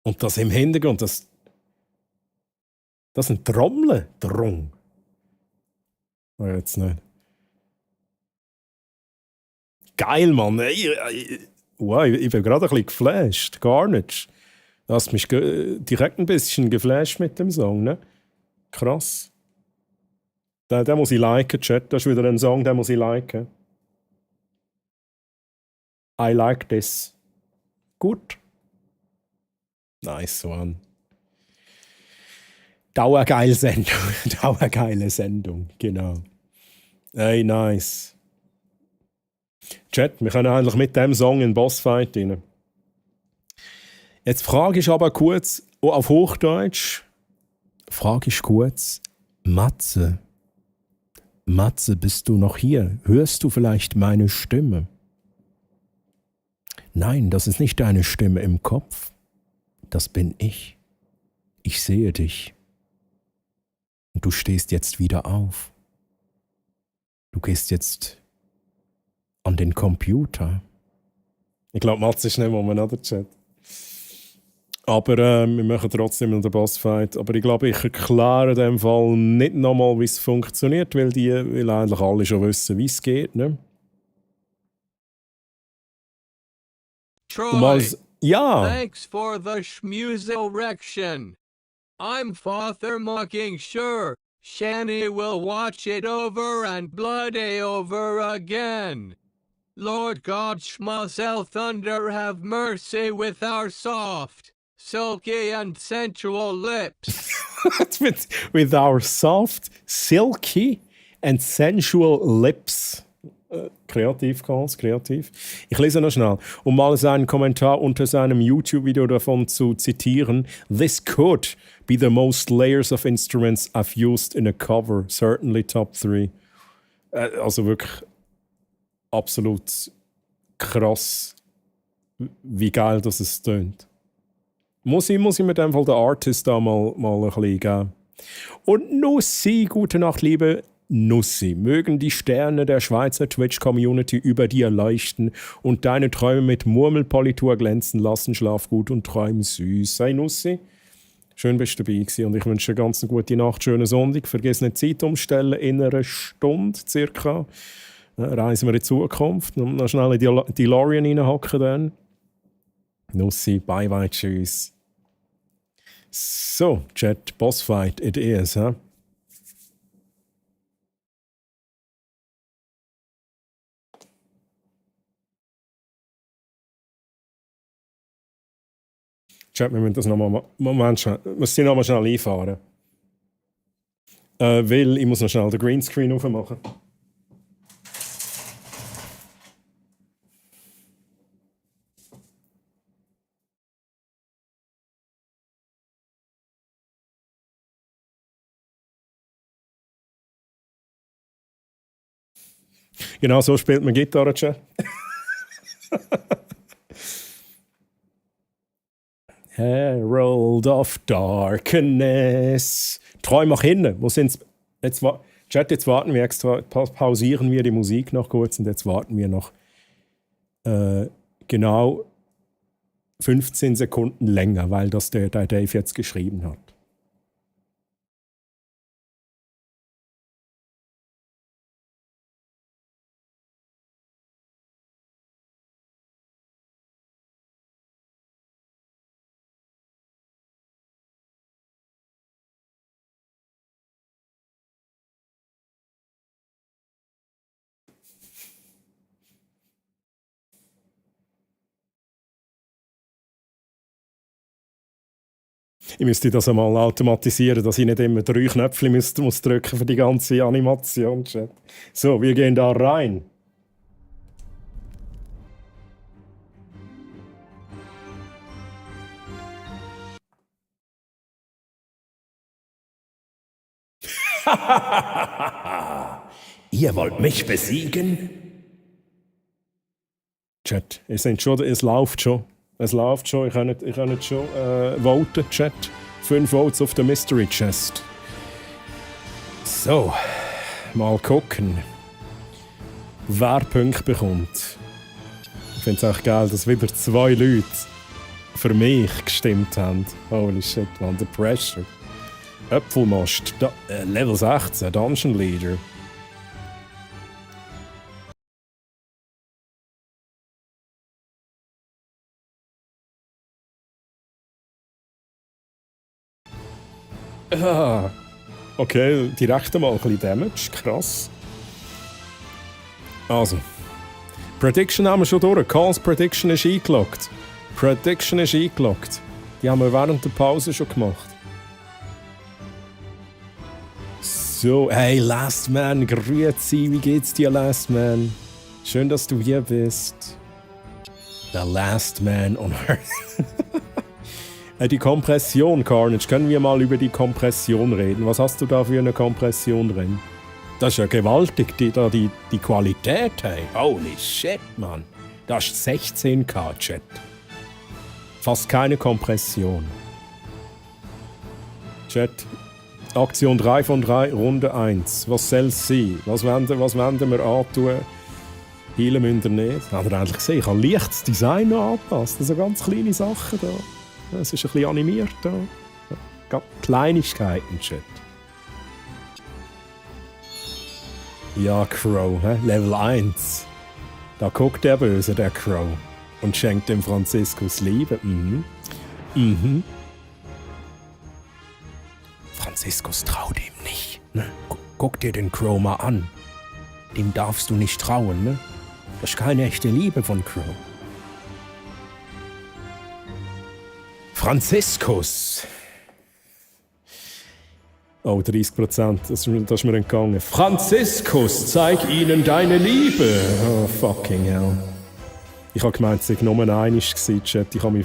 Und das im Hintergrund, das sind Trommeln. Drung. Oh, jetzt nicht. Geil, Mann. Wow, ich bin gerade ein bisschen geflasht. Gar nicht. Du hast mich direkt ein bisschen geflasht mit dem Song, ne? Krass. Den muss ich liken, Chat. Das ist wieder ein Song, den muss ich liken. I like this. Gut. Nice one. Dauergeile Sendung. Dauergeile Sendung, genau. Hey, nice. Chat, wir können eigentlich mit dem Song in den Bossfight rein. Jetzt frage ich aber kurz, auf Hochdeutsch, frage ich kurz, Matze, bist du noch hier? Hörst du vielleicht meine Stimme? Nein, das ist nicht deine Stimme im Kopf. Das bin ich. Ich sehe dich. Und du stehst jetzt wieder auf. Du gehst jetzt an den Computer. Ich glaube, Matze ist nicht mehr oder Chat. Aber wir machen trotzdem noch den Bossfight. Aber ich glaube, ich erkläre in dem Fall nicht nochmal, wie es funktioniert, weil eigentlich alle schon wissen, wie es geht. Ne? Troy, ja. Thanks for the schmuserection. I'm Father Mocking sure Shani will watch it over and bloody over again. Lord God Schmusel Thunder have mercy with our soft, silky and sensual lips. with our soft, silky and sensual lips. Kreativ, Karls, kreativ. Ich lese noch schnell, um mal seinen Kommentar unter seinem YouTube-Video davon zu zitieren. This could be the most layers of instruments I've used in a cover. Certainly top 3. Also wirklich absolut krass, wie geil das es tönt. Muss ich mit dem Fall den Artist da mal ein bisschen geben. Und Nussi, gute Nacht, liebe Nussi. Mögen die Sterne der Schweizer Twitch-Community über dir leuchten und deine Träume mit Murmelpolitur glänzen lassen. Schlaf gut und träum süß. Sei Nussi. Schön bist du dabei gewesen und ich wünsche dir ganz eine gute Nacht, schönen Sonntag. Vergiss nicht Zeit umstellen, in einer Stunde circa. Reisen wir in die Zukunft. Noch schnell in die DeLorean reinhocken dann. Nussi, bye bye, tschüss. So, Chat, Bossfight, it is, huh? Chat, wir müssen das nochmal. Moment, schnell. Wir müssen nochmal schnell einfahren. Weil ich muss noch schnell den Greenscreen aufmachen. Genau so spielt man Gitarre, Chat. Herald of Darkness. Träum nach hinten. Wo sind's? Chat, jetzt warten wir extra. Pausieren wir die Musik noch kurz und jetzt warten wir noch genau 15 Sekunden länger, weil das der Dave jetzt geschrieben hat. Ich müsste das einmal automatisieren, dass ich nicht immer 3 Knöpfe muss drücken für die ganze Animation. So, wir gehen da rein. Ihr wollt mich besiegen? Chat, es läuft schon. Es läuft schon. Ich kann nicht schon voten, Chat. 5 Votes auf der Mystery Chest. So, mal gucken, wer Punkte bekommt. Ich finde es auch geil, dass wieder 2 Leute für mich gestimmt haben. Holy shit, man, the pressure. Äpfelmost, Level 16, Dungeon Leader. Ah, okay, direkt mal ein bisschen Damage, krass. Also, Prediction haben wir schon durch. Calls Prediction ist eingeloggt. Prediction ist eingeloggt. Die haben wir während der Pause schon gemacht. So, hey Last Man, grüezi, wie geht's dir Last Man? Schön, dass du hier bist. The Last Man on Earth. Die Kompression, Carnage. Können wir mal über die Kompression reden? Was hast du da für eine Kompression drin? Das ist ja gewaltig, die Qualität, hey. Holy shit, Mann. Das ist 16K, Chat. Fast keine Kompression. Chat. Aktion 3 von 3, Runde 1. Was soll es sein? Was wollen wir antun? Heilen müssen wir nicht. Habt ihr eigentlich gesehen? Ich habe leichtes Design noch angepasst. Das sind ganz kleine Sachen da. Es ist ein bisschen animiert da. Kleinigkeiten, Chat. Ja, Crow, Level 1. Da guckt der Böse, der Crow. Und schenkt dem Franziskus Liebe. Mhm. Franziskus traut ihm nicht. Ne? Guck dir den Crow mal an. Dem darfst du nicht trauen, ne? Das ist keine echte Liebe von Crow. Franziskus! Oh, 30%, das ist mir entgangen. Franziskus, zeig ihnen deine Liebe! Oh, fucking hell. Ich habe gemeint, es sei nur einmal Chat. Ich habe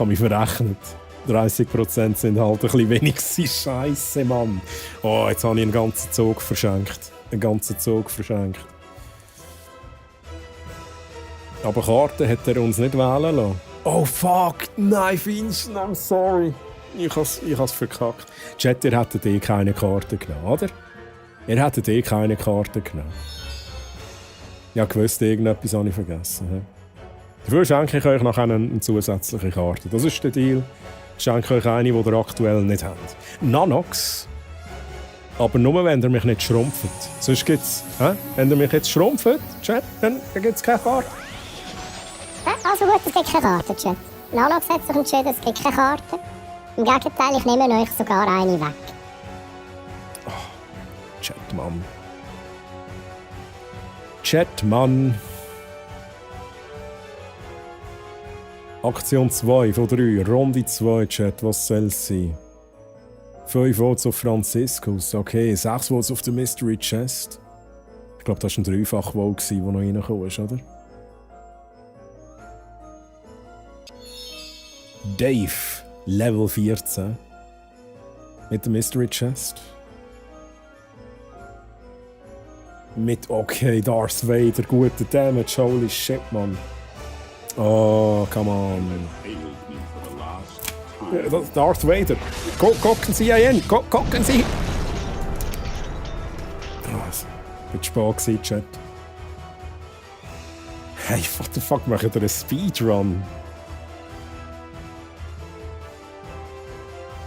mich verrechnet. 30% sind halt ein bisschen wenig. Scheiße, Mann. Oh, jetzt habe ich einen ganzen Zug verschenkt. Aber Karten hat er uns nicht wählen lassen. Oh fuck, nein, Vincent, I'm sorry. Ich has verkackt. Chat, ihr hättet keine Karte genommen, oder? Ihr hättet keine Karte genommen. Ja, gewusst, irgendetwas habe ich vergessen. He? Dafür schenke ich euch noch eine zusätzliche Karte. Das ist der Deal. Ich schenke euch eine, die ihr aktuell nicht habt. Nanox. Aber nur, wenn ihr mich nicht schrumpft. Sonst gibt's, wenn ihr mich jetzt schrumpft, Chat, dann gibt's keine Karte. Also gut, es gibt keine Karte, Chat. Nanox hat sich entschieden, es gibt keine Karte. Im Gegenteil, ich nehme euch sogar eine weg. Oh, Chatmann. Chatmann. Aktion 2 von 3, Runde 2, Chat, was soll es sein? 5 Votes auf Franziskus, okay, 6 Votes auf der Mystery Chest. Ich glaube, das war ein Dreifach-Vote, der noch reingekommen ist, oder? Dave, Level 14. Mit der Mystery Chest. Mit, okay, Darth Vader, guter Damage, holy shit, man. Oh, come on. Darth Vader. Gucken Sie ein, gucken Sie. Oh, mit Spaß gewesen, Chat. Hey, what the fuck, machen wir einen Speedrun?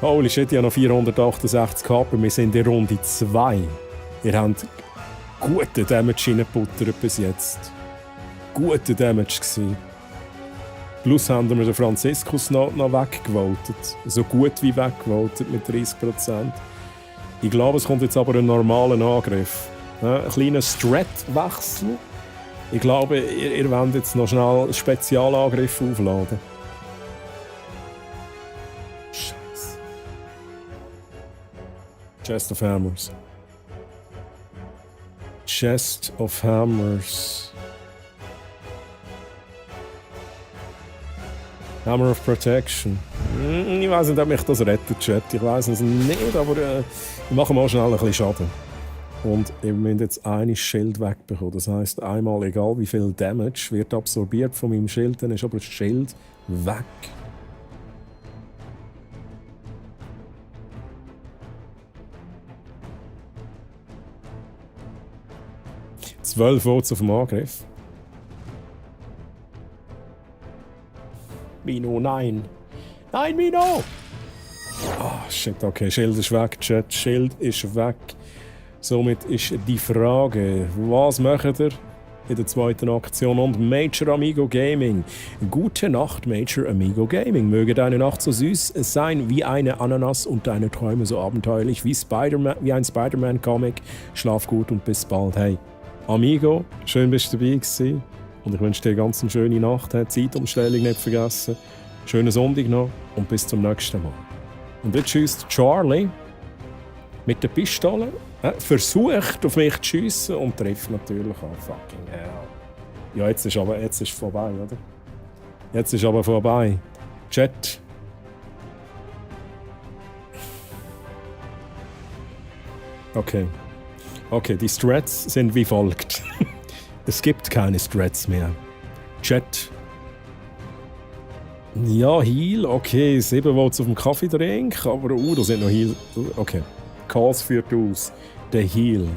Holy shit, ich habe noch 468 gehabt, wir sind in Runde 2. Ihr habt guten Damage reingebuttert bis jetzt. Guter Damage gewesen. Plus haben wir den Franziskus noch weggevotet. So gut wie weggevotet mit 30%. Ich glaube, es kommt jetzt aber ein normaler Angriff. Ein kleiner Strat-Wechsel. Ich glaube, ihr wollt jetzt noch schnell einen Spezialangriff aufladen. Chest of Hammers. Chest of Hammers. Hammer of Protection. Ich weiß nicht, ob mich das rettet, Chat. Ich weiß es nicht, aber ich mache mal schnell ein bisschen Schaden. Und wir müssen jetzt ein Schild wegbekommen. Das heisst, einmal, egal wie viel Damage wird absorbiert von meinem Schild, dann ist aber das Schild weg. $12 Votes auf dem Angriff. Mino, nein! Nein, Mino! Ah, shit, okay, Schild ist weg, Chat. Schild ist weg. Somit ist die Frage, was macht ihr in der zweiten Aktion? Und Major Amigo Gaming. Gute Nacht, Major Amigo Gaming. Möge deine Nacht so süß sein wie eine Ananas und deine Träume so abenteuerlich wie ein Spider-Man-Comic. Schlaf gut und bis bald. Hey, Amigo, schön bist du dabei gewesen. Und ich wünsche dir ganz eine schöne Nacht. Zeitumstellung nicht vergessen. Schönen Sonntag noch und bis zum nächsten Mal. Und jetzt schießt Charlie mit der Pistole. Versucht auf mich zu schiessen und trifft natürlich auch. Fucking hell. Ja, jetzt ist vorbei, oder? Jetzt ist aber vorbei. Chat. Okay. Okay, die Strats sind wie folgt. Es gibt keine Strats mehr. Chat. Ja, Heal, okay, 7 Votes auf dem Kaffeedrink, aber da sind noch Heal. Okay. Calls führt aus. Der Heal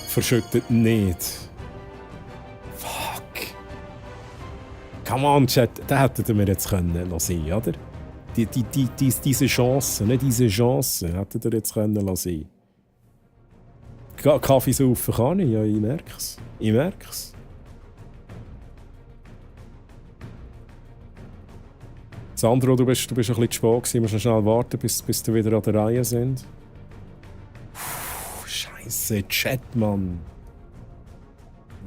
verschüttet nicht. Fuck. Come on, Chat, da hättet ihr jetzt können lassen, oder? Diese Chance, nicht diese Chance, hättet ihr jetzt können lassen. Kaffee saufen kann ich, ja, ich merk's. Ich merk's. Sandro, du bist ein bisschen zu spät gewesen. Wir müssen schnell warten, bis wir wieder an der Reihe sind. Scheiße, Chat, Mann.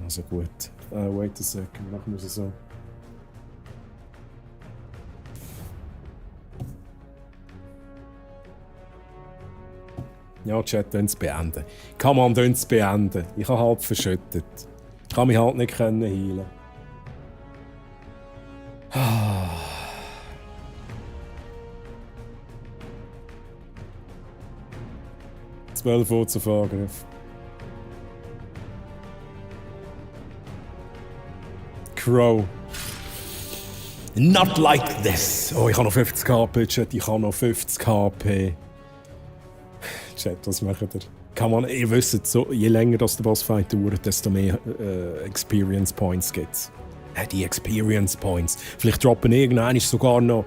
Also gut. Wait a second, machen wir es so. Ja, Chat, dann es beenden. Kann man dann es beenden. Ich habe halb verschüttet. Ich kann mich halt nicht heilen. 12 Votes auf Angriff. Crow. Not like this. Oh, ich habe noch 50 KP, Chat. Ich habe noch 50 KP. Chat, was macht ihr? Kann man, ihr wisst, so, je länger das der Bossfight dauert, desto mehr Experience Points gibt es. Die Experience Points. Vielleicht droppen irgendwann sogar noch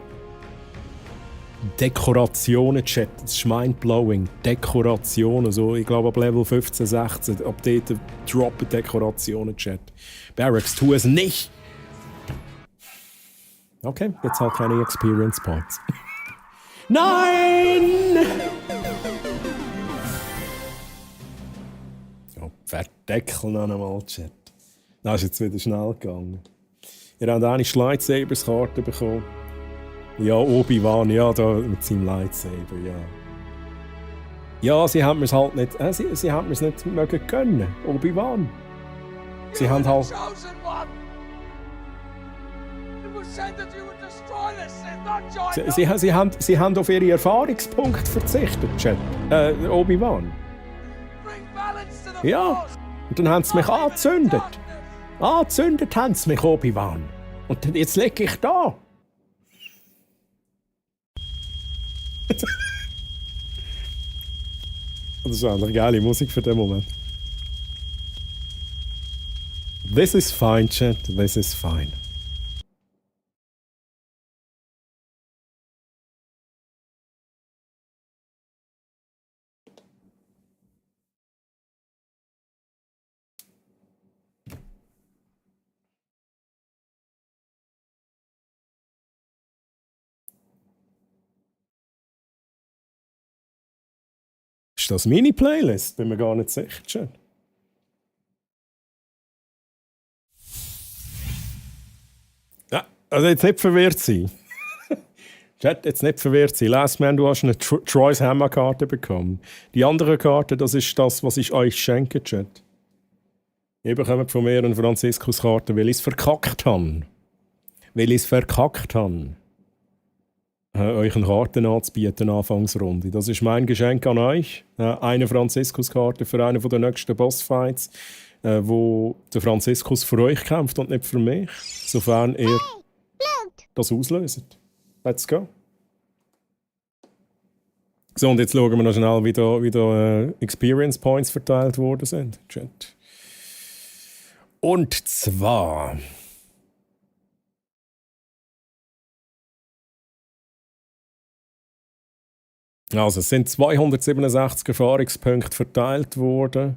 Dekorationen, Chat. Das ist mindblowing. Dekorationen. So, ich glaube, ab Level 15, 16, ab dort droppen Dekorationen, Chat. Barracks, tu es nicht! Okay, jetzt halt keine Experience Points. Nein! Oh, verdeckeln noch einmal, Chat. Das ist jetzt wieder schnell gegangen. Ihr habt eine Lightsabers-Karte bekommen. Ja, Obi-Wan, ja, da mit seinem Lightsaber, ja. Ja, sie haben mir's halt nicht, sie haben mir's nicht mögen können, Obi-Wan. Sie haben halt... Sie haben auf ihre Erfahrungspunkte verzichtet, Chat. Obi-Wan. Ja, und dann haben sie mich angezündet. Angezündet haben sie mich, Obi-Wan. Und jetzt liege ich da. Das ist eigentlich geile Musik für den Moment. This is fine, Chat. This is fine. Ist das meine Playlist? Bin mir gar nicht sicher. Ja, also jetzt nicht verwirrt sein. Chat, jetzt nicht verwirrt sein. Last Man, du hast eine Troy's Hammer-Karte bekommen. Die andere Karte, das ist das, was ich euch schenke, Chat. Ihr bekommt von mir eine Franziskus-Karte, weil ich es verkackt habe. Euch eine Karte anzubieten, Anfangsrunde. Das ist mein Geschenk an euch. Eine Franziskus-Karte für einen der nächsten Bossfights, wo der Franziskus für euch kämpft und nicht für mich. Sofern ihr das auslöst. Let's go. So, und jetzt schauen wir noch schnell, wie da Experience Points verteilt worden sind. Chat. Und zwar... Also, es sind 267 Erfahrungspunkte verteilt worden.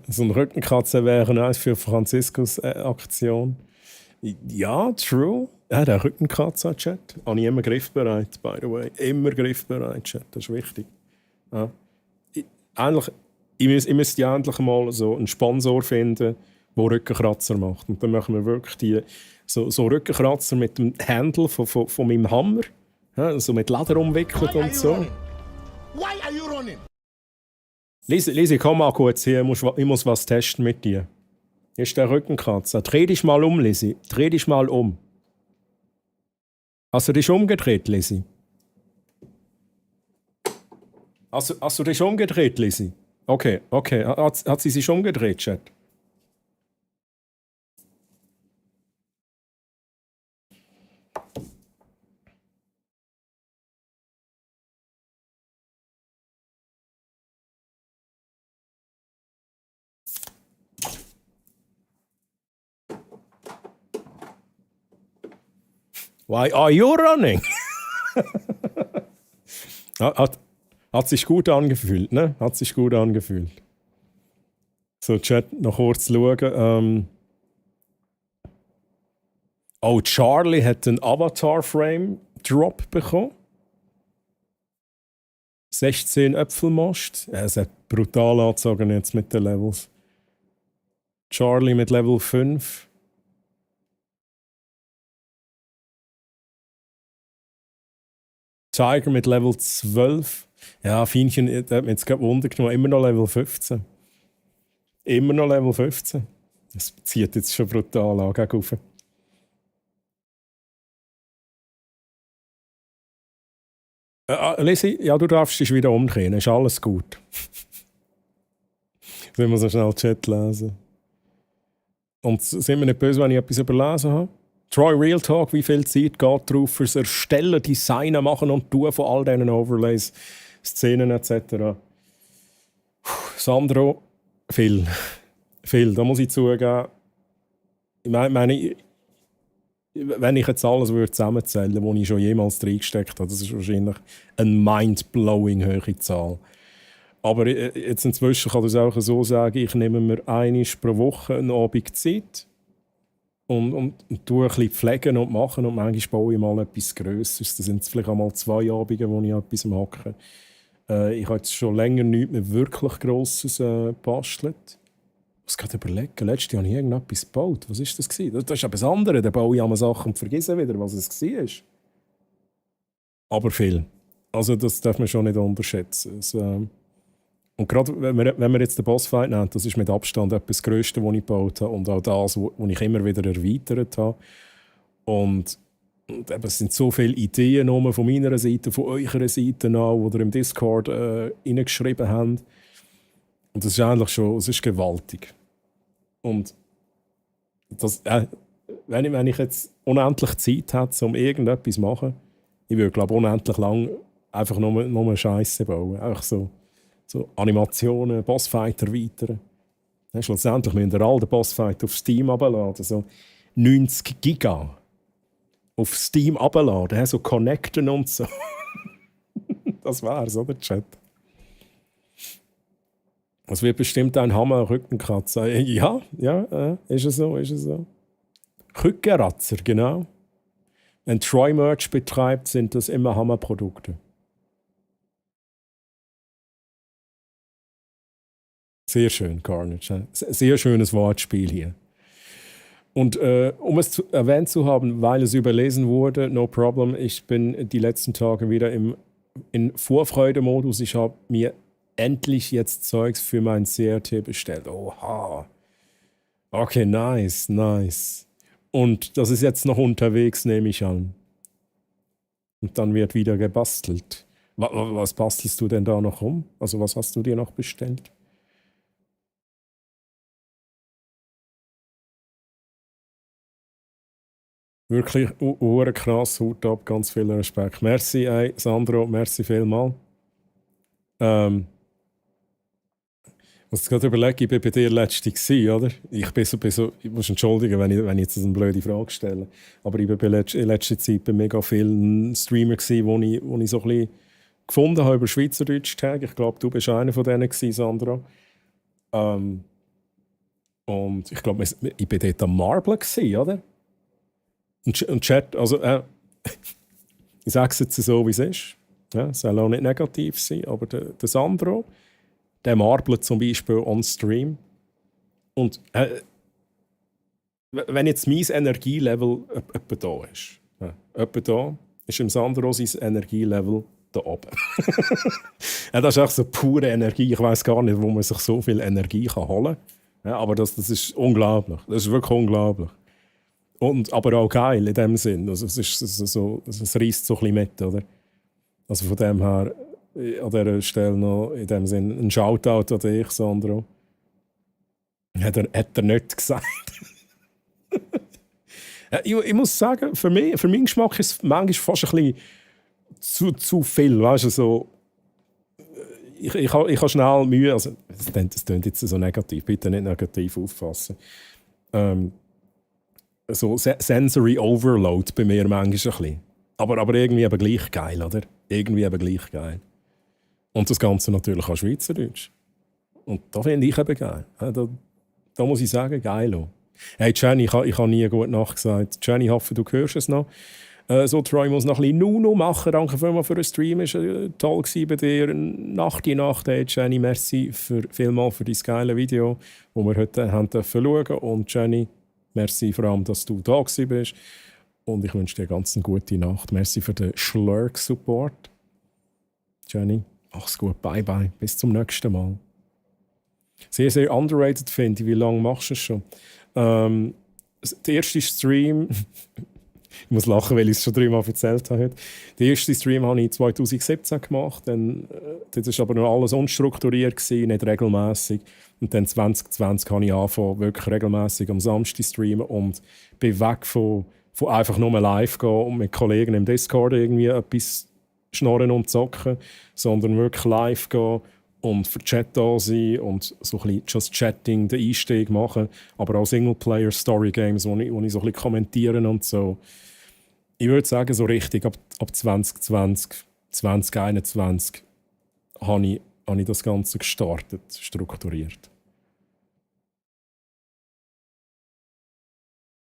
So ein Rückenkratzer wäre eins für Franziskus Aktion. Ja, true. Ja, der Rückenkratzer-Chat. Habe ich immer griffbereit, by the way. Immer griffbereit, Chat. Das ist wichtig. Ja. Ich müsste ja endlich mal so einen Sponsor finden, der Rückenkratzer macht. Und dann machen wir wirklich so Rückenkratzer mit dem Handle von meinem Hammer. Ja, so mit Leder umwickelt und so. Why are you running? Lisi, komm mal kurz hier. Ich muss was testen mit dir. Hier ist der Rückenkratzer. Dreh dich mal um, Lisi. Dreh dich mal um. Hast du dich umgedreht, Lisi? Hast du dich umgedreht, Lisi? Okay. Hat sie sich umgedreht, Chat? Why are you running? Hat sich gut angefühlt, ne? Hat sich gut angefühlt. So, Chat, noch kurz schauen. Oh, Charlie hat einen Avatar-Frame-Drop bekommen. 16 Äpfelmast. Es hat brutal angezogen jetzt mit den Levels. Charlie mit Level 5. Tiger mit Level 12. Ja, Fienchen hat mich jetzt gerade Wunder genommen. Immer noch Level 15. Immer noch Level 15. Das zieht jetzt schon brutal an, gegen rauf. Lisi, ja, du darfst dich wieder umdrehen. Ist alles gut. Sollen wir so schnell Chat lesen? Und sind wir nicht böse, wenn ich etwas überlesen habe? Troy Real Talk, wie viel Zeit geht drauf fürs Erstellen, Designen, Machen und Tun von all diesen Overlays, Szenen etc. Sandro, viel. Da muss ich zugeben. Ich meine, wenn ich jetzt alles zusammenzählen würde, was ich schon jemals reingesteckt habe, das ist wahrscheinlich eine mind-blowing hohe Zahl. Aber jetzt inzwischen kann ich es auch so sagen, ich nehme mir einmal pro Woche einen Abend Zeit und tue ein bisschen pflegen und machen und manchmal baue ich mal etwas Grösseres. Das sind vielleicht einmal 2 Abende, wo ich an etwas hacke. Ich habe jetzt schon länger nichts mehr wirklich Grosses gebastelt. Ich muss gerade überlegen, letztes Jahr habe ich irgendetwas gebaut. Was war das? Das ist etwas anderes. Da baue ich einmal Sachen und vergesse wieder, was es war. Aber viel. Also das darf man schon nicht unterschätzen. Und gerade wenn wir jetzt den Bossfight nehmen, das ist mit Abstand etwas das Grösste, was ich gebaut habe. Und auch das, was ich immer wieder erweitert habe. Und eben, es sind so viele Ideen von meiner Seite, von eurer Seite auch, die ihr im Discord reingeschrieben habt. Und das ist eigentlich schon, es ist gewaltig. Und das, wenn ich jetzt unendlich Zeit hätte, um irgendetwas zu machen, ich würde, glaube ich, unendlich lang einfach nur Scheiße bauen. Einfach so Animationen, Bossfight erweitern. Ja, schlussendlich müssen wir all den Bossfight auf Steam abladen. So 90 Giga auf Steam abladen, so connecten und so. Das wär's, oder, Chat? Es wird bestimmt ein Hammer-Rückenkratzer. Ja, ist es so. Rückenratzer, genau. Wenn Troy Merch betreibt, sind das immer Hammerprodukte. Sehr schön, Carnage. Sehr schönes Wortspiel hier. Und um es erwähnt zu haben, weil es überlesen wurde, no problem, ich bin die letzten Tage wieder in Vorfreude-Modus. Ich habe mir endlich jetzt Zeugs für mein CRT bestellt. Oha. Okay, nice. Und das ist jetzt noch unterwegs, nehme ich an. Und dann wird wieder gebastelt. Was bastelst du denn da noch rum? Also was hast du dir noch bestellt? Wirklich krass, Hut ab, ganz viel Respekt. Merci, Sandro, merci vielmals. Ich muss gerade überlegen, ich war bei dir letztens, oder? Ich muss entschuldigen, wenn ich jetzt eine blöde Frage stelle. Aber ich war in letzter Zeit bei mega vielen Streamern, wo ich so ein bisschen gefunden habe über Schweizerdeutsch Tag. Ich glaube, du bist einer von denen, Sandra. Und ich glaube, ich war dort am Marble, oder? Und Chat, also ich sage es jetzt so, wie es ist. Ja, es soll auch nicht negativ sein, aber der Sandro, der marbelt zum Beispiel on Stream. Und wenn jetzt mein Energielevel etwa da ist, etwa da ist im Sandro sein Energielevel da oben. Ja, das ist echt so pure Energie. Ich weiß gar nicht, wo man sich so viel Energie holen kann. Ja, aber das ist unglaublich. Das ist wirklich unglaublich. Aber auch geil in dem Sinn. Also es reisst so ein bisschen mit, oder? Also von dem her an dieser Stelle noch in dem Sinn ein Shoutout an dich, Sandro. Hat er nicht gesagt. ich muss sagen, für meinen Geschmack ist es manchmal fast ein bisschen zu viel. Weißt du, so, ich habe schnell Mühe. Also, das klingt jetzt so negativ, bitte nicht negativ auffassen. So Sensory Overload bei mir manchmal ein bisschen. Aber irgendwie eben gleich geil, oder? Irgendwie eben gleich geil. Und das Ganze natürlich auch Schweizerdeutsch. Und da finde ich eben geil. Da muss ich sagen, geil. Hey Jenny, ich habe nie gute Nacht gesagt. Jenny, ich hoffe, du hörst es noch. So, Troy muss noch ein bisschen Nuno machen. Danke vielmals für den Stream. Es war toll bei dir. Nacht in Nacht. Hey Jenny, merci vielmals für dein geile Video, das wir heute schauen durften. Und Jenny, merci vor allem, dass du da bist. Und ich wünsche dir eine ganz gute Nacht. Merci für den Schlurk-Support. Jenny, mach's gut. Bye bye. Bis zum nächsten Mal. Sehr, sehr underrated finde ich. Wie lange machst du es schon? Der erste Stream... ich muss lachen, weil ich es schon 3-mal erzählt habe. Den ersten Stream habe ich 2017 gemacht. Das war aber noch alles unstrukturiert, nicht regelmäßig. Und dann 2020 habe ich angefangen, wirklich regelmäßig am Samstag streamen und bin weg von einfach nur live gehen und mit Kollegen im Discord irgendwie etwas schnorren und zocken, sondern wirklich live gehen und für Chat da sein und so ein bisschen Just Chatting, den Einstieg machen, aber auch Singleplayer-Story-Games, wo ich so ein bisschen kommentieren und so. Ich würde sagen, so richtig ab 2020, 2021 habe ich das Ganze gestartet, strukturiert.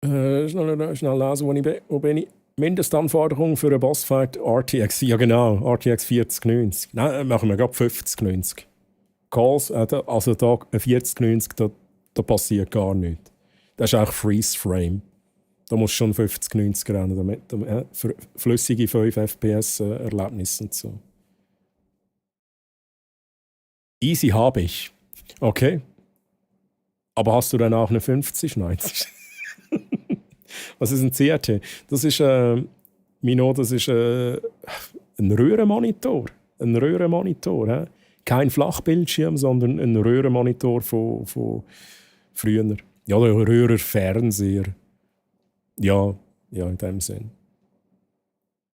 Schnell lesen, wo bin ich? Mindestanforderung für eine Bossfight RTX. Ja genau, RTX 4090. Nein, machen wir gerade 5090. Calls, also da 4090, da passiert gar nichts. Das ist auch Freeze-Frame. Da musst du schon 5090 rennen, damit für flüssige 5 FPS Erlebnisse und so. Easy habe ich. Okay. Aber hast du dann auch eine 5090? Was ist ein CRT? Das ist das ist ein Röhrenmonitor. Ein Röhrenmonitor. He? Kein Flachbildschirm, sondern ein Röhrenmonitor von früher. Ja, der Röhrenfernseher. Ja, in dem Sinn.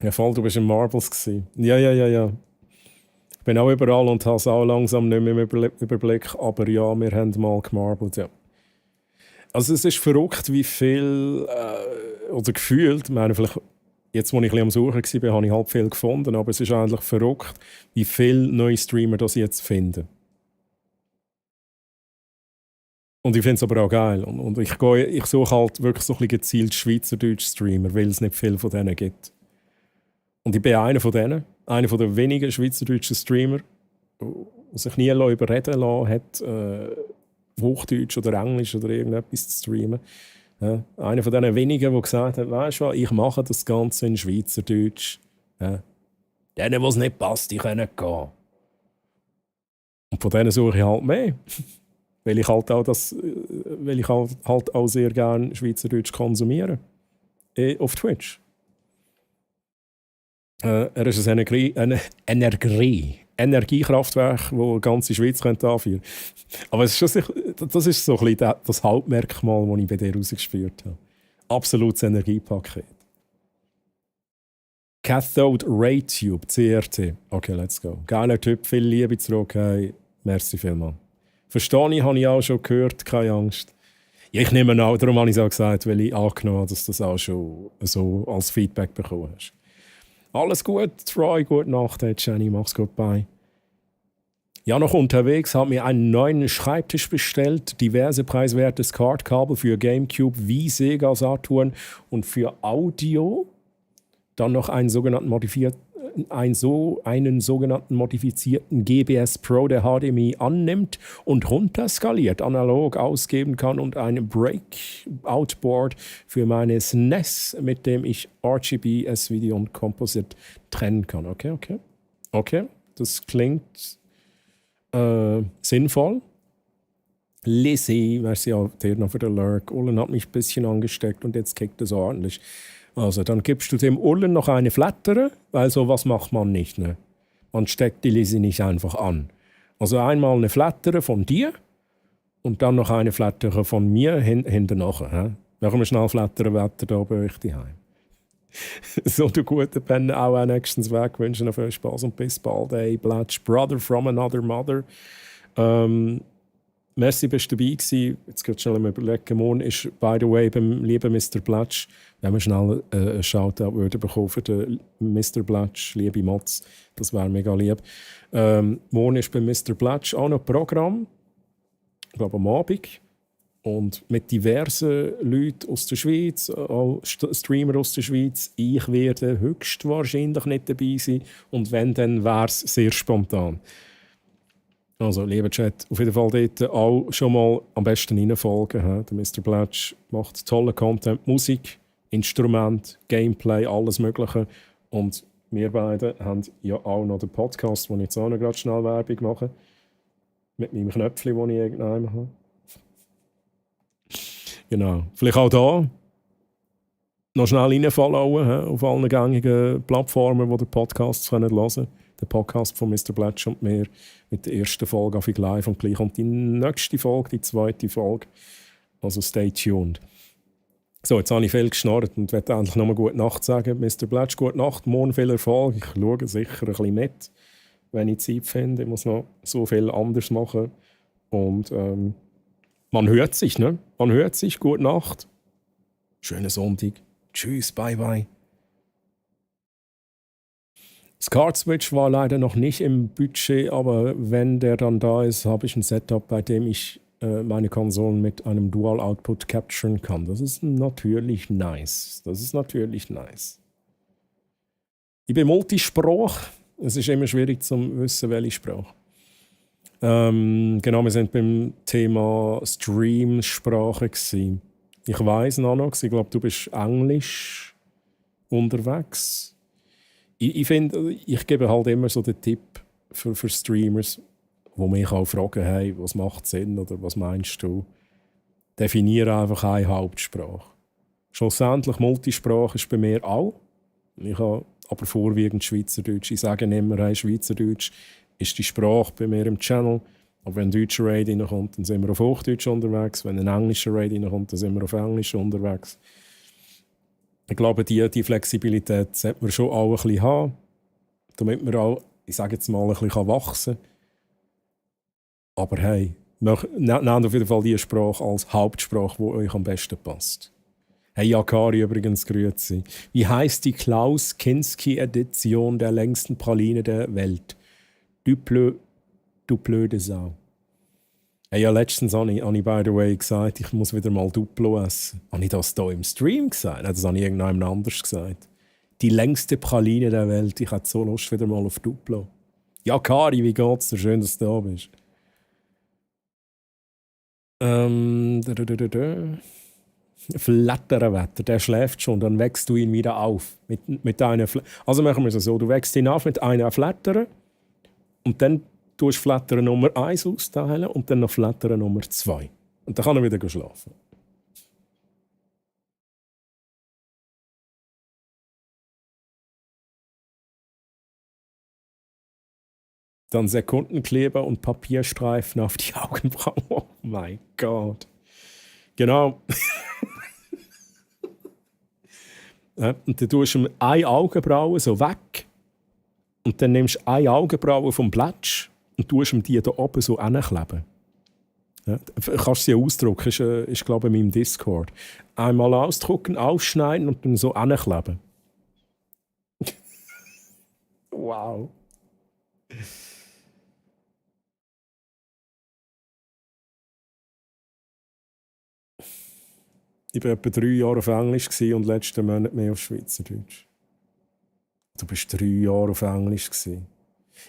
Ja, voll, du bist in Marbles gewesen. Ja. Ich bin auch überall und habe es auch langsam nicht mehr im Überblick. Aber ja, wir haben mal gemarbelt, ja. Also es ist verrückt, wie viel, oder gefühlt, ich meine, vielleicht, jetzt, wo ich ein bisschen am Suchen war, habe ich halt viel gefunden, aber es ist eigentlich verrückt, wie viele neue Streamer das jetzt finden. Und ich finde es aber auch geil. Und ich suche halt wirklich so ein bisschen gezielt Schweizerdeutsch Streamer, weil es nicht viele von denen gibt. Und ich bin einer von denen, einer von den wenigen schweizerdeutschen Streamer, der sich nie überreden lassen hat, Hochdeutsch oder Englisch oder irgendetwas zu streamen. Ja, einer von den wenigen, der gesagt hat, weißt du was, ich mache das Ganze in Schweizerdeutsch. Ja. Denen, wo es nicht passt, die können gehen. Und von denen suche ich halt mehr. Weil ich halt auch sehr gerne Schweizerdeutsch konsumiere. Auf Twitch. Er ist ein Energiekraftwerk, das die ganze Schweiz anführen könnte. Aber es ist schon, das ist so ein bisschen das Hauptmerkmal, das ich bei dir rausgespürt habe. Absolutes Energiepaket. Cathode Ray Tube, CRT. Okay, let's go. Geiler Typ, viel Liebe zurück. Hey, merci vielmals. Verstehe ich, habe ich auch schon gehört, keine Angst. Ja, ich nehme an, darum habe ich es auch gesagt, weil ich angenommen habe, dass du das auch schon so als Feedback bekommen hast. Alles gut, Troy, gute Nacht, hey Jenny, mach's gut, bye. Ja, noch unterwegs, habe mir einen neuen Schreibtisch bestellt, diverse preiswerte SCART-Kabel für Gamecube wie Sega Saturn und für Audio. Dann noch einen sogenannten modifizierten GBS Pro, der HDMI annimmt und runterskaliert, analog ausgeben kann und ein Breakout-Board für meine SNES, mit dem ich RGB, S-Video und Composite trennen kann. Okay, das klingt sinnvoll. Lizzie, merci auch dir noch für den Lurk. Ullen hat mich ein bisschen angesteckt und jetzt kickt es ordentlich. Also, dann gibst du dem Ullen noch eine Flattere, weil sowas macht man nicht. Ne? Man steckt die Lizzie nicht einfach an. Also einmal eine Flattere von dir und dann noch eine Flattere von mir hinten nachher. Machen wir schnell Flattern weiter da bei euch daheim. So, du guten Penne auch nächstens weg. Wünschen noch viel Spaß und bis bald. Hey, Blatsch, Brother from another mother. Merci, bist du dabei gewesen. Jetzt geht schnell mal überlegen. Morgen ist, by the way, beim lieben Mr. Blatsch, wenn wir schnell einen Shoutout würden bekommen für den Mr. Blatsch, liebe Mods, das wäre mega lieb. Morgen ist beim Mr. Blatsch auch noch Programm, ich glaube am Abend. Und mit diversen Leuten aus der Schweiz, auch Streamer aus der Schweiz. Ich werde höchstwahrscheinlich nicht dabei sein. Und wenn, dann wäre es sehr spontan. Also, lieber Chat, auf jeden Fall dort auch schon mal am besten reinfolgen. Der Mr. Blatsch macht tollen Content, Musik, Instrument, Gameplay, alles Mögliche. Und wir beide haben ja auch noch den Podcast, wo ich jetzt auch noch gerade schnell Werbung mache. Mit meinem Knöpfchen, das ich irgendwann habe. Genau. Vielleicht auch da noch schnell reinfolgen auf allen gängigen Plattformen, wo ihr Podcasts hören könnt. Der Podcast von Mr. Blatsch und mir mit der ersten Folge auf live und gleich kommt die nächste Folge, die zweite Folge. Also stay tuned. So, jetzt habe ich viel geschnarrt und werde endlich nochmal gute Nacht sagen. Mr. Blatsch, gute Nacht, morgen viel Erfolg. Ich schaue sicher ein bisschen mit, wenn ich Zeit finde. Ich muss noch so viel anders machen. Und man hört sich, ne? Man hört sich. Gute Nacht. Schönen Sonntag. Tschüss, bye bye. SCART Switch war leider noch nicht im Budget, aber wenn der dann da ist, habe ich ein Setup, bei dem ich meine Konsolen mit einem Dual Output capturen kann. Das ist natürlich nice. Ich bin Multisprach. Es ist immer schwierig zu wissen, welche Sprache. Genau, wir sind beim Thema Streamsprache gewesen. Ich weiss noch, ich glaube, du bist Englisch unterwegs. Ich finde, ich gebe halt immer so den Tipp für Streamers, die mich auch fragen, hey, was macht Sinn oder was meinst du? Definiere einfach eine Hauptsprache. Schlussendlich Multisprache ist bei mir auch. Ich habe aber vorwiegend Schweizerdeutsch. Ich sage immer, hey, Schweizerdeutsch ist die Sprache bei mir im Channel. Aber wenn ein deutscher Raid reinkommt, dann sind wir auf Hochdeutsch unterwegs. Wenn ein englischer Raid reinkommt, dann sind wir auf Englisch unterwegs. Ich glaube, die Flexibilität sollte man schon auch ein bisschen haben, damit man auch, ich sage jetzt mal, ein bisschen wachsen kann. Aber hey, nehmt auf jeden Fall die Sprache als Hauptsprache, die euch am besten passt. Hey, Akari übrigens, grüezi. Wie heisst die Klaus-Kinski-Edition der längsten Praline der Welt? Du blöde Sau. Hey, ja, letztens habe ich by the way gesagt, ich muss wieder mal Duplo essen. Habe ich das hier im Stream gesagt? Das habe ich irgendjemand anders gesagt. Die längste Praline der Welt. Ich hätte so Lust wieder mal auf Duplo. Ja, Kari, wie geht's dir? Schön, dass du da bist. Flatterwetter, der schläft schon, dann wächst du ihn wieder auf. Mit einer also machen wir es so, du wächst ihn auf mit einer Flatter und dann tust du Flatter Nummer 1 austeilen und dann noch Flatter Nummer 2. Und dann kann er wieder schlafen. Dann Sekundenkleber und Papierstreifen auf die Augenbrauen. Oh mein Gott. Genau. Und dann tust du eine Augenbraue so weg. Und dann nimmst du eine Augenbraue vom Plätsch und tust ihm die da oben so hinkleben. Ja, kannst sie ausdrucken, ist glaube ich in meinem Discord. Einmal ausdrucken, aufschneiden und dann so hinkleben. Wow. Ich war etwa 3 Jahre auf Englisch und letzten Monat mehr auf Schweizerdeutsch. Du bist 3 Jahre auf Englisch.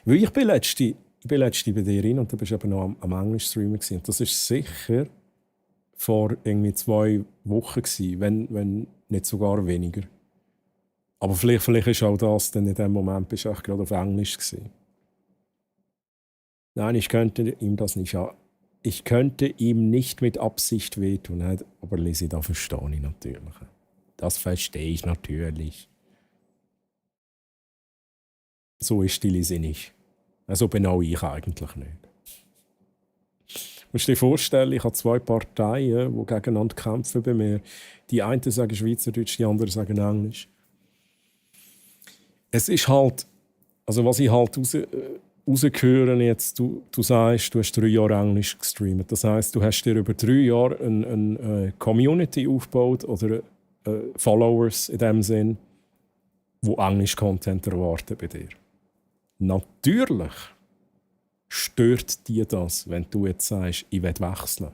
Weil ich bin letzte bei dir rein und du bist eben noch am Englisch-Streamen. Und das war sicher vor irgendwie 2 Wochen, wenn nicht sogar weniger. Aber vielleicht ist auch das, denn in dem Moment bist du auch gerade auf Englisch. Nein, ich könnte ihm das nicht an. Ich könnte ihm nicht mit Absicht wehtun, aber Lizzie, das verstehe ich natürlich. Das verstehe ich natürlich. So ist die Lizzie nicht. So bin auch ich eigentlich nicht. Du musst dir vorstellen, ich habe 2 Parteien, die gegeneinander kämpfen bei mir. Die einen sagen Schweizerdeutsch, die anderen sagen Englisch. Es ist halt, also was ich halt rausgehören jetzt, du sagst, du hast 3 Jahre Englisch gestreamt. Das heisst, du hast dir über 3 Jahre eine Community aufgebaut oder Followers in dem Sinn, die Englisch-Content erwarten bei dir. Natürlich stört dir das, wenn du jetzt sagst, ich will wechseln.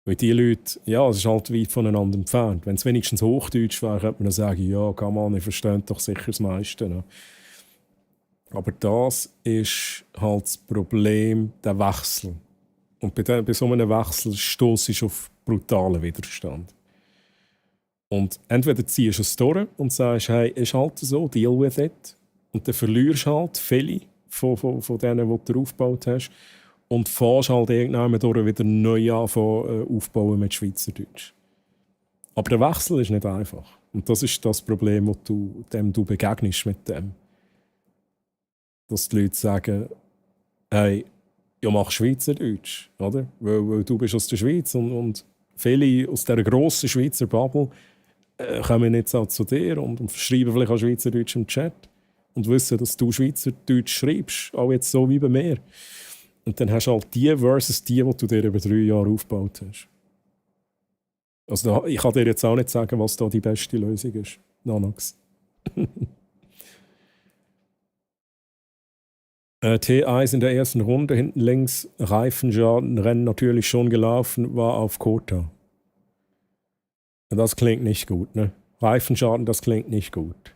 Weil die Leute, ja, es ist halt weit voneinander entfernt. Wenn es wenigstens Hochdeutsch wäre, könnte man sagen, ja, come on, ich verstehe doch sicher das meiste. Ne? Aber das ist halt das Problem, der Wechsel. Und bei so einem Wechsel stossest du auf brutalen Widerstand. Und entweder ziehst du es durch und sagst, hey, ist halt so, deal with it. Und dann verlierst du halt viele von denen, die du aufgebaut hast. Und fährst halt irgendwann durch wieder neu aufbauen mit Schweizerdeutsch. Aber der Wechsel ist nicht einfach. Und das ist das Problem, dem du begegnest mit dem. Dass die Leute sagen, hey, ja, mach Schweizerdeutsch, oder? Weil du bist aus der Schweiz und viele aus dieser grossen Schweizer Bubble kommen jetzt auch zu dir und schreiben vielleicht auch Schweizerdeutsch im Chat und wissen, dass du Schweizerdeutsch schreibst, auch jetzt so wie bei mir. Und dann hast du halt die versus die du dir über 3 Jahre aufgebaut hast. Also ich kann dir jetzt auch nicht sagen, was da die beste Lösung ist. Nanox. T1 in der ersten Runde, hinten links, Reifenschaden, Rennen natürlich schon gelaufen, war auf Kota. Das klingt nicht gut, ne? Reifenschaden, das klingt nicht gut.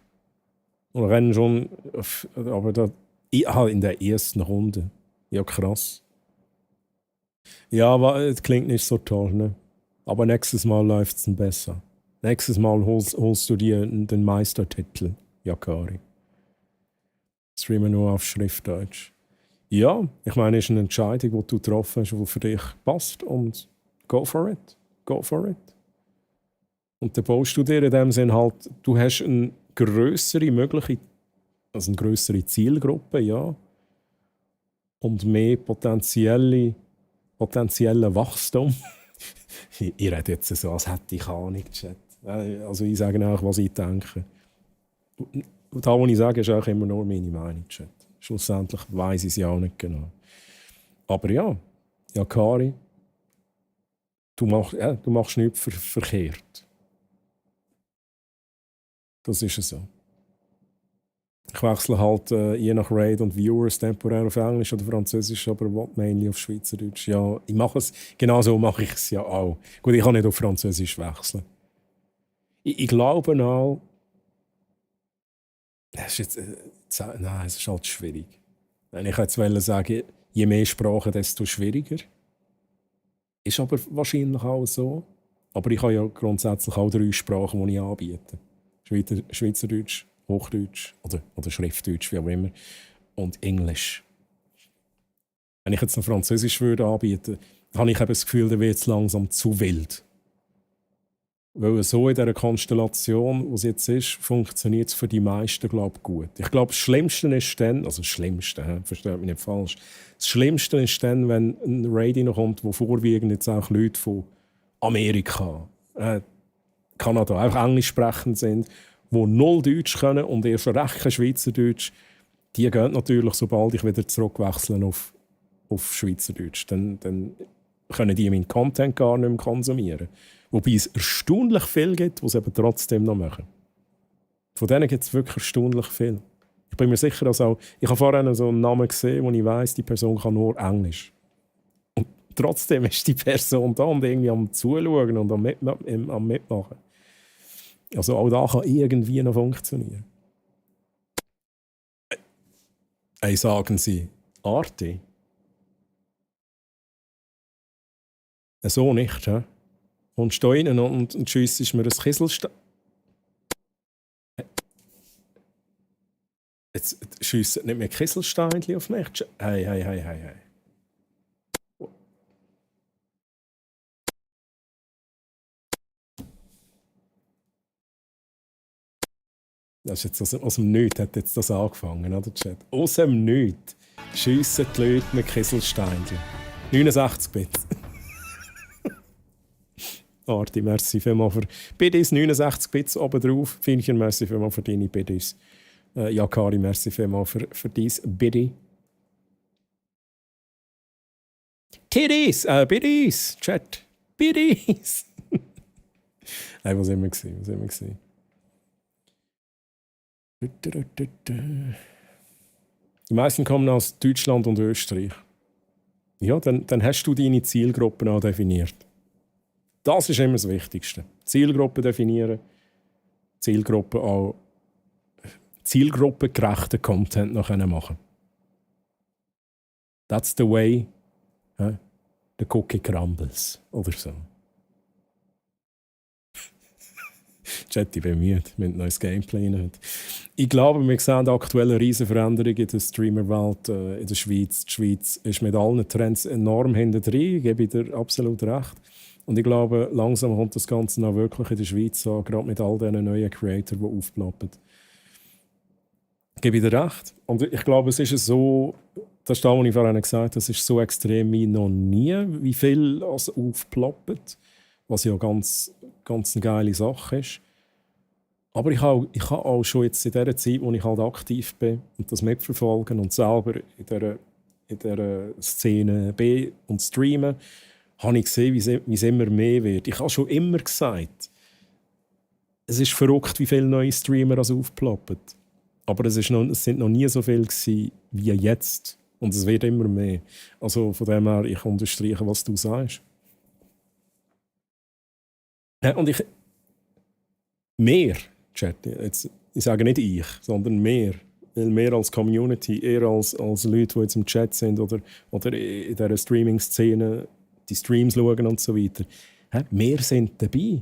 Und Rennen schon, aber in der ersten Runde. Ja, krass. Ja, aber es klingt nicht so toll, ne? Aber nächstes Mal läuft es besser. Nächstes Mal holst du dir den Meistertitel, Yakari. Streamen nur auf Schriftdeutsch. Ja, ich meine, es ist eine Entscheidung, die du getroffen hast, die für dich passt. Und go for it. Go for it. Und dann baust du dir in dem Sinn halt, du hast eine grössere Zielgruppe, ja. Und mehr potenziellen Wachstum. Ich rede jetzt so, als hätte ich Ahnung, Chat. Also ich sage auch, was ich denke. Und das, was ich sage, ist auch immer nur meine Meinung, Chat. Schlussendlich weiss ich es ja auch nicht genau. Aber ja, Yakari, du machst nichts verkehrt. Das ist es so. Ich wechsle halt je nach Raid und Viewers temporär auf Englisch oder Französisch, aber mainly auf Schweizerdeutsch. Ja, ich mache es, genau so mache ich es ja auch. Gut, ich kann nicht auf Französisch wechseln. Ich glaube auch, es ist halt schwierig. Ich wollte jetzt sagen, je mehr Sprachen, desto schwieriger. Ist aber wahrscheinlich auch so. Aber ich habe ja grundsätzlich auch 3 Sprachen, die ich anbiete. Schweizerdeutsch, Hochdeutsch oder Schriftdeutsch, wie auch immer. Und Englisch. Wenn ich jetzt noch Französisch würde anbieten, habe ich eben das Gefühl, da wird es langsam zu wild. Weil so in dieser Konstellation, wie es jetzt ist, funktioniert es für die meisten, glaube ich, gut. Ich glaube, das Schlimmste ist dann, also das Schlimmste, versteht mich nicht falsch, das Schlimmste ist dann, wenn ein Raid reinkommt, wo vorwiegend jetzt auch Leute von Amerika, Kanada, einfach Englisch sprechend sind, die 0 Deutsch können und erst recht kein Schweizerdeutsch, die gehen natürlich, sobald ich wieder zurückwechseln auf Schweizerdeutsch. Dann können die meinen Content gar nicht mehr konsumieren. Wobei es erstaunlich viel gibt, die es eben trotzdem noch machen. Von denen gibt es wirklich erstaunlich viel. Ich bin mir sicher, dass auch, ich habe vorhin so einen Namen gesehen, wo ich weiss, die Person kann nur Englisch. Und trotzdem ist die Person da und irgendwie am Zuschauen und am Mitmachen. Also auch da kann irgendwie noch funktionieren. Sagen Sie, Arti? So nicht, hä? Und da rein und schiessest mir ein Kieselstein. Jetzt schiessen nicht mehr Kieselsteinchen auf mich. Hey. Das ist jetzt aus dem Nichts hat jetzt das angefangen, oder Chat? Aus dem Nichts schiessen die Leute mit Kieselsteinchen. 69 Bit. Arti, merci vielmals für Bidis, 69 Bits oben drauf. Finchen, merci vielmals für deine Bidis. Jakari, merci vielmals für dein Biddi. Tiddies! Biddies! Chat! Biddies! Hey, was sind wir gewesen? Die meisten kommen aus Deutschland und Österreich. Ja, dann hast du deine Zielgruppen auch definiert. Das ist immer das Wichtigste. Zielgruppen definieren, zielgruppengerechten Content noch machen. That's the way the cookie crumbles. Oder so. Chat, ich bin müde, mit neues Gameplay nicht. Ich glaube, wir sehen aktuell eine riesige Veränderung in der Streamerwelt in der Schweiz. Die Schweiz ist mit allen Trends enorm hinterher, gebe ich dir absolut recht. Und ich glaube, langsam kommt das Ganze auch wirklich in der Schweiz an, gerade mit all diesen neuen Creators, die aufploppen. Gebe ich dir recht. Und ich glaube, es ist so, das ist das, was ich vorhin gesagt habe, es ist so extrem wie noch nie, wie viel es aufploppt, was ja ganz eine geile Sache ist. Aber ich habe auch schon jetzt in dieser Zeit, wo ich halt aktiv bin und das mitverfolgen und selber in dieser Szene bin und streamen, habe ich gesehen, wie es immer mehr wird. Ich habe schon immer gesagt, es ist verrückt, wie viele neue Streamer aufploppen. Aber es sind noch nie so viele gewesen wie jetzt. Und es wird immer mehr. Also von dem her, ich unterstreiche, was du sagst. Und mehr, Chat, jetzt, ich sage nicht ich, sondern mehr. Mehr als Community, eher als Leute, die jetzt im Chat sind oder in dieser Streaming-Szene die Streams schauen und so weiter. Mehr sind dabei.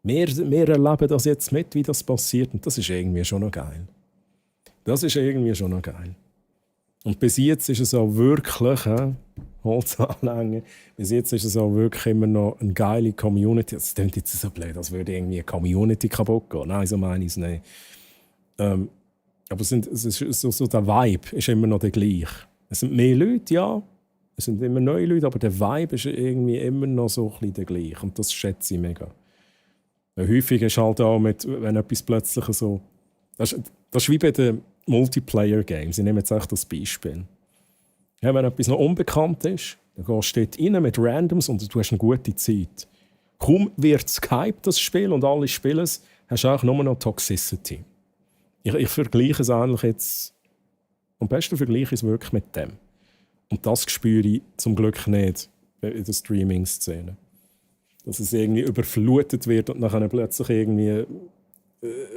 Mehr erleben das jetzt mit, wie das passiert. Und das ist irgendwie schon noch geil. Und bis jetzt ist es auch wirklich, Holz anlängen, bis jetzt ist es auch wirklich immer noch eine geile Community. Das klingt jetzt so blöd, als würde irgendwie eine Community kaputt gehen. Nein, so meine ich es nicht. Aber es ist so der Vibe ist immer noch der gleiche. Es sind mehr Leute, ja. Es sind immer neue Leute, aber der Vibe ist irgendwie immer noch so ein bisschen der gleiche. Und das schätze ich mega. Häufig ist halt auch wenn etwas plötzlich so... Das ist wie bei den Multiplayer-Games. Ich nehme jetzt echt das Beispiel. Ja, wenn etwas noch unbekannt ist, dann gehst du dort rein mit Randoms und du hast eine gute Zeit. Kaum wird es gehypt, das Spiel, und alle spielen es, hast du auch nur noch Toxicity. Ich vergleiche es eigentlich jetzt... Am besten vergleiche ich es wirklich mit dem. Und das spüre ich zum Glück nicht in der Streaming-Szene. Dass es irgendwie überflutet wird und dann plötzlich irgendwie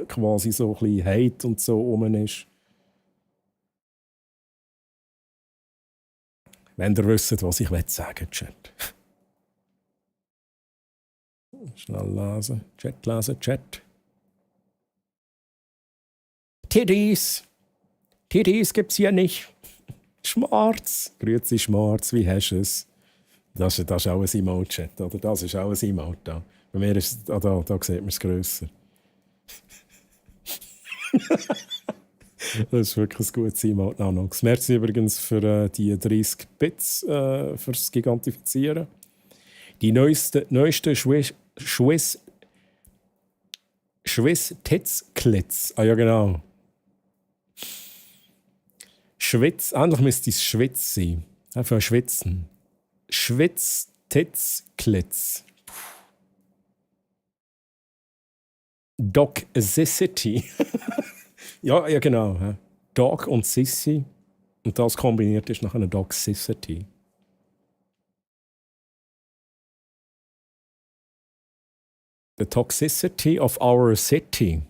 quasi so ein bisschen Hate und so rum ist. Wenn ihr wisst, was ich sagen will, Chat. Schnell lesen. Chat lesen, Chat. Titties. Titties gibt's hier nicht. Schmarz. Grüezi Schmarz, wie hast du es? Das ist auch ein Emote-Chat, oder? Das ist auch ein Emote da. Bei mir ist es, da sieht man es grösser. Das ist wirklich ein gutes Emote, Nanox. Merci übrigens für die 30 Bits fürs Gigantifizieren. Die neueste Swiss Tits-Klitz. Ah ja, genau. Schwitz, eigentlich müsste es Schwitz sein. Einfach schwitzen. Schwitz, Tits, Klitz. Dog Sissity. ja, genau. Dog und Sissy. Und das kombiniert ist nach einer Dog Sissity. The Toxicity of Our City.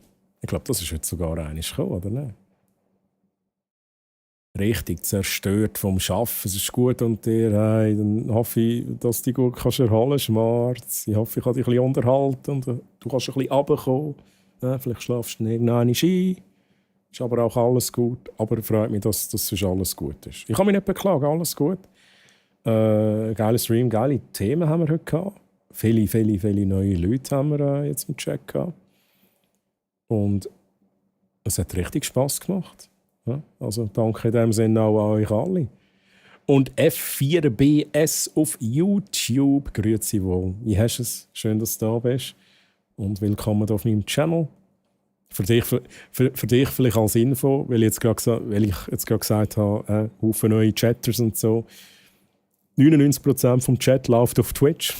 Ich glaube, das ist heute sogar eines gekommen, oder nicht? Richtig zerstört vom Schaffen. Es ist gut und dir, hey, dann hoffe ich, dass du dich gut erholen kannst, Schmarz. Ich hoffe, ich kann dich ein bisschen unterhalten und du kannst ein bisschen runterkommen. Ja, vielleicht schlafst du irgendwann ein. Ist aber auch alles gut. Aber freut mich, dass das alles gut ist. Ich kann mich nicht beklagen, alles gut. Geiler Stream, geile Themen haben wir heute gehabt. Viele neue Leute haben wir jetzt im Chat gehabt. Und es hat richtig Spass gemacht. Ja, also danke in dem Sinne auch an euch alle. Und F4BS auf YouTube. Grüezi wohl. Wie hast du es? Schön, dass du da bist. Und willkommen auf meinem Channel. Für dich vielleicht als Info, weil ich jetzt gerade gesagt habe, Haufen neue Chatters und so. 99% vom Chat läuft auf Twitch.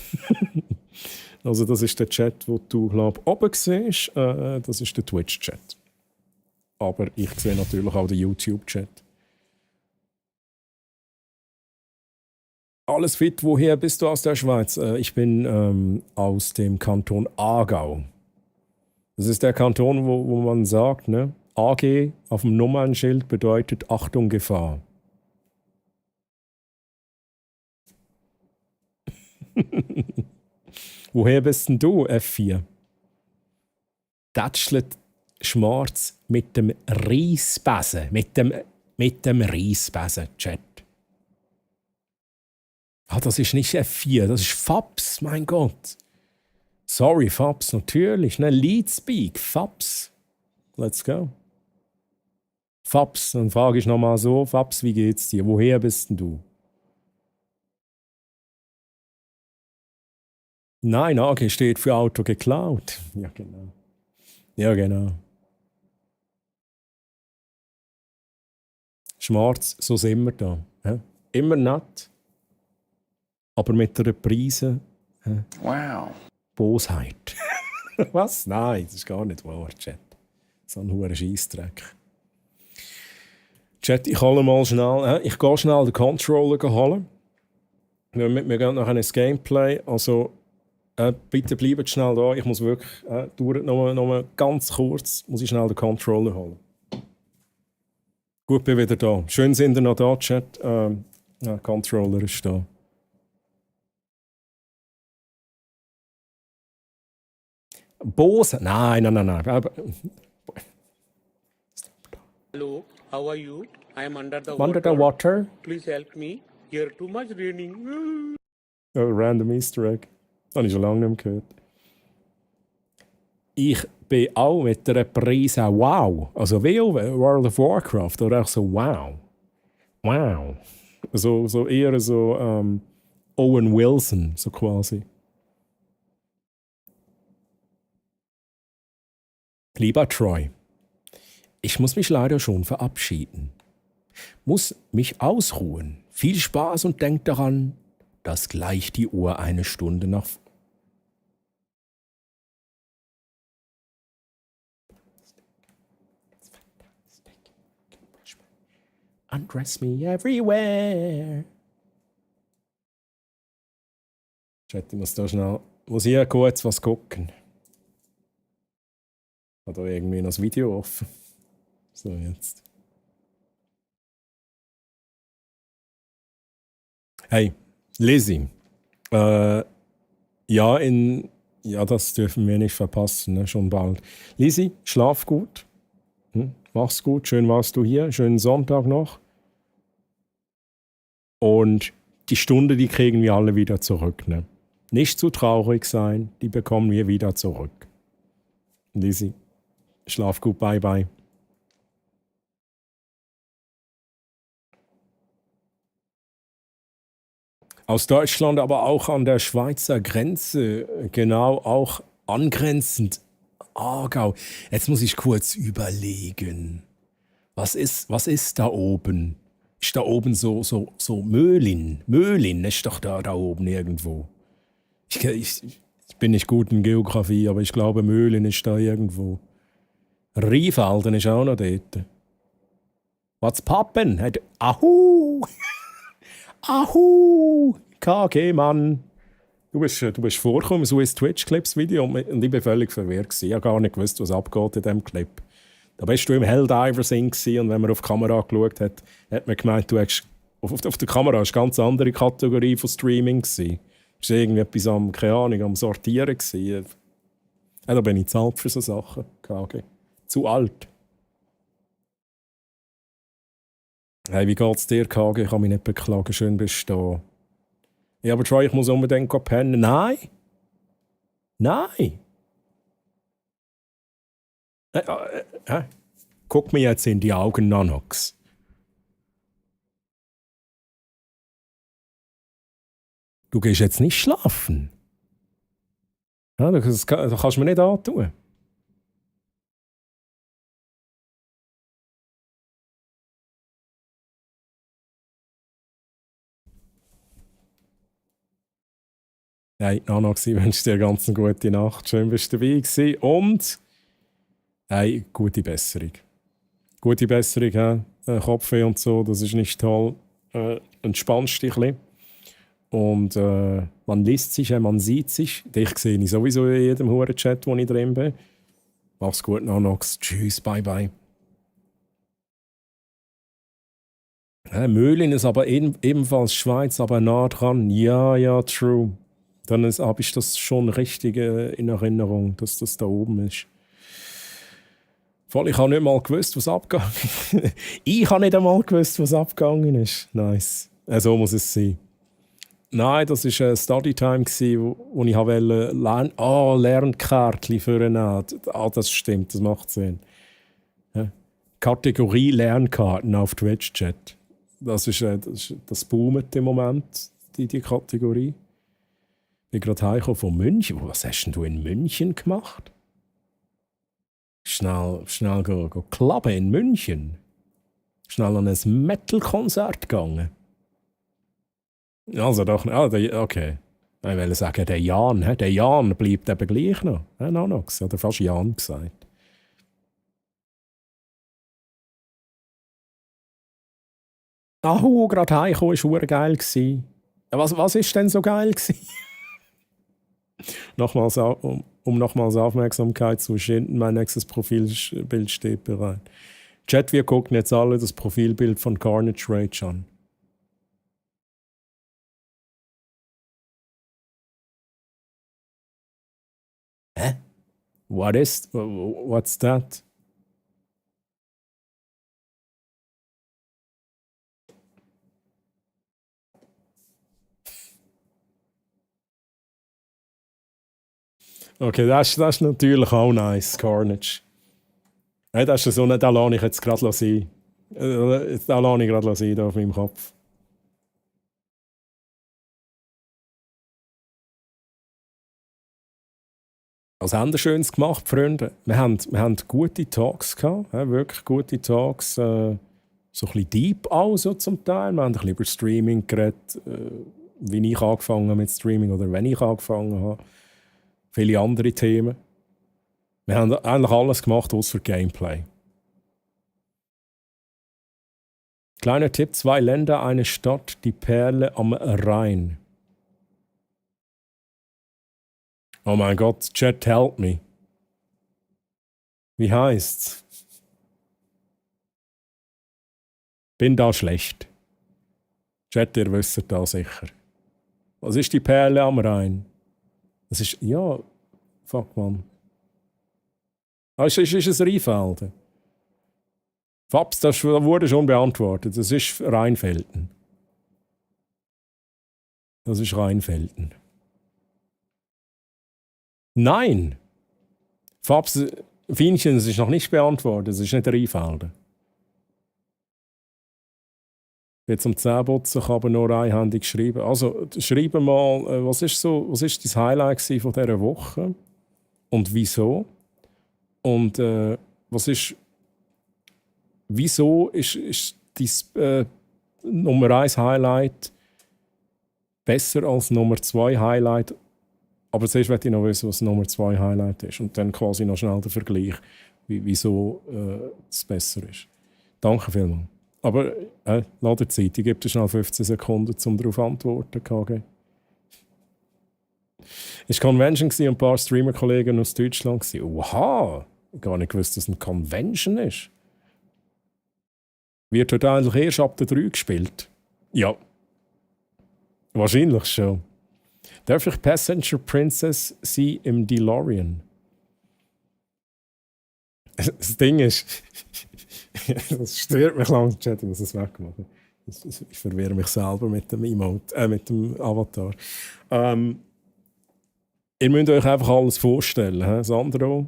Also das ist der Chat, den du, glaube ich, oben siehst. Das ist der Twitch-Chat. Aber ich sehe natürlich auch den YouTube-Chat. Alles fit, woher bist du aus der Schweiz? Ich bin aus dem Kanton Aargau. Das ist der Kanton, wo man sagt, ne? AG auf dem Nummernschild bedeutet Achtung, Gefahr. Woher bist denn du, F4? Datschlet Schmarz mit dem Reissbesen. Mit dem Reissbesen, Chat. Ah, das ist nicht F4, das ist Fabs, mein Gott. Sorry, Fabs, natürlich. Ne, Leadspeak, Fabs. Let's go. Fabs, dann frage ich nochmal so, Fabs, wie geht's dir? Woher bist denn du? Nein, AG steht für Auto geklaut. Ja, genau. Ja, genau. Schmarz, so sind wir da. Ja? Immer nett, aber mit einer Prise. Ja? Wow. Bosheit. Was? Nein, das ist gar nicht wahr, Chat. So ein hoher Scheissdreck. Chat, ich hole mal schnell. Ich gehe schnell den Controller holen. Wir gehen nachher ins Gameplay. Also, bitte bleibt schnell da. Ich muss wirklich, dauert noch ganz kurz, muss ich schnell den Controller holen. Gut, bin wieder da. Schön sind ihr noch da, Chat. Der Controller ist da. Bose? Nein. Hello, how are you? I am under the Under the water. Please help me. Here too much raining. Oh, random Easter Egg. Das habe ich schon lange nicht mehr gehört. Ich bin auch mit der Prise wow. Also wie World of Warcraft oder auch so wow. Wow. So eher so Owen Wilson, so quasi. Lieber Troy, ich muss mich leider schon verabschieden. Muss mich ausruhen. Viel Spaß und denk daran, dass gleich die Uhr eine Stunde nach... Undress me everywhere. Chat, ich muss da schnell... Muss hier kurz was gucken. Ich habe da irgendwie noch das Video offen. So, jetzt. Hey, Lizzie. Ja, in Ja, das dürfen wir nicht verpassen, ne? Schon bald. Lisi, schlaf gut. Mach's gut, schön warst du hier. Schönen Sonntag noch. Und die Stunde, die kriegen wir alle wieder zurück. Ne? Nicht zu traurig sein, die bekommen wir wieder zurück. Lisi, schlaf gut, bye bye. Aus Deutschland, aber auch an der Schweizer Grenze, genau, auch angrenzend. Aargau. Jetzt muss ich kurz überlegen. Was ist da oben? Ist da oben so Möhlin? Möhlin ist doch da oben irgendwo. Ich bin nicht gut in Geografie, aber ich glaube, Möhlin ist da irgendwo. Rheinfelden ist auch noch dort. Was Pappen? Ahu! Ahu! KG, Mann! Du bist vorgekommen, so ein Twitch-Clips-Video und ich war völlig verwirrt. Ich habe gar nicht gewusst, was abgeht in diesem Clip. Da bist du im Helldiver-Sing und wenn man auf die Kamera geschaut hat, hat man gemeint, du hast auf der Kamera eine ganz andere Kategorie von Streaming gewesen. Du warst irgendwie etwas am Sortieren gewesen. Ja, da bin ich zu alt für so Sachen. KG. Zu alt. Hey, wie geht's dir, KG? Ich kann mich nicht beklagen. Schön bist du da. Ja, aber Troy, ich muss unbedingt pennen. Nein! Nein! Guck mir jetzt in die Augen, Nanox. Du gehst jetzt nicht schlafen. Ja, das kannst du mir nicht antun. Hey, Nanox, ich wünsche dir ganz eine gute Nacht. Schön, bist du dabei gewesen. Und hey, gute Besserung. Gute Besserung, Kopfweh und so, das ist nicht toll. Entspannst dich ein bisschen. Und man liest sich, man sieht sich. Dich sehe ich sowieso in jedem Huren-Chat, wo ich drin bin. Mach's gut, Nanox. Tschüss, bye bye. Möhlin ist aber ebenfalls Schweiz, aber nah dran. Ja, true. Dann habe ich das schon richtig in Erinnerung, dass das da oben ist. Voll, ich habe nicht mal gewusst, was abgegangen ist. Ich habe nicht einmal gewusst, was abgegangen ist. Nice. So muss es sein. Nein, das war Studytime, wo ich wollte Lernkärtchen vornehmen. Das stimmt, das macht Sinn. Ja. Kategorie Lernkarten auf Twitch-Chat. Das boomt im Moment, die Kategorie. Ich bin gerade heimgekommen von München. Was hast denn du in München gemacht? Schnell go clubben in München. Schnell an ein Metal-Konzert gegangen. Also doch, okay. Ich will sagen, der Jan bleibt eben gleich noch. Nanox, oder fast Jan gesagt. Gerade heimgekommen, war geil. Was ist denn so geil gewesen? Um nochmals Aufmerksamkeit zu schinden, mein nächstes Profilbild steht bereit. Chat, wir gucken jetzt alle das Profilbild von Carnage Rage an. Hä? What's that? Okay, das ist natürlich auch nice, Carnage. Hey, das ist so, da lasse ich jetzt gerade sein. Da lasse ich gerade sein, da auf meinem Kopf. Was haben wir Schönes gemacht, Freunde? Wir haben gute Talks gehabt, wirklich gute Talks. So ein bisschen deep auch so zum Teil. Wir haben ein bisschen über Streaming geredet, wie ich angefangen habe mit Streaming oder wenn ich angefangen habe. Viele andere Themen. Wir haben eigentlich alles gemacht, außer Gameplay. Kleiner Tipp: 2 Länder, eine Stadt, die Perle am Rhein. Oh mein Gott, Chat, help me. Wie heißt's? Bin da schlecht. Chat, ihr wisst da sicher. Was ist die Perle am Rhein? Das ist, ja, Fuck, man. Ist es Rheinfelden? Fabs, das wurde schon beantwortet. Das ist Rheinfelden. Das ist Rheinfelden. Nein! Fabs, Fienchen, das ist noch nicht beantwortet. Das ist nicht Rheinfelden. Jetzt um 10 putzen, ich habe nur einhändig geschrieben. Also, schreibe mal, was ist dein Highlight von dieser Woche? Und wieso? Und wieso ist dein Nummer 1 Highlight besser als Nummer 2 Highlight? Aber zuerst möchte ich noch wissen, was Nummer 2 Highlight ist. Und dann quasi noch schnell der Vergleich, wieso es besser ist. Danke vielmals. Aber lass dir Zeit, ich gebe dir schnell 15 Sekunden, um darauf zu antworten, KG. Es war Convention und ein paar Streamer-Kollegen aus Deutschland. Oha! Ich habe gar nicht gewusst, dass es eine Convention ist. Wird dort eigentlich erst ab der 3 gespielt? Ja. Wahrscheinlich schon. Darf ich Passenger Princess sein im DeLorean? Das Ding ist, das stört mich langsam, Chat, ich muss es wegmachen. Ich verwirre mich selber mit dem Emote, mit dem Avatar. Ihr müsst euch einfach alles vorstellen, he? Sandro.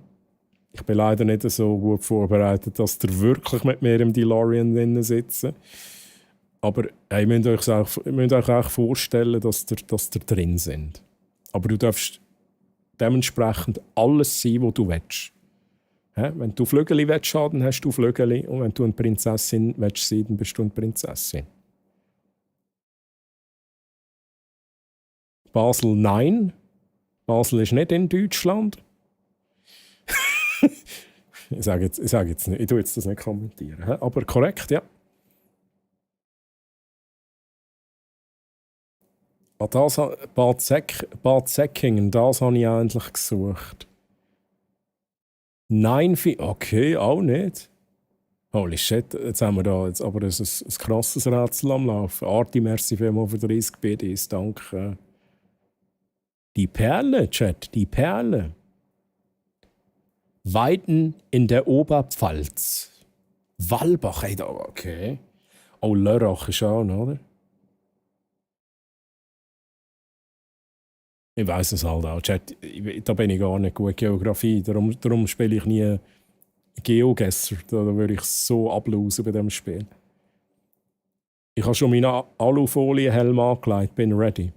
Ich bin leider nicht so gut vorbereitet, dass ihr wirklich mit mir im DeLorean drinnen sitzen. Aber ihr müsst euch auch vorstellen, dass ihr drin sind. Aber du darfst dementsprechend alles sein, was du willst. Wenn du Flügeli willst, dann hast du Flügeli. Und wenn du eine Prinzessin willst sein, dann bist du eine Prinzessin. Basel, nein. Basel ist nicht in Deutschland. Ich sage jetzt nicht, ich tue jetzt das nicht kommentieren. Aber korrekt, ja. Bad Säckingen, das habe ich eigentlich gesucht. Nein, okay, auch nicht. Holy shit, jetzt haben wir da jetzt aber ein krasses Rätsel am Laufen. Arti, merci vielmals für 30 BDs, danke. Die Perle, Chat, die Perle. Weiden in der Oberpfalz. Walbach, ey, okay. Oh, Lörrach ist auch, oder? Ich weiss es halt auch, Chat. Da bin ich gar nicht gut Geografie. Darum spiele ich nie Geogesser. Da würde ich so ablausen bei diesem Spiel. Ich habe schon meinen Alufolienhelm angelegt, bin ready.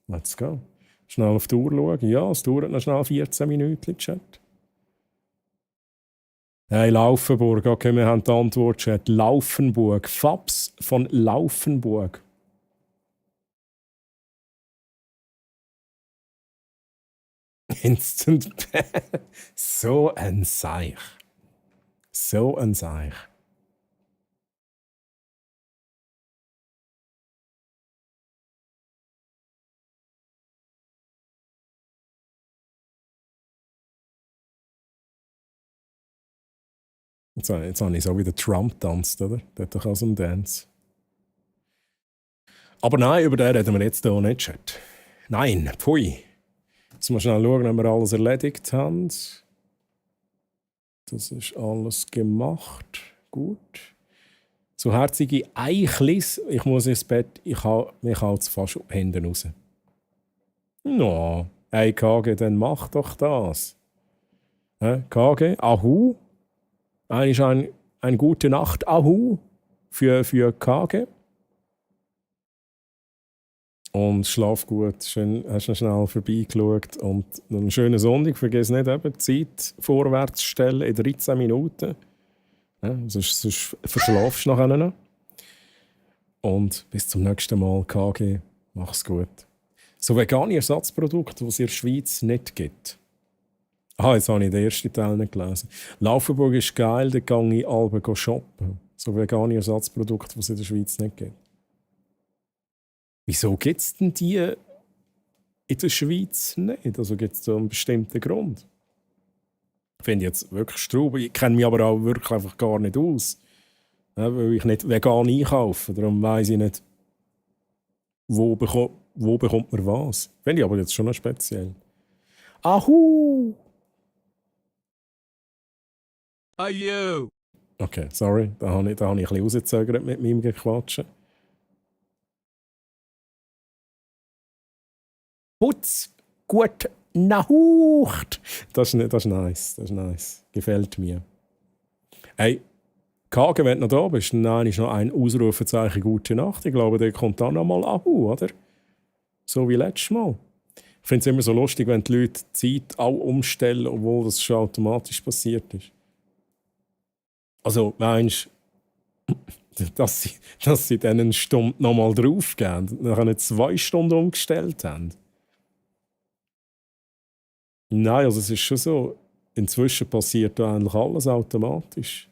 Let's go. Schnell auf die Uhr schauen. Ja, es dauert noch schnell 14 Minuten, Chat. Hey, Laufenburg. Okay, wir haben die Antwort, Chat. Laufenburg. Fabs von Laufenburg. Instant so ein Seich. So ein Seich. Jetzt habe ich so wie der Trump tanzt, oder? Der hat doch auch so einen Dance. Aber nein, über den reden wir jetzt hier nicht, Chat. Nein, pfui. Jetzt mal schnell schauen, ob wir alles erledigt haben. Das ist alles gemacht. Gut. So herzige Eichlis. Ich muss ins Bett. Ich halte es fast hinten raus. No. Hey, KG, dann mach doch das. KG, Ahu. Eigentlich eine gute Nacht, Ahu, für KG. Und schlaf gut. Schön, hast du schnell vorbeigeschaut. Und einen schönen Sonntag. Vergiss nicht, die Zeit vorwärts zu stellen in 13 Minuten. Ja, sonst verschlafst du nachher noch. Und bis zum nächsten Mal, KG. Mach's gut. So vegane Ersatzprodukte, die es in der Schweiz nicht gibt. Jetzt habe ich den ersten Teil nicht gelesen. Laufenburg ist geil, da gehe ich alle shoppen. So vegane Ersatzprodukte, die es in der Schweiz nicht gibt. Wieso gibt es denn die in der Schweiz nicht? Also gibt es da einen bestimmten Grund? Ich finde jetzt wirklich Straube. Ich kenne mich aber auch wirklich einfach gar nicht aus. Ja, weil ich nicht vegan einkaufe. Darum weiss ich nicht, wo bekommt man was. Finde ich aber jetzt schon noch speziell. Ahu! You. Okay, sorry, da habe ich ein bisschen rausgezögert mit meinem Gequatschen. Putz, gut, Nacht! Das ist nice. Gefällt mir. Hey, Kage, wenn du noch da bist, dann ist noch ein Ausrufezeichen Gute Nacht. Ich glaube, der kommt dann noch mal Ahu, oder? So wie letztes Mal. Ich finde es immer so lustig, wenn die Leute die Zeit auch umstellen, obwohl das schon automatisch passiert ist. Also, meinst du, dass sie dann eine Stunde nochmal draufgehen, nachher 2 Stunden umgestellt haben? Nein, also es ist schon so, inzwischen passiert da eigentlich alles automatisch.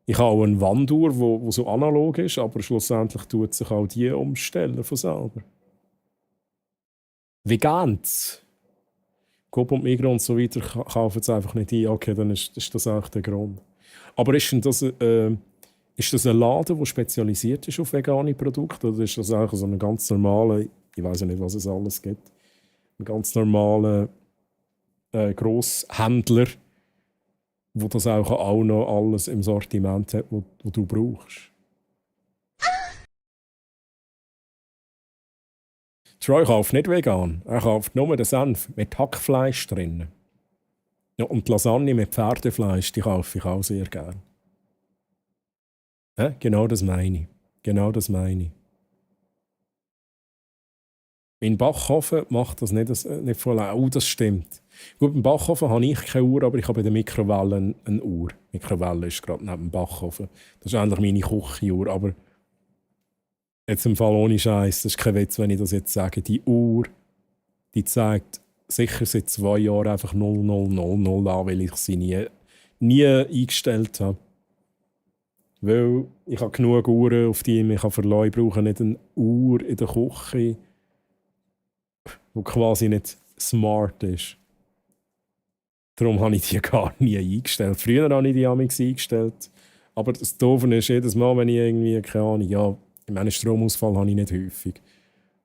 Ich habe auch eine Wanduhr, wo so analog ist, aber schlussendlich tut sich auch die umstellen von selber. Wie geht's? Coop und Migros und so weiter kaufen es einfach nicht ein. Okay, dann ist das eigentlich der Grund. Aber ist das ein Laden, der spezialisiert ist auf vegane Produkte? Oder ist das eigentlich so ein ganz normaler, ich weiß ja nicht, was es alles gibt, ein ganz normaler Grosshändler, wo das auch noch alles im Sortiment hat, wo du brauchst? Troy kauft nicht vegan. Er kauft nur den Senf mit Hackfleisch drin. Ja, und die Lasagne mit Pferdefleisch, die kaufe ich auch sehr gerne. Ja, genau das meine ich. Mein Backofen macht das nicht voll. Oh, das stimmt. Gut, beim Backofen habe ich keine Uhr, aber ich habe bei der Mikrowelle eine Uhr. Die Mikrowelle ist gerade neben dem Backofen. Das ist eigentlich meine Küchenuhr, aber jetzt im Fall ohne Scheiß, das ist kein Witz, wenn ich das jetzt sage. Die Uhr, die zeigt sicher seit 2 Jahren einfach 0000 an, weil ich sie nie eingestellt habe. Weil ich habe genug Uhren, auf die ich mich verlassen kann. Ich brauche nicht eine Uhr in der Küche, die quasi nicht smart ist. Darum habe ich die gar nie eingestellt. Früher habe ich die eingestellt. Aber das Doofe ist, jedes Mal, wenn ich irgendwie, keine Ahnung, ja, ich meine, Stromausfall habe ich nicht häufig.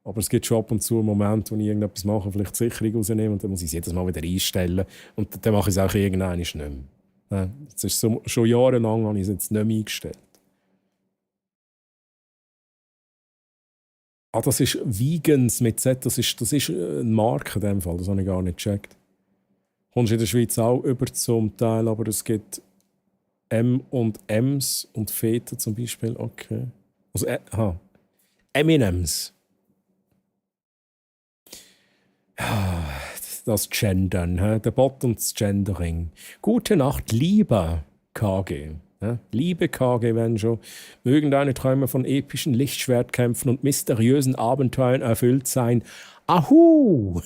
Aber es gibt schon ab und zu Momente, wo ich irgendetwas mache, vielleicht die Sicherung rausnehme und dann muss ich es jedes Mal wieder einstellen. Und dann mache ich es auch irgendwann nicht mehr. Ja, das ist so, schon jahrelang habe ich es jetzt nicht mehr eingestellt. Ah, das ist Vegans mit Z, das ist eine Marke in dem Fall, das habe ich gar nicht gecheckt. Kommst in der Schweiz auch über zum Teil, aber es gibt M&M's und Feta zum Beispiel, okay. Also, M&M's. Das Gendern, der Bot und das Gendering. Gute Nacht, lieber KG. Liebe KG, wenn schon. Mögen deine Träume von epischen Lichtschwertkämpfen und mysteriösen Abenteuern erfüllt sein. Ahu!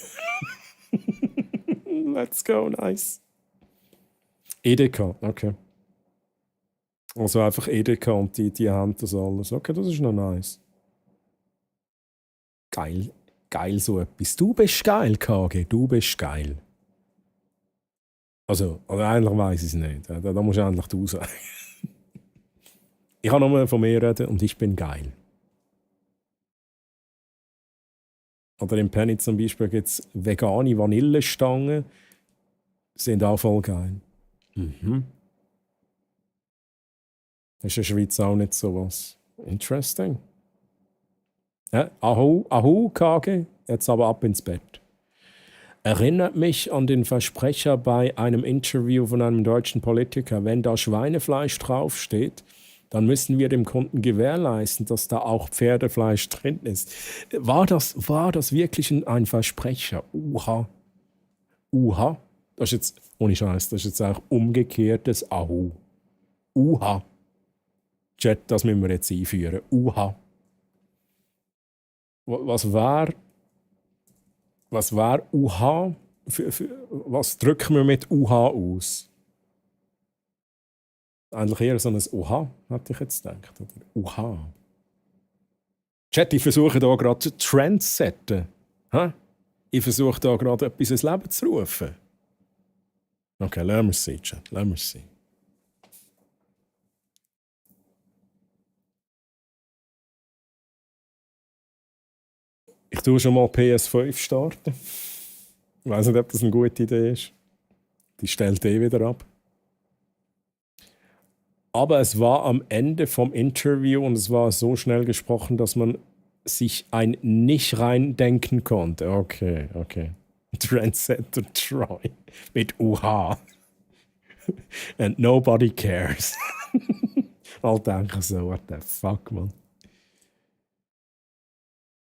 Let's go, nice. Edeka, okay. Also einfach Edeka und die haben das alles. Okay, das ist noch nice. Geil so etwas. Du bist geil, KG, du bist geil. Also eigentlich weiss ich es nicht. Da musst du endlich du sagen. Ich kann nur von mir reden und ich bin geil. Oder im Penny zum Beispiel gibt es vegane Vanillestangen. Sind auch voll geil. Mhm. Das ist in der Schweiz auch nicht sowas. Interesting. Ja, Ahu, KG, jetzt aber ab ins Bett. Erinnert mich an den Versprecher bei einem Interview von einem deutschen Politiker. Wenn da Schweinefleisch draufsteht, dann müssen wir dem Kunden gewährleisten, dass da auch Pferdefleisch drin ist. War das wirklich ein Versprecher? Uha. Das ist jetzt, ohne Scheiß, das ist jetzt auch umgekehrtes Ahu. Uha. Chat, das müssen wir jetzt einführen. Uha. Was war UH? Was drücken wir mit UH aus? Eigentlich eher so ein UH, hätte ich jetzt gedacht. Oder UH. Chat, ich versuche da gerade zu trendsetten. Ich versuche da gerade etwas ins Leben zu rufen. Okay, lassen wir es sein, Chat. Lassen wir es sein. Ich tue schon mal PS5 starten. Ich weiß nicht, ob das eine gute Idee ist. Die stellt wieder ab. Aber es war am Ende vom Interview und es war so schnell gesprochen, dass man sich ein nicht reindenken konnte. Okay. Trendsetter Troy mit UH. And nobody cares. Alle denken so, what the fuck, man.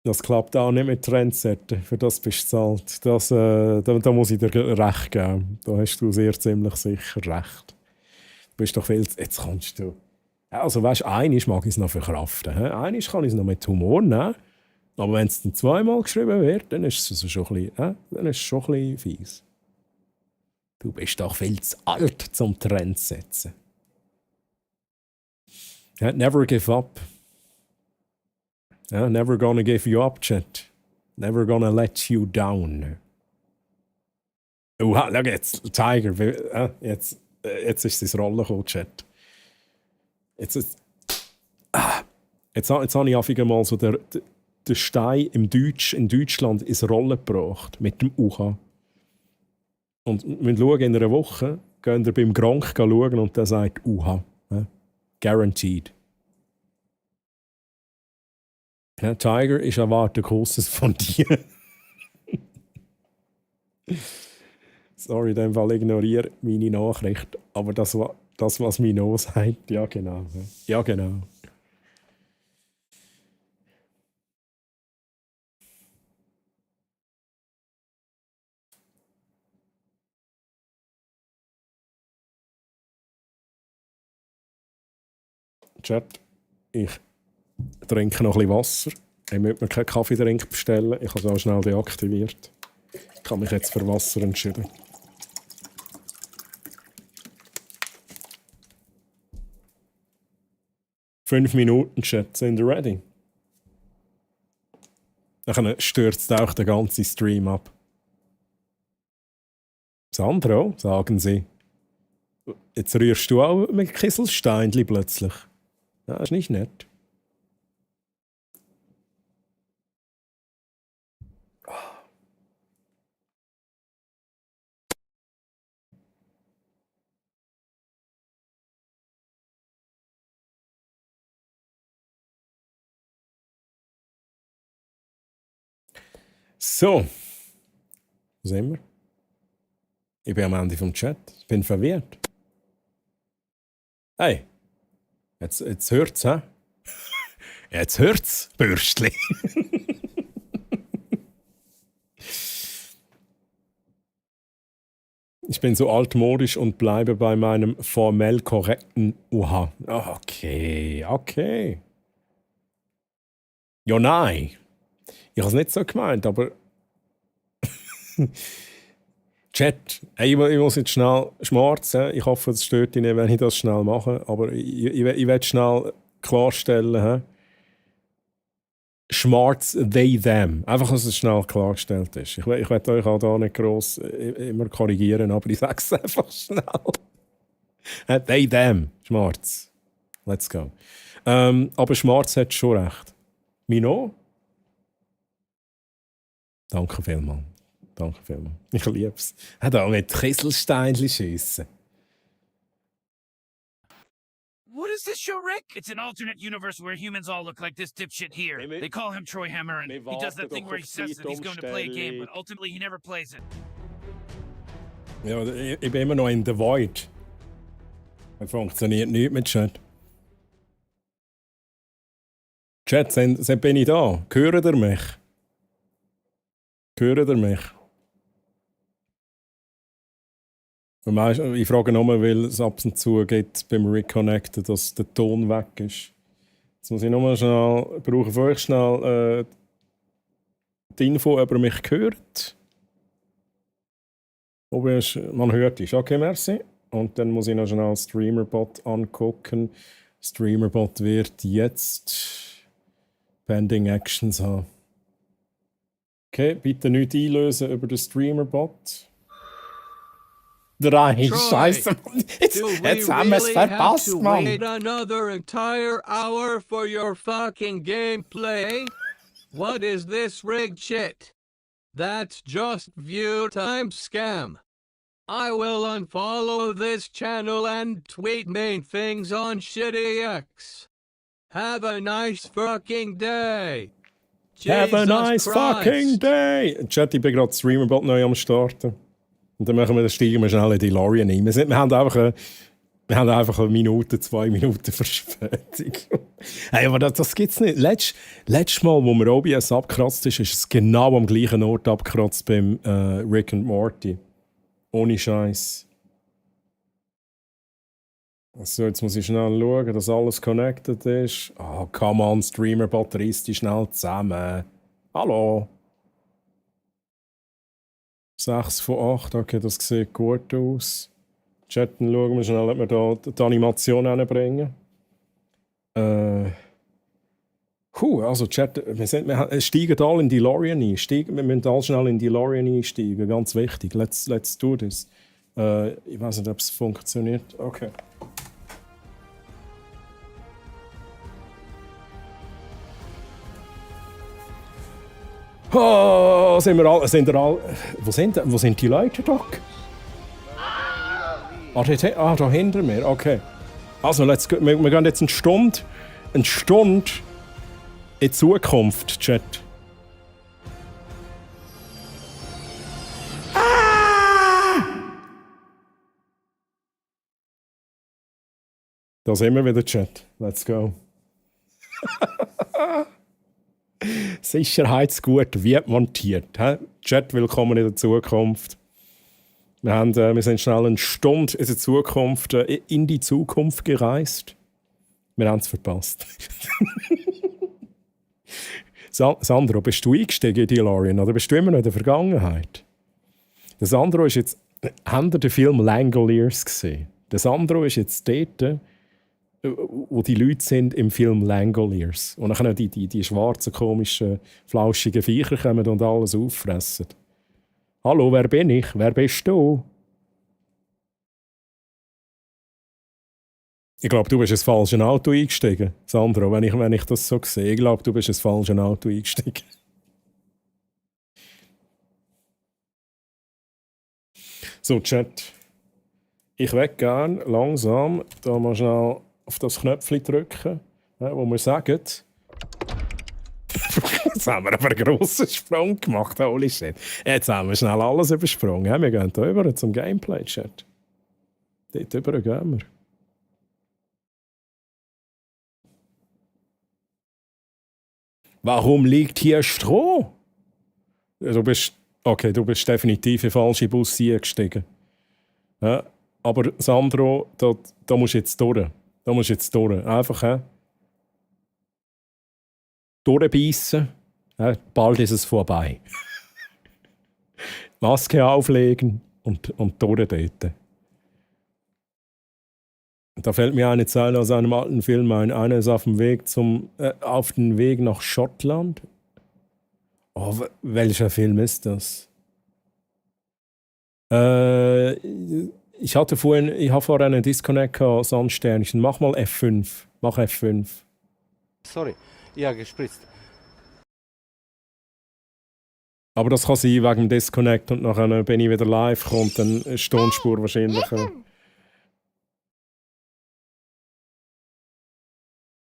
Das klappt auch nicht mit Trendsetter. Für das bist du zahlt. Da muss ich dir recht geben. Da hast du sehr ziemlich sicher recht. Du bist doch viel... Jetzt kommst du... Also weißt du, einmal mag ich es noch verkraften. Einmal kann ich es noch mit Humor nehmen. Aber wenn es dann zweimal geschrieben wird, dann ist es schon ein bisschen fies. Du bist doch viel zu alt zum Trend setzen. Never give up. Never gonna give you up, chat. Never gonna let you down. Schau jetzt, Tiger. Jetzt ist es Rollen gekommen, chat. Jetzt habe ich einfach mal so den Stein in Deutschland ins Rollen gebracht. Mit dem UH. Und wir schauen in einer Woche, gehen wir beim Gronk schauen und der sagt UH. Guaranteed. Ja, Tiger, ich erwarte Großes von dir. Sorry, in dem Fall ignoriere meine Nachricht. Aber das, was Mino sagt, ja genau. Ja genau. Chat, ich trinke noch ein bisschen Wasser. Ich möchte mir keinen Kaffeetrink bestellen. Ich habe es auch schnell deaktiviert. Ich habe mich jetzt für Wasser entschieden. Fünf Minuten, Chat, sind ihr ready? Dann stürzt auch der ganze Stream ab. Sandro, sagen sie. Jetzt rührst du auch mit Kieselsteinchen plötzlich. Das ist nicht nett. So. Wo sind wir? Ich bin am Ende vom Chat. Ich bin verwirrt. Hey. Jetzt hört's, hä? Jetzt hört's, Bürstli. Ich bin so altmodisch und bleibe bei meinem formell korrekten UH. Okay. Ja, nein. Ich habe es nicht so gemeint, aber... Chat, ich muss jetzt schnell schmarzen. Ich hoffe, es stört dich nicht, wenn ich das schnell mache. Aber ich will schnell klarstellen. Schmarz, they, them. Einfach, dass es schnell klargestellt ist. Ich will euch auch da nicht gross immer korrigieren, aber ich sage es einfach schnell. They, them. Schmarz. Let's go. Aber Schmarz hat schon recht. Mino? Danke vielmals. Danke vielmals. Ich liebe es. Hat auch mit Kieselsteinchen schiessen. What is this show, Rick? It's an alternate universe where humans all look like this dipshit here. They call him Troy Hammerin. He does that thing where he says that he's going to play a game, but ultimately he never plays it. Ja, ich bin immer noch in The Void. Es funktioniert nicht mit Chat. Chat, bin ich da? Hört ihr mich? Hört ihr mich? Ich frage nochmal, weil es ab und zu geht beim Reconnecten, dass der Ton weg ist. Jetzt muss ich nochmal schnell, brauche für euch schnell die Info, ob ihr mich hört. Ob man hört ist. Okay, merci. Und dann muss ich noch schnell Streamerbot angucken. Streamerbot wird jetzt Pending Actions haben. Okay, bitte nicht einlösen über den Streamerbot. 3, Scheiße. Jetzt haben wir es verpasst, Mann. Wait another entire hour for your fucking gameplay? What is this rigged shit? That's just view time scam. I will unfollow this channel and tweet main things on Shitty X. Have a nice fucking day. Have a Jesus nice Christ. fucking day! Chat, ich bin gerade Streamerbot neu am Starten. Und dann steigen wir schnell in die DeLorean ein. Wir haben einfach eine Minute, 2 Minuten Verspätung. Hey, aber das gibt's nicht. Letztes Mal, wo mir OBS abgekratzt ist es genau am gleichen Ort abgekratzt beim Rick and Morty. Ohne Scheiß. So, jetzt muss ich schnell schauen, dass alles connected ist. Oh, come on, Streamerbot, reiss dich schnell zusammen. Hallo? 6 von 8, okay, das sieht gut aus. Chatten schauen wir schnell, ob wir da die Animation hinbringen. Also Chat, wir steigen alle in die DeLorean ein. Wir müssen alle schnell in die DeLorean einsteigen, ganz wichtig. Let's do this. Ich weiß nicht, ob es funktioniert. Okay. Oh, sind wir alle? Wo sind die Leute, Doc? Da hinter mir, okay. Also, wir gehen jetzt eine Stunde in die Zukunft, Chat. Da sind wir wieder, Chat. Let's go. Sicherheitsgut wird montiert. He? Chat, willkommen in der Zukunft. Wir sind schnell eine Stunde in die Zukunft gereist. Wir haben es verpasst. Sandro, bist du eingestiegen in die DeLorean oder bist du immer noch in der Vergangenheit? Der Sandro ist jetzt... Habt ihr den Film Langoliers gesehen? Der Sandro ist jetzt dort, wo die Leute sind im Film Langoliers. Und dann die schwarzen, komischen, flauschigen Viecher kommen und alles auffressen. Hallo, wer bin ich? Wer bist du? Ich glaube, du bist ins falsche Auto eingestiegen, Sandro, wenn ich das so sehe. Ich glaube, du bist ins falsche Auto eingestiegen. So, Chat. Ich will gerne langsam da mal schnell auf das Knöpfchen drücken, wo wir sagen... Jetzt haben wir aber einen grossen Sprung gemacht, holy shit. Jetzt haben wir schnell alles übersprungen. Wir gehen hier über zum Gameplay-Chat. Dort über gehen wir. Warum liegt hier Stroh? Du bist definitiv in den falschen Bus eingestiegen. Ja, aber Sandro, da musst du jetzt durch. Einfach, durchbeissen. Bald ist es vorbei. Maske auflegen und durch dort. Da fällt mir eine Zeile aus einem alten Film ein. Einer ist auf dem Weg nach Schottland. Oh, welcher Film ist das? Ich habe vorhin einen Disconnect gehabt, Sandsternchen. Mach mal F5. Mach F5. Sorry, ja, gespritzt. Aber das kann sein wegen dem Disconnect und nachher bin ich wieder live, kommt dann eine Tonspur wahrscheinlich.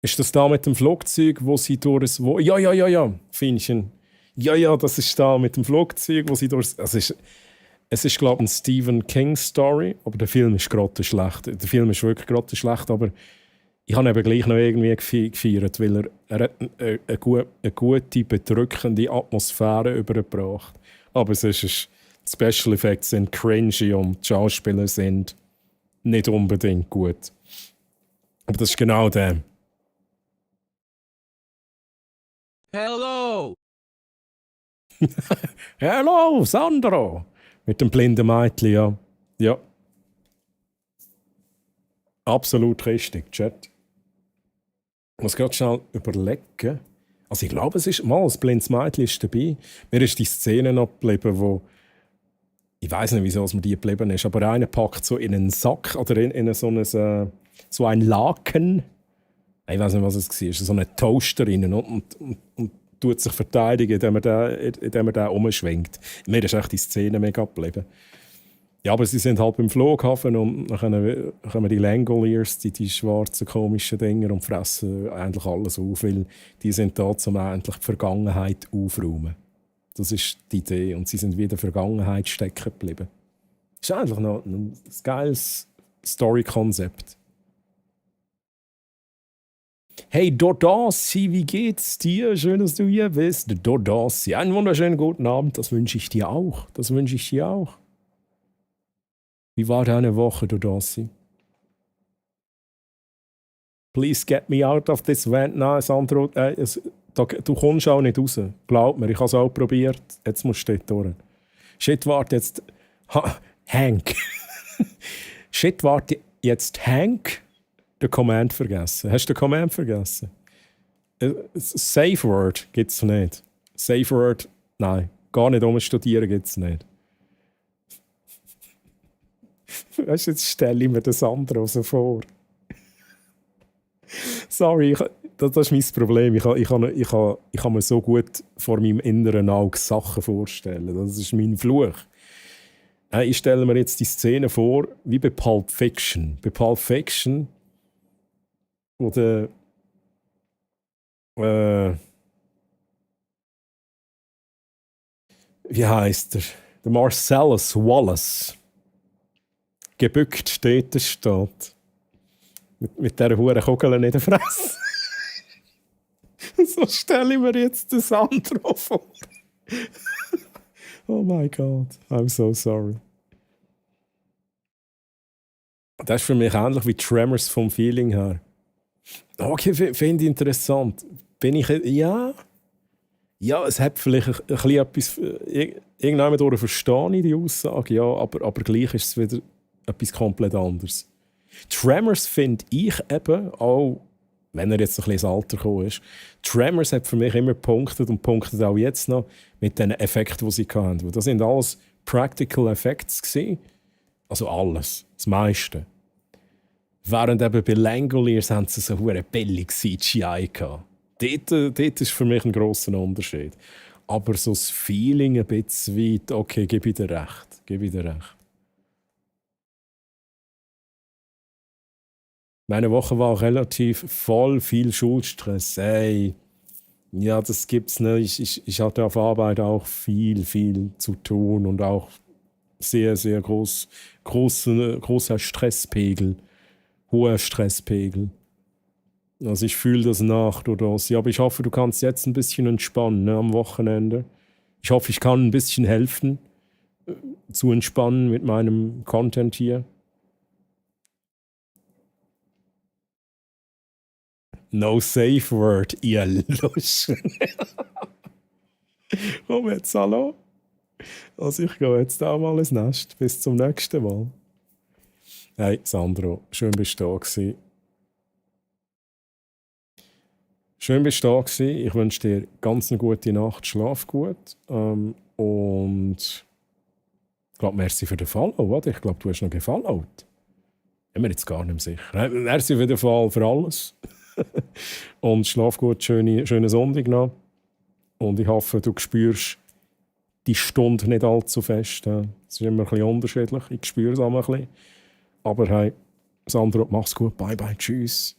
Ist das da mit dem Flugzeug, wo sie durch... Ja, Finnchen. Ja, das ist da mit dem Flugzeug, wo sie durch... Es ist glaube ich, eine Stephen King-Story, aber der Film ist grottenschlecht. Der Film ist wirklich grottenschlecht, aber ich habe ihn eben gleich noch irgendwie gefeiert, weil er hat eine gute, bedrückende Atmosphäre übergebracht. Aber die Special Effects sind cringy und die Schauspieler sind nicht unbedingt gut. Aber das ist genau der. Hello! Hallo, Sandro! Mit dem blinden Mädchen, ja. Ja. Absolut richtig, Chat. Ich muss gerade schnell überlegen. Also ich glaube, es ist mal, das blindes Mädchen ist dabei. Mir ist die Szene noch geblieben, wo... Ich weiß nicht, wieso es mir die geblieben ist, aber einer packt so in einen Sack oder in so ein Laken. Ich weiß nicht, was es war. So einen Toaster rein und tut sich verteidigen, indem er den umschwingt. Mir ist echt die Szene mega geblieben. Ja, aber sie sind halt beim Flughafen und dann kommen die Langoliers, die schwarzen komischen Dinger, und fressen eigentlich alles auf, weil die sind da, um endlich die Vergangenheit aufräumen. Das ist die Idee. Und sie sind wieder in der Vergangenheit stecken geblieben. Das ist eigentlich noch ein geiles Story-Konzept. Hey Dodassi, wie geht's dir? Schön, dass du hier bist. Dodassi, einen wunderschönen guten Abend. Das wünsche ich dir auch. Das wünsche ich dir auch. Wie war deine Woche, Dodassi? Please get me out of this vent. Nein, Sandro, du kommst auch nicht raus. Glaub mir, ich habe es auch probiert. Jetzt musst du dort durch. Shit, warte jetzt. Hank. Shit, warte jetzt. Hank. Den Command vergessen. Hast du den Command vergessen? Safe Word gibt es nicht. Safe Word, nein. Gar nicht umstudieren gibt es nicht. Weißt du, jetzt stelle ich mir das andere so vor. Sorry, das ist mein Problem. Ich kann mir so gut vor meinem inneren Auge Sachen vorstellen. Das ist mein Fluch. Ich stelle mir jetzt die Szene vor, wie bei Pulp Fiction. Bei Pulp Fiction, wo wie heißt er? Der Marcellus Wallace gebückt dort steht. Mit dieser hohen Kugel in der Fresse. So stelle ich mir jetzt das andere vor. Oh mein Gott, I'm so sorry. Das ist für mich ähnlich wie Tremors vom Feeling her. Okay, finde ich interessant. Bin ich... Ja, es hat vielleicht ein bisschen etwas... Irgendjemand verstehe ich die Aussage, ja, aber gleich ist es wieder etwas komplett anderes. Tremors finde ich eben, auch wenn er jetzt ein bisschen ins Alter gekommen ist, Tremors hat für mich immer gepunktet und punktet auch jetzt noch mit den Effekten, die sie hatten. Das sind alles Practical Effects gewesen. Also alles, das meiste. Während eben bei Langoliers haben sie so eine billige CGI gehabt. Dort ist für mich ein grosser Unterschied. Aber so das Feeling ein bisschen weit, okay, gebe ich dir recht. Meine Woche war auch relativ voll, viel Schulstress. Ey, ja, das gibt's nicht. Ich hatte auf Arbeit auch viel zu tun und auch sehr, sehr großer Stresspegel, hoher Stresspegel. Also ich fühle das nach, Dodassi. Aber ich hoffe, du kannst jetzt ein bisschen entspannen, ne, am Wochenende. Ich hoffe, ich kann ein bisschen helfen, zu entspannen mit meinem Content hier. No safe word, ihr Luschen. Komm jetzt, hallo. Also ich gehe jetzt auch mal ins Nest. Bis zum nächsten Mal. Hey, Sandro, schön bist du da gewesen. Ich wünsche dir ganz eine gute Nacht, schlaf gut. Und ich glaube, merci für den Follow, oder? Ich glaube, du hast noch gefollowt. Ich bin mir jetzt gar nicht mehr sicher. Merci für den Fall für alles. Und schlaf gut, schönen Sonntag noch. Und ich hoffe, du spürst die Stunde nicht allzu fest. Es ist immer ein bisschen unterschiedlich. Ich spüre es auch ein bisschen. Aber hey, Sandro, mach's gut. Bye, bye, tschüss.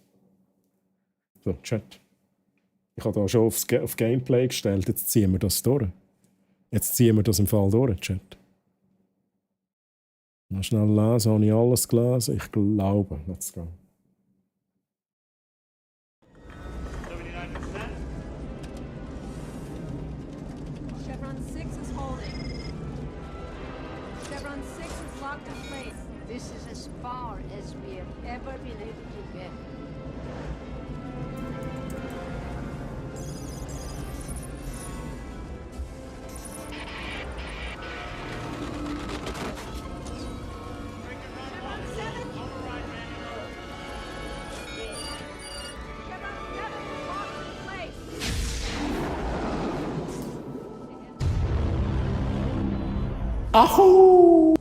So, Chat. Ich habe da schon auf Gameplay gestellt. Jetzt ziehen wir das durch. Jetzt ziehen wir das im Fall durch, Chat. Mal schnell lesen. Habe ich alles gelesen? Ich glaube. Let's go. Chevron 6 is holding. Chevron 6 is locked in place. This is as far as we have ever been able to get. Ahu!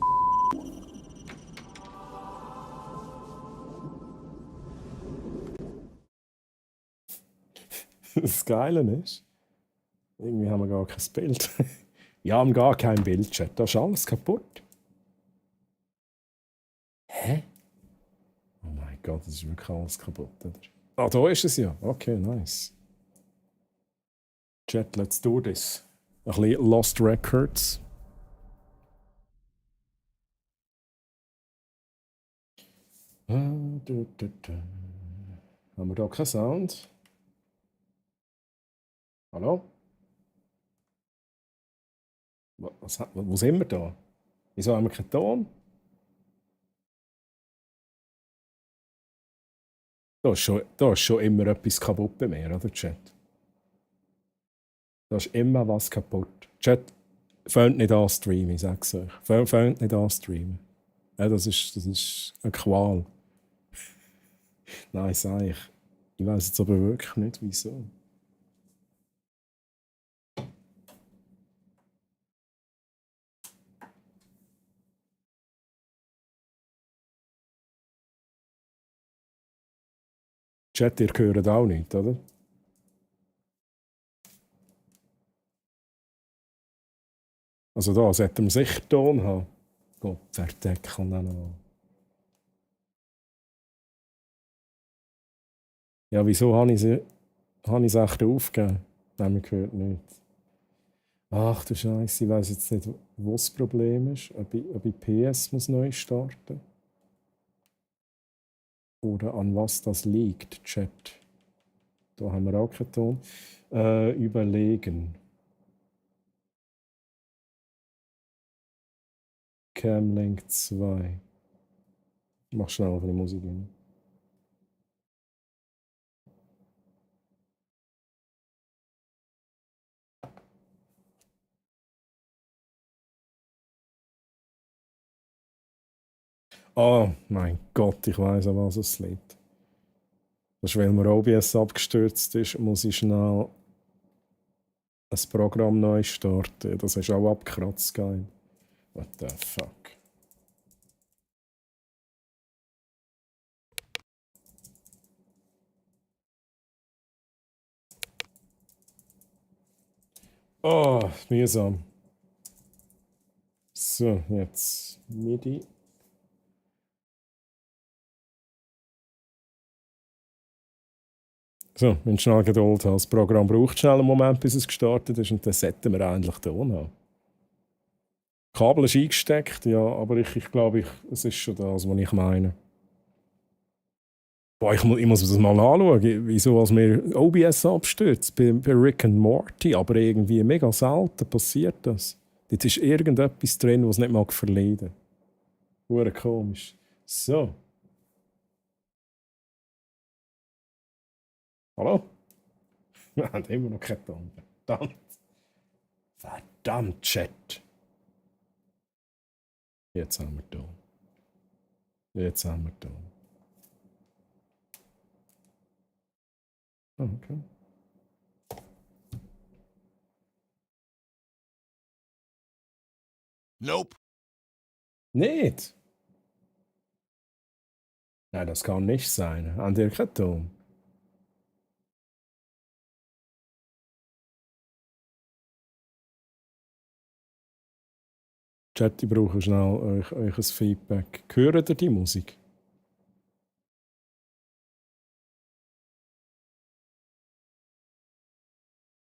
Das Geile ist, Irgendwie haben wir gar kein Bild. Wir haben gar kein Bildchat. Da ist alles kaputt. Hä? Oh mein Gott, das ist wirklich alles kaputt, oder? Ah, da ist es ja. Okay, nice. Chat, let's do this. Ein bisschen Lost Records. Haben wir da keinen Sound? Hallo? Wo sind wir da? Wieso haben wir keinen Ton? Da ist schon immer etwas kaputt bei mir, oder Chat? Da ist immer was kaputt. Chat, fängt nicht an streamen, ich sag's euch. Fängt nicht an streamen. Ja, das ist eine Qual. Nein, sag ich. Ich weiß jetzt aber wirklich nicht, wieso. Chat, ihr hört auch nicht, oder? Also da sollte man sicher Ton haben. Gott, verdeckeln noch. Ja, wieso habe ich es echt aufgegeben? Nein, man hört nicht. Ach du Scheiße, ich weiss jetzt nicht, wo das Problem ist. Ob ich PS muss neu starten. Oder an was das liegt, Chat. Da haben wir auch keinen Ton. Überlegen. Camlink 2. Mach schnell auf die Musik hin. Oh mein Gott, ich weiss, an was es liegt. Das ist, weil mir OBS abgestürzt ist, muss ich schnell ein Programm neu starten. Das ist auch abgekratzt, geil. What the fuck? Oh, mühsam. So, jetzt MIDI. So, wenn du schnell Geduld hast. Das Programm braucht schnell einen Moment, bis es gestartet ist und dann sollten wir eigentlich Ton haben. Kabel ist eingesteckt, ja, aber ich glaube, es ist schon das, was ich meine. Boah, ich muss das mal anschauen, wieso als mir OBS abstürzt bei Rick and Morty, aber irgendwie mega selten passiert das. Jetzt ist irgendetwas drin, was nicht mag verleiden. Hure komisch. So. Hallo? Wir haben immer noch keinen Ton. Verdammt. Verdammt, Chat. Jetzt haben wir Ton. Jetzt haben wir Ton. Okay. Nope. Nicht? Nein, das kann nicht sein. An der kein Ton. Chat, ich brauche schnell euch ein Feedback. Hört ihr die Musik?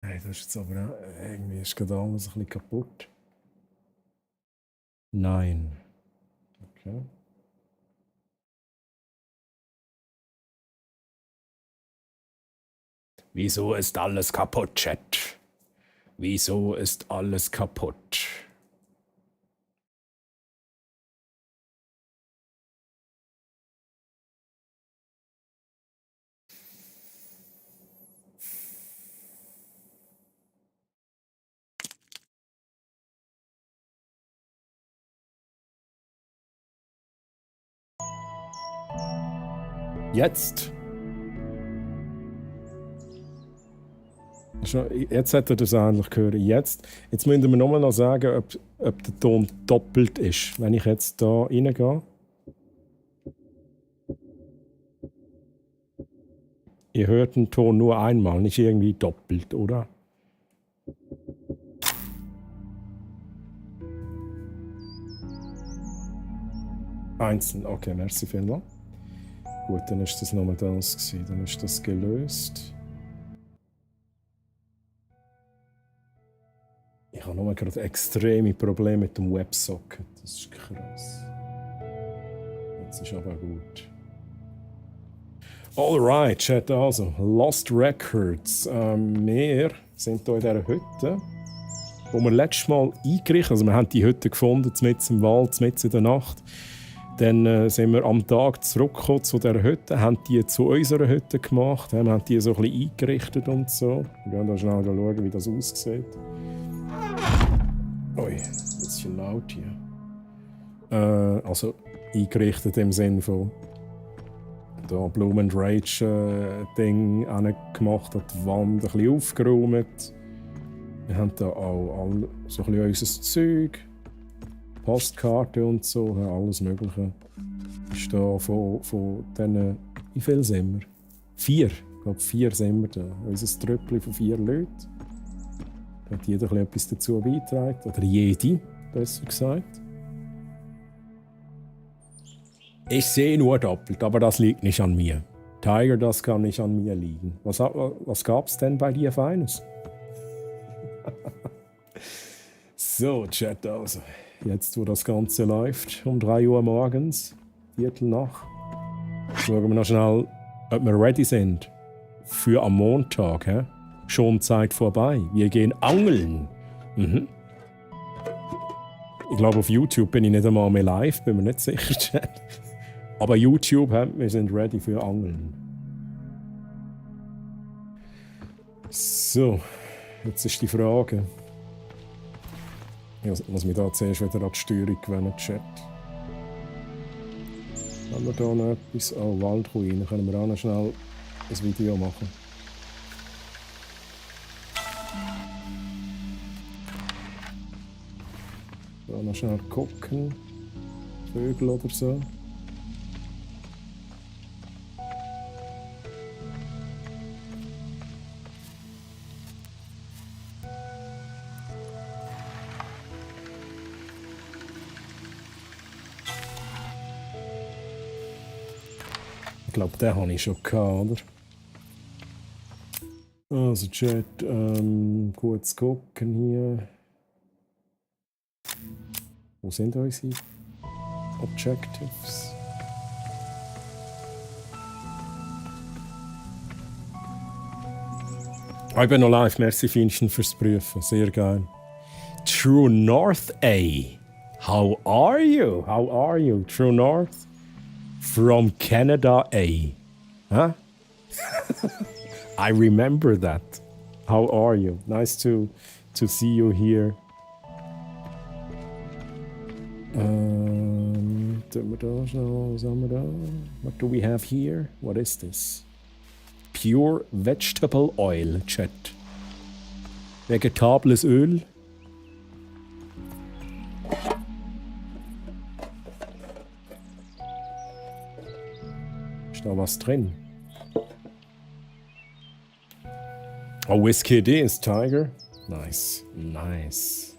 Nein, das ist jetzt aber auch, irgendwie ist gerade alles ein bisschen kaputt. Nein. Okay. Wieso ist alles kaputt, Chat? Wieso ist alles kaputt? Jetzt. Jetzt hat er das endlich gehört. Jetzt müssen wir nochmal noch sagen, ob der Ton doppelt ist. Wenn ich jetzt da reingehe. Ihr hört den Ton nur einmal, nicht irgendwie doppelt, oder? Einzeln, okay, merci vielmals. Gut, dann ist das nochmal das gewesen. Dann ist das gelöst. Ich habe nochmal gerade extreme Probleme mit dem Websocket. Das ist krass. Jetzt ist aber gut. Alright, Chat, also. Lost Records. Wir sind hier in dieser Hütte, wo wir letztes Mal eingerichtet haben. Also wir haben die Hütte gefunden, mitten im Wald, mitten in der Nacht. Dann sind wir am Tag zurückgekommen zu dieser Hütte, haben die zu unserer Hütte gemacht, haben die so ein bisschen eingerichtet und so. Wir gehen da schnell schauen, wie das aussieht. Ui, ein bisschen laut hier. Also eingerichtet im Sinne von da Bloom and Rage Ding gemacht, an die Wand ein bisschen aufgeräumt. Wir haben da auch so ein bisschen unser Zeug. Postkarte und so, alles Mögliche. Ist da von diesen. Wie viel sind wir? 4. Ich glaube, 4 sind wir da. Unser Tröppchen von 4 Leuten. Da hat jeder etwas dazu beigetragen. Oder jede, besser gesagt. Ich sehe nur doppelt, aber das liegt nicht an mir. Tiger, das kann nicht an mir liegen. Was gab es denn bei dir Feines? So, Chat also. Jetzt, wo das Ganze läuft, um 3 Uhr morgens, Viertel nach, schauen wir noch schnell, ob wir ready sind für am Montag. He? Schon Zeit vorbei. Wir gehen angeln. Mhm. Ich glaube, auf YouTube bin ich nicht einmal mehr live, bin mir nicht sicher. Aber YouTube, wir sind ready für Angeln. So, jetzt ist die Frage. Ich muss mich da zuerst wieder an die Steuerung gewöhnen, Chat. Haben wir da noch etwas? Oh, Waldruine. Können wir auch noch schnell ein Video machen. Da noch schnell gucken. Vögel oder so. Ich glaube, den habe ich schon gehabt, oder? Also, Chat, kurz gucken hier. Wo sind unsere Objectives? Ich bin noch live. Merci, Finchen, fürs Prüfen. Sehr geil. True North A. How are you? How are you? True North? From Canada A. Huh? I remember that. How are you? Nice to see you here. What do we have here? What is this? Pure vegetable oil, Chat. Vegetables Öl. Ist da was drin? Oh, Whisky it is, Tiger. Nice, nice.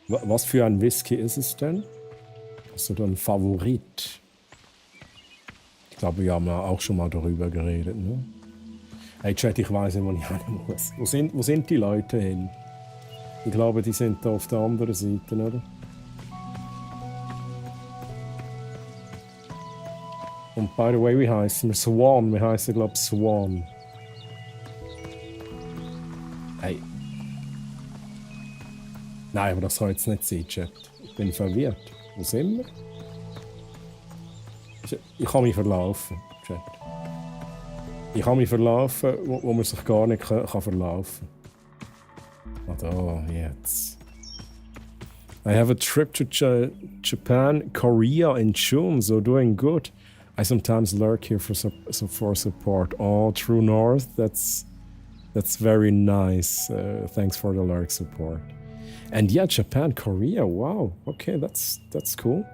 Was für ein Whisky ist es denn? Hast du da einen Favorit? Ich glaube, wir haben ja auch schon mal darüber geredet, ne? Hey Chat, ich weiß nicht, wo ich hin muss. Wo sind die Leute hin? Ich glaube, die sind da auf der anderen Seite, oder? Und by the way, wie heißen wir? Swan. Wir heißen, glaube ich, Swan. Hey. Nein, aber das kann jetzt nicht sein, Chat. Ich bin verwirrt. Wo sind wir? Ich kann mich verlaufen, Chat. Ich kann mich verlaufen, wo man sich gar nicht kann verlaufen kann. Ah, da, jetzt. I have a trip to Japan, Korea in June, so doing good. I sometimes lurk here for support. Oh, True North, that's very nice. Thanks for the lurk support. And yeah, Japan, Korea, wow. Okay, that's cool.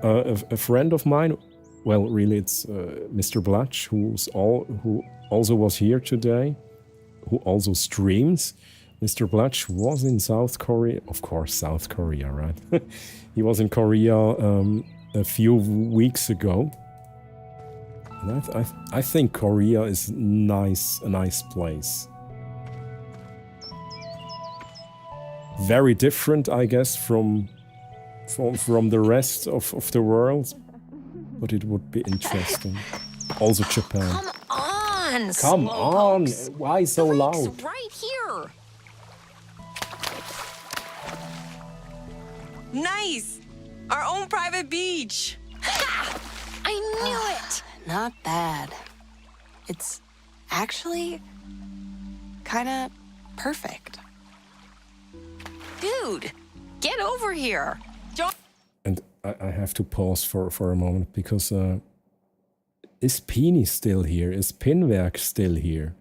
A friend of mine, well, really, it's Mr. Blatch, who also was here today, who also streams. Mr. Blatch was in South Korea. Of course, South Korea, right? He was in Korea a few weeks ago. And I think Korea is a nice place. Very different, I guess, from the rest of the world. But it would be interesting. Also Japan. Come on! Why so loud? Right here. Nice! Our own private beach! Ha! I knew it! Not bad. It's actually kinda perfect. Dude, get over here! And I have to pause for a moment because is Peony still here? Is Pinwerk still here?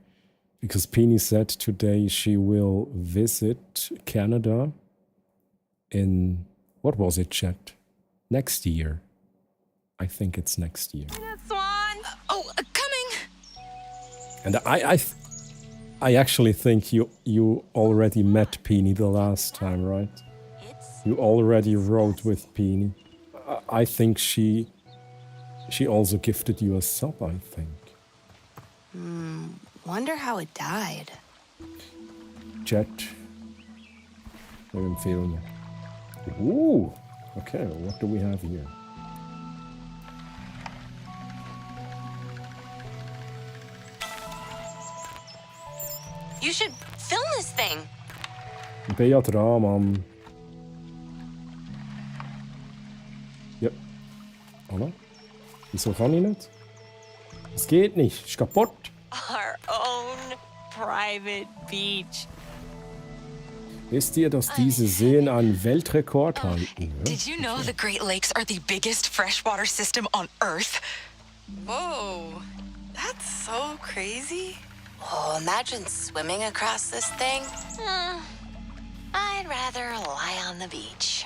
Because Peony said today she will visit Canada in, what was it, chat? Next year. I think it's next year. Swan! Coming! And I actually think you already met Peony the last time, right? You already rode with Peony. I think she also gifted you a sub, I think. Wonder how it died. Chat. Mit dem Film. Ooh! Okay, what do we have here? You should film this thing. Ich bin ja dran, Mann. Ja. Oder? Wieso kann ich nicht? Es geht nicht. Ist kaputt. Our own private beach. Wisst ihr, dass diese Seen einen Weltrekord halten? Ja? Did you know the Great Lakes are the biggest freshwater system on Earth? Whoa, that's so crazy. Oh, imagine swimming across this thing. I'd rather lie on the beach.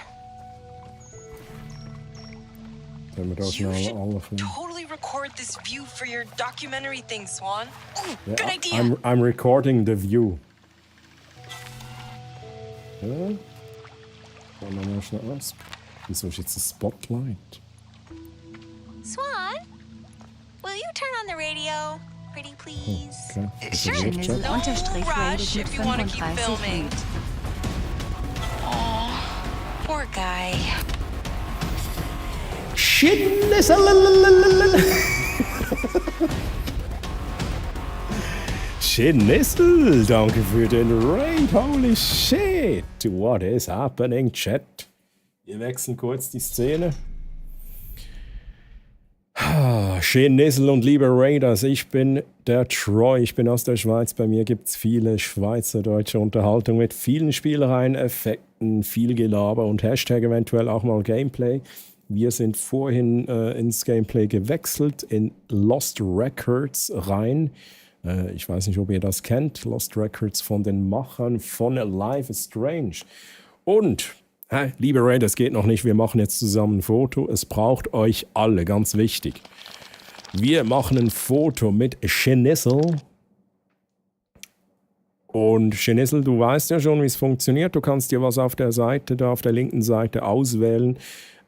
You should totally record this view for your documentary thing, Swan. Ooh, Yeah, good idea. I'm recording the view. Ja. Schauen wir mal schnell aus. Wieso ist jetzt ein Spotlight? Swan, will you turn on the radio? Pretty please. Okay. Sure. No rush if you want to keep filming. Oh, poor guy. Schnissel, danke für den Raid. Holy shit. What is happening, Chat? Wir wechseln kurz die Szene. Schnissel und liebe Raiders, ich bin der Troy, ich bin aus der Schweiz. Bei mir gibt es viele schweizerdeutsche Unterhaltung mit vielen Spielereien, Effekten, viel Gelaber und Hashtag eventuell auch mal Gameplay. Wir sind vorhin ins Gameplay gewechselt, in Lost Records rein. Ich weiß nicht, ob ihr das kennt. Lost Records von den Machern von Life is Strange. Und, liebe Raiders, es geht noch nicht. Wir machen jetzt zusammen ein Foto. Es braucht euch alle, ganz wichtig. Wir machen ein Foto mit Schnissel. Und Schnissel, du weißt ja schon, wie es funktioniert. Du kannst dir was auf der Seite, da auf der linken Seite auswählen,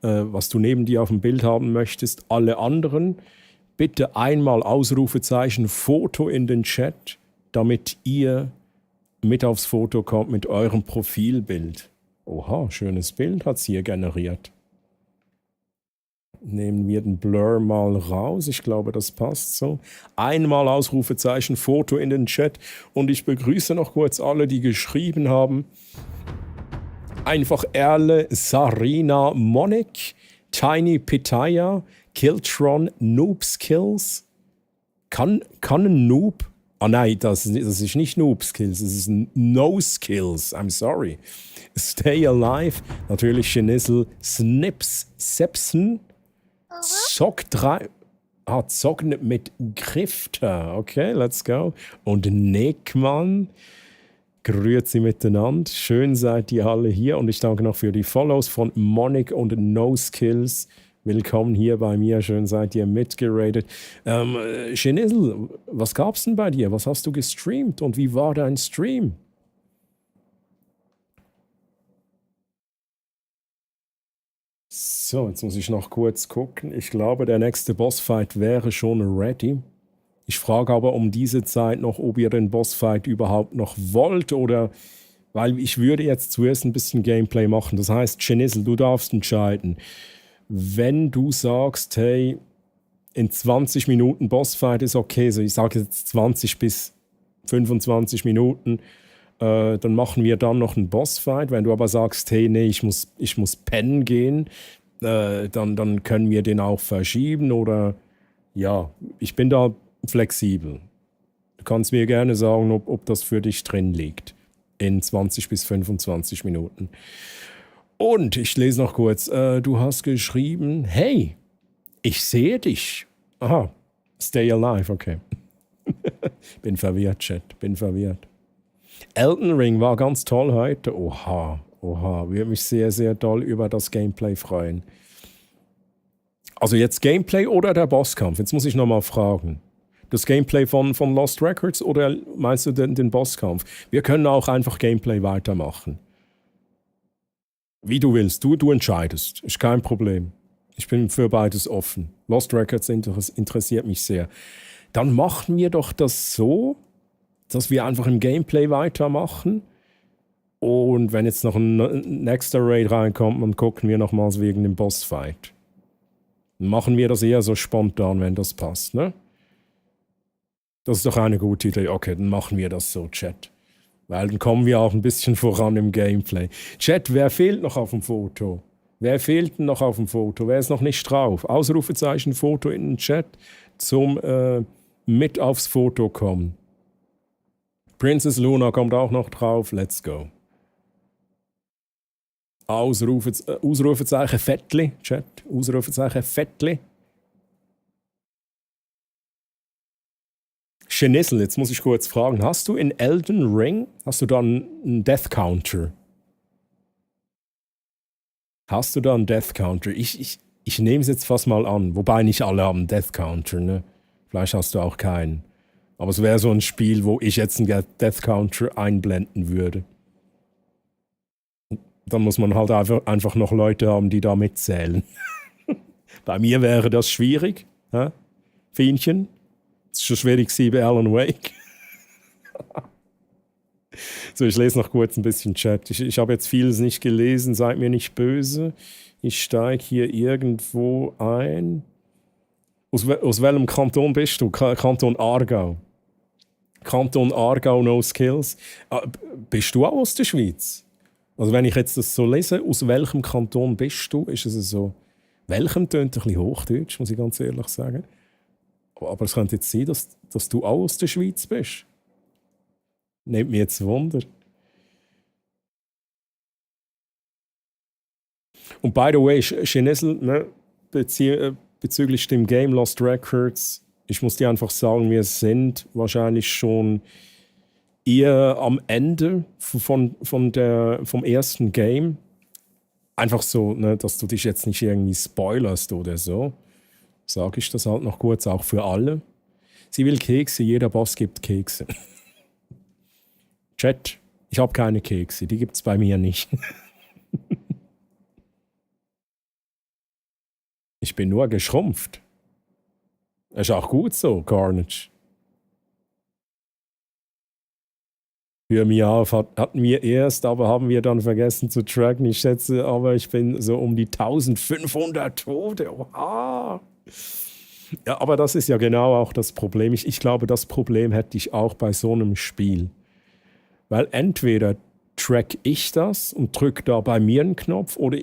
was du neben dir auf dem Bild haben möchtest. Alle anderen, bitte einmal Ausrufezeichen Foto in den Chat, damit ihr mit aufs Foto kommt mit eurem Profilbild. Oha, schönes Bild hat es hier generiert. Nehmen wir den Blur mal raus. Ich glaube, das passt so. Einmal Ausrufezeichen Foto in den Chat. Und ich begrüße noch kurz alle, die geschrieben haben. Einfach Erle, Sarina, Monik, Tiny Pitaya, Kiltron, Noob Skills. Kann ein Noob? Ah nein, das ist nicht Noob Skills, das ist No Skills. I'm sorry. Stay Alive, natürlich Schnissel, Snips, Sepsen, Zock 3. Zocken mit Grifter. Okay, let's go. Und Nickmann. Grüezi miteinander. Schön seid ihr alle hier und ich danke noch für die Follows von Monik und No Skills. Willkommen hier bei mir. Schön seid ihr mitgeradet. Schnissel, was gab's denn bei dir? Was hast du gestreamt und wie war dein Stream? So, jetzt muss ich noch kurz gucken. Ich glaube, der nächste Bossfight wäre schon ready. Ich frage aber um diese Zeit noch, ob ihr den Bossfight überhaupt noch wollt oder... Weil ich würde jetzt zuerst ein bisschen Gameplay machen. Das heißt, Genissel, du darfst entscheiden. Wenn du sagst, hey, in 20 Minuten Bossfight ist okay, so ich sage jetzt 20 bis 25 Minuten, dann machen wir dann noch einen Bossfight. Wenn du aber sagst, hey, nee, ich muss pennen gehen, dann können wir den auch verschieben oder ja, ich bin da flexibel. Du kannst mir gerne sagen, ob das für dich drin liegt. In 20 bis 25 Minuten. Und ich lese noch kurz. Du hast geschrieben, hey, ich sehe dich. Aha, stay alive, okay. Bin verwirrt, Chat, bin verwirrt. Elden Ring war ganz toll heute. Oha, würde mich sehr, sehr doll über das Gameplay freuen. Also jetzt Gameplay oder der Bosskampf? Jetzt muss ich nochmal fragen. Das Gameplay von Lost Records oder meinst du den Bosskampf? Wir können auch einfach Gameplay weitermachen. Wie du willst, du entscheidest. Ist kein Problem. Ich bin für beides offen. Lost Records interessiert mich sehr. Dann machen wir doch das so, dass wir einfach im Gameplay weitermachen. Und wenn jetzt noch ein nächster Raid reinkommt, dann gucken wir nochmals wegen dem Bossfight. Dann machen wir das eher so spontan, wenn das passt, ne? Das ist doch eine gute Idee. Okay, dann machen wir das so, Chat. Weil dann kommen wir auch ein bisschen voran im Gameplay. Chat, wer fehlt noch auf dem Foto? Wer fehlt denn noch auf dem Foto? Wer ist noch nicht drauf? Ausrufezeichen Foto in den Chat zum mit aufs Foto kommen. Princess Luna kommt auch noch drauf. Let's go. Ausrufezeichen Fettli, Chat. Ausrufezeichen Fettli. Genissel, jetzt muss ich kurz fragen, hast du in Elden Ring, hast du da einen Death Counter? Hast du da einen Death Counter? Ich nehme es jetzt fast mal an, wobei nicht alle haben Death Counter, ne? Vielleicht hast du auch keinen. Aber es wäre so ein Spiel, wo ich jetzt einen Death Counter einblenden würde. Dann muss man halt einfach noch Leute haben, die da mitzählen. Bei mir wäre das schwierig, hä? Fienchen. Es ist schon schwierig bei Alan Wake. So, ich lese noch kurz ein bisschen Chat. Ich habe jetzt vieles nicht gelesen, seid mir nicht böse. Ich steige hier irgendwo ein. Aus welchem Kanton bist du? Kanton Aargau. Kanton Aargau, no skills. Bist du auch aus der Schweiz? Also wenn ich jetzt das so lese, aus welchem Kanton bist du, ist es so, welchem tönt ein bisschen Hochdeutsch, muss ich ganz ehrlich sagen. Aber es könnte jetzt sein, dass du auch aus der Schweiz bist. Nehmt mich jetzt Wunder. Und by the way, Genissel, ne, bezüglich dem Game Lost Records, ich muss dir einfach sagen, wir sind wahrscheinlich schon eher am Ende vom ersten Game. Einfach so, ne, dass du dich jetzt nicht irgendwie spoilerst oder so. Sage ich das halt noch kurz, auch für alle. Sie will Kekse, jeder Boss gibt Kekse. Chat, ich habe keine Kekse, die gibt es bei mir nicht. Ich bin nur geschrumpft. Ist auch gut so, Carnage. Für mich auf hatten wir erst, aber haben wir dann vergessen zu tracken. Ich schätze, aber ich bin so um die 1500 Tote. Oha! Ja, aber das ist ja genau auch das Problem. Ich glaube, das Problem hätte ich auch bei so einem Spiel. Weil entweder track ich das und drücke da bei mir einen Knopf oder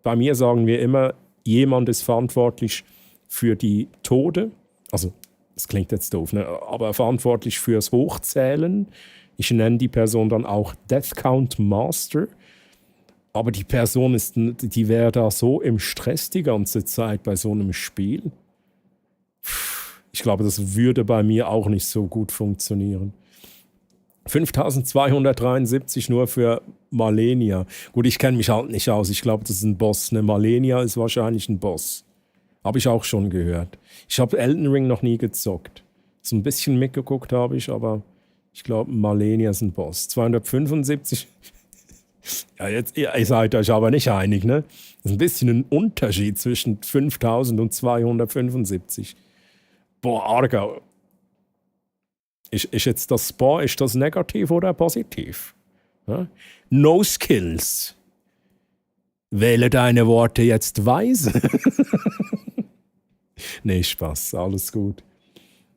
bei mir sagen wir immer, jemand ist verantwortlich für die Tode. Also, das klingt jetzt doof, ne? Aber verantwortlich fürs Hochzählen. Ich nenne die Person dann auch Death Count Master. Aber die Person die wäre da so im Stress die ganze Zeit bei so einem Spiel. Ich glaube, das würde bei mir auch nicht so gut funktionieren. 5273 nur für Malenia. Gut, ich kenne mich halt nicht aus. Ich glaube, das ist ein Boss. Ne? Malenia ist wahrscheinlich ein Boss. Habe ich auch schon gehört. Ich habe Elden Ring noch nie gezockt. So ein bisschen mitgeguckt habe ich, aber ich glaube, Malenia ist ein Boss. 275. Ja, jetzt, ihr seid euch aber nicht einig, ne? Das ist ein bisschen ein Unterschied zwischen 5000 und 275. Boah, Argo. Ist jetzt das Spa, ist das negativ oder positiv? Ja? No skills. Wähle deine Worte jetzt weise. Nee, Spaß, alles gut.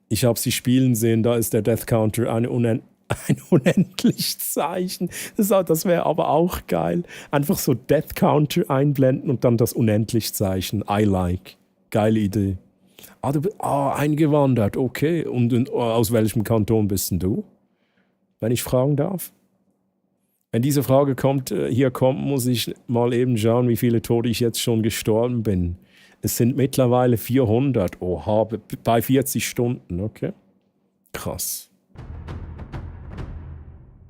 Ich habe sie spielen sehen, da ist der Death Counter ein unendlich Zeichen. Das wäre aber auch geil. Einfach so Death Counter einblenden und dann das unendlich Zeichen. I like. Geile Idee. Du bist eingewandert, okay. Und aus welchem Kanton bist denn du? Wenn ich fragen darf? Wenn diese Frage hier kommt, muss ich mal eben schauen, wie viele Tode ich jetzt schon gestorben bin. Es sind mittlerweile 400. Oha, bei 40 Stunden, okay. Krass.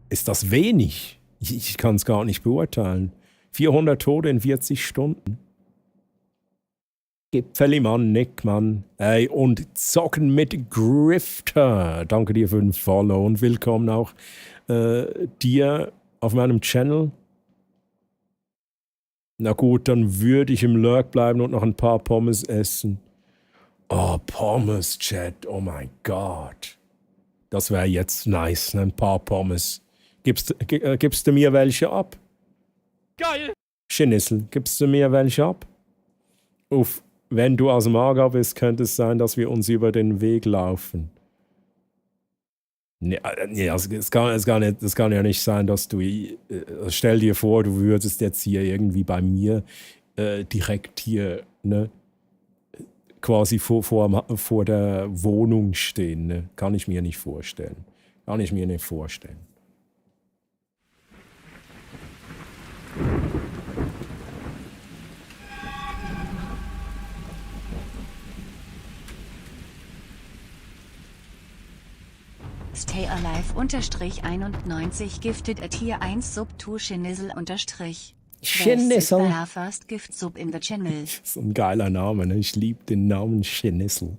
Ist das wenig? Ich kann es gar nicht beurteilen. 400 Tode in 40 Stunden. Gipfeli, Mann, Nick, Mann. Ey, und Zocken mit Grifter. Danke dir für den Follow und willkommen auch dir auf meinem Channel. Na gut, dann würde ich im Lurk bleiben und noch ein paar Pommes essen. Oh, Pommes, Chat. Oh mein Gott. Das wäre jetzt nice, ne? Ein paar Pommes. Gibst du mir welche ab? Geil! Schnitzel, gibst du mir welche ab? Uff, wenn du aus dem Aargau bist, könnte es sein, dass wir uns über den Weg laufen. Nee, also es kann ja nicht sein, dass du... stell dir vor, du würdest jetzt hier irgendwie bei mir direkt hier, ne, quasi vor der Wohnung stehen. Ne? Kann ich mir nicht vorstellen. Stay Alive _91 gifted at Tier 1 Sub to Schnitzel _ Schnitzel. First gift sub in the channel. So ein geiler Name, ne? Ich liebe den Namen Schnitzel.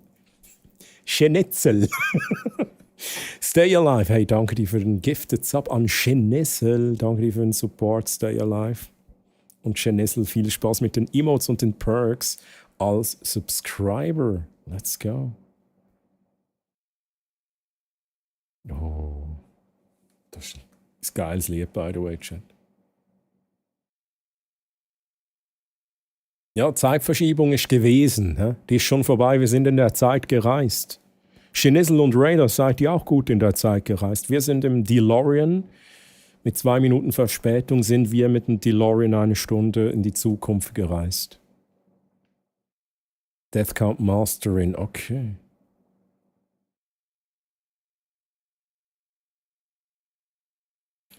Schnitzel. Stay Alive. Hey, danke dir für den Gifted Sub an Schnitzel. Danke dir für den Support. Stay Alive. Und Schnitzel, viel Spaß mit den Emotes und den Perks als Subscriber. Let's go. Oh, das ist ein geiles Lied, by the way, Chat. Ja, Zeitverschiebung ist gewesen. Hä? Die ist schon vorbei, wir sind in der Zeit gereist. Schnitzel und Raider, seid ihr auch gut in der Zeit gereist? Wir sind im DeLorean. Mit 2 Minuten Verspätung sind wir mit dem DeLorean 1 Stunde in die Zukunft gereist. Death Count Mastering, okay.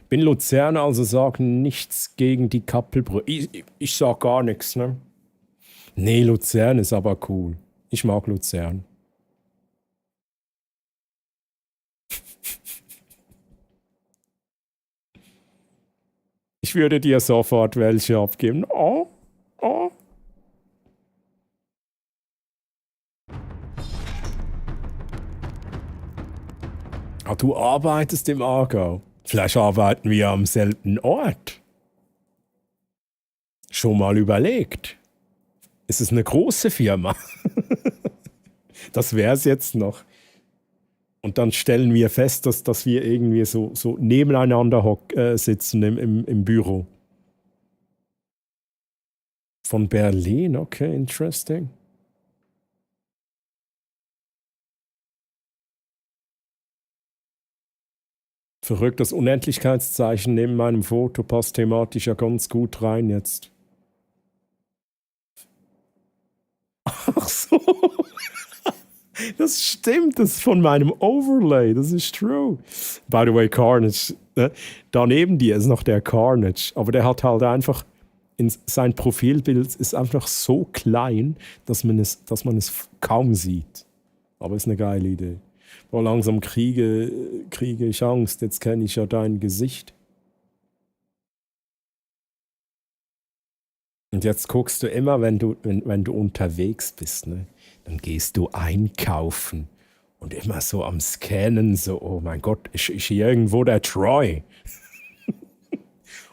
Bin Luzern, also sag nichts gegen die Kappelbrücke. Ich sag gar nichts, ne? Nee, Luzern ist aber cool. Ich mag Luzern. Ich würde dir sofort welche abgeben. Oh. Ah, du arbeitest im Aargau. Vielleicht arbeiten wir am selben Ort. Schon mal überlegt? Es ist eine große Firma. Das wäre es jetzt noch. Und dann stellen wir fest, dass wir irgendwie so nebeneinander sitzen im Büro. Von Berlin, okay, interesting. Verrückt, das Unendlichkeitszeichen neben meinem Foto passt thematisch ja ganz gut rein jetzt. Ach so. Das stimmt, das ist von meinem Overlay, das ist true. By the way, Carnage, da neben dir ist noch der Carnage, aber der hat halt einfach, sein Profilbild ist einfach so klein, dass man es kaum sieht. Aber ist eine geile Idee. Boah, langsam kriege ich Angst, jetzt kenne ich ja dein Gesicht. Und jetzt guckst du immer, wenn du unterwegs bist, ne? Dann gehst du einkaufen und immer so am Scannen, so, oh mein Gott, ist hier irgendwo der Troy?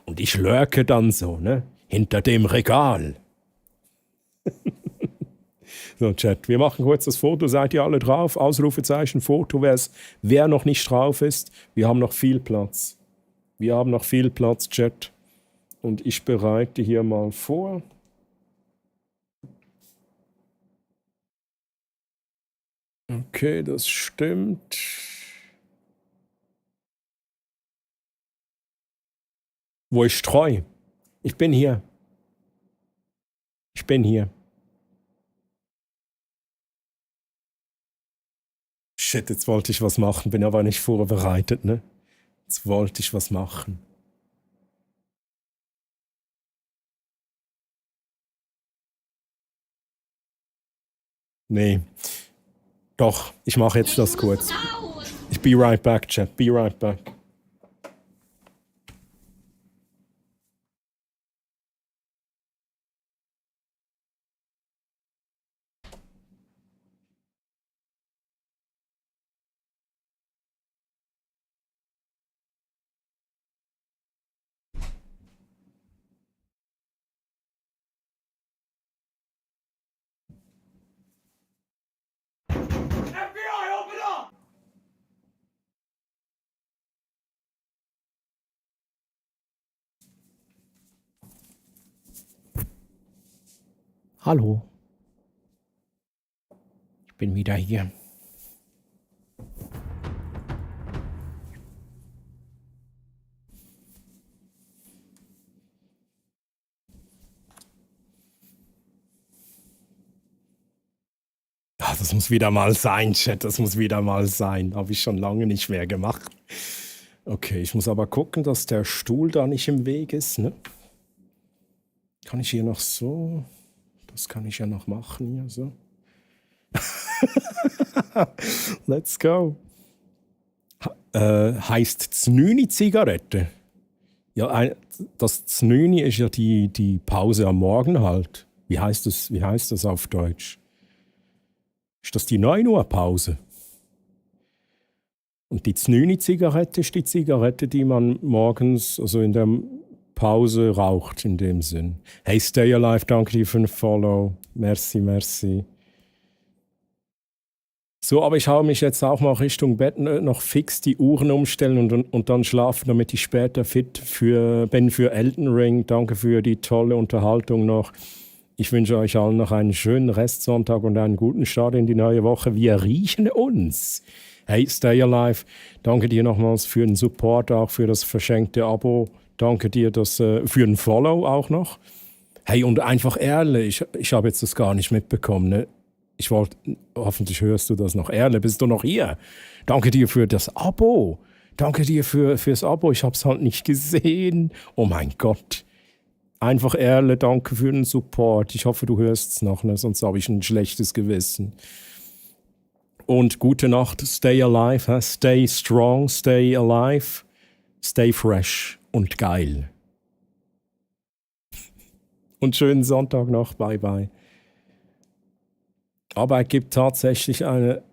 Und ich lurke dann so, ne? Hinter dem Regal. So, Chat, wir machen kurz das Foto. Seid ihr alle drauf? Ausrufezeichen, Foto, wer noch nicht drauf ist. Wir haben noch viel Platz. Wir haben noch viel Platz, Chat. Und ich bereite hier mal vor. Okay, das stimmt. Wo ist treu? Ich bin hier. Ich bin hier. Shit, jetzt wollte ich was machen, bin aber nicht vorbereitet, ne? Jetzt wollte ich was machen. Nee. Doch, ich mache jetzt das kurz. Ich be right back, Chat. Be right back. Hallo. Ich bin wieder hier. Das muss wieder mal sein, Chat. Das muss wieder mal sein. Habe ich schon lange nicht mehr gemacht. Okay, ich muss aber gucken, dass der Stuhl da nicht im Weg ist, ne? Kann ich hier noch so... Das kann ich ja noch machen hier so. Let's go. Heißt Znüni-Zigarette? Ja, das Znüni ist ja die Pause am Morgen halt. Wie heißt das auf Deutsch? Ist das die 9 Uhr Pause? Und die Znüni-Zigarette ist die Zigarette, die man morgens, also in der Pause raucht in dem Sinn. Hey, Stay Alive, danke dir für ein Follow. Merci, merci. So, aber ich hau mich jetzt auch mal Richtung Bett noch fix die Uhren umstellen und dann schlafen, damit ich später fit bin für Elden Ring. Danke für die tolle Unterhaltung noch. Ich wünsche euch allen noch einen schönen Restsonntag und einen guten Start in die neue Woche. Wir riechen uns. Hey, Stay Alive, danke dir nochmals für den Support, auch für das verschenkte Abo. Danke dir für ein Follow auch noch. Hey, und einfach ehrlich, ich habe jetzt das gar nicht mitbekommen. Ne? Hoffentlich hörst du das noch. Erle, bist du noch hier? Danke dir für das Abo. Danke dir fürs Abo. Ich habe es halt nicht gesehen. Oh mein Gott. Einfach Erle, danke für den Support. Ich hoffe, du hörst es noch, ne? Sonst habe ich ein schlechtes Gewissen. Und gute Nacht. Stay alive. Stay strong. Stay alive. Stay fresh. Und geil. Und schönen Sonntag noch. Bye, bye. Aber es gibt tatsächlich eine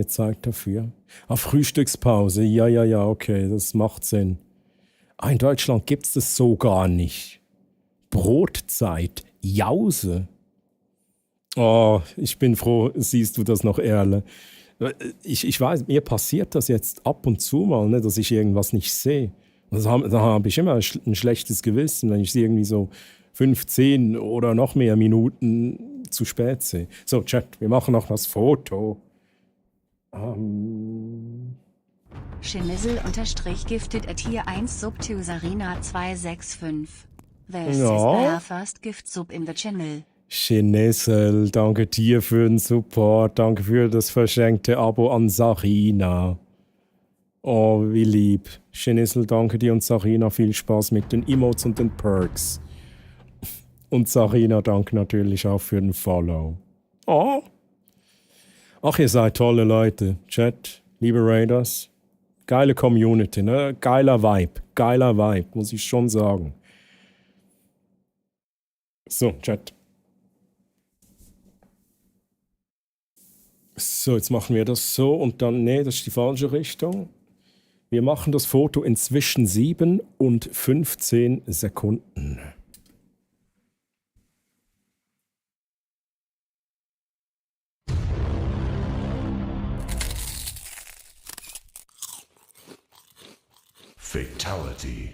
Zeit dafür. Frühstückspause. Ja, okay, das macht Sinn. In Deutschland gibt es das so gar nicht. Brotzeit. Jause. Oh, ich bin froh, siehst du das noch, Erle. Ich weiß, mir passiert das jetzt ab und zu mal, ne, dass ich irgendwas nicht sehe. Da habe ich immer ein schlechtes Gewissen, wenn ich sie irgendwie so 15 oder noch mehr Minuten zu spät sehe. So, Chat, wir machen noch das Foto. Schinissel_gifted @hier1 sub to Sarina 265. This Ja. is their first gift sub in the channel. Schinissel, danke dir für den Support, danke für das verschenkte Abo an Sarina. Oh, wie lieb. Schinissel, danke dir und Sarina, viel Spaß mit den Emotes und den Perks. Und Sarina, danke natürlich auch für den Follow. Oh. Ach, ihr seid tolle Leute. Chat, liebe Raiders. Geile Community, ne? Geiler Vibe, muss ich schon sagen. So, Chat. So, jetzt machen wir das so und dann, nee, das ist die falsche Richtung. Wir machen das Foto in zwischen 7 und 15 Sekunden. Fatality.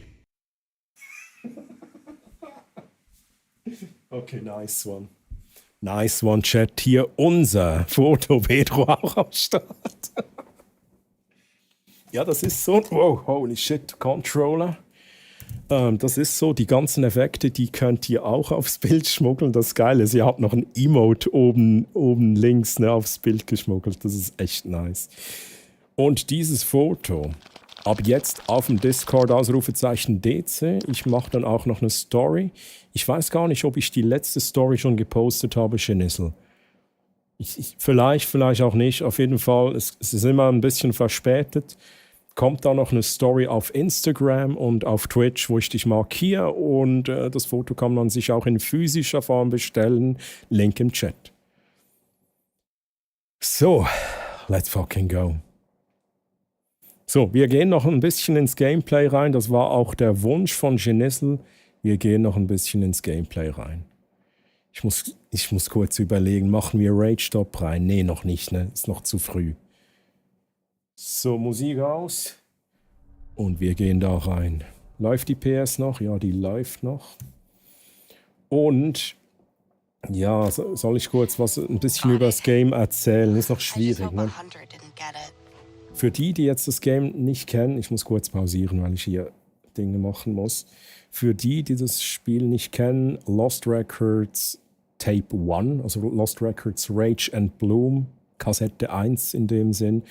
Okay, nice one. Nice one, Chat. Hier unser Foto, Pedro auch am Start. Ja, das ist so. Wow, holy shit, Controller. Das ist so, die ganzen Effekte, die könnt ihr auch aufs Bild schmuggeln. Das Geile ist, ihr habt noch ein Emote oben links aufs Bild geschmuggelt. Das ist echt nice. Und dieses Foto, ab jetzt auf dem Discord Ausrufezeichen DC. Ich mache dann auch noch eine Story. Ich weiß gar nicht, ob ich die letzte Story schon gepostet habe, Schenissel. Vielleicht auch nicht. Auf jeden Fall, es ist immer ein bisschen verspätet. Kommt da noch eine Story auf Instagram und auf Twitch, wo ich dich markiere. Und das Foto kann man sich auch in physischer Form bestellen. Link im Chat. So, let's fucking go. So, wir gehen noch ein bisschen ins Gameplay rein. Das war auch der Wunsch von Genissel. Wir gehen noch ein bisschen ins Gameplay rein. Ich muss kurz überlegen, machen wir Rage Stop rein? Nee, noch nicht, ne? Ist noch zu früh. So, Musik aus. Und wir gehen da rein. Läuft die PS noch? Ja, die läuft noch. Und ja, soll ich kurz ein bisschen über das Game erzählen? Ist noch schwierig, ne? Für die jetzt das Game nicht kennen, ich muss kurz pausieren, weil ich hier Dinge machen muss. Für die das Spiel nicht kennen, Lost Records Tape 1, also Lost Records Rage and Bloom, Kassette 1 in dem Sinn.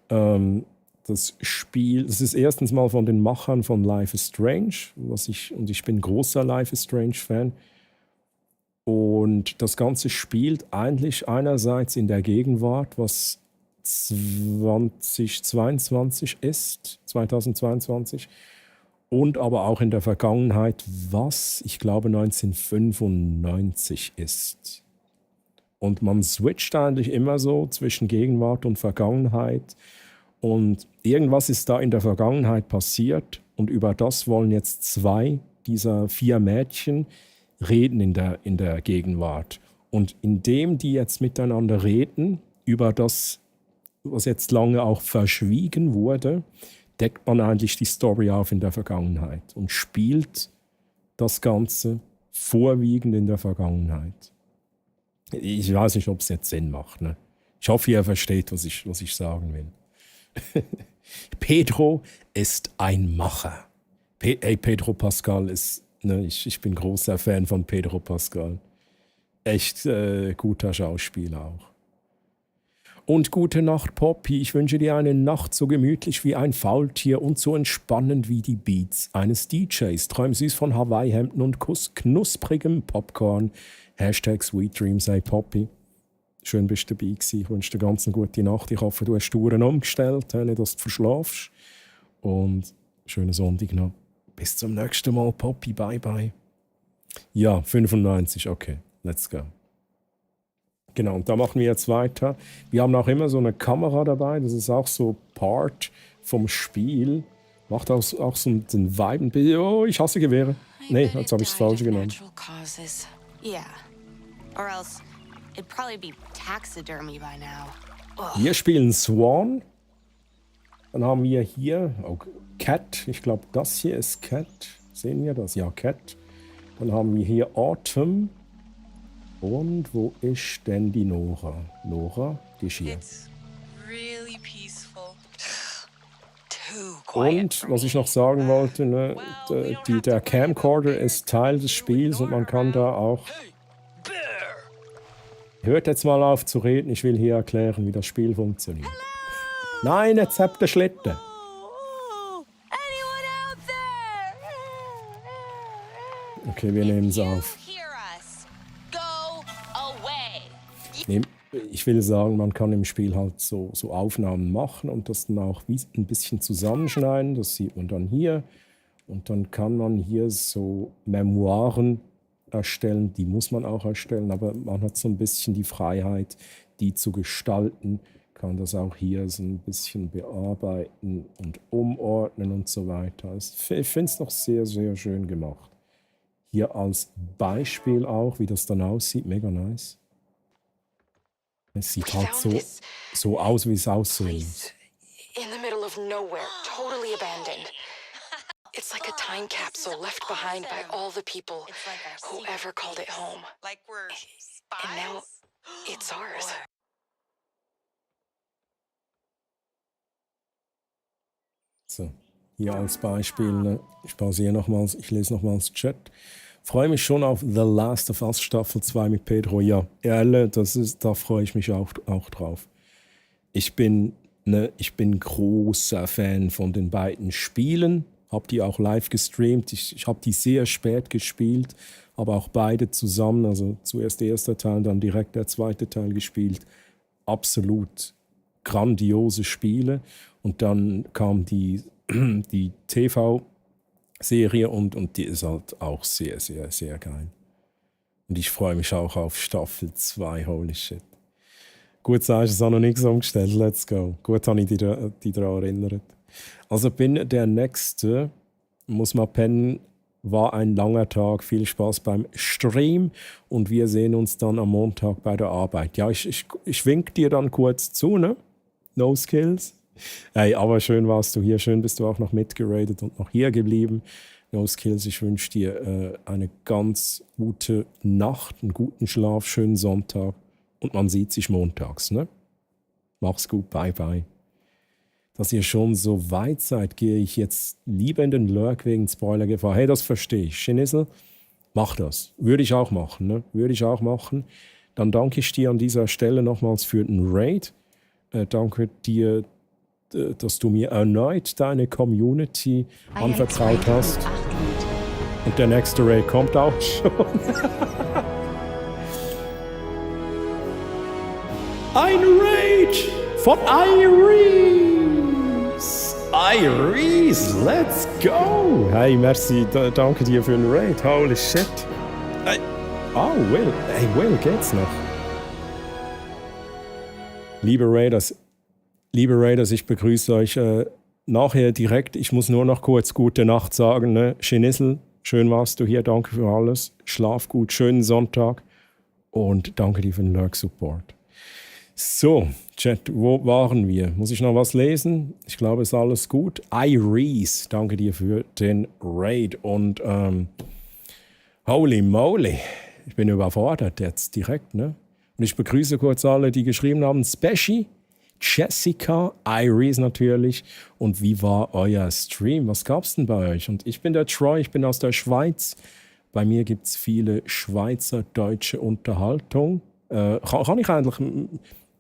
Das Spiel, das ist erstens mal von den Machern von Life is Strange, und ich bin großer Life is Strange Fan. Und das Ganze spielt eigentlich einerseits in der Gegenwart, was 2022 ist, 2022, und aber auch in der Vergangenheit, was ich glaube 1995 ist. Und man switcht eigentlich immer so zwischen Gegenwart und Vergangenheit. Und irgendwas ist da in der Vergangenheit passiert. Und über das wollen jetzt 2 dieser 4 Mädchen reden in der Gegenwart. Und indem die jetzt miteinander reden, über das, was jetzt lange auch verschwiegen wurde, deckt man eigentlich die Story auf in der Vergangenheit und spielt das Ganze vorwiegend in der Vergangenheit. Ich weiß nicht, ob es jetzt Sinn macht. Ne? Ich hoffe, ihr versteht, was ich sagen will. Pedro ist ein Macher. Pedro Pascal ist, ne, ich bin großer Fan von Pedro Pascal. Echt guter Schauspieler auch. Und gute Nacht, Poppy. Ich wünsche dir eine Nacht so gemütlich wie ein Faultier und so entspannend wie die Beats eines DJs. Träum süß von Hawaii-Hemden und knusprigem Popcorn. Hashtag Sweet Dreams, hey Poppy. Schön bist du dabei gewesen. Ich wünsche dir ganz eine gute Nacht. Ich hoffe, du hast die Uhren umgestellt, nicht, dass du verschlafst. Und schönen Sonntag noch. Bis zum nächsten Mal, Poppy. Bye, bye. Ja, 95. Okay, let's go. Genau, und da machen wir jetzt weiter. Wir haben auch immer so eine Kamera dabei. Das ist auch so Part vom Spiel. Macht auch so einen Vibe. Oh, ich hasse Gewehre. Nee, jetzt habe ich das Falsche genommen. Yeah. Or else it'd probably be taxidermy by now. Wir spielen Swan. Dann haben wir hier Cat. Ich glaube, das hier ist Cat. Sehen wir das? Ja, Cat. Dann haben wir hier Autumn. Und wo ist denn die Nora? Nora, die ist hier. It's really peaceful. Und was ich noch sagen wollte, ne, der Camcorder ist Teil des Spiels und man kann da auch... Hört jetzt mal auf zu reden, ich will hier erklären, wie das Spiel funktioniert. Nein, jetzt habt ihr Schlitten. Okay, wir nehmen es auf. Ich will sagen, man kann im Spiel halt so Aufnahmen machen und das dann auch ein bisschen zusammenschneiden. Das sieht man dann hier. Und dann kann man hier so Memoiren erstellen. Die muss man auch erstellen, aber man hat so ein bisschen die Freiheit, die zu gestalten, kann das auch hier so ein bisschen bearbeiten und umordnen und so weiter. Ich finde es noch sehr, sehr schön gemacht. Hier als Beispiel auch, wie das dann aussieht, mega nice. Es sieht halt so aus, wie es aussehen muss. In the middle of nowhere, totally abandoned. It's like a time capsule left behind by all the people who ever called it home. Like we're spies. And now it's ours. So, hier als Beispiel, ne? Ich pausiere nochmals, ich lese nochmals Chat. Freue mich schon auf The Last of Us Staffel 2 mit Pedro. Ja, ehrlich, da freue ich mich auch drauf. Ich bin großer Fan von den beiden Spielen. Habe die auch live gestreamt. Ich habe die sehr spät gespielt, aber auch beide zusammen. Also zuerst der erste Teil, dann direkt der zweite Teil gespielt. Absolut grandiose Spiele. Und dann kam die TV-Serie und die ist halt auch sehr, sehr, sehr geil. Und ich freue mich auch auf Staffel 2. Holy shit. Gut, sagst du, es auch noch nichts umgestellt. Let's go. Gut, habe ich dich daran erinnert. Also bin der Nächste, muss man pennen, war ein langer Tag. Viel Spaß beim Stream und wir sehen uns dann am Montag bei der Arbeit. Ja, ich wink dir dann kurz zu, ne? No Skills. Hey, aber schön warst du hier. Schön bist du auch noch mitgeradet und noch hier geblieben. No Skills, ich wünsche dir eine ganz gute Nacht, einen guten Schlaf, schönen Sonntag. Und man sieht sich montags, ne? Mach's gut, bye bye. Dass ihr schon so weit seid, gehe ich jetzt lieber in den Lurk wegen Spoilergefahr. Hey, das verstehe ich. Chinissel, mach das. Würde ich auch machen, ne? Würde ich auch machen. Dann danke ich dir an dieser Stelle nochmals für den Raid. Danke dir, dass du mir erneut deine Community anvertraut hast. Und der nächste Raid kommt auch schon. Ein Raid von Iris! Iris, let's go! Hey, merci, danke dir für den Raid. Holy shit. Hey. Oh, Will. Hey, Will, geht's noch? Liebe Raiders, ich begrüße euch nachher direkt. Ich muss nur noch kurz gute Nacht sagen. Ne? Chinissel, schön warst du hier. Danke für alles. Schlaf gut, schönen Sonntag. Und danke dir für den Lurk-Support. So, Chat, wo waren wir? Muss ich noch was lesen? Ich glaube, es ist alles gut. Iris, danke dir für den Raid. Und holy moly, ich bin überfordert jetzt direkt, ne? Und ich begrüße kurz alle, die geschrieben haben. Speshi, Jessica, Iris natürlich. Und wie war euer Stream? Was gab's denn bei euch? Und ich bin der Troy, ich bin aus der Schweiz. Bei mir gibt es viele schweizerdeutsche Unterhaltung. Kann ich eigentlich...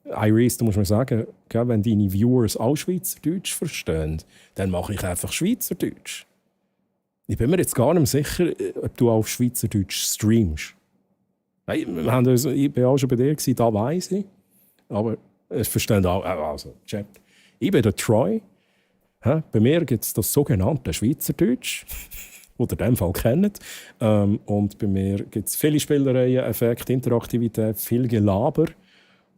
Iris, du musst mir sagen, wenn deine Viewers auch Schweizerdeutsch verstehen, dann mache ich einfach Schweizerdeutsch. Ich bin mir jetzt gar nicht sicher, ob du auf Schweizerdeutsch streamst. Ich war auch schon bei dir, da weiss ich. Aber es verstehen auch, also, Chat. Ich bin der Troy. Bei mir gibt es das sogenannte Schweizerdeutsch, das ihr in dem Fall kennt. Und bei mir gibt es viele Spielereien, Effekte, Interaktivität, viel Gelaber.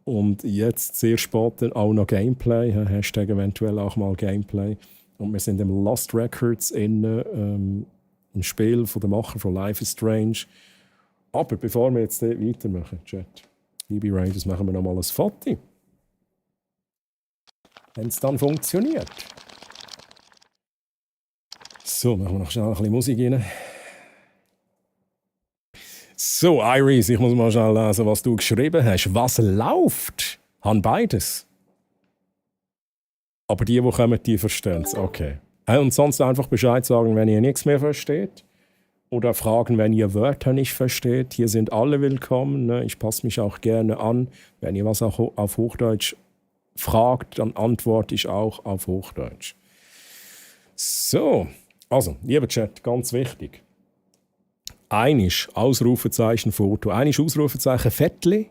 Und jetzt sehr spät auch noch Gameplay, Hashtag eventuell auch mal Gameplay. Und wir sind im Lost Records im Spiel von der Macher von Life is Strange. Aber bevor wir jetzt weitermachen, Chat, liebe Raiders, machen wir noch mal ein Foto. Wenn es dann funktioniert. So, machen wir noch schnell ein bisschen Musik rein. So, Iris, ich muss mal schnell lesen, was du geschrieben hast. Was läuft? Han beides. Aber die kommen, die verstehen es. Okay. Und sonst einfach Bescheid sagen, wenn ihr nichts mehr versteht. Oder fragen, wenn ihr Wörter nicht versteht. Hier sind alle willkommen. Ne? Ich passe mich auch gerne an. Wenn ihr was auch auf Hochdeutsch fragt, dann antworte ich auch auf Hochdeutsch. So, also, lieber Chat, ganz wichtig. Einisch Ausrufezeichen Foto, einisch Ausrufezeichen Fettli in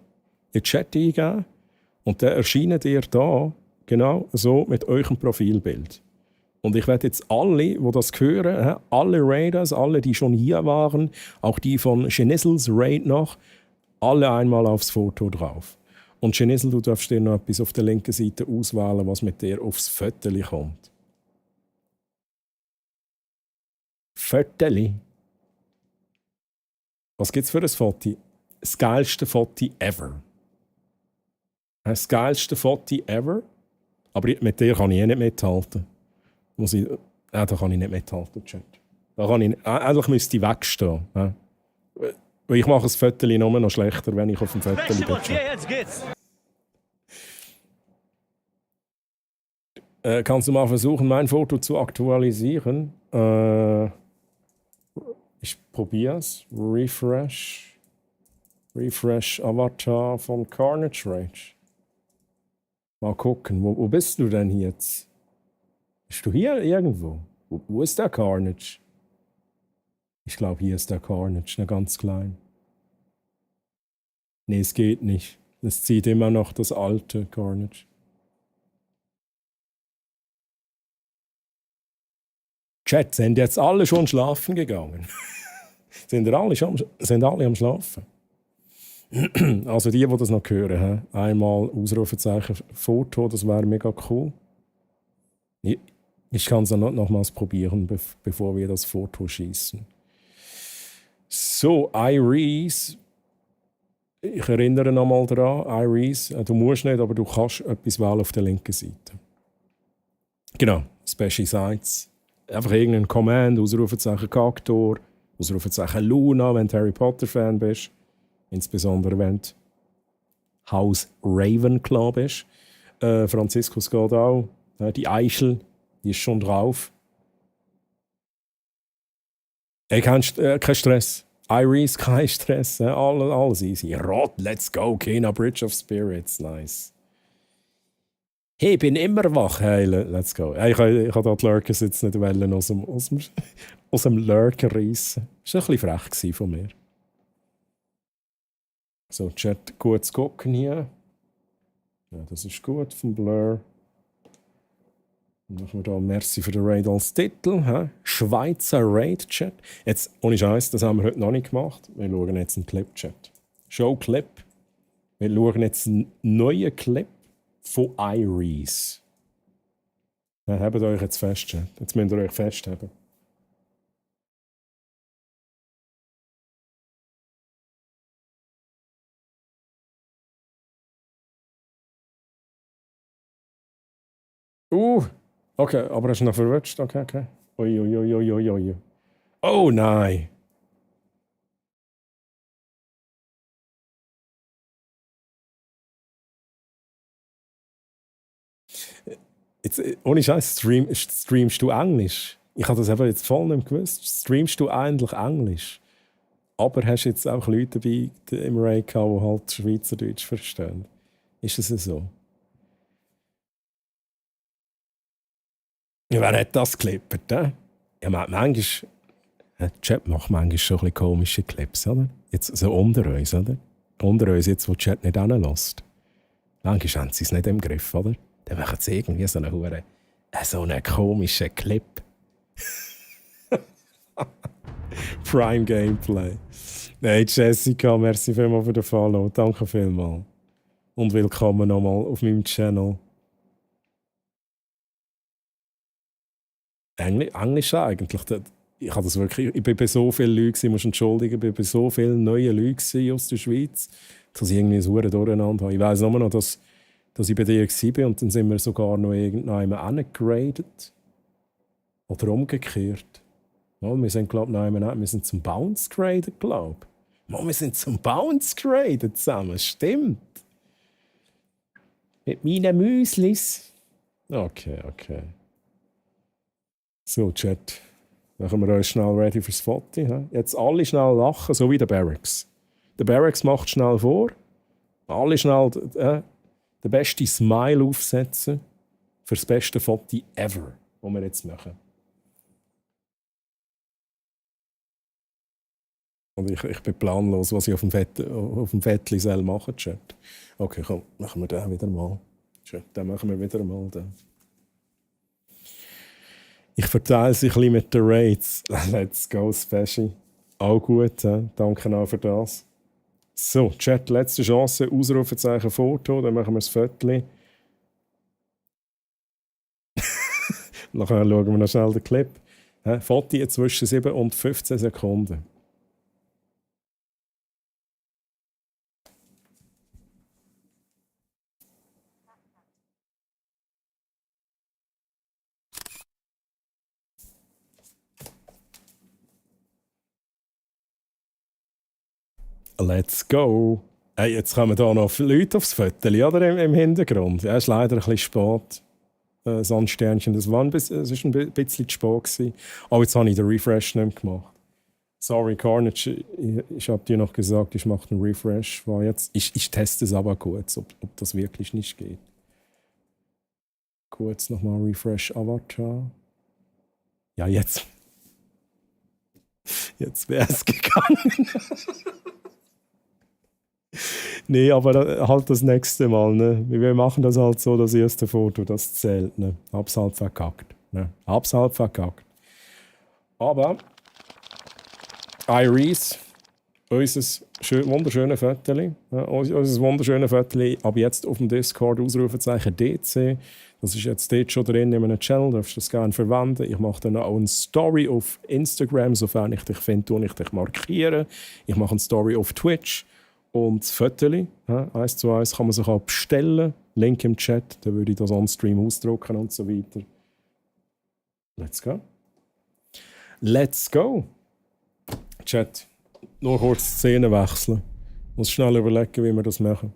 den Chat eingeben und dann erscheint ihr da genau so mit eurem Profilbild. Und ich werde jetzt alle, die das hören, alle Raiders, alle, die schon hier waren, auch die von Chinissels Raid noch, alle einmal aufs Foto drauf. Und Genisel, du darfst dir noch etwas auf der linken Seite auswählen, was mit dir aufs Föteli kommt. Föteli. Was gibt es für ein Foto? Das geilste Foto ever. Das geilste Foto ever. Aber mit dir kann ich nicht mithalten. Da kann ich nicht mithalten, Chat. Da kann ich, eigentlich müsste ich wegstehen. Ja. Weil ich mache das Foto nur noch schlechter, wenn ich auf dem Foto bin. Jetzt geht's. Kannst du mal versuchen, mein Foto zu aktualisieren? Ich probiere es. Refresh Avatar von Carnage Rage. Mal gucken, wo bist du denn jetzt? Bist du hier irgendwo? Wo ist der Carnage? Ich glaube, hier ist der Carnage, ganz klein. Nee, es geht nicht. Es zieht immer noch das alte Carnage. Chat, sind jetzt alle schon schlafen gegangen? sind alle am Schlafen? Also die das noch hören, einmal Ausrufezeichen Foto, das wäre mega cool. Ich kann es dann nochmals probieren, bevor wir das Foto schießen. So, Iris. Ich erinnere nochmal daran, Iris, du musst nicht, aber du kannst etwas wählen auf der linken Seite. Genau, Special Sites. Einfach irgendein Command, Ausrufezeichen Kaktor, Ausrufezeichen Luna, wenn du Harry Potter-Fan bist. Insbesondere wenn du Haus Ravenclaw bist. Franziskus geht auch. Die Eichel, die ist schon drauf. Kein Stress. Iris, kein Stress. Alles easy. Rot, let's go. Kena Bridge of Spirits. Nice. Hey, ich bin immer wach. Hey, let's go. Ich kann da die Lurkers jetzt nicht aus dem Lurker reissen. Das war ein bisschen frech von mir. So, Chat, gut zu gucken hier. Ja, das ist gut vom Blur. Dann machen wir da Merci für den Raid als Titel. He? Schweizer Raid-Chat. Jetzt, ohne Scheiß, das haben wir heute noch nicht gemacht. Wir schauen jetzt einen Clip-Chat. Show-Clip. Wir schauen jetzt einen neuen Clip von Iris. Ja, habt euch jetzt fest, Chat. Jetzt müsst ihr euch festhaben. Okay, aber hast du noch verwünscht? Okay. Ui. Oh nein! Jetzt, ohne Scheiß, streamst du Englisch? Ich habe das eben jetzt voll nicht gewusst. Streamst du eigentlich Englisch? Aber hast jetzt auch Leute dabei im Raid gehabt, die halt Schweizerdeutsch verstehen? Ist es so? Ja, wer hat das geklippt? Ja, manchmal. Chat macht manchmal schon ein bisschen komische Clips, oder? Jetzt so unter uns, oder? Unter uns, jetzt, wo die Chat nicht hinlässt. Manchmal haben sie es nicht im Griff, oder? Dann machen sie irgendwie so einen komischen Clip. Prime Gameplay. Hey Jessica, merci vielmals für den Follow. Danke vielmals. Und willkommen nochmal auf meinem Channel. Englisch eigentlich. Ich habe das wirklich. Ich bin bei so vielen Leuten, ich muss entschuldigen, ich bin bei so vielen neuen Leuten aus der Schweiz, dass ich irgendwie so durcheinander habe. Ich weiss nur noch, dass ich bei dir war und dann sind wir sogar noch irgendjemand angegradet. Oder umgekehrt. Ja, wir sind, glaube ich, wir sind zum Bounce geradet, glaube ich. Wir sind zum Bounce geradet zusammen, stimmt. Mit meinen Müslis. Okay. So, Chat. Machen wir uns schnell ready fürs Foto. He? Jetzt alle schnell lachen, so wie der Barracks. Der Barracks macht schnell vor. Alle schnell den besten Smile aufsetzen für das beste Foto ever, das wir jetzt machen. Und ich bin planlos, was ich auf dem Fettli soll machen, Chat. Okay, komm, machen wir den wieder mal. Chat, den machen wir wieder mal. Den. Ich verteile sich ein bisschen mit den Raids. Let's go, Special. Auch gut, danke auch für das. So, Chat, letzte Chance, Ausrufezeichen Foto, dann machen wir das Foto. Nachher schauen wir noch schnell den Clip. Foto zwischen 7 und 15 Sekunden. Let's go! Hey, jetzt kommen da noch Leute aufs Foto, oder? Im Hintergrund. Ja, ist leider ein bisschen spät. Sandsternchen, das war ein bisschen zu spät gewesen. Oh, jetzt habe ich den Refresh nicht gemacht. Sorry, Carnage, ich habe dir noch gesagt, ich mache einen Refresh. Ich teste es aber kurz, ob das wirklich nicht geht. Kurz nochmal Refresh Avatar. Ja, jetzt. Jetzt wäre es gegangen. Nee, aber halt das nächste Mal. Ne? Wir machen das halt so, das erste Foto, das zählt. Ne? Hab's halt verkackt. Ne? Hab's halt verkackt. Aber Iris, unser wunderschönes Foto, unser wunderschönes Foto, ab jetzt auf dem Discord, Ausrufezeichen DC. Das ist jetzt dort schon drin in einem Channel, darfst du das gerne verwenden. Ich mache dann auch eine Story auf Instagram, sofern ich dich finde, tue ich dich markieren. Ich mache eine Story auf Twitch. Und das Foto, 1:1, kann man sich auch bestellen. Link im Chat, dann würde ich das on-stream ausdrucken und so weiter. Let's go. Let's go! Chat, nur kurz Szenen wechseln. Ich muss schnell überlegen, wie wir das machen.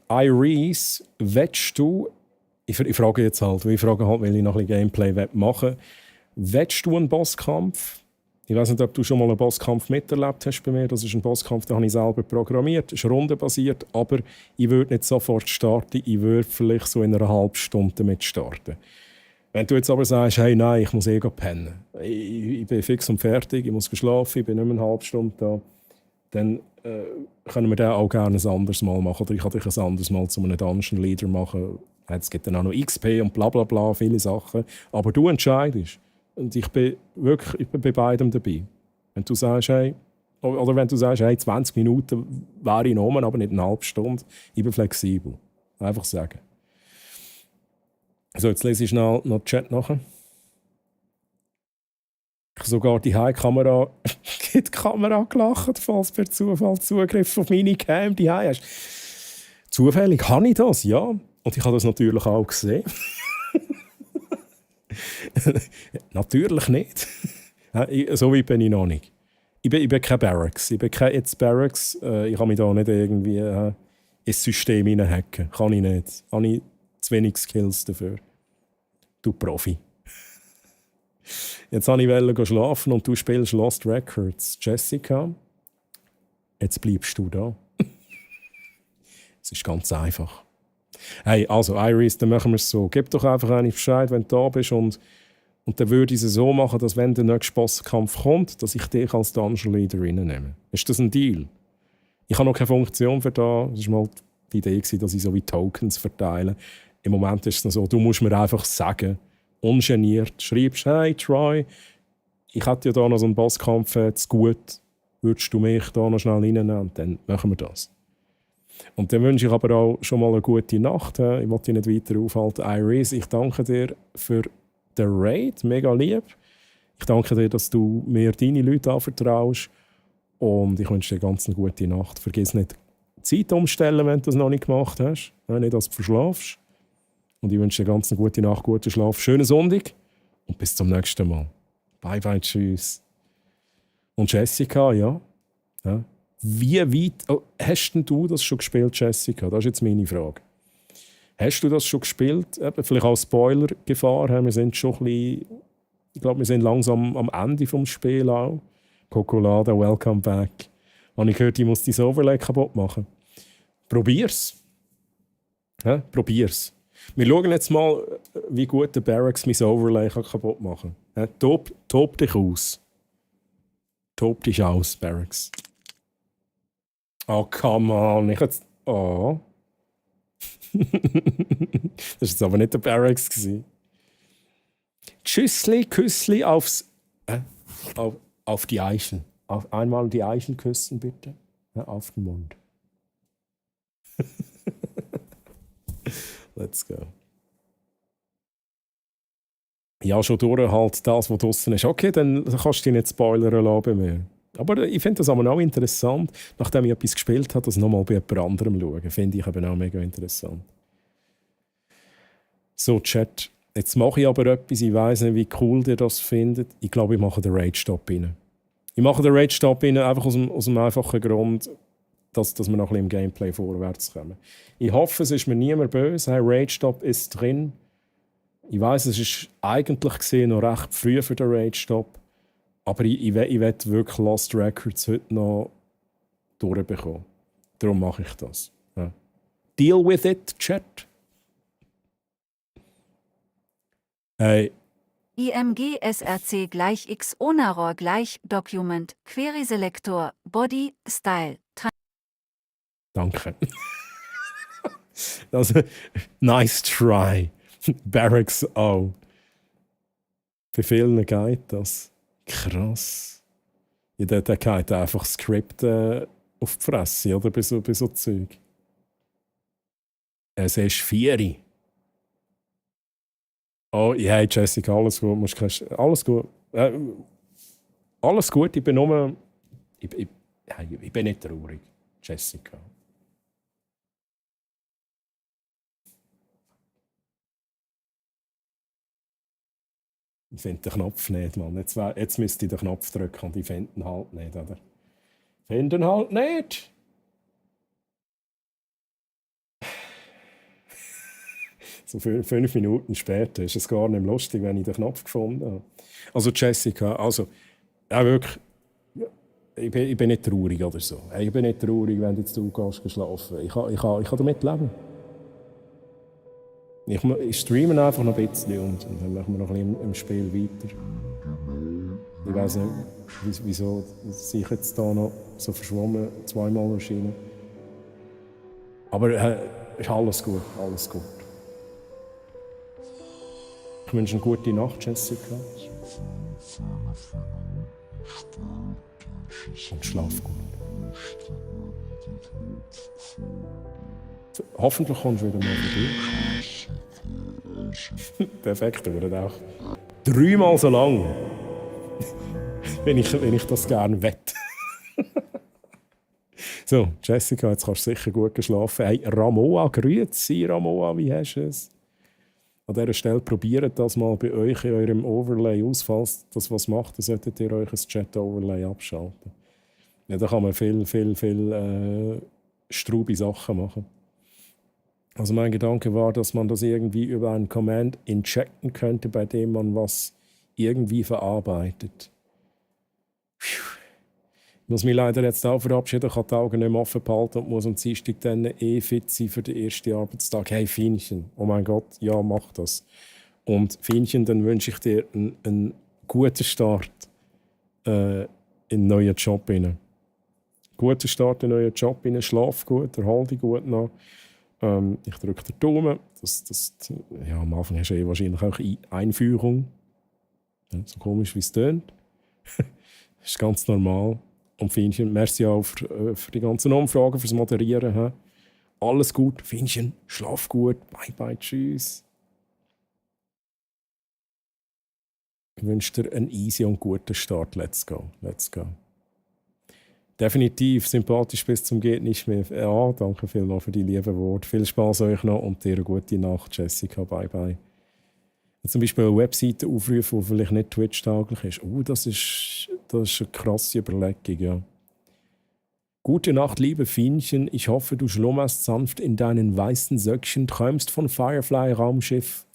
Iris, willst du... Ich frage jetzt halt, weil ich noch ein bisschen Gameplay machen. Willst du einen Bosskampf? Ich weiß nicht, ob du schon mal einen Bosskampf miterlebt hast bei mir. Das ist ein Bosskampf, den habe ich selber programmiert. Das ist rundenbasiert, aber ich würde nicht sofort starten. Ich würde vielleicht so in einer halben Stunde damit starten. Wenn du jetzt aber sagst, hey, nein, ich muss pennen. Ich bin fix und fertig, ich muss schlafen, ich bin nicht mehr eine halbe Stunde da. Dann können wir das auch gerne ein anderes Mal machen. Oder ich kann dich ein anderes Mal zu einem Dungeon Leader machen. Es gibt dann auch noch XP und bla bla bla, viele Sachen. Aber du entscheidest. Und ich bin bei beidem dabei. Wenn du sagst, hey, oder wenn du sagst, hey, 20 Minuten wäre ich noch, aber nicht eine halbe Stunde, ich bin flexibel. Einfach sagen. So, jetzt lese ich schnell noch den Chat nachher. Sogar die Kamera die Kamera gelacht, falls per Zufall Zugriff auf meine Cam die hast. Zufällig habe ich das, ja. Und ich habe das natürlich auch gesehen. Natürlich nicht. So weit bin ich noch nicht. Ich bin kein Barracks. Ich bin kein jetzt Barracks. Ich kann mich da nicht irgendwie ins System hineinhacken. Kann ich nicht. Habe ich zu wenig Skills dafür. Du Profi. Jetzt wollte ich schlafen und du spielst Lost Records. Jessica, jetzt bleibst du da. Es ist ganz einfach. Hey, also Iris, dann machen wir es so. Gib doch einfach einen Bescheid, wenn du da bist und dann würde ich es so machen, dass wenn der nächste Bosskampf kommt, dass ich dich als Dungeon Leader reinnehme. Ist das ein Deal? Ich habe noch keine Funktion für das. Das war mal die Idee, dass ich so wie Tokens verteile. Im Moment ist es noch so, du musst mir einfach sagen, ungeniert, schreibst, hey Troy, ich hätte ja da noch so einen Bosskampf zu gut, würdest du mich da noch schnell reinnehmen und dann machen wir das. Und dann wünsche ich aber auch schon mal eine gute Nacht. Ich will dich nicht weiter aufhalten. Iris, ich danke dir für den Raid, mega lieb. Ich danke dir, dass du mir deine Leute anvertraust und ich wünsche dir ganz eine gute Nacht. Vergiss nicht, Zeit umstellen, wenn du das noch nicht gemacht hast, nicht, dass du verschlafst. Und ich wünsche dir ganz eine gute Nacht, guten Schlaf, schönen Sonntag und bis zum nächsten Mal. Bye, bye, tschüss. Und Jessica, ja. Wie weit hast denn du das schon gespielt, Jessica? Das ist jetzt meine Frage. Hast du das schon gespielt? Vielleicht auch Spoiler-Gefahr. Wir sind schon ein bisschen, ich glaube, wir sind langsam am Ende des Spiels auch. Kokolada, welcome back. Und ich gehört, ich muss dein Overlay kaputt machen. Probier's. Probier's. Wir schauen jetzt mal, wie gut der Barracks mein Overlay kaputt machen kann. Tob dich aus. Tob dich aus, Barracks. Oh, come on. Oh. Das war jetzt aber nicht der Barracks. Tschüssli, Küssli auf die Eichen. Einmal die Eichel küssen, bitte. Ja, auf den Mund. Let's go. Ja, schon durch halt das, was draussen ist. Okay, dann kannst du dich nicht spoilern lassen bei mir. Aber ich finde das aber auch interessant, nachdem ich etwas gespielt habe, das nochmal bei jemand anderem schauen. Finde ich eben auch mega interessant. So, Chat. Jetzt mache ich aber etwas, ich weiss nicht, wie cool ihr das findet. Ich glaube, ich mache den Rage-Stop rein. Ich mache den Rage-Stop rein, einfach aus dem einfachen Grund, dass wir noch ein bisschen im Gameplay vorwärts kommen. Ich hoffe, es ist mir niemand böse. Hey, Rage-Stop ist drin. Ich weiss, es ist eigentlich gesehen noch recht früh für den Rage-Stop. Aber ich will wirklich Lost Records heute noch durchbekommen. Darum mache ich das. Ja. Deal with it, Chat. Hey. IMG SRC = X Onaror = Document Query Selector Body Style. Danke. Also, nice try. Barracks auch. Bei vielen geht das. Krass. Ja, der geht einfach Skript auf die Fresse, oder? Bei so Zeug. Es ist 4. Oh, ja, hey Jessica, alles gut. Alles gut. Alles gut, ich bin nur... Ich bin nicht traurig, Jessica. Ich finde den Knopf nicht, Mann. Jetzt müsste ich den Knopf drücken und ich finde ihn halt nicht, oder? Finde ihn halt nicht! So 5 Minuten später ist es gar nicht lustig, wenn ich den Knopf gefunden habe. Also Jessica, also, ja wirklich, ich bin nicht traurig oder so. Ich bin nicht traurig, wenn jetzt du gehst schlafen. Ich kann damit leben. Ich streame einfach noch ein bisschen und dann machen wir noch ein bisschen im Spiel weiter. Ich weiss nicht, wieso ich jetzt da noch so verschwommen zweimal erschienen. Aber ist alles gut, alles gut. Ich wünsche eine gute Nacht, Jessica. Und schlaf gut. Hoffentlich kommst du wieder mal vorbei. Perfekt, oder auch 3-mal so lang, wenn ich das gerne wette. So, Jessica, jetzt kannst du sicher gut geschlafen. Hey, Ramoa, grüezi Ramoa, wie hast du es? An dieser Stelle probiert das mal bei euch in eurem Overlay aus. Falls das was macht, dann solltet ihr euch ein Chat-Overlay abschalten. Ja, da kann man viel straube Sachen machen. Also mein Gedanke war, dass man das irgendwie über einen Command injecten könnte, bei dem man was irgendwie verarbeitet. Ich muss mich leider jetzt auch verabschieden, ich habe die Augen nicht mehr offen behalten und muss am Dienstag dann fit sein für den ersten Arbeitstag. Hey Fienchen, oh mein Gott, ja, mach das. Und Fienchen, dann wünsche ich dir einen guten Start in den neuen Job. Guten Start in den neuen Job, schlaf gut, erhol dich gut noch. Ich drücke den Daumen. Ja, am Anfang hast du wahrscheinlich auch Einführung. Ja, so komisch, wie es tönt. Das ist ganz normal. Und Fienchen, merci auch für die ganzen Umfragen, fürs Moderieren. He? Alles gut, Fienchen, schlaf gut, bye bye, tschüss. Ich wünsche dir einen easy und guten Start. Let's go, let's go. Definitiv sympathisch bis zum geht nicht mehr. Ja, danke vielmals für die lieben Worte. Viel Spaß euch noch und dir eine gute Nacht, Jessica. Bye bye. Zum Beispiel eine Webseite aufrufen, die vielleicht nicht Twitch-tauglich ist. Das ist eine krasse Überlegung, ja. Gute Nacht, liebe Fienchen. Ich hoffe, du schlummerst sanft in deinen weißen Söckchen, träumst vom Firefly-Raumschiff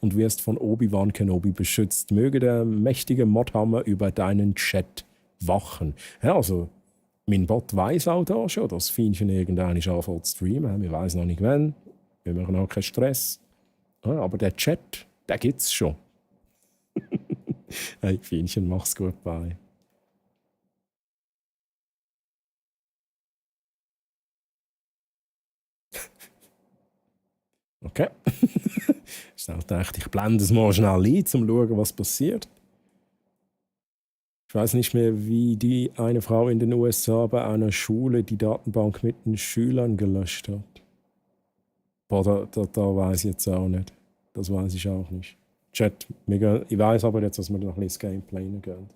und wirst von Obi-Wan Kenobi beschützt. Möge der mächtige Modhammer über deinen Chat wachen. Ja, also, mein Bot weiss auch da schon, dass Fienchen irgendwann anfängt zu streamen. Wir weiss noch nicht wann. Wir machen auch keinen Stress. Ja, aber der Chat, der gibt's schon. Hey, Fienchen, mach's gut, bye. Okay. Ich dachte, ich blende es mal schnell ein, um zu schauen, was passiert. Ich weiß nicht mehr, wie eine Frau in den USA bei einer Schule die Datenbank mit den Schülern gelöscht hat. Boah, da weiß ich jetzt auch nicht. Das weiß ich auch nicht. Chat, ich weiß aber jetzt, dass wir noch ein bisschen das Gameplay gehen.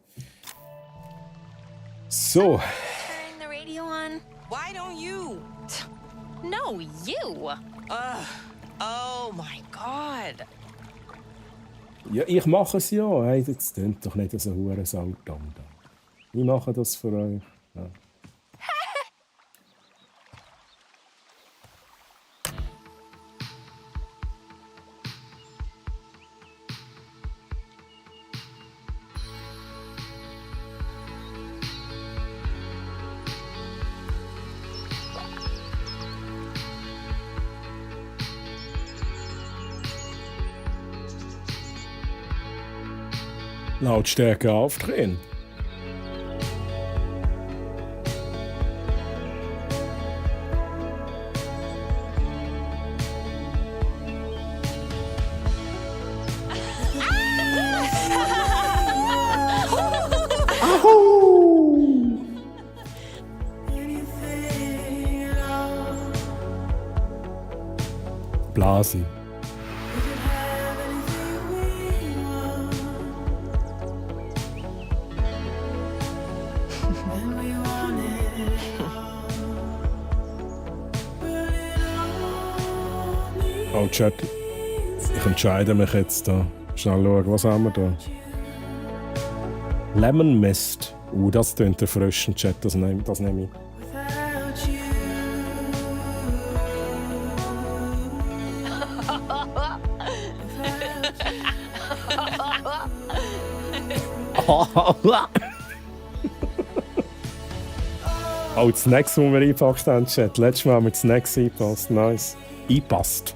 So. Turn the radio on. Why don't you? No, you. Oh my God. Ja, ich mache es ja. Hey, das klingt doch nicht so ein hure Saudamm da. Ich mache das für euch. Ja. Lautstärke aufdrehen. Blasen. Oh, Chat. Ich entscheide mich jetzt da. Schnell schauen, was haben wir da? Lemon Mist. Das klingt erfrischend, Chat. Das nehme ich. Oh, die Snacks, die wir eingepackt haben, Chat. Letztes Mal haben wir die Snacks eingepasst. Nice. Eingepackt.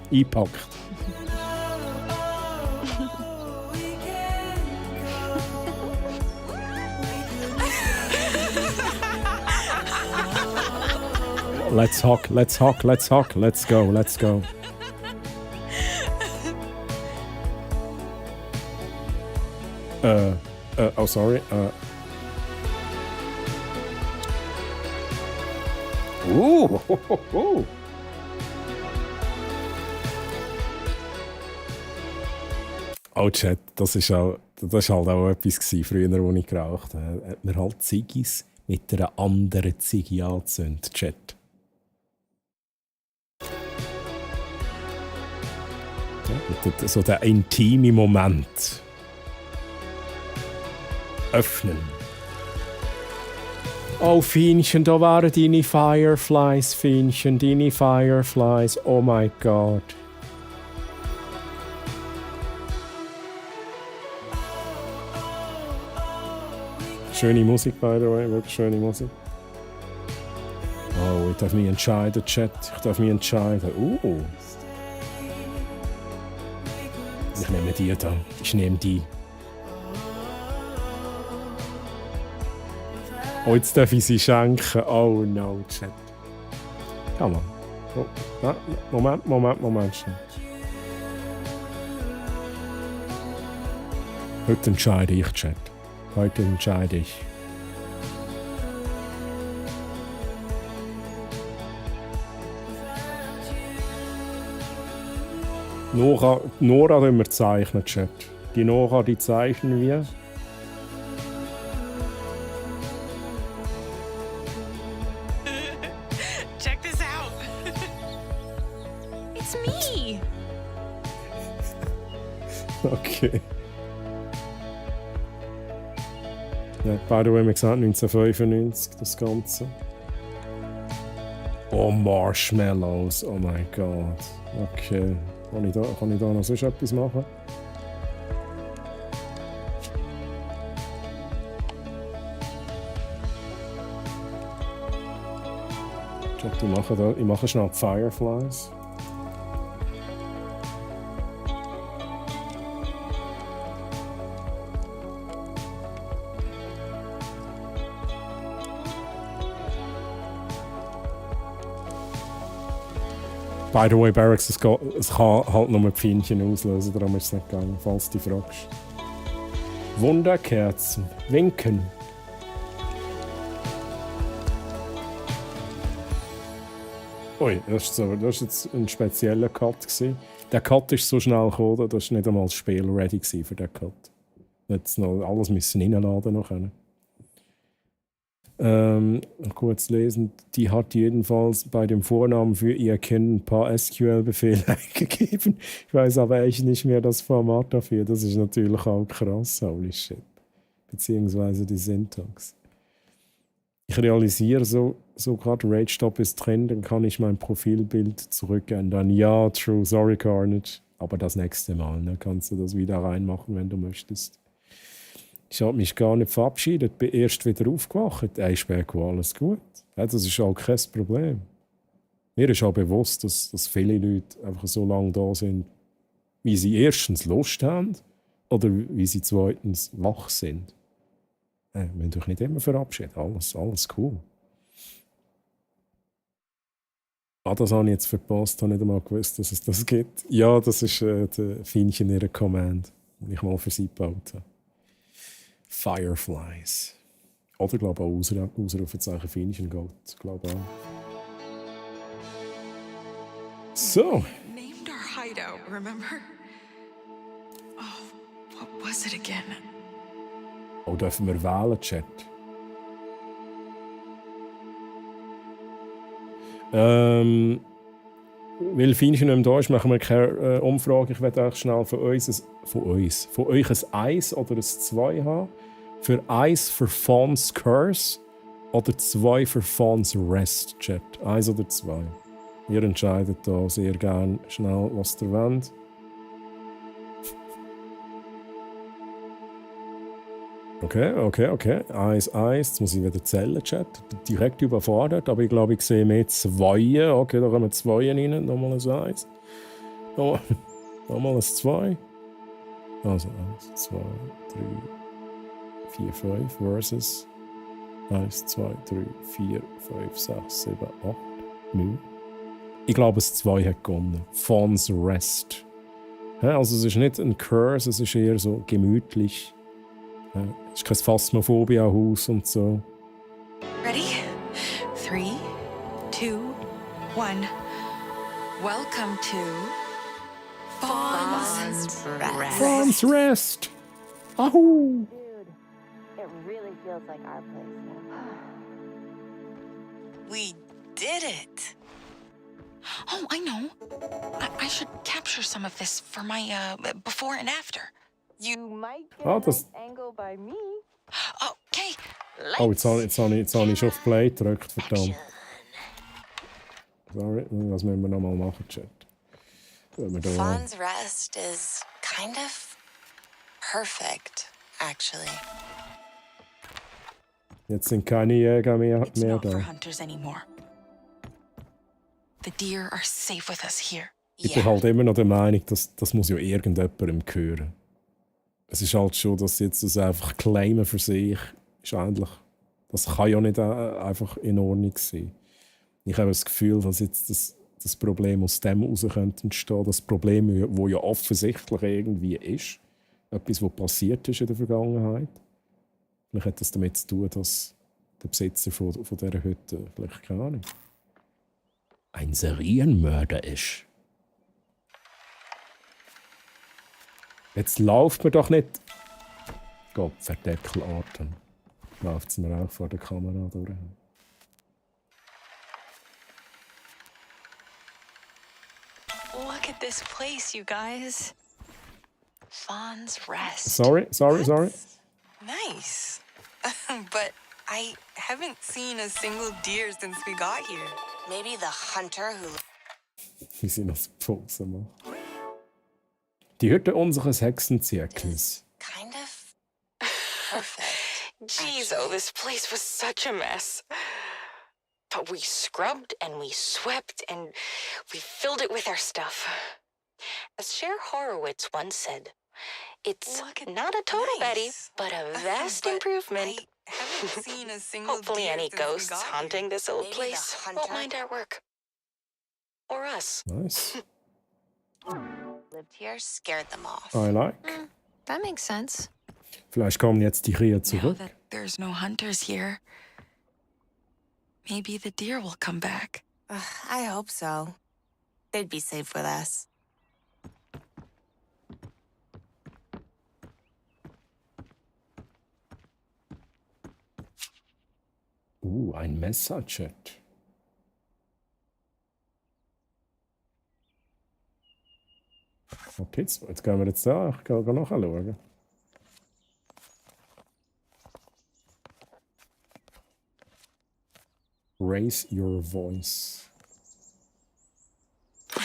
Let's hock. Let's go. Oh, sorry. Oh, Chat, das war halt auch etwas früher, als ich geraucht habe. Hat man halt Ziggis mit einer anderen Ziggi angezündet, Chat. Ja, so der intime Moment. Öffnen. Oh, Fienchen, da waren deine Fireflies, Fienchen, deine Fireflies. Oh mein Gott. Schöne Musik, by the way, wirklich schöne Musik. Oh, ich darf mich entscheiden, Chat. Ich nehme die da. Ich nehme die. Oh, jetzt darf ich sie schenken. Oh no, Chat. Come on. Oh, Moment. Schnell. Heute entscheide ich, Chat. Heute entscheide ich. Nora können wir zeichnen, Chat. Die Nora, die zeichnen wir. Check this out. It's me. Okay. Ja, by the way, wir gesagt 1995, das Ganze. Oh, Marshmallows, oh mein Gott. Okay. Kann ich da noch sonst etwas machen? Ich mache schnell die Fireflies. By the way, Barracks, es kann halt nur mit Pfähnchen auslösen, darum ist es nicht gegangen, falls du dich fragst. Wunderkerzen, winken, Ui, das ist jetzt ein spezieller Cut gewesen. Der Cut ist so schnell gekommen, dass nicht einmal das Spiel ready war für den Cut. Jetzt noch alles müssen reinladen noch können. Kurz lesen. Die hat jedenfalls bei dem Vornamen für ihr Kind ein paar SQL-Befehle eingegeben. Ich weiß aber echt nicht mehr das Format dafür. Das ist natürlich auch krass. Holy shit. Beziehungsweise die Syntax. Ich realisiere so gerade Rage-Stop ist drin, dann kann ich mein Profilbild zurückändern. Ja, true, sorry Carnage. Aber das nächste Mal, ne, kannst du das wieder reinmachen, wenn du möchtest. Ich habe mich gar nicht verabschiedet, bin erst wieder aufgewacht. Ey, Speko, alles gut. Ja, das ist auch kein Problem. Mir ist auch bewusst, dass viele Leute einfach so lange da sind, wie sie erstens Lust haben oder wie sie zweitens wach sind. Wir müssen euch nicht immer verabschieden. Alles cool. Das habe ich jetzt verpasst. Ich habe nicht einmal gewusst, dass es das gibt. Ja, das ist der Fienchen ihrer Command, die ich mal für sie gebaut habe. Fireflies. Oder glaube ich auch Ausrufezeichen Fienchen geht. Glaube auch. So. Named our hideout, remember? Oh, what was it again? Oh, dürfen wir wählen, Chat? Weil Fienchen nicht da ist, machen wir keine Umfrage. Ich werde euch schnell von euch ein 1 oder ein 2 haben. Für 1 für Fawn's Curse oder 2 für Fawn's Rest, Chat. 1 oder 2. Ihr entscheidet da sehr gerne schnell, was ihr wollt. Okay. 1. Jetzt muss ich wieder zählen, Chat. Direkt überfordert, aber ich glaube, ich sehe mehr 2. Okay, da kommen 2 rein. Nochmal ein 1. Nochmal ein 2. Also 1, 2, 3, 4, 5 versus 1, 2, 3, 4, 5, 6, 7, 8, 9. Ich glaube, das 2 hat gewonnen. Fawn's Rest. Also es ist nicht ein Curse, es ist eher so gemütlich. Es ist kein Phasmophobia-Haus und so. Ready? 3, 2, 1. Welcome to Fawn's Rest. Fawn's Rest! Ahoo! It really feels like our place now. We did it! Oh, I know. I should capture some of this for my before and after. You might get a nice angle by me. Okay. Oh, jetzt habe ich schon auf Play gedrückt, verdammt. Sorry, das müssen wir nochmal machen, Chat. Fawn's Rest is kind of perfect, actually. Jetzt sind keine Jäger mehr Not da. for hunters anymore. The deer are safe with us here. Ich bin halt immer noch der Meinung, das muss ja irgendjemandem gehören. Es ist halt schon, dass jetzt das einfach claimen für sich ist eigentlich, das kann ja nicht einfach in Ordnung sein. Ich habe das Gefühl, dass jetzt das Problem aus dem heraus könnte entstehen. Das Problem, das ja offensichtlich irgendwie ist. Etwas, was passiert ist in der Vergangenheit. Vielleicht hat das damit zu tun, dass der Besitzer von dieser Hütte, vielleicht keine Ahnung, ein Serienmörder ist. Jetzt läuft mir doch nicht. Gott, Verdeckelarten. Läuft es mir auch vor der Kamera durch. Look at this place, you guys. Fawn's Rest. Sorry. Nice. But I haven't seen a single deer since we got here. Maybe the hunter who... Wie sie noch Pause machen. Die Hütte unseres Hexenzirkels. Kind of perfect. Jeez, oh, this place was such a mess. But we scrubbed and we swept and we filled it with our stuff. As Cher Horowitz once said, it's not a total Betty, but a vast improvement. I haven't seen a single Hopefully any ghosts haunting this old place won't mind our work. Or us. Nice. Lived here, scared them off. I like. That makes sense. Vielleicht kommen jetzt die Rehe Now zurück. that there's no hunters here, maybe the deer will come back. I hope so. They'd be safe with us. Ein Messerchat. Okay, jetzt gehen wir jetzt da. Ich gehe nachschauen. Raise your voice.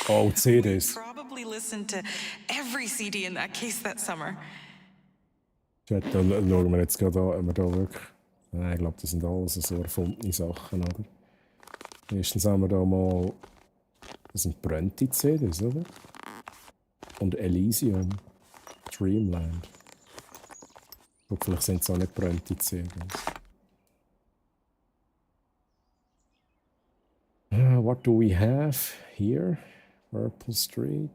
Oh, CDs. Probably listened to every CD in that case that summer. Chat, da schauen wir jetzt gerade an, ob wir da wirklich... Nein, ich glaube, das sind alles so erfundene Sachen, oder? Erstens haben wir da mal... Das sind brennte CDs, oder? Und Elysium. Dreamland. Und vielleicht sind es auch nicht brennte CDs. What do we have here? Purple Street.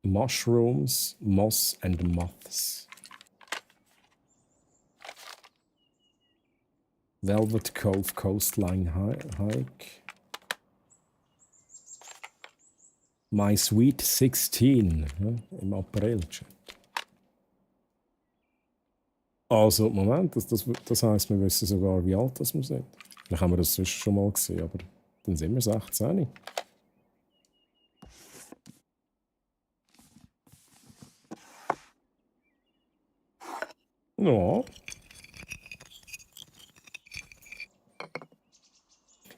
Mushrooms, moss and moths. Velvet Cove Coastline Hike. My Sweet 16, ja, im April. Also, Moment, das heisst, wir wissen sogar, wie alt das wir sind. Vielleicht haben wir das sonst schon mal gesehen, aber dann sind wir 16. Ja.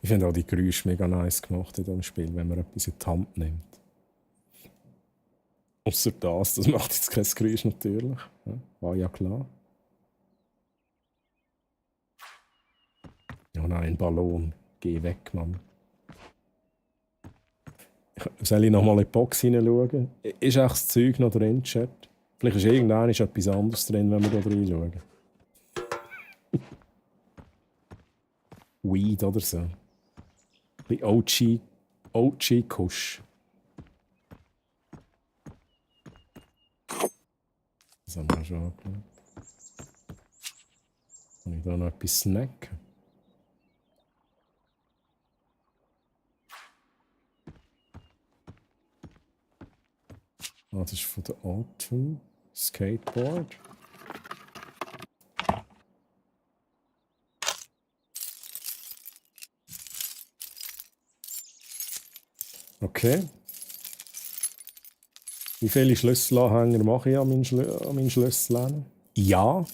Ich finde auch die Geräusche mega nice gemacht in diesem Spiel, wenn man etwas in die Hand nimmt. Ausser das macht jetzt kein Geräusch natürlich. Ja, war ja klar. Oh nein, ein Ballon. Geh weg, Mann. Soll ich nochmal in die Box hineinschauen? Ist echt das Zeug noch drin, Chat? Vielleicht ist irgendwann etwas anderes drin, wenn wir da reinschauen. Weed oder so. Ein bisschen OG-Kusch. Das haben wir schon angeschaut. Kann ich da noch etwas snacken? Das ist von der Autumn. Skateboard. Okay. Wie viele Schlüsselanhänger mache ich an meinen Schlüsseln? Ja.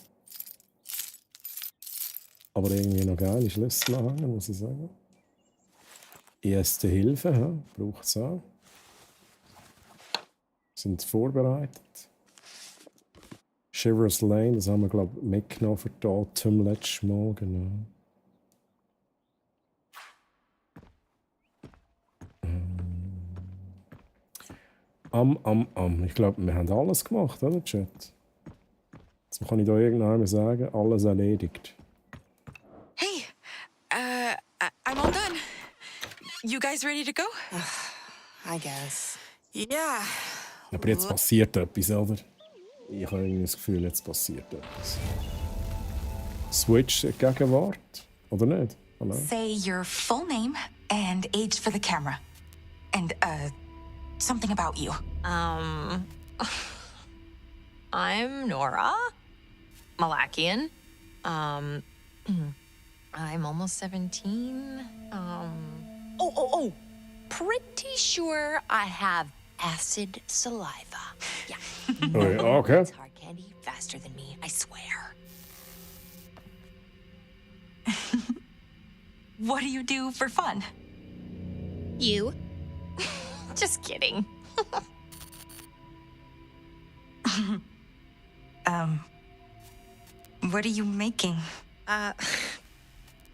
Aber irgendwie noch geile Schlüsselanhänger, muss ich sagen. Erste Hilfe, ja, braucht es auch. Sind vorbereitet. Shivers Lane, das haben wir, glaube ich, mitgenommen für die Autumn letztes Mal, genau. Ich glaube, wir haben alles gemacht, oder, Chat? Jetzt kann ich da irgendwann sagen, alles erledigt. Hey, I'm all done. You guys ready to go? I guess. Yeah. Aber jetzt passiert etwas, oder? Ich habe irgendwie das Gefühl, jetzt passiert etwas. Switch Gegenwart? Oder nicht? Oh Say your full name and age for the camera. And, something about you. I'm Nora Malakian. I'm almost 17. Pretty sure I have acid saliva. Yeah. Okay. It's hard candy faster than me, I swear. What do you do for fun? You? Just kidding. What are you making? I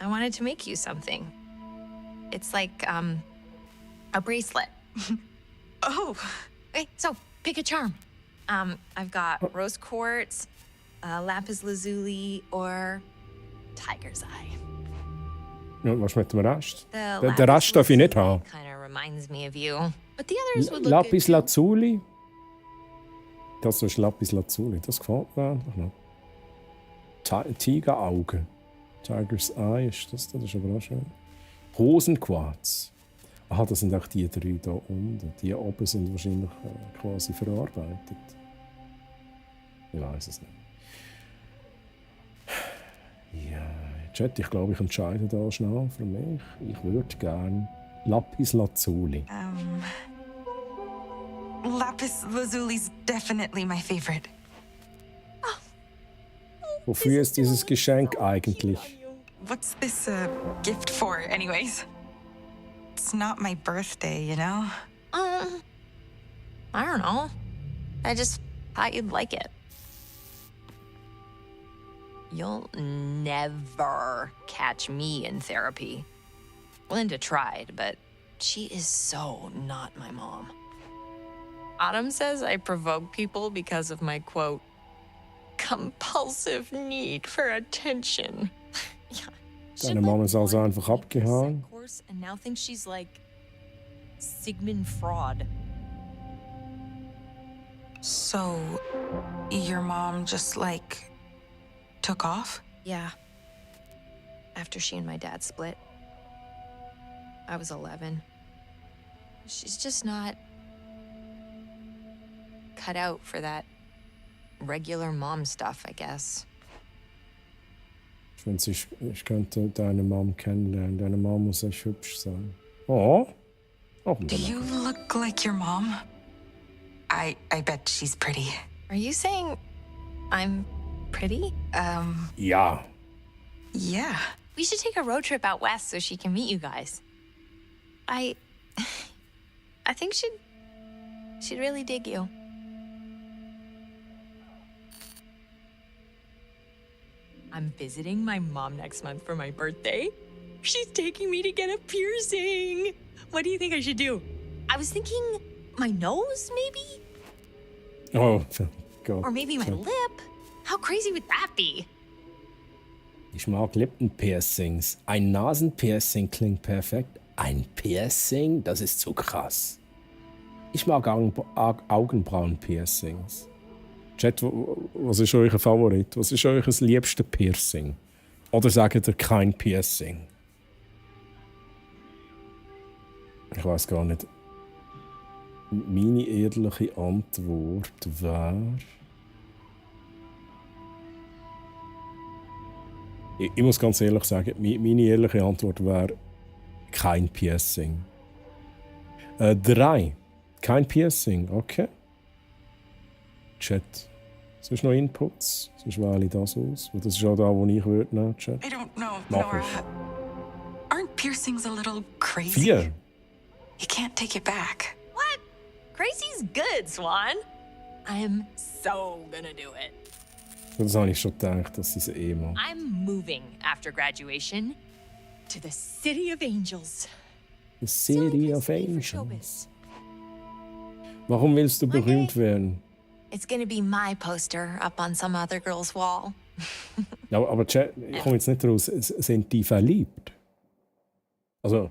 wanted to make you something. It's like, a bracelet. Oh. Okay, so pick a charm. I've got rose quartz, lapis lazuli, or tiger's eye. Ja, was mit dem Rest? The Den Rest darf ich nicht haben. Kind of reminds me of you, but the others would look Lapis good. Lazuli? Das so ist Lapis Lazuli. Das gefällt mir einfach noch. Tigerauge. Tiger's Eye ist das. Das ist aber auch schön. Rosenquarz. Aha, das sind auch die 3 da unten. Die oben sind wahrscheinlich quasi verarbeitet. Ich weiß es nicht. Ja, Chat, ich glaube, ich entscheide da schnell für mich. Ich würde gerne Lapis Lazuli. Lapis Lazuli's definitely my favorite. Wofür ist dieses Geschenk eigentlich? What's this a gift for, anyways? It's not my birthday, you know? I don't know. I just thought you'd like it. You'll never catch me in therapy. Linda tried, but she is so not my mom. Autumn says I provoke people because of my, quote, compulsive need for attention. Deine Mama ist also einfach abgehauen. Course, and now thinks she's like Sigmund Fraud. So, your mom just, like, took off? Yeah. After she and my dad split. I was 11. She's just not cut out for that regular mom stuff, I guess. Ich könnte deine Mom kennenlernen. Deine Mom muss echt hübsch sein. Oh. Do you look like your mom? I bet she's pretty. Are you saying I'm pretty? Ja. Yeah. We should take a road trip out west so she can meet you guys. I think she'd really dig you. I'm visiting my mom next month for my birthday. She's taking me to get a piercing. What do you think I should do? I was thinking my nose, maybe? Oh, Gott. Or maybe my lip. How crazy would that be? Ich mag Lippenpiercings. Ein Nasenpiercing klingt perfekt. Ein Piercing, das ist zu krass. Ich mag Augenbrauenpiercings. Chat, was ist euer Favorit? Was ist euer liebstes Piercing? Oder sagt ihr kein Piercing? Ich weiß gar nicht. Meine ehrliche Antwort wäre... Ich muss ganz ehrlich sagen, meine ehrliche Antwort wäre kein Piercing. 3. Kein Piercing, okay. Chat. Sonst noch Inputs? Sonst wähle ich das aus. Weil das ist auch da, wo ich würde nehmen, Chat. I don't know, Mach Nora. ich. Aren't piercings a little crazy? 4. You can't take it back. What? Crazy's good, Swan. I'm so gonna do it. Das habe ich schon gedacht, dass sie es machen. I'm moving after graduation to the City of Angels. The City of Angels. Warum willst du berühmt werden? It's gonna be my poster up on some other girl's wall. Ja, aber Chat, ich komme jetzt nicht raus. Sind die verliebt? Also,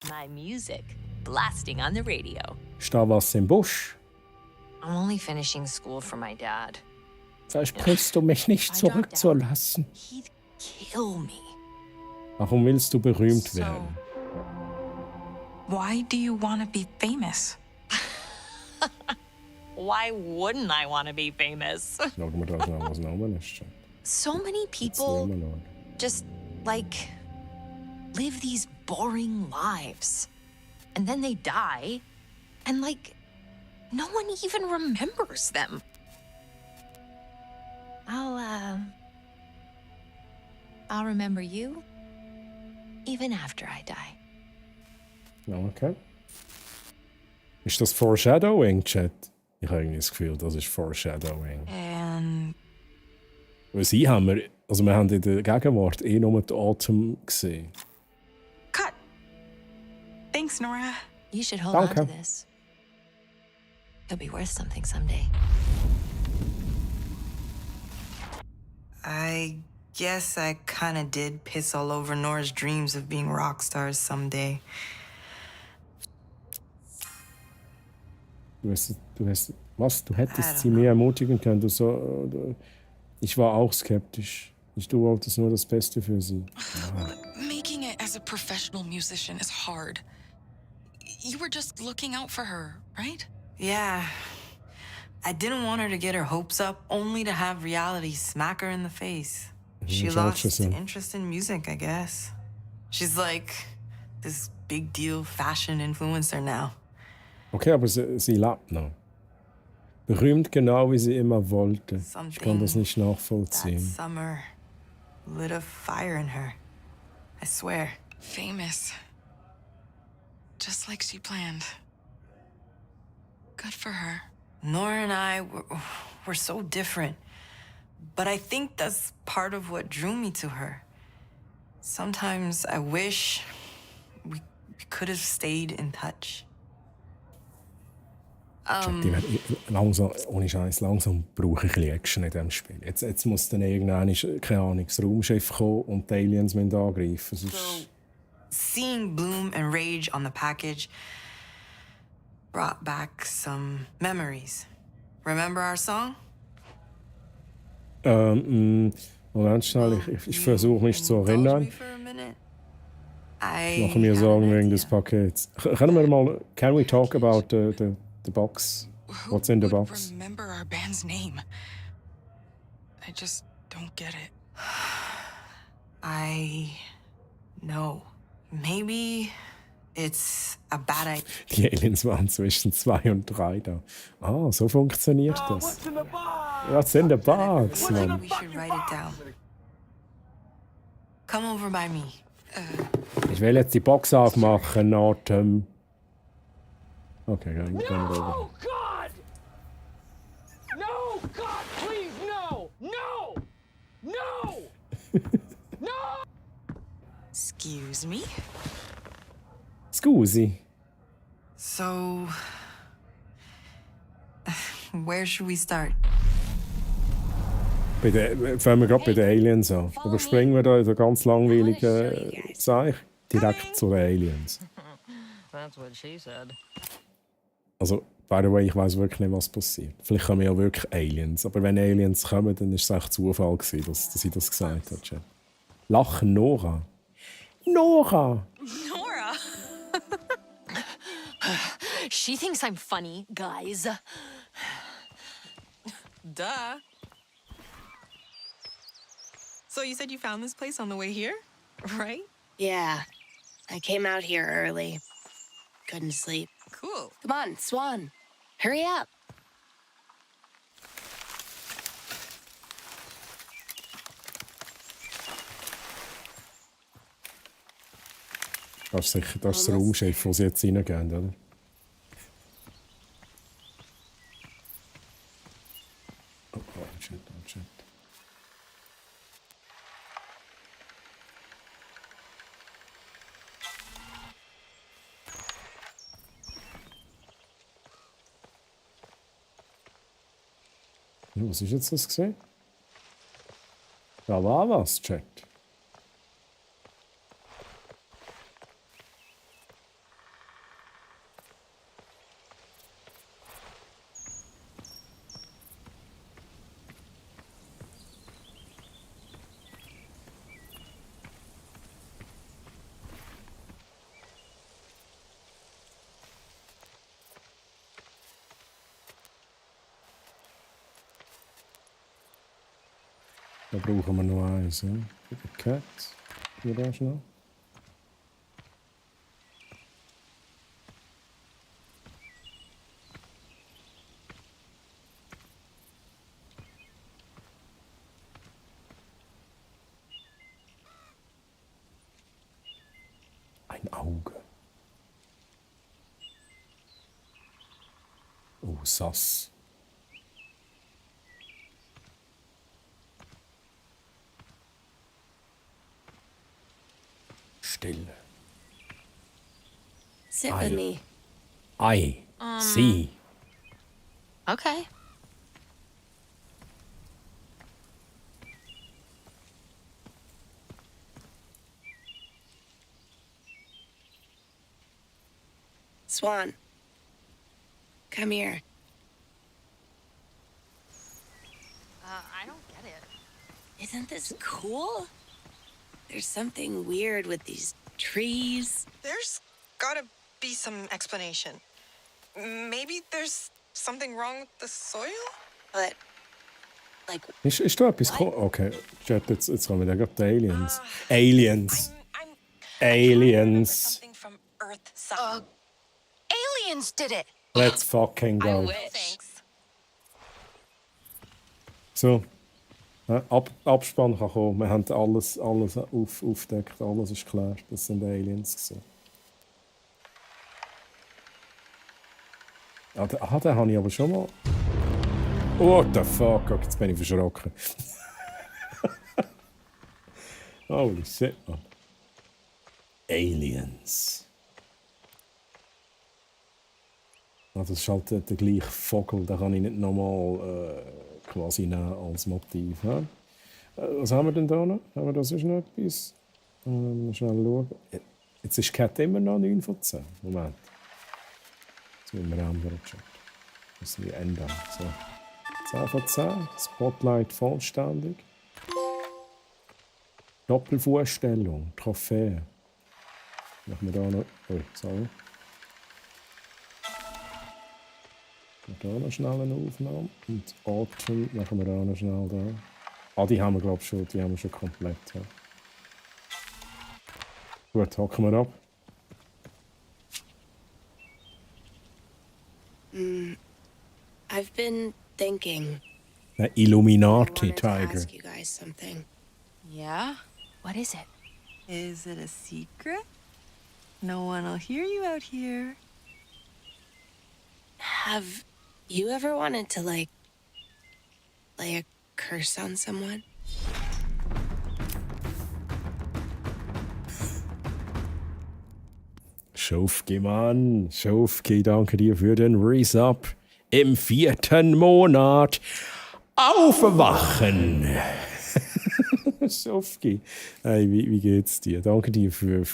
My music blasting on the radio. ist da was im Busch? I'm only finishing school for my dad. Versprichst du mich nicht zurückzulassen? He'd kill me. Warum willst du berühmt werden? Why do you want to be famous? Why wouldn't I want to be famous? Schauen wir da schnell, was Namen ist. Chat. So many Erzähl people mir noch. just, like, live these boring lives. And then they die, and, like, no one even remembers them. I'll remember you, even after I die. Ja, okay. Ist das Foreshadowing, Chat? Ich habe irgendwie das Gefühl, das ist Foreshadowing. And Weil sie haben wir, also wir haben in der Gegenwart nur die Autumn gesehen. cut. Thanks, Nora. You should hold on to Danke. this. It'll be worth something someday. I guess I kind of did piss all over Nora's dreams of being rock stars someday. Du hast Was? Du hättest sie mehr ermutigen können. Ich war auch skeptisch. Du wolltest nur das Beste für sie. Making it as a professional musician is hard. You were just looking out for her, right? Yeah. I didn't want her to get her hopes up, only to have reality smack her in the face. She lost interest in music, I guess. She's like this big deal fashion influencer now. Okay, aber sie lebt noch. Berühmt genau, wie sie immer wollte. Ich kann das nicht nachvollziehen. That summer lit a fire in her. I swear. Famous. Just like she planned. Good for her. Nora and I were so different. But I think that's part of what drew me to her. Sometimes I wish we could have stayed in touch. Langsam, ohne Scheiß, langsam brauche ich ein bisschen Action in diesem Spiel. Jetzt muss dann irgendwann, keine Ahnung, das Raumschiff kommen und die Aliens müssen angreifen. So, seeing Bloom and Rage on the package brought back some memories. Remember our song? Moment schnell, ich versuche mich zu erinnern. Ich mache mir Sorgen wegen des Pakets. Können wir mal, can we talk about the box? What's in the box? Remember our band's name. I just don't get it. I know. Maybe it's a bad idea. Die Aliens waren zwischen 2 und 3 da. Ah, so funktioniert das. What's in the box, man? We should write it down. Come over by me. Ich will jetzt die Box aufmachen, Atem. Okay, gehen wir rüber. Oh God! No, God, please, no! No! No! No! Excuse me? Scusi. So, where should we start? Fangen wir gerade bei den Aliens an. Überspringen wir da in der ganz langweiligen Zeich direkt zu den Aliens. That's what she said. Also, by the way, ich weiß wirklich nicht, was passiert. Vielleicht kommen ja wirklich Aliens. Aber wenn Aliens kommen, dann ist es echt Zufall gewesen, dass sie das gesagt hat. Chat. Lachen Nora. Nora! Nora! She thinks I'm funny, guys. Duh. So you said you found this place on the way here, right? Yeah. I came out here early. Couldn't sleep. Cool. Come on, Swan. Hurry up. Das ist sicher das Raumschiff, wo sie jetzt reingehen, oder? Oh, shit, oh, shit. Ja, was ist jetzt das gesehen? Da war was, Chat. Da brauchen wir noch eins, ja? Für die Cat. Hier da schnell. Ein Auge. Oh, sass. Stille. Sit with me. Ei. Sie. Okay. Swan. Come here. Isn't this cool? There's something weird with these trees. There's gotta be some explanation. Maybe there's something wrong with the soil? But, like, Ist da etwas okay, Chat, jetzt kommen wir gerade die Aliens. Aliens. Aliens. Aliens did it! Let's fucking go. Thanks. So. Abspann kann kommen. Wir haben alles aufgedeckt. Alles ist klar. Das sind Aliens gewesen. Den habe ich aber schon mal... What the fuck? Okay, jetzt bin ich verschrocken. Holy shit, man. Aliens. Das ist halt der gleiche Vogel. Den kann ich nicht nochmal quasi nehmen als Motiv. Ja? Was haben wir denn da noch? Haben wir da sonst noch etwas? Schnell schauen. Jetzt ist Cat immer noch 9 von 10. Moment. Jetzt müssen wir ändern. Das müssen wir ändern. So. 10 von 10. Spotlight vollständig. Doppelfußstellung. Trophäe. Machen wir da noch... Oh, sorry. Da noch schnell eine Aufnahme. Und Autumn machen wir da noch schnell da. Die haben wir glaube ich schon. Die haben wir schon komplett. Ja. Gut, hocken wir ab. I've been thinking. Ein Illuminati Tiger. Ask you guys something. Yeah? What is it? Is it a secret? No one will hear you out here. Have you ever wanted to, like, lay a curse on someone? Schufki, Mann. Schufki, danke dir für den Resub. Im 4. Monat. Aufwachen! Schufki. Hey, wie geht's dir? Danke dir für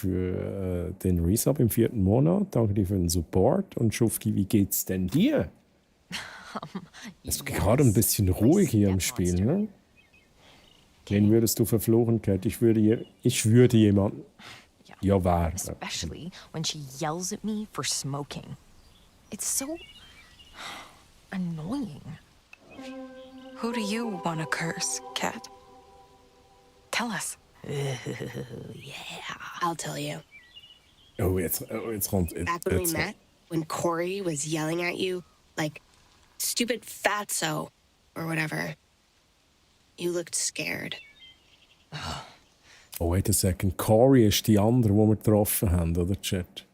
den Resub im 4. Monat. Danke dir für den Support. Und Schufki, wie geht's denn dir? Es ist gerade ein bisschen ruhig hier im Spiel, ne? Wen würdest du verfluchen, Cat? Ich würde jemanden... Ja, wer? Especially when she yells at me for smoking. It's so annoying. Who do you want to curse, Cat? Tell us. Yeah, I'll tell you. Jetzt kommt... Back when we met, when Corey was yelling at you, like, stupid fatso, or whatever, you looked scared. Oh, wait a second. Corey ist die andere, die wir getroffen haben, oder, Chat?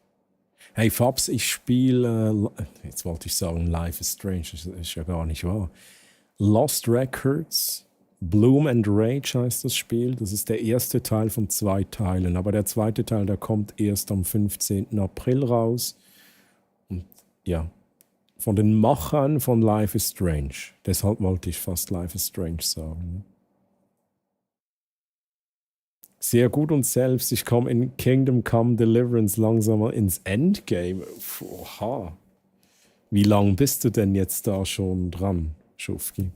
Hey, Fabs, ich spiele... jetzt wollte ich sagen, Life is Strange. Das ist ja gar nicht wahr. Lost Records, Bloom and Rage heißt das Spiel. Das ist der erste Teil von 2 Teilen. Aber der zweite Teil, der kommt erst am 15. April raus. Und ja, von den Machern von Life is Strange. Deshalb wollte ich fast Life is Strange sagen. Sehr gut und selbst, ich komme in Kingdom Come Deliverance langsam mal ins Endgame. Oha. Wie lange bist du denn jetzt da schon dran, Schufki?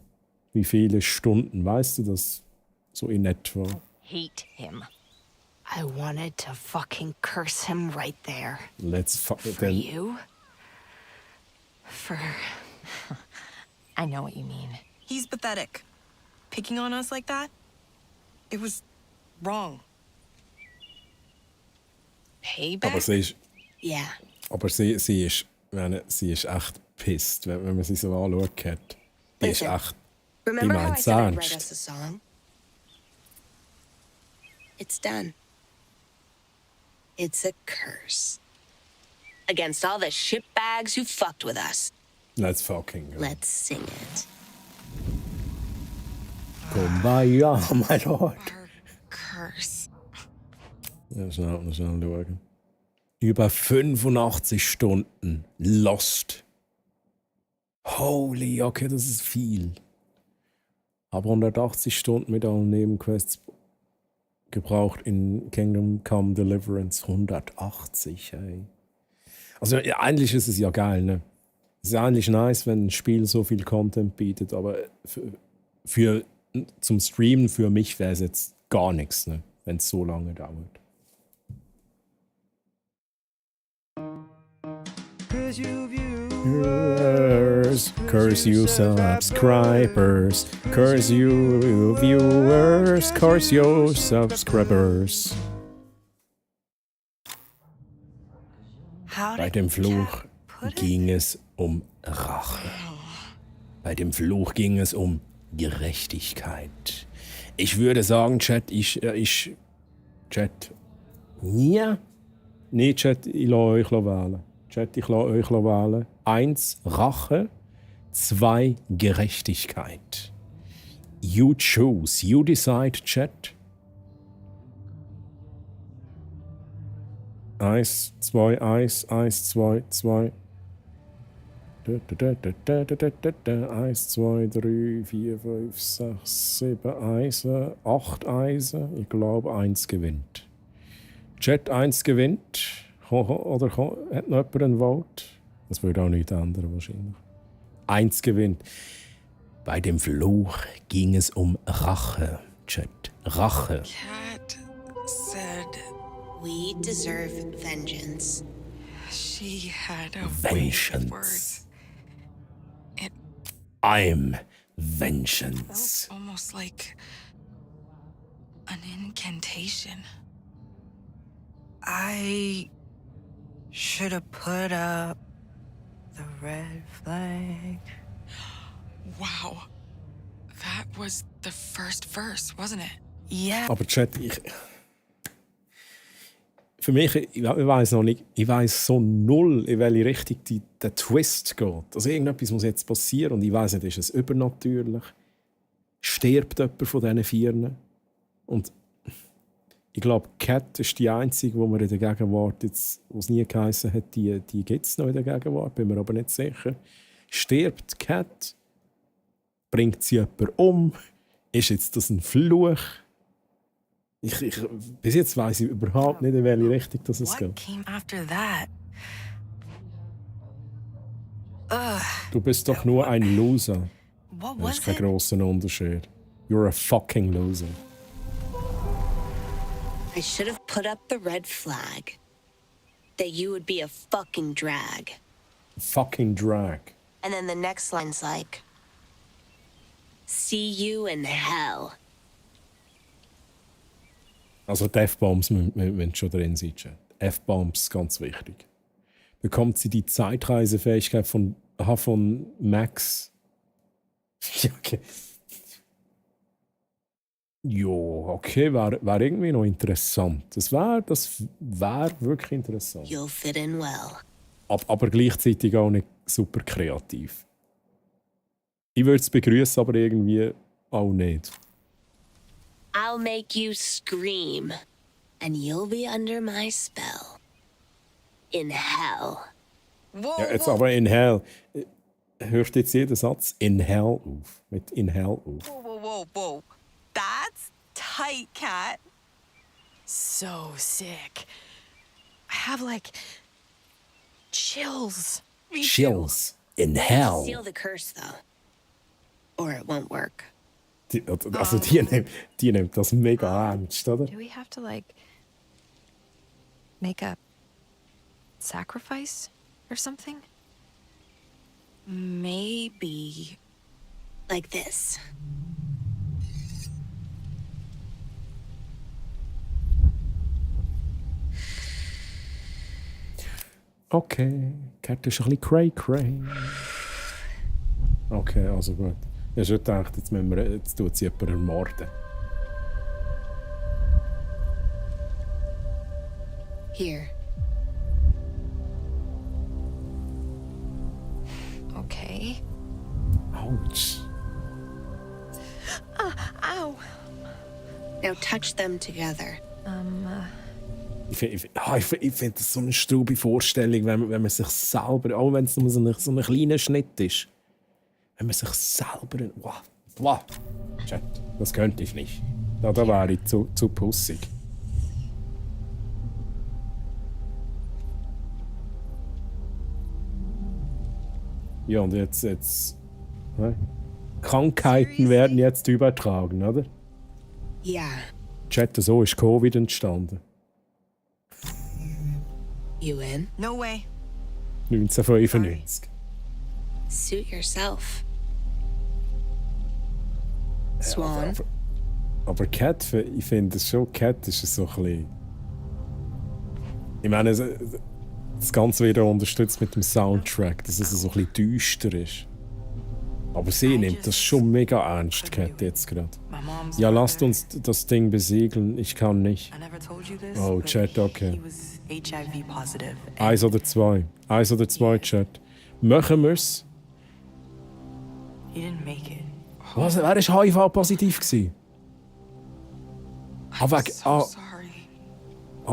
Wie viele Stunden? Weißt du das so in etwa? Hate him. I wanted to fucking curse him right there. Let's For then. you? For... I know what you mean. He's pathetic. Picking on us like that? It was wrong. Payback? Aber sie ist, Yeah. aber sie ist, sie ist echt pisst, wenn man sie so anschaut hat. Die ist Listen, echt, die Remember how I meint es said I'd write us ernst. a song? It's done. It's a curse. Against all the shitbags who fucked with us. Let's fucking go. Let's sing it. Kumbaya, my lord. Curse. Ja, schnell schauen. Über 85 Stunden. Lost. Holy, okay, das ist viel. Aber 180 Stunden mit allen Nebenquests gebraucht in Kingdom Come Deliverance. 180, ey. Also ja, eigentlich ist es ja geil, ne? Es ist eigentlich nice, wenn ein Spiel so viel Content bietet, aber für zum Streamen für mich wäre es jetzt gar nichts, ne? Wenn es so lange dauert. Curse you subscribers, curse you viewers, curse you subscribers. Bei dem Fluch ging es um Rache. Bei dem Fluch ging es um Gerechtigkeit. Ich würde sagen, Chat, Chat, nie? Nee, Chat, ich lasse euch wählen. Chat, ich lasse euch wählen. 1, Rache. 2, Gerechtigkeit. You choose. You decide, Chat. 1, 2, 1, 1, 2, 2. 1, 2, 3, 4, 5, 6, 7 Eisen, 8 Eisen. Ich glaube, 1 gewinnt. Chat 1 gewinnt. Oder hat noch jemand ein Vote? Das würde auch nichts ändern, wahrscheinlich. 1 gewinnt. Bei dem Fluch ging es um Rache. Chat. Rache. Cat said, "We deserve vengeance." She had a Vengeance. I'm vengeance. Almost like an incantation. I should have put up the red flag. Wow. That was the first verse, wasn't it? Yeah. Aber Chat, für mich, ich weiss noch nicht, ich weiss so null, in welche Richtung der Twist geht. Also irgendetwas muss jetzt passieren und ich weiss nicht, ist es übernatürlich? Stirbt jemand von diesen Vieren? Und ich glaube, Cat ist die einzige, die wir in der Gegenwart, jetzt, wo es nie geheißen hat, die gibt es noch in der Gegenwart, bin mir aber nicht sicher. Stirbt Cat? Bringt sie jemanden um? Ist jetzt das ein Fluch? Bis jetzt weiss ich überhaupt nicht, in welche Richtung das es geht. Came after that. Du bist doch nur ein Loser. What Das was ist kein it? grosser Unterschied. You're a fucking loser. I should have put up the red flag. That you would be a fucking drag. Fucking drag. And then the next line's like, "See you in hell." Also die F-Bombs müssen schon drin sein. F-Bombs, ganz wichtig. Bekommt sie die Zeitreisefähigkeit von Max? Ja, okay. Jo, okay, wäre irgendwie noch interessant. Das wär wirklich interessant. You'll fit in well. Aber gleichzeitig auch nicht super kreativ. Ich würde es begrüßen, aber irgendwie auch nicht. I'll make you scream, and you'll be under my spell. In hell. Whoa, Ja, jetzt aber in Hell. Hört jetzt jeder Satz in Hell auf? Mit in Hell auf. Whoa. That's tight, Cat. So sick. I have like chills. Me too. Chills in Hell. Seal the curse, though, or it won't work. Also die nimmt das mega ernst, oder? Do we have to, like, make a sacrifice or something? Maybe like this. Okay, Cat ist ein bisschen cray-cray. Okay, also gut. Ich habe schon gedacht, jetzt tut sie jemanden ermorden. Here. Okay. Ouch. Ow. Now touch them together. Ich finde das so eine strube Vorstellung, wenn man sich selber, auch wenn es nur so ein kleiner Schnitt ist, wenn man sich selber... Wow. Chat, das könnte ich nicht. Da wäre ich zu pussig. Ja, und jetzt... Krankheiten werden jetzt übertragen, oder? Yeah. Chat, so ist Covid entstanden. You in? No way. 1995. Suit yourself. Swan. Aber Cat, ich finde es schon, Cat ist so ein bisschen... Ich meine, das Ganze wird auch unterstützt mit dem Soundtrack, dass es so ein bisschen düster ist. Aber sie nimmt das schon mega ernst, Cat, jetzt gerade. Ja, lasst uns das Ding besiegeln, ich kann nicht. Oh, Chat, okay. HIV positive. 1 oder 2. 1 oder 2, Chat. Machen wir's? He didn't make it. Was? Wer war HIV-positiv?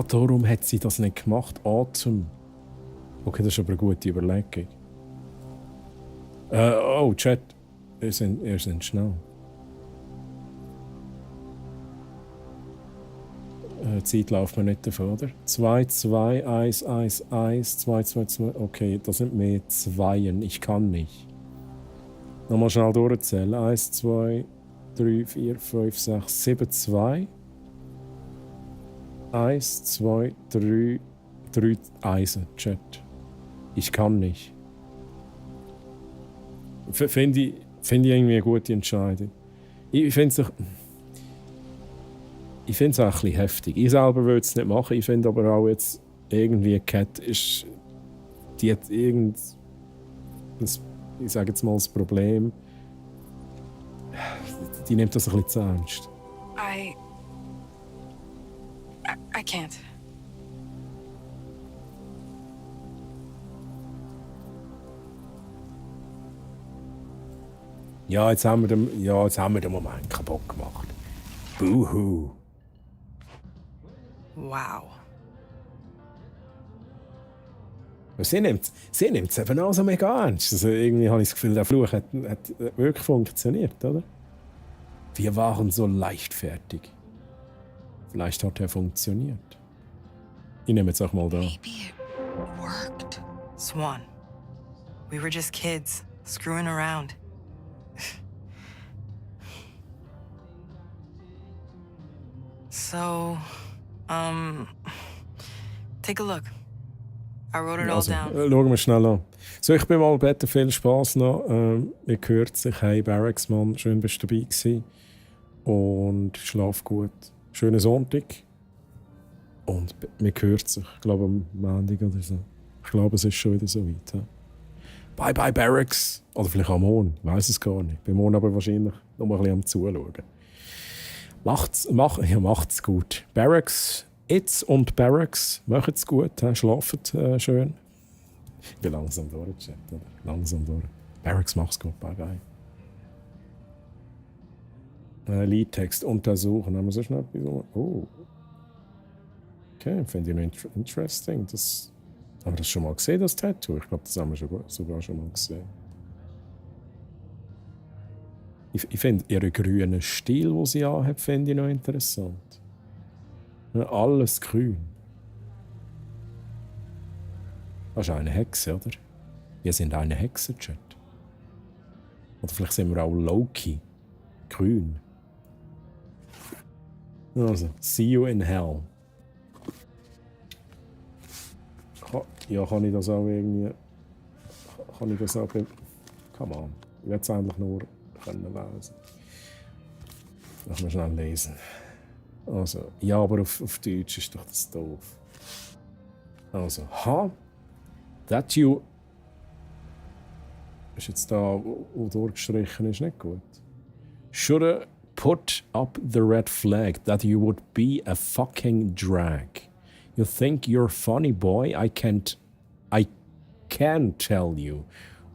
Darum hat sie das nicht gemacht. Atem. Okay, das ist aber eine gute Überlegung. Oh, Chat. Ihr seid schnell. Zeit läuft mir nicht davon, oder? 2, 2, 1, 1, 1, 2, 2, 2. Okay, das sind mehr Zweien. Ich kann nicht. Nochmal schnell durchzählen. 1, 2, 3, 4, 5, 6, 7, 2. 1, 2, 3, 3 Eisen, Chat. Ich kann nicht. Finde ich irgendwie eine gute Entscheidung. Ich finde es auch ein bisschen heftig. Ich selber würde es nicht machen. Ich finde aber auch jetzt irgendwie Cat ist... Die hat ich sage jetzt mal das Problem. Die nimmt das ein bisschen zu ernst. I can't. Ja, jetzt haben wir den Moment kaputt gemacht. Buhu. Wow. Sie nimmt es eben auch so mega ernst. Also irgendwie habe ich das Gefühl, der Fluch hat wirklich funktioniert, oder? Wir waren so leichtfertig. Vielleicht hat er funktioniert. Ich nehme jetzt auch mal da. Maybe it worked. Swan, we were just kids, screwing around. So, take a look. I wrote it all down. Schauen wir schnell an. So, ich bin mal bitte, viel Spass noch. Ihr hört sich, hey Barracks, Mann, schön bist du dabei gewesen. Und schlaf gut. Schönen Sonntag. Und wir hören sich, ich glaube am Montag oder so. Ich glaube, es ist schon wieder so weit. Ja. Bye bye Barracks. Oder vielleicht am morgen, ich weiss es gar nicht. Bin morgen aber wahrscheinlich noch mal ein bisschen am Zuschauen. Macht's gut. Barracks, Itz und Barracks, macht's gut, schlaft schön. Ich bin langsam durch, Chat. Langsam durch. Barracks, mach's gut, bye bye. Liedtext untersuchen, haben wir so schnell etwas? Oh. Okay, finde ich noch interesting. Haben wir das schon mal gesehen, das Tattoo? Ich glaube, das haben wir sogar schon mal gesehen. Ich finde ihren grünen Stil, den sie anhat, finde ich noch interessant. Ja, alles grün. Das ist eine Hexe, oder? Wir sind eine Hexe, Chat. Oder vielleicht sind wir auch Loki. Grün. Also, see you in hell. Kann ich das auch irgendwie... Kann ich das auch... Come on. Ich will es eigentlich nur lesen. Lass mal schnell lesen. Also, ja, aber auf Deutsch ist doch das doof. Also, that you... Ist jetzt da, wo durchgestrichen ist, nicht gut. Should put up the red flag that you would be a fucking drag. You think you're funny, boy? I can tell you.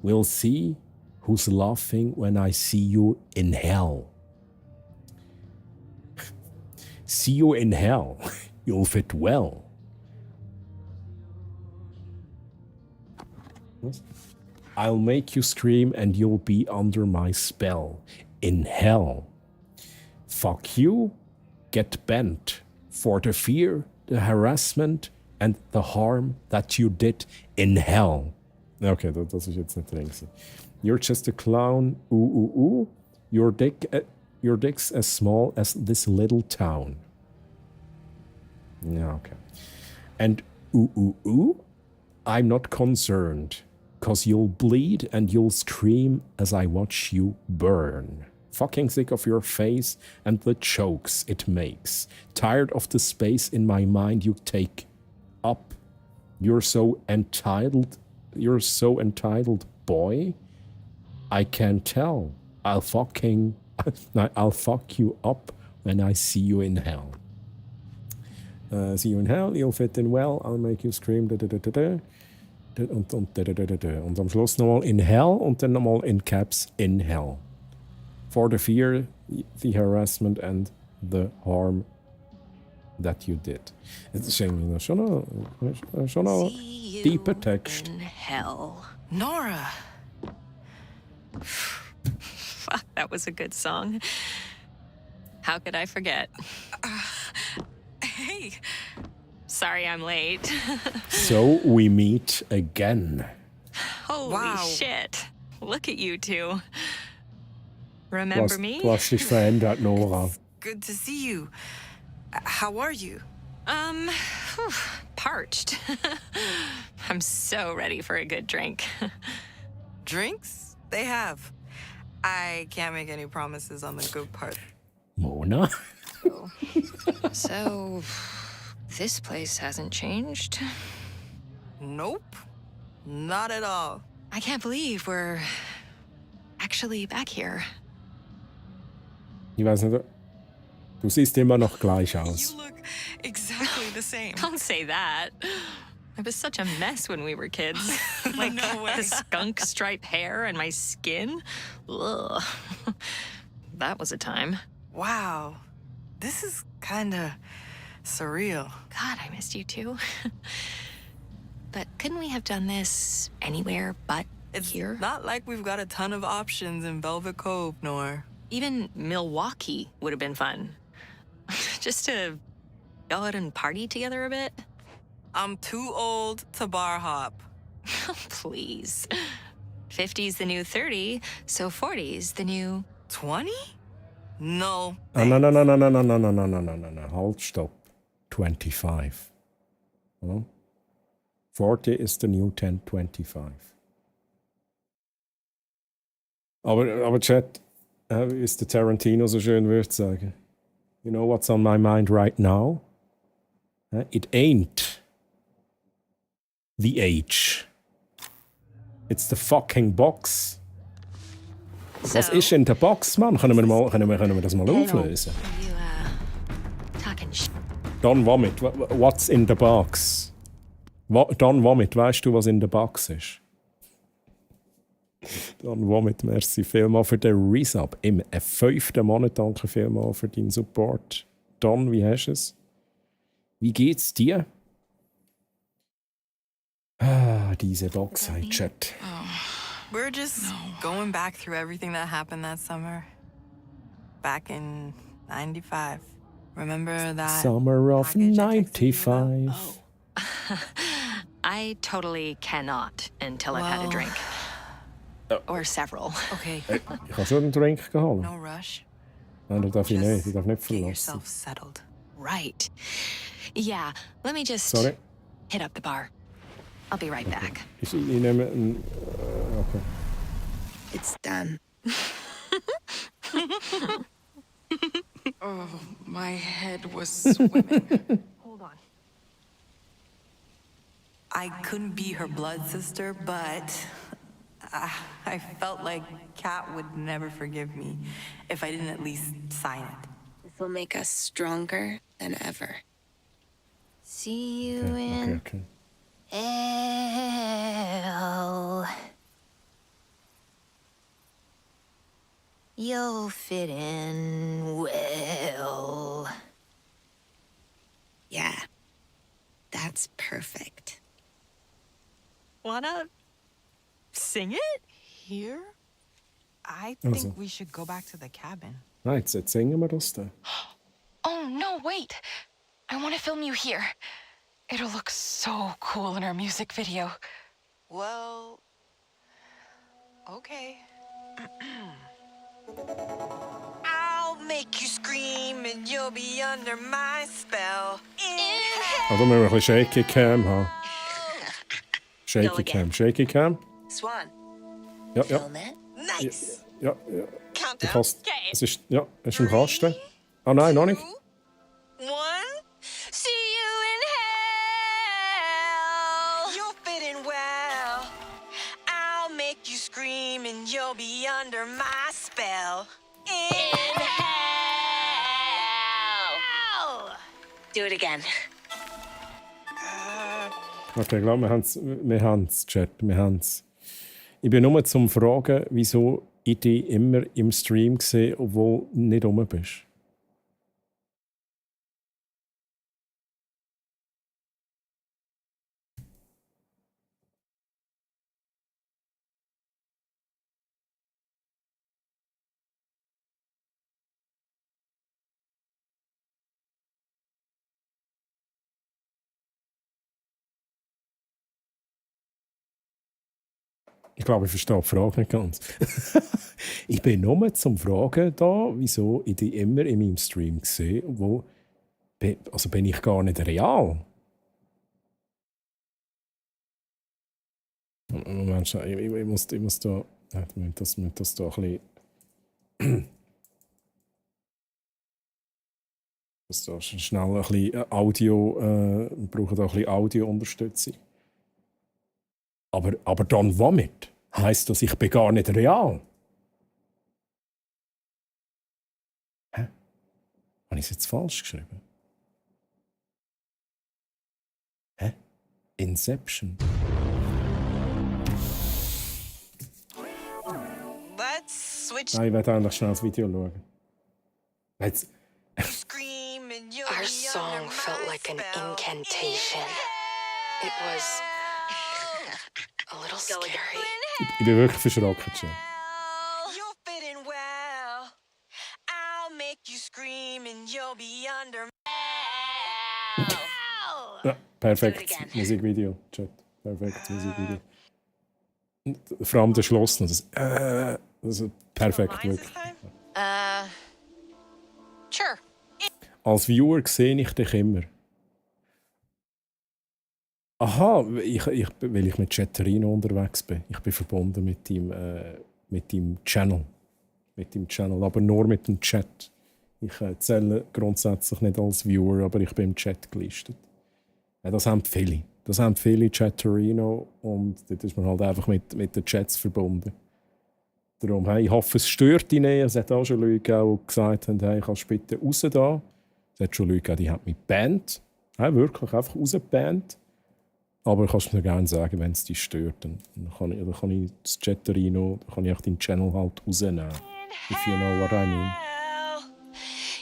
We'll see who's laughing when I see you in hell. See you in hell. You'll fit well. I'll make you scream and you'll be under my spell. In hell. Fuck you. Get bent for the fear, the harassment and the harm that you did in hell. Okay, das ist jetzt nicht drin. You're just a clown. Your dick's as small as this little town. Yeah, okay. And ooh, I'm not concerned, 'cause you'll bleed and you'll scream as I watch you burn. Fucking sick of your face and the jokes it makes. Tired of the space in my mind you take up. You're so entitled, boy. I can tell. I'll fuck you up when I see you in hell. See you in hell, you'll fit in well, I'll make you scream. Und am Schluss nochmal in hell und dann nochmal in caps in hell. For the fear, the harassment and the harm that you did. Es ist irgendwie schon ein deeper Text. In hell. Nora! Fuck, that was a good song. How could I forget? Hey! Sorry I'm late. So we meet again. Holy shit. Look at you two. Remember me? Du hast dich verändert, Nora. Good to see you. How are you? Parched. I'm so ready for a good drink. Drinks? They have. I can't make any promises on the good part. Mona? So, this place hasn't changed? Nope. Not at all. I can't believe we're actually back here. Ich weiß nicht, du siehst immer noch gleich aus. You look exactly the same. Don't say that. I was such a mess when we were kids. Like No way. the skunk stripe hair and my skin. Ugh. That was a time. Wow. This is kinda surreal. God, I missed you too. But couldn't we have done this anywhere but here? Not like we've got a ton of options in Velvet Cove, Nor. Even Milwaukee would have been fun. Just to go out and party together a bit. I'm too old to bar hop. Please. 50's the new 30, so 40's the new 20? No. No. Halt, stop. 25. Well, 40 is the new 1025. Aber Chat, wie es der Tarantino so schön würde sagen. You know what's on my mind right now? It ain't the age. It's the fucking box. Was ist in der Box, Mann? Können wir das mal auflösen? talking shit. Don Vomit, what's in the box? Don Vomit, weißt du, was in der Box ist? Don Vomit, merci vielmals für den Resub im 5. Monat. Danke vielmals für deinen Support. Don, wie hast du es? Wie geht's dir? Diese Box, hey, Chat. We're just going back through everything that happened that summer. Back in 95. Remember that? Summer of 95. I totally cannot until I've had a drink. Or several. Okay. Ich habe schon einen Drink geholt. No rush. Nein, das darf ich nicht. Ich darf nicht Get verlassen. yourself settled. Right. Yeah, let me just Sorry. hit up the bar. I'll be right back. Ich nehme einen... Okay. It's done. Oh, my head was swimming. Hold on. I couldn't be her blood sister, but I felt like Kat would never forgive me if I didn't at least sign it. This will make us stronger than ever. See you in Okay. hell. You'll fit in well. Yeah, that's perfect. Wanna sing it? Here? I Also. think we should go back to the cabin. Nein, jetzt singen wir das da. Oh, no, wait. I want to film you here. It'll look so cool in our music video. Well, okay. I'll make you scream and you'll be under my spell. Da müssen wir ein bisschen Shaky Cam haben. Shaky Cam, Shaky Cam. Swan. Ja, ja. Nice. Ja, ja. Du kannst, es ist, ja, es ist im Kasten. Ah nein, noch nicht. One. See you in hell. You'll fit in well. I'll make you scream and you'll be under my spell. In hell. Do it again. Okay, ich glaube, wir haben es, Chat, wir haben es. Ich bin nur zum Fragen, wieso ich dich immer im Stream sehe, obwohl du nicht rum bist. Ich glaube, ich verstehe die Frage nicht ganz. Ich bin nur zum Fragen da, wieso ich dich immer in meinem Stream sehe, wo also bin ich gar nicht real. Moment, ich muss da, das da ein bisschen, das da schnell ein bisschen Audio, wir brauchen da ein bisschen Audio-Unterstützung. Aber dann womit? Heisst das, ich bin gar nicht real? Hä? Habe ich es jetzt falsch geschrieben? Hä? Inception. Let's switch. Nein, ich werde eigentlich schnell das Video schauen. Jetzt. Our song felt like an incantation. It was a little scary. Ich bin wirklich verschrocken schon. You'll fit in well. I'll make you scream and you'll be under. Ja, perfekt. Musikvideo, Chat. Perfekt, Musikvideo. Vor allem der Schluss. Das ist perfekt, wirklich. Sure. Als Viewer sehe ich dich immer. Aha, weil ich mit Chatterino unterwegs bin. Ich bin verbunden mit dem Channel. Mit dem Channel, aber nur mit dem Chat. Ich zähle grundsätzlich nicht als Viewer, aber ich bin im Chat gelistet. Ja, das haben viele. Das haben viele Chatterino und dort ist man halt einfach mit den Chats verbunden. Darum, hey, ich hoffe, es stört dich nicht. Es hat auch schon Leute gegeben, die gesagt haben, hey, kannst du bitte raus da. Es hat schon Leute gegeben, die haben mich gebannt. Ja, wirklich, einfach rausgebannt. Aber kannst du mir gerne sagen, wenn es dich stört. Dann kann ich das Chatterino, dann kann ich auch deinen Channel halt rausnehmen. If you know what I mean.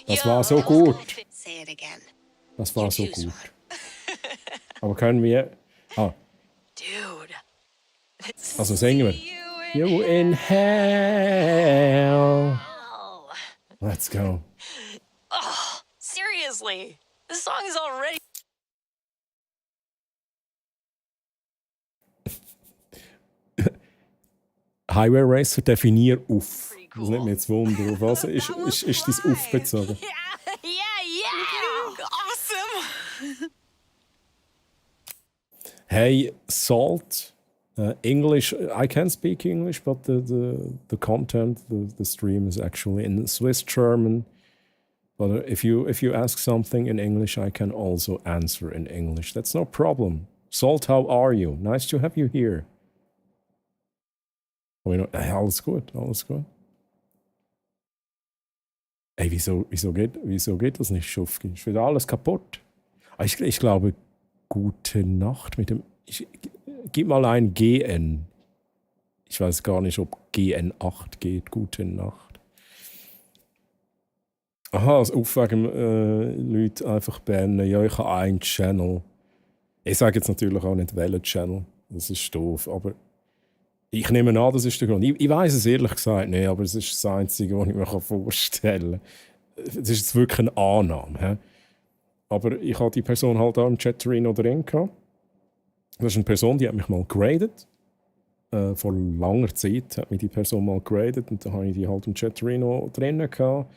Das war so gut. Das war so gut. Aber können wir... Ah. Also singen wir. You in hell. Let's go. Oh, seriously. This song is already... Highway Racer, definier auf. Das nimmt mich jetzt Wunder. Auf was ist dein Auf bezogen? Awesome. Hey, Salt. English, I can speak English, but the content, the stream is actually in Swiss German. But if you ask something in English, I can also answer in English. That's no problem. Salt, how are you? Nice to have you here. Hey, alles gut, alles gut. Hey, wieso geht das nicht, Schufki? Ist wieder alles kaputt? Ich glaube, gute Nacht mit dem... Gib mal ein GN. Ich weiß gar nicht, ob GN8 geht. Gute Nacht. Aha, das Aufwegen Leute einfach bannen. Ja, ich habe einen Channel. Ich sage jetzt natürlich auch nicht, welchen Channel. Das ist doof, aber ich nehme an, das ist der Grund. Ich weiß es ehrlich gesagt nicht, aber es ist das Einzige, was ich mir vorstellen kann. Das ist jetzt wirklich eine Annahme. He? Aber ich habe die Person halt auch im Chatterino drin gehabt. Das ist eine Person, die hat mich mal geradet. vor langer Zeit hat mich die Person mal geradet und dann habe ich die halt im Chatterino drinnen gehabt.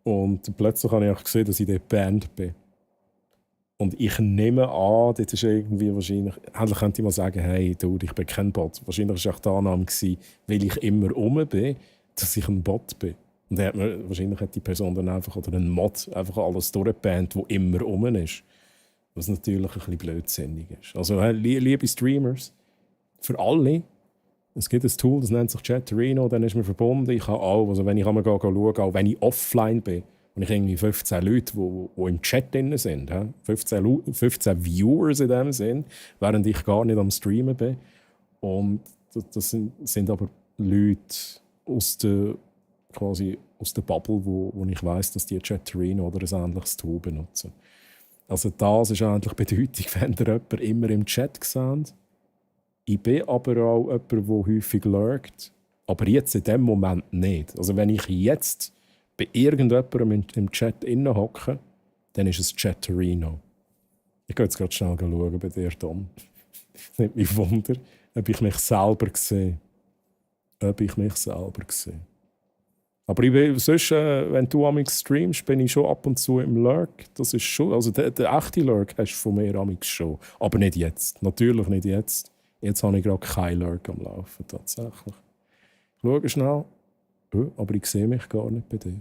Und plötzlich habe ich auch gesehen, dass ich dort Band bin. Und ich nehme an, das ist irgendwie wahrscheinlich, eigentlich könnte ich mal sagen, hey, Dude, ich bin kein Bot. Wahrscheinlich war auch die Annahme, weil ich immer rum bin, dass ich ein Bot bin. Und dann wahrscheinlich hat die Person dann einfach, oder ein Mod, einfach alles durchgebannt, wo immer rum ist. Was natürlich ein bisschen blödsinnig ist. Also, liebe Streamers, für alle, es gibt ein Tool, das nennt sich Chatterino, dann ist man verbunden. Ich kann auch, also wenn ich einmal schaue, auch wenn ich offline bin, und ich irgendwie 15 Leute, die im Chat drin sind, 15 Viewers in dem Sinn, während ich gar nicht am Streamen bin. Und das sind aber Leute aus der Bubble, wo ich weiss, dass die Chatterino oder ein ähnliches Tool benutzen. Also das ist eigentlich die Bedeutung, wenn ihr jemanden immer im Chat seht. Ich bin aber auch jemand, der häufig lurkt, aber jetzt in dem Moment nicht. Also wenn ich jetzt bei irgendjemandem im Chat hocke, dann ist es Chatterino. Ich gehe jetzt gerade schnell schauen bei dir, Tom. Es nimmt mich Wunder, ob ich mich selber sehe. Aber ich bin, sonst, wenn du amix streamst, bin ich schon ab und zu im Lurk. Das ist schon, also der echte Lurk hast du von mir amix schon. Aber nicht jetzt. Natürlich nicht jetzt. Jetzt habe ich gerade keinen Lurk am Laufen, tatsächlich. Ich schaue schnell. Aber ich sehe mich gar nicht bei dir.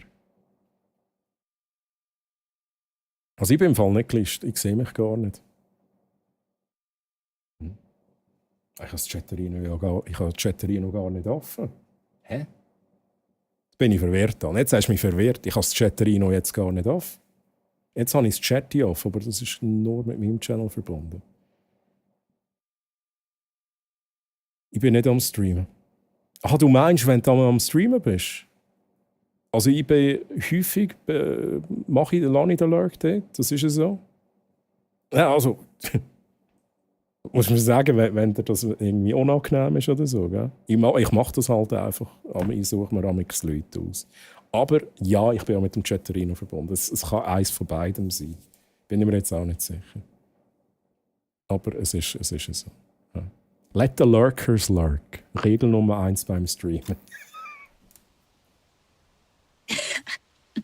Also ich bin im Fall nicht gelistet. Ich sehe mich gar nicht. Ich habe das Chatterino gar nicht offen. Hä? Jetzt bin ich verwirrt. Jetzt hast du mich verwirrt. Ich habe das Chatterino jetzt gar nicht offen. Jetzt habe ich das Chatty offen, aber das ist nur mit meinem Channel verbunden. Ich bin nicht am Streamen. Ach, du meinst, wenn du am Streamen bist? Also ich bin häufig, lasse ich den Lurk dort, das ist ja so. Ja, also, muss man sagen, wenn dir das irgendwie unangenehm ist oder so. Gell? Ich mache das halt einfach, ich suche mir amix Leute aus. Aber ja, ich bin auch mit dem Chatterino verbunden. Es kann eins von beidem sein. Bin ich mir jetzt auch nicht sicher. Aber es ist so. Ja. Let the lurkers lurk. Regel Nummer 1 beim Streamen.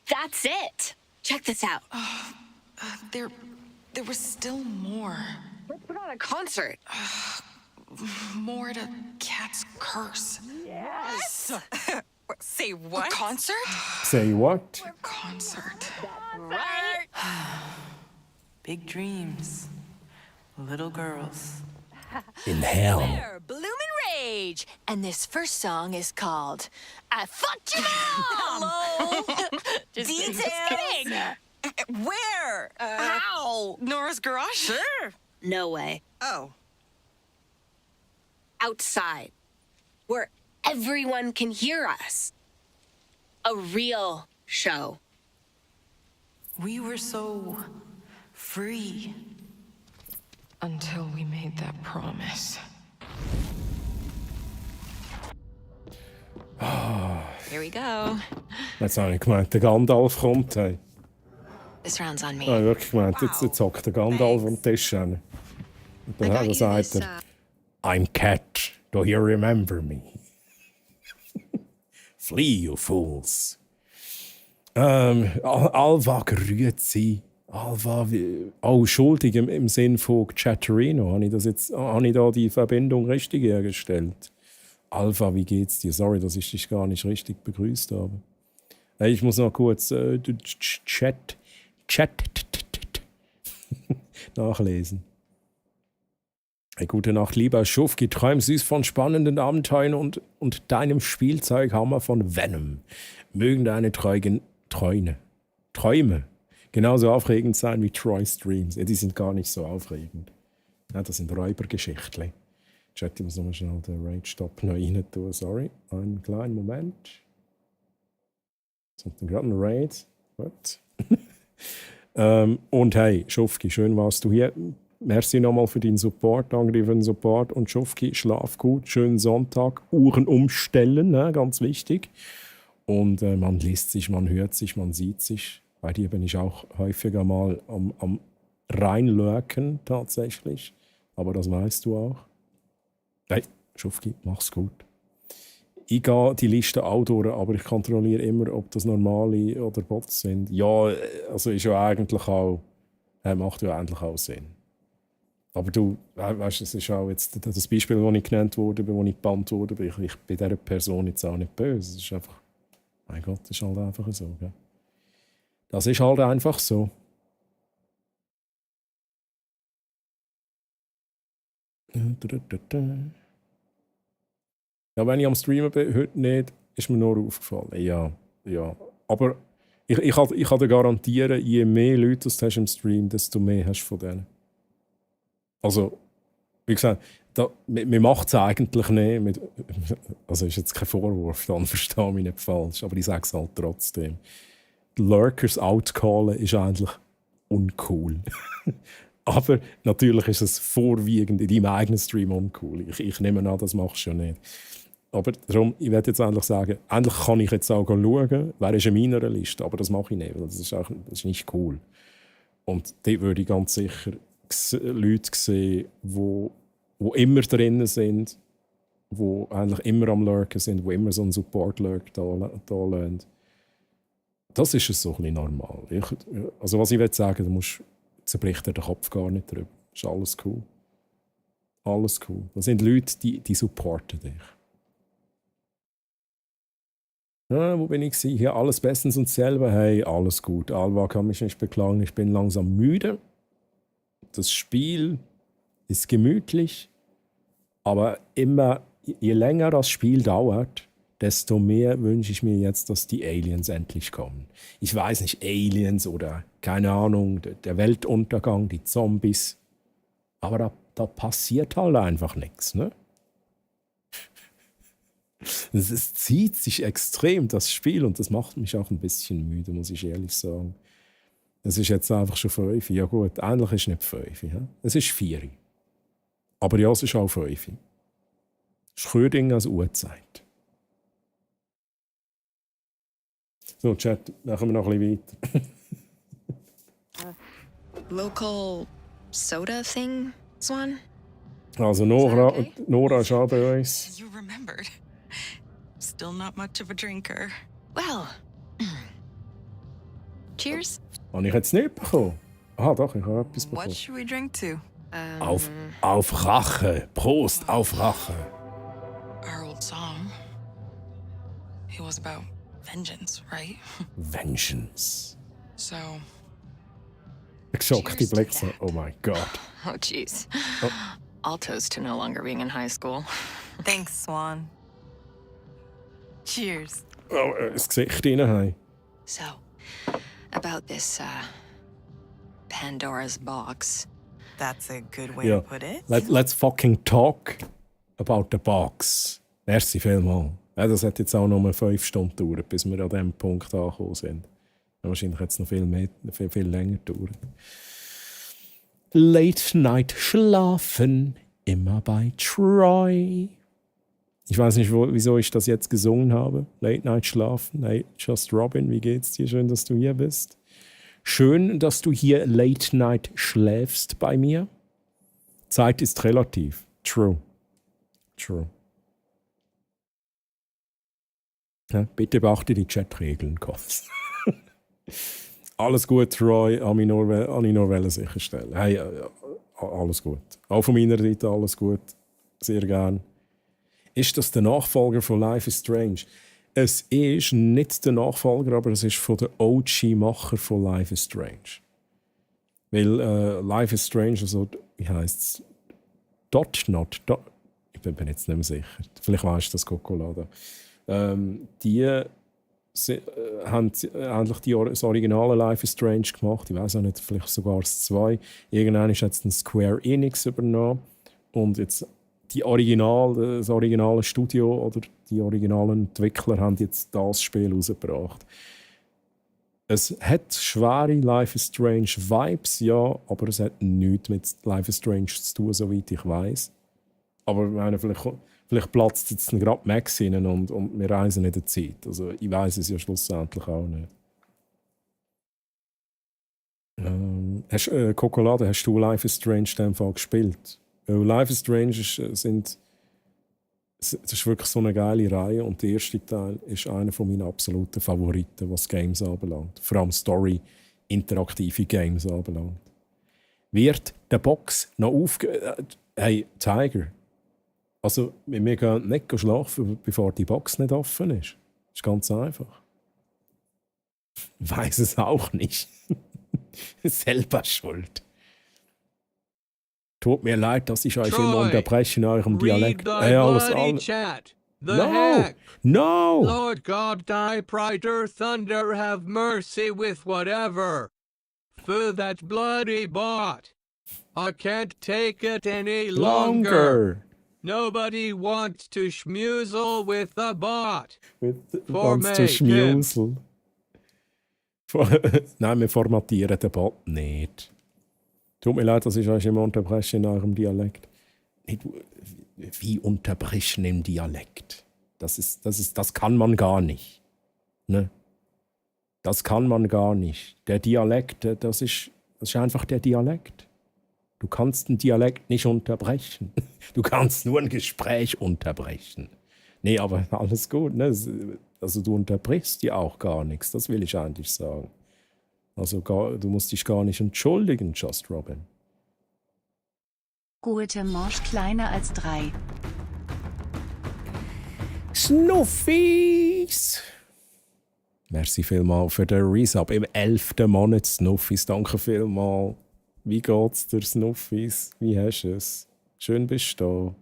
That's it. Check this out. There was still more. Let's put on a concert. More to Cat's curse. Yes. Say what? A concert? Say what? Concert. Right. Big dreams. Little girls. In hell. They're Bloomin' Rage, and this first song is called "I Fucked Your Mom." Hello. Just Details. kidding. Where? How? Nora's garage? Sure. No way. Oh. Outside, where everyone can hear us. A real show. We were so free. Until we made that promise. Here we go. Jetzt habe ich gemeint, der Gandalf kommt. Hey. This round's on me. Ich habe wirklich gemeint, jetzt hockt der Gandalf am Tisch hin. Und dann sagt er, I'm Cat, do you remember me? Flee, you fools. Alva grüezi. Alva, schuldig im Sinn von Chatterino. Habe ich da die Verbindung richtig hergestellt? Alva, wie geht's dir? Sorry, dass ich dich gar nicht richtig begrüßt habe. Hey, ich muss noch kurz Chat nachlesen. Hey, gute Nacht, lieber Schufki. Träum süß von spannenden Abenteuern und deinem Spielzeughammer von Venom. Mögen deine Träume genauso aufregend sein wie Troy Streams. Ja, die sind gar nicht so aufregend. Ja, das sind Räubergeschichten. Chat, ich muss nochmal schnell den Rage-Stop noch rein tun. Sorry, einen kleinen Moment. Jetzt kommt gerade ein Raid. Gut. Und hey, Schufki, schön warst du hier. Merci nochmal für deinen Support. Danke dir für den Support. Und Schufki, schlaf gut. Schönen Sonntag. Uhren umstellen, ne? Ganz wichtig. Und man liest sich, man hört sich, man sieht sich. Bei dir bin ich auch häufiger mal am Reinlurken tatsächlich. Aber das weißt du auch. Hey, Schufki, mach's gut. Ich gehe die Liste auch durch, aber ich kontrolliere immer, ob das normale oder Bots sind. Ja, also ist ja eigentlich auch, macht ja eigentlich auch Sinn. Aber du, weißt, es ist auch jetzt das Beispiel, das ich genannt wurde, wo ich gebannt wurde, ich bin dieser Person jetzt auch nicht böse. Es ist einfach, mein Gott, das ist halt einfach so. Gell? Das ist halt einfach so. Ja, wenn ich am Streamen bin, heute nicht, ist mir nur aufgefallen. Ja. Aber ich kann dir garantieren, je mehr Leute du hast im Stream, desto mehr hast du von denen. Also, wie gesagt, man macht es eigentlich nicht. Also ist jetzt kein Vorwurf, dann verstehe mich nicht falsch, aber ich sage es halt trotzdem. Die Lurkers outcallen ist eigentlich uncool. Aber natürlich ist es vorwiegend in deinem eigenen Stream uncool. Ich nehme an, das machst du ja nicht. Aber darum, ich werde jetzt eigentlich sagen, endlich kann ich jetzt auch schauen, wer ist in meiner Liste, aber das mache ich nicht, weil das ist nicht cool. Und dort würde ich ganz sicher Leute sehen, die immer drinnen sind, die eigentlich immer am Lurken sind, die immer so einen Support-Lurk da lassen. Das ist es so ein bisschen normal. Also was ich will sagen, du musst zerbricht dir den Kopf gar nicht drüber. Ist alles cool. Alles cool. Das sind Leute, die supporten dich. Ja, wo bin ich? Hier alles bestens und selber. Hey, alles gut. Alva kann mich nicht beklagen. Ich bin langsam müde. Das Spiel ist gemütlich. Aber immer, je länger das Spiel dauert, desto mehr wünsche ich mir jetzt, dass die Aliens endlich kommen. Ich weiß nicht, Aliens oder, keine Ahnung, der Weltuntergang, die Zombies. Aber da passiert halt einfach nichts, ne? Es zieht sich extrem, das Spiel, und das macht mich auch ein bisschen müde, muss ich ehrlich sagen. Es ist jetzt einfach schon 5. Ja gut, eigentlich ist es nicht 5. Ja? Es ist 4. Aber ja, es ist auch 5. Schrödinger als Uhrzeit. So, Chat, machen wir noch ein bisschen weiter. Local soda thing, Swan? Also Nora ist auch bei uns. You remembered. Still not much of a drinker. Well, cheers. Habe ich jetzt nicht bekommen? Ah, doch, ich habe etwas bekommen. What should we drink to? Auf Rache. Prost, auf Rache. Our old song. It was about vengeance, right? Vengeance. So. Geschockte Blick so, oh mein Gott. Oh, jeez. I'll toast to no longer being in high school. Thanks, Swan. Cheers. Oh, das Gesicht rein. So, about this, Pandora's box. That's a good way Ja. to put it. Let's fucking talk about the box. Merci vielmals. Ja, das hat jetzt auch noch mal 5 Stunden gedauert, bis wir an diesem Punkt angekommen sind. Wahrscheinlich hat es noch viel länger gedauert. Late Night Schlafen, immer bei Troy. Ich weiß nicht, wieso ich das jetzt gesungen habe. Late Night Schlafen. Hey, Just Robin, wie geht's dir? Schön, dass du hier bist. Schön, dass du hier Late Night schläfst bei mir. Zeit ist relativ. True. Ja, bitte beachte die Chatregeln, Kopf. Alles gut, Troy. An ich nur sicherstellen. Hey, alles gut. Auch von meiner Seite alles gut. Sehr gern. Ist das der Nachfolger von Life is Strange? Es ist nicht der Nachfolger, aber es ist von der OG-Macher von Life is Strange. Weil Life is Strange, also, wie heisst es? Ich bin jetzt nicht mehr sicher. Vielleicht weißt du das, Kokolada. Die haben endlich das originale Life is Strange gemacht. Ich weiß auch nicht, vielleicht sogar das 2. Irgendwann ist jetzt ein Square Enix übernommen. Und jetzt das originale Studio oder die originalen Entwickler haben jetzt das Spiel rausgebracht. Es hat schwere Life is Strange Vibes, ja, aber es hat nichts mit Life is Strange zu tun, soweit ich weiß. Aber ich meine, vielleicht platzt jetzt gerade Max rein und wir reisen in der Zeit. Also ich weiß es ja schlussendlich auch nicht. Kokolade, hast du Life is Strange in dem Fall gespielt? Life is Strange sind es ist wirklich so eine geile Reihe und der erste Teil ist einer meiner absoluten Favoriten, was Games anbelangt. Vor allem Story, interaktive Games anbelangt. Wird der Box noch hey, Tiger. Also, wir gehen nicht schlafen, bevor die Box nicht offen ist. Das ist ganz einfach. Ich weiss es auch nicht. Selber schuld. Tut mir leid, dass ich euch immer unterbreche in eurem Dialekt. Chat. The No! heck? No! Lord God, thy brighter thunder, have mercy with whatever. For that bloody bot. I can't take it any longer. Nobody wants to schmusel with the bot. Wants to schmusel. Nein, wir formatieren den Bot nicht. Tut mir leid, dass ich euch immer unterbreche in eurem Dialekt. Wie unterbrechen im Dialekt? Das kann man gar nicht. Ne? Das kann man gar nicht. Der Dialekt, das ist einfach der Dialekt. Du kannst einen Dialekt nicht unterbrechen. Du kannst nur ein Gespräch unterbrechen. Nee, aber alles gut. Ne? Also du unterbrichst ja auch gar nichts, das will ich eigentlich sagen. Also du musst dich gar nicht entschuldigen, Just Robin. Gute Morsch kleiner als 3. Snuffies! Merci vielmal für den Resub im 11. Monat, Snuffies. Danke vielmal. Wie geht's dir, Snuffies? Wie hast du es? Schön bist du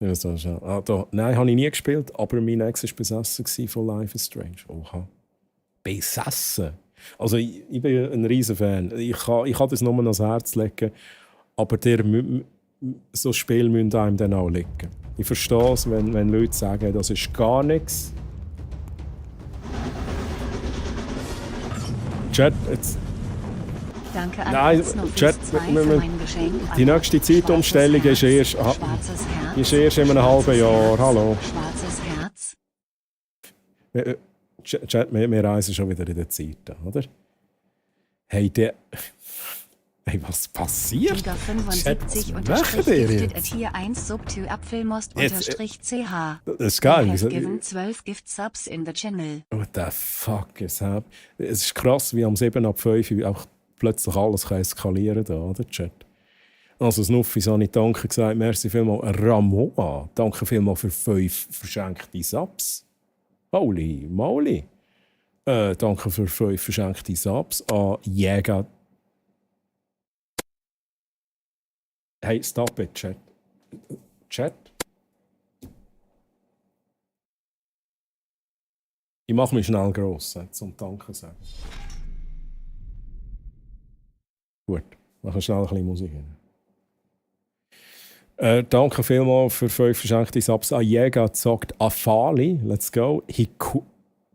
da. Ja, da. Nein, habe ich nie gespielt, aber mein Ex war besessen von Life is Strange. Oha. Besessen? Also ich bin ein riesen Fan. Ich kann das nur ans Herz legen, aber so Spiele müssen einem dann auch liegen. Ich verstehe es, wenn Leute sagen, das ist gar nichts. Chat, jetzt... Danke an Nein, Chat, die nächste Zeitumstellung ist erst in einem halben Jahr. Hallo. Schwarzes Herz. Chat, wir reisen schon wieder in der Zeit, oder? Hey, was passiert? Liga 75 giftet Tier 1 Subtu Apfelmost _ch. Das ist geil. Have given 12 Gift Subs in the channel. What the fuck is that? Es ist krass, wie am 7 ab 5 auch plötzlich alles kann eskalieren da, oder Chat? Also Snuffis habe ich danke gesagt, merci vielmal. Ramoa, danke vielmal für 5 verschenkte Subs. Holy moly. Danke für 5 verschenkte Subs an Jäger. Hey, stop it, Chat. Chat? Ich mache mich schnell gross, zum Danke sagen. Gut, machen schnell ein bisschen Musik hin. Danke vielmals für 5 verschenkte Subs. Ayega sagt Afali, let's go.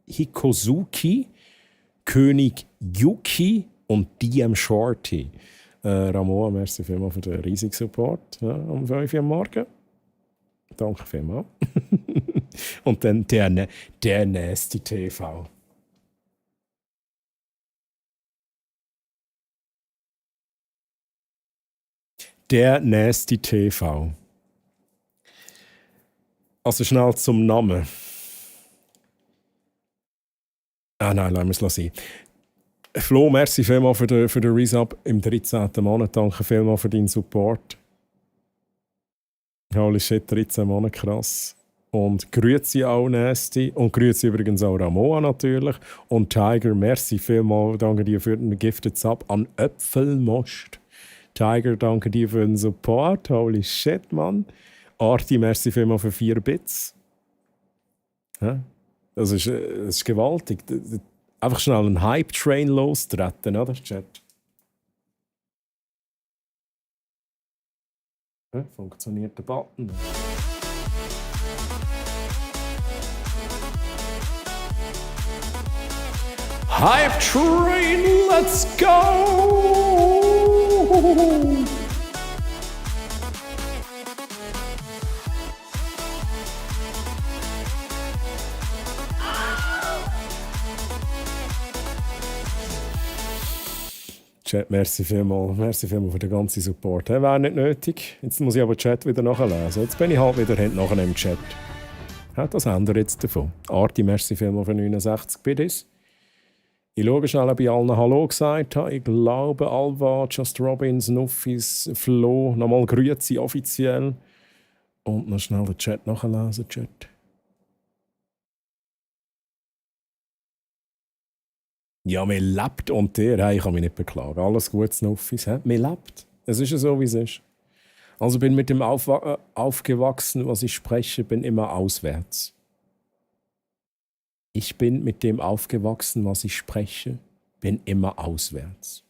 Hikozuki, König Yuki und DM Shorty. Ramoa, merci vielmals für den riesigen Support am 5 Uhr am Morgen. Danke vielmals. Und dann der Nasty TV. Der Nasty TV. Also schnell zum Namen. Nein, lassen wir es sein. Flo, merci vielmals für den Resub im 13. Monat. Danke vielmals für deinen Support. Holy shit, 13 Monate, krass. Und grüezi auch Nasty. Und grüezi übrigens auch Ramoa natürlich. Und Tiger, merci vielmals. Danke dir für den Gifted Sub an Äpfelmost. Tiger, danke dir für den Support. Holy shit, Mann. Arti, merci vielmals für 4 Bits. Ja? Das ist gewaltig. Einfach schnell einen Hype-Train lostreten, oder, Chat? Ja, funktioniert der Button. Hype-Train, let's go! Chat, merci vielmals. Merci vielmals für den ganzen Support. Wäre nicht nötig. Jetzt muss ich aber Chat wieder nachlesen. Jetzt bin ich halt wieder nachher im Chat. Das ändert jetzt davon. Arti, merci vielmals für 69 Biddies. Ich schaue schnell, ob ich allen Hallo gesagt habe. Ich glaube, Alva, Just Robins, Nuffis, Flo. Nochmal grüezi offiziell. Und noch schnell den Chat nachlesen, Chat. Ja, man lebt und der, ich kann mich nicht beklagen. Alles Gute, Nuffis. Man lebt. Es ist ja so, wie es ist. Also bin mit dem aufgewachsen, was ich spreche, bin immer auswärts. Ich bin mit dem aufgewachsen, was ich spreche, bin immer auswärts.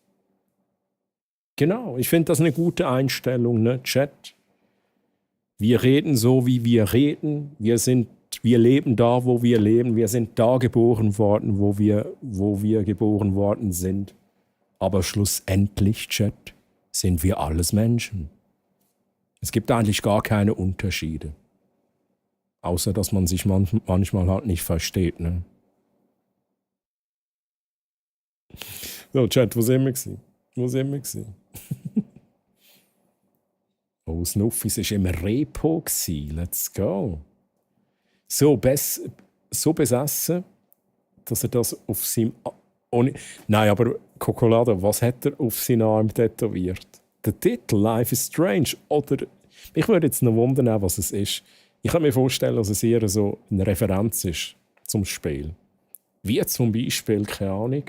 Genau, ich finde das eine gute Einstellung, ne, Chat? Wir reden so, wie wir reden. Wir leben da, wo wir leben. Wir sind da geboren worden, wo wir geboren worden sind. Aber schlussendlich, Chat, sind wir alles Menschen. Es gibt eigentlich gar keine Unterschiede. Außer, dass man sich manchmal halt nicht versteht, ne? So, Chat, wo sind wir? Oh, Snuffis war im Repo. Let's go. So besessen, dass er das auf seinem... Nein, aber Cocolado, was hat er auf seinen Arm tätowiert? Der Titel «Life is Strange» oder... Ich würde jetzt noch wundern, was es ist. Ich kann mir vorstellen, dass es eher so eine Referenz ist zum Spiel. Wie zum Beispiel, keine Ahnung.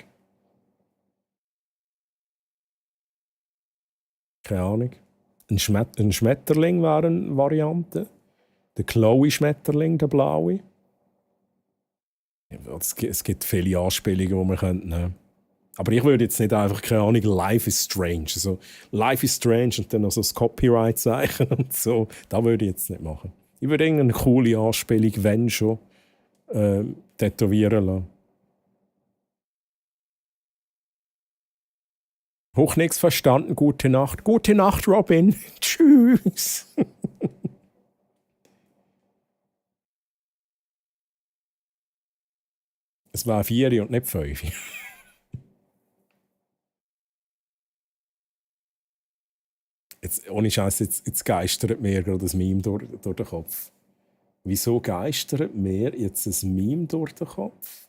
Ein Schmetterling wäre eine Variante. Der Chloe-Schmetterling, der blaue. Es gibt viele Anspielungen, die man nehmen könnte. Aber ich würde jetzt nicht einfach, keine Ahnung, Life is Strange. Also, Life is Strange und dann noch so das Copyright-Zeichen und so. Das würde ich jetzt nicht machen. Ich würde irgendeine coole Anspielung, wenn schon, tätowieren lassen. Hoch nichts verstanden. Gute Nacht. Gute Nacht, Robin. Tschüss. Es war 4 und nicht 5. Jetzt, ohne Scheiß, jetzt geistert mir gerade ein Meme durch den Kopf. Wieso geistert mir jetzt ein Meme durch den Kopf?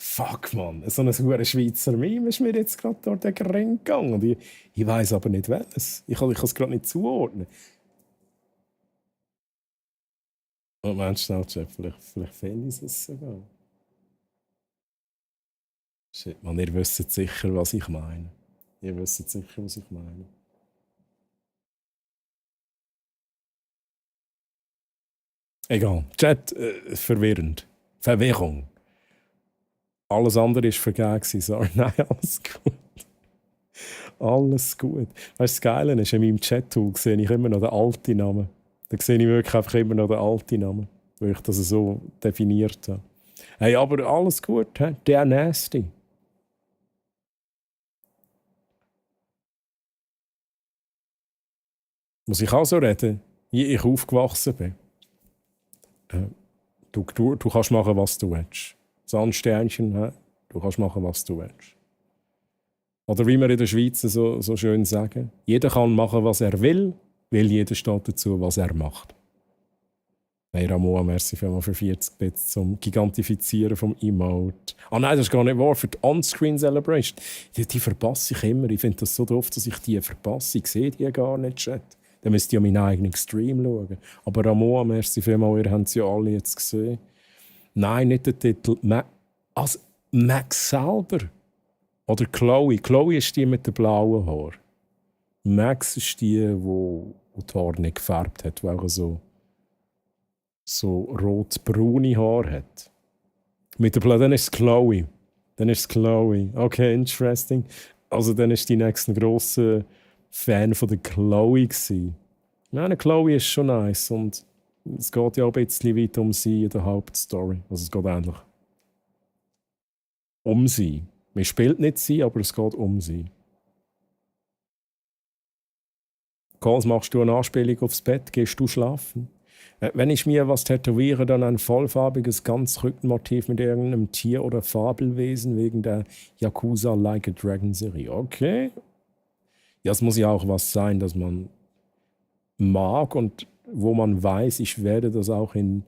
Fuck, Mann. So ein Schweizer Meme ist mir jetzt gerade durch den Ring gegangen. Und ich weiss aber nicht welches. Ich kann es gerade nicht zuordnen. Moment, schnell, vielleicht finde ich es sogar. Shit, man, ihr wisst sicher, was ich meine. Egal. Chat, verwirrend. Verwirrung. Alles andere war vergeben. Sorry, nein, alles gut. Alles gut. Weißt du, das Geile ist, in meinem Chat-Tool sehe ich immer noch den alten Namen. Da sehe ich wirklich einfach immer noch den alten Namen, weil ich das so definiert habe. Hey, aber alles gut, he? Der Nasty. Muss ich auch so reden, wie ich aufgewachsen bin? Du kannst machen, was du willst. Sandsternchen, du kannst machen, was du willst. Oder wie wir in der Schweiz so schön sagen, jeder kann machen, was er will, weil jeder steht dazu, was er macht. Hey Ramon, merci vielmals für 40 Bits zum Gigantifizieren vom Emote. Ah nein, das ist gar nicht wahr, für die On-Screen Celebration. Die verpasse ich immer. Ich finde das so doof, dass ich die verpasse. Ich sehe die gar nicht, Chat. Dann müsst ihr ja meinen eigenen Stream schauen. Aber Ramon, merci vielmals, ihr habt es ja alle jetzt gesehen. Nein, nicht der Titel. Max selber. Oder Chloe. Chloe ist die mit den blauen Haaren. Max ist die die Haare nicht gefärbt hat, die auch so rot-braune Haare hat. Dann ist es Chloe. Okay, interesting. Also dann ist die nächste grosse Fan von der Chloe gewesen. Nein, Chloe ist schon nice und es geht ja auch ein bisschen weiter um sie in der Hauptstory. Also es geht eigentlich um sie. Man spielt nicht sie, aber es geht um sie. Calls, machst du eine Anspielung aufs Bett? Gehst du schlafen? Wenn ich mir was tätowiere, dann ein vollfarbiges Ganzrückenmotiv mit irgendeinem Tier oder Fabelwesen wegen der Yakuza Like a Dragon Serie. Okay. Ja, es muss ja auch was sein, das man mag und wo man weiß, ich werde das auch in,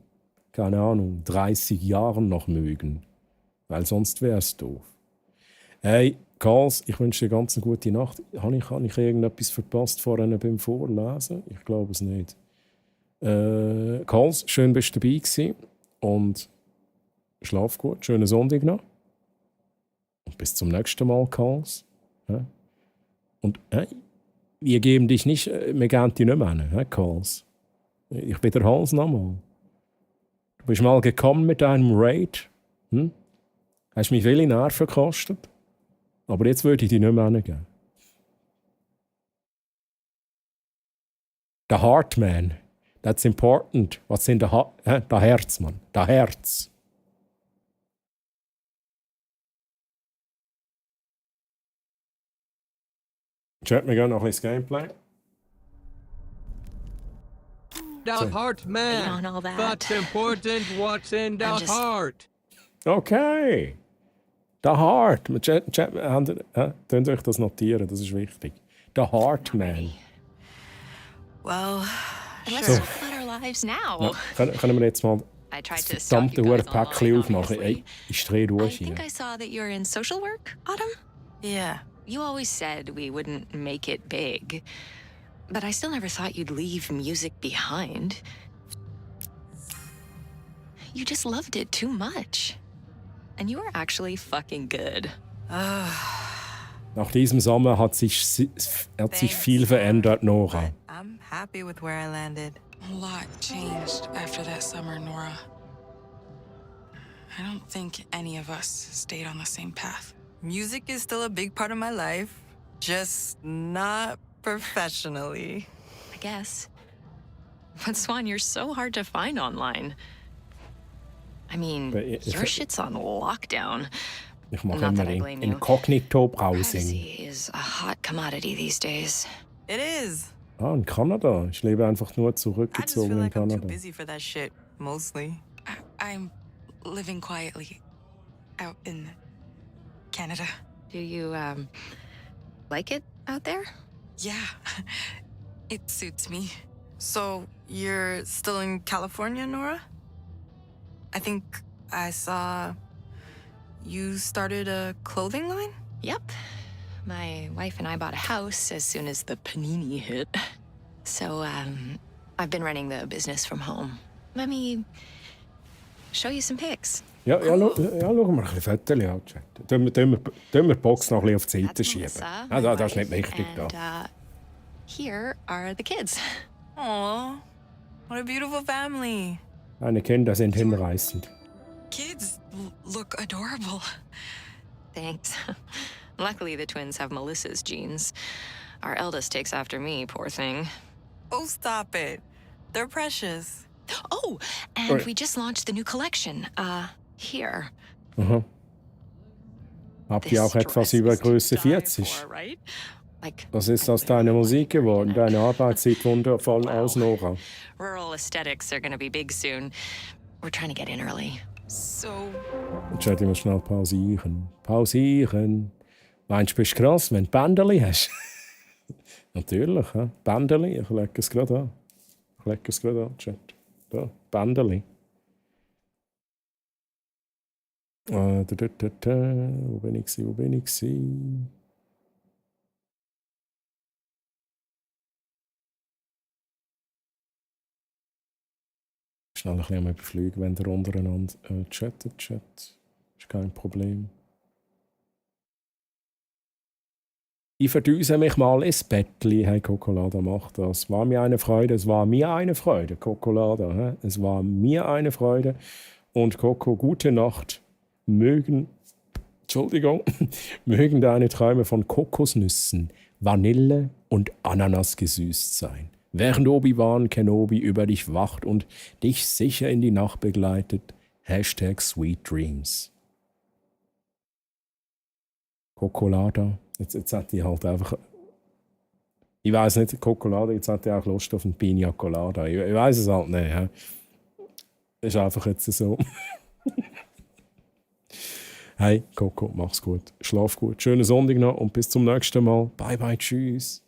keine Ahnung, 30 Jahren noch mögen. Weil sonst wäre es doof. Hey, Karls, ich wünsche dir ganz eine gute Nacht. Habe ich irgendetwas verpasst vorhin beim Vorlesen? Ich glaube es nicht. Karls, schön bist du dabei gewesen. Und schlaf gut. Schönen Sonntag noch. Und bis zum nächsten Mal, Karls. Ja? Und wir geben dich nicht, wir geben dich nicht mehr hin, Karls. Ich wiederhole es nochmal. Du bist mal gekommen mit deinem Raid. Hast mich viele Nerven gekostet. Aber jetzt würde ich dich nicht mehr hingeben. Der Heartman. That's important. Was sind der Herz, Mann? Der Herz. Chat, wir gehen noch ein bisschen Gameplay. The heart, man. Beyond all that, What's important? What's in the heart? Okay. Der Heart. Chat, könnt euch das notieren, das ist wichtig. Der Heartman. Well, let's So. talk about our lives now. Ja, können wir jetzt mal I tried das to stalk verdammte you guys Päckchen online, aufmachen? obviously. Ey, ich drehe I durch think hier. I saw that you're in social work, Autumn? yeah. You always said we wouldn't make it big, but I still never thought you'd leave music behind. You just loved it too much. And you were actually fucking good. Nach diesem Sommer hat sich viel verändert, Nora. I'm happy with where I landed. A lot changed after that summer, Nora. I don't think any of us stayed on the same path. Music is still a big part of my life, just not professionally. I guess. But Swan, you're so hard to find online. I mean, But if your it- shit's on lockdown. Ich mache Not that immer I blame you. Inkognito-Browsing. Privacy is a hot commodity these days. It is. Ah, in Kanada. Ich lebe einfach nur I just feel zurückgezogen in like I'm too Kanada. busy for that shit, mostly. I'm living quietly out in Canada. Do you, like it out there? Yeah, it suits me. So, you're still in California, Nora? I think I saw you started a clothing line? Yep. My wife and I bought a house as soon as the panini hit. So, I've been running the business from home. Let me show you some pics. Ja, schauen wir ein bisschen Fotos an, Chat. Tun wir die Box noch ein bisschen auf die Seite schieben. Melissa, Ah, my das ist nicht wife, wichtig. Da. and, here are the kids. Aw, what a beautiful family. Meine Kinder sind hinreißend. Kids look adorable. Thanks. Luckily, the twins have Melissa's genes. Our eldest takes after me, poor thing. Oh, stop it. They're precious. Oh, and Right. we just launched the new collection. Here. Aha. Habt ihr auch etwas über Größe 40? Right? Like Was ist aus deiner Musik geworden? Deine Arbeit sieht wundervoll aus, Nora. rural aesthetics are gonna be big soon. We're trying to get in early. So, Chat, ich muss schnell pausieren. Pausieren. Meinst du, bist krass, wenn du Bändeli hast? Natürlich, hä? Bändeli. Ich lege es gerade an. Chat. Da, Bändeli. Wo bin ich gewesen? Schnell ein bisschen am Überfliegen, wenn ihr untereinander chattet. Ist kein Problem. Ich verdüse mich mal ins Bettli. Hey, Kokolada, mach das. War mir eine Freude. Es war mir eine Freude, Kokolada. He? Es war mir eine Freude. Und Coco, gute Nacht. Mögen deine Träume von Kokosnüssen, Vanille und Ananas gesüßt sein. Während Obi-Wan Kenobi über dich wacht und dich sicher in die Nacht begleitet. #SweetDreams. Kokolada. Jetzt hat die halt einfach Ich weiß nicht, Cocolada, jetzt hat er auch Lust auf einen Pina Colada. Ich weiß es halt nicht. Ja. Ist einfach jetzt so. Hey, Coco, mach's gut. Schlaf gut. Schönen Sonntag noch und bis zum nächsten Mal. Bye, bye, tschüss.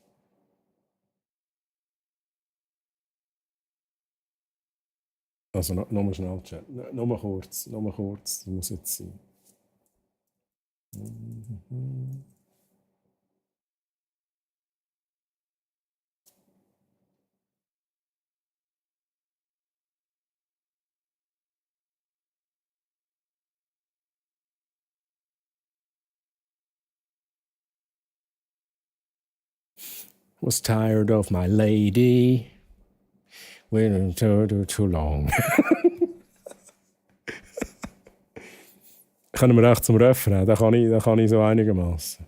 Also, nochmal schnell Chat. Nochmal kurz. Das muss jetzt sein. Was tired of my lady. Waiting too long. Können wir echt zum Refrain? Da kann ich so einigermaßen.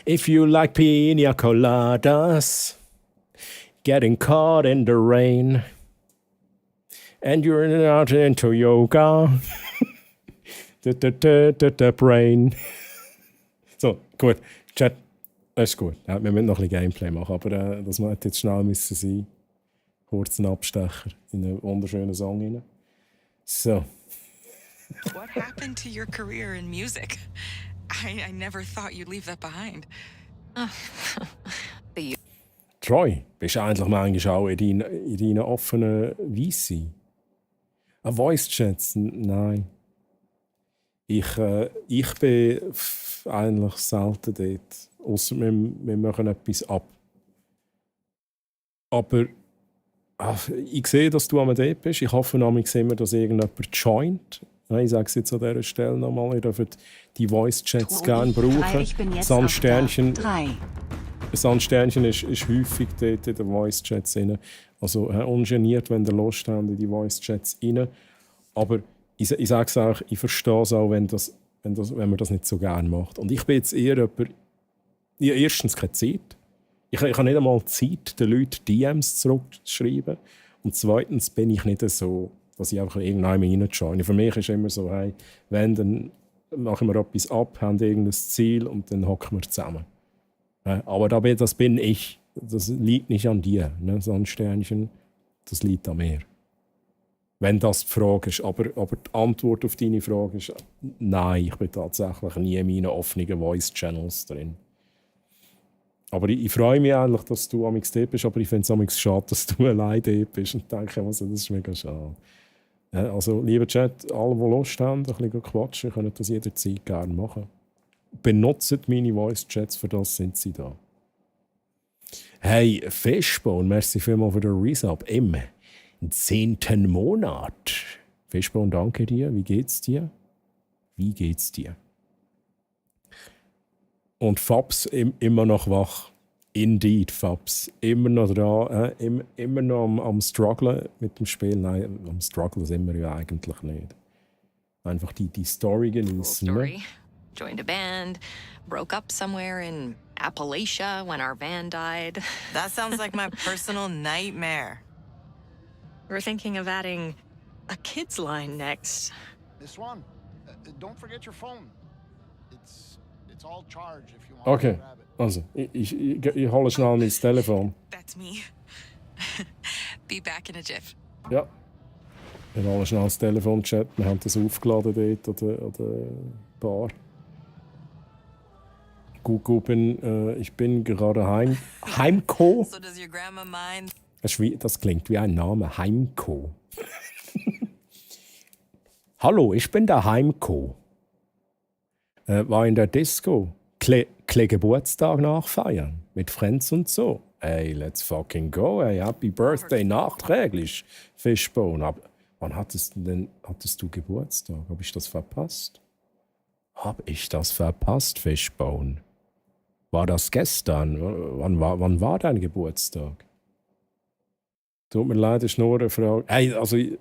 If you like pina coladas, getting caught in the rain, and you're not into yoga, the brain. So, gut. Chat, das ist gut. Ja, wir müssen noch ein bisschen Gameplay machen, aber das muss jetzt schnell müssen sein. Kurzen Abstecher in einen wunderschönen Song rein. So. What happened to your career in music? I never thought you'd leave that behind. Troy, bist du eigentlich manchmal auch in deinen offenen Weisse? Voice-Chats? Nein. Ich bin eigentlich selten dort. Ausser wir machen etwas ab. Aber ich sehe, dass du am dort bist. Ich hoffe nämlich immer, dass irgendjemand joint. Ich sage es jetzt an dieser Stelle nochmal. Ihr dürft die Voice-Chats gerne brauchen. Sandsternchen ist häufig dort in den Voice-Chats drin. Also ungeniert, wenn ihr Lust habt, in die Voice-Chats rein. Aber ich sage es auch, ich verstehe es auch, wenn man das nicht so gerne macht. Und ich bin jetzt eher jemand, ich habe erstens keine Zeit. Ich habe nicht einmal Zeit, den Leuten DMs zurückzuschreiben. Und zweitens bin ich nicht so, dass ich einfach irgendwann reinjoine. Für mich ist immer so, hey, wenn, dann machen wir etwas ab, haben irgendein Ziel und dann hocken wir zusammen. Aber das bin ich. Das liegt nicht an dir, ne? Sandsternchen. Das liegt an mir. Wenn das die Frage ist. Aber die Antwort auf deine Frage ist, nein, ich bin tatsächlich nie in meinen offenen Voice-Channels drin. Aber ich freue mich eigentlich, dass du am dort bist, aber ich finde es am schade, dass du allein dort bist und denke, also, das ist mega schade. Also, lieber Chat, alle, die Lust haben, ein bisschen quatschen, können das jederzeit gerne machen. Benutzt meine Voice-Chats, für das sind sie da. Hey, Fishbone, merci vielmals für den Resub im 10. Monat. Fishbone, danke dir. Wie geht's dir? Und Fabs immer noch wach. Indeed, Fabs. Immer noch dran. Immer noch am Strugglen mit dem Spiel. Nein, am Strugglen sind wir ja eigentlich nicht. Einfach die Story genießen. Story. Joined a band, broke up somewhere in Appalachia when our van died. That sounds like my personal nightmare. We're thinking of adding a kids line next. This one. Don't forget your phone. It's all charged if you want Okay, to grab it. also, ich hole schnell mein Telefon. That's me. Be back in a jiff. Ja. Wir holen schnell das Telefon-Chat. Wir haben das aufgeladen dort an der Bar. Ich bin gerade Heimko. So does your grandma mind? Das klingt wie ein Name. Heimko. Hallo, ich bin der Heimko. War in der Disco. Kle Geburtstag nachfeiern. Mit Friends und so. Ey, let's fucking go. Ey, Happy Birthday nachträglich. Fishbone. Aber wann hattest du Geburtstag? Habe ich das verpasst? Fishbone? War das gestern? Wann war dein Geburtstag? Tut mir leid, das ist nur eine Frage. Hey, also, ich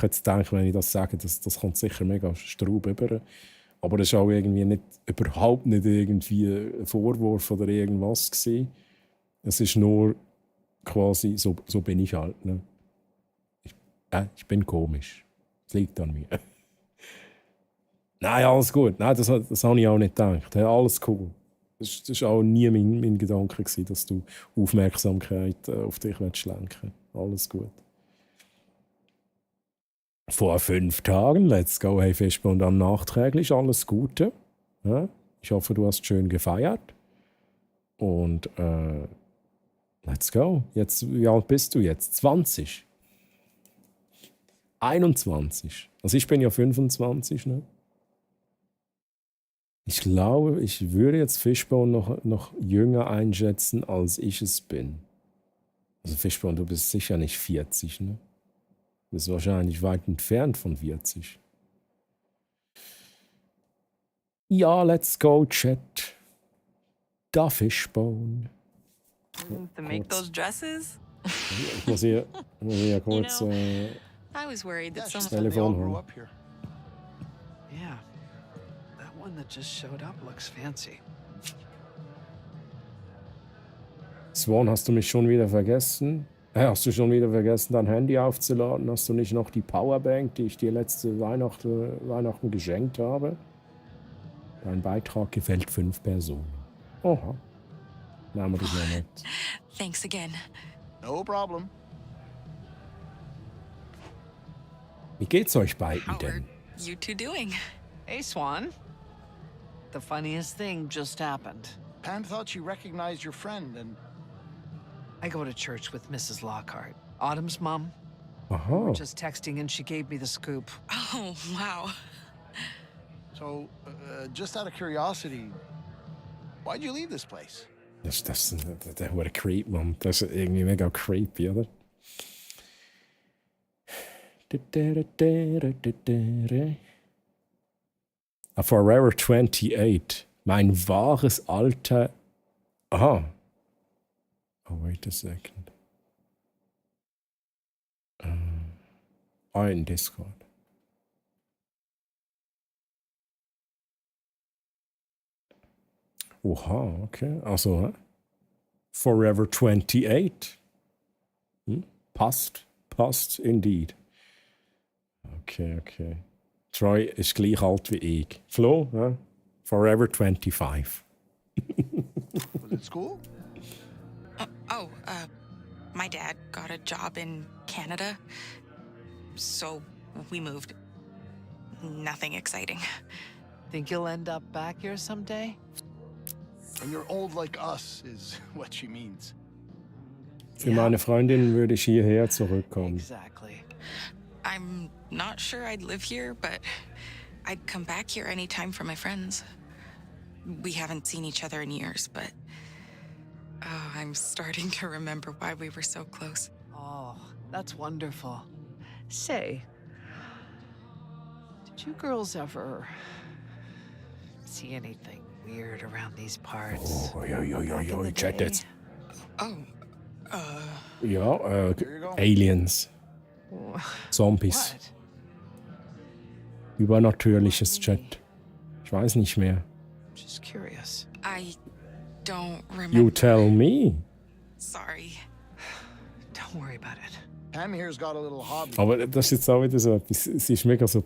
jetzt denke, wenn ich das sage, das kommt sicher mega Straub über. Aber das war auch irgendwie überhaupt nicht irgendwie ein Vorwurf oder irgendwas gewesen. Es ist nur quasi, so bin ich halt. Ne? Ich bin komisch. Es liegt an mir. Nein, alles gut. Nein, das habe ich auch nicht gedacht. Ja, alles cool. Das war auch nie mein Gedanke, gewesen, dass du Aufmerksamkeit auf dich lenken. Alles gut. Vor 5 Tagen, let's go, hey Fischbone, dann nachträglich alles Gute. Ja? Ich hoffe, du hast schön gefeiert. Und let's go. Jetzt, wie alt bist du jetzt? 20? 21? Also ich bin ja 25, ne? Ich glaube, ich würde jetzt Fischbone noch jünger einschätzen, als ich es bin. Also Fischbone, du bist sicher nicht 40, ne? Du bist wahrscheinlich weit entfernt von 40. Ja, let's go, Chat. Da Fischbone. To make those dresses? Ich muss hier kurz I was worried that das someone... Telefon holen. Yeah. That one that just showed up looks fancy. Swan, hast du mich schon wieder vergessen? Hast du schon wieder vergessen, dein Handy aufzuladen? Hast du nicht noch die Powerbank, die ich dir letzte Weihnachten geschenkt habe? Dein Beitrag gefällt 5 Personen. Oha. Nehmen wir das mal mit. Thanks again. No problem. Wie geht's euch beiden denn? You two doing? Hey, Swan. The funniest thing just happened. Pam thought she recognized your friend and... I go to church with Mrs. Lockhart, Autumn's mom. We Aha. were just texting and she gave me the scoop. Oh, wow. So, just out of curiosity, why'd you leave this place? Das der hohe Creep, Mann. Das ist irgendwie mega creepy, oder? A Forever 28. Mein wahres Alter. Aha. Oh, wait a second. In Discord. Oha, okay. Also, Forever 28. Passt, indeed. Okay. Troy ist gleich alt wie ich. Flo, Forever 25. Was it school? My dad got a job in Canada, so we moved. Nothing exciting. Think you'll end up back here someday? When you're old like us is what she means. Für meine Freundin würde ich hierher zurückkommen. Exactly. I'm not sure I'd live here, but I'd come back here anytime for my friends. We haven't seen each other in years, but I'm starting to remember why we were so close. Oh, that's wonderful. Say, did you girls ever see anything weird around these parts? Oh, check it. Oh, Ja, Aliens. Zombies. What? Übernatürliches Chat. Ich weiß nicht mehr. Just curious. I don't remember. You tell me. Sorry. Don't worry about it. Pam here's got a little hobby. Aber das ist jetzt auch wieder so etwas. Sie ist mega so.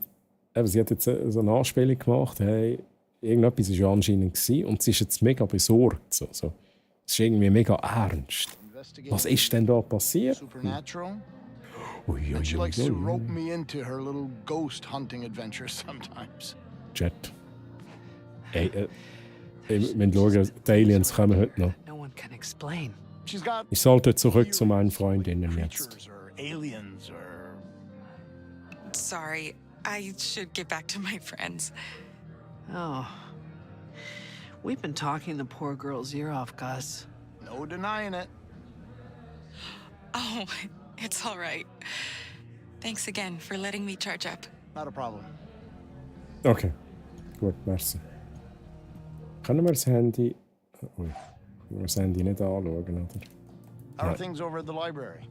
Sie hat jetzt so eine Anspielung gemacht. Hey, irgendetwas war ja anscheinend gewesen, und sie ist jetzt mega besorgt. So. Es ist irgendwie mega ernst. Was ist denn da passiert? Supernatural. And she likes to rope me into her little ghost hunting adventures sometimes. Chat. Wir müssen schauen, die Aliens kommen heute noch. No one can explain. She's got Ich sollte zurück zu meinen Freundinnen jetzt. creatures or aliens or... Sorry. I should get back to my friends. Oh. We've been talking the poor girl's ear off, Gus. No denying it. Oh, it's all right. Thanks again for letting me charge up. Not a problem. Okay, gut, merci. Können wir das Handy... Ui, können wir das Handy nicht anschauen, oder? How are Ja. things over at the library?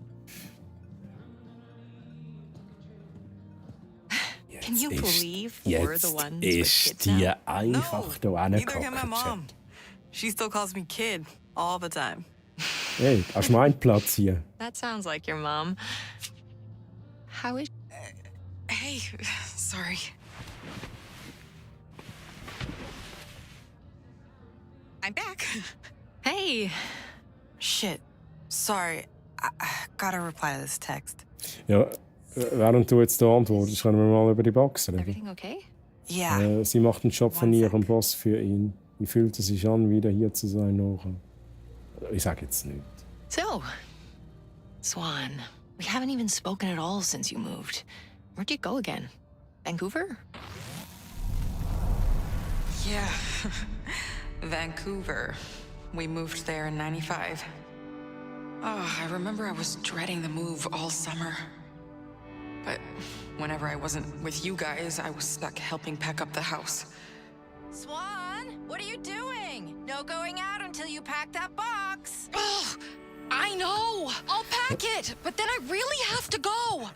Can you believe we're the Jetzt ones with ist kids die now? einfach da Neither can my reingehockt. mom. She still calls me kid all the time. Hey, hast du meinen Platz hier? That sounds like your mom. How is... Hey, sorry. I'm back. Hey. Shit. Sorry. I gotta reply to this text. Ja, während du jetzt da antwortest, können wir mal über die Box reden. Everything okay? Yeah. Sie macht den Job von ihrem Boss für ihn. Wie fühlt es sich an, wieder hier zu sein, Nora? Ich sag jetzt nicht. So, Swan, we haven't even spoken at all since you moved. Where'd you go again? Vancouver? Yeah. Vancouver. We moved there in '95. Oh, I remember I was dreading the move all summer. But whenever I wasn't with you guys, I was stuck helping pack up the house. Swan, what are you doing? No going out until you pack that box. Oh, I know! I'll pack it, but then I really have to go!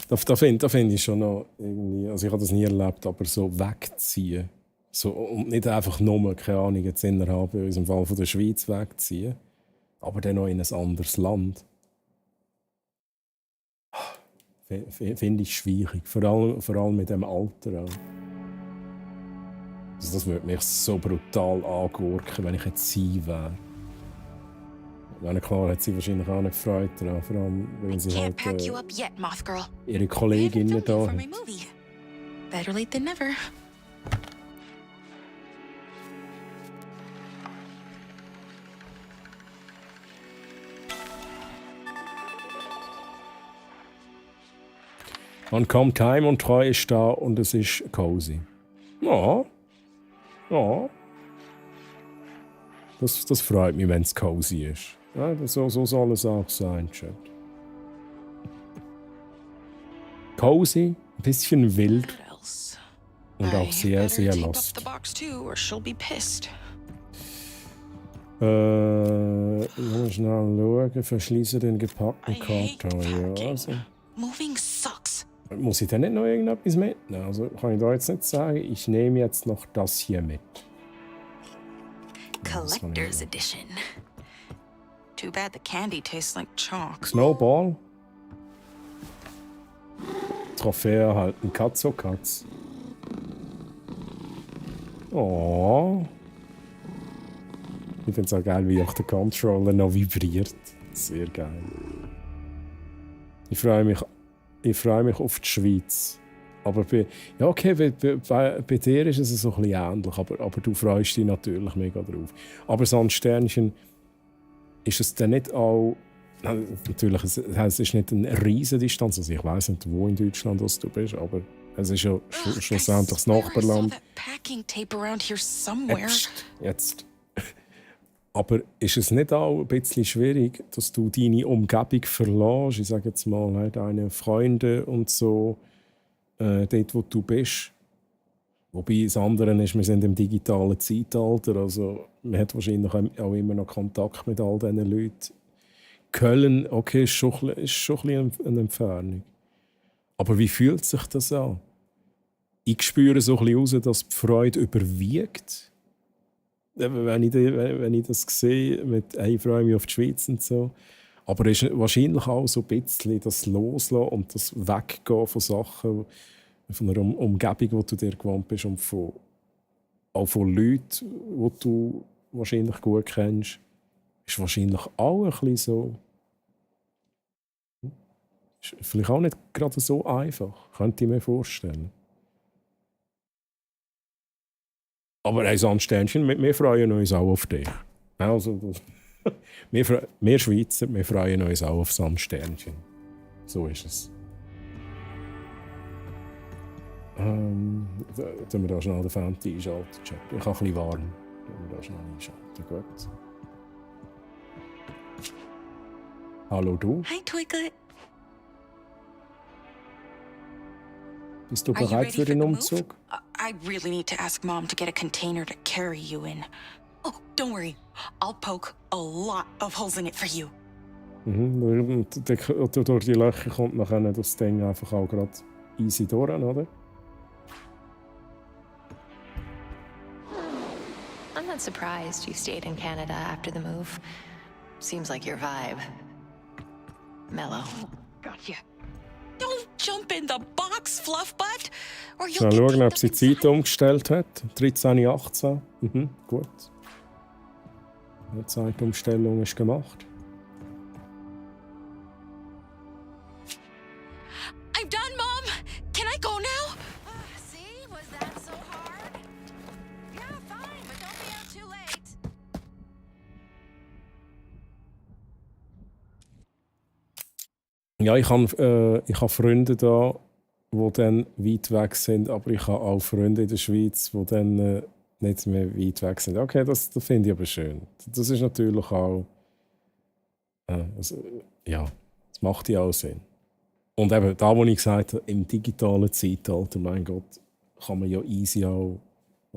Da find ich schon noch irgendwie, also ich habe das nie erlebt, aber so wegziehen. So, und nicht einfach nur, keine Ahnung, jetzt innerhalb in unserem Fall von der Schweiz wegziehen, aber dann noch in ein anderes Land. Finde ich schwierig, vor allem mit dem Alter auch. Also das würde mich so brutal angurken, wenn ich jetzt sie wäre. Wenn klar hat sie wahrscheinlich auch nicht Freude daran, vor allem wenn sie halt ihre Kolleginnen da hat. Better late than never. Man kommt heim und Treu ist da und es ist cozy. Ja. Ja. Das freut mich, wenn es cozy ist. Ja, so soll es auch sein, Chat. Cozy, ein bisschen wild und auch sehr, sehr lost. Mal schnell schauen, verschließe den gepackten Karton. Ja, also. Moving sucks. Muss ich denn nicht noch irgendetwas mitnehmen? Also kann ich da jetzt nicht sagen, ich nehme jetzt noch das hier mit. Collector's Edition. Too bad the candy tastes like chalk. Snowball. Trophäe erhalten. Katzo Katz. Oh. Ich finde es auch geil, wie auch der Controller noch vibriert. Sehr geil. Ich freue mich auf die Schweiz. Aber bei dir ist es so ein bisschen ähnlich, aber du freust dich natürlich mega drauf. Aber so ein Sternchen, ist es dann nicht auch... Natürlich, es ist nicht eine riesige Distanz, also ich weiss nicht, wo in Deutschland du bist, aber es ist ja schlussendlich das Nachbarland. Jetzt. Aber ist es nicht auch ein bisschen schwierig, dass du deine Umgebung verlässt? Ich sage jetzt mal, deine Freunde und so, dort, wo du bist. Wobei das andere ist, wir sind im digitalen Zeitalter, also man hat wahrscheinlich auch immer noch Kontakt mit all diesen Leuten. Köln, okay, ist schon ein bisschen eine Entfernung. Aber wie fühlt sich das an? Ich spüre so ein bisschen raus, dass die Freude überwiegt. Wenn ich das sehe, mit «Hey, ich freue mich auf die Schweiz» und so. Aber es ist wahrscheinlich auch so ein bisschen das Loslassen und das Weggehen von Sachen, von einer Umgebung, wo du dir gewohnt bist und auch von Leuten, die du wahrscheinlich gut kennst, ist wahrscheinlich auch ein bisschen so. Ist vielleicht auch nicht gerade so einfach, könnte ich mir vorstellen. Aber ein Sandsternchen, wir freuen uns auch auf dich. Also, wir Schweizer, wir freuen uns auch auf Sandsternchen. So ist es. Tun wir da schnell den Fenster einschalten. Ich habe ein bisschen warm. Tun wir da schnell einschalten. Gut. Hallo du. Hi, Twiglet. Bist du bereit für den Umzug? I really need to ask Mom to get a container to carry you in. Oh, don't worry. I'll poke a lot of holes in it for you. Und durch die Löcher kommt nachher das Ding einfach auch gerade easy durch, oder? I'm I'm not surprised you stayed in Canada after the move. Seems like your vibe. Mellow. Gotcha. Don't jump in the box, Fluffbutt, or Mal schauen, ob sie die Zeit umgestellt hat. 13:18. Gut. Die Zeitumstellung ist gemacht. I'm done, Mom. Can I go now? See, was that so hard? Yeah, fine, but don't be out too late. Ja, ich habe Freunde da, die dann weit weg sind, aber ich habe auch Freunde in der Schweiz, die dann nicht mehr weit weg sind. Okay, das finde ich aber schön. Das ist natürlich auch... ja, das macht ja auch Sinn. Und eben, da wo ich gesagt habe, im digitalen Zeitalter, mein Gott, kann man ja easy auch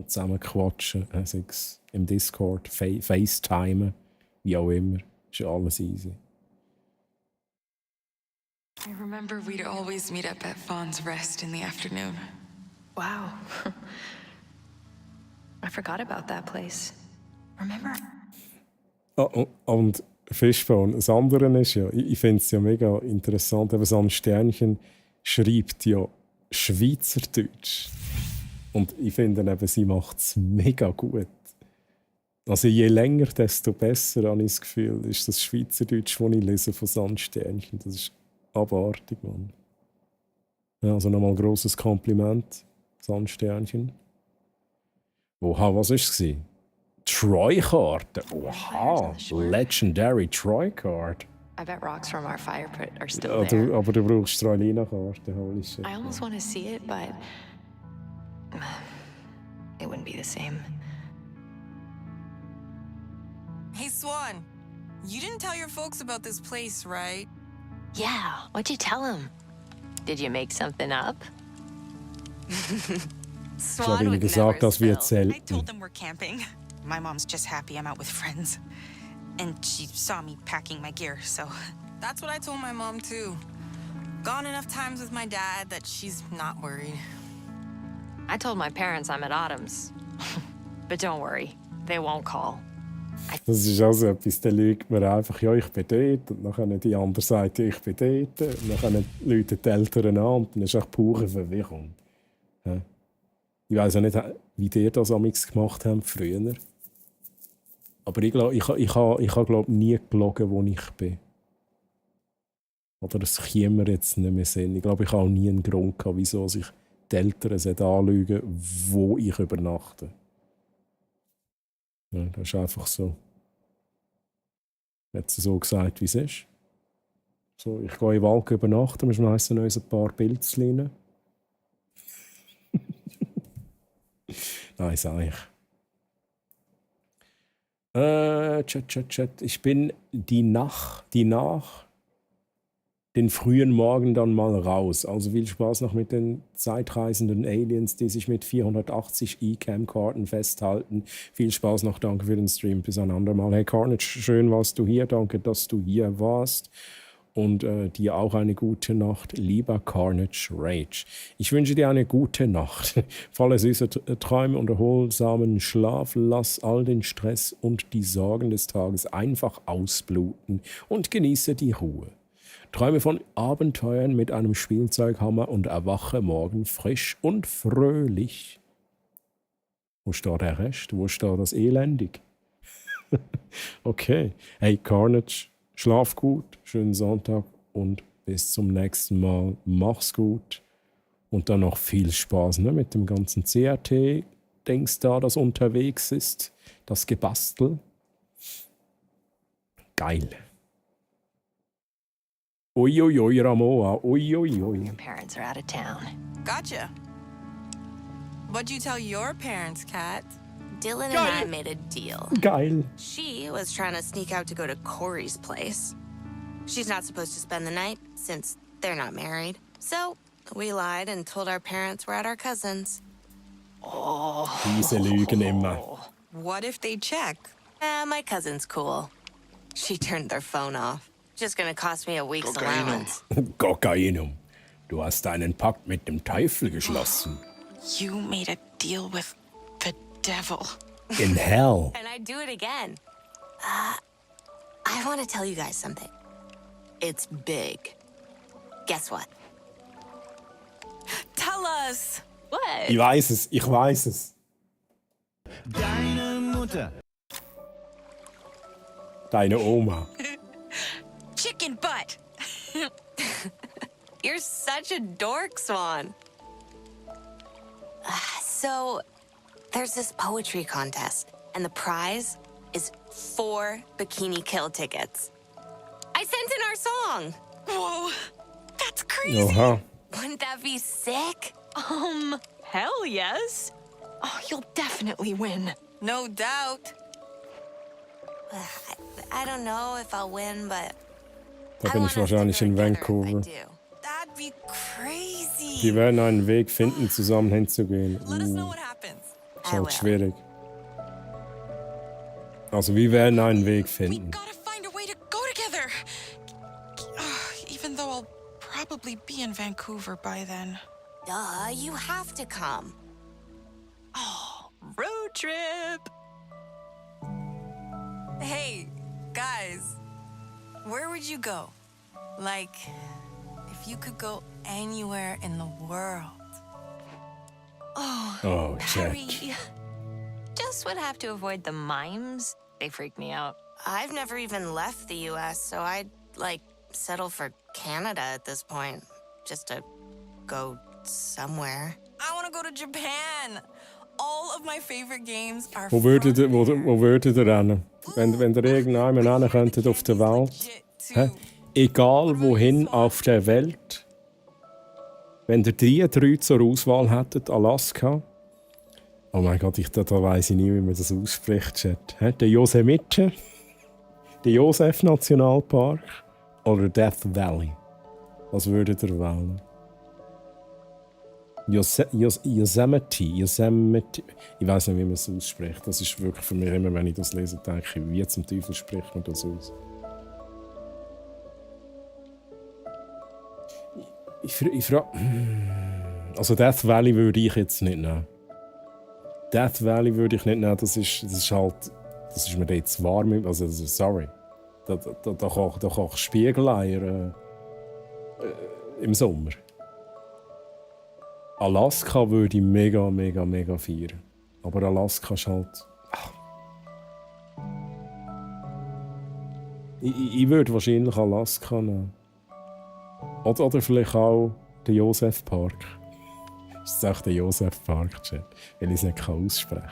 zusammen quatschen, sei es im Discord, FaceTime, wie auch immer. Ist ja alles easy. I remember we'd always meet up at Fawn's Rest in the afternoon. Wow. I forgot about that place. Remember? Und Fishbone, das andere ist ja, ich finde es ja mega interessant, eben so ein Sternchen schreibt ja Schweizerdeutsch. Und ich finde eben, sie macht es mega gut. Also je länger, desto besser, habe ich das Gefühl, ist das Schweizerdeutsch, das ich lese von Sandsternchen. Das ist abartig, Mann. Ja, also nochmal ein grosses Kompliment, Sandsternchen. Oha, was war es? Troy-Karte. Oha, Legendary Troy-Card. I bet rocks from our fire pit are still Ja, there. aber du brauchst Stralina-Karte, holy shit. I almost want to see it, but it wouldn't be the same. Hey, Swan. You didn't tell your folks about this place, right? Yeah, what'd you tell him? Did you make something up? Ich habe ihnen gesagt, dass wir erzählen. I told them we're camping. My mom's just happy I'm out with friends. And she saw me packing my gear, so... That's what I told my mom, too. Gone enough times with my dad that she's not worried. I told my parents I'm at Autumn's. But don't worry, they won't call. Das ist also etwas, da lügt man einfach, ja, ich bin dort. Und dann die andere Seite, ich bin dort. Und dann läuten die Eltern an und dann ist auch pure Verwirrung. Ja. Ich weiss auch nicht, wie ihr das amigs gemacht habt früher. Aber ich glaube, ich habe nie gelogen, wo ich bin. Oder das käme mir jetzt nicht mehr Sinn. Ich glaube, ich habe auch nie einen Grund gehabt, wieso sich die Eltern anlügen, wo ich übernachte. Ja, das ist einfach so. Hat sie so gesagt, wie es ist. So, ich gehe in den Wald übernachten, wir schmeißen uns ein paar Pilzchen rein. Nein, sag ich. Chat. Ich bin nach den frühen Morgen dann mal raus. Also viel Spaß noch mit den zeitreisenden Aliens, die sich mit 480 E-Cam-Karten festhalten. Viel Spaß noch, danke für den Stream. Bis ein andermal. Hey Carnage, schön warst du hier. Danke, dass du hier warst. Und dir auch eine gute Nacht, lieber Carnage Rage. Ich wünsche dir eine gute Nacht. Volle süße Träume und erholsamen Schlaf. Lass all den Stress und die Sorgen des Tages einfach ausbluten und genieße die Ruhe. Träume von Abenteuern mit einem Spielzeughammer und erwache morgen frisch und fröhlich. Wo steht der Rest? Wo steht das Elendig? Okay. Hey, Carnage. Schlaf gut, schönen Sonntag und bis zum nächsten Mal. Mach's gut. Und dann noch viel Spaß mit dem ganzen CRT-Dings da, das unterwegs ist. Das Gebastel. Geil. Uiuiui, Ramoa. Uiuiui. Your parents are out of town. Gotcha. What'd you tell your parents, Kat? Dylan and I made a deal. Geil. She was trying to sneak out to go to Corey's place. She's not supposed to spend the night since they're not married. So we lied and told our parents we're at our cousin's. Oh. Diese Lügen immer. What if they check? My cousin's cool. She turned their phone off. Just gonna cost me a week's allowance. Kokainum. Du hast einen Pakt mit dem Teufel geschlossen. You made a deal with the devil. In hell. And I'd do it again. I want to tell you guys something. It's big. Guess what? Tell us. What? Ich weiß es. Deine Mutter. Deine Oma. Chicken butt. You're such a dork, Swan. So, there's this poetry contest, and the prize is 4 Bikini Kill tickets. I sent in our song. Whoa, that's crazy. Aha. Wouldn't that be sick? Hell yes. Oh, you'll definitely win. No doubt. I don't know if I'll win, but Da bin ich wahrscheinlich in Vancouver. That'd be crazy. Die werden einen Weg finden, zusammen hinzugehen. Let us know what happens. Ist halt schwierig. Also, wir werden einen Weg finden. Find a way to go together. Even though I'll probably be in Vancouver by then. Duh, you have to come. Oh, road trip. Hey, guys, where would you go? Like, if you could go anywhere in the world. Oh, Harry. Just would have to avoid the mimes. They freak me out. I've never even left the US, so I'd, settle for Canada at this point. Just to go somewhere. I want to go to Japan. All of my favorite games are Wo würdet ihr rennen? Wenn ihr irgendjemand rennen könntet auf der Welt? Hä? Egal wohin auf der Welt. Wenn ihr die 3 zur Auswahl hättet, Alaska. Oh mein Gott, da weiss ich nie, wie man das ausspricht, Chat. Der Yosemite, der Josef-Nationalpark oder Death Valley? Was würdet ihr wählen? Yosemite. Ich weiß nicht, wie man es ausspricht. Das ist wirklich für mich immer, wenn ich das lese, denke ich, wie zum Teufel spricht man das aus? Ich frage. Also Death Valley würde ich jetzt nicht nehmen. Death Valley würde ich nicht nehmen. Das ist mir da jetzt warm. Also sorry. Da koche ich Spiegeleier im Sommer. Alaska würde ich mega, mega, mega feiern. Aber Alaska ist halt... Ich würde wahrscheinlich Alaska nehmen. Oder vielleicht auch den Josef-Park. Das ist echt der Josef-Park, Chat, weil ich es nicht aussprechen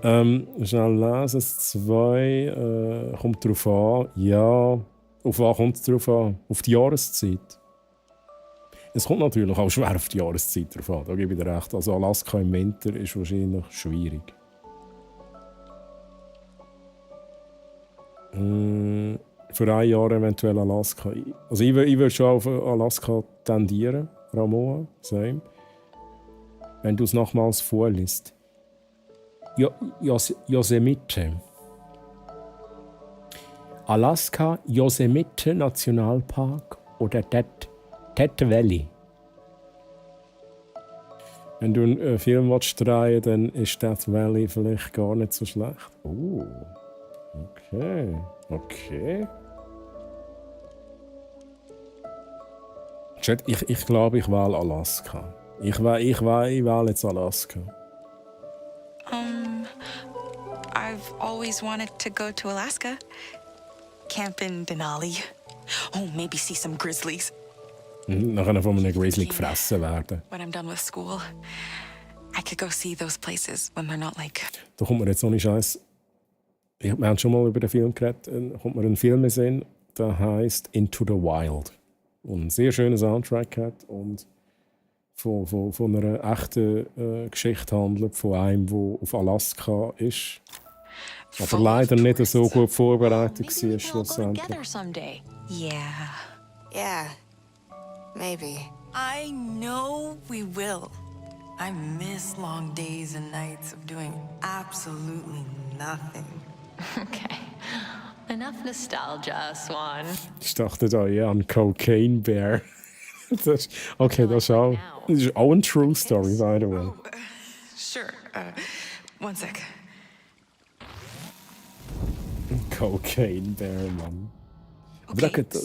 kann. Schnell lesen. 2 kommt drauf an. Ja, auf was kommt es drauf an? Auf die Jahreszeit. Es kommt natürlich auch schwer auf die Jahreszeit drauf an, da gebe ich dir recht. Also Alaska im Winter ist wahrscheinlich schwierig. Für ein Jahr eventuell Alaska. Also ich würde schon auf Alaska tendieren, Ramoa, same. Wenn du es nochmals vorliest. Yosemite. Alaska Yosemite Nationalpark oder Death Valley. Wenn du einen Film drehen willst, dann ist Death Valley vielleicht gar nicht so schlecht. Oh, okay. Chat, ich glaube, ich wähle Alaska. Ich wähle jetzt Alaska. I've always wanted to go to Alaska. Camp in Denali. Oh, maybe see some grizzlies. Nachher von einem Grizzly gefressen werden. When I'm done with school, I could go see those places when they're not like... Da kommt mir jetzt noch nicht Scheiß. Wir haben schon mal über den Film geredet. Kommt mir ein Film in Sinn, der heisst Into the Wild. Und einen sehr schönen Soundtrack hat und von einer echten Geschichte handelt, von einem, der auf Alaska ist. Aber leider nicht so gut vorbereitet war, schlussendlich. Yeah. Maybe. I know we will. I miss long days and nights of doing absolutely nothing. Okay. Enough nostalgia, Swan. Ich dachte da eher an Cocaine Bear. Das ist auch eine true story, by the way. Sure. One sec. Cocaine Bear, Mann. Aber da gibt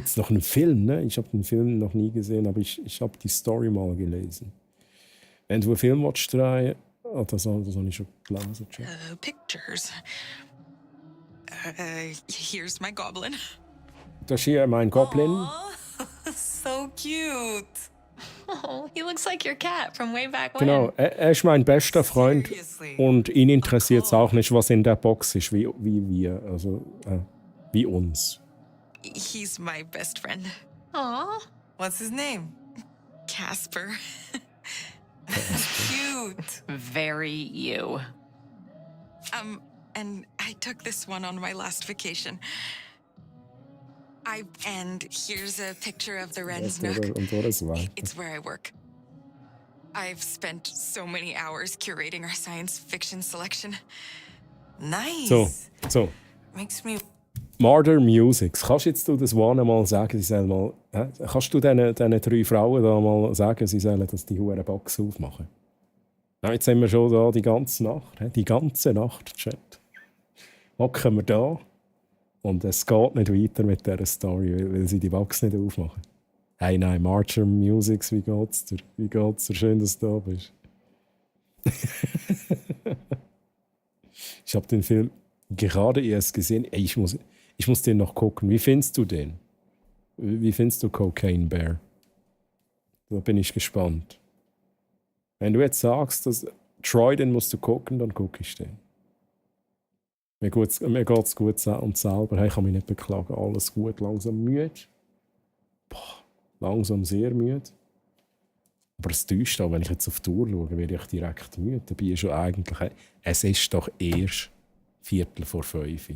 es noch einen Film, ne? Ich habe den Film noch nie gesehen, aber ich habe die Story mal gelesen. Wenn du einen Film drehen willst, das habe ich schon gelesen. Pictures. Here's my goblin. Das ist hier mein Goblin. Oh, so cute. Oh, he looks like your cat from way back when. Genau, er ist mein bester Freund und ihn interessiert es auch nicht, was in der Box ist, wie uns. He's my best friend. Aw. What's his name? Casper. Cute. Very you. And I took this one on my last vacation. And here's a picture of the Wren's Nook. It's where I work. I've spent so many hours curating our science fiction selection. Nice. So. Makes me... Murder Musics. Kannst jetzt du das One mal sagen, sie sollen mal... Kannst du diesen 3 Frauen da mal sagen, sie sollen die hure Box aufmachen? Ja, jetzt sind wir schon da die ganze Nacht. Die ganze Nacht, Chat. Hocken wir da. Und es geht nicht weiter mit dieser Story, weil sie die Box nicht aufmachen. Hey, nein, Murder Musics, wie geht's dir? Wie geht's dir? Schön, dass du da bist. Ich habe den Film gerade erst gesehen. Ey, ich muss den noch gucken. Wie findest du den? Wie findest du Cocaine Bear? Da bin ich gespannt. Wenn du jetzt sagst, dass Troy, den musst du gucken, dann gucke ich den. Mir geht's gut und selber. Hey, ich kann mich nicht beklagen. Alles gut, langsam müde. Langsam sehr müde. Aber es täuscht auch, wenn ich jetzt auf die Uhr schaue, werde ich direkt müde. Dabei ist schon eigentlich... Es ist doch erst 4:45.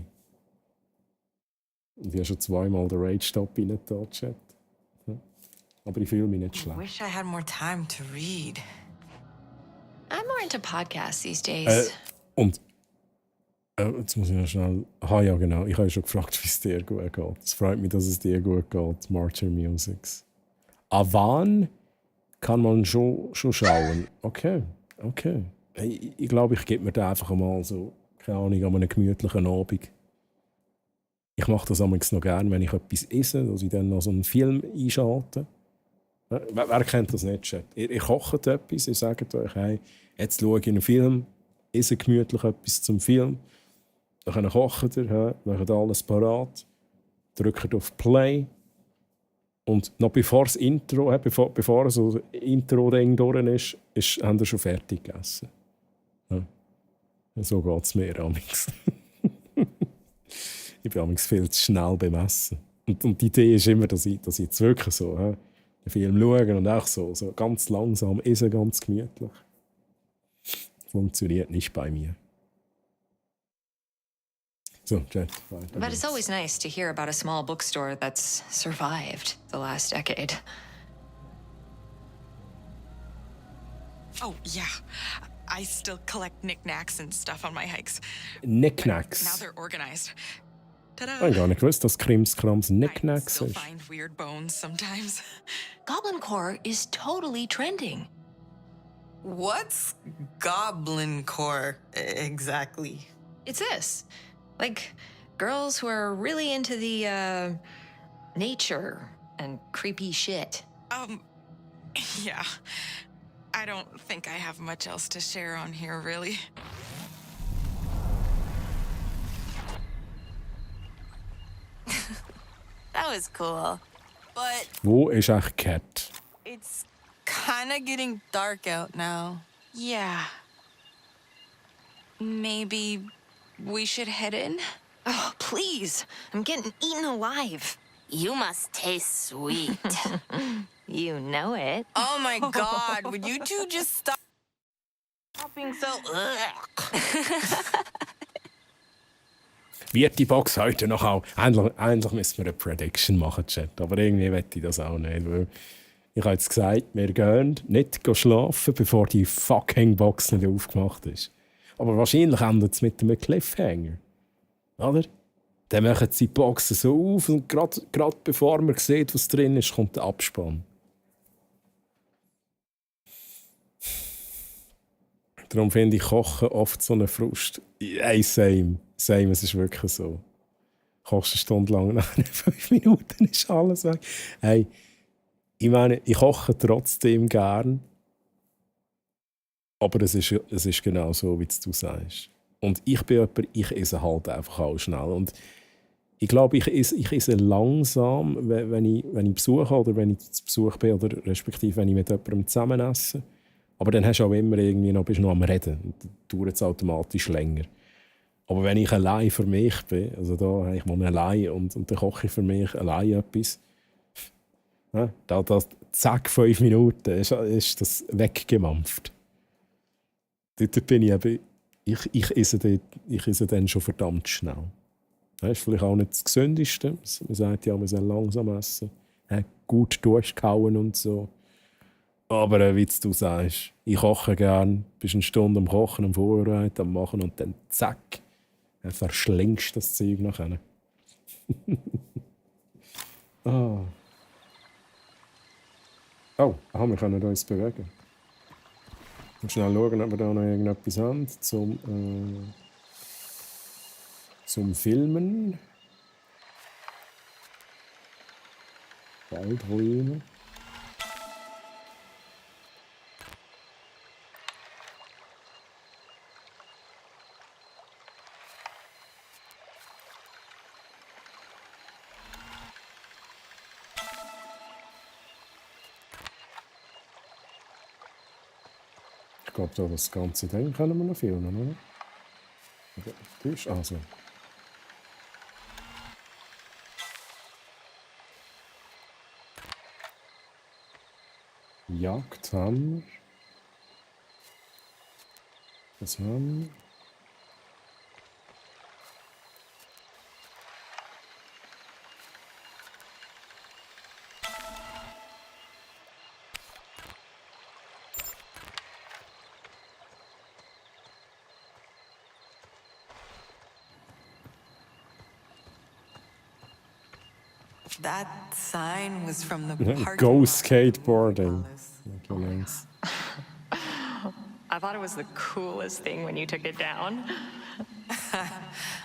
Und ich habe schon 2-mal den Rage-Stop reingetan, Chat. Aber ich fühle mich nicht schlecht. I wish I had more time to read. I'm more into podcasts these days. Jetzt muss ich noch schnell... ja, genau. Ich habe schon gefragt, wie es dir gut geht. Es freut mich, dass es dir gut geht, Murder Musics. Ab wann kann man schon schauen? Okay. Ich glaube, ich gebe mir da einfach mal so, keine Ahnung, an einem gemütlichen Abend. Ich mache das manchmal noch gerne, wenn ich etwas esse, dass ich dann noch so einen Film einschalte. Wer kennt das nicht, Chat? Ihr kocht etwas, ihr sagt euch, hey, jetzt schaue ich einen Film, esse gemütlich etwas zum Film. Dann kocht ihr, macht alles parat, drückt auf Play. Und noch bevor das Intro, bevor so ein Intro-Ding durch ist, haben wir schon fertig gegessen. Ja. So geht es mir amigs. Ich bin amigs viel zu schnell bemessen. Und die Idee ist immer, dass ich jetzt wirklich so den Film schaue und auch so ganz langsam essen, ganz gemütlich. Funktioniert nicht bei mir. So, Jet, weiter. But it's always nice to hear about a small bookstore that's survived the last decade. Oh, yeah. I still collect knickknacks and stuff on my hikes. Knickknacks? Now they're organized. Ta-da! Ich habe gar nicht gewusst, dass Krimskrams Knickknacks I ist. still find weird bones sometimes. Goblin Core is totally trending. What's Goblin Core exactly? It's this. Like, girls who are really into the, nature and creepy shit. Yeah. I don't think I have much else to share on here, really. That was cool. But Wo ist eigentlich Cat? it's kind of getting dark out now. Yeah. Maybe we should head in? Oh, please. I'm getting eaten alive. You must taste sweet. You know it. Oh my god, would you two just stop being so... Wird die Box heute noch auch? Eigentlich müssen wir eine Prediction machen, Chat. Aber irgendwie wette ich das auch nicht. Weil ich habe jetzt gesagt, wir gehen nicht schlafen, bevor die fucking Box nicht aufgemacht ist. Aber wahrscheinlich endet es mit einem Cliffhanger. Oder? Dann machen sie die Boxen so auf und gerade bevor man sieht, was drin ist, kommt der Abspann. Darum finde ich Kochen oft so eine Frust. Hey, same. Same, es ist wirklich so. Kochst eine Stunde lang, nach 5 Minuten ist alles weg. Hey, ich meine, ich koche trotzdem gern. Aber es ist genau so, wie du sagst. Und ich bin jemand, ich esse halt einfach auch schnell. Und ich glaube, ich esse langsam, wenn ich Besuch habe oder wenn ich zu Besuch bin oder respektive wenn ich mit jemandem zusammen esse. Aber dann hast du auch immer irgendwie noch, bist du noch am Reden. Und dann dauert es automatisch länger. Aber wenn ich allein für mich bin, also da ich mal allein und dann koche ich für mich allein etwas, ja, zack, 5 Minuten ist das weggemampft. Dort bin ich eben, ich esse dann schon verdammt schnell. Das ist vielleicht auch nicht das Gesündeste. Man sagt ja, man soll langsam essen. Gut durchkauen und so. Aber wie du sagst, ich koche gern, bist eine Stunde am Kochen, am Vorbereiten, am Machen und dann zack, verschlingst das Zeug nachher. Oh, wir können uns bewegen. Schnell schauen, ob wir da noch irgendetwas haben zum Filmen. Waldruine. Ich glaube, da das ganze Ding können wir noch filmen, oder? Das ist also. Jagd haben wir. Das haben wir. That sign was from the Go skateboarding. Okay, nice. I thought it was the coolest thing when you took it down.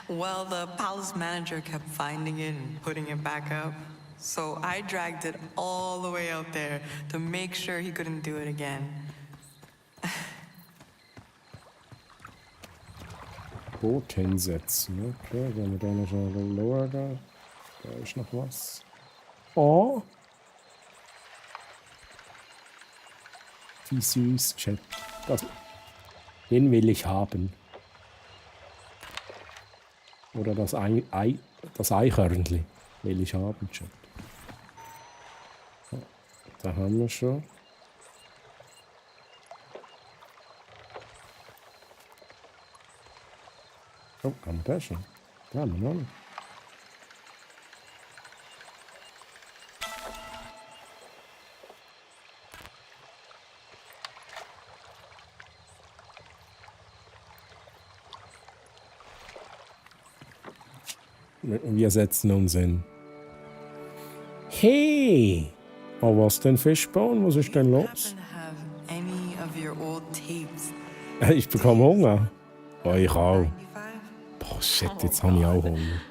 Well, the palace manager kept finding it and putting it back up. So I dragged it all the way out there to make sure he couldn't do it again. Boot hinsetzen. Okay, wenn wir dann schon schauen. Da ist noch was. Oh! Wie süß, Chat. Den will ich haben. Oder das Eichhörnchen will ich haben, Chat. Da haben wir schon. Oh, haben wir das schon? Da haben wir noch nicht. Wir setzen uns hin. Hey! Oh, was denn, Fischbone? Was ist denn los? Ich bekomme Hunger. Oh, ich auch. Boah, shit, jetzt habe ich auch Hunger.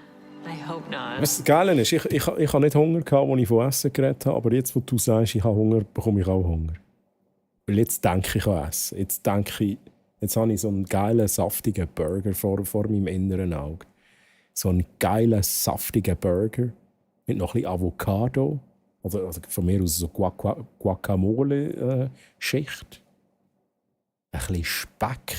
Was das Geile ist, ich habe nicht Hunger gehabt, als ich von Essen geredet habe, aber jetzt, wo du sagst, ich habe Hunger, bekomme ich auch Hunger. Weil jetzt denke ich an Essen. Jetzt habe ich so einen geilen, saftigen Burger vor meinem inneren Auge. So einen geilen, saftigen Burger mit noch ein bisschen Avocado. Also von mir aus so Guacamole-Schicht. Ein bisschen Speck.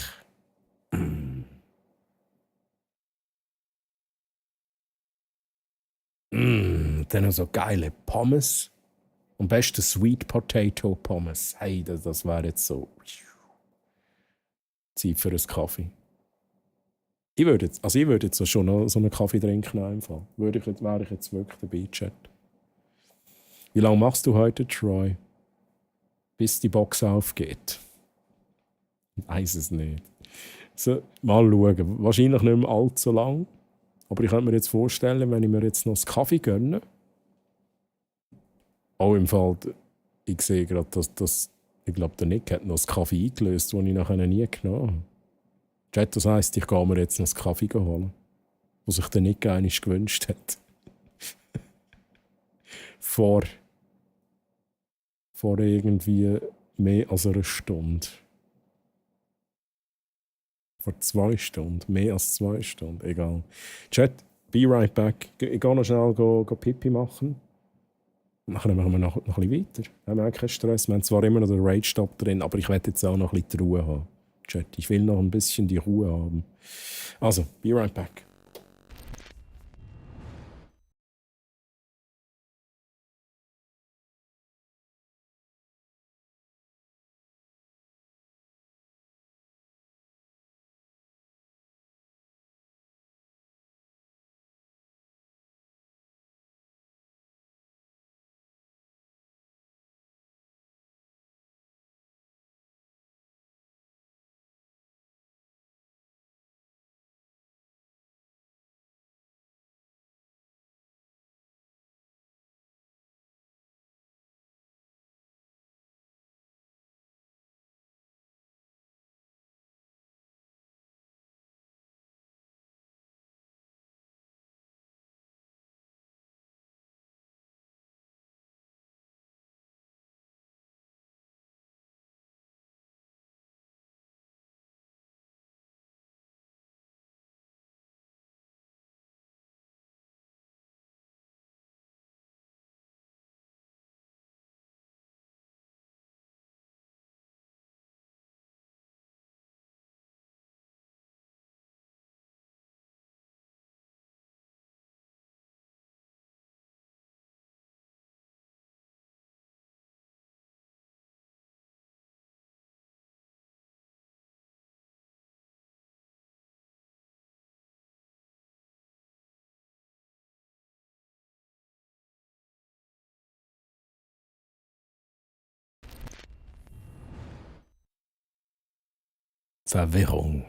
Dann noch so geile Pommes. Am besten Sweet Potato Pommes. Hey, das wäre jetzt so Zeit für einen Kaffee. Ich würde jetzt schon noch so einen Kaffee trinken. Einfach. Wäre ich jetzt wirklich dabei, Chat. Wie lange machst du heute, Troy? Bis die Box aufgeht? Ich weiss es nicht. So, mal schauen. Wahrscheinlich nicht mehr allzu lang. Aber ich könnte mir jetzt vorstellen, wenn ich mir jetzt noch einen Kaffee gönne. Auch im Fall, ich sehe gerade, dass ich glaube, der Nick hat noch einen Kaffee eingelöst, den ich nachher nie genommen habe. Chat, das heisst, ich gehe mir jetzt noch einen Kaffee holen. was sich der Nick eigentlich gewünscht hat. vor irgendwie mehr als einer Stunde. Vor 2 Stunden. Mehr als 2 Stunden. Egal. Chat, be right back. Ich gehe noch schnell go Pipi machen. Nachher machen wir noch ein bisschen weiter. Wir haben auch keinen Stress. Wir haben zwar immer noch den Rage-Stop drin, aber ich werde jetzt auch noch ein bisschen die Ruhe haben. Chat, ich will noch ein bisschen die Ruhe haben. Also, be right back. Verwirrung.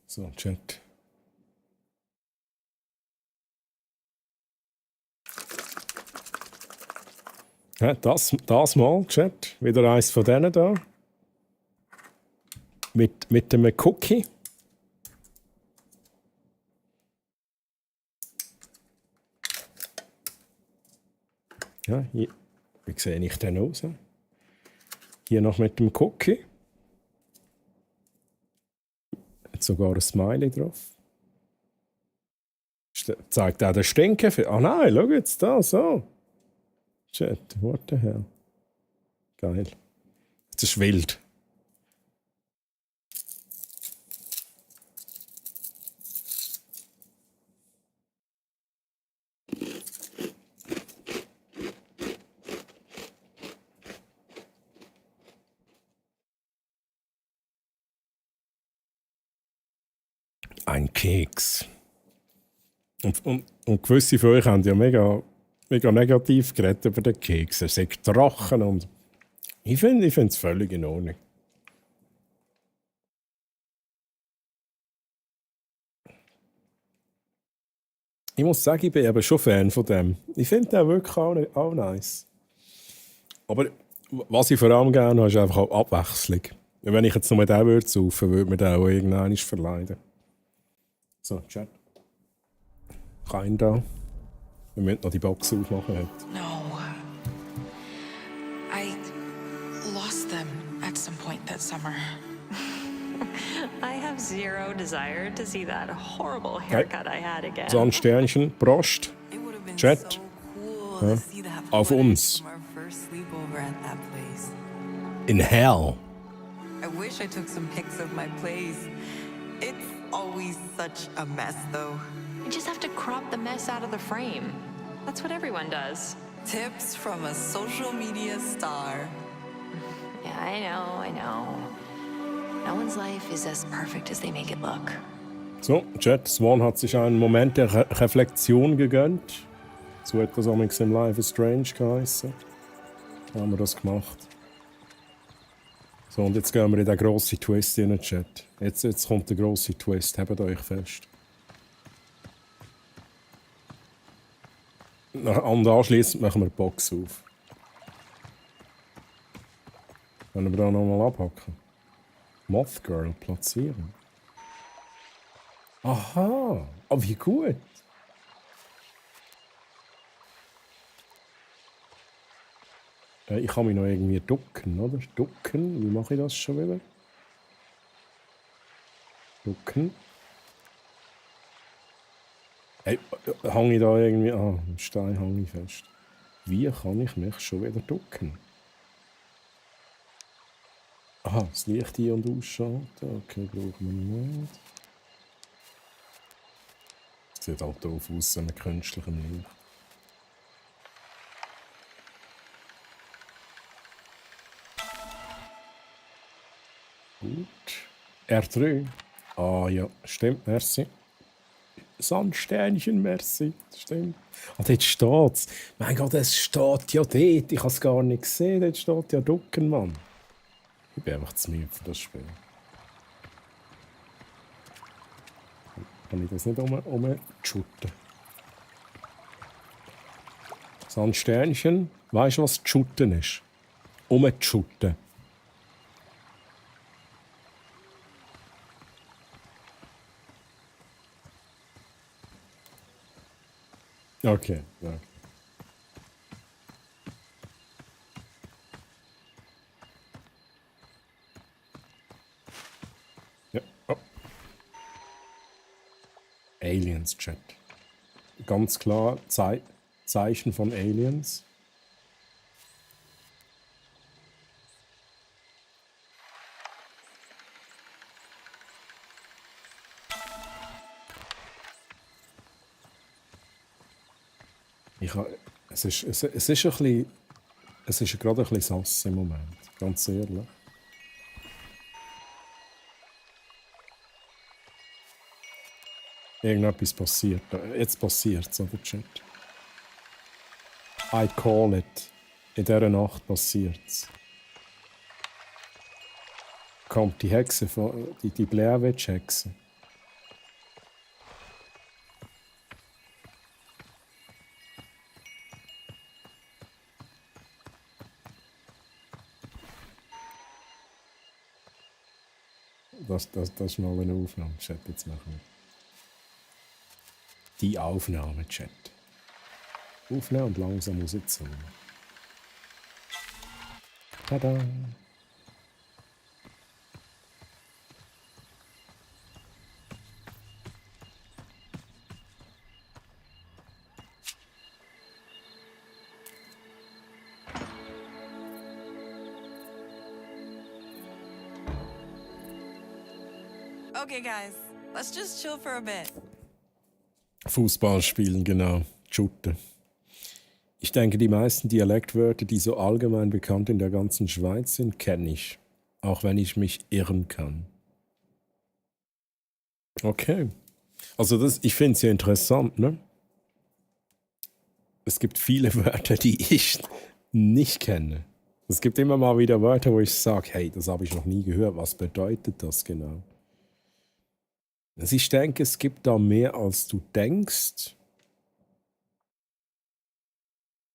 So, Chat. Ja, das mal, Chat. Wieder eins von denen da. Mit dem Cookie. Ja, hier. Wie sehe ich denn aus? Hier noch mit dem Cookie. Sogar ein Smiley drauf. Zeigt auch den Stinkefinger. Ah nein, schau jetzt da, so. Shit, what the hell. Geil. Das ist wild. Ein Keks. Und gewisse von euch haben ja mega negativ geredet über den Keks. Er sagt Drachen und ich finde es völlig in Ordnung. Ich muss sagen, ich bin eben schon Fan von dem. Ich finde den wirklich auch nice. Aber was ich vor allem gerne habe, ist einfach auch Abwechslung. Und wenn ich jetzt nur den würde saufen, würde mir den auch irgendwann verleiden. So, Chat. Kein da. Wir müssen noch die Box aufmachen. No. I lost them at some point that summer. I have zero desire to see that horrible haircut I had again. So ein Sternchen, Prost. Chat. Ja. Auf uns. In hell. I wish I took some pics of my place. It's always such a mess, though. You just have to crop the mess out of the frame. That's what everyone does. Tips from a social media star. Yeah, I know. No one's life is as perfect as they make it look. So, Chat, Swan hat sich einen Moment der Reflexion gegönnt. So etwas amigs im Life is Strange geheißen. Da haben wir das gemacht. So, und jetzt gehen wir in den grossen Twist in den Chat. Jetzt kommt der grosse Twist, habt euch fest. Und anschliessend machen wir die Box auf. Können wir da nochmal abhacken? Moth Girl platzieren. Aha, aber wie gut. Ich kann mich noch irgendwie ducken, oder? Ducken, wie mache ich das schon wieder? Ducken. Hey, hang ich da irgendwie an? Am Stein hang ich fest. Wie kann ich mich schon wieder ducken? Aha, das Licht ein- und ausschalten. Okay, brauchen wir nicht. Das sieht halt doof aus, so mit künstlichem Licht. Gut. R3. Ah ja, stimmt, merci. Sandsternchen, merci. Stimmt. Ah, dort steht's. Mein Gott, es steht ja dort. Ich habe es gar nicht gesehen. Dort steht ja Ducken, Mann. Ich bin einfach zu müde für das Spiel. Kann ich das nicht umschutten? Sandsternchen. Weißt du, was Schutten ist? Umschutten. Okay, okay. Ja. Oh. Aliens Chat. Ganz klar Zeichen von Aliens. Es ist ein bisschen, es ist gerade ein bisschen sass im Moment, ganz ehrlich. Irgendetwas passiert. Jetzt passiert es, oder Chat? I call it. In dieser Nacht passiert es. Kommt die Hexe, die Blair Witch Hexe. Das ist mal eine Aufnahme, Chat. Jetzt machen wir die Aufnahme, Chat. Aufnehmen und langsam Musik. Tada! Okay, guys, let's just chill for a bit. Fußball spielen, genau. Schutten. Ich denke, die meisten Dialektwörter, die so allgemein bekannt in der ganzen Schweiz sind, kenne ich. Auch wenn ich mich irren kann. Okay. Also ich finde es ja interessant, ne? Es gibt viele Wörter, die ich nicht kenne. Es gibt immer mal wieder Wörter, wo ich sage, hey, das habe ich noch nie gehört. Was bedeutet das genau? Also ich denke, es gibt da mehr, als du denkst.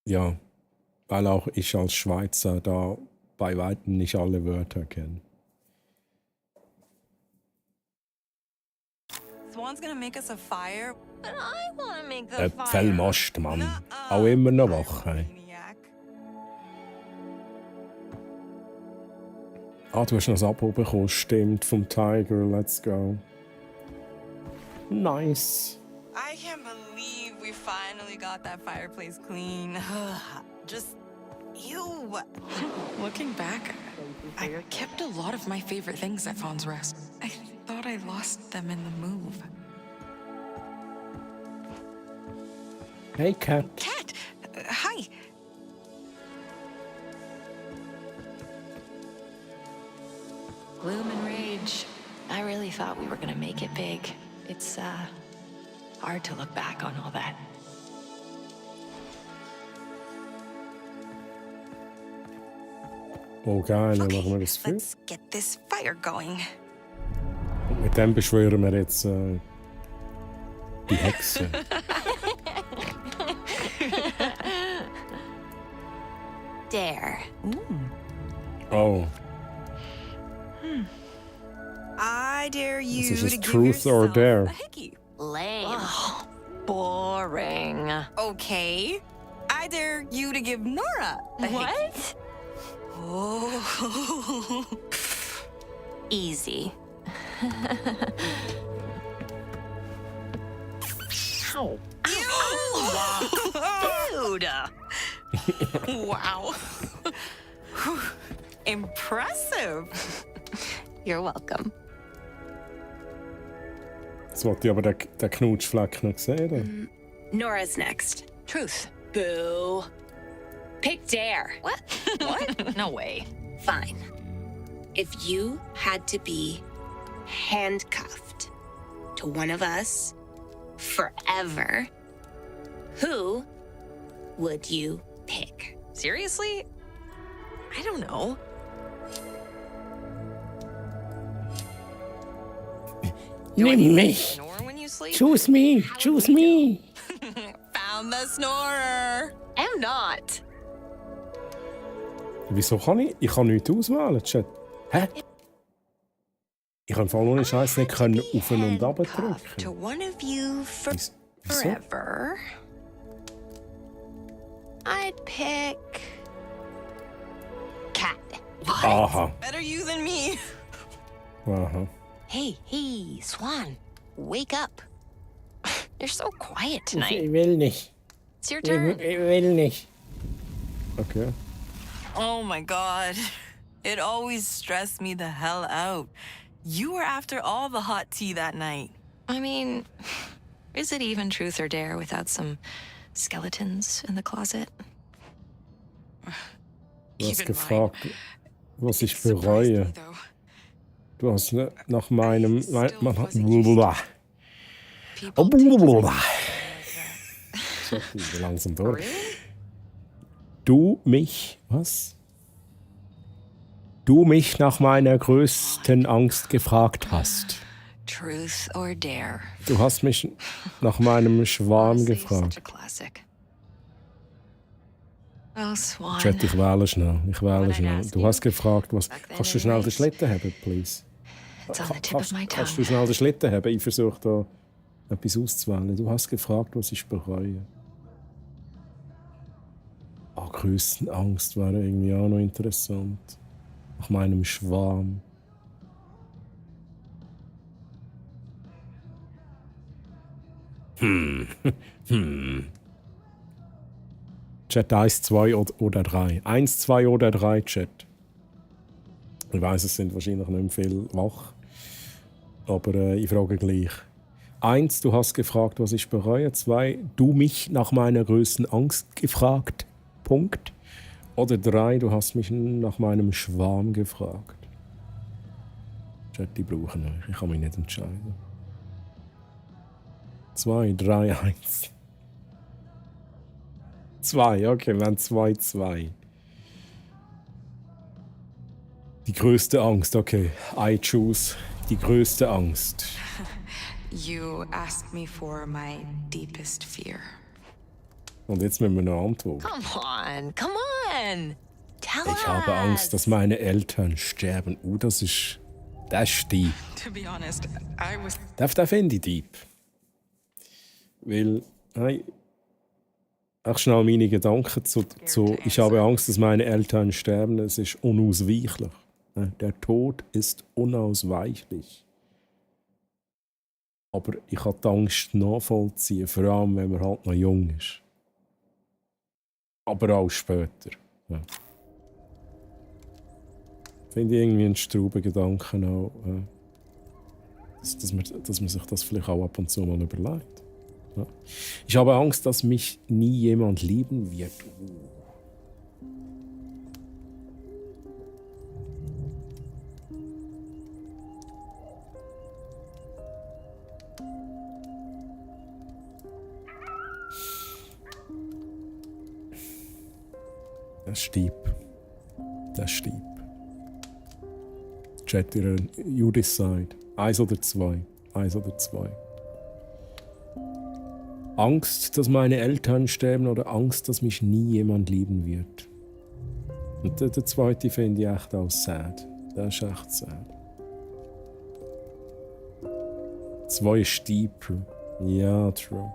Ja, weil auch ich als Schweizer da bei weitem nicht alle Wörter kenne. Swan's gonna make us a fire. But I want to make the fire. Pfellmast, Mann. Auch immer noch wach. Hey. Ah, du hast noch das Abo bekommen. Stimmt, vom Tiger. Let's go. Nice. I can't believe we finally got that fireplace clean. Just you. Looking back, I kept a lot of my favorite things at Fawn's Rest. I thought I lost them in the move. Hey, Cat. Cat, hi. Gloom and rage. I really thought we were gonna make it big. It's, hard to look back on all that. Oh, geil, dann machen wir das für. Let's get this fire going. Und mit dem beschwören wir jetzt die Hexe. Dare. Oh. I dare Das you ist to es give Truth or yourself Dare. a hickey. Lame. Boring. Okay. I dare you to give Nora a hickey. What? Oh. Easy. Ow. Dude. Wow. Impressive. You're welcome. Jetzt wollte ich aber den Knutschfleck noch sehen. Nora's next. Truth. Boo. Pick Dare. What? What? No way. Fine. If you had to be handcuffed to one of us forever, who would you pick? Seriously? I don't know. Nimm mich. Snore when you sleep? Choose me. Choose me. Found the snorer. I'm not. Wieso kann ich? Ich kann nichts auswählen, Chat. Hä? Ich kann voll ohne Scheiß nicht können auf und ab drücken. To one of you Wieso? forever. I'd pick Cat. Aha. Better you than me. Aha. Hey, Swan, wake up. You're so quiet tonight. Ich will nicht. It's your turn. Ich will nicht. Okay. Oh my god. It always stressed me the hell out. You were after all the hot tea that night. I mean, is it even truth or dare without some skeletons in the closet? Du hast gefragt, was ich bereue. Du hast nach meinem... Man hat... Ich bin langsam durch. Du mich... Was? Du mich nach meiner größten Angst gefragt hast. Truth or dare? Du hast mich nach meinem Schwarm gefragt. Such a classic. Oh, Swan. Chat, ich wähle schnell. Du hast gefragt, was... Kannst du schnell den Schlitten haben, please? Kannst du schnell den Schlitten haben? Ich versuche da etwas auszuwählen. Du hast gefragt, was ich bereue. Größten Angst wäre irgendwie auch noch interessant. Nach meinem Schwarm. Chat 1, 2 oder 3. 1, 2 oder 3, Chat. Ich weiss, es sind wahrscheinlich nicht mehr viel wach. Aber ich frage gleich. 1, du hast gefragt, was ich bereue. 2, du mich nach meiner größten Angst gefragt. Punkt. Oder 3, du hast mich nach meinem Schwarm gefragt. Chat, die brauchen euch. Ich kann mich nicht entscheiden. 2, 3, 1. 2, okay, wir haben 2, 2. Die größte Angst, okay. I choose die größte Angst. You asked me for my deepest fear. Und jetzt müssen wir noch antworten. Come on. Tell us. Ich habe Angst, dass meine Eltern sterben. Das ist deep. To be honest, I was... Das finde ich deep. Weil, hey, ich schnell meine Gedanken zu ich habe Angst, dass meine Eltern sterben. Es ist unausweichlich. Der Tod ist unausweichlich. Aber ich kann die Angst nachvollziehen, vor allem wenn man halt noch jung ist. Aber auch später. Ja. Finde ich irgendwie einen strauben Gedanken auch, dass man sich das vielleicht auch ab und zu mal überlegt. Ja. Ich habe Angst, dass mich nie jemand lieben wird. Das ist steep. Chat, you decide. 1 oder 2. 1 oder 2. Angst, dass meine Eltern sterben oder Angst, dass mich nie jemand lieben wird. Und der zweite finde ich echt auch sad. Das ist echt sad. 2 ist deeper. Ja, true.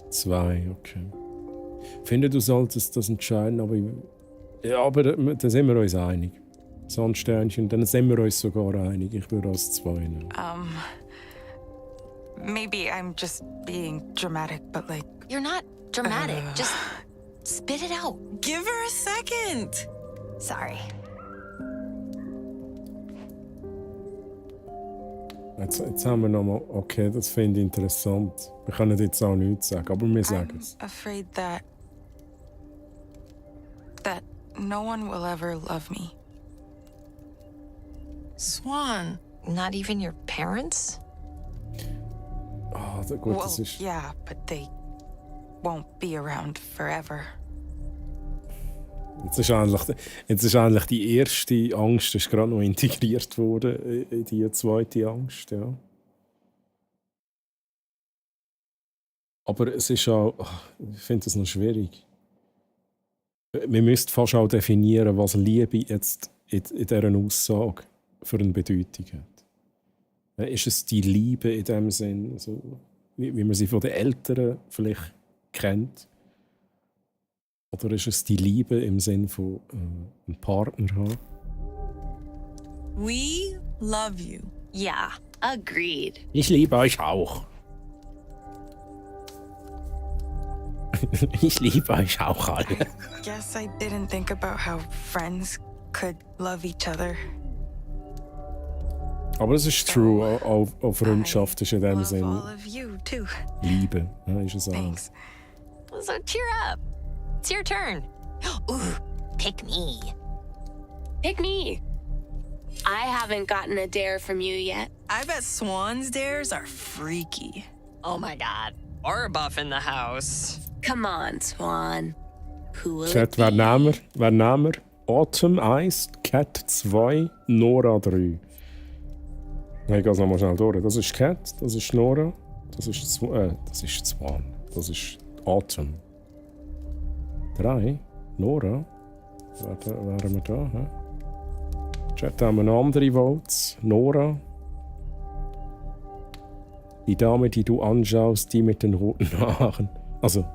2, okay. Ich finde, du solltest das entscheiden, aber... Ja, aber da sind wir uns einig. Sandsternchen, dann sind wir uns sogar einig. Ich würde als 2 nehmen. Maybe I'm just being dramatic, but like... You're not dramatic. Just spit it out. Give her a second. Sorry. Jetzt haben wir nochmal... Okay, das finde ich interessant. Wir können jetzt auch nichts sagen, aber wir sagen es. I'm afraid that no one will ever love me. Swan, not even your parents? Ah, gut, Well, das ist... yeah, but they won't be around forever. Jetzt ist eigentlich die erste Angst ist gerade noch integriert worden in die zweite Angst, ja. Aber es ist auch... Ich finde das noch schwierig. Wir müssten fast auch definieren, was Liebe jetzt in dieser Aussage für eine Bedeutung hat. Ist es die Liebe in dem Sinn, also, wie man sie von den Eltern vielleicht kennt? Oder ist es die Liebe im Sinn von einem Partner haben? We love you. Yeah, agreed. Ich liebe euch auch. Ich liebe euch auch alle. Guess I didn't think about how friends could love each other. Aber es ist true, auch Freundschaft ist in dem Sinn All of you too. Liebe, ja, ist es auch. Thanks. So cheer up. It's your turn. Ooh, pick me. Pick me. I haven't gotten a dare from you yet. I bet Swan's dares are freaky. Oh my god. Orbuff in the house. Come on, Swan. Who will Chat, it wer be? nehmen wir? Wer nehmen wir? Autumn 1, Cat 2, Nora 3. Ich gehe es nochmal schnell durch. Das ist Cat, das ist Nora, das ist Swan, das ist Autumn. 3, Nora. Wären wir da? He? Chat, haben wir noch andere Votes. Nora. Die Dame, die du anschaust, die mit den roten Haaren. Also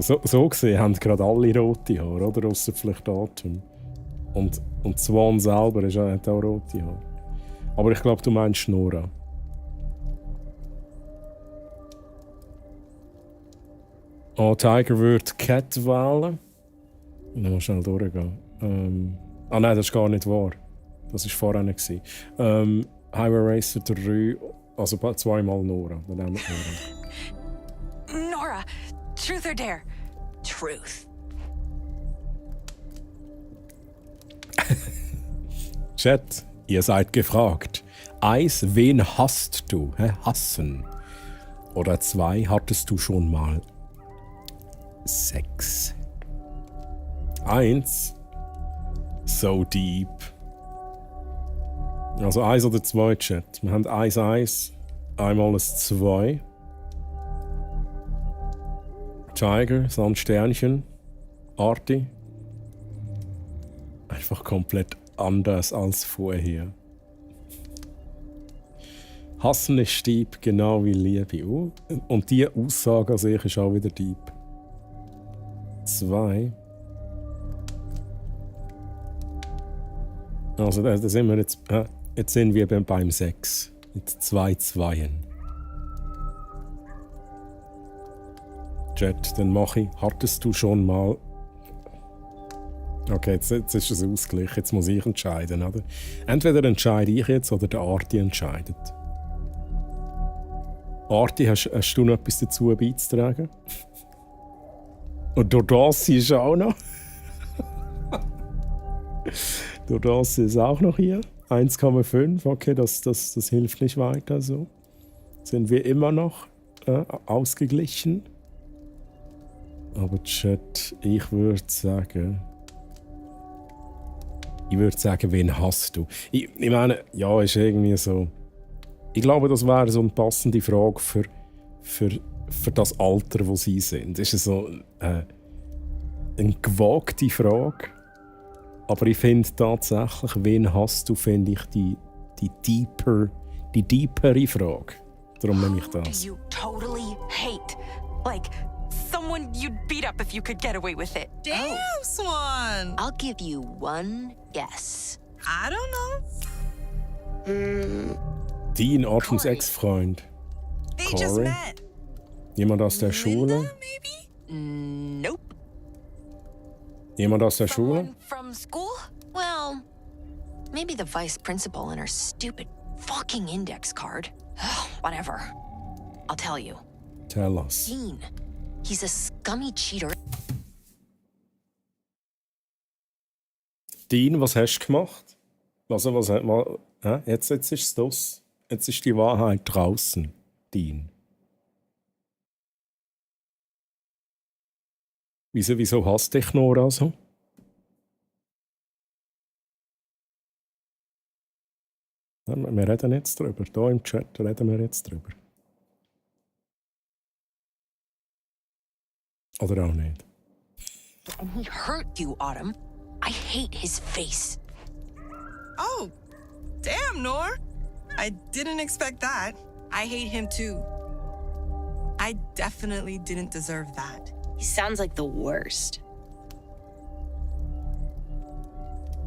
so gesehen haben gerade alle rote Haare, oder? Ausser vielleicht Autumn. Und Swan selber hat auch rote Haare. Aber ich glaube, du meinst Nora. Oh, Tiger würde Cat wählen. Mal schnell durchgehen. Nein, das ist gar nicht wahr. Das war vorher nicht. Highway Racer 3, also 2-mal Nora. Dann nehmen wir Nora. Nora, truth or dare? Truth. Chat, ihr seid gefragt. 1, wen hasst du? Hassen. Oder 2, hattest du schon mal Sex? 1, so deep. Also 1 oder 2, Chat. Wir haben 1, einmal ein 2. Tiger, Sandsternchen, Arti. Einfach komplett anders als vorher. Hassen ist deep, genau wie Liebe. Und diese Aussage an sich ist auch wieder deep. 2. Also da sind wir jetzt. Jetzt sind wir beim 6. Mit 2 Zweien. Chat, dann mache ich. Hattest du schon mal. Okay, jetzt ist es ausgeglichen. Jetzt muss ich entscheiden, oder? Entweder entscheide ich jetzt oder der Arti entscheidet. Arti, hast du noch etwas dazu beizutragen? Und Dordassi ist auch noch. Dordassi ist auch noch hier. 1,5. Okay, das hilft nicht weiter so. Sind wir immer noch ausgeglichen? Aber Chat, ich würde sagen, wen hast du? Ich meine, ja, ist irgendwie so. Ich glaube, das wäre so eine passende Frage für das Alter, wo sie sind. Ist es so eine gewagte Frage? Aber ich finde tatsächlich, wen hast du, finde ich die deepere Frage. Darum nehme ich das. You totally hate. Like, someone you'd beat up if you could get away with it. Damn, Swan! I'll give you one guess. I don't know. Dean Adams Ex-Freund. They just Corey. met. Jemand aus der Schule? Nope. Jemand aus der Schule? From school? Well, maybe the vice principal and her stupid fucking index card. Whatever. I'll tell you. Tell us. Dean. He's a scummy cheater. Dean, was hast du gemacht? Also, jetzt ist es das. Jetzt ist die Wahrheit draußen, Dean. Wieso hasst dich Nora so? Wir reden jetzt drüber. Hier im Chat reden wir jetzt drüber. Oder auch nicht. And he hurt you, Autumn. I hate his face. Oh, damn, Nor. I didn't expect that. I hate him too. I definitely didn't deserve that. He sounds like the worst.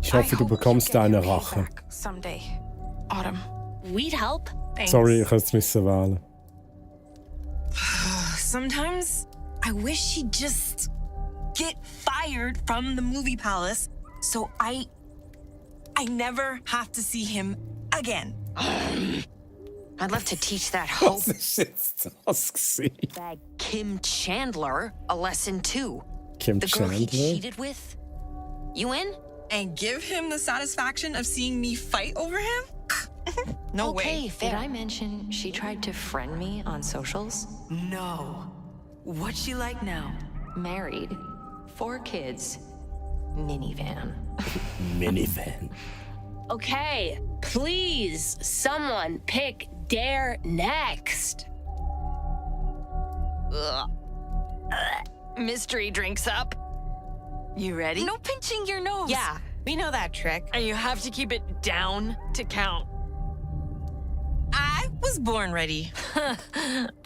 Ich hoffe, du bekommst deine Rache. Someday, Autumn. We'd help. Sorry, ich musste es wählen. Sometimes I wish he'd just get fired from the movie palace so I never have to see him again. I'd love to teach that hope. Was ist jetzt das gewesen? That Kim Chandler a lesson too. Kim the girl he Chandler? cheated with. You in? And give him the satisfaction of seeing me fight over him? No way. Did I mention she tried to friend me on socials? No. What's she like now? Married, 4 kids, minivan. Minivan. Okay, please, someone pick Dare next. Mystery drinks up. You ready? No pinching your nose. Yeah. We know that trick. And you have to keep it down to count. I was born ready.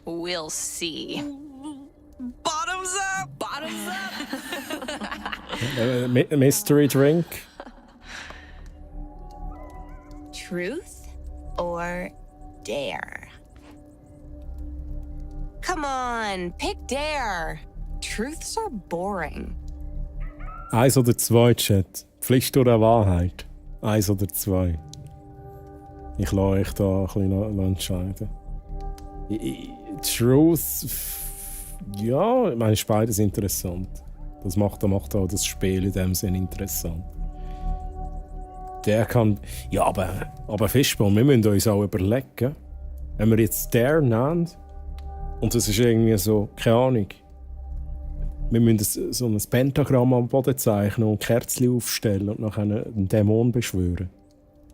We'll see. Bottoms up! Bottoms up! Mystery drink. Truth or dare? Come on, pick dare. Truths are boring. 1 oder 2, Chat. Pflicht oder Wahrheit? 1 oder 2. Ich lasse euch da ein bisschen entscheiden. Truth. Ja, ich meine, beides interessant. Das macht auch das Spiel in dem Sinne interessant. Der kann. Ja, aber Fischball, wir müssen uns auch überlegen, wenn wir jetzt der nennen, und das ist irgendwie so, keine Ahnung, wir müssen so ein Pentagramm am Boden zeichnen und Kerzchen aufstellen und nachher einen Dämon beschwören.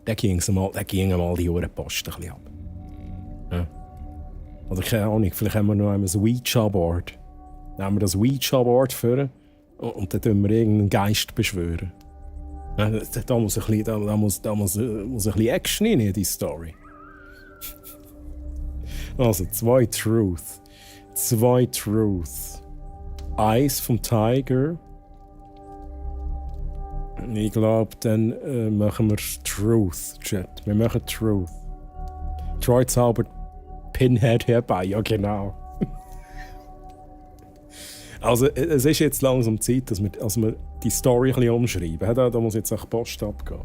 Dann gingen mal die Uhrenposten ein bisschen ab. Ja. Oder keine Ahnung, vielleicht haben wir noch ein Ouija-Board. Dann nehmen wir das Ouija-Board vor und dann tun wir irgendeinen Geist beschwören. Ja, da muss ein bisschen Action rein in die Story. Also, 2 Truth. 2 Truth. 1 vom Tiger. Ich glaube, dann machen wir Truth, Chat. Wir machen Truth. Troy zaubert Pinhead herbei, ja genau. Also es ist jetzt langsam Zeit, dass wir die Story ein bisschen umschreiben. Da muss jetzt auch die Post abgehen.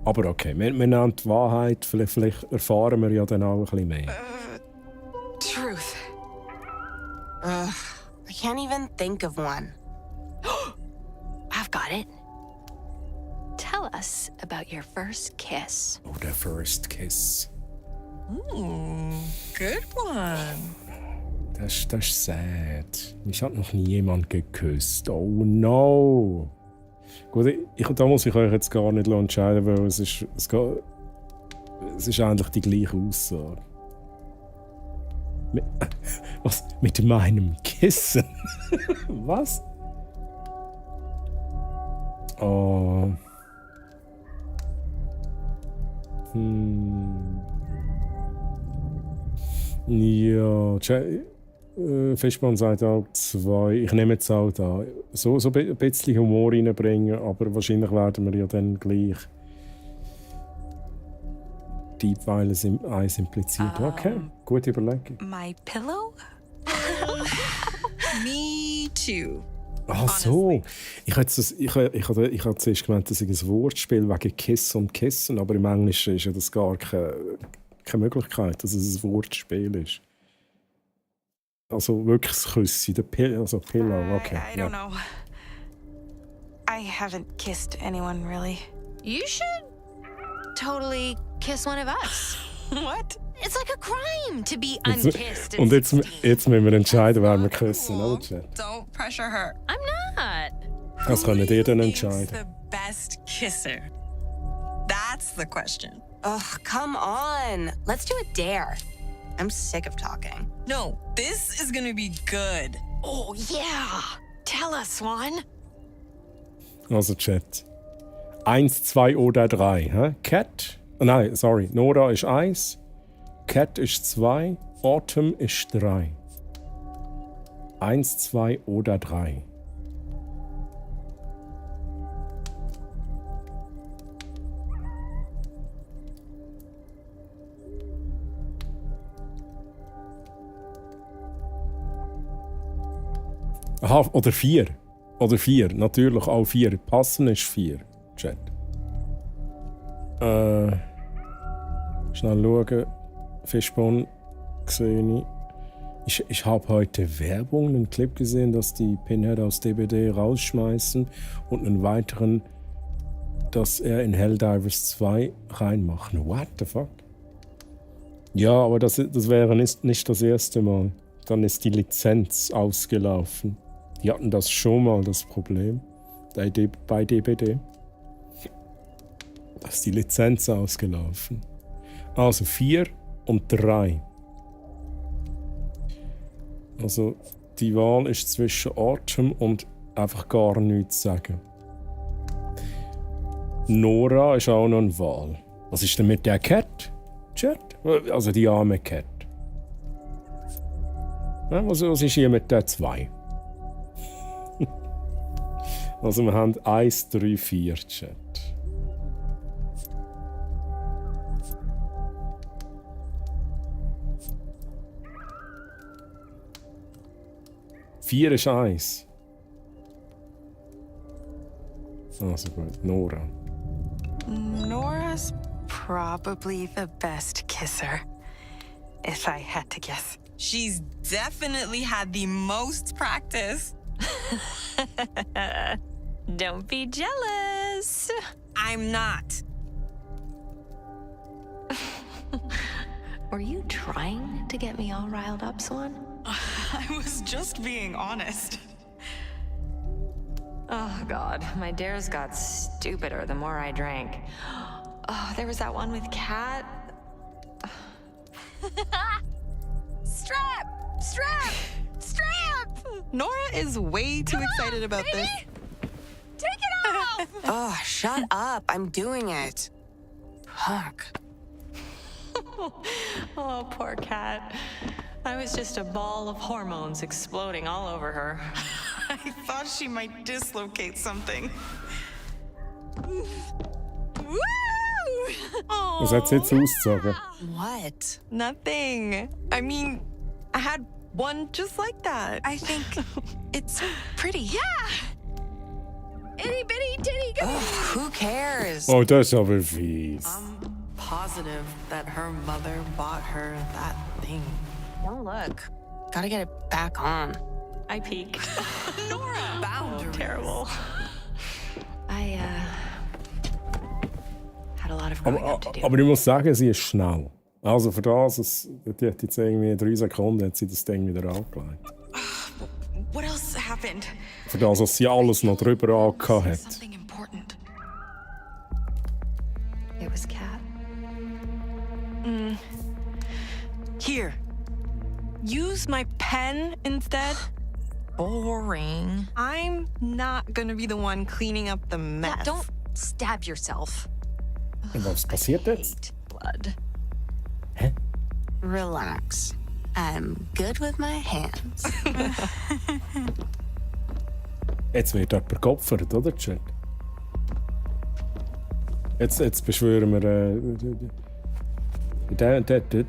Aber okay, wir nennen die Wahrheit, vielleicht erfahren wir ja dann auch ein bisschen mehr. Truth. I can't even think of one. I've got it. Tell us about your first kiss. Oh, der First Kiss. Good one. Das ist sad. Mich hat noch nie jemand geküsst. Oh no. Gut, da muss ich euch jetzt gar nicht entscheiden, weil es ist eigentlich die gleiche Aussage. Was? Mit meinem Kissen? Was? Oh. Ja, Fischmann sagt auch 2. Ich nehme jetzt auch da. So ein bisschen Humor reinbringen, aber wahrscheinlich werden wir ja dann gleich Deepweiler 1 impliziert. Okay, gute Überlegung. My pillow? Me too. Ach so. Ich habe zuerst gemeint, das ist ein Wortspiel wegen Kiss und Kissen, aber im Englischen ist ja das gar keine Möglichkeit, dass es ein Wortspiel ist. Also wirklich das Küssen, Pillow, okay. I don't know. I haven't kissed anyone really. You should totally kiss one of us. What? It's like a crime to be unkissed. Und jetzt müssen wir entscheiden, wer wir küssen, oder? Don't pressure her. I'm not. Das können ihr dann entscheiden. The best kisser. That's the question. Ugh, come on. Let's do a dare. I'm sick of talking. No, this is gonna be good. Oh yeah. Tell us one. Also Chat. 1, 2 oder 3. Hä? Cat? Nein, sorry. Nora ist 1. Cat ist 2. Autumn ist 3. 1, 2 oder 3. Aha, oder 4. Oder 4. Natürlich auch 4. Passen ist 4. Chat. Schnell schauen. Fischbahn gesehen. Ich habe heute Werbung, einen Clip gesehen, dass die Pinhead aus DBD rausschmeißen und einen weiteren, dass er in Helldivers 2 reinmachen. What the fuck? Ja, aber das wäre nicht das erste Mal. Dann ist die Lizenz ausgelaufen. Die hatten das schon mal, das Problem. Bei DBD. Da ist die Lizenz ausgelaufen. Also 4 und 3. Also die Wahl ist zwischen Autumn und einfach gar nichts sagen. Nora ist auch noch eine Wahl. Was ist denn mit der Cat? Chat? Also die arme Cat. Ja, was ist hier mit der 2? Also wir haben 1, 3, 4 Chat. Vier ist 1. Also gut, Nora. Nora's probably the best kisser, if I had to guess. She's definitely had the most practice. Don't be jealous. I'm not. Were you trying to get me all riled up, Swan? I was just being honest. Oh, God. My dares got stupider the more I drank. Oh, there was that one with Cat. Strap! Strap! Strap! Nora is way too excited about this. Take it off! Oh, shut up. I'm doing it. Fuck. Oh, poor Cat. I was just a ball of hormones exploding all over her. I thought she might dislocate something. Woo! Was hat sie jetzt ausgezogen? What? Nothing. I mean, I had one just like that. I think it's pretty. Yeah! Itty bitty titty go! Who cares? Oh, das ist aber fies. I'm positive that her mother bought her that thing. Don't look. Gotta get it back on. I peek. Nora! Boundaries. Terrible. I had a lot of growing up to do. Aber ich muss sagen, sie ist schnell. Also für das, die hat jetzt irgendwie 3 Sekunden hat sie das Ding wieder angelegt. What else happened? Für das, was sie alles noch drüber angehabt hat. Something important. It was Cat. Here. Use my pen instead. Boring. I'm not gonna be the one cleaning up the mess. Yeah, don't stab yourself. Was passiert jetzt? blood. Hä? Relax. I'm good with my hands. Jetzt wird jemand geopfert, oder, Chat? Jetzt beschwören wir den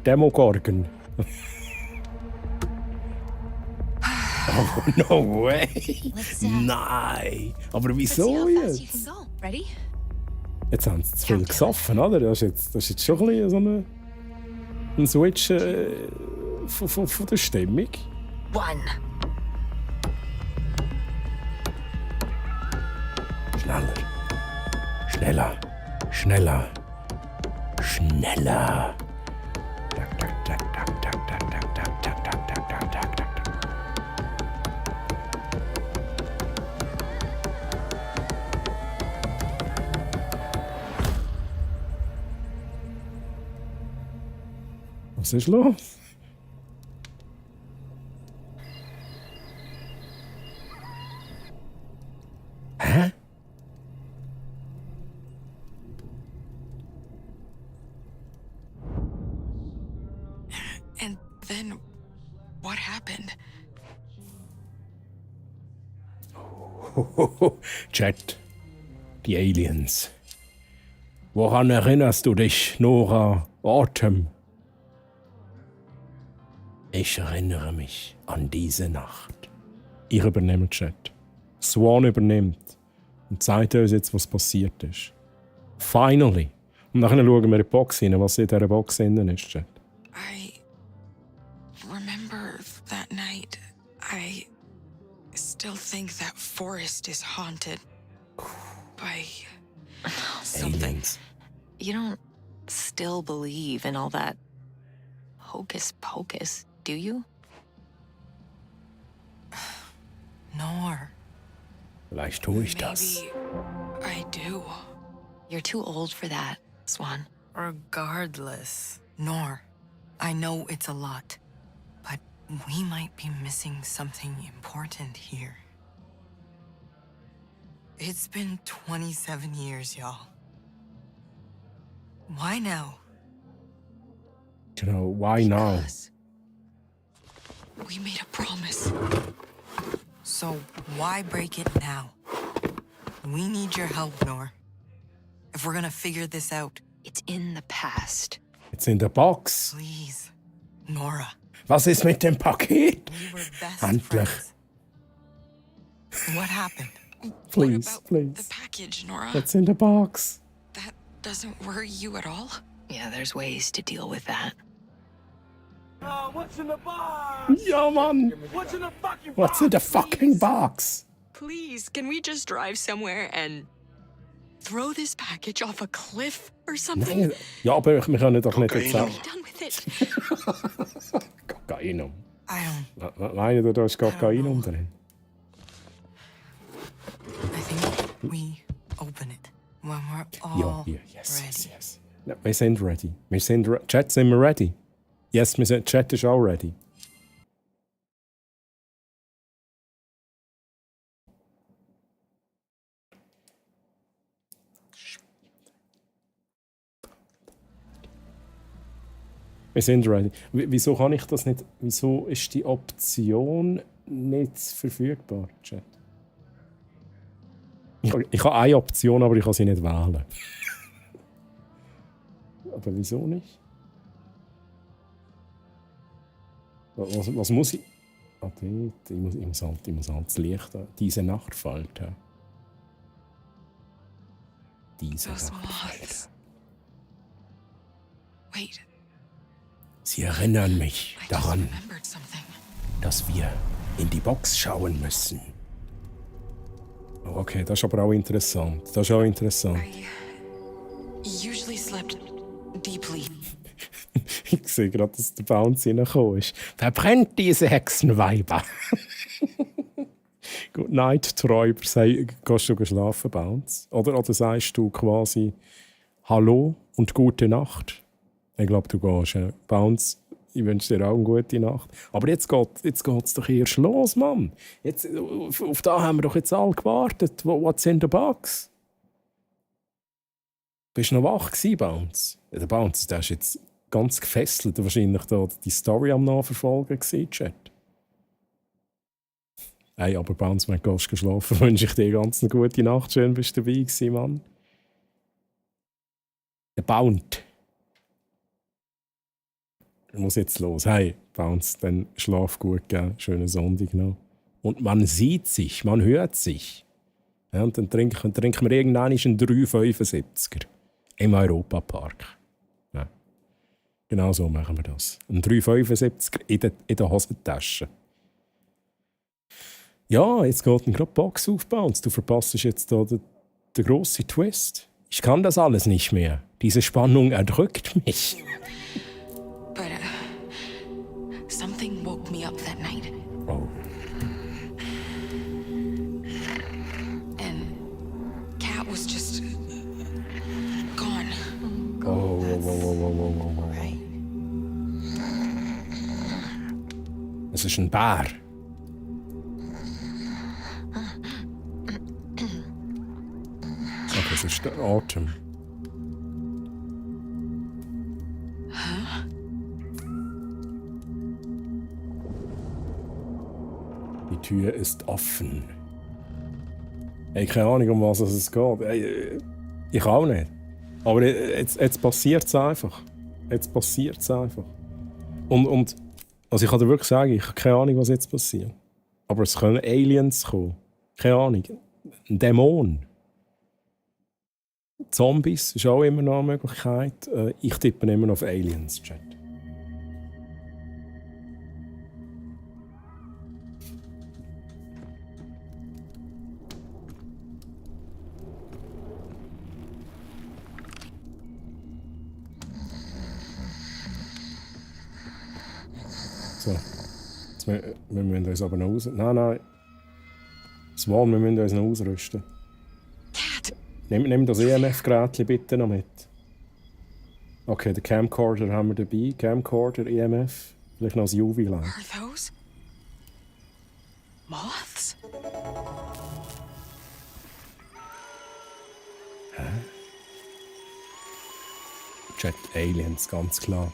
Demogorgon. Oh, no way! Nein! Aber wieso jetzt? Ready? Jetzt haben sie zu viel gesoffen, oder? Das ist jetzt schon ein bisschen so ein Switch von der Stimmung. 1. Schneller. Schneller. Schneller. Schneller. Tak, tak, tak, tak, tak, tak, tak, tak, tak, tak, tak, tak, tak, tak. Was ist los? Hä? And then what happened? Chat, die Aliens. Woran erinnerst du dich, Nora Autumn? Ich erinnere mich an diese Nacht. Ich übernehme Chat. Swan übernimmt und zeigt uns jetzt, was passiert ist. Finally. Und dann schauen wir in die Box rein, was in dieser Box innen ist, Chat. I remember that night. I still think that forest is haunted by something. Aliens. You don't still believe in all that hocus pocus, do you? Nor. Vielleicht tue ich das. I do. You're too old for that, Swan. Regardless, Nor, I know it's a lot, but we might be missing something important here. It's been 27 years, y'all. Why now? You know, why now? We made a promise. So why break it now? We need your help, Nor. If we're gonna figure this out. It's in the past. It's in the box. Please, Nora. Was ist mit dem Paket? We were best Endlich. friends. What happened? Please, please. The package, Nora. It's in the box. That doesn't worry you at all? Yeah, there's ways to deal with that. What's in the box? Ja, Mann. What's in the fucking What's in the fucking box? Please, can we just drive somewhere and throw this package off a cliff or something? Nein, ja, aber wir können doch nicht jetzt sagen. Done with it. Kokainum. I don't. Nein, da ist Kokainum drin. I think we open it when we're all Ja, yes, ready. yes. Ja, wir sind ready. Chat, sind wir ready? Yes, Chat ist auch ready. Wir sind ready. Wieso kann ich das nicht? Wieso ist die Option nicht verfügbar, Chat? Ich habe eine Option, aber ich kann sie nicht wählen. Aber wieso nicht? Was muss ich? Ah, dort. Ich muss halt das Licht an. Diese Nacht fällt. Ja. Diese Those Nacht fällt. moths. Wait, Sie erinnern mich I just daran, remembered something. dass wir in die Box schauen müssen. Okay, das ist aber auch interessant. Das ist auch interessant. I usually slept deeply. Ich sehe gerade, dass der Bounce reingekommen ist. Verbrennt diese Hexenweiber! Good night, Träuber. Gehst du schlafen, Bounce? Oder sagst du quasi Hallo und gute Nacht? Ich glaube, du gehst. Bounce, ich wünsche dir auch eine gute Nacht. Aber jetzt geht's doch erst los, Mann. Jetzt, auf da haben wir doch jetzt alle gewartet. What's in the box? Bist du noch wach gewesen, Bounce? Ja, der Bounce, der ist jetzt ganz gefesselt. Wahrscheinlich da die Story am Nachverfolgen gewesen, Chat. Hey, aber Bounce, wenn du gehst schlafen, wünsche ich dir ganz eine gute Nacht. Schön, bist du dabei gewesen, Mann. Der Bounce. Ich muss jetzt los. Hey, Bounce, dann schlaf gut, gell? Schönen Sonntag noch. Und man sieht sich, man hört sich. Ja, und dann trinken wir irgendwann einen 3,75er im Europapark. Ja. Genau so machen wir das. Ein 3,75er in der Hosentasche. Ja, jetzt geht gerade die Box aufbauen. Du verpasst jetzt hier den grossen Twist. Ich kann das alles nicht mehr. Diese Spannung erdrückt mich. But something woke me up that night. Oh. And Kat was just gone. Oh. Es ist ein Bär. Okay, es ist der Atem. Die Tür ist offen. Hey, keine Ahnung, um was es geht. Hey, ich auch nicht. Aber jetzt passiert es einfach. Jetzt passiert es einfach. Und also ich kann dir wirklich sagen, ich habe keine Ahnung, was jetzt passiert. Aber es können Aliens kommen. Keine Ahnung. Ein Dämon. Zombies ist auch immer noch eine Möglichkeit. Ich tippe immer noch auf Aliens, Chat. So. Jetzt wir müssen uns aber noch aus... Nein. Swan, wir müssen uns noch ausrüsten. Nimm das EMF-Gerät bitte noch mit. Okay, den Camcorder haben wir dabei. Camcorder, EMF. Vielleicht noch ein UV-Light. Are those moths? Hä? Chat Aliens, ganz klar.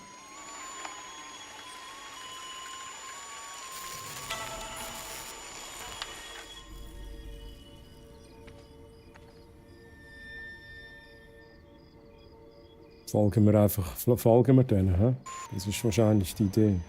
Folgen wir denen, hä? Das ist wahrscheinlich die Idee.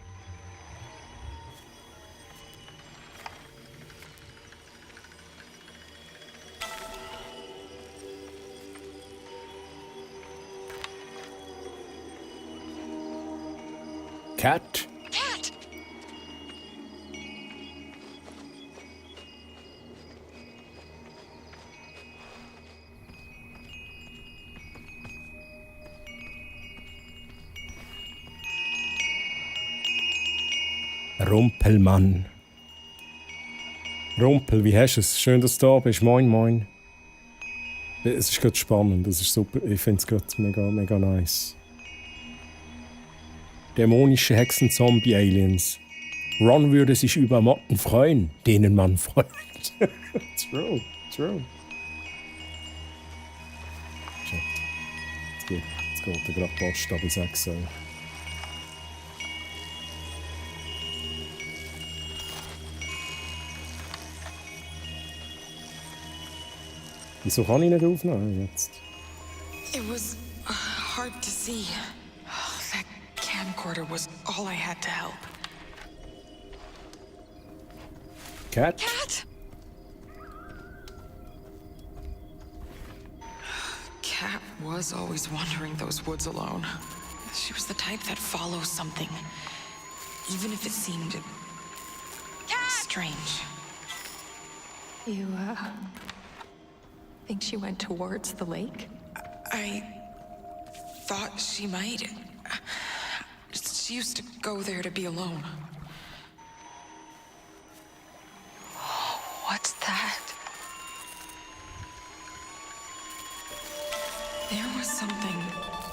Cat? Cat! Rumpelmann. Rumpel, wie hast du es? Schön, dass du da bist. Moin, moin. Es ist gerade spannend, das ist super. Ich finde es gerade mega nice. Dämonische Hexen-Zombie-Aliens. Ron würde sich über Motten freuen, denen man freut. True. Jetzt geht gerade Post, aber ich sag's so. Wieso kann ich nicht aufnehmen jetzt? It was hard to see. That camcorder was all I had to help. Cat? Kat was always wandering those woods alone. She was the type that follows something, even if it seemed strange. You, think she went towards the lake? I thought she might. She used to go there to be alone. What's that? There was something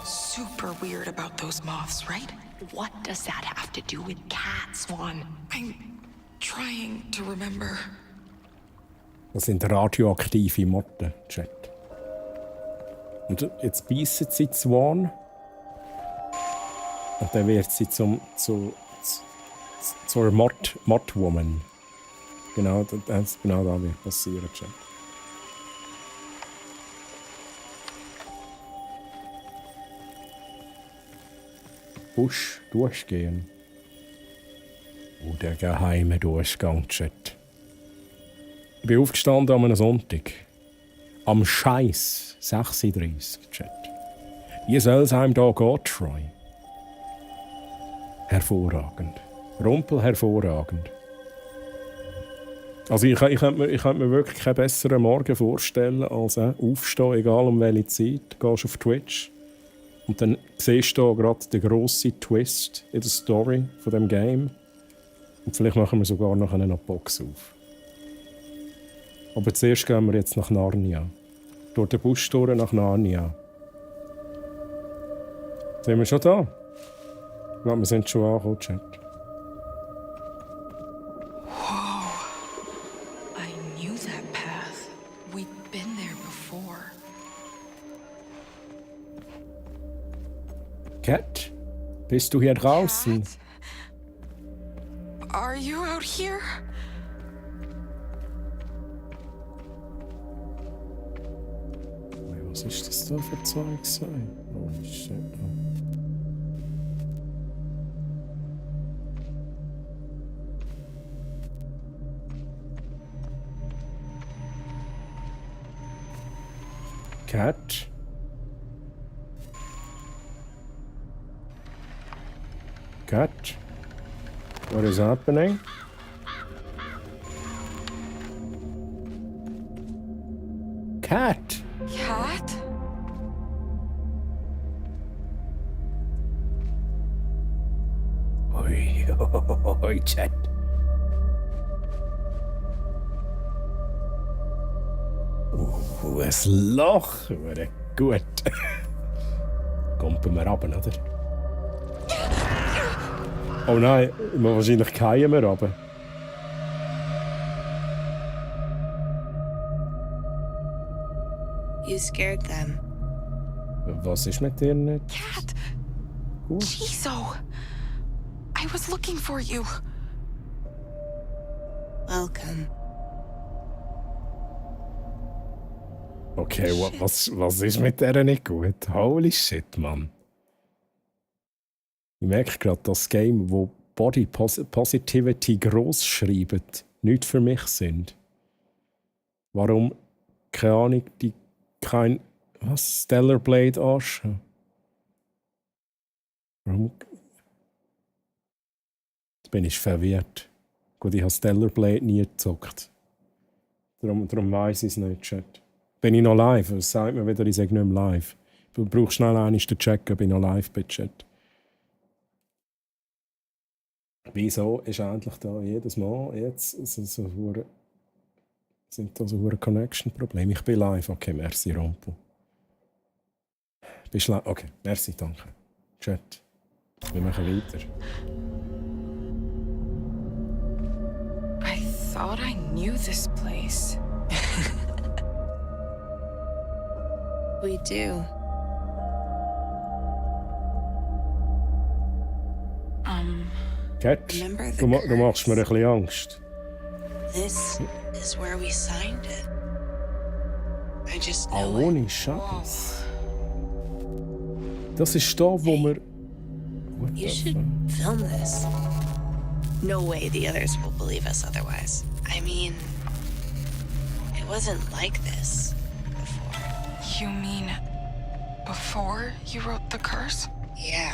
super weird about those moths, right? What does that have to do with Cat, Swan? I'm trying to remember. Das sind radioaktive Motten, Chat. Und jetzt beißen sie Swan. Und dann wird sie zur Mordwoman. Genau, genau das wird passieren, Chat. Busch durchgehen. Oh, der geheime Durchgang, Chat. Ich bin aufgestanden an einem Sonntag. Am Scheiß 36, Chat. Wie soll es einem da gehen, Troy? Hervorragend. Rumpel hervorragend. Also ich könnte mir wirklich keinen besseren Morgen vorstellen, als aufstehen, egal um welche Zeit. Du gehst auf Twitch und dann siehst du gerade den grossen Twist in der Story von dem Game. Und vielleicht machen wir sogar noch eine Box auf. Aber zuerst gehen wir jetzt nach Narnia. Durch den Busch durch nach Narnia. Sind wir schon da? Ich glaube, wir sind schon angekommen, Chat. Cat, bist du hier draußen? Are you out here? Was ist das da für Zeug? Oh shit. Cat? Cat? What is happening? Cat? Cat? Oi, Chat. Ein Loch. Wäre gut. Kommt mir runter, oder? Oh nein, wahrscheinlich fallen wir runter. You scared them. Was ist mit dir nicht? Cat! Chiso! I was looking for you. Welcome. Okay, was ist mit der nicht gut? Holy shit, Mann. Ich merke gerade, das Game, wo Body Positivity gross schreiben, nicht für mich sind. Warum, keine Ahnung, die kein Stellar Blade anschauen? Warum? Jetzt bin ich verwirrt. Gut, ich habe Stellar Blade nie gezockt. Darum weiss ich es nicht, Chat. Bin ich noch live? Es sagt mir wieder, ich sage nicht mehr live. Du brauchst schnell einmal den Check, ob ich noch live bin, Chat. Wieso ist endlich da jedes Mal jetzt sind da so hohe Connection-Probleme? Ich bin live. Okay, merci, Rompo. Bist live? Okay, merci, danke. Chat. Wir machen weiter. I thought I knew this place. We do. Cat, du machst mir ein bisschen Angst. This is where we signed it. I just know ohne Scheiß. Das ist da, wo wir... You should film this. No way the others will believe us otherwise. I mean, it wasn't like this before. You mean before you wrote the curse? Yeah.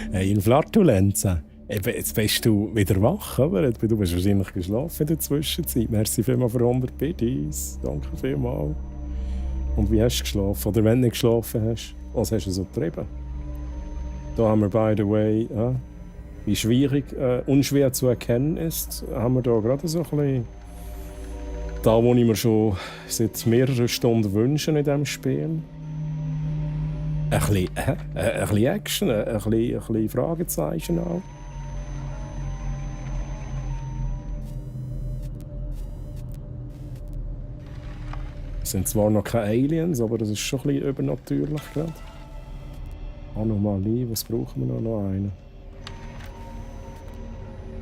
Hey, in Flatulenzen. Jetzt bist du wieder wach, oder? Du bist wahrscheinlich geschlafen in der Zwischenzeit. Merci vielmals für 100 Biddies. Danke vielmals. Und wie hast du geschlafen? Oder wenn du nicht geschlafen hast, was hast du so getrieben? Da haben wir, by the way, wie schwierig, unschwer zu erkennen ist, haben wir da gerade so ein bisschen da, wo ich mir schon seit mehreren Stunden wünsche in diesem Spiel. Ein bisschen Action, ein bisschen Fragezeichen auch. Es sind zwar noch keine Aliens, aber das ist schon ein bisschen übernatürlich gerade. Anomalie, was brauchen wir noch? Noch einen.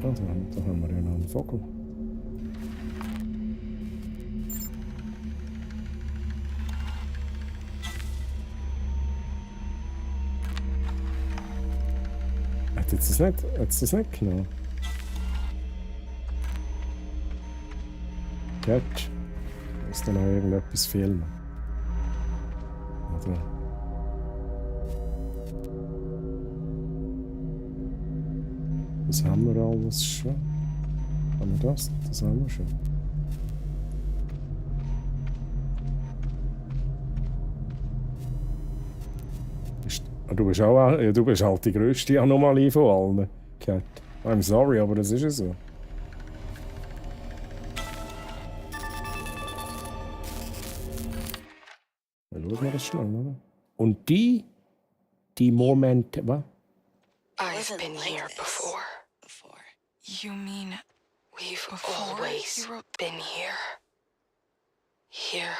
Ah, da haben wir ja noch einen Vogel. Hat es das nicht genommen? Gut. Muss dann noch irgendetwas filmen. Oder? Das haben wir alles schon. Haben wir das? Das haben wir schon. Du bist auch, ja, du bist halt die grösste Anomalie von allen. Cat. I'm sorry, aber das ist ja so. Dann schauen wir das schnell, oder? Und die Momente, was? I've been here before. You mean we've always been here? Here.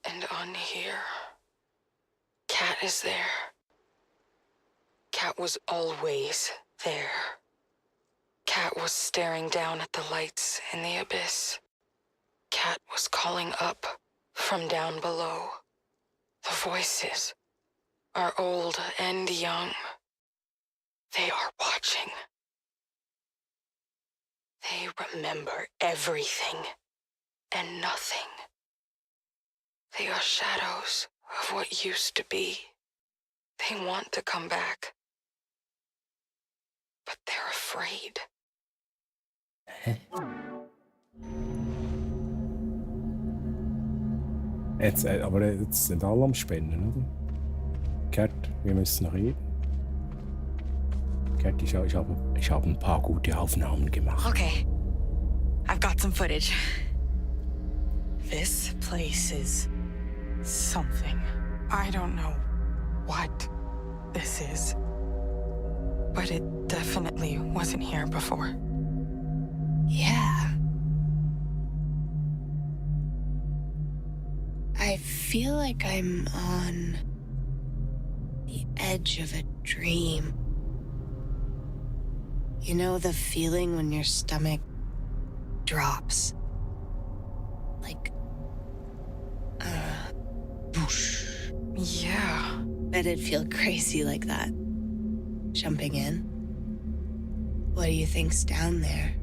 And on here. Cat is there. Cat was always there. Cat was staring down at the lights in the abyss. Cat was calling up from down below. The voices are old and young. They are watching. They remember everything and nothing. They are shadows of what used to be. They want to come back. But they're afraid. Aber jetzt sind alle am Spenden, oder? Cat, wir müssen reden. Cat, ich habe ein paar gute Aufnahmen gemacht. Okay. I've got some footage. This place is something. I don't know what this is. But it definitely wasn't here before. Yeah. I feel like I'm on the edge of a dream. You know the feeling when your stomach drops? Like, whoosh. Yeah. Bet it'd feel crazy like that. Jumping in. What do you think's down there?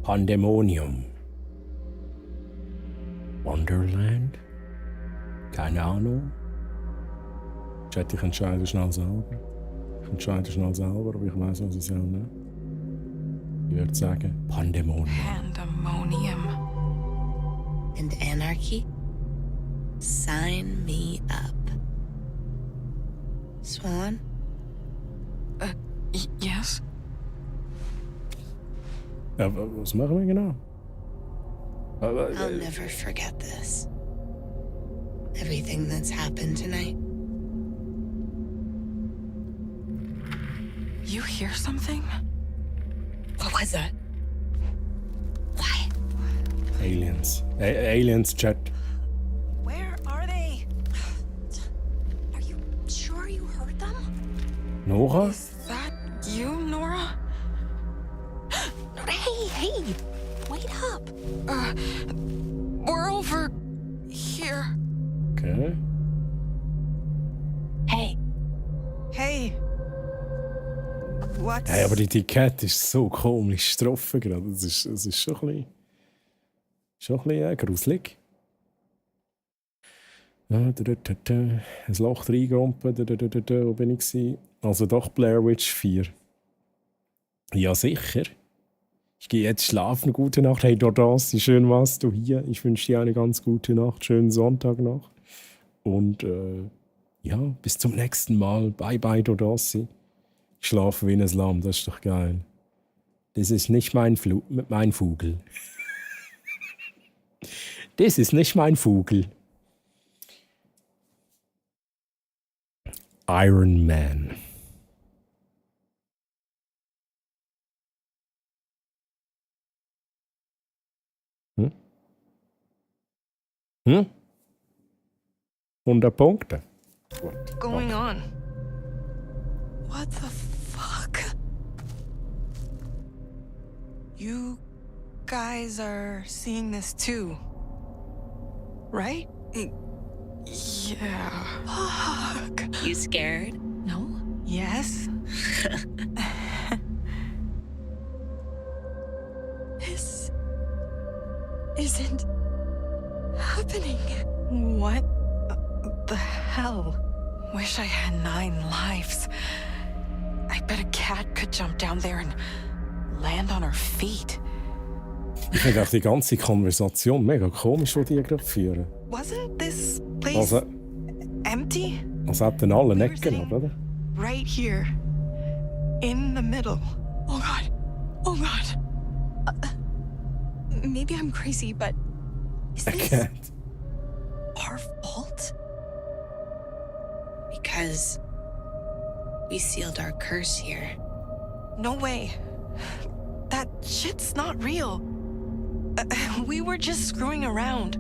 Pandemonium. Wonderland? Keine Ahnung. Ich entscheide schnell selber. Aber ich weiß, was ich sage. Ne? Ich würde sagen, Pandemonium. Pandemonium. And anarchy? Sign me up. Swan? Yes? Was machen wir genau? I'll never forget this. Everything that's happened tonight. You hear something? What was that? Why? Aliens. Aliens, Chat. Where are they? Are you sure you heard them? Nora? Is that you, Nora? Hey! Wait up! We're over here. Okay. Hey! Hey! What? Hey, aber die Cat ist so komisch getroffen gerade. Das ist schon ein bisschen gruselig. Ein Loch reingerumpelt. Wo bin ich? Also doch Blair Witch 4. Ja, sicher. Ich gehe jetzt schlafen. Gute Nacht. Hey, Dordancy, schön warst du hier. Ich wünsche dir eine ganz gute Nacht. Schönen Sonntag noch. Und ja, bis zum nächsten Mal. Bye, bye, Dordancy. Ich schlafe wie ein Lamm, das ist doch geil. Das ist nicht mein Vogel. Das ist nicht mein Vogel. Iron Man. Hm? 100 Punkte. What's going on? What the fuck? You guys are seeing this too, right? Yeah. Fuck. You scared? No? Yes. This isn't happening. What the hell? Wish I had 9 lives. I bet a cat could jump down there and land on her feet. Ich finde auch die ganze Konversation mega komisch, die die gerade führen. Wasn't this place empty? Also hätten alle Ecken, oder? Right here. In the middle. Oh God. Oh God. Maybe I'm crazy, but is this our fault? Because we sealed our curse here. No way. That shit's not real. We were just screwing around.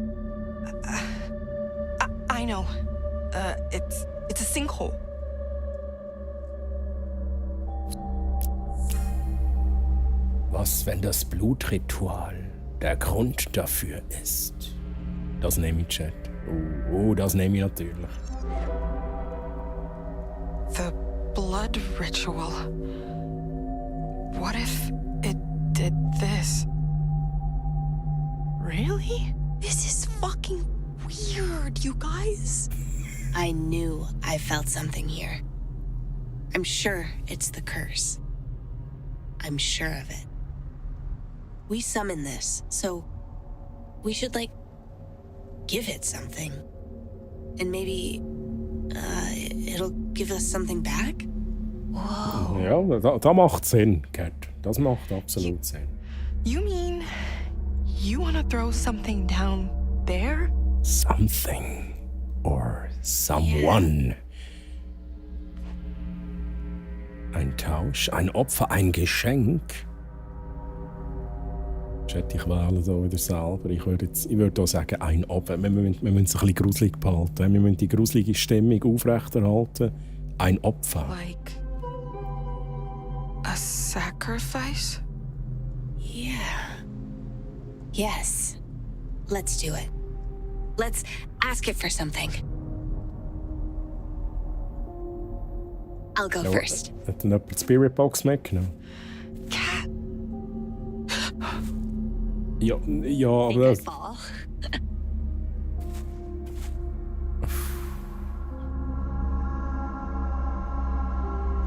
I know. It's a sinkhole. Was, wenn das Blutritual der Grund dafür ist? Das nehme ich, Chat. Oh, das nehme ich natürlich. The blood ritual. What if it did this? Really? This is fucking weird, you guys. I knew I felt something here. I'm sure it's the curse. I'm sure of it. We summoned this, so we should, give it something. And maybe, it'll give us something back? Whoa. Ja, da macht Sinn, Cat. Das macht absolut Sinn. You mean you want to throw something down there? Something or someone. Ein Tausch, ein Opfer, ein Geschenk. Chat, ich wähle hier wieder selber. Ich würde hier sagen, ein Opfer. Wir müssen es ein bisschen gruselig behalten. Wir müssen die gruselige Stimmung aufrechterhalten. Ein Opfer. Like a sacrifice? Yeah. Yes. Let's do it. Let's ask it for something. I'll go first. Hat denn jemand die Spirit Box mitgenommen? Cat. Ja, aber das...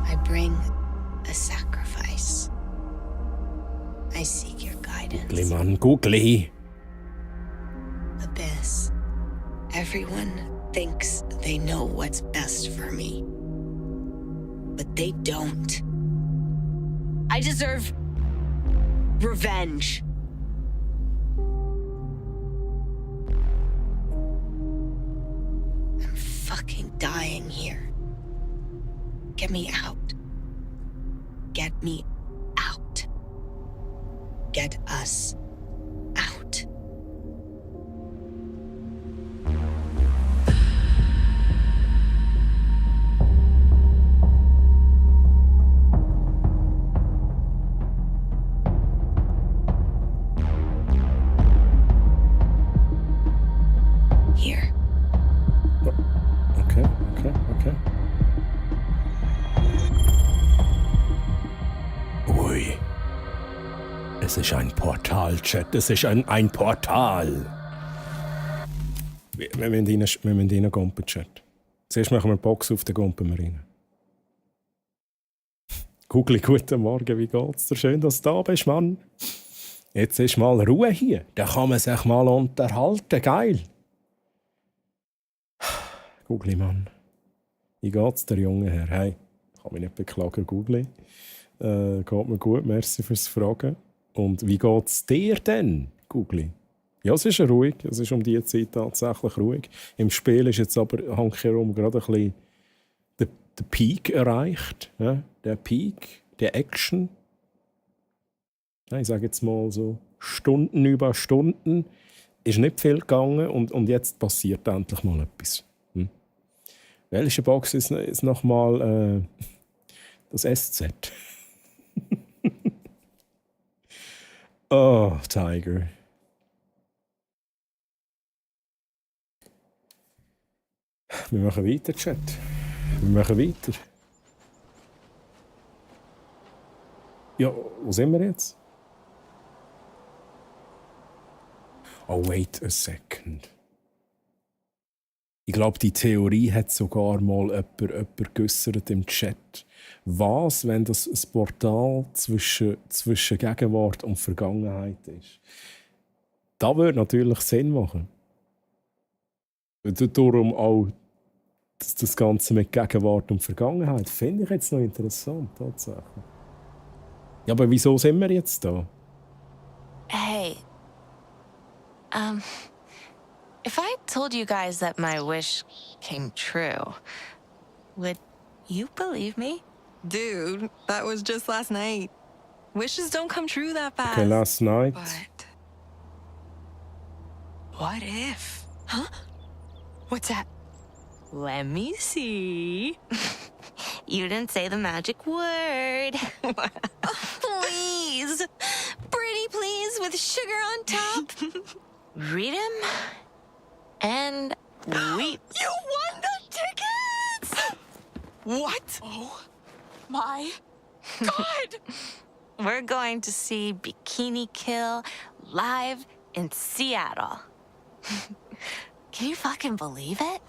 I bring a sacrifice. I seek your guidance. Googly, Mann, Googly. Abyss. Everyone thinks they know what's best for me. But they don't. I deserve revenge. I'm fucking dying here. Get me out. Get me out. Get us out. Here. Okay. Ui. Es ist ein Portal, Chat. Es ist ein Portal. Wir müssen reingumpen, Chat. Zuerst machen wir die Box auf, dann gumpen wir rein. Googly, guten Morgen, wie geht's dir? Schön, dass du da bist, Mann. Jetzt ist mal Ruhe hier. Da kann man sich mal unterhalten. Geil. Googly, Mann. Wie geht's der Junge Herr? Hey, kann mich nicht beklagen, Googly. Geht mir gut, merci fürs Fragen. Und wie geht es dir denn, Googli? Ja, es ist ruhig. Es ist um diese Zeit tatsächlich ruhig. Im Spiel ist jetzt aber handkehrum gerade ein bisschen der Peak erreicht. Ja? Der Peak, der Action. Ja, ich sage jetzt mal so Stunden über Stunden. Ist nicht viel gegangen und jetzt passiert endlich mal etwas. Welche Box ist nochmal das SZ? Oh, Tiger. Wir machen weiter, Chat. Wir machen weiter. Ja, wo sind wir jetzt? Oh, wait a second. Ich glaube, die Theorie hat sogar mal jemand geäussert im Chat. Was, wenn das ein Portal zwischen Gegenwart und Vergangenheit ist? Das würde natürlich Sinn machen. Darum auch das Ganze mit Gegenwart und Vergangenheit finde ich jetzt noch interessant, tatsächlich. Ja, aber wieso sind wir jetzt da? Hey. If I told you guys that my wish came true, would you believe me? Dude, that was just last night. Wishes don't come true that fast. Okay, last night. But what if? Huh? What's that? Let me see. You didn't say the magic word. Please. Pretty please with sugar on top. Read him and weep. You won the tickets! What? Oh my God! We're going to see Bikini Kill live in Seattle. Can you fucking believe it?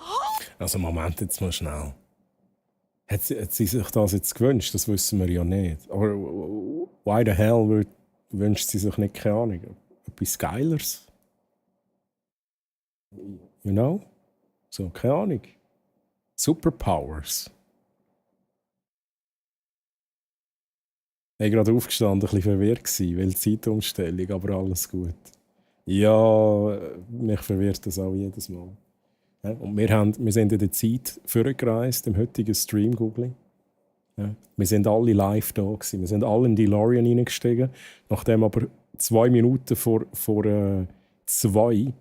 Also Moment, jetzt mal schnell. Hat sie sich das jetzt gewünscht? Das wissen wir ja nicht. Aber why the hell wünscht sie sich nicht, keine Ahnung, etwas Geileres? You know? So, keine Ahnung. Superpowers. Ich bin gerade aufgestanden, ein bisschen verwirrt gewesen, weil Zeitumstellung, aber alles gut. Ja, mich verwirrt das auch jedes Mal. Ja, und wir sind in der Zeit vorgereist, im heutigen Stream, Googli. Ja, wir sind alle live da gewesen. Wir sind alle in die DeLorean reingestiegen, nachdem aber 2 Minuten vor 2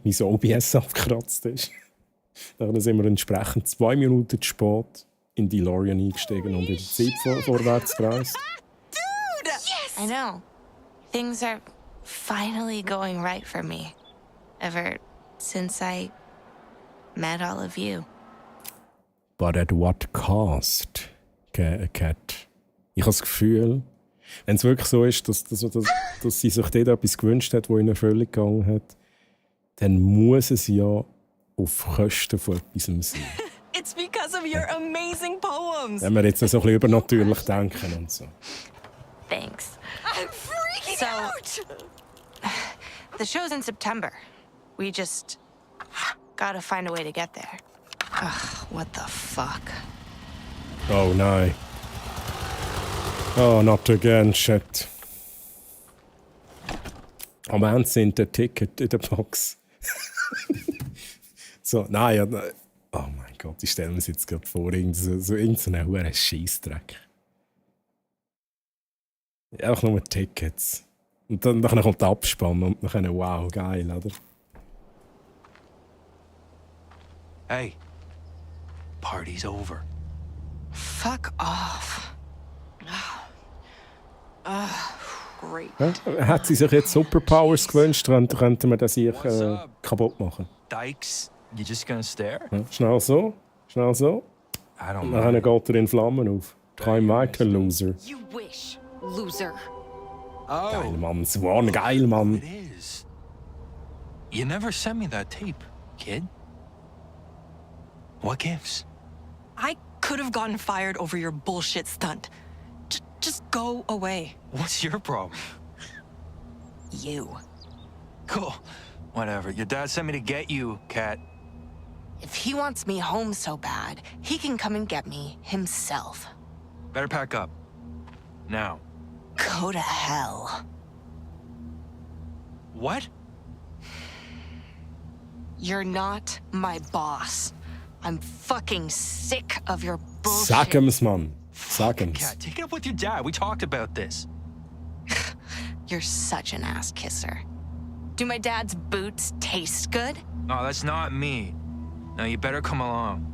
mein OBS abgekratzt ist. Dann sind wir entsprechend 2 Minuten zu spät in die DeLorean eingestiegen und in die Zeit vorwärts gereist. Dude! Yes! I know. Things are finally going right for me. Ever since I met all of you. But at what cost, Cat? Ich habe das Gefühl, wenn es wirklich so ist, dass sie sich dort etwas gewünscht hat, das in Erfüllung gegangen hat, dann muss es ja auf Kosten von etwas sein. It's because of your amazing poems. Wenn wir jetzt so ein bisschen übernatürlich denken und so. Thanks. I'm freaking out! The show's in September. We just gotta find a way to get there. Ugh, what the fuck? Oh nein. Oh, not again, shit. Am Ende sind der Ticket in der Box. So, nein, ja, nein. Oh mein Gott, ich stelle mir das jetzt gerade vor, irgendeinen hohen Scheissdreck. Einfach nur Tickets. Und dann kommt der Abspann und dann wow, geil, oder? Hey, party's over. Fuck off. Great. Ja, hat sie sich jetzt Superpowers gewünscht, könnte man das hier kaputt machen. Dykes, you just gonna stare? Ja, schnell so, schnell so. Und dann geht er in Flammen auf. Kein weiter, Loser. You wish, loser. Oh. Geil, Mann. Swan, geil, Mann. It is. You never sent me that tape, kid. What gives? I could have gotten fired over your bullshit stunt. Just go away. What's your problem? You. Cool. Whatever. Your dad sent me to get you, Kat. If he wants me home so bad, he can come and get me himself. Better pack up. Now. Go to hell. What? You're not my boss. I'm fucking sick of your bullshit. Sag em's, Mann. Sag em's. Cat, take it up with your dad. We talked about this. You're such an ass kisser. Do my dad's boots taste good? No, that's not me. Now you better come along.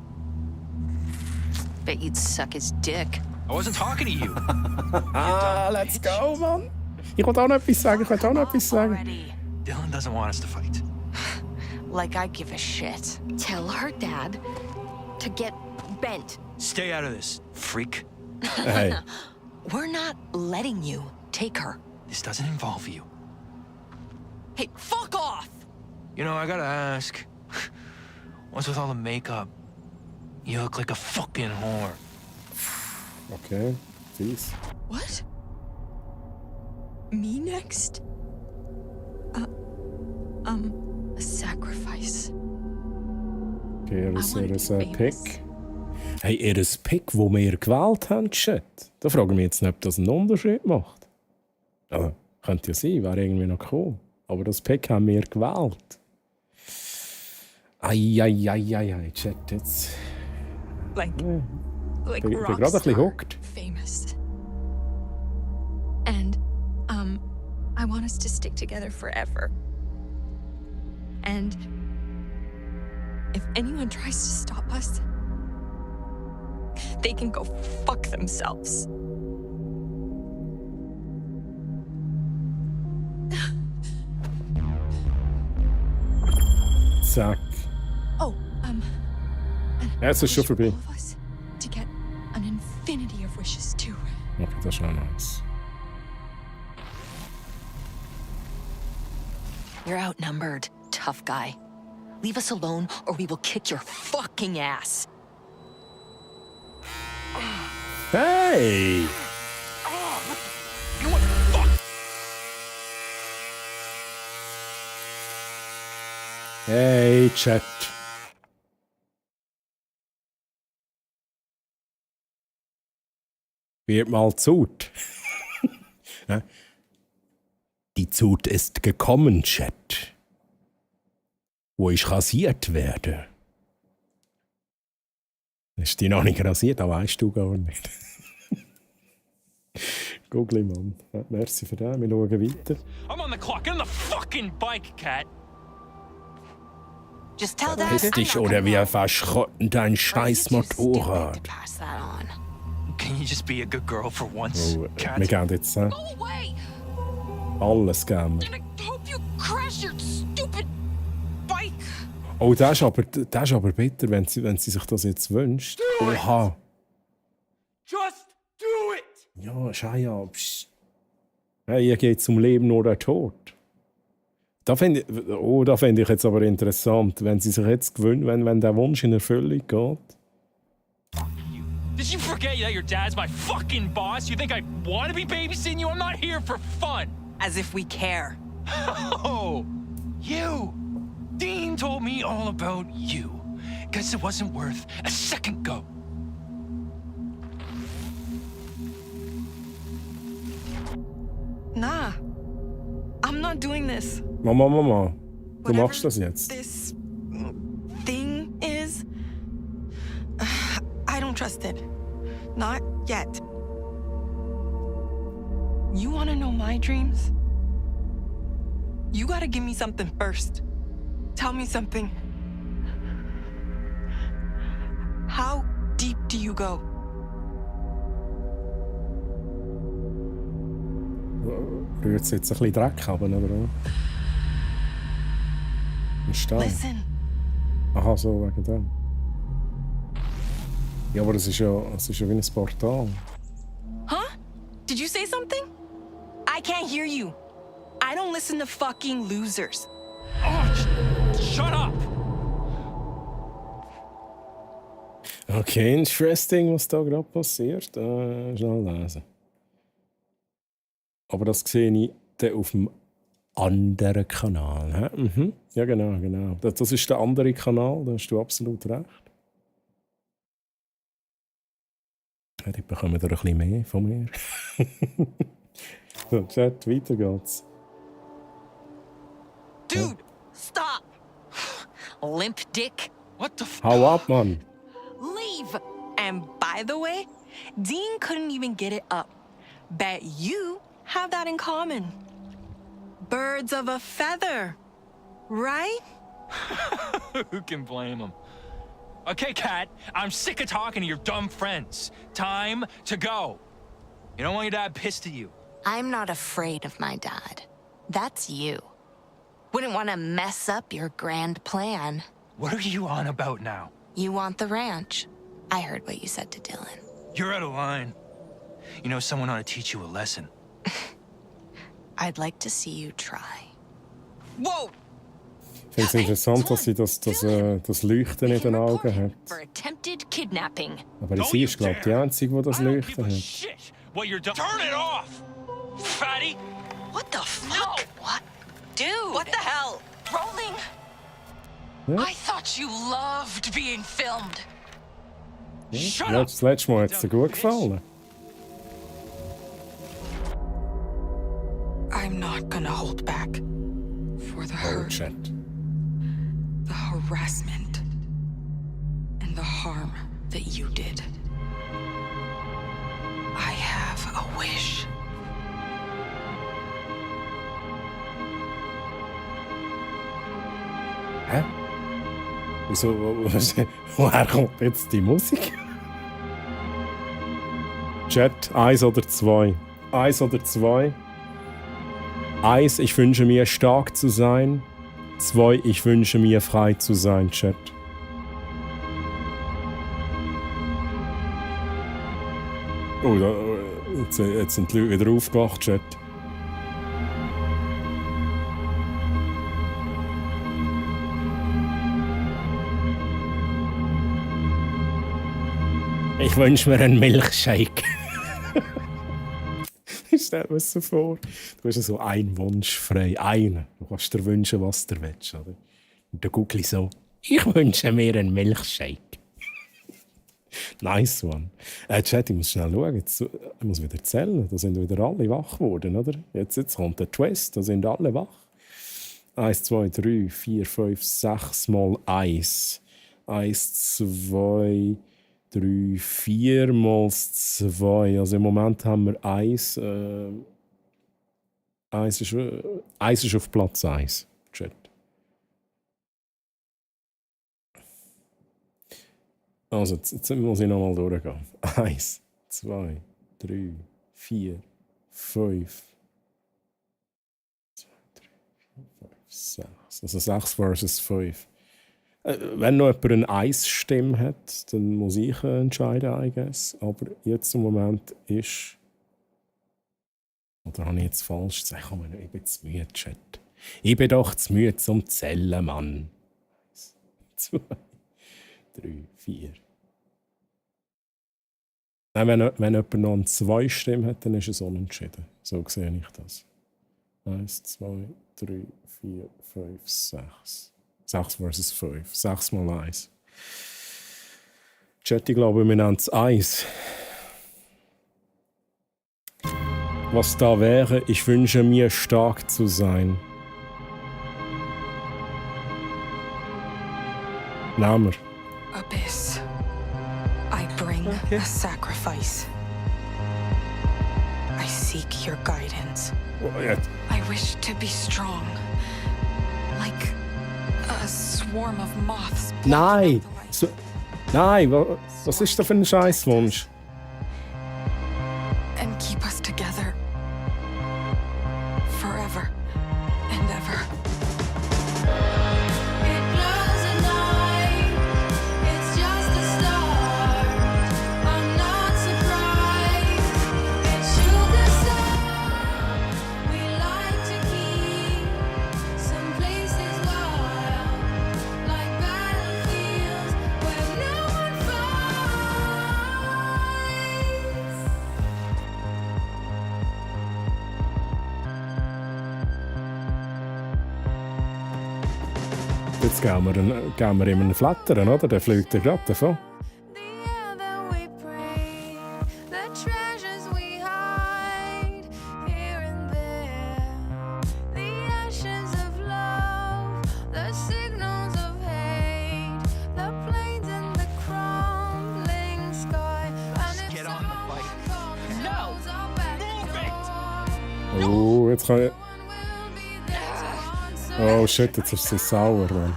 Bet you'd suck his dick. I wasn't talking to you. Let's go, Mann. Ich wollte auch noch etwas sagen. Dylan doesn't want us to fight. Like I give a shit. Tell her dad to get bent. Stay out of this, freak. Hey. We're not letting you take her. This doesn't involve you. Hey, fuck off! You know, I gotta ask. What's with all the makeup? You look like a fucking whore. Okay, fies. What? Me next? A sacrifice. Okay, ihr Pick. Hey, ihr Pick, das wir gewählt haben, Chat. Da frage ich mich jetzt nicht, ob das einen Unterschied macht. Also, könnte ja sein, wäre irgendwie noch cool. Aber das Pick haben wir gewählt. Ei, Chat, jetzt. Like Ich bin gerade ein rockstar, bisschen hooked. famous. And, I want us to stick together forever. And if anyone tries to stop us, they can go fuck themselves. Zack. Oh, Ja, jetzt ist schon vorbei. all of us to get an infinity of wishes too. Okay, das ist noch nice. You're outnumbered, tough guy. Leave us alone or we will kick your fucking ass. Hey! You know what? Fuck! Hey, Chat. Wird mal Zut. Ja. Die Zut ist gekommen, Chat. Wo ich rasiert werde. Ist die noch nicht rasiert? Das weißt du gar nicht. Google, Mann. Ja, merci für das. Wir schauen weiter. I'm on the clock. Get on the fucking bike, Cat. Just tell Dad. Piss dich oder wir verschrotten dein scheiß Motorrad. Pass that on. Can you just be a good girl for once, Oh, Cat? wir gehen jetzt Go away! alles geben. And I hope you crash your stupid bike. Oh, das ist aber bitter, wenn sie sich das jetzt wünscht. Oha. Just do it! Ja, Shia, psst. Hey, hier geht zum Leben oder Tod. Da finde ich jetzt aber interessant, wenn sie sich jetzt gewöhnt, wenn der Wunsch in Erfüllung geht. Did you forget that your dad's my fucking boss? You think I want to be babysitting you? I'm not here for fun. As if we care. Oh, you. Dean told me all about you. Guess it wasn't worth a second go. Nah. I'm not doing this. Mama, du Whatever machst das jetzt. This thing is. I don't trust it. Not yet. You want to know my dreams? You gotta give me something first. Tell me something. How deep do you go? Rührt es jetzt ein bisschen Dreck haben, oder? Ist da? Listen. Aha, so wegen dem. Ja, aber es ist ja wie ein Portal. Huh? Did you say something? I can't hear you. I don't listen to fucking losers. Oh, shut up! Okay, interesting, was da gerade passiert. Schnell lesen. Aber das sehe ich dann auf dem anderen Kanal. Mhm. Ja, genau. Das ist der andere Kanal, da hast du absolut recht. Okay, die bekommen da ein bisschen mehr von mir. So, Chat, weiter geht's. Dude, stop! Limp dick. What the Hau ab, Mann! Leave! And by the way, Dean couldn't even get it up. Bet you have that in common. Birds of a feather, right? Who can blame him? Okay, Kat, I'm sick of talking to your dumb friends. Time to go. You don't want your dad pissed at you. I'm not afraid of my dad. That's you. Wouldn't want to mess up your grand plan. What are you on about now? You want the ranch. I heard what you said to Dylan. You're out of line. You know, someone ought to teach you a lesson. I'd like to see you try. Whoa! Ich finde es interessant, dass sie das Leuchten in den Augen hat. For attempted kidnapping. Aber sie ist, glaube ich, die Einzige, die das Leuchten hat. Shit! What you're done? Turn it off, fatty! What the fuck? No. What? Dude! What the hell? Rolling? Ja. I thought you loved being filmed. Ja, das letzte Mal hat es dir gut gefallen. I'm not gonna hold back. For the hurt, Chat. the harassment, and the harm that you did. I have a wish. Hä? Wieso? Woher kommt jetzt die Musik? Chat, 1 oder 2? 1 oder 2? 1, ich wünsche mir stark zu sein. 2, ich wünsche mir frei zu sein, Chat. Oh, jetzt sind die Leute wieder aufgewacht, Chat. Ich wünsche mir einen Milchshake. Stell dir das so vor. Du hast so einen Wunsch frei. Einen. Du kannst dir wünschen, was du willst. Oder? Und der Guckli so: Ich wünsche mir einen Milchshake. Nice one. Chat, ich muss schnell schauen. Jetzt, ich muss wieder zählen. Da sind wieder alle wach geworden, oder? Jetzt kommt der Twist. Da sind alle wach. 1, 2, 3, 4, 5, 6 mal 1. 1, 2, 3, 4 mal 2. Also im Moment haben wir 1. 1 ist auf Platz 1. Chat. Also, jetzt muss ich nochmal durchgehen. 1, 2, 3, 4, 5. 2, 3, 4, 5, 6. Also 6 versus 5. Wenn noch jemand eine Eis-Stimme hat, dann muss ich entscheiden, I guess. Aber jetzt im Moment ist... Oder habe ich jetzt falsch gesagt? Ich bin zu müde, Chat. Ich bin doch zu müde zum Zählen, Mann. 1, 2, 3, 4. Nein, wenn jemand noch eine 2-Stimme hat, dann ist es unentschieden. So sehe ich das. 1, 2, 3, 4, 5, 6. 6 versus 5. 6 mal 1. Chat, ich glaube, wir nennen es 1. Was da wäre, ich wünsche mir stark zu sein. Name. Abyss. I bring a sacrifice. I seek your guidance. Oh, ja. I wish to be strong. Like a swarm of moths. Nein! Nein, was ist das für ein Scheißwunsch? And keep us together. Forever and ever. Jetzt geben wir ihm einen Flattern, oder? Der fliegt ja gerade davon. Oh, jetzt kann ich... Oh shit, jetzt ist sie sauer, Mann.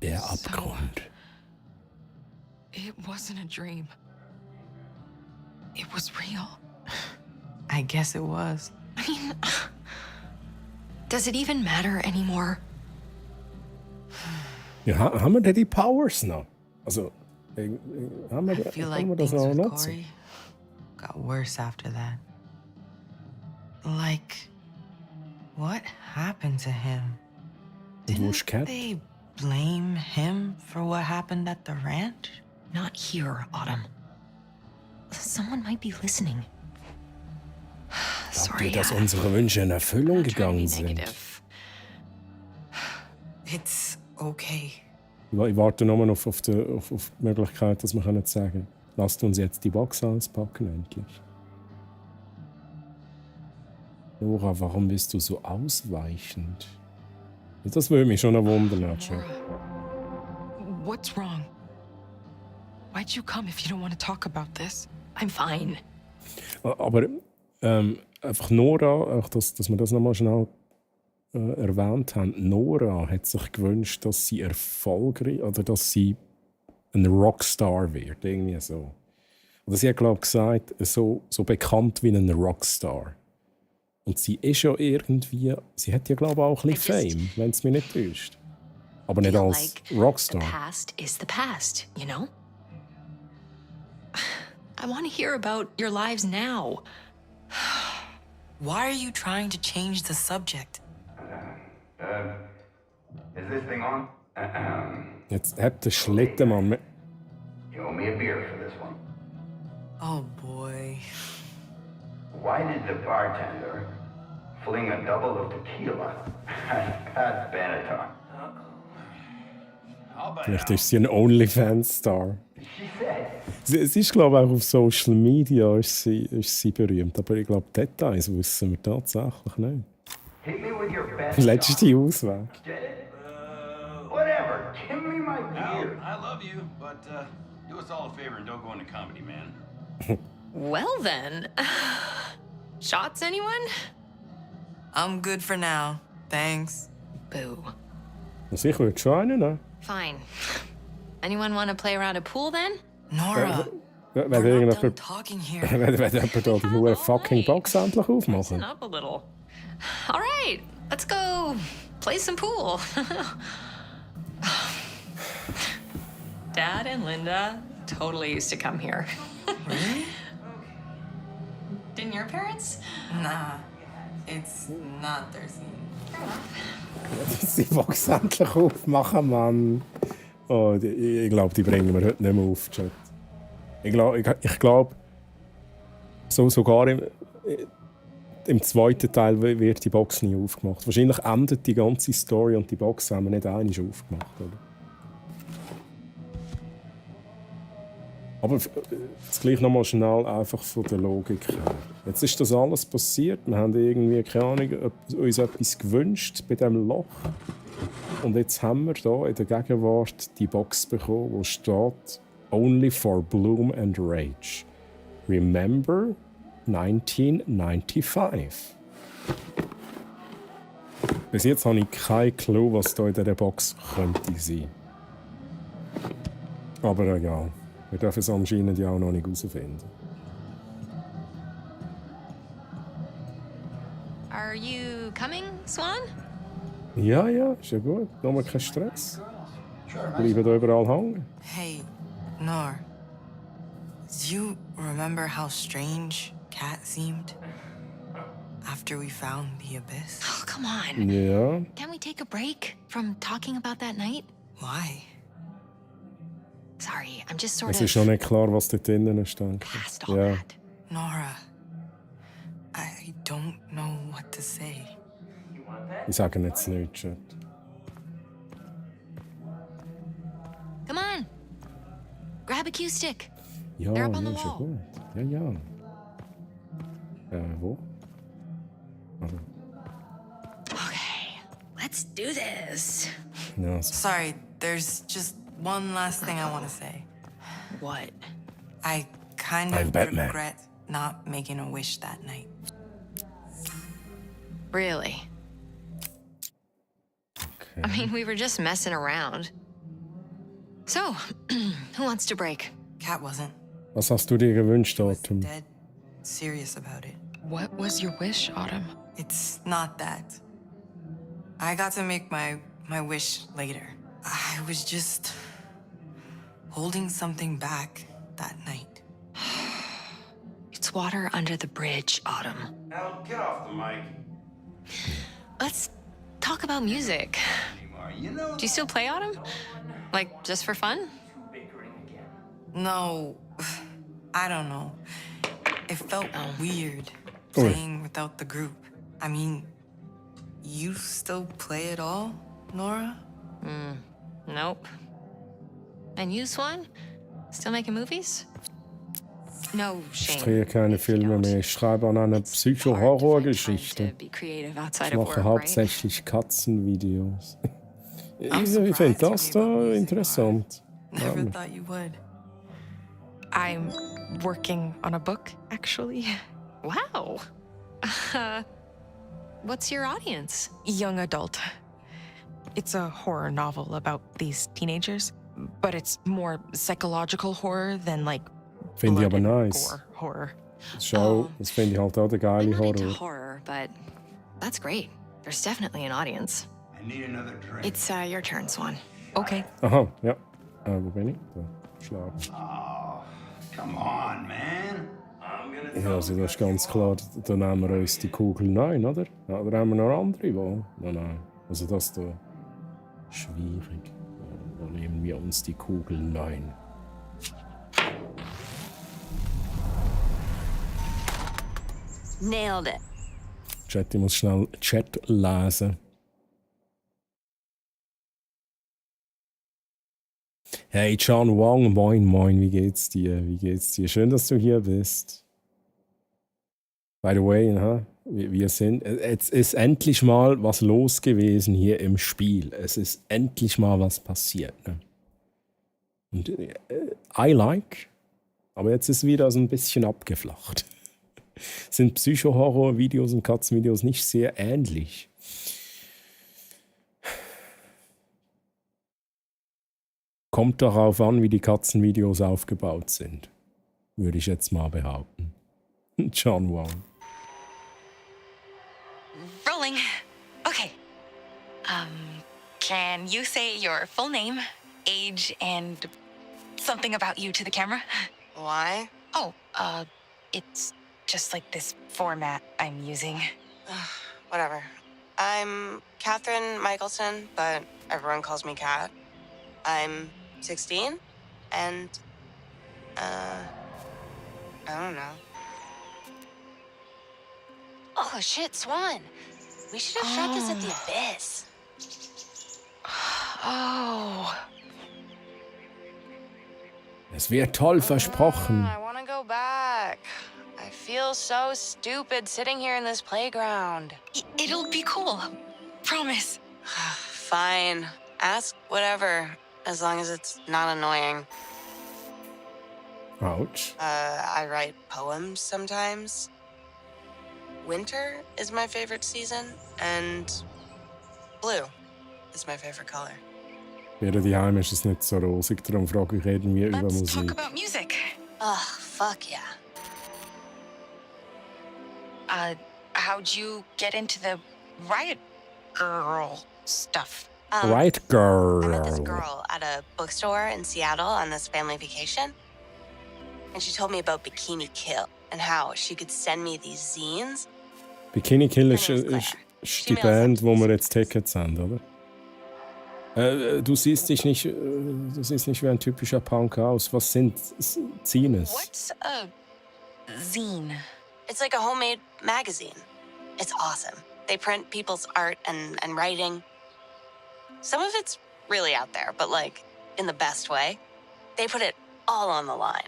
Der Abgrund. It wasn't a dream. It was real. I guess it was. I mean, does it even matter anymore? Ja, haben wir denn die Powers noch? Also, haben wir, I feel like haben wir das things noch with nutzen? Corey got worse after that. Like, what happened to him? Und wo ist Cat? They blame him for what happened at the ranch? Not here, Autumn. Someone might be listening. Glaubt ihr, dass unsere Wünsche in Erfüllung gegangen sind? It's okay. Ich warte nur noch auf die Möglichkeit, dass wir sagen können, lasst uns jetzt die Box auspacken, endlich. Nora, warum bist du so ausweichend? Das würde mich schon wundern. What's wrong? Why'd you come if you don't want to talk about this? I'm fine. Aber einfach Nora, auch dass wir das nochmal schnell erwähnt haben, Nora hat sich gewünscht, dass sie erfolgreich oder dass sie ein Rockstar wird, irgendwie so. Oder sie hat, glaube ich, gesagt, so bekannt wie ein Rockstar. Und sie ist ja irgendwie, sie hat ja, glaube ich, auch ein bisschen Fame, wenn es mich nicht täuscht. Aber nicht als Rockstar. The past is the past, you know? I want to hear about your lives now. Why are you trying to change the subject? Is this thing on? Jetzt hat der Schlittenmann... You owe me a beer for this one. Oh boy. Why did the bartender fling a double of tequila at Pat Benatar? Vielleicht ist sie ein OnlyFans-Star. Sie ist, glaube ich, auch auf Social Media ist sie berühmt. Aber ich glaube, Details wissen wir tatsächlich nicht. Letzte Auswahl. Whatever. Give me my beer. I love you, but do us all a favor and don't go into comedy, man. Well then. Shots, anyone? I'm good for now. Thanks. Boo. Also ich würde schon einen nehmen. Fine. Anyone want to play around a pool then? Nora. Wenn jemand talking here. Wenn da die fucking Box endlich aufmachen. Listen up a little. All right, let's go play some pool. Dad and Linda totally used to come here. Really? Didn't your parents? Nah, it's not their scene. Dass die Box endlich aufmachen, Mann. Oh, ich glaube, die bringen wir heute nicht mehr auf, Chat. Ich glaube, sogar im zweiten Teil wird die Box nie aufgemacht. Wahrscheinlich endet die ganze Story und die Box haben wir nicht einmal aufgemacht, oder? Aber jetzt gleich nochmal schnell einfach von der Logik her. Jetzt ist das alles passiert. Wir haben irgendwie, keine Ahnung, uns etwas gewünscht bei diesem Loch. Und jetzt haben wir hier in der Gegenwart die Box bekommen, wo steht «Only for Bloom and Rage. Remember 1995». Bis jetzt habe ich keinen Clou, was da in dieser Box könnte sein. Aber egal. Wir dürfen es anscheinend ja auch noch nicht herausfinden. Are you coming, Swan? Ja, ist ja gut. Nochmal kein Stress. Bleiben da überall hängen. Hey, Nor. Do you remember how strange Kat seemed? After we found the abyss? Oh, come on. Ja. Can we take a break from talking about that night? Why? Sorry, I'm just sort Es of... ist noch nicht klar, was dort drinnen stand. Ja. Nora, I don't know what to say. Ich sage jetzt nichts, Chat. Come on. Grab a Q-stick. Ja, They're up on ja, the ist ja wall. gut. Ja. Wo? Also. Okay, let's do this. Ja, Sorry, there's just one last thing I want to say. What? I kind I'm of Batman. regret not making a wish that night. Really? I mean, we were just messing around. So, who wants to break? Kat wasn't. Was hast du dir gewünscht, Autumn? Dead serious about it. What was your wish, Autumn? It's not that. I got to make my wish later. I was just holding something back that night. It's water under the bridge, Autumn. Al, get off the mic. Let's talk about music. Do you still play Autumn? Like, just for fun? No, I don't know. It felt weird playing without the group. I mean, you still play it all, Nora? Nope. And you, Swan? Still making movies? No Ich shame. drehe keine Filme mehr. Ich schreibe an einer Psycho-Horror-Geschichte. Be creative outside Ich of mache work, hauptsächlich Katzenvideos. Ich finde das da interessant. Never thought you would. I'm working on a book, actually. Wow. What's your audience? Young adult. It's a horror novel about these teenagers, but it's more psychological horror than like Finde ich aber blood and nice. gore horror. Schau, das finde ich halt auch der geile Horror. Horror, but that's great. There's definitely an audience. I need another drink. It's your turn, Swan. Okay. Aha, ja. Wo bin ich? Da. Schlagen. Oh, come on, man. I'm gonna Ja, also das ist ganz klar, da nehmen wir uns die Kugel 9, oder? Ja, oder haben wir noch andere Wahl? Nein. Also das da schwierig. Ja, da nehmen wir uns die Kugel 9. Nailed it. Chat, ich muss schnell Chat lesen. Hey John Wong, moin, wie geht's dir? Schön, dass du hier bist. By the way, jetzt ist endlich mal was los gewesen hier im Spiel. Es ist endlich mal was passiert. Ne? Und I like, aber jetzt ist wieder so ein bisschen abgeflacht. Sind Psycho-Horror-Videos und Katzenvideos nicht sehr ähnlich? Kommt darauf an, wie die Katzenvideos aufgebaut sind. Würde ich jetzt mal behaupten. John Wong. Rolling. Okay. Can you say your full name, age, and something about you to the camera? Why? Oh, it's just like this format I'm using. Whatever. I'm Catherine Michelson, but everyone calls me Kat. I'm 16, and, I don't know. Oh, shit, Swan. We should have shot this at the Abyss. Oh. Es wird toll versprochen. I want to go back. I feel so stupid sitting here in this playground. It'll be cool. Promise. Fine. Ask whatever, as long as it's not annoying. Ouch. I write poems sometimes. Winter is my favorite season, and blue is my favorite color. Während die Heim ist es nicht so rosig, darum frage ich irgendwie über Let's Musik. talk about music. Ugh, fuck yeah. How'd you get into the Riot Girl stuff? Right, I met this girl. girl at a bookstore in Seattle on this family vacation. And she told me about Bikini Kill and how she could send me these zines. Bikini Kill ist die Band, wo wir jetzt Tickets haben, oder? Du siehst nicht wie ein typischer Punk aus. Was sind Zines? What's a zine? It's like a homemade magazine. It's awesome. They print people's art and writing. Some of it's really out there, but like in the best way. They put it all on the line.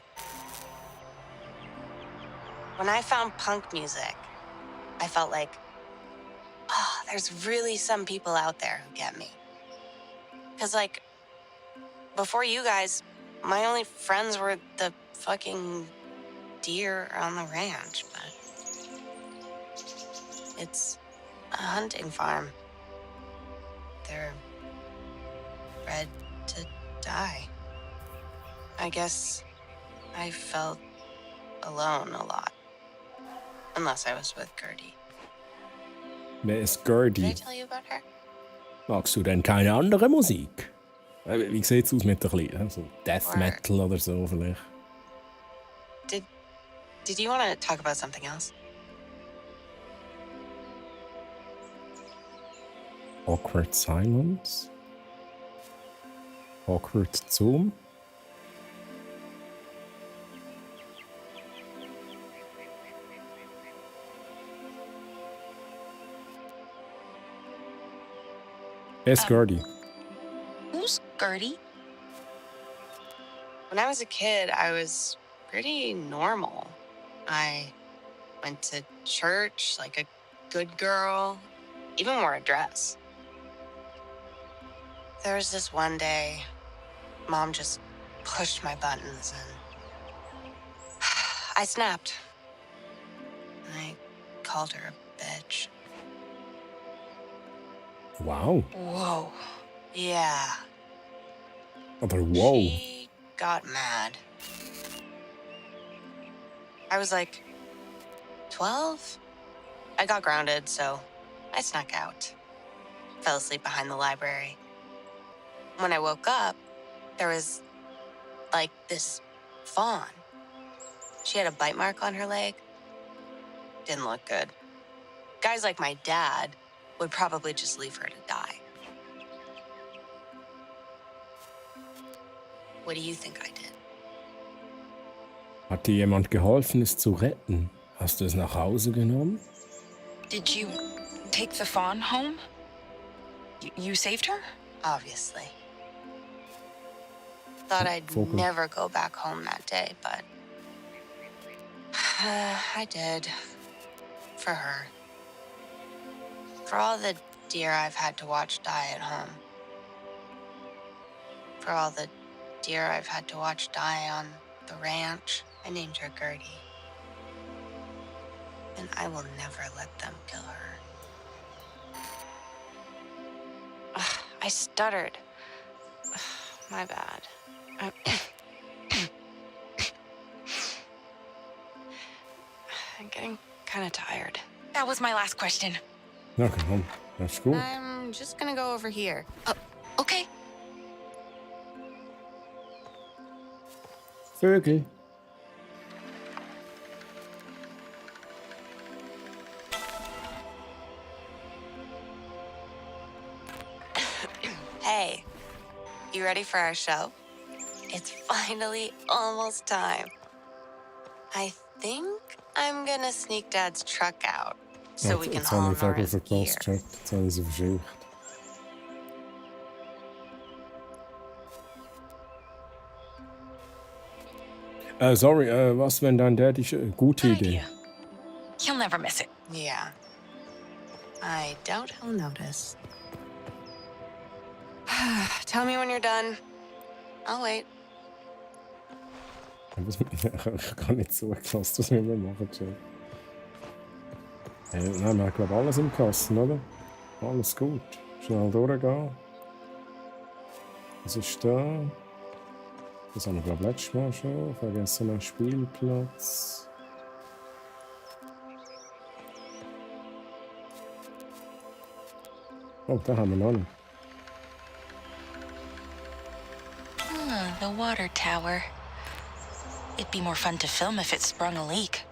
When I found punk music, I felt like, oh, there's really some people out there who get me. Because, like, before you guys, my only friends were the fucking deer on the ranch, but it's a hunting farm. They're bred to die. I guess I felt alone a lot. Unless I was with Gertie. Wer ist Did I Gertie? tell you about her? Magst du denn keine andere Musik? Wie sieht es aus mit den Liedern? So Death Metal oder so vielleicht? Did you want to talk about something else? Awkward Silence? Awkward Zoom? Yes, Gertie. Who's Gertie? When I was a kid, I was pretty normal. I went to church like a good girl, even wore a dress. There was this one day, Mom just pushed my buttons and I snapped. I called her a bitch. Wow. Whoa. Yeah. Oder wow. She got mad. I was like 12? I got grounded, so I snuck out. Fell asleep behind the library. When I woke up, there was like this fawn. She had a bite mark on her leg. Didn't look good. Guys like my dad would probably just leave her to die. What do you think I did? Hat dir jemand geholfen, es zu retten? Hast du es nach Hause genommen? Did you take the fawn home? You saved her? Obviously. Thought I'd Vogel. never go back home that day, but I did. For her. For all the deer I've had to watch die at home. For all the deer I've had to watch die on the ranch, I named her Gertie. And I will never let them kill her. Ugh, I stuttered. Ugh, my bad. I'm getting kind of tired. That was my last question. Na komm, das ist gut. I'm just gonna go over here. Oh, okay. Vögel. Hey, you ready for our show? It's finally almost time. I think I'm gonna sneak Dad's truck out so we can Jetzt haul habe him ich Vögel around verpasst. here. Check. Jetzt habe ich sie verscheucht. Sorry, was, wenn dein Dad ist? Gute Idee. He'll never miss it. Yeah. I doubt he'll notice. Tell me when you're done. I'll wait. Ich habe gar nicht zugelassen, was wir machen, Jack. Nein, wir haben, glaube ich, alles im Kasten, oder? Alles gut. Schnell durchgehen. Was ist da? Das haben wir, glaube ich, letztes Mal schon. Vergessener Spielplatz. Oh, da haben wir noch nicht. The water tower. It'd be more fun to film if it sprung a leak.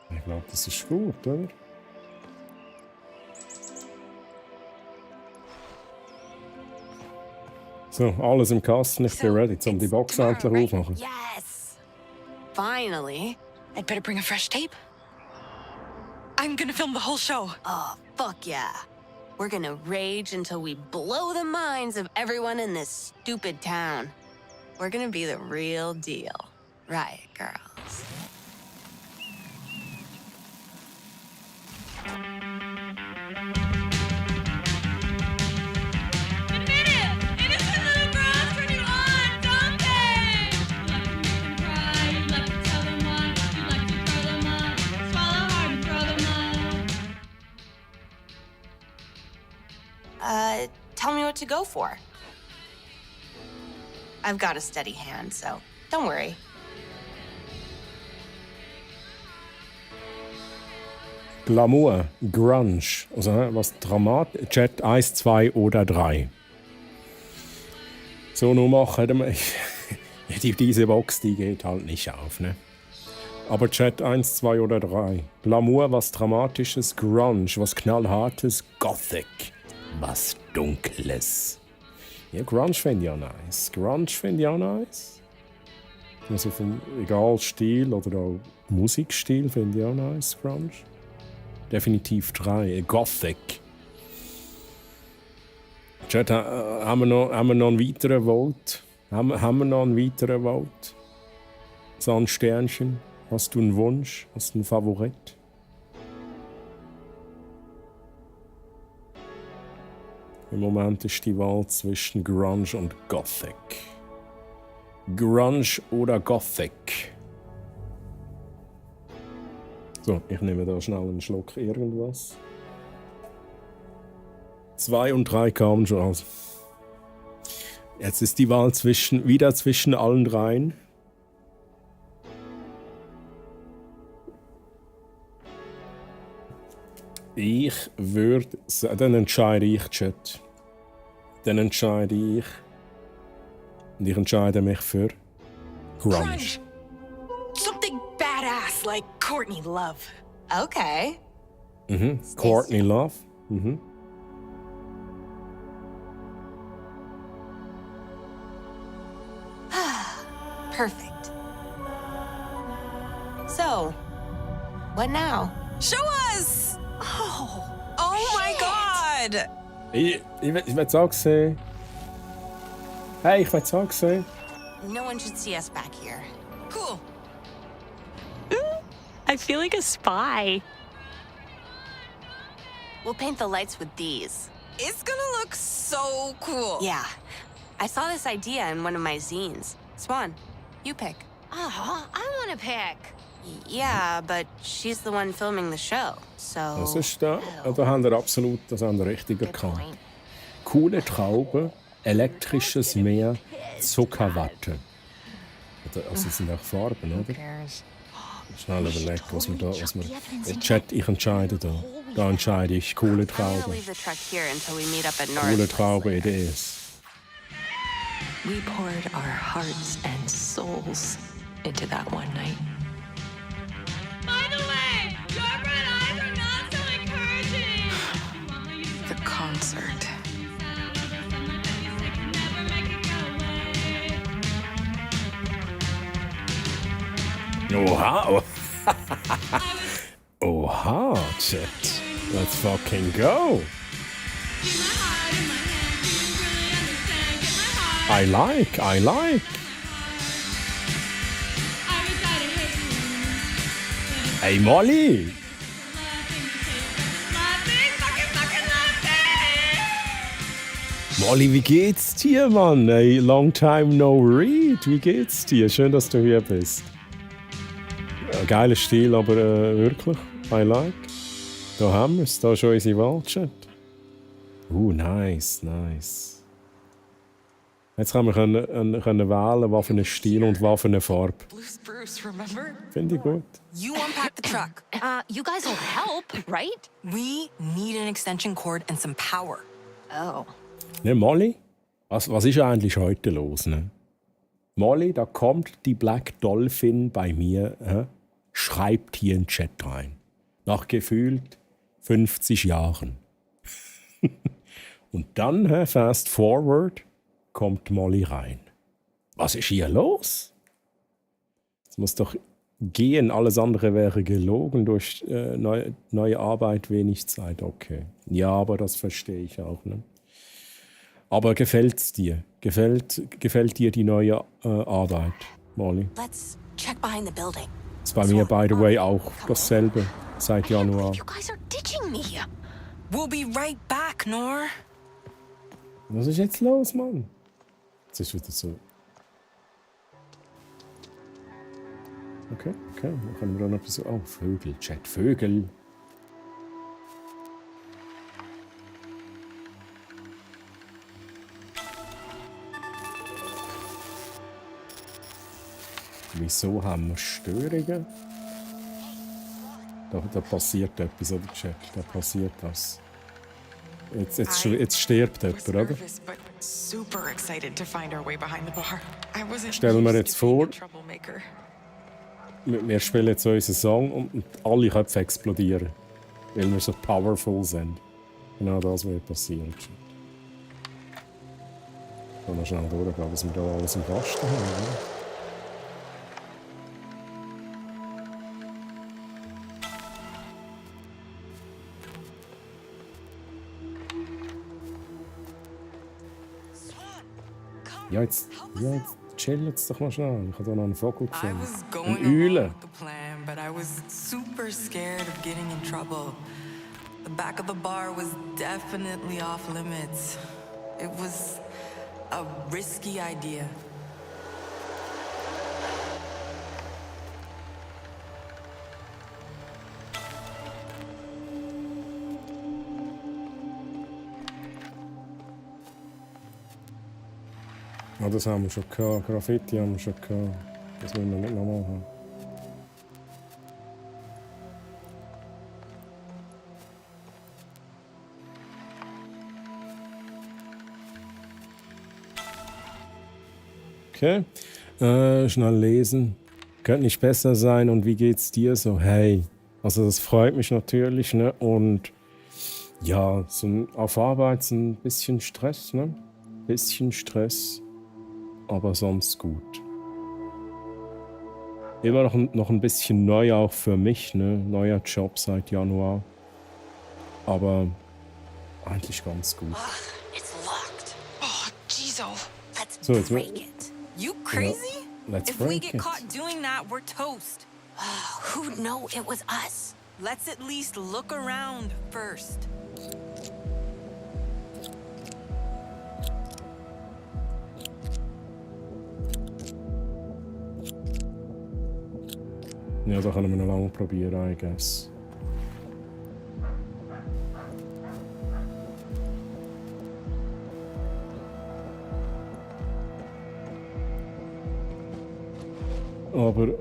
Ich glaube, das ist gut, oder? So, alles im Kasten. Ich bin ready, um die Box endlich aufmachen. Yes! Finally. I'd better bring a fresh tape. I'm gonna film the whole show. Oh, fuck yeah. We're gonna rage until we blow the minds of everyone in this stupid town. We're gonna be the real deal. Right, girls? Tell me what to go for. I've got a steady hand, so don't worry. Glamour, Grunge, also was dramatisch, Chat 1, 2 oder 3. So, nur machen wir. Diese Box, die geht halt nicht auf, ne? Aber Chat 1, 2 oder 3. Glamour, was Dramatisches, Grunge, was Knallhartes, Gothic, was Dunkles. Ja, Grunge finde ich auch nice. Grunge finde ich auch nice. Also vom egal Stil oder auch Musikstil finde ich auch nice, Grunge. Definitiv 3. Gothic. Chat, haben wir noch einen weiteren Vote? Haben wir noch einen weiteren Vote? So ein Sternchen. Hast du einen Wunsch? Hast du einen Favorit? Im Moment ist die Wahl zwischen Grunge und Gothic. Grunge oder Gothic? So, ich nehme da schnell einen Schluck irgendwas. 2 und 3 kamen schon aus. Jetzt ist die Wahl wieder zwischen allen dreien. Ich würde sagen, dann entscheide ich, Chat. Dann entscheide ich. Und ich entscheide mich für Grunge. Something badass like Courtney Love. Okay. Mhm. Courtney Love. Mhm. Perfect. So, what now? Show us! Oh my God! Ich will es auch sehen. Hey, ich will es auch sehen. No one should see us back here. Cool. I feel like a spy. We'll paint the lights with these. It's gonna look so cool. Yeah. I saw this idea in one of my zines. Swan, you pick. Oh, I want to pick. Yeah, but she's the one filming the show, so... Das ist da haben wir absolut, das haben wir richtig erkannt. Coole Trauben, elektrisches Meer, Zuckerwatte. Also das sind auch Farben, oder? Schnell überlegt, was wir... Chat, ich entscheide da. Da entscheide ich coole Trauben. Coole Trauben, Idees. We poured our hearts and souls into that one night. By the way, your red eyes are not so encouraging. The concert. Oha! Oha, Chat. Let's fucking go! I like. Hey, Molly! Molly, wie geht's dir, Mann? Hey, long time no read. Wie geht's dir? Schön, dass du hier bist. Geiler Stil, aber wirklich, I like. Da haben wir es, da ist schon unsere Wahlchat. Nice, nice. Jetzt können wir können wählen, was für einen Stil und was für eine Farbe. Bruce, remember? Finde ich gut. You unpack the truck. You guys will help, right? We need an extension cord and some power. Oh. Ne, Molly? Was ist eigentlich heute los, ne? Molly, da kommt die Black Dolphin bei mir, schreibt hier in den Chat rein. Nach gefühlt 50 Jahren. Und dann, fast forward, kommt Molly rein. Was ist hier los? Es muss doch gehen, alles andere wäre gelogen. Durch neue Arbeit wenig Zeit. Okay. Ja, aber das verstehe ich auch. Ne? Aber gefällt's dir? Gefällt dir die neue Arbeit, Molly? Let's check behind the building. Ist bei mir, by the way, auch dasselbe seit Januar. You guys are ditching me. We'll be right back, Nor. Was ist jetzt los, Mann? Jetzt ist wieder so. Okay. Dann können wir noch etwas. Oh, Vögel, Chat, Vögel. Wieso haben wir Störungen? Da passiert etwas, oder Chat? Da passiert was. Jetzt stirbt jemand, oder? Stellen wir jetzt vor, wir spielen jetzt unseren Song und alle Köpfe explodieren, weil wir so powerful sind. Genau das wird passieren. Ich kann noch schnell durchgehen, was wir da alles im Kasten haben. Oder? Ja, jetzt chill jetzt doch mal schnell. Ich habe da noch einen Vogel gefunden. Eine Eule. But I was super scared of getting in trouble. The back of the bar was definitely off limits. It was a risky idea. Ja, das haben wir schon gehabt. Graffiti haben wir schon gehabt. Das wollen wir nicht nochmal haben. Okay. Schnell lesen. Könnte nicht besser sein und wie geht's dir so? Hey. Also das freut mich natürlich, ne? Und ja, so auf Arbeit ein bisschen Stress, ne? Bisschen Stress. Aber sonst gut. Immer noch ein bisschen neu auch für mich, ne? Neuer Job seit Januar. Aber eigentlich ganz gut. It's locked. Oh, Jizo. So, break it. You crazy? Ja, let's If we break get it. caught doing that, we're toast. Who'd know it was us? Let's at least look around first. Ja, da können wir noch lange probieren, I guess. Aber, wo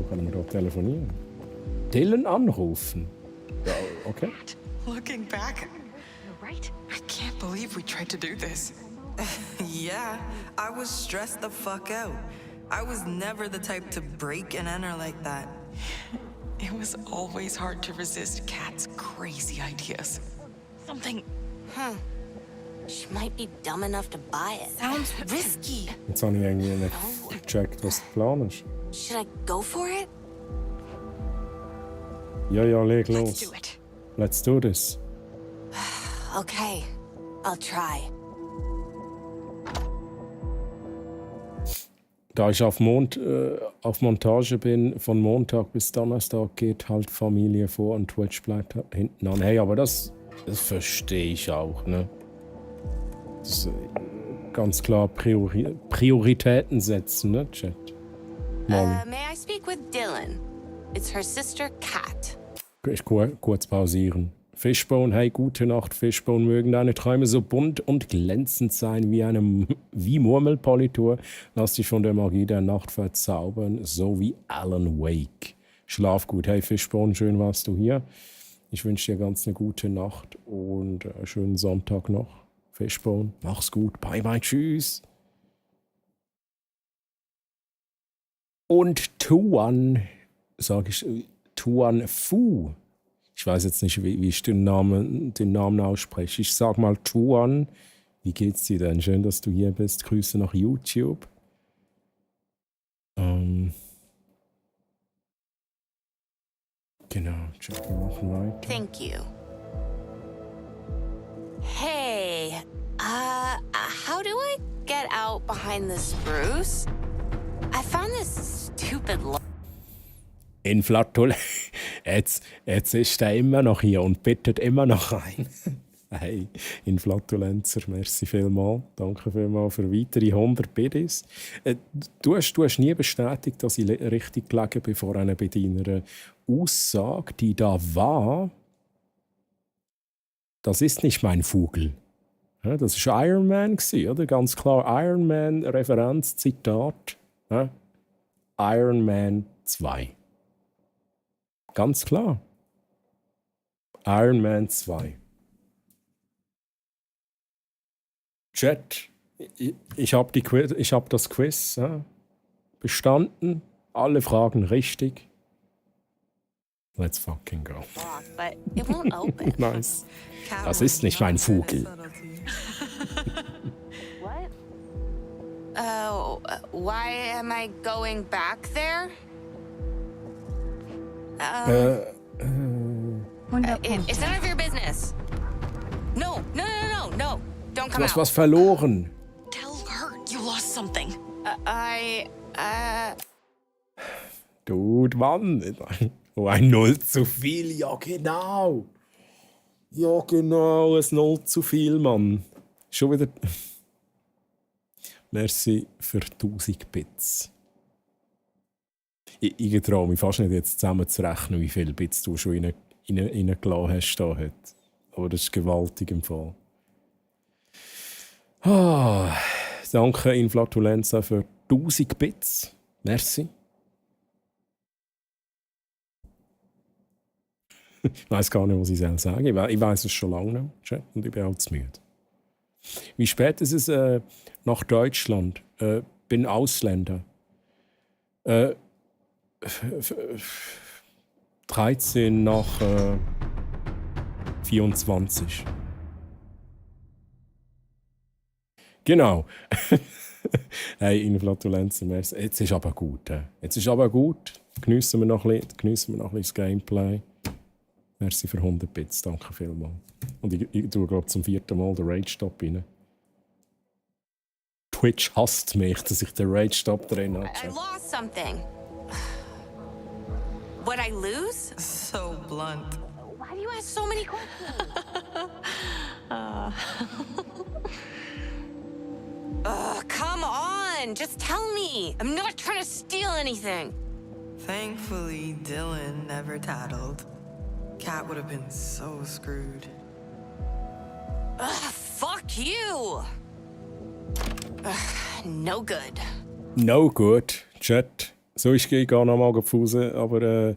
können wir da telefonieren? Dylan anrufen? Ja, okay. Looking back, You're right. I can't believe we tried to do this. Yeah, I was stressed the fuck out. I was never the type to break and enter like that. It was always hard to resist Kat's crazy ideas. Something. She might be dumb enough to buy it. Sounds risky. Jetzt habe ich irgendwie nicht gecheckt, was der Plan ist. Should I go for it? Ja, leg los. Let's do it. Let's do this. Okay, I'll try. Da ich auf Montage bin, von Montag bis Donnerstag geht halt Familie vor und Twitch bleibt hinten an. Hey, aber das Das verstehe ich auch, ne? Das, ganz klar Prioritäten setzen, ne, Chat? Molly. May I speak with Dylan? It's her sister, Kat. Ich kurz pausieren. Fishbone, hey, gute Nacht, Fishbone. Mögen deine Träume so bunt und glänzend sein wie Murmelpolitur. Lass dich von der Magie der Nacht verzaubern, so wie Alan Wake. Schlaf gut. Hey, Fishbone, schön warst du hier. Ich wünsche dir ganz eine gute Nacht und einen schönen Sonntag noch. Fishbone, mach's gut. Bye, bye, tschüss. Und Tuan, sage ich, Tuan Fu. Ich weiß jetzt nicht, wie ich den Namen ausspreche. Ich sag mal Tuan. Wie geht's dir denn? Schön, dass du hier bist. Grüße nach YouTube. Genau, check, wir machen weiter. Thank you. Hey, how do I get out behind the spruce? I found this stupid Jetzt ist er immer noch hier und bittet immer noch ein. Hey, Inflatulenzer, merci vielmals. Danke vielmals für weitere 100 Biddies. Du hast nie bestätigt, dass ich richtig gelegen bin vor einer bei deiner Aussage, die da war. Das ist nicht mein Vogel. Ja, das war Iron Man, oder? Ganz klar Iron Man, Referenz, Zitat. Ja? Iron Man 2. Ganz klar. Iron Man 2. Chat, ich hab das Quiz bestanden. Alle Fragen richtig. Let's fucking go. but it won't open. Nice. Das ist nicht mein Vogel. What? Oh, why am I going back there? It's none of your business. No. Don't Du come hast out. was verloren. Tell her you lost something. Dude, Mann. Oh, ein 0 zu viel. Ja, genau. Ja, genau. Ein 0 zu viel, Mann. Schon wieder. Merci für 1000 Bits. Ich traue mich fast nicht jetzt zusammenzurechnen, wie viele Bits du schon reingelassen hast da heute. Aber das ist gewaltig im Fall. Danke Inflatulenza für 1000 Bits. Merci. Ich weiss gar nicht, was ich sagen soll. Ich weiss es schon lange nicht und ich bin auch zu müde. Wie spät ist es nach Deutschland? Bin Ausländer. 13 nach 24. Genau. Hey, Inflatulenzen, merci. Jetzt ist aber gut. Jetzt ist aber gut. Geniessen wir noch ein bisschen das Gameplay. Merci für 100 Bits, danke vielmals. Und ich tue, glaube zum 4. Mal den Rage-Stop rein. Twitch hasst mich, dass ich den Rage-Stop drin habe. I lost something. What I lose? So blunt. Why do you ask so many questions? Come on, just tell me. I'm not trying to steal anything. Thankfully, Dylan never tattled. Cat would have been so screwed. Fuck you. No good. No good, Chat. So, ich gehe gar noch mal auf Pause, aber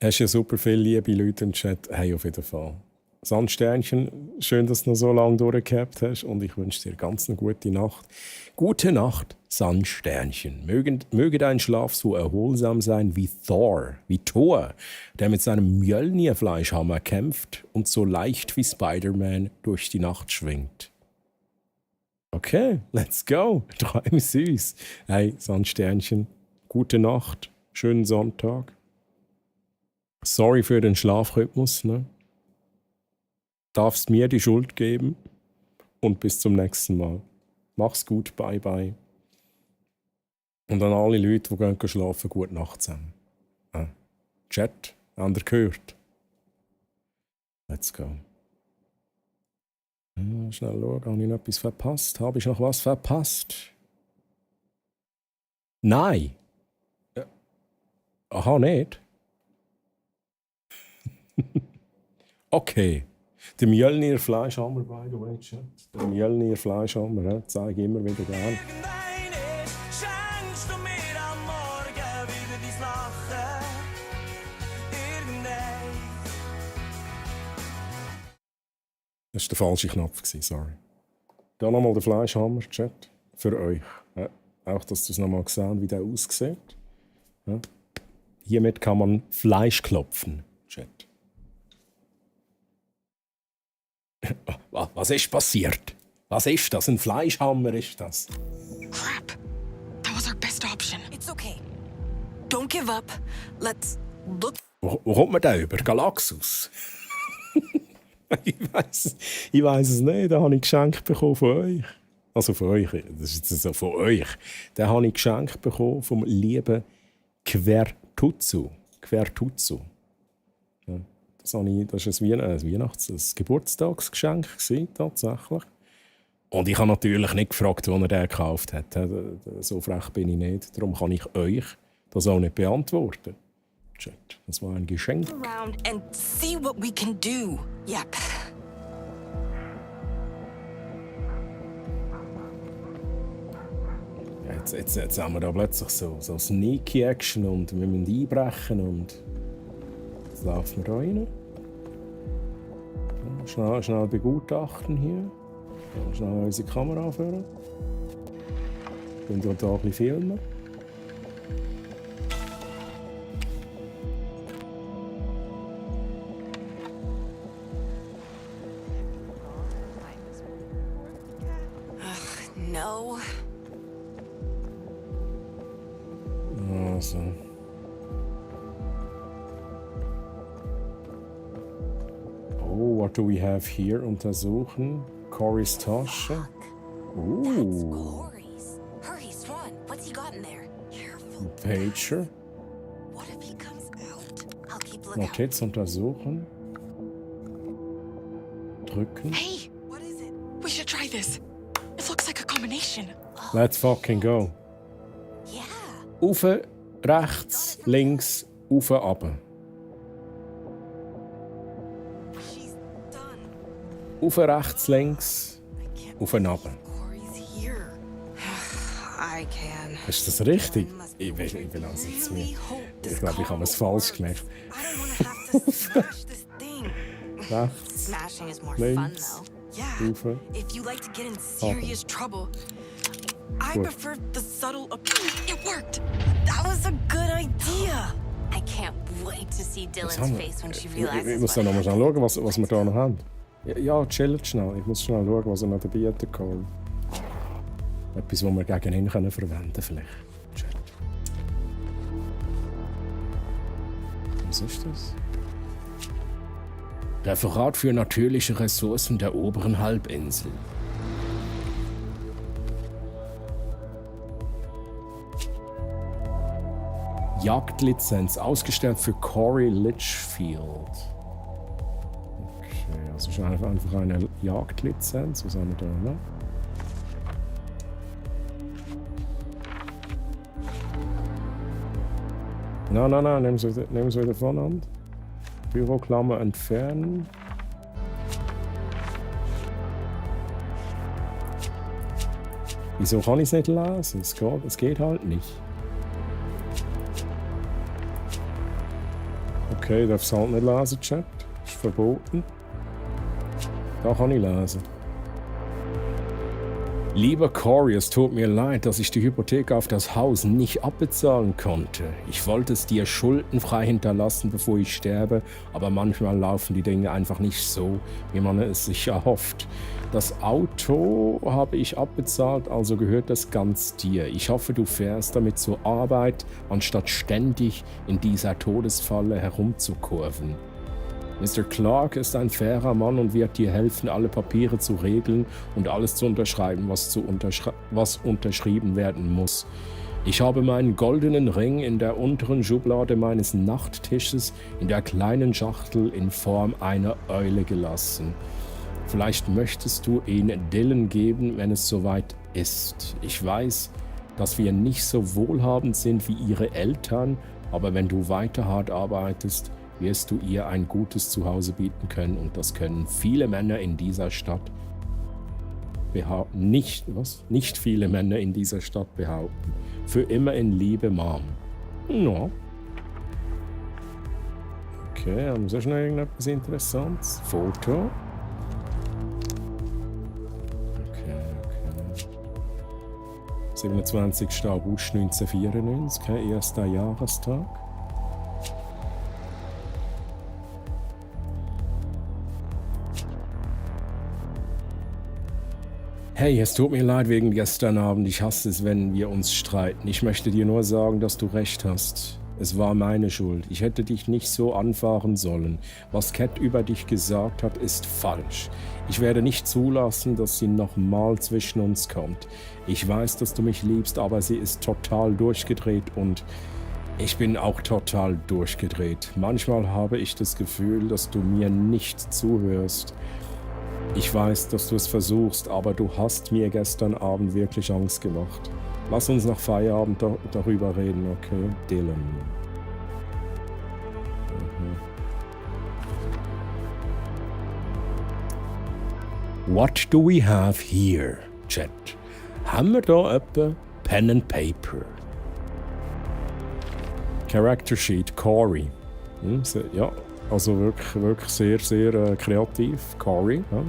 hast ja super viele liebe Leute im Chat. Hey, auf jeden Fall. Sandsternchen, schön, dass du noch so lange durchgehabt hast und ich wünsche dir ganz eine gute Nacht. Gute Nacht, Sandsternchen. Möge dein Schlaf so erholsam sein wie Thor, der mit seinem Mjölnir-Fleischhammer kämpft und so leicht wie Spider-Man durch die Nacht schwingt. Okay, let's go. Träume süß. Hey, Sandsternchen, gute Nacht, schönen Sonntag. Sorry für den Schlafrhythmus, ne? Darfst mir die Schuld geben und bis zum nächsten Mal. Mach's gut, bye bye. Und an alle Leute, die gehen schlafen, gute Nacht zusammen. Chat, habt ihr gehört? Let's go. Schnell schauen, habe ich noch etwas verpasst? Habe ich noch was verpasst? Nein. Aha, nicht? Okay. Der Mjölnir Fleischhammer, by the way, Chat. Der Mjölnir Fleischhammer, ja, zeige ich immer wieder gerne. Das war der falsche Knopf, sorry. Dann nochmal der Fleischhammer, Chat, für euch. Ja, auch, dass ihr es nochmal sehen, wie der aussieht. Ja. Hiermit kann man Fleisch klopfen, Chat. Was ist passiert? Was ist das? Ein Fleischhammer ist das? Crap. That was our best option. It's okay. Don't give up. Let's look. Wo kommt man da über? Galaxus? Ich weiss es nicht. Den habe ich geschenkt bekommen von euch. Also von euch. Das ist jetzt so von euch. Den habe ich geschenkt bekommen vom lieben Quertuzzu. Quertuzzu. Ja, das war ein Geburtstagsgeschenk tatsächlich. Und ich habe natürlich nicht gefragt, wo er den gekauft hat. So frech bin ich nicht. Darum kann ich euch das auch nicht beantworten. Chat. Das war ein Geschenk. Around and see what we can do. Yep. Jetzt haben wir da plötzlich so Sneaky Action und wir müssen einbrechen und jetzt laufen wir da rein. Schnell begutachten hier. Schnell unsere Kamera anführen. Wir können hier ein bisschen filmen. No. Also. Oh, what do we have here? Untersuchen. Corys Tasche. Corey's. Hurry, Swan. What's he got in there? Careful. Pager. What if he comes out? I'll keep looking. Notiz untersuchen. Drücken. Hey, what is it? We should try this. It looks like a combination. Let's fucking go. Yeah. Ufe, rechts, links, ufe, runter. Ufe, rechts, links, ufe, runter. I can. Ist das richtig? Ich bin also jetzt mir. Ich glaube, ich habe es falsch gemacht. Rechts, Smashing is more links, fun, though. Yeah. Ufe, If you like to get in serious trouble, I Gut. prefer the subtle approach. It worked. That was a good idea. I can't wait to see Was Dylan's haben wir? face when she Ich realizes muss dann noch mal schnell schauen, was wir da noch haben. Ja, chillt schnell. Ich muss schnell schauen, was er noch dabei hat. Etwas, das wir gegen ihn verwenden können, vielleicht. Chat. Was ist das? Referat für natürliche Ressourcen der oberen Halbinsel. Jagdlizenz ausgestellt für Corey Litchfield. Okay, also ist einfach eine Jagdlizenz. Was haben wir da noch? Nein, nehmen Sie wieder voneinander. Büroklammer entfernen. Wieso kann ich es nicht lesen? Es geht halt nicht. Okay, ich darf es halt nicht lesen, Chat. Ist verboten. Da kann ich lesen. Lieber Corey, es tut mir leid, dass ich die Hypothek auf das Haus nicht abbezahlen konnte. Ich wollte es dir schuldenfrei hinterlassen, bevor ich sterbe, aber manchmal laufen die Dinge einfach nicht so, wie man es sich erhofft. Das Auto habe ich abbezahlt, also gehört das ganz dir. Ich hoffe, du fährst damit zur Arbeit, anstatt ständig in dieser Todesfalle herumzukurven. Mr. Clark ist ein fairer Mann und wird dir helfen, alle Papiere zu regeln und alles zu unterschreiben, was unterschrieben werden muss. Ich habe meinen goldenen Ring in der unteren Schublade meines Nachttisches in der kleinen Schachtel in Form einer Eule gelassen. Vielleicht möchtest du ihn Dylan geben, wenn es soweit ist. Ich weiß, dass wir nicht so wohlhabend sind wie ihre Eltern, aber wenn du weiter hart arbeitest, wirst du ihr ein gutes Zuhause bieten können und das können viele Männer in dieser Stadt behaupten. Nicht viele Männer in dieser Stadt behaupten. Für immer in Liebe, Mom. Ja. Okay, haben wir sonst noch irgendetwas Interessantes? Foto. Okay. 27. August 1994, erster Jahrestag. Hey, es tut mir leid wegen gestern Abend. Ich hasse es, wenn wir uns streiten. Ich möchte dir nur sagen, dass du recht hast. Es war meine Schuld. Ich hätte dich nicht so anfahren sollen. Was Cat über dich gesagt hat, ist falsch. Ich werde nicht zulassen, dass sie nochmal zwischen uns kommt. Ich weiß, dass du mich liebst, aber sie ist total durchgedreht und ich bin auch total durchgedreht. Manchmal habe ich das Gefühl, dass du mir nicht zuhörst. Ich weiß, dass du es versuchst, aber du hast mir gestern Abend wirklich Angst gemacht. Lass uns nach Feierabend darüber reden, okay? Dylan. What do we have here, Chat? Haben wir da etwa Pen and Paper? Character Sheet, Corey. Ja, also wirklich sehr, sehr kreativ. Corey. Ja.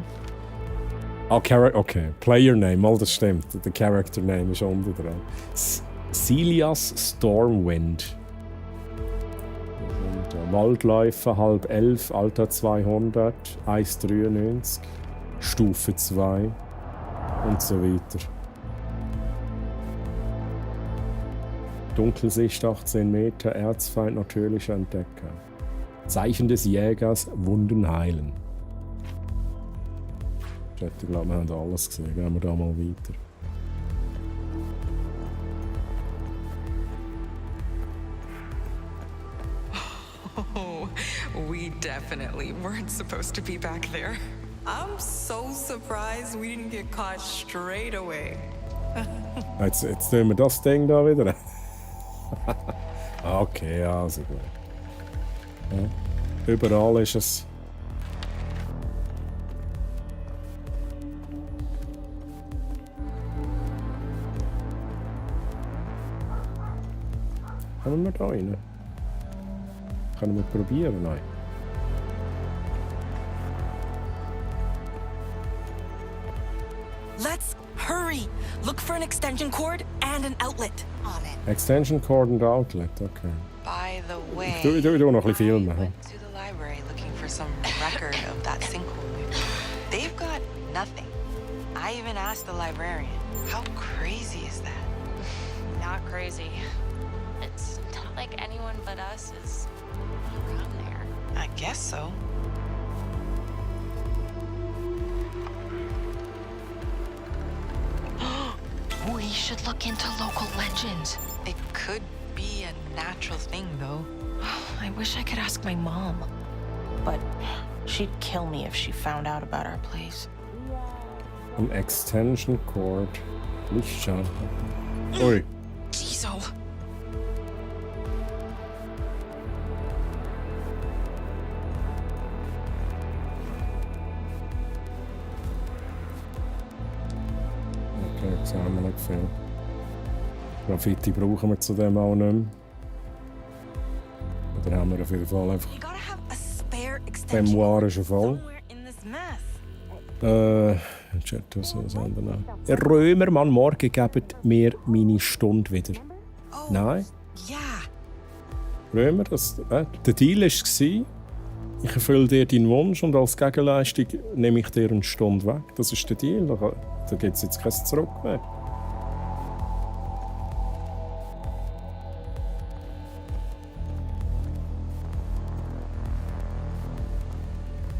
Okay, Player Name, mal das stimmt. Der Character Name ist unten dran. Celias Stormwind. Waldläufer, 10:30, Alter 200, 1,93, Stufe 2 und so weiter. Dunkelsicht 18 Meter, Erzfeind natürlicher Entdecker. Zeichen des Jägers, Wunden heilen. Ich glaube, wir haben alles gesehen. Gehen wir da mal weiter. Oh, we definitely weren't supposed to be back there. I'm so surprised we didn't get caught straight away. Jetzt tun wir das Ding da wieder. Okay, also gut. Ja. Überall ist es. Können wir da rein? Können wir probieren? Nein. Let's hurry! Look for an extension cord and an outlet. On it. Extension cord und Outlet, okay. By the way, Ich tu noch ein bisschen filmen. I went to the library looking for some record of that sinkhole. They've got nothing. I even asked the librarian. How crazy is that? Not crazy. It's not like anyone but us is around there. I guess so. We should look into local legends. It could be a natural thing, though. I wish I could ask my mom, but she'd kill me if she found out about our place. An Extension Cord. Lichtschalter. Ui. Jizo. Okay, jetzt haben wir nicht viel. Graffiti brauchen wir zudem auch nicht mehr. Oder haben wir auf jeden Fall einfach die Memoiren schon voll. Chat, was soll das andere? Römermann, morgen gebt mir meine Stunde wieder. Nein? Römer, der Deal war, ich erfülle dir deinen Wunsch und als Gegenleistung nehme ich dir eine Stunde weg. Das ist der Deal. Da gibt es jetzt kein Zurück mehr.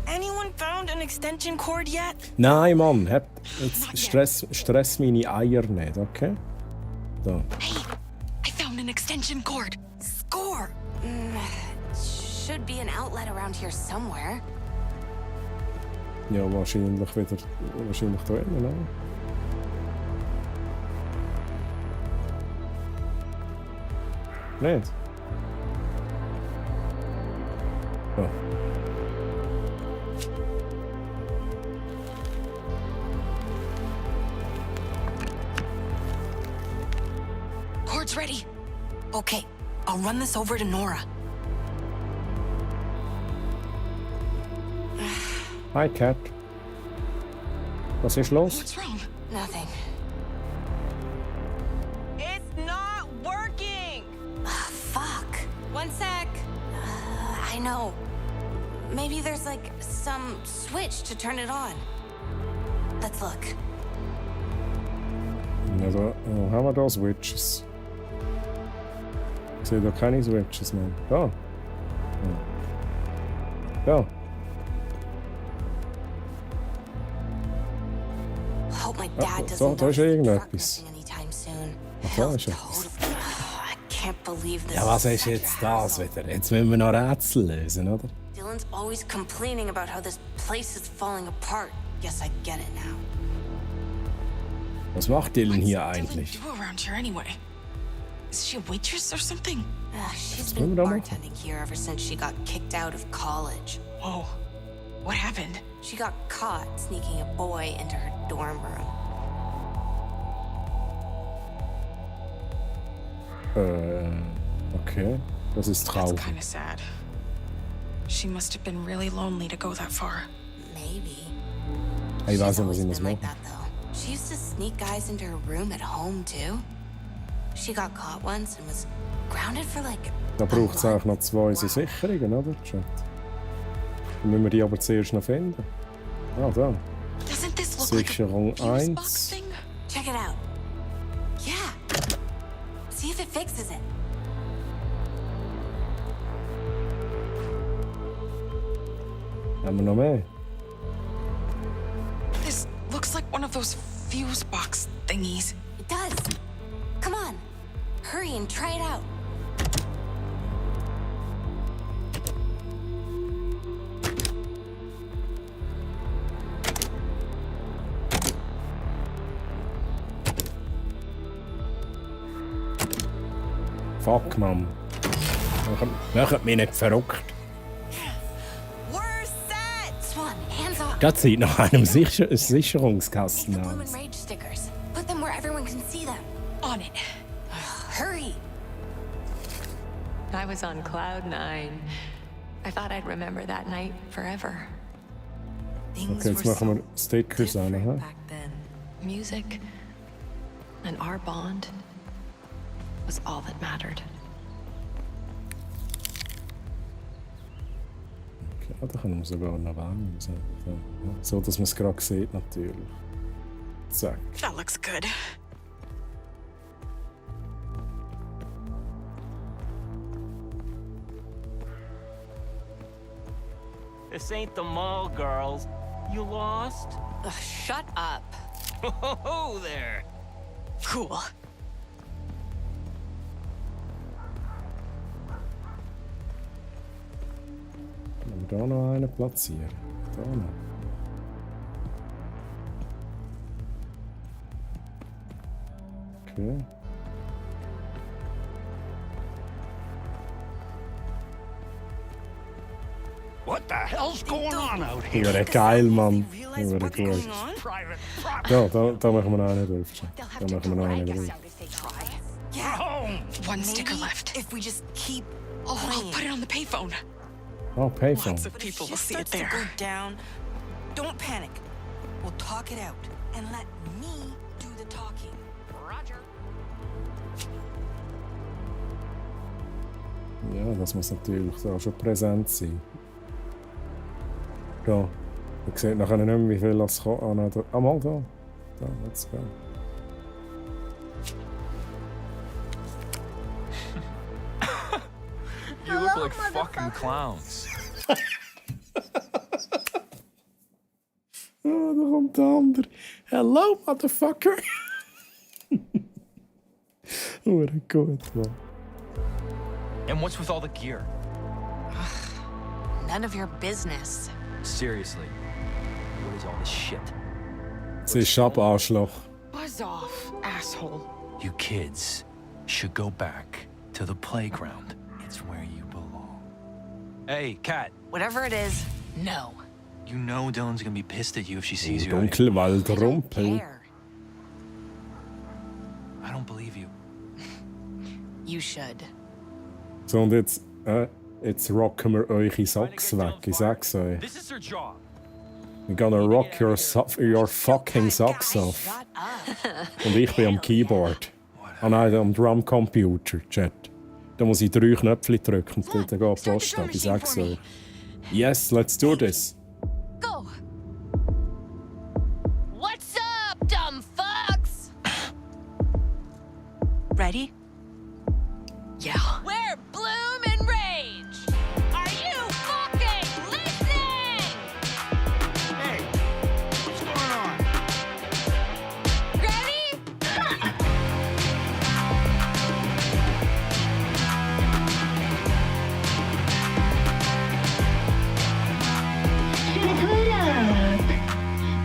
Anyone found an extension cord yet? Nein, Mann, jetzt stress meine Eier nicht, okay? Da. Hey, I found an extension cord. Score! Should be an outlet around here somewhere. Ja, wahrscheinlich wieder. Wahrscheinlich da innen, oder? Nicht? Oh. Cord's ready. Okay, I'll run this over to Nora. Hi, Cat. Was ist los? What's wrong? Nothing. It's not working! Fuck. One sec. I know. Maybe there's like some switch to turn it on. Let's look. Ja, da haben wir da Switches. Ich sehe da keine Switches, Mann. Da. Da. Hope my dad Da doesn't ist irgendetwas. anytime soon. Da ist etwas. I can't believe this. Ja, was ist jetzt das wieder? Jetzt müssen wir noch Rätsel lösen, oder? Dylan's always complaining about how this place is falling apart. Guess I get it now. Was macht Dylan hier eigentlich? Do around here anyway? Is she a waitress or something? She's können been wir da machen? bartending here ever since she got kicked out of college. Whoa. What happened? She got caught sneaking a boy into her dorm room. Okay. Das ist That's traurig. kind of sad. She must have been really lonely to go that far. Maybe. Ich weiß nicht, was ich Been muss like machen. that though. She used to sneak guys into her room at home too. She got caught once and was grounded for like. Da braucht es auch noch 2 so Sicherungen, oder? Chat. Dann müssen wir die aber zuerst noch finden. Ah, da. Doesn't this look like a Sicherung fuse box 1. thing? Check it out. Yeah. See if it fixes it. Haben wir noch mehr? This looks like one of those fuse box thingies. It does. Come on. Hurry and try it out. Fuck, Mann. Macht mich nicht verrückt. We're set. Swan, hands off. Das sieht nach einem Sicherungskasten Take the Bloom aus. and Rage stickers. Put them where everyone can see them. On it. Hurry. I was on cloud 9. I thought I'd remember that night forever. Okay, jetzt machen wir Stickers an. Aha. Music and our bond was all that mattered. Okay, da können wir sogar noch wärmen. So, dass man es gerade sieht, natürlich. Zack. That looks good. This ain't the mall, girls. You lost? Shut up. Oh, there. Cool. Können wir da noch einen platzieren? Da noch. Okay. What the hell's going on out here? Ja, geil, Mann. Ja, gut. Da machen wir noch einen drauf. Da machen wir noch einen drauf. One sticker left. If we just keep. Oh, I'll put it on the payphone. Oh, payphone. Lots of people will see it there. Go down. Don't panic. We'll talk it out and let me do the talking. Roger. Ja, das muss natürlich da schon präsent sein. Da. Man sieht nachher nicht mehr, wie viel das kann. Ah, mal da. Da, let's go. You look like fucking clowns. Oh, da kommt der andere. Hello, motherfucker. Gut, Mann. And what's with all the gear? None of your business. Seriously. is all this shit? Sie ist ab, Arschloch. Buzz off, asshole. You kids should go back to the playground. It's where you belong. Hey, Kat. Whatever it is, no. You know Dylan's gonna be pissed at you if she sees you. Dunkelwaldrumpel. I don't believe you. You should. So, und jetzt rocken wir eure Socks weg, ich sag's euch. This is her job. We're gonna rock your fucking socks off. Und ich bin am Keyboard. Ah nein, am Drumcomputer, Chat. Da muss ich 3 Knöpfe drücken und dann geht die Post ab, ich sag's euch. Yes, let's do this. Go. What's up, dumb fucks? Ready? Yeah. We're Bloom and Rage. Are you fucking listening? Hey, what's going on? Ready? Put up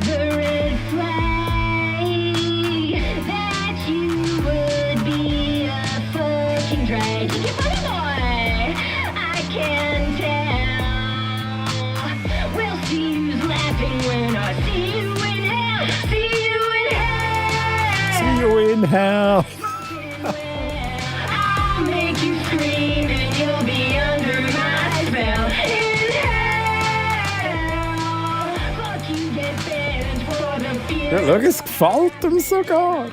the red flag that you would be a fucking drag. You funny boy, I can tell. We'll see who's laughing when I see you in hell. See you in hell. See you in hell. I'll make you scream and you'll be under my spell. In hell, fuck you, get banned for the fear. Ja, schau, es gefällt ihm sogar.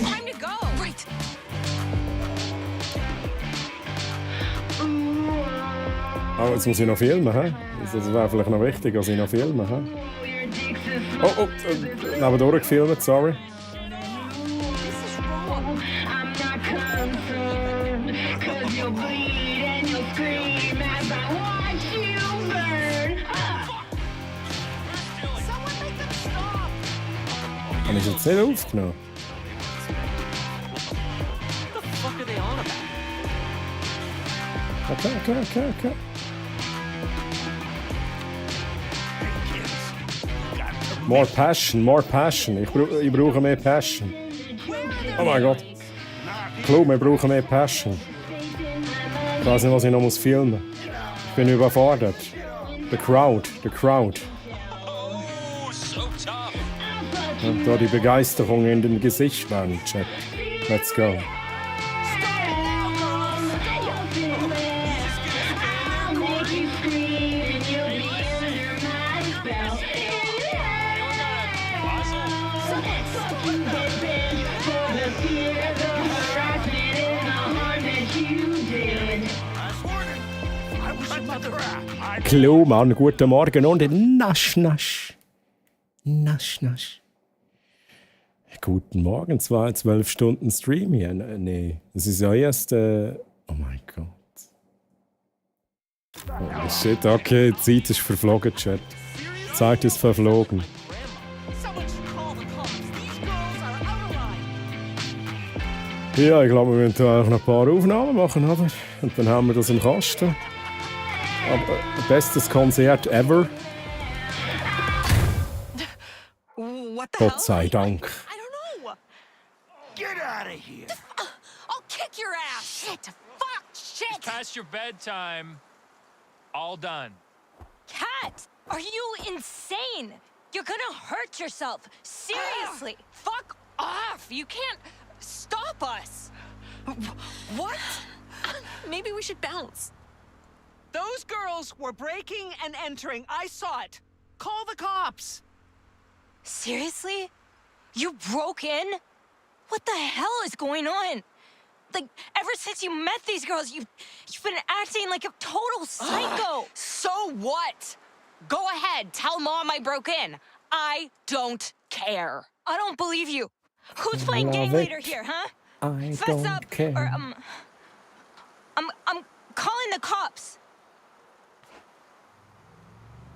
Time to go. Right. Oh, jetzt muss ich noch filmen, hä? Das wäre vielleicht noch wichtig, dass ich noch filme, hä? Oh, nebendurch gefilmt, sorry. I'm not concerned, 'cause you'll bleed and you'll scream as I watch you burn. Someone make them stop. Habe ich jetzt nicht aufgenommen? What the fuck are they on about? Okay. More passion. Ich brauche mehr Passion. Oh mein Gott. Klar, wir brauchen mehr Passion. Ich weiß nicht, was ich noch filmen muss. Ich bin überfordert. The crowd. Und da die Begeisterung in den Gesichtern, Chat. Let's go. I'll make you scream and you'll be under my spell. In hell, fuck you, get banned for the fear, the harassment, and the harm that you did. Klar, Mann, guten Morgen und Nasch. Guten Morgen, 12 Stunden Stream hier. Nee, das ist ja erst. Oh mein Gott. Oh shit, okay, die Zeit ist verflogen, Chat. Die Zeit ist verflogen. Ja, ich glaube, wir müssen da auch noch ein paar Aufnahmen machen, oder? Und dann haben wir das im Kasten. Aber bestes Konzert ever. What the Gott sei Dank. I don't know. Get out of here. I'll kick your ass. Shit. Fuck. Shit. It's past your bedtime. All done. Cat, are you insane? You're gonna hurt yourself. Seriously. Fuck off. You can't stop us. What? Maybe we should bounce. Those girls were breaking and entering. I saw it. Call the cops. Seriously? You broke in? What the hell is going on? Like, ever since you met these girls, you've been acting like a total psycho. So what? Go ahead. Tell Mom I broke in. I don't care. I don't believe you. Who's playing gang leader here, huh? I Fess don't up, care. or I'm calling the cops.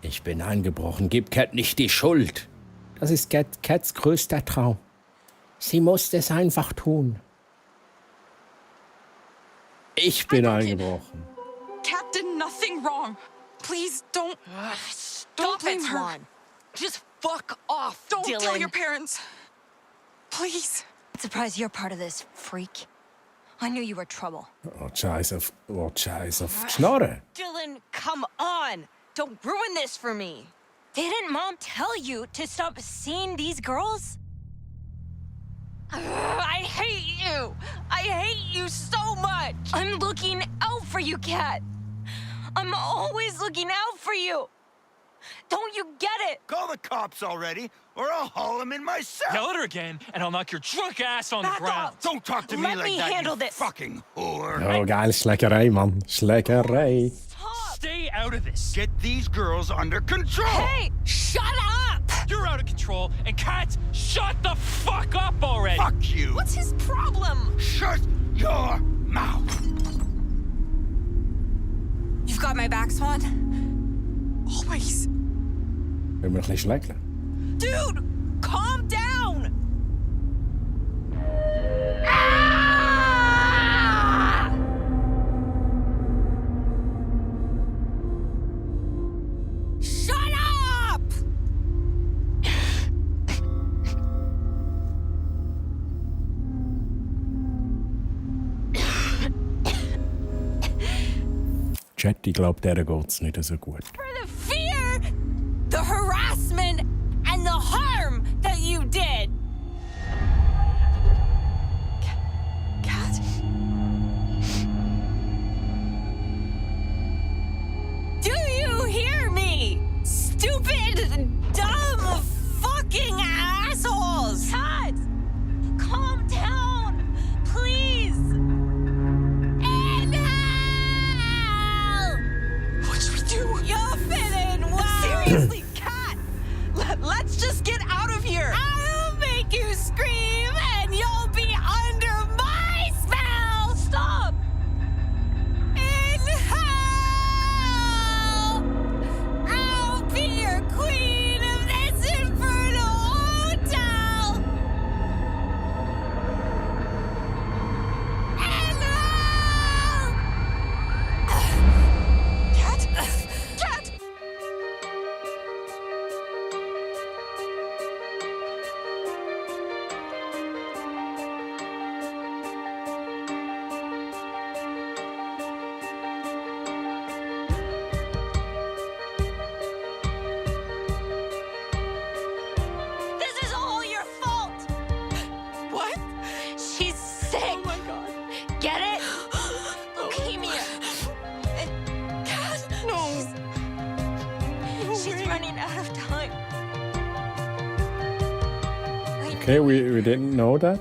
Ich bin eingebrochen. Gib Cat nicht die Schuld. Das ist Cats größter Traum. Sie muss es einfach tun. Ich bin eingebrochen. Cat did nothing wrong. Please don't. Don't blame her. One. Just fuck off, Don't Dylan. tell your parents. Please. I'm surprised you're part of this, freak. I knew you were trouble. Scheiß auf Schnarren. Dylan, come on! Don't ruin this for me! Didn't Mom tell you to stop seeing these girls? I hate you! I hate you so much! I'm looking out for you, Kat! I'm always looking out for you! Don't you get it? Call the cops already, or I'll haul him in myself. Yell at her again, and I'll knock your drunk ass on Back the ground. off. Don't talk to me Let like me that, handle you this. fucking whore. Oh, geil, Schlägerei, Mann. Schlägerei. Stay out of this. Get these girls under control. Hey, shut up! You're out of control, and Kat, shut the fuck up already. Fuck you. What's his problem? Shut your mouth. You've got my back, Swan? Always. Wenn wir ein bisschen schlägeln. Dude, calm down! Shut up! Chat, ich glaube, der geht's nicht so gut. For the fear, the harassment, and the harm that you did. Kat? Do you hear me? Stupid, dumb, fucking assholes! Kat! Calm down! Please! And help! What should we do? You'll fit in well! Seriously, Kat! Let's just get out of here! I'll make you scream and you'll be under my spell! Stop! In hell! I'll be your queen of this infernal hotel! In hell! Kat? Kat! This is all your fault! What? She's sick! Oh my god. Get it? Leukemia! Kat, no. She's running out of time. Okay, we didn't know that.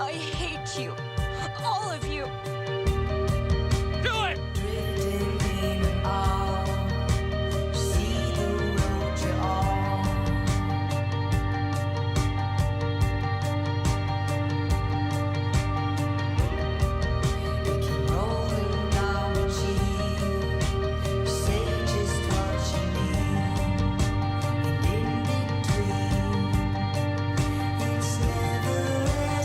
I hate you. All of you. Do it! It's never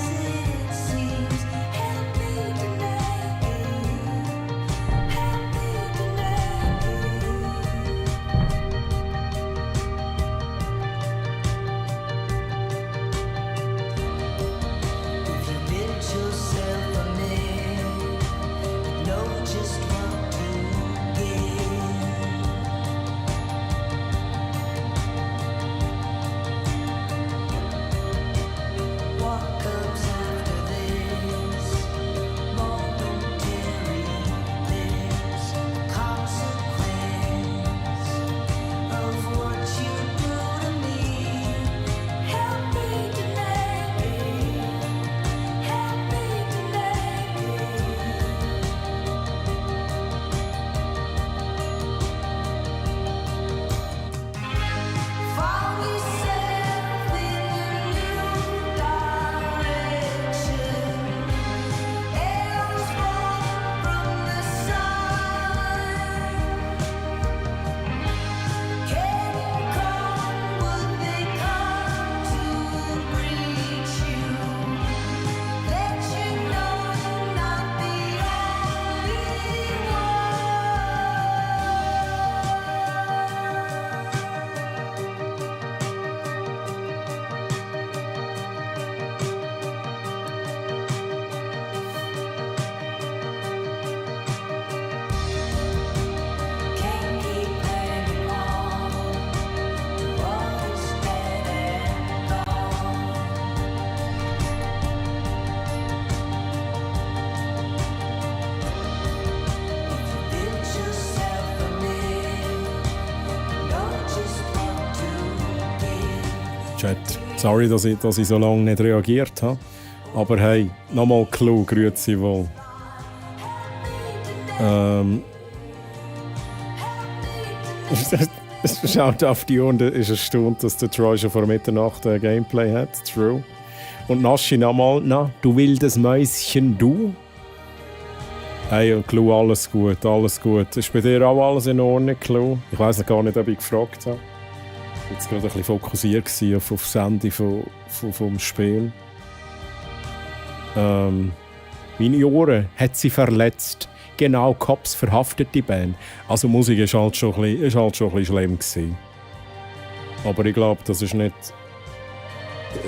Chat, sorry, dass ich so lange nicht reagiert habe. Aber hey, nochmal Clou, grüezi wohl. Es schaut auf die Uhr und ist erstaunt, dass der Troy schon vor Mitternacht Gameplay hat. True. Und Naschi nochmal, na, du wildes Mäuschen, du? Hey, Clou, alles gut, alles gut. Ist bei dir auch alles in Ordnung, Clou? Ich weiss noch gar nicht, ob ich gefragt habe. Ich war jetzt gerade ein bisschen fokussiert auf das Ende vom Spiel. Meine Ohren hat sie verletzt. Genau, Cops verhaftet die Band. Also Musik ist halt schon ein bisschen schlimm gewesen. Aber ich glaube, das ist nicht...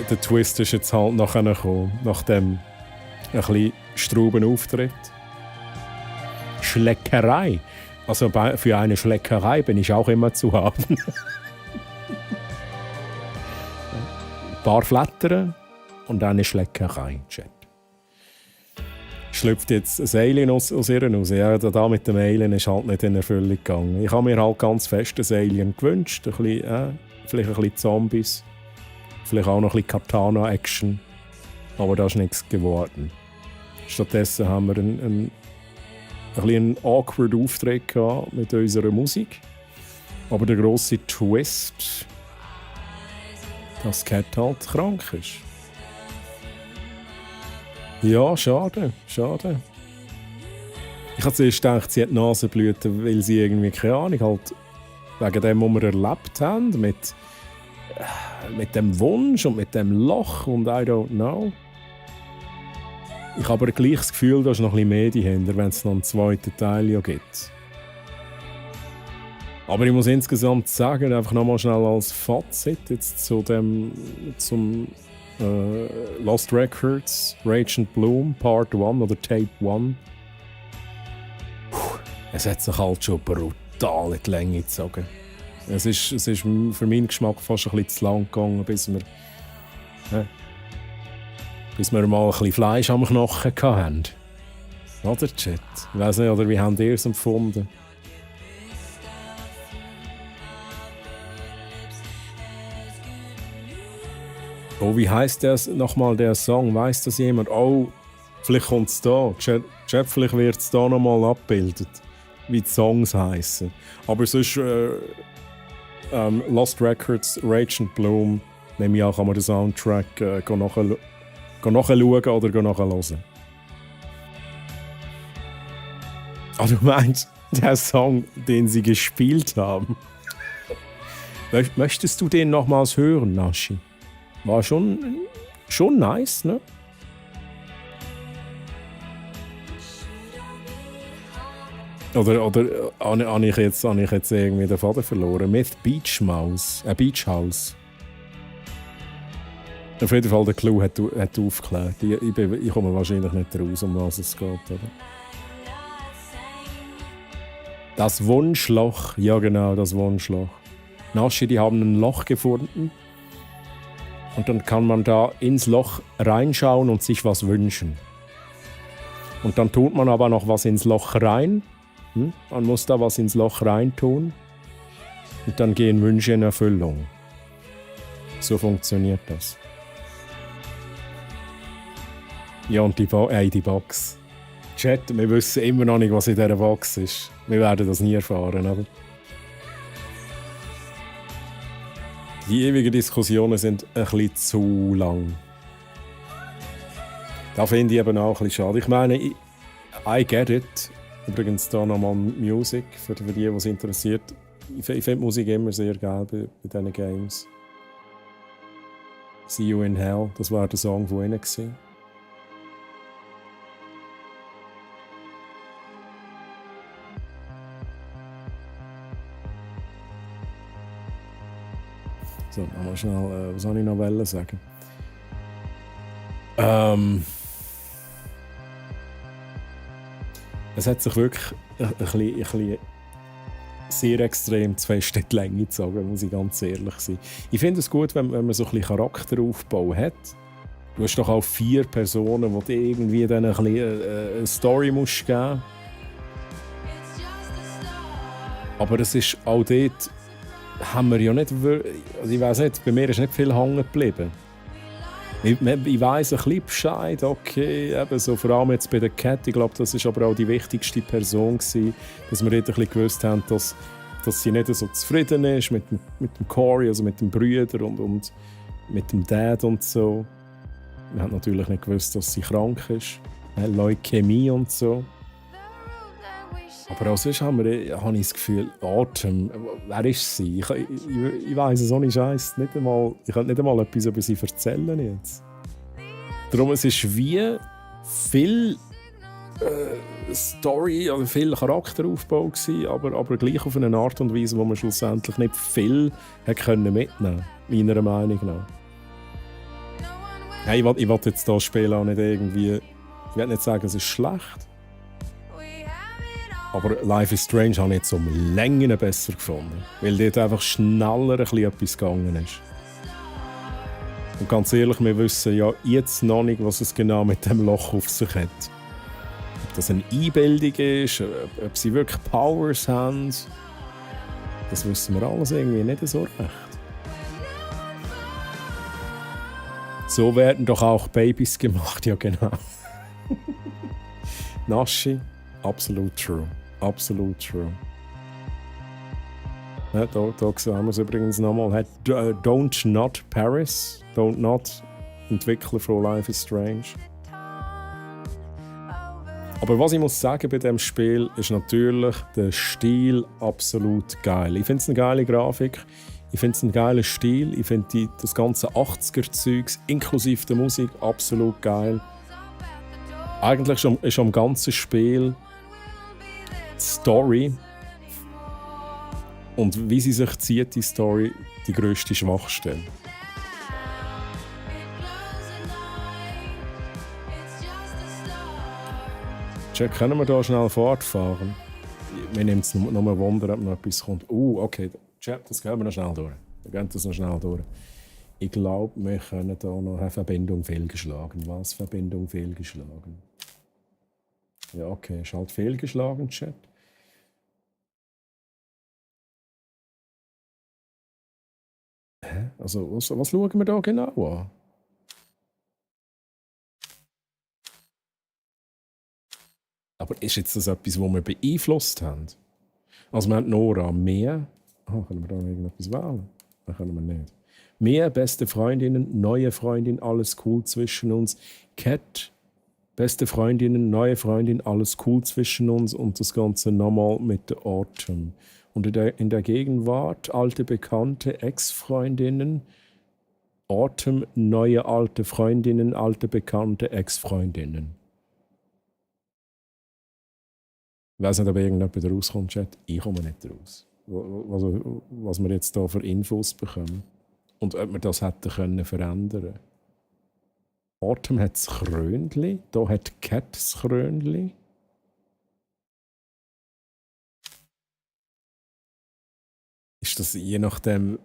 Der Twist ist jetzt halt nachher gekommen, nach dem ein bisschen strauben Auftritt. Schleckerei. Also für eine Schleckerei bin ich auch immer zu haben. Ein paar Flattern und eine Schleckerei. Chat. Schlüpft jetzt ein Alien aus ihr raus. Ja, da mit dem Alien ist halt nicht in Erfüllung gegangen. Ich habe mir halt ganz fest ein Alien gewünscht. Ein bisschen, vielleicht ein bisschen Zombies. Vielleicht auch noch ein bisschen Katana-Action. Aber da ist nichts geworden. Stattdessen haben wir einen awkward Auftritt gehabt mit unserer Musik. Aber der grosse Twist, dass Cat halt krank ist. Ja, schade. Ich habe zuerst gedacht, sie hat Nasenblüten, weil sie irgendwie, keine Ahnung, halt wegen dem, was wir erlebt haben, mit dem Wunsch und mit dem Loch und I don't know. Ich habe aber gleich das Gefühl, da ist noch ein bisschen mehr dahinter, wenn es noch einen zweiten Teil gibt. Aber ich muss insgesamt sagen, einfach nochmal schnell als Fazit jetzt zum Lost Records, Rage and Bloom, Part 1 oder Tape 1. Es hat sich halt schon brutal in die Länge gezogen. Es ist für meinen Geschmack fast ein bisschen zu lang gegangen, bis wir mal ein bisschen Fleisch am Knochen hatten. Oder, Chat? Ich weiss nicht, oder wie habt ihr es empfunden? Oh, wie heisst nochmal der Song? Weiss das jemand? Oh, vielleicht kommt es da. Chat, vielleicht wird es da nochmal abgebildet, wie die Songs heissen. Aber sonst Lost Records, Rage and Bloom, nehme ich auch, kann man den Soundtrack nachschauen oder nachhören. Ah, du meinst, der Song, den sie gespielt haben? Möchtest du den nochmals hören, Naschi? War schon nice, ne? Oder habe ich jetzt irgendwie den Faden verloren? Myth Beach House. Auf jeden Fall, der Clou hat aufgeklärt. Ich komme wahrscheinlich nicht raus, um was es geht, oder? Das Wunschloch. Ja genau, das Wunschloch. Naschi, die haben ein Loch gefunden. Und dann kann man da ins Loch reinschauen und sich was wünschen. Und dann tut man aber noch was ins Loch rein. Man muss da was ins Loch rein tun. Und dann gehen Wünsche in Erfüllung. So funktioniert das. Ja, und die Box. Chat, wir wissen immer noch nicht, was in dieser Box ist. Wir werden das nie erfahren, oder? Die ewigen Diskussionen sind ein bisschen zu lang. Da finde ich eben auch ein bisschen schade. Ich meine, I get it. Übrigens hier nochmal Musik, für die, was interessiert. Ich finde Musik immer sehr geil bei diesen Games. See You in Hell, das war der Song von ihnen. So, nochmal schnell, was soll ich noch sagen? Es hat sich wirklich ein bisschen sehr extrem zu fest in die Länge gezogen, muss ich ganz ehrlich sein. Ich finde es gut, wenn man so ein bisschen Charakteraufbau hat. Du hast doch auch 4 Personen, die dir irgendwie dann ein bisschen eine Story musst geben. Aber es ist auch dort haben wir ja nicht also ich weiss nicht, bei mir ist nicht viel hängen geblieben. Ich weiss ein bisschen Bescheid, okay, eben so, vor allem jetzt bei der Cat, ich glaube, das war aber auch die wichtigste Person gewesen, dass wir dort ein bisschen gewusst haben, dass sie nicht so zufrieden ist mit dem Corey, also mit dem Brüder und mit dem Dad und so. Wir haben natürlich nicht gewusst, dass sie krank ist. Leukämie und so. Aber auch sonst habe ich das Gefühl, Autumn, wer ist sie? Ich weiss es ohne Scheiß nicht einmal. Ich kann nicht einmal etwas über sie erzählen jetzt. Darum es ist wie viel Story oder viel Charakteraufbau gewesen, aber gleich auf eine Art und Weise, wo man schlussendlich nicht viel mitnehmen konnte, meiner Meinung nach. Hey, ich will jetzt das Spiel auch nicht irgendwie... Ich will nicht sagen, es ist schlecht. Aber Life is Strange habe ich jetzt um Längen besser gefunden. Weil dort einfach schneller etwas gegangen ist. Und ganz ehrlich, wir wissen ja jetzt noch nicht, was es genau mit dem Loch auf sich hat. Ob das eine Einbildung ist, ob sie wirklich Powers haben. Das wissen wir alles irgendwie nicht so recht. So werden doch auch Babys gemacht, ja genau. Nashi, absolut true. Absolut true. Ja, da sehen wir es übrigens nochmal. Don't Not Paris. Don't Not, Entwickler von Life is Strange. Aber was ich muss sagen bei diesem Spiel ist natürlich der Stil absolut geil. Ich finde es eine geile Grafik. Ich finde es einen geilen Stil. Ich finde das ganze 80er-Zeugs inklusive der Musik absolut geil. Eigentlich ist am ganzen Spiel die Story und wie sie sich zieht, die Story, die grösste Schwachstelle. Check, können wir da schnell fortfahren? Mir nimmt es nur Wunder, ob noch etwas kommt. Okay, Chat, das gehen wir noch schnell durch. Wir gehen das noch schnell durch. Ich glaube, wir können da noch eine Verbindung fehlgeschlagen. Was? Verbindung fehlgeschlagen? Ja, okay, ist halt fehlgeschlagen, Chat. Hä? Also, was schauen wir da genau an? Aber ist jetzt das etwas, das wir beeinflusst haben? Also, wir haben Nora mehr. Können wir da noch irgendetwas wählen? Nein, können wir nicht. Mehr beste Freundinnen, neue Freundin, alles cool zwischen uns. Cat, beste Freundinnen, neue Freundin, alles cool zwischen uns. Und das Ganze nochmal mit der Autumn. Und in der Gegenwart, alte Bekannte, Ex-Freundinnen. Autumn, neue alte Freundinnen, alte Bekannte, Ex-Freundinnen. Ich weiss nicht, ob irgendjemand rauskommt, Chat. Ich komme nicht raus. Was wir jetzt hier für Infos bekommen. Und ob wir das hätten können verändern. Autumn hat das Krönli, hier hat Cat das Krönli. Ist das je nachdem,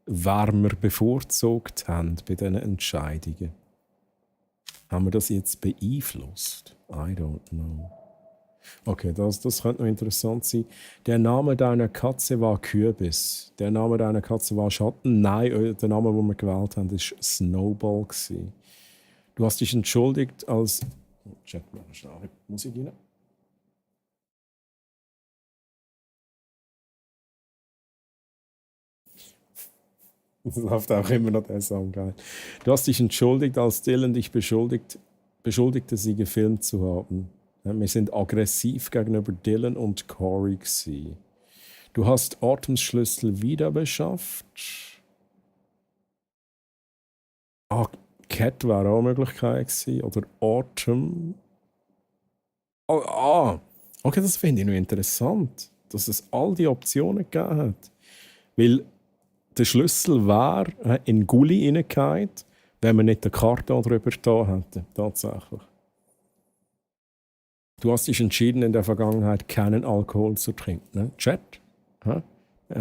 wer wir bevorzugt haben bei diesen Entscheidungen? Haben wir das jetzt beeinflusst? I don't know. Okay, das könnte noch interessant sein. Der Name deiner Katze war Kürbis. Der Name deiner Katze war Schatten. Nein, der Name, den wir gewählt haben, war Snowball. Du hast dich entschuldigt als... Check mal schnell die Musik rein. Das läuft auch immer noch der Song geil. Du hast dich entschuldigt, als Dylan dich beschuldigte, sie gefilmt zu haben. Wir sind aggressiv gegenüber Dylan und Corey gewesen. Du hast Autumns Schlüssel wieder beschafft. Cat wäre auch eine Möglichkeit gewesen. Oder Autumn. Okay, das finde ich noch interessant, dass es all die Optionen gegeben hat. Weil der Schlüssel wäre in Gully reingefallen, wenn wir nicht den Karton darüber da hätten. Tatsächlich. Du hast dich entschieden, in der Vergangenheit keinen Alkohol zu trinken. Ne? Chat? Ja,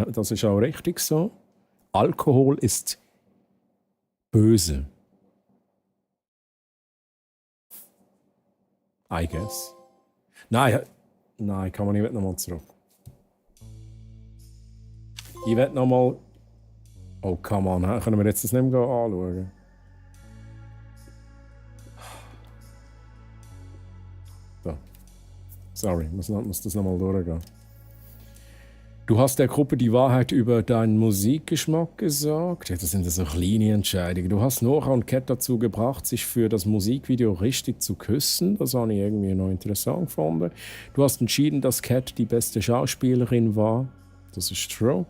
das ist auch richtig so. Alkohol ist böse. I guess. Nein, kann man nicht nochmal zurück. Ich will noch mal... Oh, come on, können wir jetzt das nicht mehr anschauen? So. Sorry, muss das noch mal durchgehen. Du hast der Gruppe die Wahrheit über deinen Musikgeschmack gesagt. Ja, das sind so kleine Entscheidungen. Du hast Nora und Cat dazu gebracht, sich für das Musikvideo richtig zu küssen. Das habe ich irgendwie noch interessant gefunden. Du hast entschieden, dass Cat die beste Schauspielerin war. Das ist true.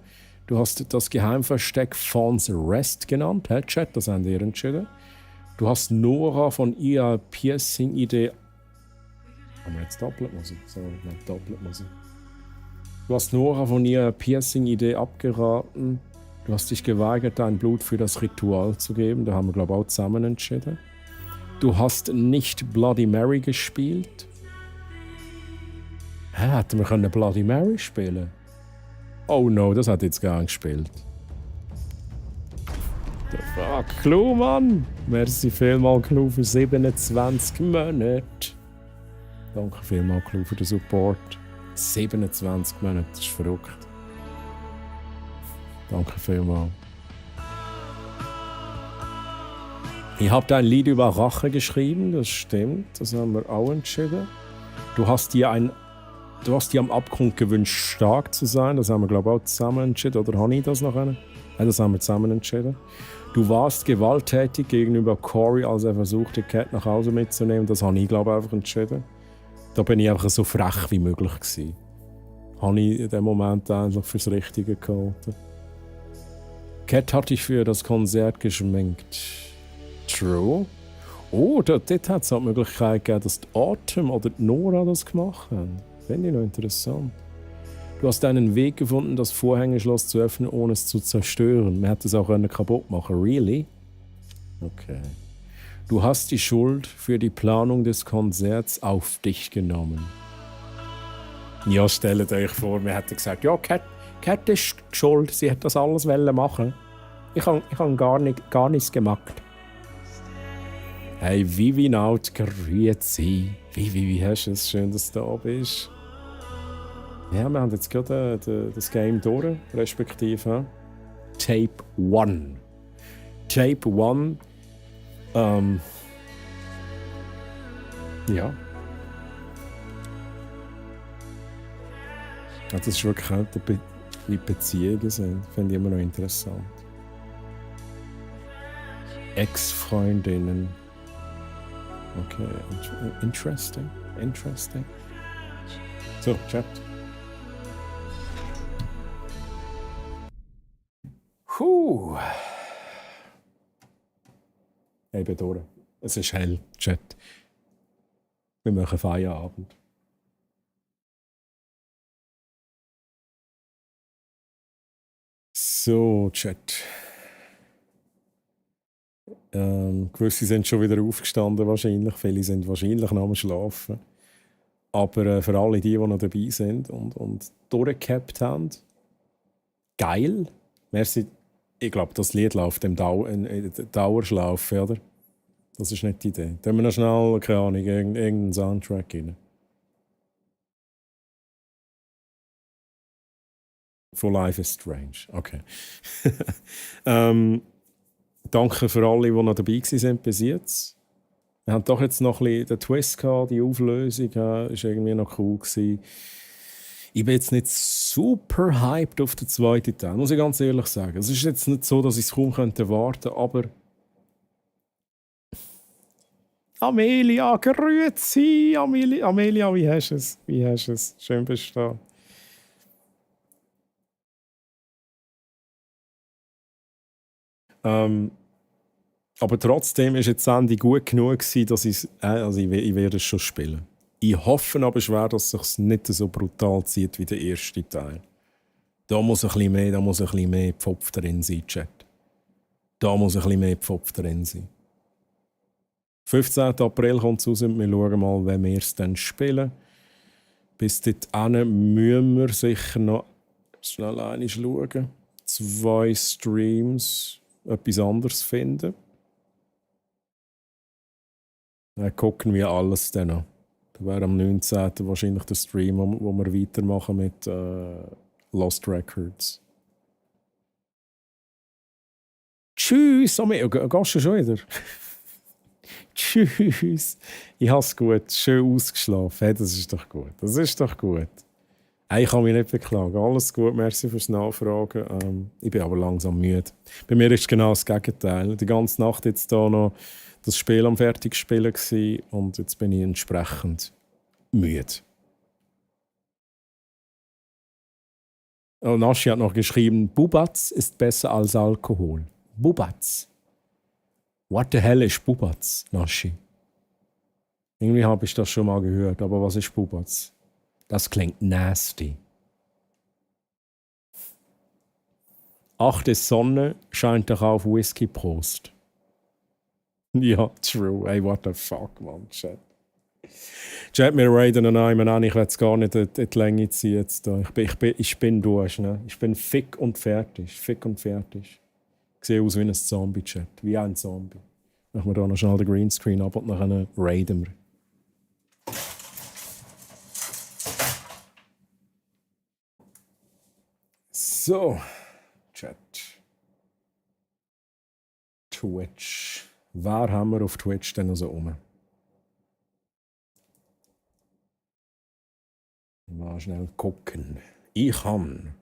Du hast das Geheimversteck Fawn's Rest genannt. Hey, Chat, das haben wir entschieden. Du hast Nora von ihrer Piercing-Idee... Haben wir jetzt Doppeltmusik? Sorry, nein, Doppeltmusik. Du hast Nora von ihrer Piercing-Idee abgeraten. Du hast dich geweigert, dein Blut für das Ritual zu geben. Da haben wir, glaube ich, auch zusammen entschieden. Du hast nicht Bloody Mary gespielt. Hätten wir können Bloody Mary spielen? Oh no, das hat jetzt gar nicht gespielt. The fuck, Clou, Mann! Merci vielmals, Clou, für 27 Monate. Danke vielmals, Clou, für den Support. 27 Monate, das ist verrückt. Danke vielmals. Ich habe dein Lied über Rache geschrieben, das stimmt, das haben wir auch entschieden. Du hast dir am Abgrund gewünscht, stark zu sein, das haben wir, glaube ich, auch zusammen entschieden. Oder habe ich das noch einen? Ja, das haben wir zusammen entschieden. Du warst gewalttätig gegenüber Corey, als er versuchte, Cat nach Hause mitzunehmen, das habe ich, glaube ich, einfach entschieden. Da bin ich einfach so frech wie möglich gewesen. Habe ich in dem Moment einfach fürs Richtige gehalten. Cat hat dich für das Konzert geschminkt. True. Oh, dort hat es auch die Möglichkeit gegeben, dass die Autumn oder die Nora das gemacht haben. Finde ich noch interessant. Du hast einen Weg gefunden, das Vorhängeschloss zu öffnen, ohne es zu zerstören. Man hätte es auch kaputt machen können. Really? Okay. Du hast die Schuld für die Planung des Konzerts auf dich genommen. Ja, stellt euch vor, wir hätten gesagt, ja, Cat ist schuld, sie hat das alles machen. Ich habe gar nichts gemacht. Hey, Vivi Naut, grüezi. Wie hast du es? Schön, dass du da bist. Ja, wir haben jetzt gerade das Game durch, respektive Tape 1. Tape 1. Ja. Das ist wirklich halt, wie Beziehungen sind. Finde ich immer noch interessant. Ex-Freundinnen. Okay, interesting. So, Chat. Ich bin durch. Es ist hell, Chat. Wir machen Feierabend. So, Chat. Gewisse sind schon wieder aufgestanden wahrscheinlich. Viele sind wahrscheinlich noch am Schlafen. Aber für alle die noch dabei sind und durchgehabt haben, geil. Merci. Ich glaube, das Lied läuft im Dauerschlaf, oder? Das ist nicht die Idee. Da haben wir noch schnell, keine Ahnung, irgendeinen Soundtrack rein. For Life is Strange. Okay. Danke für alle, die noch dabei waren bis jetzt. Wir haben doch jetzt noch ein bisschen den Twist gehabt, die Auflösung. Ja, ist irgendwie noch cool gewesen. Ich bin jetzt nicht super hyped auf den zweiten Teil, muss ich ganz ehrlich sagen. Es ist jetzt nicht so, dass ich es kaum erwarten könnte, aber... Amelia, grüezi! Amelia, wie hast du es? Schön bist du da. Aber trotzdem war jetzt die Sendung gut genug gewesen, dass ich werde es schon spielen. Ich hoffe aber schwer, dass es sich nicht so brutal zieht wie der erste Teil. Da muss ein bisschen mehr Pfopf drin sein, Chat. Da muss ein bisschen mehr Pfopf drin sein. 15. April kommt es raus und wir schauen mal, wenn wir es dann spielen. Bis dahin müssen wir sicher noch schnell einmal schauen. 2 Streams, etwas anderes finden. Dann gucken wir alles dann an. Da wäre am 19. wahrscheinlich der Stream, wo wir weitermachen mit Lost Records. Tschüss. Gehst du schon wieder? Tschüss. Ich habe es gut. Schön ausgeschlafen. Hey, das ist doch gut. Das ist doch gut. Hey, ich kann mich nicht beklagen. Alles gut. Merci fürs Nachfragen. Ich bin aber langsam müde. Bei mir ist genau das Gegenteil. Die ganze Nacht jetzt hier noch das Spiel am Fertigspielen gewesen, und jetzt bin ich entsprechend müde. Oh, Naschi hat noch geschrieben, Bubatz ist besser als Alkohol. Bubatz. What the hell ist Bubatz, Naschi? Irgendwie habe ich das schon mal gehört, aber was ist Bubatz? Das klingt nasty. Achte Sonne scheint doch auf Whisky Prost. Ja, true. Hey, what the fuck, man. Chat. Chat mir Raiden und Eimen an, ich will es gar nicht in die Länge ziehen jetzt da. Ich bin durch, ne? Ich bin fick und fertig. Fick und fertig. Ich sehe aus wie ein Zombie-Chat. Wie ein Zombie. Machen wir da noch schnell den Greenscreen ab und dann raiden wir. So. Chat. Twitch. Wer haben wir auf Twitch denn noch so rum? Mal schnell gucken. Ich kann.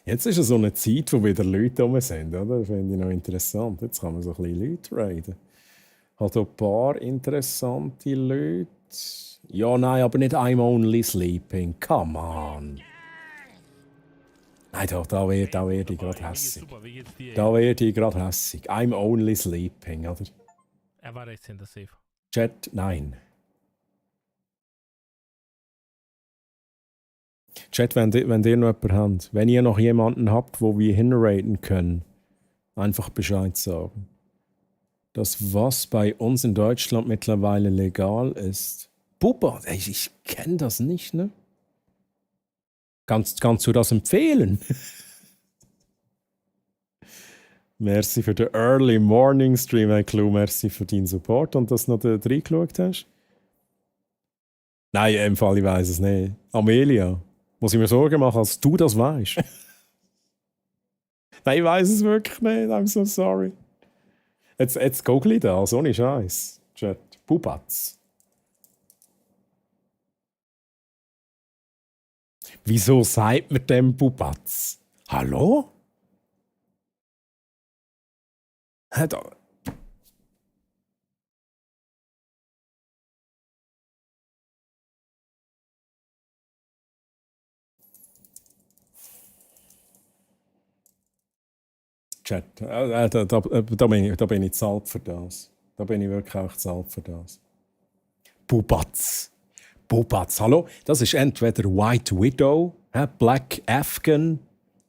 Jetzt ist es so eine Zeit, wo wieder Leute rum sind, oder? Das finde ich noch interessant. Jetzt kann man so ein bisschen Leute raiden. Hat ein paar interessante Leute. Ja, nein, aber nicht I'm only sleeping. Come on. Nein, da werde ich gerade hässig. Da werde ich gerade hässig. I'm only sleeping, oder? Er war recht intensiv. Chat, nein. Chat, wenn ihr noch jemanden habt, wenn ihr noch jemanden habt, wo wir hinraten können, einfach Bescheid sagen. Das, was bei uns in Deutschland mittlerweile legal ist. Bubba, ich kenne das nicht, ne? Kannst du das empfehlen? Merci für den Early Morning Stream, hey Clou. Merci für deinen Support und dass du noch reingeschaut hast. Nein, im Fall, ich weiss es nicht. Amelia, muss ich mir Sorgen machen, als du das weißt? Nein, ich weiss es wirklich nicht. I'm so sorry. Jetzt google ich das, ohne Scheiß. Chat. Bubatz. Wieso sagt man dem Bubatz? Hallo? Chat, da bin ich zahlt für das. Da bin ich wirklich auch zahlt für das. Bubatz. Bubatz, hallo? Das ist entweder White Widow, Black Afghan.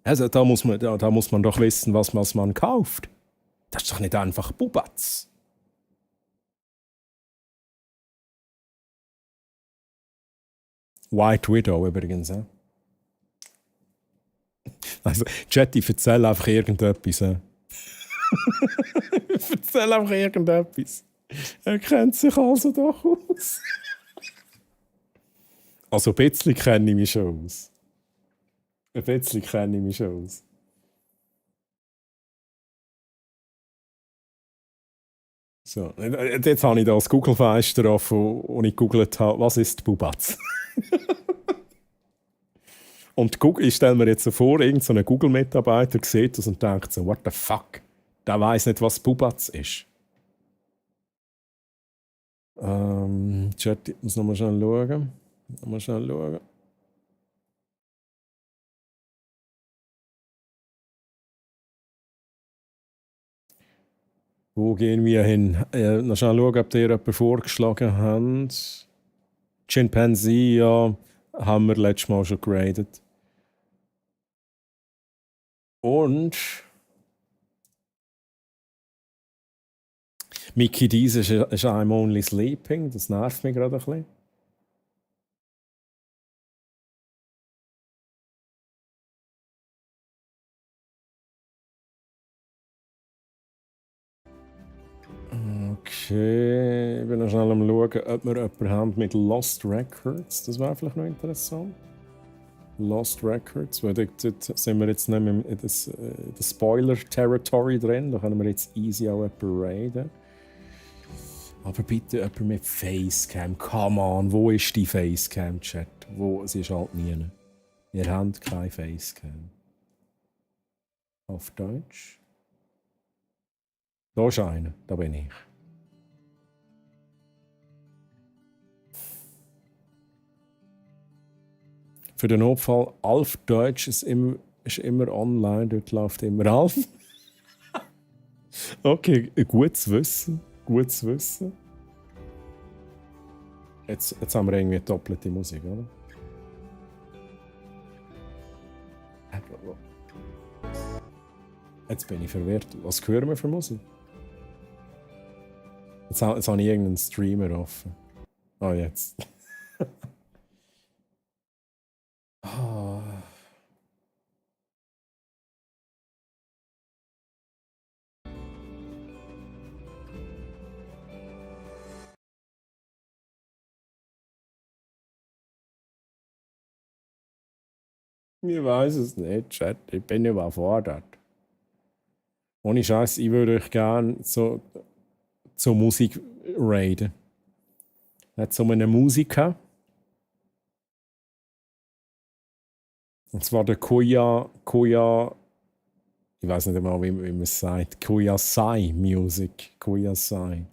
Also da muss man doch wissen, was man kauft. Das ist doch nicht einfach Bubatz. White Widow übrigens. Also, Chat, ich erzähle einfach irgendetwas. Ich erzähle einfach irgendetwas. Er kennt sich also doch aus. Also ein bisschen kenne ich mich schon aus. Ein bisschen kenne ich mich schon aus. So, jetzt habe ich das Google-Fenster offen und ich gegoogelt habe, was ist Bubatz? Und ich stelle mir jetzt so vor, irgendein Google-Mitarbeiter sieht das und denkt so, what the fuck? Der weiss nicht, was Bubatz ist. Chat, ich muss nochmal schnell schauen. Wo gehen wir hin? Noch schnell schauen, ob ihr jemanden vorgeschlagen habt. Chimpanzee, ja, haben wir letztes Mal schon geradet. Und Mickey Dees ist I'm only sleeping. Das nervt mich gerade ein bisschen. Okay, ich bin noch schnell am schauen, ob wir jemanden haben mit Lost Records. Das wäre vielleicht noch interessant. Lost Records, weil dort sind wir jetzt nicht mehr in das Spoiler-Territory drin, da können wir jetzt easy auch jemanden raiden. Aber bitte jemand mit Facecam, come on, wo ist die Facecam-Chat? Wo? Sie ist halt nie. Ihr habt keine Facecam. Auf Deutsch? Da ist einer, da bin ich. Für den Notfall, Alf Deutsch ist immer online, dort läuft immer Alf. Okay, gut zu wissen. Gut zu wissen. Jetzt haben wir irgendwie doppelte Musik, oder? Jetzt bin ich verwirrt. Was hören wir für Musik? Jetzt habe ich irgendeinen Streamer offen. Ah, jetzt. Ich weiß es nicht, Chat. Ich bin überfordert. Ohne Scheiß, ich würde euch gerne zur Musik raiden. Hat so einen Musiker. Und zwar der Kuya, ich weiß nicht einmal, wie man es sagt, Kuya Sai Music. Kuya Sai.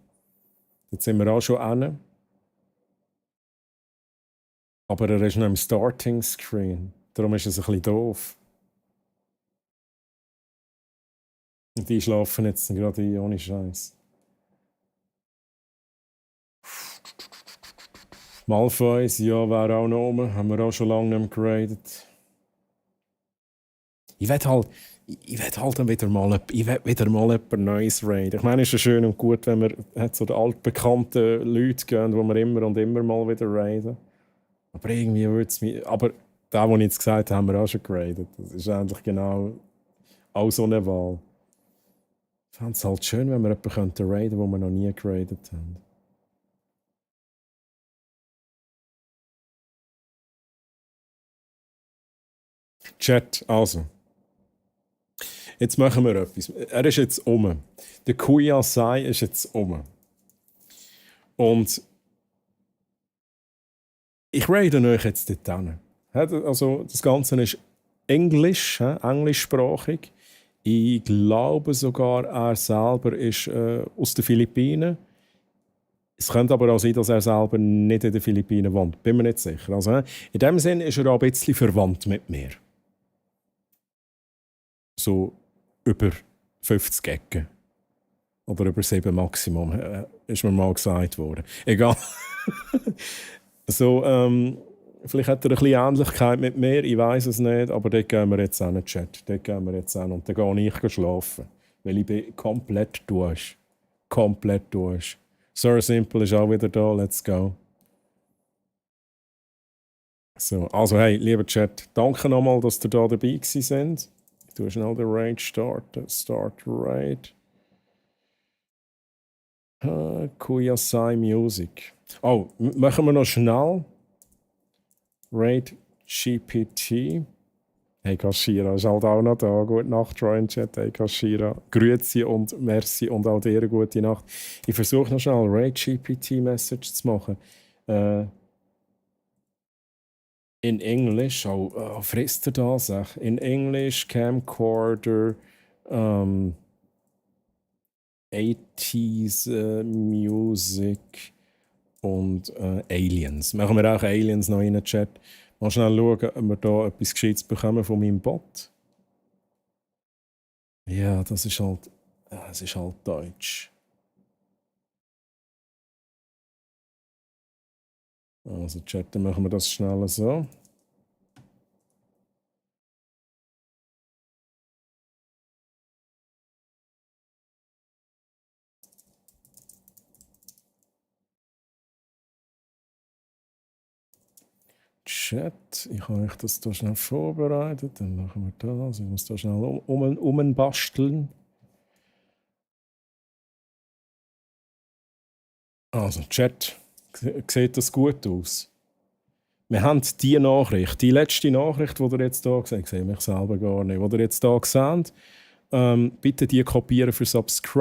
Jetzt sind wir auch schon an. Aber er ist noch im Starting Screen. Darum ist es ein bisschen doof. Und die schlafen jetzt gerade ein, ohne Scheiß. Malfoys, ja, wäre auch noch oben. Haben wir auch schon lange nicht mehr geradet. Ich will halt dann wieder mal etwas Neues raiden. Ich meine, es ist ja schön und gut, wenn wir so die altbekannten Leute gehen, die wir immer und immer mal wieder raiden. Aber irgendwie würde es mich... Aber den, den ich jetzt gesagt habe, haben wir auch schon geradet. Das ist eigentlich genau auch so eine Wahl. Ich fände es halt schön, wenn wir jemanden raiden könnten, den wir noch nie geradet haben. Chat, also. Jetzt machen wir etwas. Er ist jetzt um. Der Kuya Sai ist jetzt um. Und ich raide euch jetzt dort hin. Also, das Ganze ist Englisch, englischsprachig. Ich glaube sogar, er selber ist aus den Philippinen. Es könnte aber auch sein, dass er selber nicht in den Philippinen wohnt. Bin mir nicht sicher. Also, in dem Sinne ist er auch ein bisschen verwandt mit mir. So über 50 Ecken. Oder über 7 Maximum, ist mir mal gesagt worden. Egal. So, vielleicht hat er ein bisschen Ähnlichkeit mit mir, ich weiß es nicht, aber dort gehen wir jetzt an, Chat. Dort gehen wir jetzt an und dann gehe ich schlafen. Weil ich bin komplett durch. Komplett durch. Sir Simple ist auch wieder da, let's go. So, also hey, lieber Chat, danke nochmal, dass ihr da dabei seid. Ich tue schnell den Raid starten. Start Raid. Kuya Sai Music. Oh, machen wir noch schnell. Raid GPT. Hey Kashira, ist halt auch noch da. Gute Nacht, Ryan Chat. Hey Kashira. Grüezi und merci und auch dir gute Nacht. Ich versuche noch schnell Raid GPT Message zu machen. In English, frisst er das? In English, Camcorder, 80s Music und Aliens. Machen wir auch Aliens noch in den Chat. Mal schnell schauen, ob wir da etwas Gescheites bekommen von meinem Bot. Ja, das ist halt Deutsch. Also Chat, dann machen wir das schnell so. Chat, ich habe euch das hier schnell vorbereitet, dann machen wir das. Ich muss da schnell umbasteln. Also Chat, sieht das gut aus? Wir haben die Nachricht, die letzte Nachricht, die ihr jetzt hier seht, ich sehe mich selber gar nicht, die ihr jetzt hier seht, bitte die kopieren für Subscribe.